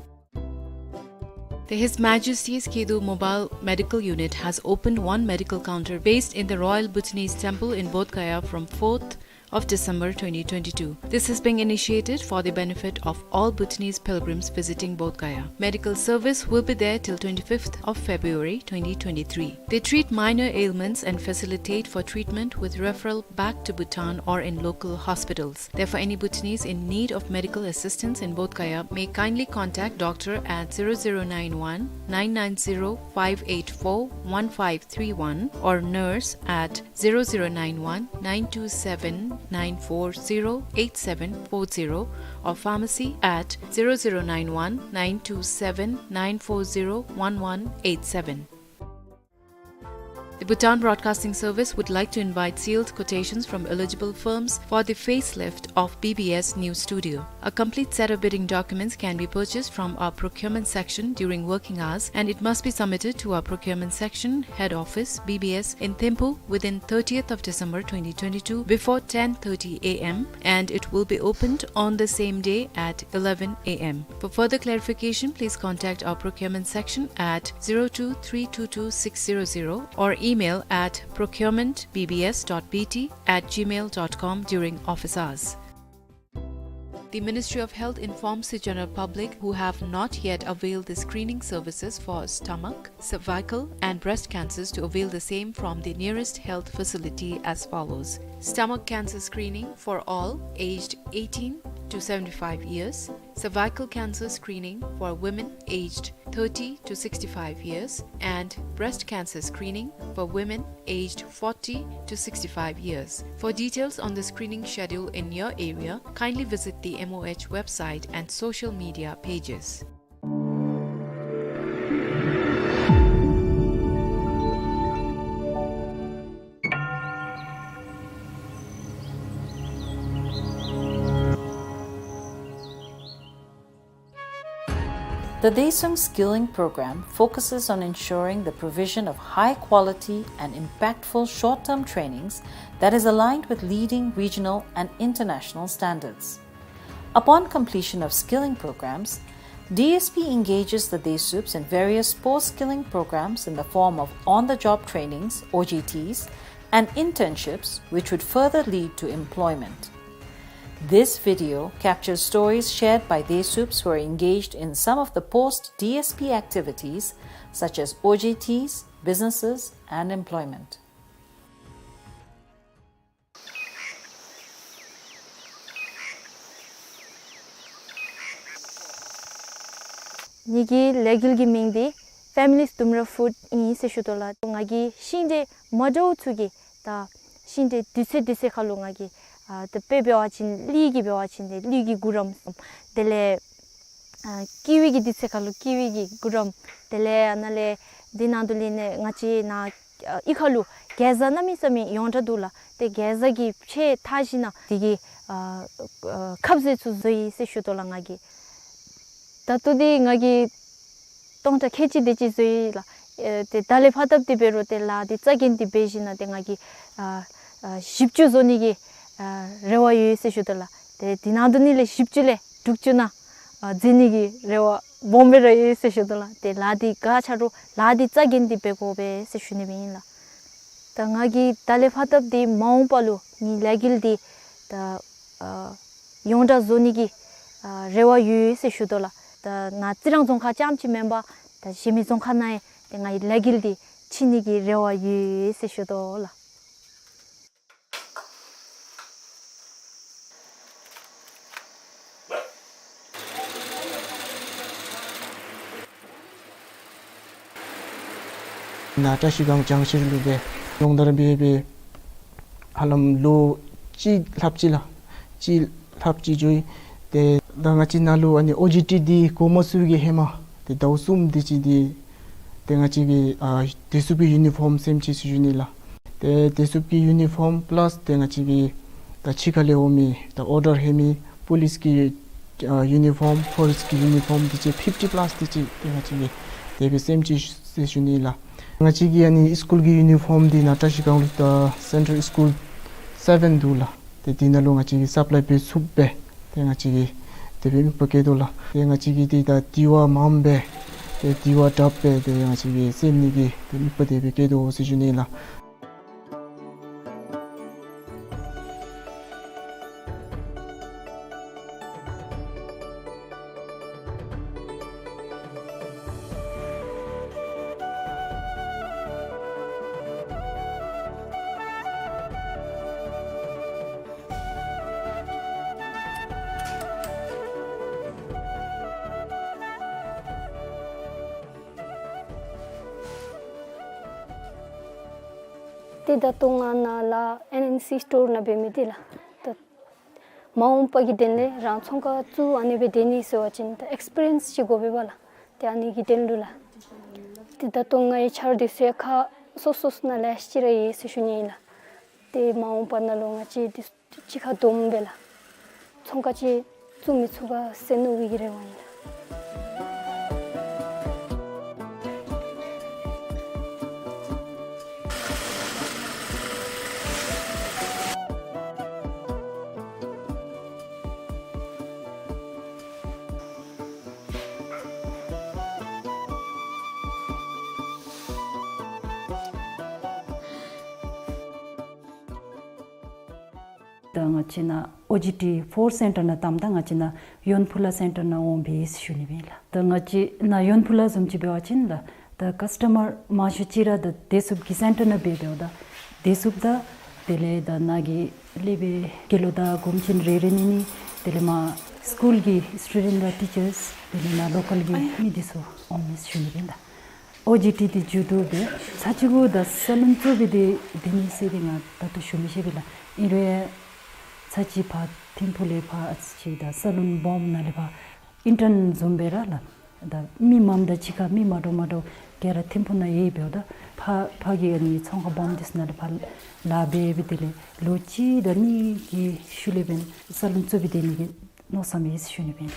The His Majesty's Khedu Mobile Medical Unit has opened one medical counter based in the Royal Bhutanese Temple in Bodh Gaya from fourth of December twenty twenty-two. This is being initiated for the benefit of all Bhutanese pilgrims visiting Bodh Gaya. Medical service will be there till twenty-fifth of February twenty twenty-three. They treat minor ailments and facilitate for treatment with referral back to Bhutan or in local hospitals. Therefore, any Bhutanese in need of medical assistance in Bodh Gaya may kindly contact doctor at zero zero nine one nine nine zero five eight four one five three one or nurse at zero zero nine one nine two seven nine four zero eight seven four zero or pharmacy at zero zero nine one nine two seven nine four zero one one eight seven. The Bhutan Broadcasting Service would like to invite sealed quotations from eligible firms for the facelift of B B S News Studio. A complete set of bidding documents can be purchased from our procurement section during working hours, and it must be submitted to our procurement section, head office, B B S, in Thimphu within thirtieth of December twenty twenty-two before ten thirty A M, and it will be opened on the same day at eleven A M. For further clarification, please contact our procurement section at zero two three two two six zero zero or email at procurement B B S dot B T at gmail dot com during office hours. The Ministry of Health informs the general public who have not yet availed the screening services for stomach, cervical, and breast cancers to avail the same from the nearest health facility as follows. Stomach cancer screening for all aged eighteen to seventy-five years, cervical cancer screening for women aged thirty to sixty-five years, and breast cancer screening for women aged forty to sixty-five years. For details on the screening schedule in your area, kindly visit the M O H website and social media pages. The Desuung Skilling Program focuses on ensuring the provision of high quality and impactful short-term trainings that is aligned with leading regional and international standards. Upon completion of skilling programs, D S P engages the Desuups in various post-skilling programs in the form of on-the-job trainings, O J Ts, and internships, which would further lead to employment. This video captures stories shared by Desuups who are engaged in some of the post-D S P activities, such as O J Ts, businesses, and employment. ངེ་གི་ལས་འགུལ་གྱི་མིང་འདི་Families Dumra Food ཨིན་ཟེར་ཞུ་དོ་ལགས། ང་གིས་ཤིང་འབྲས་མ་འདྲཝ་ཚུ་གི་ད་ཤིང་འབྲས་དུས་ཚོད་དུས་ཚོད་ཁར་ལུ་ང་གིས་ཨ་ད་དཔེ་འབད་བ་ཅིན་ལུད་ཀྱི་འབད་བ་ཅིན་ཏེ་ལུད་ཀྱི་གུ་རམ་གསུམ། དེ་ལས་ཨ་ཀི་ཝི་གི་དུས་ཚོད་ཁར་ལུ་ཀི་ཝི་གི་གུ་རམ། དེ་ལས་ཨ་ནཱ་ལས་འདི་ནང་དུ་ལས་ནི་ང་བཅས་ནཱ་ཨ་གཡུས་ཁར་ལུ་གེ་ཛ་གནམ་མེད་ས་མེད་ཡོངས་གྲགས་འདུག་ལགས། ཏེ་གེ་ཛ་གི་ཕྱེ་འཐག་ཞིནམ་ལས་དེ་གི་ཨ་ཨ་ཁབ་ཟས་ཚུ་བཟོ་ཡི་ཟེར་ཞུ་དོ་ལགས་ང་གིས། ད་ལྟོ་འདི་ང་གིས་སྟོང་ཕྲག་ཁལ་གཅིག་དེ་ཅིག་བཟོ་ཡི་ལགས། ཨེ་ཏེ་ད་ལས་ཕར་སྟབས་བདེ་འབད་རུང་ཏེ་ལཱ་འདི་རྩ་འགེངས་ཏེ་འབད་ཞིནམ་ལས་ཏེ་ང་གིས་ཨ་ཨ་བཞི་བཅུ་བཟོ་ནི་གི་ཨ་རེ་བ་ཡོད་ཟེར་ཞུ་དོ་ལགས། ཏེ་འདི་ནང་དུ་ནི་ལས་བཞི་བཅུ་ལས་དྲུག་ཅུ་ནང་ཨ་འཛད་ནི་གི་རེ་བ་སྦོམ་སྦེ་ར་ཡོད་ཟེར་ཞུ་དོ་ལགས། ཏེ་ལཱ་འདི་ག་ཅི་རུང་ལཱ་འདི་རྩ་འགེངས་ཏེ་འབད་དགོ་པས་ཟེར་ཞུ་ནི་སྦེ་ཨིན་ལགས། ད་ང་གིས་ད་ལས་ཕར་སྟབས་བདེ་མ་འོངས་པ་ལུ་ངེའི་ལས་འགུལ་འདི་ད་ཨ་ཡོངས་གྲགས་བཟོ་ནི་གི་ཨ་རེ་བ་ཡོད་ཟེར་ཞུ་དོ་ལགས། ད་ནཱ་རྩི་རང་རྫོང་ཁག་རྐྱངམ་ཅིག་མེན་པར་ད་གཞན་མི་རྫོང་ཁག་ནང་ཡང་ཏེ་ངེའི་ལས་འགུལ་འདི་ཕྱིན་ནི་གི་རེ་བ་ཡོད་ཟེར་ཞུ་དོ་ལགས། ནཱ་བཀྲ་ཤིས་སྒང་བྱང་ཤར་ལུ་སྦེ་སྦྱོང་བརྡར་འབད་འབད་ཧ་ལམ་ལོ་གཅིག་ལྷགཔ་ཅིག་ལགས། གཅིག་ལྷགཔ་ཅིག་འགྱོ་ཡི། ཏེ་ད་ང་བཅས་ནཱ་ལུ་ཨ་ནི་ཨོ་ཇི་ཊི་འདི་འགོ་མ་བཙུགས་ཀྱི་ཧེ་མ་ཏེ་ཟླཝ་གསུམ་དེ་ཅིག་འདི་ཏེ་ང་བཅས་ཀྱིས་ཨ་བདེ་སྲུངཔ་གི་ཡུ་ནི་ཕོརམ་སེམས་ཅི་ཟེར་ཞུ་ནི་ལགས། ཏེ་བདེ་སྲུངཔ་གི་ཡུ་ནི་ཕོརམ་པ་ལཱསི་ཏེ་ང་བཅས་ཀྱི་ད་ཕྱི་ཁ་ལས་འོང་མི་ད་ཨོར་ཌར་ལྷོད་མི་པོ་ལིསི་གི་ཨ་ཡུ་ནི་ཕོརམ་ཕོ་རེསཊི་གི་ཡུ་ནི་ཕོརམ་དེ་ཅིག་ཕིཕ་ཊི་པ་ལཱསི་དེ་ཅིག་ཏེ་ང་བཅས་ཀྱིས་དེ་སྦེ་སེམས་ཅི་ཟེར་ཞུ་ནི་ལགས། ང་བཅས་ཀྱི་ཨ་ནི་སི་ཀུལ་གྱི་ཡུ་ནི་ཕོརམ་འདི་ནཱ་བཀྲ་ཤིས་སྒང་ལུ་ད་སེན་ཊར་སི་ཀུལ་སེ་བེན་འདུག་ལགས། ཏེ་འདི་ནང་ལུ་ང་བཅས་ཀྱིས་སབ་ལའི་འབད་ཚུགསཔ་སྦེ་ཏེ་ང་བཅས་ཀྱིས་དེ་སྦེ་དམིགས་པ་བསྐྱེད་དོ་ལགས། ཏེ་ང་བཅས་ཀྱིས་ཏེ་ད་དེ་བ་མངམ་སྦེ་ཏེ་དེ་བ་དྲགཔ་སྦེ་ཏེ་ང་བཅས་ཀྱིས་སེལ་ནི་གི་ཏེ་དམིགས་པ་དེ་སྦེ་བསྐྱེད་དོ་ཟེར་ཞུ་ནི་ལགས། ཏེ་ད་ལྟོ་ང་ནཱ་ལཱ་ཨེན་ཨེན་སི་སི་ཊོར་ནང་འབད་མི་འདི་ལགས། ད་མ་འོངས་པ་གི་དོན་ལས་རང་ཚོང་ཁང་བཙུགས་ཨ་ནི་སྦེ་སྡོད་ནི་ཟེར་བ་ཅིན་ད་ཨེགསི་པི་རི་ཡེནསི་ཅིག་དགོ་པས་པ་ལགས། ཏེ་ཨ་ནི་གི་དོན་ལུ་ལགས། ཏེ་ད་ལྟོ་ངེའི་འཆར་འདི་ཚུ་ཁག་སོ་སོ་ནང་ལས་ཅིག་ར་ཡོད་ཟེར་ཞུ་ནི་ཨིན་ལགས། ཏེ་མ་འོངས་པ་ནང་ལུ་ང་བཅས་འདི་གཅིག་ཁར་བསྡོམས་སྦེ་ལགས། ཚོང་ཁང་ཅིག་བཙུགས་མི་ཚུགས་ག་ཟེར་མནོ་བའི་གི་རེ་བ་ཨིན་ལགས། ད་ང་བཅས་ནཱ་ཨོ་ཇི་ཊི་ཕོར་སེན་ཊར་ནང་བཏངམ་ད་ང་བཅས་ནཱ་ཡོན་ཕུ་ལ་སེན་ཊར་ནང་འོང་པས་ཟེར་ཞུ་ནི་སྦེ་ཨིན་ལགས། ད་ང་བཅས་ནཱ་ཡོན་ཕུ་ལ་བཟུམ་ཅིག་འབད་བ་ཅིན་ལགས། ད་ཀསི་ཊ་མར་མང་ཤོས་ཅིག་ར་ད་བདེ་སྲུངཔ་གི་སེན་ཊར་ནང་འབད་འབདཝ་ད་བདེ་སྲུངཔ་དང་དེ་ལས་ད་ནཱ་གི་ལས་པའི་དགེ་སློང་དང་གོང་ཆེན་རེ་རེ་གཉིས་གཉིས་དེ་ལས་མར་སི་ཀུལ་གྱི་སི་ཊུ་ཌེནཊ་དང་ཊི་ཅརསི་དེ་ལས་ནཱ་ལོ་ཀལ་གྱི་མི་འདི་ཚུ་འོང་མས་ཟེར་ཞུ་ནི་སྦེ་ཨིན་ལགས། ཨོ་ཇི་ཊི་འདི་མཇུག་བསྡུ་སྦེ་ཚར་གཅིག་གུ་ད་ས་ལུན་བཙུགས་སྦེ་སྡོད་སྡོད་ནི་ཟེར་འདི་ང་ད་ལྟོ་ཞུ་མི་ཤེས་པས་ལགས། ཨིན་རུང་ཚར་གཅིག་ཕར་ཐིམ་ཕུག་ལས་ཕར་ཨ་ཙི་ཅིག་ད་ས་ལུན་སྦོམ་ནང་ལས་ཕར་ཨིན་ཊརན་བཟུམ་སྦེ་ར་ལགས། ད་མི་མངམ་དང་གཅིག་ཁར་མི་མ་འདྲཝ་མ་འདྲཝ་ག་ར་ཐིམ་ཕུག་ནང་ཡོད་འབདཝ་ད་ཕར་ཕར་གྱི་ཨ་ནི་ཚོང་ཁང་སྦོམ་འདི་ཚུ་ནང་ལས་ཕར་ལཱ་འབད་སྦེ་དེ་ལས་ལོ་གཅིག་དང་གཉིས་ཀྱི་ཤུལ་ལས་འབདན་ས་ལུན་བཙུགས་སྦེ་སྡོད་ནི་གི་མནོ་བསམ་ཡོད་ཟེར་ཞུ་ནི་སྦེ་ཨིན།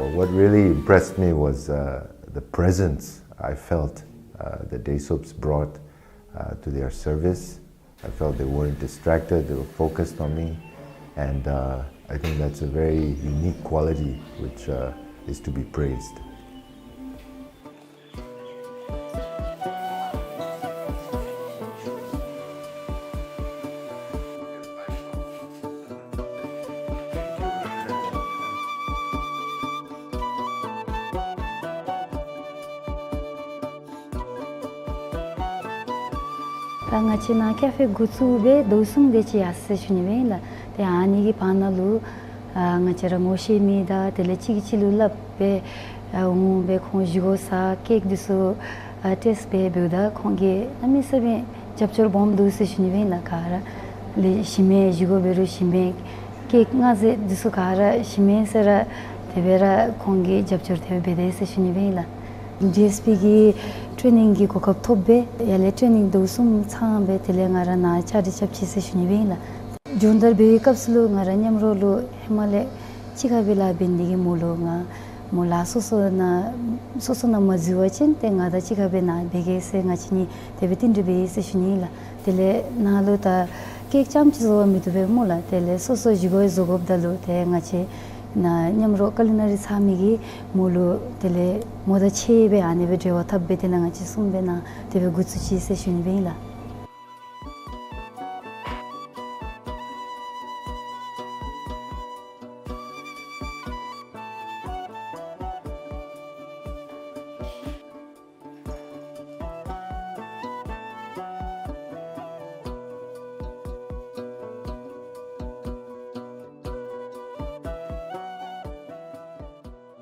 Well, what really impressed me was uh, the presence I felt uh, the Desuups brought uh, to their service. I felt they weren't distracted, they were focused on me. And uh, I think that's a very unique quality which uh, is to be praised. ད་ང་བཅས་ནཱ་ཀེ་ཕེ་འགོ་བཙུགས་སྦེ་ཟླཝ་གསུམ་དེ་ཅིག་ཡར་སོ་ཡི་ཟེར་ཞུ་ནི་སྦེ་ཨིན་ལགས། ཏེ་ཨ་ནི་གི་བར་ན་ལུ་ཨ་ང་བཅས་ར་ངོ་ཤེས་མི་དང་དེ་ལས་གཅིག་གིས་གཅིག་ལུ་སླབ་སྦེ་ཨ་འོང་སྦེ་ཁོང་བཞེས་སྒོ་ཟ་ཀེཀ་འདི་ཚུ་ཨ་ཊེསཊ་འབད་འབདཝ་ད་ཁོང་གིས་གནམ་མེད་ས་མེད་རྒྱབ་སྐྱོར་སྦོམ་འདུག་ཟེར་ཞུ་ནི་སྦེ་ཨིན་ལགས། ག་ར་ལས་ཞིམ་མས། བཞེས་སྒོ་འབད་རུང་ཞིམ་མས། ཀེཀ་མངར་ཟས་འདི་ཚུ་ག་ར་ཞིམ་མས་ཟེར་ར་དེ་སྦེ་ར་ཁོང་གིས་རྒྱབ་སྐྱོར་དེ་སྦེ་འབད་དེས་ཟེར་ཞུ་ནི་སྦེ་ཨིན་ལགས། ཌི་ཨེསི་པི་གི་ཊེ་ནིང་གི་གོ་སྐབས་ཐོབ་སྦེ་ཡར་ལས་ཊེ་ནིང་ཟླཝ་གསུམ་ཚང་སྦེ་དེ་ལས་ང་ར་ནཱ་བཅའ་སྒྲིག་རྐྱབ་ཅི་ཟེར་ཞུ་ནི་སྦེ་ཨིན་ལགས། སྦྱོང་བརྡར་འབད་བའི་སྐབས་སུ་ལུ་ང་ར་མཉམ་རོགས་ལུ་ཧེ་མ་ལས་གཅིག་ཁར་སྦེ་ལཱ་འབད་ནི་དེ་གིས་མོ་ལུ་ང་མོ་ལཱ་སོ་སོ་ནང་སོ་སོ་ནང་མ་འཛུལ་བ་ཅིན་ཏེ་ང་དང་གཅིག་ཁར་སྦེ་ནཱ་འབད་གེ་ཟེར་ང་བཅས་གཉིས་དེ་སྦེ་རྟིང་སྒྲིག་འབད་ཡི་ཟེར་ཞུ་ནི་ཨིན་ལགས། དེ་ལས་ནཱ་ལུ་ད་ཀེཀ་རྐྱངམ་ཅིག་བཟོ་བར་མི་བཏུབ་པས་སྨོ་ལགས། དེ་ལས་སོ་སོ་བཞེས་སྒོ་བཟོ་དགོཔ་ད་ལུ་ཏེ་ང་བཅས་ནཱ་མཉམ་རོགས་ཀུ་ལི་ནེ་རི་ཚང་མི་གིས་མོ་ལུ་དེ་ལས་མོ་དང་ཕྱད་སྦེ་ཨ་ནི་སྦེ་འབྲེལ་བ་འཐབ་སྦེ་དེ་ནང་ང་བཅས་གསུམ་སྦེ་ནཱ་དེ་སྦེ་འགོ་བཙུགས་ཅི་ཟེར་ཞུ་ནི་སྦེ་ཨིན་ལགས།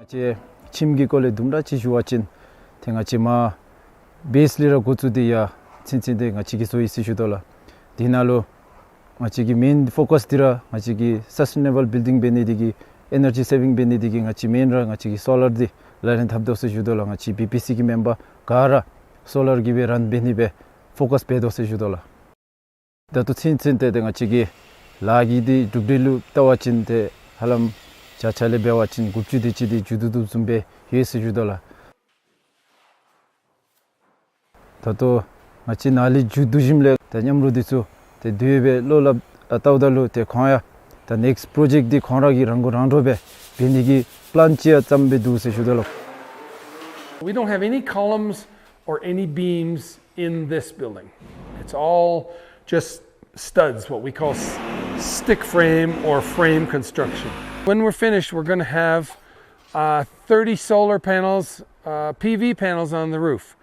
ང་བཅས་ཁྱིམ་གྱི་སྐོར་ལས་དུམ་གྲ་ཅིག་ཞུ་བ་ཅིན་ཏེ་ང་བཅས་མར་བེསི་ལས་ར་འགོ་བཙུགས་ཏེ་ཡར་ཚུན་ཚོད་འདི་ང་བཅས་ཀྱིས་བཟོ་ཡི་ཟེར་ཞུ་དོ་ལགས། དེ་ནང་ལུ་ང་བཅས་ཀྱི་མེན་ཕོ་ཀསི་འདི་ར་ང་བཅས་ཀྱི་སཱསི་ཊེ་ནེ་བཱལ་བིལ་ཌིང་འབད་ནི་དེ་གིས་ཨེ་ནར་ཇི་སེ་བིང་འབད་ནི་དེ་གིས་ང་བཅས་མེན་ར་ང་བཅས་ཀྱིས་སོ་ལར་འདི་ལག་ལེན་འཐབ་དོ་ཟེར་ཞུ་དོ་ལགས། ང་བཅས་བི་པི་སི་གི་མེམ་བར་ག་ར་སོ་ལར་གྱིས་སྦེ་རཱན་འབད་ནི་སྦེ་ཕོ་ཀསི་འབད་དོ་ཟེར་ཞུ་དོ་ལགས། ད་ལྟོ་ཚུན་ཚོད་ཏེ་ཏེ་ང་བཅས་ཀྱི་ལཱ་གི་འདི་གྲུབ་འབྲས་ལུ་བལྟ་བ་ཅིན་ཏེ་ཧ་ལམ་བརྒྱ་ཆ་ལས་འབད་བ་ཅིན་དགུ་བཅུ་དེ་ཅིག་འདི་མཇུག་བསྡུ་བཟུམ་སྦེ་ཡོད་ཟེར་ཞུ་དོ་ལགས། ད་ལྟོ་ང་བཅས་ནཱ་ལས་མཇུག་བསྡུ་ཞིནམ་ལས་ཏེ་མཉམ་རོགས་འདི་ཚུ་ཏེ་དེ་སྦེ་ལོག་ལྷོདཔ་ཨ་བལྟཝ་ད་ལུ་ཏེ་ཁོང་ཡང་ད་ནེགསི་པྲོ་ཇེཀཊ་འདི་ཁོང་ར་གིས་རང་མགོ་རང་འདྲོངས་སྦེ་འབད་ནི་གི་པི་ལཱན་ཅིག་ཡང་བརྩམས་སྦེ་འདུག་ཟེར་ཞུ་དོ་ལགས། We don't have any columns or any beams in this building. It's all just studs, what we call s- stick frame or frame construction. When we're finished, we're going to have uh, thirty solar panels, uh, P V panels on the roof.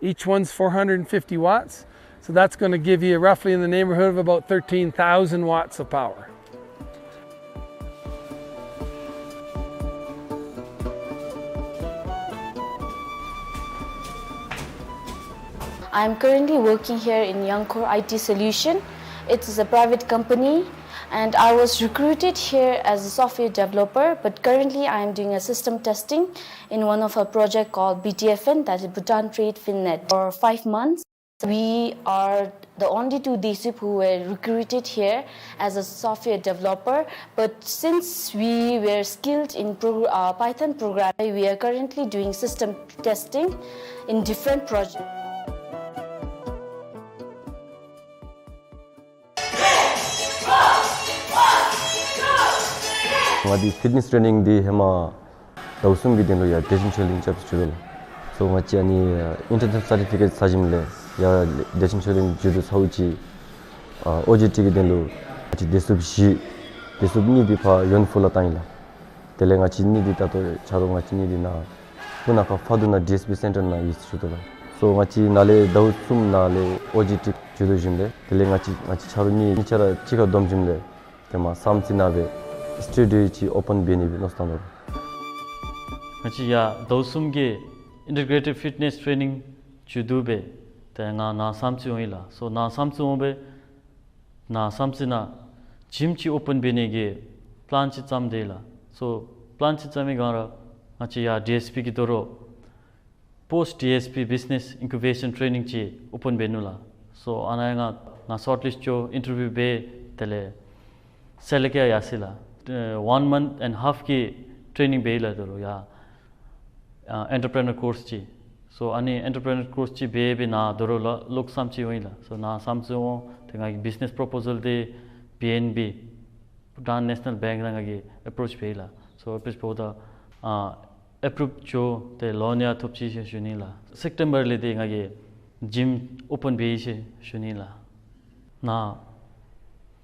Each one's four hundred fifty watts. So that's going to give you roughly in the neighborhood of about thirteen thousand watts of power. I'm currently working here in Youngcore I T Solution. It is a private company, and I was recruited here as a software developer, but currently I am doing a system testing in one of our project called B T F N, that is Bhutan Trade Finnet, for five months. We are the only two Desuib who were recruited here as a software developer, but since we were skilled in pro- uh, Python programming, we are currently doing system testing in different projects. ང་འདི་ཕིཊ་ནེསི་ཊེ་ནིང་འདི་ཧེ་མ་ཟླཝ་གསུམ་གྱི་དོན་ལུ་ཡར་བདེ་ཆེན་ཆོས་གླིང་རྐྱབ་ཅི་ཟེར་ཞུ་དོ་ལགས། སོ་ང་བཅས་ཨ་ནི་ཨིན་ཊར་ནེ་ཤ་ནཱལ་སར་ཊི་ཕི་ཀེཊ་ཟ་ཞིནམ་ལས་ཡར་བདེ་ཆེན་ཆོས་གླིང་མཇུག་བསྡུ་ཚརཝ་ཅིག་ཨ་ཨོ་ཇི་ཊི་གི་དོན་ལུ་ང་བཅས་དེ་ཟུརཔ་བཞི་དེ་ཟུརཔ་གཉིས་འདི་ཕར་ཡོན་ཧྥུ་ལུ་བཏང་ཡི་ལགས། དེ་ལས་ང་བཅས་གཉིས་འདི་ད་ལྟོ་ཆ་རོགས་ང་བཅས་གཉིས་འདི་ནཱ་སྤུ་ན་ཁ་ཕ་དུ་ན་ཌི་ཨེསི་པི་སེན་ཊར་ནང་ཡོད་ཟེར་ཞུ་དོ་ལགས། སོ་ང་བཅས་ནཱ་ལས་ཟླཝ་གསུམ་ནང་ལས་ཨོ་ཇི་ཊི་མཇུག་བསྡུ་ཞིནམ་ལས་དེ་ལས་ང་བཅས་ང་བཅས་ཆ་རོགས་གཉིས་གཉིས་ཆ་ར་གཅིག་ཁར་བསྡོམས་ཞིནམ་ལས་ཏེ་མར་བསམ་རྩེ་ནང་སྦེ་སི་ཊུ་ཌིའོ་ཅིག་ཨོ་པཱན་འབད་ནི་སྦེ་མནོ་བསམ་བཏང་དོ་ལགས། ང་བཅས་ཡར་ཟླཝ་གསུམ་གྱི་ཨིན་ཊི་གྲེ་ཊེཌ་ཕིཊ་ནེསི་ཊེ་ནིང་མཇུག་བསྡུ་སྦེ་ཏེ་ང་ནཱ་བསམ་རྩེ་འོང་ཡི་ལགས། སོ་ནཱ་བསམ་རྩེ་འོང་སྦེ་ནཱ་བསམ་རྩེ་ནང་ཇིམ་ཅིག་ཨོ་པཱན་འབད་ནི་གི་པི་ལཱན་ཅིག་བརྩམས་དེས་ལགས། སོ་པི་ལཱན་ཅིག་བརྩམས་པའི་སྒང་ར་ང་བཅས་ཡར་ཌི་ཨེསི་པི་གི་དོ་རུང་པོསཊ་ཌི་ཨེསི་པི་བིཛི་ནེསི་ཨིན་ཀུ་བེ་ཤཱན་ཊེ་ནིང་ཅིག་ཨོ་པཱན་འབད་ནུག་ལགས། སོ་ཨ་ནཱ་ཡང་ང་ང་ཤོཊ་ལིསཊ་ཅིག་ཨིན་ཊར་བིའུ་འབད་དེ་ལས་སི་ལེཀཊ་ཡར་ཡར་སོ་ཡི་ལགས། ཨ་ཝཱན་མཱནཐ་ཨེནཌ་ཧཱཕ་གི་ཊེ་ནིང་འབད་ཡི་ལགས། དོ་རུང་ཡར་ཨ་ཨེན་ཊར་པི་རི་ནར་ཀོརསི་ཅིག། So ཨ་ནི་ཨེན་ཊར་པི་རི་ནར་ཀོརསི་ཅིག་འབད་སྦེ་ནཱ་དོ་རུང་ལཱ་ལོག་བསམ་ཅིག་འོང་ཡི་ལགས། So ནཱ་བསམ་ཅིག་འོང་སྟེ་ང་གིས་བིཛ་ནེས་པོརོ་པོ་ཟཱལ་འདི་པི་ཨེན་བི་བྷུ་ཊཱན་ནེ་ཤ་ནཱལ་བེངཀ་ནང་ང་གིས་ཨེ་པྲོ་ཆི་འབད་ཡི་ལགས། So ཨེ་པྲོ་ཆི་འབདཝ་ད་ཨ་ཨེ་པྲུབ་འགྱོ་སྟེ་ལོན་ཡང་ཐོབ་ཅི་ཟེར་ཞུ་ནི་ལགས། སེབ་ཊེམ་བར་ལས་འདི་ང་གིས་ཇིམ་ཨོ་པཱན་འབད་ཡི་ཟེར་ཞུ་ནི་ལགས། ནཱ་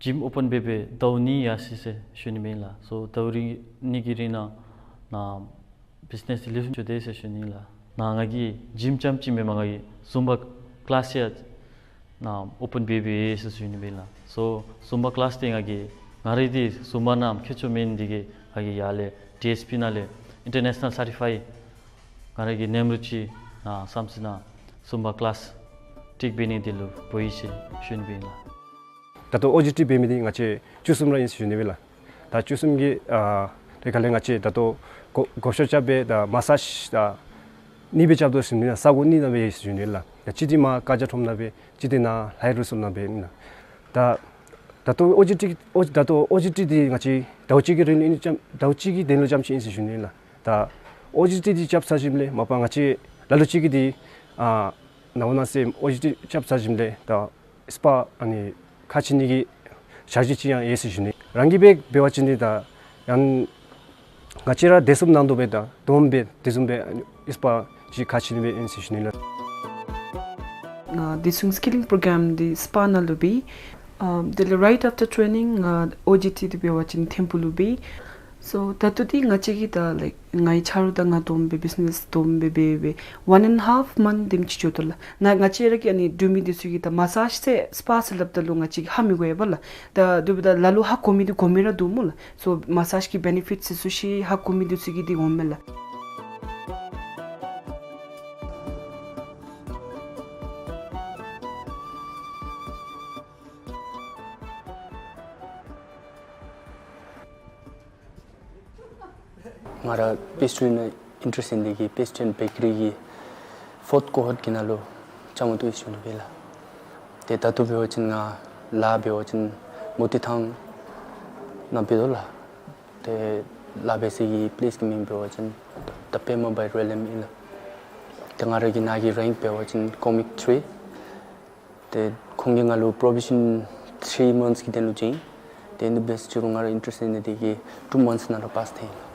ཇིམ་ཨོ་པཱན་འབད་སྦེ་ཟླཝ་གཉིས་ཡར་སོ་ཡི་ཟེར་ཞུ་ནི་ཨིན་ལགས། So ཟླཝ་རེ་གཉིས་ཀྱི་རིང་ནང་ནཱ་བིཛ་ནེས་འདི་ལེགས་ཤོམ་འགྱོ་དེས་ཟེར་ཞུ་ནི་ལགས། ནཱ་ང་གིས་ཇིམ་རྐྱངམ་ཅིག་མེན་པར་ང་གིས་ཟུམ་བཱ་ཀི་ལཱསི་ཡང་ནཱ་ཨོ་པཱན་འབད་སྦེ་ཡོད་ཟེར་ཞུ་ནི་ཨིན་ལགས། So ཟུམ་བཱ་ཀི་ལཱསི་འདི་ང་གིས་ང་རའི་འདི་ཟུམ་བཱ་ནང་མཁས་མཆོག་མེན་འདི་གིས་ང་གིས་ཡར་ལས་ཌི་ཨེས་པི་ནང་ལས་ཨིན་ཊར་ནེ་ཤ་ནཱལ་སར་ཊི་ཕའི་ང་ར་གི་ནེམ་རུ་ཅིག་ནཱ་བསམ་ཅི་ནཱ་ཟུམ་བཱ་ཀི་ལཱསི་ཊིཀ་འབད་ནི་འདི་ལུ་འབད་ཡི་ཟེར་ཞུ་ནི་ཨིན་ལགས། ད་ལྟོ་ཨོ་ཇི་ཊི་འབད་མི་འདི་ང་བཅས་བཅུ་གསུམ་ར་ཨིན་ཟེར་ཞུ་ནི་ཨིན་ལགས། ད་བཅུ་གསུམ་གྱི་ཨ་དེ་ཁ་ལས་ང་བཅས་ད་ལྟོ་གོ་གོ་ཤོབ་རྐྱབ་སྦེ་ད་མ་སཱཇ་ད་གཉིས་སྦེ་རྐྱབ་དོ་ཟེར་ཞུ་ནི་ཨིན་ལགས། ས་གོ་གཉིས་ནང་སྦེ་ཡོད་ཟེར་ཞུ་ནི་ཨིན་ལགས། ད་གཅིག་འདི་མར་ཀ་ཇ་ཁྲོམ་ནང་སྦེ་གཅིག་འདི་ནཱ་ལྷའི་རི་སོརཊ་ནང་སྦེ་ཨིན་ལགས། ད་ད་ལྟོ་ཨོ་ཇི་ཊི་ཨོ་ད་ལྟོ་ཨོ་ཇི་ཊི་འདི་ང་བཅས་ཟླཝ་གཅིག་གི་རིང་ལུ་ཨིན་ཙམ་ཟླཝ་གཅིག་གི་དོན་ལུ་རྐྱངམ་ཅིག་ཨིན་ཟེར་ཞུ་ནི་ཨིན་ལགས། ད་ཨོ་ཇི་ཊི་འདི་རྐྱབ་ཚར་ཞིནམ་ལས་མ་པ་ང་བཅས་ལ་ལུ་ཅིག་གིས་འདི་ཨ་ནཱ་འོ་ན་ཟེར་ཨོ་ཇི་ཊི་རྐྱབ་ཚར་ཞིནམ་ལས་ད་སྤར་ཨ་ནི་ཁ་ཕྱེ་ནི་གི་ཞག་ཅིག་ཅིག་ཡང་ཡོད་ཟེར་ཞུ་ནི། རང་གིས་འབད་འབད་བ་ཅིན་འདི་ད་ཡང་ང་བཅས་ར་བདེ་སྲུངཔ་ནང་དོག་སྦེ་ད་དོམ་སྦེ་བདེ་སྲུངཔ་སྦེ་ཨ་ནི་སྤར་ཅིག་ཁ་ཕྱེ་ནི་སྦེ་ཨིན་ཟེར་ཞུ་ནི་ལགས། ང་བདེ་སྲུང་སི་ཀི་ལིང་པོ་རོ་གྲམ་འདི་སྤར་ནང་ལུ་འབད། ཨ་དེ་ལས་རའིཊ་ཨཕ་ཊར་ཊེ་རེ་ནིང་ང་ཨོ་ཇི་ཊི་འདི་འབད་བ་ཅིན་ཐིམ་ཕུག་ལུ་འབད། སོ་ད་ལྟོ་འདི་ང་བཅས་ཀྱིས་ད་ལའིཀ་ངེའི་ཆ་རོགས་དང་ང་དོམ་སྦེ་བིཛ་ནེས་དོམ་སྦེ་འབད་སྦེ་ཝན་ཨེན་ཧཱཕ་མནཐ་དེམ་ཅིག་འགྱོ་དོ་ལགས། ནཱ་ང་བཅས་ར་གི་ཨ་ནི་འབྲུག་མི་འདི་ཚུ་གིས་ད་མ་སཱཇ་ཟེར་སྤར་ཟེར་སླབ་ད་ལུ་ང་བཅས་ཀྱིས་ཧ་མི་གོ་བས་ལགས། ད་དེ་འབདཝ་ད་ལ་ལུ་ཧ་གོ་མི་འདི་གོ་མི་ར་འདུག་སྨོ་ལགས། སོ་མ་སཱཇ་གི་བེ་ནི་ཕིཊ་ཚུ་ཤེས་ཧ་གོ་མི་འདི་ཚུ་གིས་འདི་འོང་མས་ལགས། ང་ར་པེསི་ཊི་རི་ནང་ཨིན་ཊརེསཊ་ཨིན་ནི་དེ་གིས་པེསི་ཊི་ཨེནཌ་བེ་ཀ་རི་གི་ཕོརཐ་ཀོ་ཧོརཊ་གི་ནང་ལུ་རྐྱངམ་འདུག་ཟེར་ཞུ་ནི་ཨིན་ལགས། ཏེ་ད་ལྟོ་འབད་བ་ཅིན་ང་ལཱ་འབད་བ་ཅིན་མོ་ཊ་ཐང་ནང་འབད་དོ་ལགས། ཏེ་ལཱ་འབད་ས་གི་པི་ལེསི་གི་མིང་འབད་བ་ཅིན་ད་པདྨ་བྷ་རི་ཡལ་ཨེམ་ཨིན་ལགས། ཏེ་ང་ར་གི་ནཱ་གི་རེངཀ་འབད་བ་ཅིན་ཀོ་མིག་ཐི་རི། ཏེ་ཁོང་གིས་ང་ལུ་པོརོ་བེ་ཤཱན་ཐི་རི་མནཐས་ཀྱི་དོན་ལུ་བྱིན། ཏེ་ཨིན་ཏེ་བེསི་ཅིག་རུང་ང་ར་ཨིན་ཊརེསཊ་ཨིན་ནི་དེ་གིས་ཊུ་མནཐས་ནང་ལུ་པཱསི་ཐལ་ཡི་ལགས།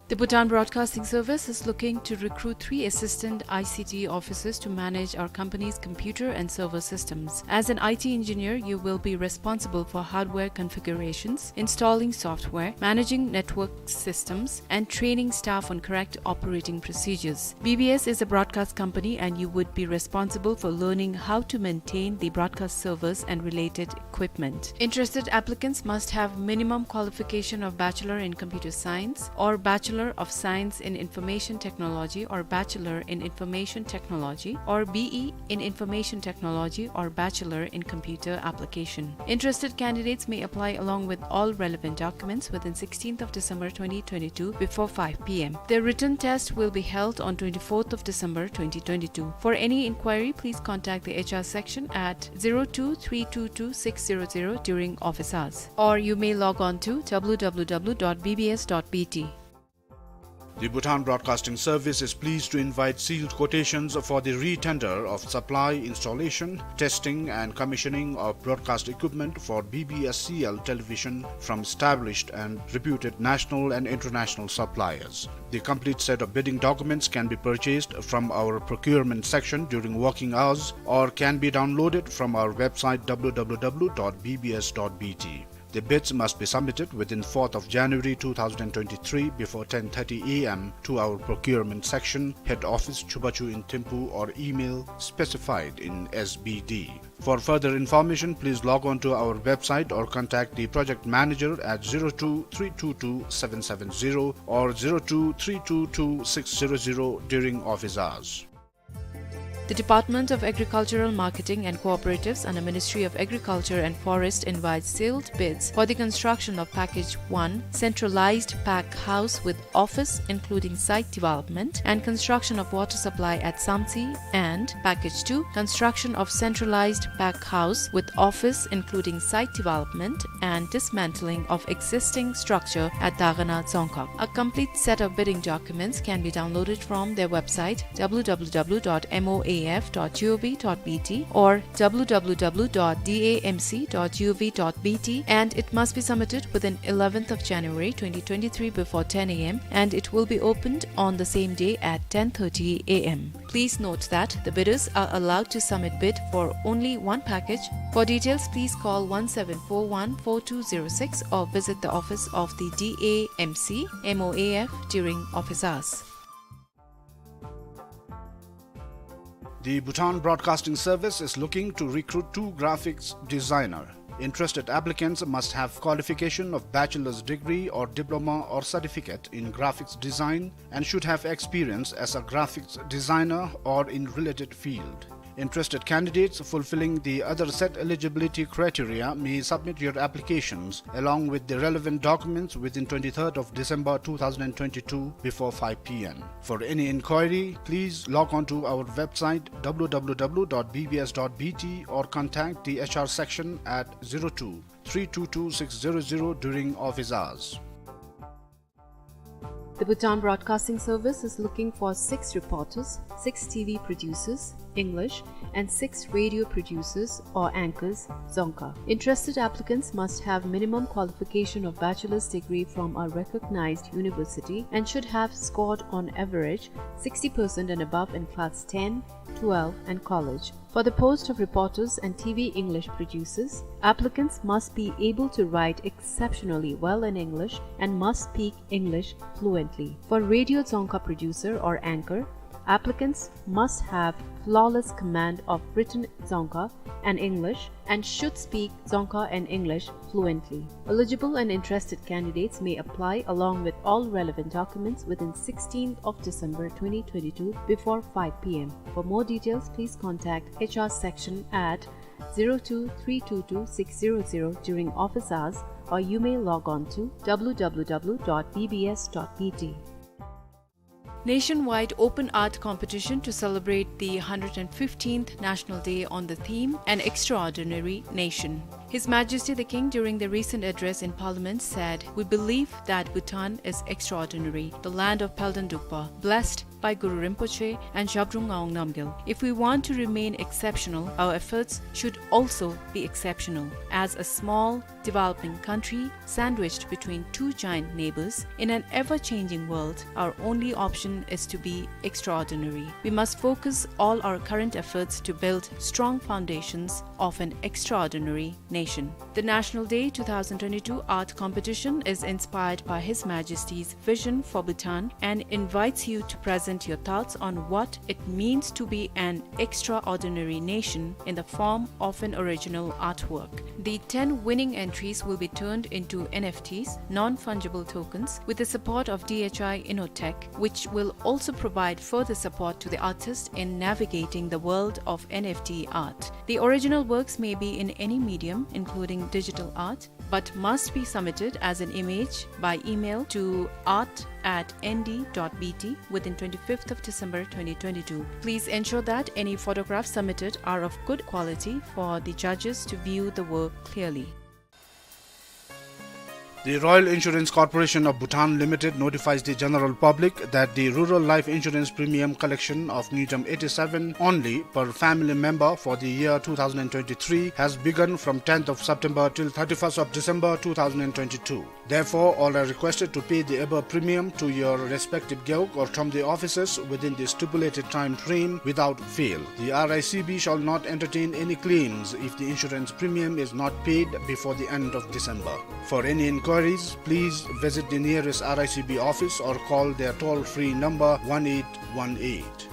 The Bhutan Broadcasting Service is looking to recruit three assistant I C T officers to manage our company's computer and server systems. As an I T engineer, you will be responsible for hardware configurations, installing software, managing network systems, and training staff on correct operating procedures. B B S is a broadcast company, and you would be responsible for learning how to maintain the broadcast servers and related equipment. Interested applicants must have minimum qualification of Bachelor in Computer Science or Bachelor of Science in Information Technology or Bachelor in Information Technology or B E in Information Technology or Bachelor in Computer Application. Interested candidates may apply along with all relevant documents within sixteenth of December twenty twenty-two before five P M. The written test will be held on twenty-fourth of December twenty twenty-two. For any inquiry, please contact the H R section at zero two three two two six zero zero during office hours. Or you may log on to W W W dot B B S dot B T. The Bhutan Broadcasting Service is pleased to invite sealed quotations for the re-tender of supply, installation, testing and commissioning of broadcast equipment for B B S C L television from established and reputed national and international suppliers. The complete set of bidding documents can be purchased from our procurement section during working hours or can be downloaded from our website W W W dot B B S dot B T. The bids must be submitted within fourth of January two thousand twenty-three before ten thirty A M to our procurement section, head office, Chubachu in Thimphu, or email specified in S B D. For further information, please log on to our website or contact the project manager at zero two three two two seven seven zero or zero two three two two six zero zero during office hours. The Department of Agricultural Marketing and Cooperatives under Ministry of Agriculture and Forest invites sealed bids for the construction of Package one, centralized pack house with office including site development and construction of water supply at Samtse, and Package two, construction of centralized pack house with office including site development and dismantling of existing structure at Dakhana Dzongkhag. A complete set of bidding documents can be downloaded from their website, W W W dot M O A F dot G O V dot B T or W W W dot D A M C dot G O V dot B T, and it must be submitted within eleventh of January twenty twenty-three before ten A M, and it will be opened on the same day at ten thirty A M. Please note that the bidders are allowed to submit bid for only one package. For details, please call one seven four one four two zero six or visit the office of the D A M C M O A F during office hours. The Bhutan Broadcasting Service is looking to recruit two graphics designer. Interested applicants must have qualification of bachelor's degree or diploma or certificate in graphics design and should have experience as a graphics designer or in related field. Interested candidates fulfilling the other set eligibility criteria may submit your applications along with the relevant documents within twenty-third of December two thousand twenty-two before five P M. For any inquiry, please log on to our website, W W W dot B B S dot B T, or contact the H R section at zero two three two two six zero zero during office hours. The Bhutan Broadcasting Service is looking for six reporters, six T V producers, English, and six radio producers or anchors, Dzongkha. Interested applicants must have minimum qualification of bachelor's degree from a recognized university and should have scored on average sixty percent and above in class ten, twelve, and college. For the post of reporters and T V English producers, applicants must be able to write exceptionally well in English and must speak English fluently. For radio Dzongkha producer or anchor, applicants must have flawless command of written Dzongkha and English and should speak Dzongkha and English fluently. Eligible and interested candidates may apply along with all relevant documents within sixteenth of December twenty twenty-two before five P M. For more details, please contact H R section at zero two three two two six zero zero during office hours, or you may log on to W W W dot B B S dot B T. Nationwide open art competition to celebrate the hundred and fifteenth National Day on the theme, An Extraordinary Nation. His Majesty the King, during the recent address in Parliament, said, "We believe that Bhutan is extraordinary, the land of Palden Drukpa, blessed by Guru Rinpoche and Zhabdrung Ngawang Namgyal. If we want to remain exceptional, our efforts should also be exceptional. As a small, developing country sandwiched between two giant neighbors in an ever-changing world, our only option is to be extraordinary. We must focus all our current efforts to build strong foundations of an extraordinary nation." The National Day two thousand twenty-two art competition is inspired by His Majesty's vision for Bhutan and invites you to present your thoughts on what it means to be an extraordinary nation in the form of an original artwork. The ten winning entries will be turned into N F Ts, non-fungible tokens, with the support of D H I Innotech, which will also provide further support to the artist in navigating the world of N F T art. The original works may be in any medium, including digital art, but must be submitted as an image by email to art at N D dot B T within twenty-fifth of December twenty twenty-two. Please ensure that any photographs submitted are of good quality for the judges to view the work clearly. The Royal Insurance Corporation of Bhutan Limited notifies the general public that the rural life insurance premium collection of Ngultrum eighty-seven only per family member for the year two thousand twenty-three has begun from tenth of September till thirty-first of December two thousand twenty-two. Therefore, all are requested to pay the above premium to your respective gewog or thromde offices within the stipulated time frame without fail. The R I C B shall not entertain any claims if the insurance premium is not paid before the end of December. For any inquiries, please visit the nearest R I C B office or call their toll-free number one eight one eight.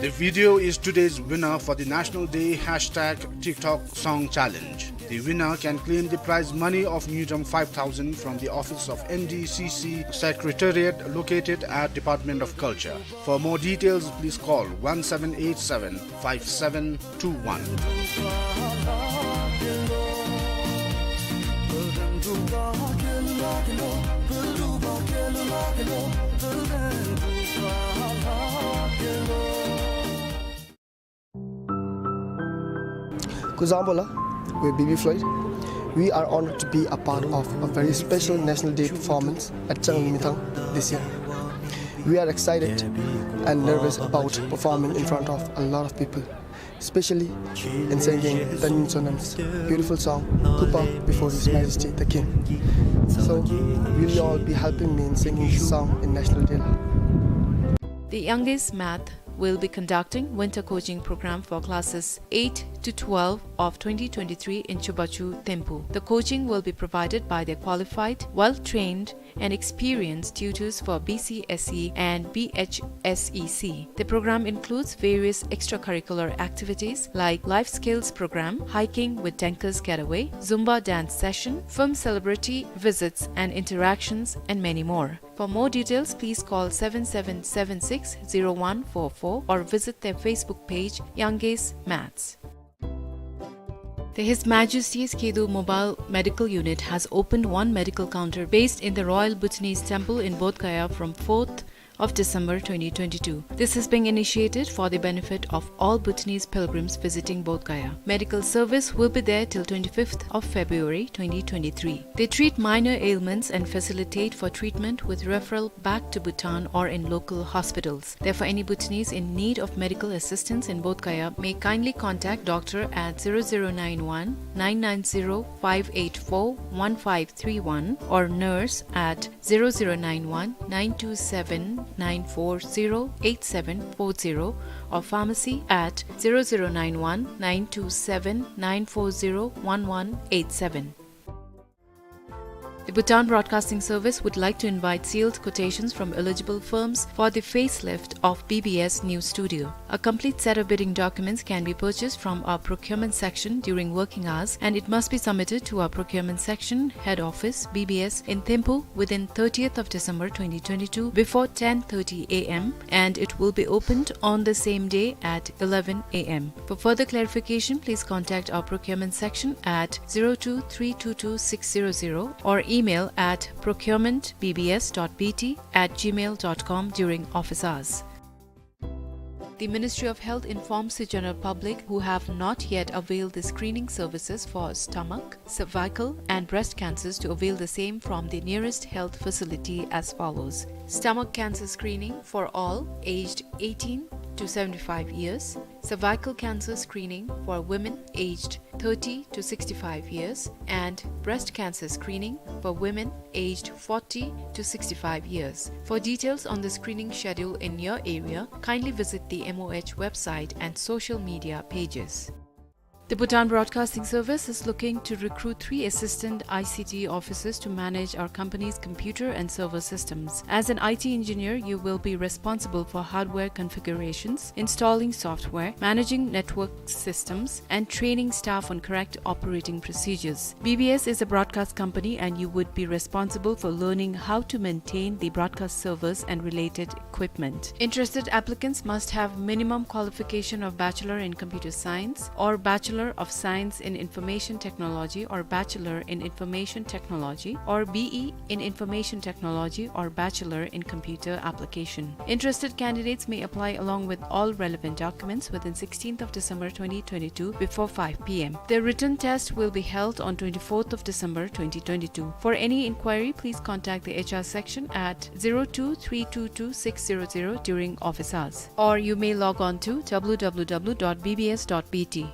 The video is today's winner for the National Day hashtag TikTok Song Challenge. The winner can claim the prize money of Ngultrum five thousand from the office of N D C C Secretariat located at Department of Culture. For more details, please call one seven eight seven five seven two one. Kuzuzangpo la, we're B B Floyd. We are honored to be a part of a very special National Day performance at Changmithang this year. We are excited and nervous about performing in front of a lot of people, especially in singing Tanyin Sonam's beautiful song, Kupa, before His Majesty the King. So, will you all be helping me in singing this song in National Day la? The Youngest Math will be conducting winter coaching program for classes eight to twelve of twenty twenty-three in Chubachu, Thimphu. The coaching will be provided by the qualified, well-trained, and experienced tutors for B C S E and B H S E C. The program includes various extracurricular activities like life skills program, hiking with Dankas Getaway, Zumba dance session, film celebrity visits and interactions, and many more. For more details, please call seven seven seven six zero one four four or visit their Facebook page, Youngest Maths. The His Majesty's Khedu Mobile Medical Unit has opened one medical counter based in the Royal Bhutanese Temple in Bodh Gaya from fourth of December twenty twenty-two. This is being initiated for the benefit of all Bhutanese pilgrims visiting Bodh Gaya. Medical service will be there till twenty-fifth of February twenty twenty-three. They treat minor ailments and facilitate for treatment with referral back to Bhutan or in local hospitals. Therefore, any Bhutanese in need of medical assistance in Bodh Gaya may kindly contact doctor at zero zero nine one nine nine zero five eight four one five three one or nurse at zero zero nine one nine two seven nine four zero eight seven four zero or pharmacy at zero zero nine one nine two seven nine four zero one one eight seven. The Bhutan Broadcasting Service would like to invite sealed quotations from eligible firms for the facelift of B B S News Studio. A complete set of bidding documents can be purchased from our procurement section during working hours, and it must be submitted to our procurement section, head office, B B S, in Thimphu within thirtieth of December twenty twenty-two before ten thirty A M, and it will be opened on the same day at eleven A M. For further clarification, please contact our procurement section at zero two three two two six zero zero or email at procurement B B S dot B T at gmail dot com during office hours. The Ministry of Health informs the general public who have not yet availed the screening services for stomach, cervical, and breast cancers to avail the same from the nearest health facility as follows. Stomach cancer screening for all aged eighteen to seventy-five years, cervical cancer screening for women aged thirty to sixty-five years, and breast cancer screening for women aged forty to sixty-five years. For details on the screening schedule in your area, kindly visit the M O H website and social media pages. The Bhutan Broadcasting Service is looking to recruit three assistant I C T officers to manage our company's computer and server systems. As an I T engineer, you will be responsible for hardware configurations, installing software, managing network systems, and training staff on correct operating procedures. B B S is a broadcast company, and you would be responsible for learning how to maintain the broadcast servers and related equipment. Interested applicants must have minimum qualification of Bachelor in Computer Science or Bachelor Bachelor of Science in Information Technology or Bachelor in Information Technology or B E in Information Technology or Bachelor in Computer Application. Interested candidates may apply along with all relevant documents within sixteenth of December twenty twenty-two before five p m. The written test will be held on twenty-fourth of December twenty twenty-two. For any inquiry, please contact the H R section at zero two three two two six zero zero during office hours, or you may log on to w w w dot b b s dot b t.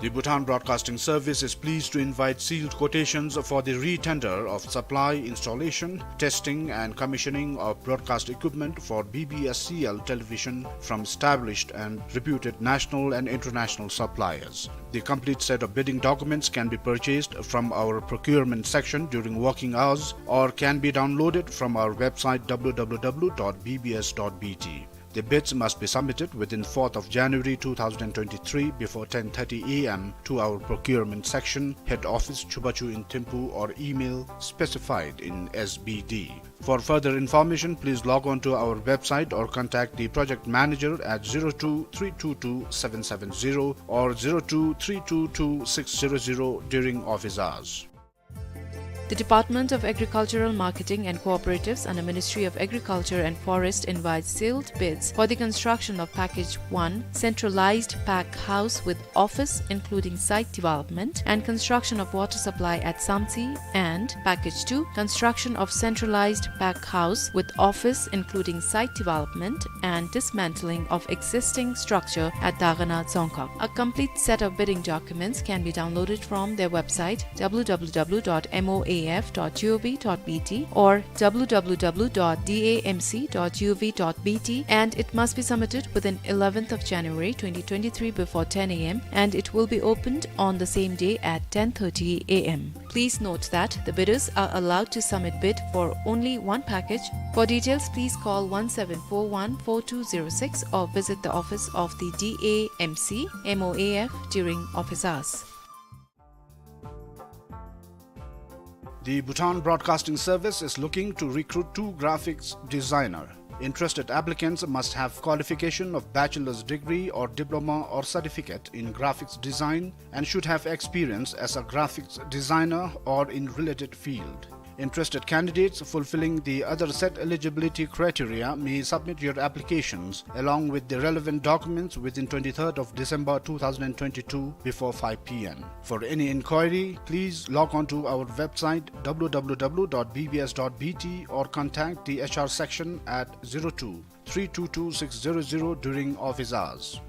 The Bhutan Broadcasting Service is pleased to invite sealed quotations for the re-tender of supply, installation, testing and commissioning of broadcast equipment for B B S C L television from established and reputed national and international suppliers. The complete set of bidding documents can be purchased from our procurement section during working hours or can be downloaded from our website w w w dot b b s dot b t. The bids must be submitted within fourth of January two thousand twenty-three before ten thirty a m to our procurement section, head office, Chubachu in Thimphu, or email specified in S B D. For further information, please log on to our website or contact the project manager at zero two three two two seven seven zero or zero two three two two six zero zero during office hours. The Department of Agricultural Marketing and Cooperatives under Ministry of Agriculture and Forest invites sealed bids for the construction of Package one, centralized pack house with office including site development and construction of water supply at Samtse, and Package two, construction of centralized pack house with office including site development and dismantling of existing structure at Dagana Dzongkhag. A complete set of bidding documents can be downloaded from their website w w w dot m o a f dot g o v dot b t or w w w dot d a m c dot g o v dot b t, and it must be submitted within eleventh of January twenty twenty-three before ten a m, and it will be opened on the same day at ten thirty a m. Please note that the bidders are allowed to submit bid for only one package. For details, please call one seven four one four two zero six or visit the office of the D A M C M O A F during office hours. The Bhutan Broadcasting Service is looking to recruit two graphics designer. Interested applicants must have qualification of bachelor's degree or diploma or certificate in graphics design and should have experience as a graphics designer or in related field. Interested candidates fulfilling the other set eligibility criteria may submit your applications along with the relevant documents within twenty-third of December two thousand twenty-two before five p m. For any inquiry, please log on to our website w w w dot b b s dot b t or contact the H R section at zero two three two two six zero zero during office hours.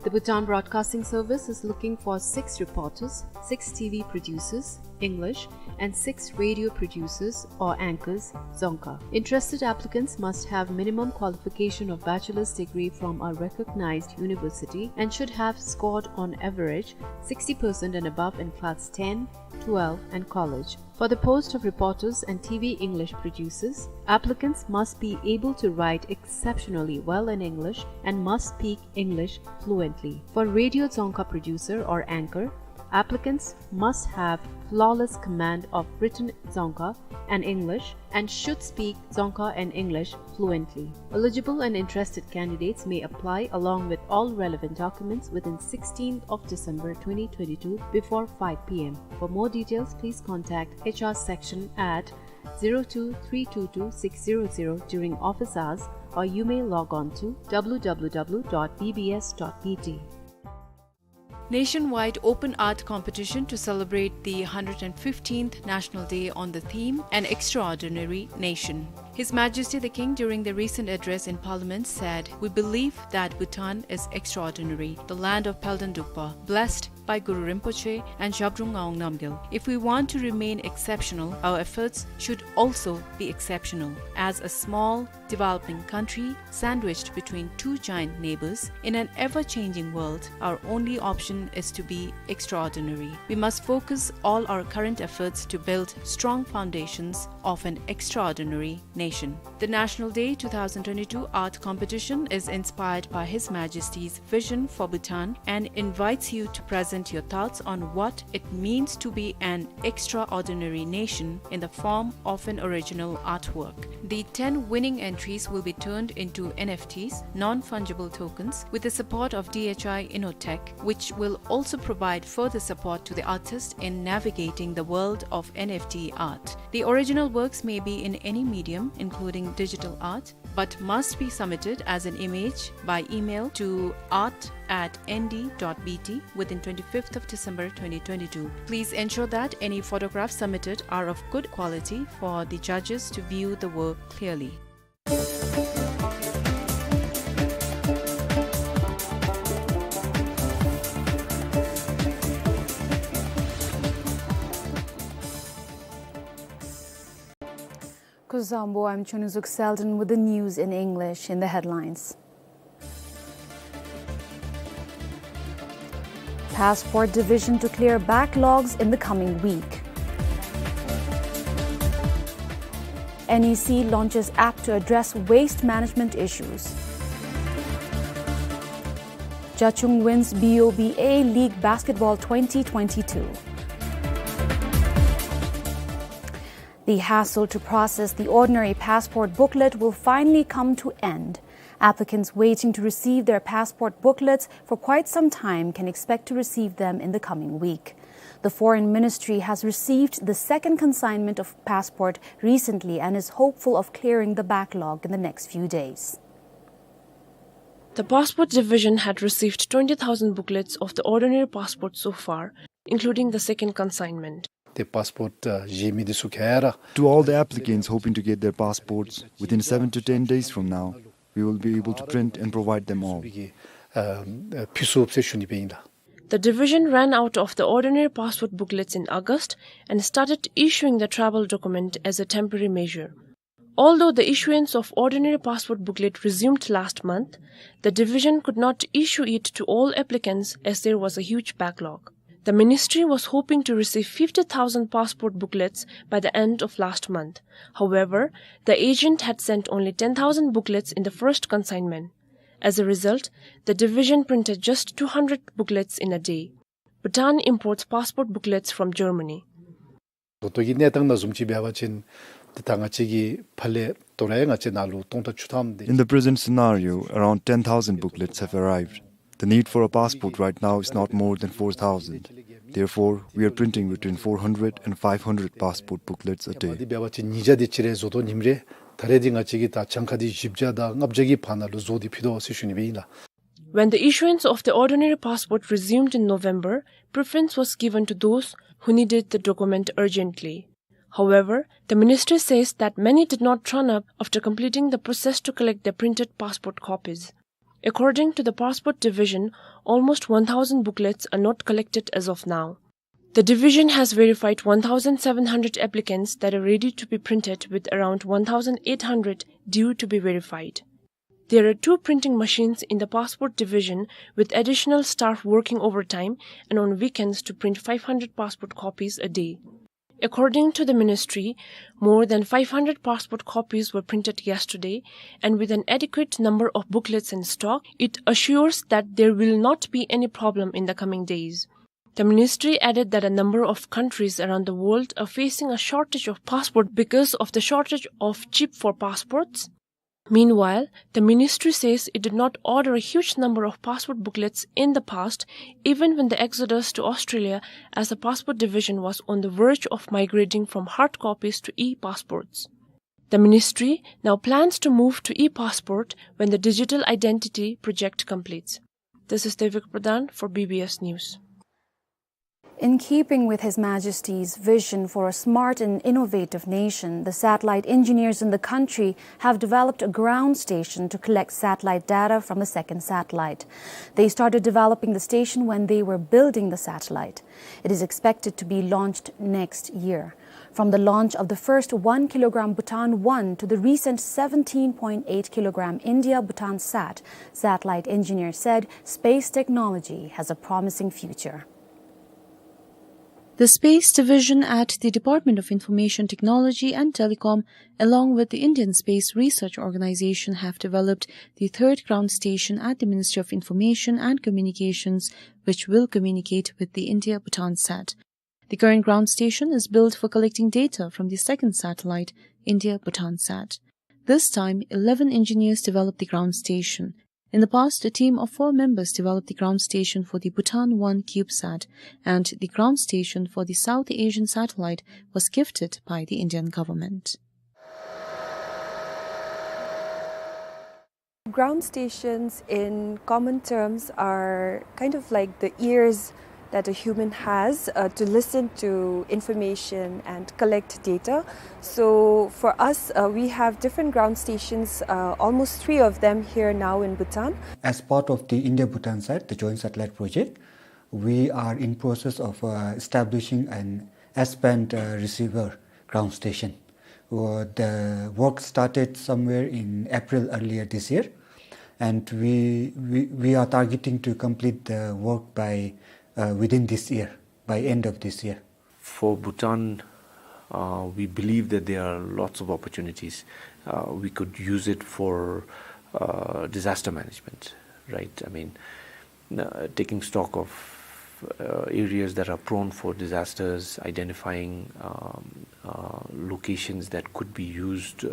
The Bhutan Broadcasting Service is looking for six reporters, six T V producers, English, and six radio producers or anchors, Dzongkha. Interested applicants must have minimum qualification of bachelor's degree from a recognized university and should have scored on average sixty percent and above in class ten, twelve, and college. For the post of reporters and T V English producers, applicants must be able to write exceptionally well in English and must speak English fluently. For radio Dzongkha producer or anchor, applicants must have flawless command of written Dzongkha and English and should speak Dzongkha and English fluently. Eligible and interested candidates may apply along with all relevant documents within sixteenth of December twenty twenty-two before five p m. For more details, please contact H R section at zero two three two two six zero zero during office hours, or you may log on to w w w dot b b s dot b t. Nationwide open art competition to celebrate the hundred and fifteenth National Day on the theme, An Extraordinary Nation. His Majesty the King, during the recent address in Parliament, said, "We believe that Bhutan is extraordinary, the land of Palden Drukpa, blessed by Guru Rinpoche and Zhabdrung Ngawang Namgyal. If we want to remain exceptional, our efforts should also be exceptional. As a small, developing country sandwiched between two giant neighbors in an ever-changing world, our only option is to be extraordinary. We must focus all our current efforts to build strong foundations of an extraordinary nation." The National Day two thousand twenty-two art competition is inspired by His Majesty's vision for Bhutan and invites you to present your thoughts on what it means to be an extraordinary nation in the form of an original artwork. The ten winning entries will be turned into N F Ts, non-fungible tokens, with the support of D H I Innotech, which will also provide further support to the artist in navigating the world of N F T art. The original works may be in any medium, including digital art, but must be submitted as an image by email to art at N D dot B T within twenty-fifth of December twenty twenty-two. Please ensure that any photographs submitted are of good quality for the judges to view the work clearly. Kuzuzangpo, I'm Chunuzuk Selden with the news in English. In the headlines: Passport Division to clear backlogs in the coming week. N E C launches app to address waste management issues. Jachung wins B O B A League Basketball twenty twenty-two. The hassle to process the ordinary passport booklet will finally come to end. Applicants waiting to receive their passport booklets for quite some time can expect to receive them in the coming week. The Foreign Ministry has received the second consignment of passport recently and is hopeful of clearing the backlog in the next few days. The Passport Division had received twenty thousand booklets of the ordinary passport so far, including the second consignment. ཏེ་པཱསི་པོརཊ་ཨ་བཞེས་མི་འདི་ཚུ་ག་ར། To all the applicants hoping to get their passports, within seven to ten days from now, we will be able to print and provide them all. ཨ་ཨ་ཕུལ་ཚུགས་ཟེར་ཞུ་ནི་སྦེ་ཨིན་ལགས། The division ran out of the ordinary passport booklets in August and started issuing the travel document as a temporary measure. Although the issuance of ordinary passport booklet resumed last month, the division could not issue it to all applicants as there was a huge backlog. The ministry was hoping to receive fifty thousand passport booklets by the end of last month. However, the agent had sent only ten thousand booklets in the first consignment. As a result, the division printed just two hundred booklets in a day. Bhutan imports passport booklets from Germany. ད་ལྟོ་གི་གནས་སྟངས་ནང་བཟུམ་ཅིག་འབད་བ་ཅིན་ཏེ་ད་ང་བཅས་ཀྱི་ཕར་ལས་དོ་རུང་ཡང་ང་བཅས་ནང་ལུ་སྟོང་ཕྲག་བཅུ་ཐམ་དེ། In the present scenario, around ten thousand booklets have arrived. The need for a passport right now is not more than four thousand. Therefore, we are printing between four hundred and five hundred passport booklets a day. དེ་འབད་བ་ཅིན་ཉིས་བརྒྱ་དེ་ཅིག་རེ་བཟོ་དོ་ཉིནམ་རེ། ད་རེས་འདི་ང་བཅས་ཀྱིས་ད་གྱངས་ཁ་འདི་བཞི་བརྒྱ་དང་ལྔ་བརྒྱ་གི་བར་ན་ལུ་བཟོ་སྟེ་ཕུལ་དོ་ཟེར་ཞུ་ནི་སྦེ་ཨིན་ལགས། When the issuance of the ordinary passport resumed in November, preference was given to those who needed the document urgently. However, the ministry says that many did not turn up after completing the process to collect their printed passport copies. According to the Passport Division, almost one thousand booklets are not collected as of now. The division has verified one thousand seven hundred applicants that are ready to be printed, with around one thousand eight hundred due to be verified. There are two printing machines in the Passport Division, with additional staff working overtime, and on weekends to print five hundred passport copies a day. According to the ministry, more than five hundred passport copies were printed yesterday, and with an adequate number of booklets in stock, it assures that there will not be any problem in the coming days. The ministry added that a number of countries around the world are facing a shortage of passport because of the shortage of chip for passports. Meanwhile, the ministry says it did not order a huge number of passport booklets in the past, even when the exodus to Australia as the Passport Division was on the verge of migrating from hard copies to e-passports. The ministry now plans to move to e-passport when the digital identity project completes. This is Devika Pradhan for B B S News. In keeping with His Majesty's vision for a smart and innovative nation, the satellite engineers in the country have developed a ground station to collect satellite data from the second satellite. They started developing the station when they were building the satellite. It is expected to be launched next year. From the launch of the first one kilogram Bhutan one to the recent seventeen point eight kilogram India Bhutan sat, satellite engineers said space technology has a promising future. The Space Division at the Department of Information Technology and Telecom, along with the Indian Space Research Organization, have developed the third ground station at the Ministry of Information and Communications, which will communicate with the India Bhutan sat. The current ground station is built for collecting data from the second satellite, India Bhutan sat. This time, eleven engineers developed the ground station. In the past, a team of four members developed the ground station for the Bhutan one CubeSat, and the ground station for the South Asian satellite was gifted by the Indian government. Ground stations, in common terms, are kind of like the ears that a human has, uh, to listen to information and collect data. So for us, uh, we have different ground stations, uh, almost three of them here now in Bhutan. As part of the India-Bhutan sat, the joint satellite project, we are in process of, uh, establishing an S-band, uh, receiver ground station. Uh, the work started somewhere in April earlier this year, and we, we, we are targeting to complete the work by, uh, within this year, by end of this year. For Bhutan, uh, we believe that there are lots of opportunities. Uh, we could use it for, uh, disaster management, right? I mean, uh, taking stock of, uh, areas that are prone for disasters, identifying, um, uh, locations that could be used, uh,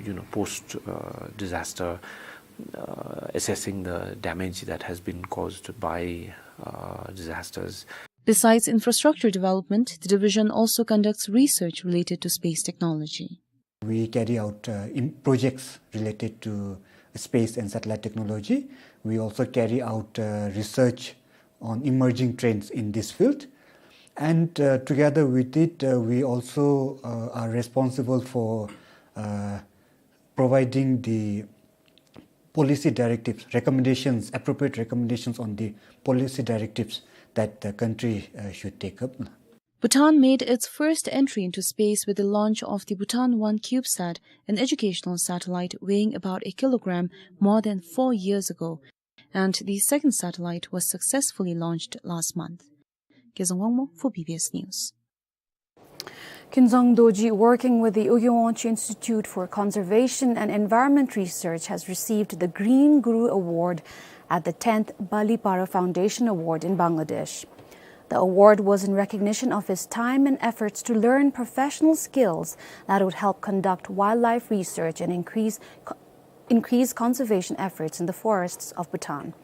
you know, post, uh, disaster, uh, assessing the damage that has been caused by, uh, disasters. Besides infrastructure development, the division also conducts research related to space technology. We carry out, uh, im-, projects related to space and satellite technology. We also carry out, uh, research on emerging trends in this field. And, uh, together with it, uh, we also, uh, are responsible for, uh, providing the policy directives, recommendations, appropriate recommendations on the policy directives that the country, uh, should take up. Bhutan made its first entry into space with the launch of the Bhutan one CubeSat, an educational satellite weighing about a kilogram, more than four years ago, and the second satellite was successfully launched last month. Gezang Wangmo for B B S News. Khinzang Dorji, working with the Ugi Wangchuck Institute for Conservation and Environment Research, has received the Green Guru Award at the tenth Balipara Foundation Award in Bangladesh. The award was in recognition of his time and efforts to learn professional skills that would help conduct wildlife research and increase co-, increase conservation efforts in the forests of Bhutan.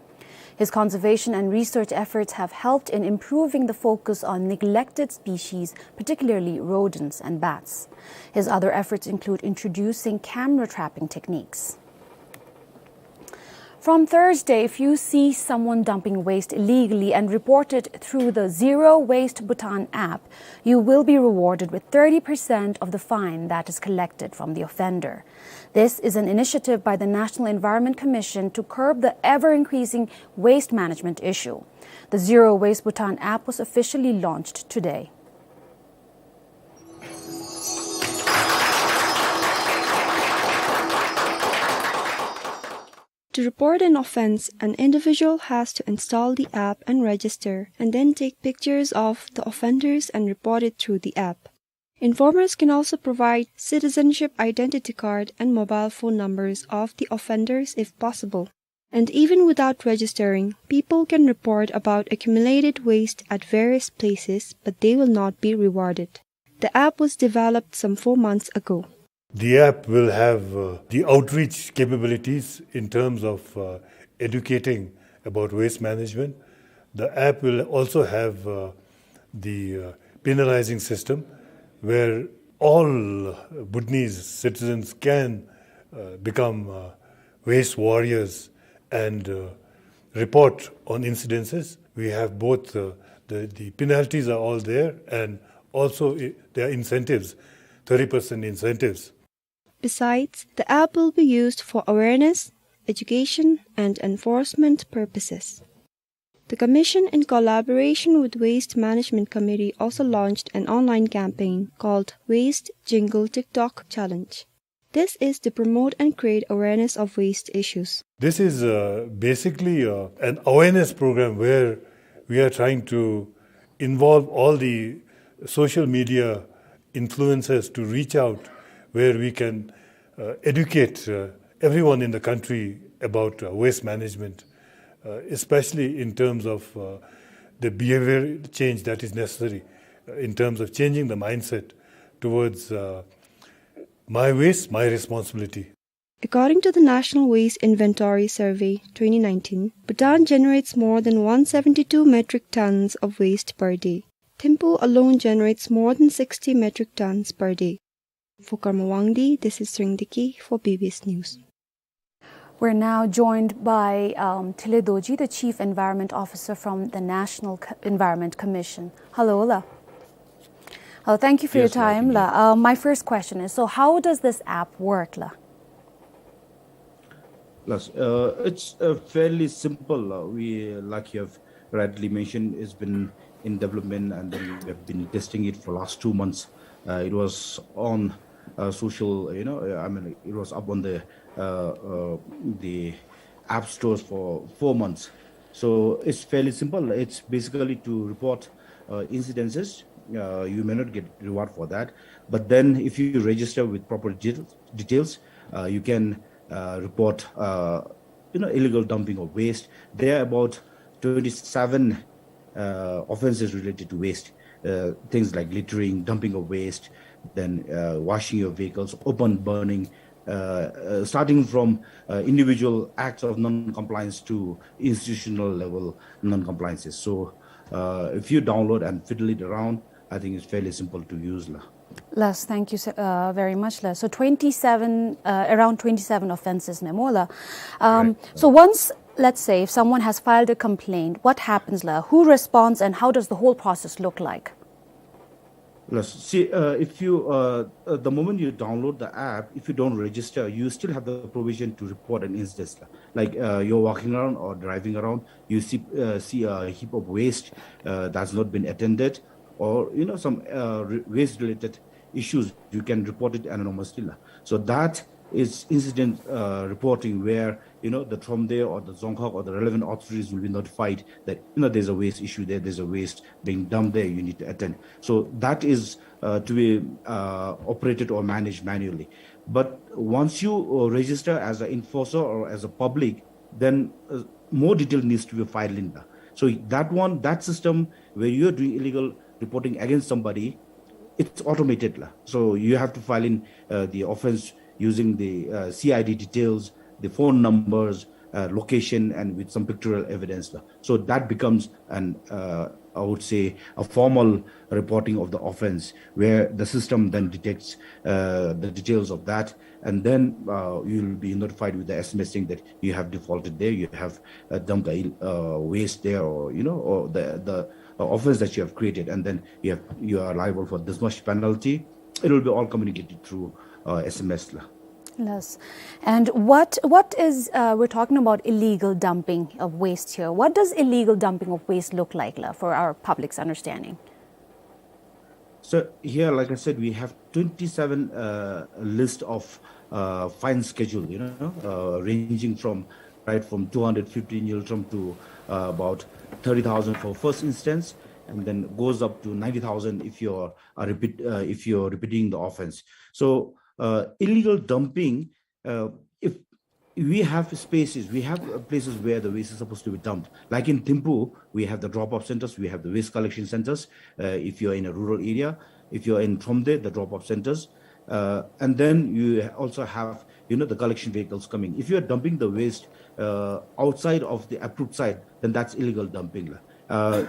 His conservation and research efforts have helped in improving the focus on neglected species, particularly rodents and bats. His other efforts include introducing camera trapping techniques. From Thursday, if you see someone dumping waste illegally and report it through the Zero Waste Bhutan app, you will be rewarded with thirty percent of the fine that is collected from the offender. This is an initiative by the National Environment Commission to curb the ever-increasing waste management issue. The Zero Waste Bhutan app was officially launched today. To report an offense, an individual has to install the app and register, and then take pictures of the offenders and report it through the app. Informers can also provide citizenship identity card and mobile phone numbers of the offenders if possible. And even without registering, people can report about accumulated waste at various places, but they will not be rewarded. The app was developed some four months ago. The app will have, uh, the outreach capabilities in terms of, uh, educating about waste management. The app will also have, uh, the, uh, penalizing system where all Bhutanese citizens can, uh, become, uh, waste warriors and, uh, report on incidences. We have both, uh, the, the penalties are all there, and also i-, there are incentives, thirty percent incentives. Besides, the app will be used for awareness, education, and enforcement purposes. The Commission, in collaboration with Waste Management Committee, also launched an online campaign called Waste Jingle TikTok Challenge. This is to promote and create awareness of waste issues. This is, uh, basically, uh, an awareness program where we are trying to involve all the social media influencers to reach out where we can uh, educate uh, everyone in the country about uh, waste management, uh, especially in terms of uh, the behavior change that is necessary, uh, in terms of changing the mindset towards uh, my waste, my responsibility. According to the National Waste Inventory Survey twenty nineteen, Bhutan generates more than one seventy-two metric tons of waste per day. Thimphu alone generates more than sixty metric tons per day. For Karma Wangdi, this is Tshering Deki for B B S News. We're now joined by um, Thile Dorji, the Chief Environment Officer from the National Co- Environment Commission. Hello, la. Hello, thank you for your Yes, la, time, thank you. La. Uh, my first question is, so how does this app work, la? Yes, uh, it's uh, fairly simple. Uh, we, like you have rightly mentioned, it's been in development, and then we have been testing it for last two months. Uh, it was on uh, social, you know, uh, I mean, it was up on the uh, uh, the app stores for four months. So it's fairly simple. It's basically to report uh, incidences. Uh, you may not get reward for that, but then if you register with proper details, details, uh, you can uh, report, uh, you know, illegal dumping of waste. There are about twenty-seven uh, offenses related to waste, uh, things like littering, dumping of waste, then uh, washing your vehicles, open burning, uh, uh, starting from uh, individual acts of non-compliance to institutional level non-compliances. So uh, if you download and fiddle it around, I think it's fairly simple to use, la. Yes, thank you so- uh, very much, la. So twenty-seven, uh, around twenty-seven offenses, ne mo, la. Um, Right. So once, let's say, if someone has filed a complaint, what happens, la? Who responds, and how does the whole process look like? Yes, see, uh, if you, uh, uh, the moment you download the app, if you don't register, you still have the provision to report an incident, la. Like uh, you're walking around or driving around, you see uh, see a heap of waste uh, that's not been attended, or you know, some uh, re- waste related issues, you can report it anonymously, la. So that is incident uh, reporting, where you know, the Thromde or the Dzongkhag or the relevant authorities will be notified that, you know, there's a waste issue there, there's a waste being dumped there, you need to attend. So that is uh, to be uh, operated or managed manually. But once you uh, register as an enforcer or as a public, then uh, more detail needs to be filed in, la. So that one, that system where you're doing illegal reporting against somebody, it's automated, la. So you have to file in uh, the offense using the uh, C I D details, the phone numbers, uh, location, and with some pictorial evidence, la. So that becomes an, uh, I would say, a formal reporting of the offense, where the system then detects uh, the details of that, and then uh, you'll be notified with the S M S saying that you have defaulted there, you have uh, dumped the uh, waste there, or you know, or the the uh, offense that you have created, and then you have you are liable for this much penalty. It will be all communicated through uh, S M S, la. Yes. And what what is uh, we're talking about illegal dumping of waste here. What does illegal dumping of waste look like, la, for our public's understanding? So here, like I said, we have twenty-seven uh, list of uh, fine schedule, you know, uh, ranging from, right, from two hundred fifty ngultrum to uh, about thirty thousand for first instance, and then goes up to ninety thousand if you're uh, repeat uh, if you're repeating the offense. So uh, illegal dumping, uh, if we have spaces, we have uh, places where the waste is supposed to be dumped. Like in Thimphu, we have the drop-off centers, we have the waste collection centers. Uh, if you're in a rural area, if you're in Thromde, the drop-off centers, uh, and then you also have, you know, the collection vehicles coming. If you're dumping the waste uh, outside of the approved site, then that's illegal dumping, la. Uh,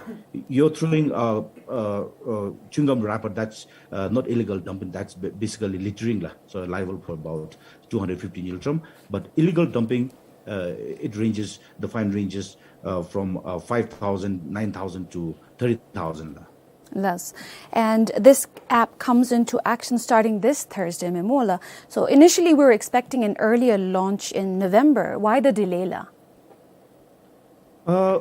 you're throwing a, a, a chewing gum wrapper, that's uh, not illegal dumping, that's ba- basically littering, la. So liable for about two hundred fifty ngultrum. But illegal dumping, uh, it ranges, the fine ranges uh, from uh, five thousand, nine thousand to thirty thousand, la. Yes. And this app comes into action starting this Thursday, ne mo, la. So initially we were expecting an earlier launch in November. Why the delay, la? Uh,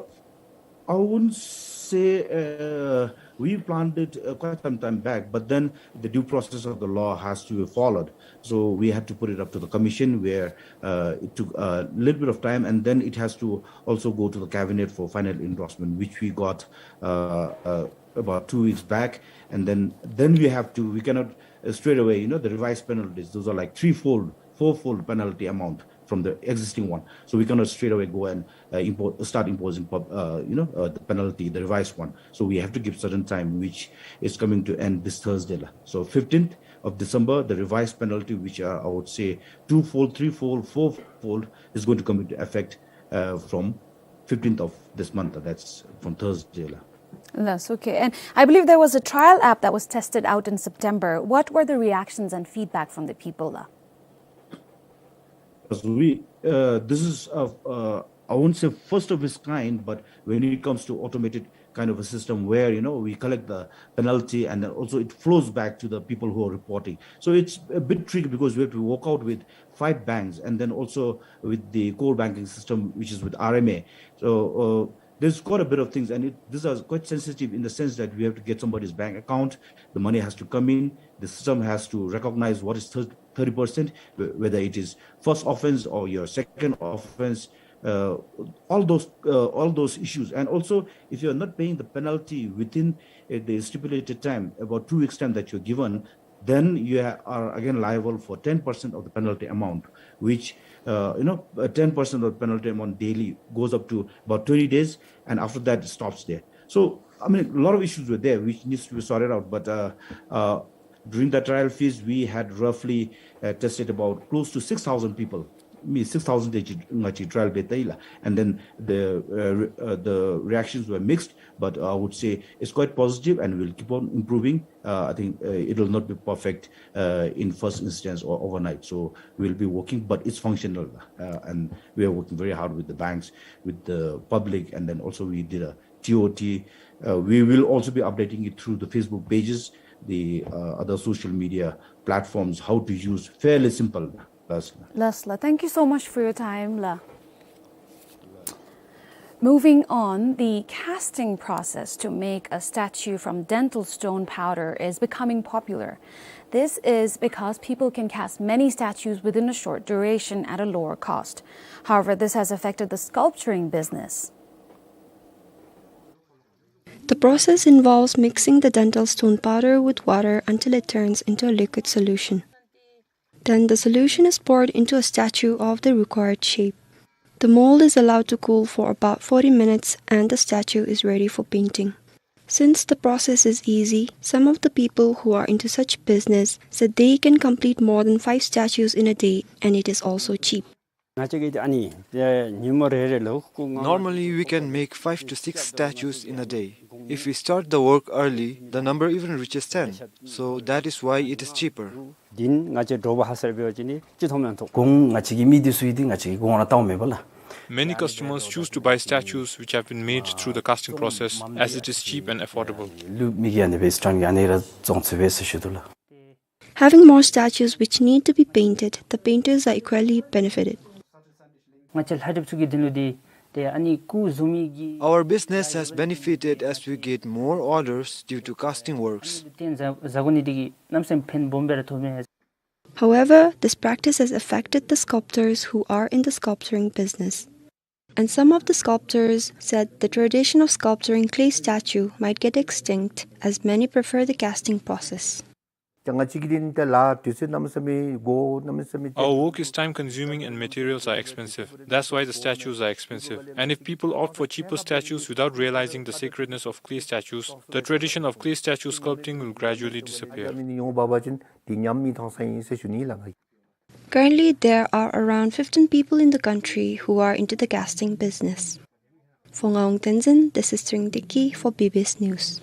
I wouldn't say uh, We planned it, uh, quite some time back, but then the due process of the law has to be followed. So we had to put it up to the commission, where, uh, it took a little bit of time, and then it has to also go to the cabinet for final endorsement, which we got, uh, uh, about two weeks back. And then, then we have to, we cannot, uh, straight away, you know, the revised penalties, those are like threefold, fourfold penalty amount from the existing one. So we cannot straight away go and, uh, impo-, start imposing pub-, uh, you know, uh, the penalty, the revised one. So we have to give certain time, which is coming to end this Thursday la. So fifteenth of December, the revised penalty, which are, I would say, twofold, threefold, fourfold, is going to come into effect, uh, from fifteenth of this month. That's from Thursday la. Yes, okay. And I believe there was a trial app that was tested out in September. What were the reactions and feedback from the people la? As we, uh, this is, uh, uh, I won't say first of its kind, but when it comes to automated kind of a system where, you know, we collect the penalty and then also it flows back to the people who are reporting. So it's a bit tricky because we have to work out with five banks and then also with the core banking system, which is with R M A. So, uh, there's quite a bit of things, and it, these are quite sensitive in the sense that we have to get somebody's bank account, the money has to come in, the system has to recognize what is thir-, thirty percent, wh-, whether it is first offense or your second offense, uh, all those, uh, all those issues. And also, if you're not paying the penalty within, uh, the stipulated time, about two weeks' time that you're given, then you ha-, are again liable for ten percent of the penalty amount, which, uh, you know, uh, ten percent of the penalty amount daily goes up to about twenty days, and after that it stops there. So, I mean, a lot of issues were there which needs to be sorted out. But, uh, uh, during the trial phase, we had roughly, uh, tested about close to six thousand people. I mean, six thousand དེ་ཅིག་ང་བཅས་trial འབད་ད་ཡི་ལགས། And then the, uh, re-, uh, the reactions were mixed, but I would say it's quite positive, and we'll keep on improving. Uh, I think, uh, it will not be perfect, uh, in first instance or overnight. So we'll be working, but it's functional, uh, and we are working very hard with the banks, with the public, and then also we did a T O T. Uh, we will also be updating it through the Facebook pages, the, uh, other social media platforms, how to use, fairly simple. Last. Last la. Thank you so much for your time la. Moving on, the casting process to make a statue from dental stone powder is becoming popular. This is because people can cast many statues within a short duration at a lower cost. However, this has affected the sculpturing business. The process involves mixing the dental stone powder with water until it turns into a liquid solution. Then the solution is poured into a statue of the required shape. The mold is allowed to cool for about forty minutes and the statue is ready for painting. Since the process is easy, some of the people who are into such business said they can complete more than five statues in a day, and it is also cheap. ང་བཅས་ཀྱིས་ཨ་ནི་ཨེ་ཉིན་མོ་རེ་རེ་ལུ་ཁོང་ང་Normally, we can make five to six statues in a day. If we start the work early, the number even reaches ten. So that is why it is cheaper. འདི་ང་བཅས་འདྲོག་པ་ཧ་སར་འབད་བ་ཅིན་ཅི་མཐོང་མི་མཐོང་། གོང་ང་བཅས་ཀྱི་མི་འདི་ཚུ་གིས་འདི་ང་བཅས་ཀྱི་གོང་ར་བལྟཝ་མེད་པ་ལགས། Many customers choose to buy statues which have been made through the casting process, as it is cheap and affordable. ལུ་མི་གིས་ཨ་ནི་སྦེ་སི་ཊཱན་གྱིས་ཨ་ནི་ར་བཙོང་ཚུགས་པས་ཟེར་ཞུ་དོ་ལགས། Having more statues which need to be painted, the painters are equally benefited. ང་བཅས་ལྷ་སྒྲིབ་ཚུ་གིས་འདི་ལུ་འདི་ཏེ་ཨ་ནི་སྐུ་བཟོ་མི་གི་Our business has benefited as we get more orders due to casting works. ཏེ་ཟ་ཟ་དགོ་ནི་འདི་གིས་གནམ་མེད་ས་མེད་ཕན་སྦོམ་སྦེ་ར་ཐོགས་མས། However, this practice has affected the sculptors who are in the sculpturing business. And some of the sculptors said the tradition of sculpturing clay statue might get extinct as many prefer the casting process. ད་ང་བཅས་ཀྱི་འདི་ད་ལཱ་དུས་ཚོད་གནམ་མེད་ས་མེད་དགོ་གནམ་མེད་ས་མེད། Our work is time consuming and materials are expensive. That's why the statues are expensive. And if people opt for cheaper statues without realizing the sacredness of clay statues, the tradition of clay statue sculpting will gradually disappear. ཉོ་བ་བ་ཅིན་དེ་ཉམས་མི་ཐང་ས་ཨིན་ཟེར་ཞུ་ནི་ལགས། Currently, there are around fifteen people in the country who are into the casting business. For Ngawang Tenzin, this is Tring Deki for B B S News.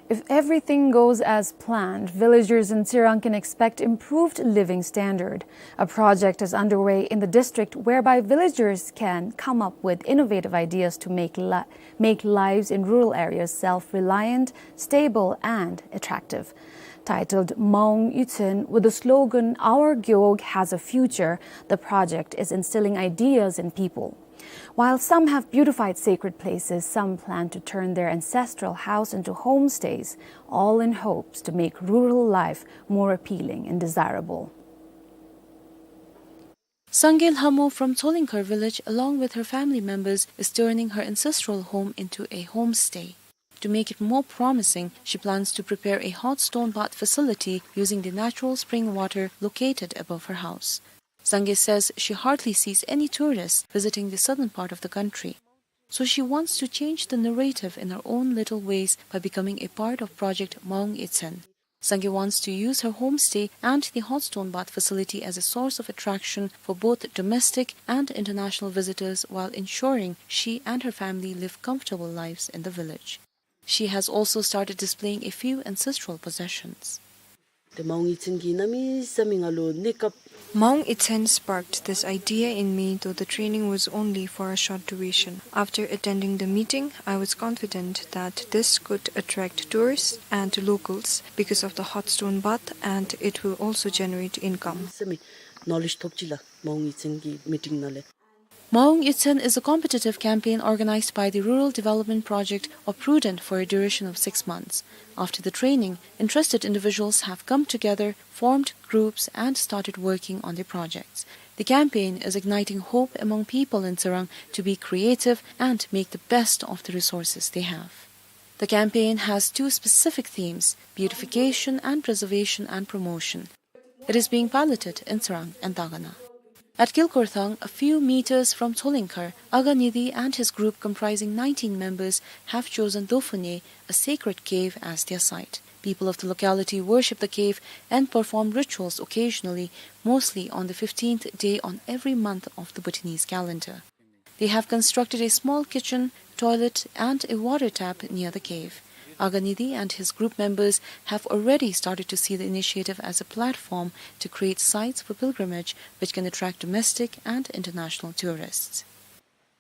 If everything goes as planned, villagers in Tsirang can expect improved living standard. A project is underway in the district whereby villagers can come up with innovative ideas to make li-, make lives in rural areas self-reliant, stable, and attractive. Titled Maung Yutsen, with the slogan "Our Gewog has a future," the project is instilling ideas in people. While some have beautified sacred places, some plan to turn their ancestral house into homestays, all in hopes to make rural life more appealing and desirable. Sangay Lhamo from Tsolingkhar village, along with her family members, is turning her ancestral home into a homestay. To make it more promising, she plans to prepare a hot stone bath facility using the natural spring water located above her house. Sangay says she hardly sees any tourists visiting the southern part of the country. So she wants to change the narrative in her own little ways by becoming a part of Project Maung Itsen. Sangay wants to use her homestay and the hot stone bath facility as a source of attraction for both domestic and international visitors, while ensuring she and her family live comfortable lives in the village. She has also started displaying a few ancestral possessions. ཏེ་མའོ་ངེ་ཚན་གྱིས་གནམ་མེད་ས་མེད་ང་ལུ་གནས་སྐབས། Maung Itsen sparked this idea in me, though the training was only for a short duration. After attending the meeting, I was confident that this could attract tourists and locals because of the hot stone bath, and it will also generate income. ས་མེད་ནོ་ལེཇ་ཐོབ་ཅི་ལགས་མའོ་ངེ་ཚན་གྱི་མི་ཊིང་ནང་ལས། Maung Itsen is a competitive campaign organized by the Rural Development Project of Prudent for a duration of six months. After the training, interested individuals have come together, formed groups, and started working on their projects. The campaign is igniting hope among people in Tsirang to be creative and make the best of the resources they have. The campaign has two specific themes: beautification and preservation and promotion. It is being piloted in Tsirang and Dagana. At Kilkorthang, a few meters from Tsolingkhar, Aga Nidi and his group, comprising nineteen members, have chosen Dofune, a sacred cave, as their site. People of the locality worship the cave and perform rituals occasionally, mostly on the fifteenth day on every month of the Bhutanese calendar. They have constructed a small kitchen, toilet, and a water tap near the cave. Aga Nidi and his group members have already started to see the initiative as a platform to create sites for pilgrimage which can attract domestic and international tourists.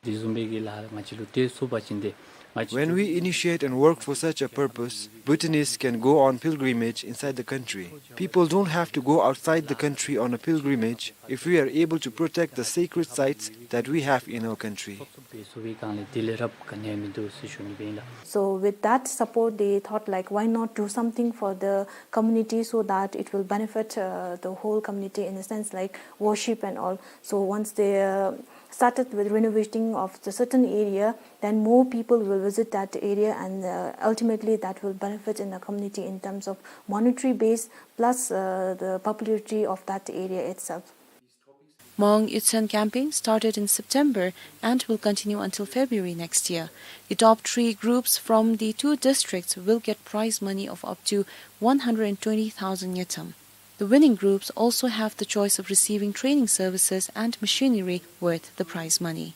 དེ་བཟུམ་སྦེ་གི་ལཱ་ང་བཅས་ལུ་ཏེ་ཚུགས་པ་ཅིན་ཏེ་ང་བཅས། When we initiate and work for such a purpose, Bhutanese can go on pilgrimage inside the country. People don't have to go outside the country on a pilgrimage if we are able to protect the sacred sites that we have in our country. So with that support, they thought, like, why not do something for the community so that it will benefit, uh, the whole community in a sense, like worship and all. So once they, uh, started with renovating of the certain area, then more people will visit that area, and, uh, ultimately that will benefit in the community in terms of monetary base plus, uh, the popularity of that area itself. Maung Itsen campaign started in September and will continue until February next year. The top three groups from the two districts will get prize money of up to one hundred twenty thousand ngultrum. The winning groups also have the choice of receiving training services and machinery worth the prize money.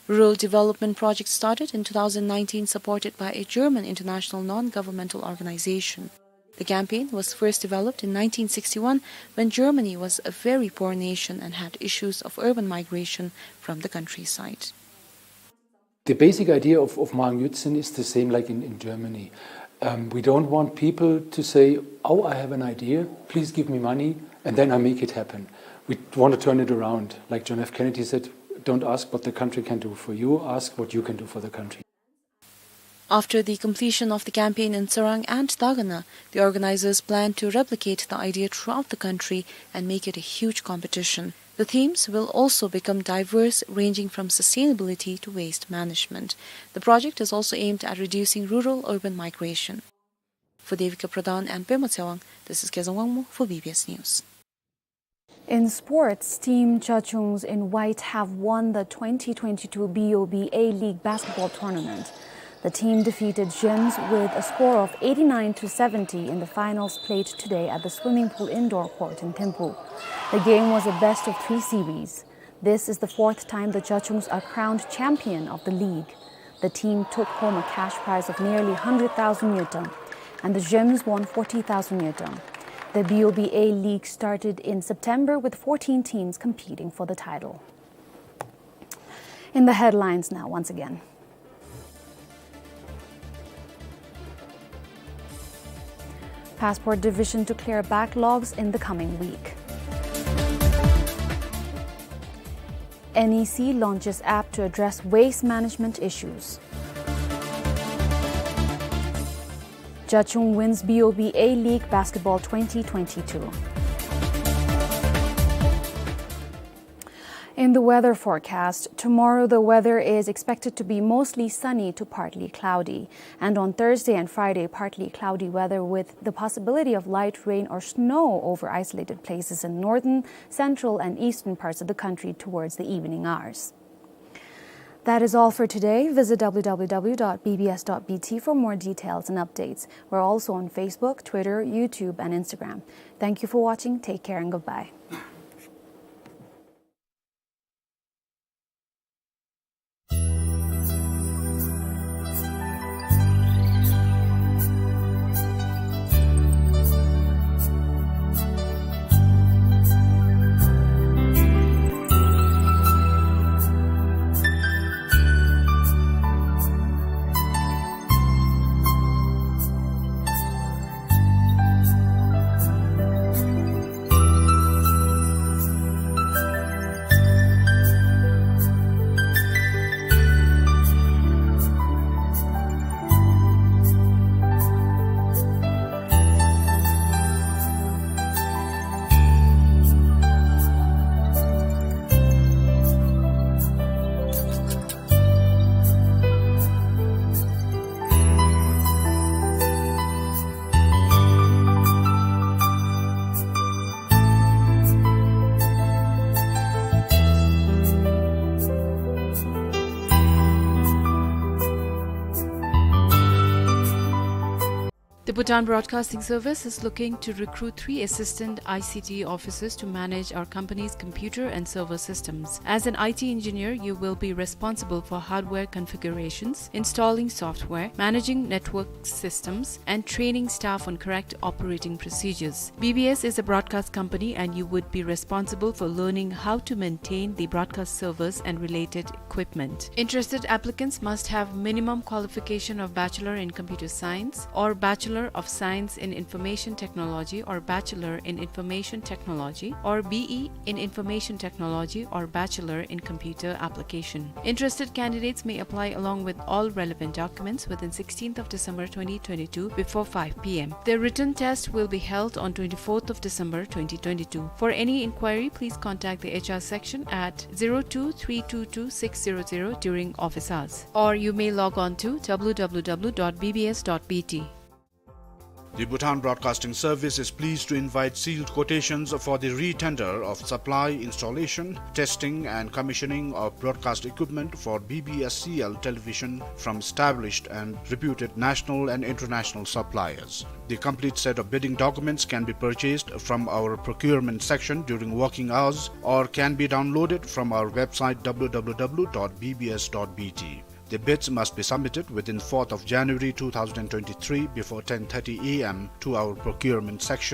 Rural Development Project started in two thousand nineteen, supported by a German international non-governmental organization. The campaign was first developed in nineteen sixty-one, when Germany was a very poor nation and had issues of urban migration from the countryside. The basic idea of, of Maung Itsen is the same like in, in Germany. Um, we don't want people to say, "Oh, I have an idea, please give me money, and then I make it happen." We want to turn it around. Like John F. Kennedy said, "Don't ask what the country can do for you, ask what you can do for the country." After the completion of the campaign in Tsirang and Dagana, the organizers plan to replicate the idea throughout the country and make it a huge competition. The themes will also become diverse, ranging from sustainability to waste management. The project is also aimed at reducing rural-urban migration. For Devika Pradhan and Pema Tsewang, this is Kezang Wangmo for B B S News. In sports, Team Chachungs in White have won the twenty twenty-two B O B A League basketball tournament. The team defeated Gems with a score of eighty-nine to seventy in the finals played today at the swimming pool indoor court in Thimphu. The game was a best of three series. This is the fourth time the Chachungs are crowned champion of the league. The team took home a cash prize of nearly hundred thousand ngultrum, and the Gems won forty thousand ngultrum. The B O B A League started in September with fourteen teams competing for the title. In the headlines now, once again. Passport Division to clear backlogs in the coming week. N E C launches app to address waste management issues. Jachung wins B O B A League Basketball twenty twenty-two. In the weather forecast, tomorrow the weather is expected to be mostly sunny to partly cloudy, and on Thursday and Friday, partly cloudy weather with the possibility of light rain or snow over isolated places in northern, central, and eastern parts of the country towards the evening hours. That is all for today. Visit W W W dot B B S dot B T for more details and updates. We're also on Facebook, Twitter, YouTube, and Instagram. Thank you for watching. Take care and goodbye. The Bhutan Broadcasting Service is looking to recruit three assistant I C T officers to manage our company's computer and server systems. As an I T engineer, you will be responsible for hardware configurations, installing software, managing network systems, and training staff on correct operating procedures. B B S is a broadcast company, and you would be responsible for learning how to maintain the broadcast servers and related equipment. Interested applicants must have minimum qualification of Bachelor in Computer Science or Bachelor of Science in Information Technology or Bachelor in Information Technology or B E in Information Technology or Bachelor in Computer Application. Interested candidates may apply along with all relevant documents within sixteenth of December twenty twenty-two before five P M. The written test will be held on twenty-fourth of December twenty twenty-two. For any inquiry, please contact the H R section at zero two three two two six zero zero during office hours, or you may log on to W W W dot B B S dot B T. The Bhutan Broadcasting Service is pleased to invite sealed quotations for the re-tender of supply, installation, testing and commissioning of broadcast equipment for B B S C L television from established and reputed national and international suppliers. The complete set of bidding documents can be purchased from our procurement section during working hours or can be downloaded from our website W W W dot B B S dot B T. The bids must be submitted within fourth of January two thousand twenty-three before ten thirty A M to our procurement section